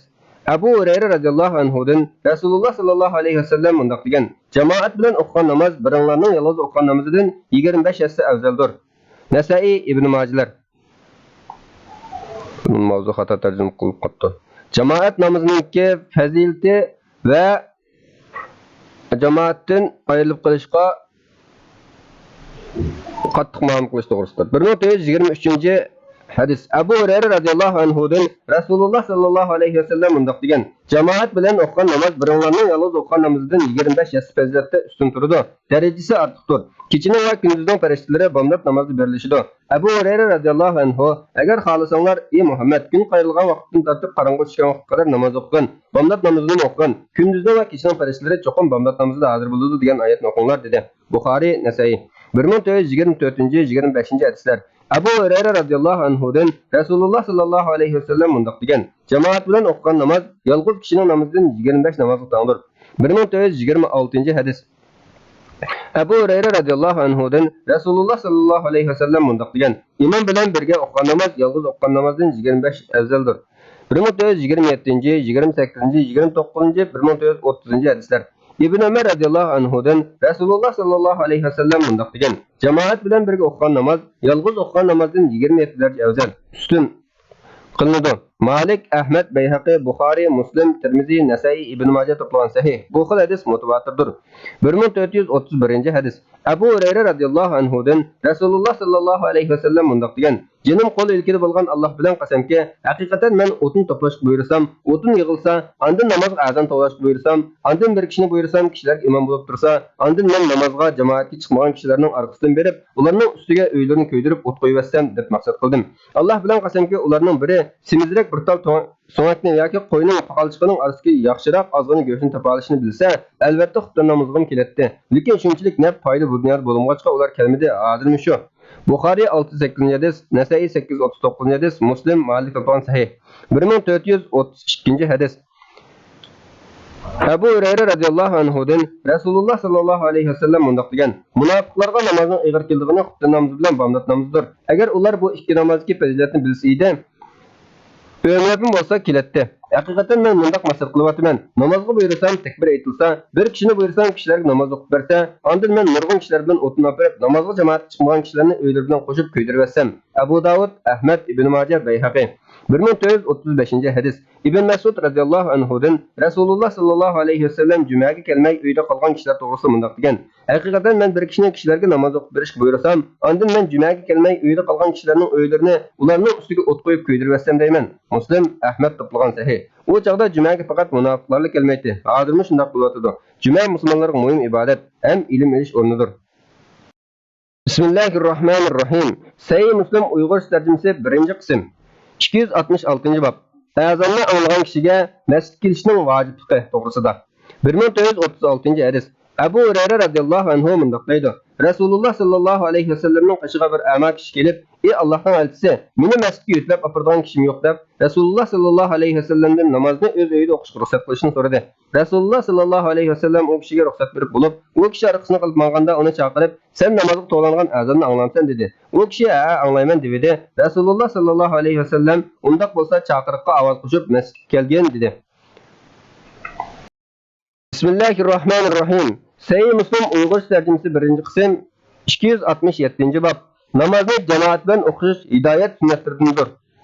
ئەبۇ ھۇرەيرە رەزىياللاھۇ ئەنھۇدىن رەسۇلۇللا ساللاللاھۇ ئەلەيھى ۋەسەللەم مۇنداق دېگەن: جامائەت بىلەن ئوقۇغان ناماز بىرىڭلارنىڭ يالغۇز ئوقۇغان نامىزىدىن يىگىرمە بەش ھەسسە ئەۋزەلدۇر. نەسائىي، ئىبن ماجىلەر. ماۋزۇ خاتا تەرجىمە قىلىپ قاپتۇ. جامائەت نامىزىنىڭكى پەزىلىتى ۋە جامائەتتىن ئايرىلىپ قېلىشقا قاتتىق مۇئامىلە قىلىش توغرىسىدا. بىر مىڭ تۆت يۈز يىگىرمە ئۈچىنچى ھەدىس. ئەبۇ ھۇرەيرە رەزىياللاھۇ ئەنھۇدىن رەسۇلۇللا ساللاللاھۇ ئەلەيھى ۋەسەللەم مۇنداق دېگەن: جامائەت بىلەن ئوقۇغان ناماز بىرىڭلارنىڭ يالغۇز ئوقۇغان نامىزىدىن يىگىرمە بەش ھەسسە پەزىلەتتە ئۈستۈن تۇرىدۇ. دەرىجىسى ئارتۇقتۇر. كېچىنىڭ ۋە كۈندۈزنىڭ پەرىشتىلىرى بامدات نامازدا بېرىلىشىدۇ. ئەبۇ ھۇرەيرە رەزىياللاھۇ ئەنھۇ: ئەگەر خالىساڭلار، ئى مۇھەممەد، كۈن قايرىلغان ۋاقىتتىن تارتىپ قاراڭغۇ چۈشكەن ۋاقىتقا قەدەر ناماز ئوقۇغىن، بامدات نامىزىنىمۇ ئوقۇغىن، كۈندۈزنىڭ ۋە كېچىنىڭ پەرىشتىلىرى چوقۇم بامدات نامىزىدا ھازىر بولىدۇ دېگەن ئايەتنى ئوقۇڭلار، دېدى. بۇخارىي، نەسەئىي. بىر مىڭ تۆت يۈز يىگىرمە تۆتىنچى، يىگىرمە بەشىنچى ھەدىسلەر. ئەبۇ ھۇرەيرە رەزىياللاھۇ ئەنھۇدىن رەسۇلۇللا ساللاللاھۇ ئەلەيھى ۋەسەللەم مۇنداق دېگەن: جامائەت بىلەن ئوقۇغان ناماز يالغۇز كىشىنىڭ نامىزىدىن يىگىرمە بەش نامازغا تەڭدۇر. بىر مىڭ تۆت يۈز يىگىرمە ئالتىنچى ھەدىس. ئەبۇ ھۇرەيرە رەزىياللاھۇ ئەنھۇدىن رەسۇلۇللا ساللاللاھۇ ئەلەيھى ۋەسەللەم مۇنداق دېگەن: ئىمام بىلەن بىرگە ئوقۇغان ناماز يالغۇز ئوقۇغان نامازدىن يىگىرمە بەش ئەۋزەلدۇر. بىر مىڭ تۆت يۈز يىگىرمە يەتتىنچى، يىگىرمە سەككىزىنچى، يىگىرمە توققۇزىنچى، بىر مىڭ تۆت يۈز ئوتتۇزىنچى ھەدىسلەر. ئىبن ئۆمەر رەزىياللاھۇ ئەنھۇدىن رەسۇلۇللا ساللاللاھۇ ئەلەيھى ۋەسەللەم مۇنداق دېگەن: جامائەت بىلەن بىرگە ئوقۇغان ناماز يالغۇز ئوقۇغان نامازدىن يىگىرمە يەتتە دەرىجە ئەۋزەل، ئۈستۈن قىلىنىدۇ. مالىك، ئەھمەد، بەيھەقى، بۇخارىي، مۇسلىم، تىرمىزى، نەسەئىي، ئىبن ماجە توپلىغان سەھىھ. بۇ خىل ھەدىس مۇتەۋاتىردۇر. بىر مىڭ تۆت يۈز ئوتتۇز بىرىنچى ھەدىس. ئەبۇ ھۇرەيرە رەزىياللاھۇ ئەنھۇدىن رەسۇلۇللا ساللاللاھۇ ئەلەيھى ۋەسەللەم مۇنداق دېگەن: جېنىم قول ئىلكىدە بولغان ئاللاھ بىلەن قەسەمكى، ھەقىقەتەن مەن ئوتۇن توپلاشقا بۇيرۇسام، ئوتۇن يىغىلسا، ئاندىن نامازغا ئەزان توۋلاشقا بۇيرۇسام، ئاندىن بىر كىشىنى بۇيرۇسام، كىشىلەرگە ئىمام بولۇپ تۇرسا، ئاندىن مەن نامازغا جامائەتكە چىقمىغان كىشىلەرنىڭ ئارقىسىدىن بېرىپ، ئۇلارنىڭ ئۈستىگە ئۆيلىرىنى كۆيدۈرۈپ ئوت قويۇۋەتسەم، دەپ مەقسەت قىلدىم. ئاللاھ بىلەن قەسەمكى، ئۇلارنىڭ بىرى سېمىزرەك بىر تال تۆ-، سۆڭەكنى ياكى قوينىڭ پاقالچىقىنىڭ ئارىسىدىكى ياخشىراق ئازغىنە گۆشنى تاپالىشىنى بىلسە، ئەلۋەتتە خۇپتەن نامىزىغىمۇ كېلەتتى. لېكىن شۇنچىلىك نەپ پايدا بۇ دۇنيادا بولمىغاچقا ئۇلار كەلمىدى، ھازىرمۇ شۇ. بۇخارىي ئالتە يۈز سەككىزىنچى ھەدىس، نەسەئىي سەككىز يۈز ئوتتۇز توققۇزىنچى ھەدىس، مۇسلىم، مالىك توپلىغان سەھىھ. بىر مىڭ تۆت يۈز ئوتتۇز ئىككىنچى ھەدىس. ئەبۇ ھۇرەيرە رەزىياللاھۇ ئەنھۇدىن رەسۇلۇللا ساللاللاھۇ ئەلەيھى ۋەسەللەم مۇنداق دېگەن: مۇناپىقلارغا نامازنىڭ ئېغىر كېلىدىغىنى خۇپتەن نامىزى بىلەن بامدات نامىزىدۇر. ئەگەر ئۇلار بۇ ئىككى نامازدىكى پەزىلەتنى بىلسە ئىدى، ئۆمرەپمۇ بولسا كېلەتتى. ھەقىقەتەن مەن مۇنداق مەسلىھەت قىلىۋاتىمەن: نامازغا بۇيرۇسام، تەكبىر ئېيتىلسا، بىر كىشىنى بۇيرۇسام، كىشىلەرگە ناماز ئوقۇپ بەرسە، ئاندىن مەن نۇرغۇن كىشىلەر بىلەن ئوتۇن ئاپىرىپ، نامازغا جامائەتكە چىقمىغان كىشىلەرنى ئۆيلىرى بىلەن قوشۇپ كۆيدۈرۈۋەتسەم. ئەبۇ داۋۇد، ئەھمەد، ئىبن ماجە، بەيھەقى. بىر مىڭ تۆت يۈز ئوتتۇز بەشىنچى ھەدىس. ئىبن مەسئۇد رەزىياللاھۇ ئەنھۇدىن رەسۇلۇللا ساللاللاھۇ ئەلەيھى ۋەسەللەم جۈمەگە كەلمەي ئۆيدە قالغان كىشىلەر توغرىسىدا مۇنداق دېگەن: ھەقىقەتەن مەن بىر كىشىنى كىشىلەرگە ناماز ئوقۇپ بېرىشكە بۇيرۇسام، ئاندىن مەن جۈمەگە كەلمەي ئۆيدە قالغان كىشىلەرنىڭ ئۆيلىرىنى ئۇلارنىڭ ئۈستىگە ئوت قويۇپ كۆيدۈرۈۋەتسەم دەيمەن. مۇسلىم، ئەھمەد توپلىغان سەھىھ. ئۇ چاغدا جۈمەگە پەقەت مۇناپىقلارلا كەلمەيتتى. ھازىرمۇ شۇنداق بولۇۋاتىدۇ. جۈمە مۇسۇلمانلارغا مۇھىم ئىبادەت ھەم ئىلىم ئېلىش ئورنىدۇر. بىسمىللاھىررەھمانىررەھىم. سەھىھ مۇسلىم ئۇيغۇرچە تەرجىمىسى، بىرىنچى قىسىم. ئىككى يۈز ئاتمىش ئالتىنچى باب. ئەزاننى ئاڭلىغان كىشىگە مەسچىتكە كېلىشنىڭ ۋاجىپلىقى توغرىسىدا. بىر مىڭ تۆت يۈز ئوتتۇز ئالتىنچى ھەدىس. ئەبۇ ھۇرەيرە رەزىياللاھۇ ئەنھۇ مۇنداق دەيدۇ: رەسۇلۇللا ساللاللاھۇ ئەلەيھى ۋەسەللەمنىڭ قېشىغا بىر ئەما كىشى كېلىپ، ئى ئاللاھنىڭ ئەلچىسى، مېنى مەسچىتكە يۆتىلەپ ئاپىرىدىغان كىشىم يوق، دەپ، رەسۇلۇللا ساللاللاھۇ ئەلەيھى ۋەسەللەمدىن نامازنى ئۆز ئۆيىدە ئوقۇشقا رۇخسەت قىلىشنى سورىدى. رەسۇلۇللا ساللاللاھۇ ئەلەيھى ۋەسەللەم ئۇ كىشىگە رۇخسەت بېرىپ بولۇپ، ئۇ كىشى ئارقىسىنى قىلىپ ماڭغاندا ئۇنى چاقىرىپ، سەن نامازغا توۋلانغان ئەزاننى ئاڭلامسەن؟ دېدى. ئۇ كىشى ھەئە، ئاڭلايمەن، دېۋىدى. رەسۇلۇللا ساللاللاھۇ ئەلەيھى ۋەسەللەم ئۇنداق بولسا چاقىرىققا ئاۋاز قوشۇپ مەسچىتكە كەلگىن، دېدى. بىسمىللاھىررەھمانىررەھىم. سەھىھ مۇسلىم ئۇيغۇرچە تەرجىمىسى، بىرىنچى قىسىم، ئىككى يۈز ئاتمىش يەتتىنچى باب. نامازنى جامائەت بىلەن ئوقۇش ھىدايەت سۈننەتلىرىدىندۇر.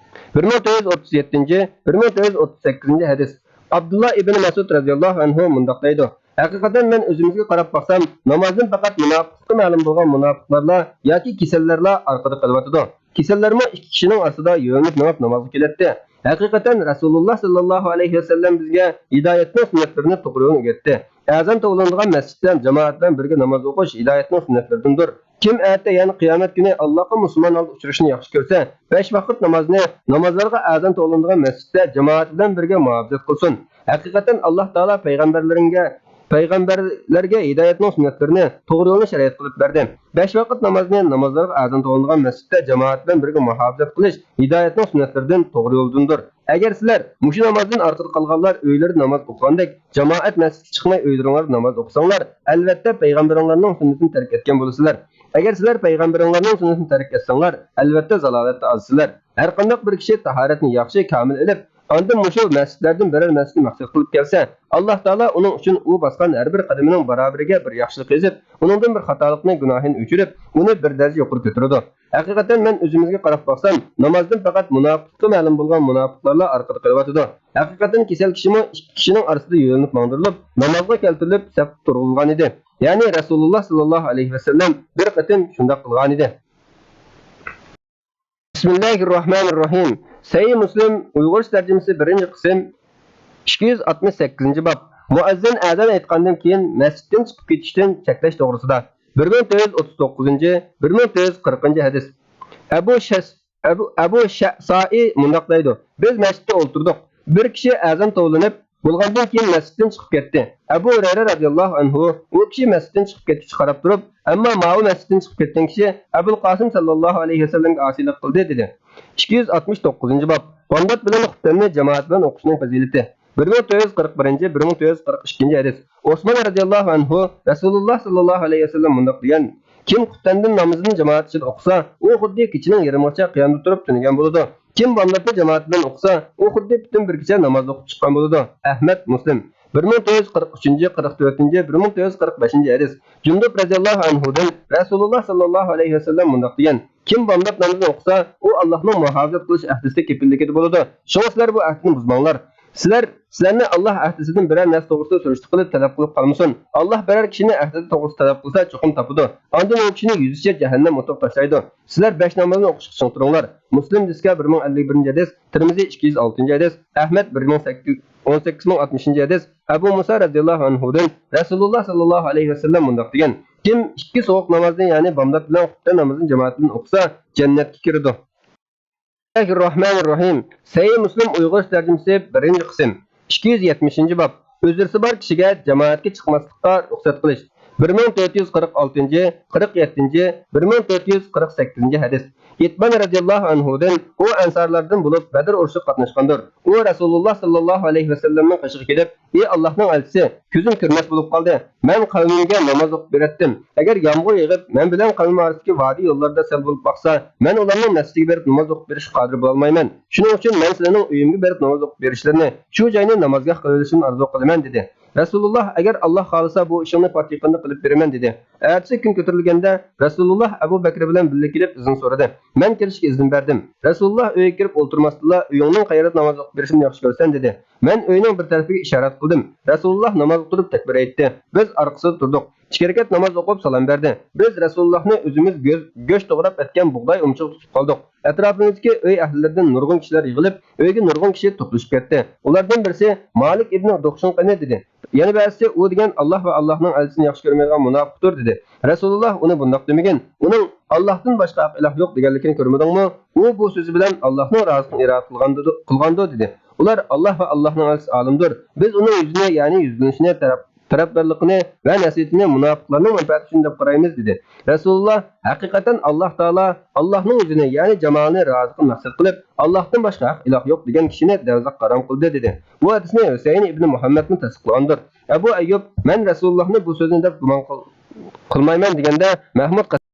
بىر مىڭ تۆت يۈز ئوتتۇز يەتتىنچى، بىر مىڭ تۆت يۈز ئوتتۇز سەككىزىنچى ھەدىس. ئابدۇللا ئىبن مەسئۇد رەزىياللاھۇ ئەنھۇ مۇنداق دەيدۇ: ھەقىقەتەن مەن ئۆزىمىزگە قاراپ باقسام، نامازدىن پەقەت مۇناپىقلىقى مەلۇم بولغان مۇناپىقلارلا ياكى كېسەللەرلا ئارقىدا قېلىۋاتىدۇ. كېسەللەرمۇ ئىككى كىشىنىڭ ئارىسىدا يۆلىنىپ مېڭىپ نامازغا كېلەتتى. ھەقىقەتەن رەسۇلۇللا ساللاللاھۇ ئەلەيھى ۋەسەللەم بىزگە ھىدايەتنىڭ سۈننەتلىرىنى توغرا يولنى ئۆگەتتى. ئەزان توۋلىنىدىغان مەسچىتتە جامائەت بىلەن بىرگە ناماز ئوقۇش ھىدايەتنىڭ سۈننەتلىرىدىندۇر. كىم ئەتە، يەنى قىيامەت كۈنى ئاللاغا مۇسۇلمان ھالدا ئۇچرىشىنى ياخشى كۆرسە، بەش ۋاقىت نامازنى نامازلارغا ئەزان توۋلىنىدىغان مەسچىتتە جامائەت بىلەن بىرگە مۇھاپىزەت قىلسۇن. ھەقىقەتەن ئاللاھ تائالا پەيغەمبەرلىرىڭگە، پەيغەمبەرلەرگە ھىدايەتنىڭ سۈننەتلىرىنى، توغرا يولنى شەرىئەت قىلىپ بەردى. بەش ۋاقىت نامازنى نامازلارغا ئەزان توۋلىنىدىغان مەسچىتتە جامائەت بىلەن بىرگە مۇھاپىزەت قىلىش ھىدايەتنىڭ سۈننەتلىرىدىن، توغرا يولدىندۇر. ئەگەر سىلەر مۇشۇ نامازدىن ئارقىدا قالغانلار ئۆيلىرىدە ناماز ئوقۇغاندەك جامائەت مەسچىتكە چىقماي ئۆيلىرىڭلاردا ناماز ئوقۇساڭلار، ئەلۋەتتە پەيغەمبىرىڭلارنىڭ سۈننىتىنى تەرك ئەتكەن بولىسىلەر. ئەگەر سىلەر پەيغەمبىرىڭلارنىڭ سۈننىتىنى تەرك ئەتسەڭلار، ئەلۋەتتە زالالەتتە ئازىسىلەر. ھەرقانداق بىر كىشى تاھارەتنى ياخشى، كامىل ئېلىپ، ئاندىن مۇشۇ مەسچىتلەردىن بىرەر مەسچىتنى مەقسەت قىلىپ كەلسە، ئاللاھ تائالا ئۇنىڭ ئۈچۈن ئۇ باسقان ھەر بىر قەدىمىنىڭ بارابىرىگە بىر ياخشىلىق يېزىپ، ئۇنىڭدىن بىر خاتالىقنى، گۇناھىنى ئۆچۈرۈپ، ئۇنى بىر دەرىجە يۇقىرى كۆتۈرىدۇ. ھەقىقەتەن مەن ئۆزىمىزگە قاراپ باقسام، نامازدىن پەقەت مۇناپىقلىقى مەلۇم بولغان مۇناپىقلارلا ئارقىدا قېلىۋاتىدۇ. ھەقىقەتەن كېسەل كىشىمۇ ئىككى كىشىنىڭ ئارىسىدا يۆلىنىپ ماڭدۇرۇلۇپ، نامازغا كەلتۈرۈلۈپ سەپكە تۇرغۇزۇلغانىدى. يەنى رەسۇلۇللا ساللاللاھۇ ئەلەيھى ۋەسەللەم بىر قېتىم شۇنداق قىلغانىدى. بىسمىللاھىررەھمانىررەھىم. سەھىھ مۇسلىم ئۇيغۇرچە تەرجىمىسى، بىرىنچى قىسىم، ئىككى يۈز ئاتمىش سەككىزىنچى باب. مۇئەززىن ئەزان ئېيتقاندىن كېيىن مەسچىتتىن چىقىپ كېتىشتىن چەكلەش توغرىسىدا. بىر مىڭ تۆت يۈز ئوتتۇز توققۇزىنچى، بىر مىڭ تۆت يۈز قىرىقىنچى ھەدىس. ئەبۇ شەس-، ئەبۇ، ئەبۇ شەسائى مۇنداق دەيدۇ: بىز مەسچىتتە ئولتۇردۇق. بىر كىشى ئەزان توۋلىنىپ بولغاندىن كېيىن مەسچىتتىن چىقىپ كەتتى. ئەبۇ ھۇرەيرە رەزىياللاھۇ ئەنھۇ ئۇ كىشى مەسچىتتىن چىقىپ كەتكۈچە قاراپ تۇرۇپ، ئەمما ماۋۇ مەسچىتتىن چىقىپ كەتكەن كىشى ئەبۇل قاسىم ساللاللاھۇ ئەلەيھى ۋەسەللەمگە ئاسىيلىق قىلدى، دېدى. ئىككى يۈز ئاتمىش توققۇزىنچى باب. بامدات بىلەن خۇپتەننى جامائەت بىلەن ئوقۇشنىڭ پەزىلىتى. بىر مىڭ تۆت يۈز قىرىق بىرىنچى، بىر مىڭ تۆت يۈز قىرىق ئىككىنچى ھەدىس. ئوسمان رەزىياللاھۇ ئەنھۇ رەسۇلۇللا ساللاللاھۇ ئەلەيھى ۋەسەللەم مۇنداق دېگەن: كىم خۇپتەندىن نامىزىنى جامائەت ئىچىدە ئوقۇسا، ئۇ خۇددى كېچىنىڭ يېرىمىغىچە قىيامدا تۇرۇپ تۈنىگەن بولىدۇ. كىم بامداتنى جامائەت بىلەن ئوقۇسا، ئۇ خۇددى پۈتۈن بىر كېچە ناماز ئوقۇپ چىققان بولىدۇ. ئەھمەد، مۇسلىم. بىر مىڭ تۆت يۈز قىرىق ئۈچىنچى، قىرىق تۆتىنچى، بىر مىڭ تۆت يۈز قىرىق بەشىنچى ھەدىس. جۇندۇب رەزىياللاھۇ ئەنھۇدىن رەسۇلۇللا ساللاللاھۇ ئەلەيھى ۋەسەللەم مۇنداق دېگەن: كىم بامدات نامىزىنى ئوقۇسا، ئۇ ئاللاھنىڭ مۇھاپىزەت قىلىش ئەھدىسى كېپىللىكىدە بولىدۇ. شۇڭا سىلەر بۇ ئەھدىنى بۇزماڭلار. سىلەر، سىلەرنى ئاللاھ ئەھدىسىدىن بىرەر نەرسە توغرىسىدا سۈرۈشتە قىلىپ تەلەپ قىلىپ قالمىسۇن. ئاللاھ بىرەر كىشىنى ئەھدى توغرىسىدا تەلەپ قىلسا، چوقۇم تاپىدۇ. ئاندىن ئۇ كىشىنى يۈزىچە جەھەننەم ئوتىغا تاشلايدۇ. سىلەر بەش نامازنى ئوقۇشقا چىڭ تۇرۇڭلار. مۇسلىم دىسكا بىر مىڭ ئەللىك بىرىنچى ھەدىس، تىرمىزى ئىككى يۈز ئالتىنچى ھەدىس، ئەھمەد بىر مىڭ سەككىز، ئون سەككىز مىڭ ئاتمىشىنچى ھەدىس، ئەبۇ مۇسا رەزىياللاھۇ ئەنھۇدىن رەسۇلۇللاھ ساللاللاھۇ ئەلەيھى ۋەسەللەم مۇنداق دېگەن: كىم ئىككى سوغۇق نامازنى، يەنى بامدات بىلەن خۇپتەن نامىزىنى جامائەت بىلەن ئوقۇسا، جەننەتكە كىرىدۇ. بىسمىللاھىررەھمانىررەھىم. سەھىھ مۇسلىم ئۇيغۇرچە تەرجىمىسى، بىرىنچى قىسىم. ئىككى يۈز يەتمىشىنچى باب. ئۆزرىسى بار كىشىگە جامائەتكە چىقماسلىققا رۇخسەت قىلىش. بىر مىڭ تۆت يۈز قىرىق ئالتىنچى، قىرىق يەتتىنچى، بىر مىڭ تۆت يۈز قىرىق سەككىزىنچى ھەدىس. ئىتبان رەزىياللاھۇ ئەنھۇدىن، ئۇ ئەنسارلاردىن بولۇپ، بەدر ئۇرۇشىغا قاتناشقاندۇر. ئۇ رەسۇلۇللاھ ساللاللاھۇ ئەلەيھى ۋەسەللەمنىڭ قېشىغا كېلىپ، ئى ئاللاھنىڭ ئەلچىسى، كۆزۈم كۆرمەس بولۇپ قالدى. مەن قەۋمىمگە ناماز ئوقۇپ بېرەتتىم. ئەگەر يامغۇر يېغىپ، مەن بىلەن قەۋمىم ئارىسىدىكى ۋادى يوللاردا سەل بولۇپ باقسا، مەن ئۇلارنىڭ مەسچىتىگە بېرىپ ناماز ئوقۇپ بېرىشكە قادىر بولالمايمەن. شۇنىڭ ئۈچۈن مەن سىلەرنىڭ ئۆيۈمگە بېرىپ ناماز ئوقۇپ بېرىشلىرىنى، شۇ جاينى نامازگاھ قىلىۋېلىشىمنى ئارزۇ قىلىمەن، دېدى. رەسۇلۇللاھ، ئەگەر ئاللاھ خالىسا، بۇ ئىشىڭنى پات يېقىندا قىلىپ بېرىمەن، دېدى. ئەتىسى كۈن كۆتۈرۈلگەندە، رەسۇلۇللاھ ئەبۇ بەكرى بىلەن بىللە كېلىپ ئىزىن سورىدى. مەن كىرىشكە ئىزىن بەردىم. رەسۇلۇللاھ ئۆيگە كىرىپ ئولتۇرماستىنلا، ئۆيۈڭنىڭ قەيەردە ناماز ئوقۇپ بېرىشىمنى ياخشى كۆرىسەن، دېدى. مەن ئۆينىڭ بىر تەرىپىگە ئىشارەت قىلدىم. رەسۇلۇللاھ ناماز ئوقۇپ تۇرۇپ تەكبىر ئېيتتى. بىز ئارقىسىدا تۇردۇق. ئىككى رەكەت ناماز ئوقۇپ سالام بەردى. بىز رەسۇلۇللاھنى ئۆزىمىز گۆ-، گۆش توغراپ ئەتكەن بۇغداي ئۇمىچىغا تۇتۇپ قالدۇق. ئەتراپىمىزدىكى ئۆي ئەھلىلىرىدىن نۇرغۇن كىشىلەر يىغىلىپ، ئۆيگە نۇرغۇن كىشى توپلىشىپ كەتتى. ئۇلاردىن بىرسى، مالىك ئىبنى دۇخشۇم قېنى؟ دېدى. يەنە بەزىسى، ئۇ دېگەن ئاللاھ ۋە ئاللاھنىڭ ئەلچىسىنى ياخشى كۆرمەيدىغان مۇناپىقتۇر، دېدى. رەسۇلۇللاھ ئۇنى بۇنداق دېمىگىن، ئۇنىڭ ئاللاھتىن باشقا ھەق ئىلاھ يوق دېگەنلىكىنى كۆرمىدىڭمۇ؟ ئۇ بۇ سۆزى بىلەن ئاللاھنىڭ رازىلىقىنى ئىرادە قىلغاندۇ-، قىلغاندۇ، دېدى. ئۇلار، ئاللاھ ۋە ئاللاھنىڭ ئەلچىسى ئالىمدۇر. بىز ئۇنىڭ يۈزىنى، يەنى يۈزلىنىشىنى، تەرەپ-، تەرەپدارلىقىنى ۋە نەسىھىتىنى مۇناپىقلارنىڭ مەنپەئەتى ئۈچۈن دەپ قارايمىز، دېدى. رەسۇلۇللاھ، ھەقىقەتەن ئاللاھ تائالا ئاللاھنىڭ يۈزىنى، يەنى جامالىنى، رازىلىقىنى مەقسەت قىلىپ، ئاللاھتىن باشقا ھەق ئىلاھ يوق دېگەن كىشىنى دوزاخقا ھارام قىلدى، دېدى. بۇ ھەدىسنى ھۈسەيىن ئىبنى مۇھەممەدمۇ تەستىقلىغاندۇر. ئەبۇ ئەييۇب، مەن رەسۇلۇللاھنى بۇ سۆزنى دەپ گۇمان قىل-، قىلمايمەن، دېگەندە، مەھمۇد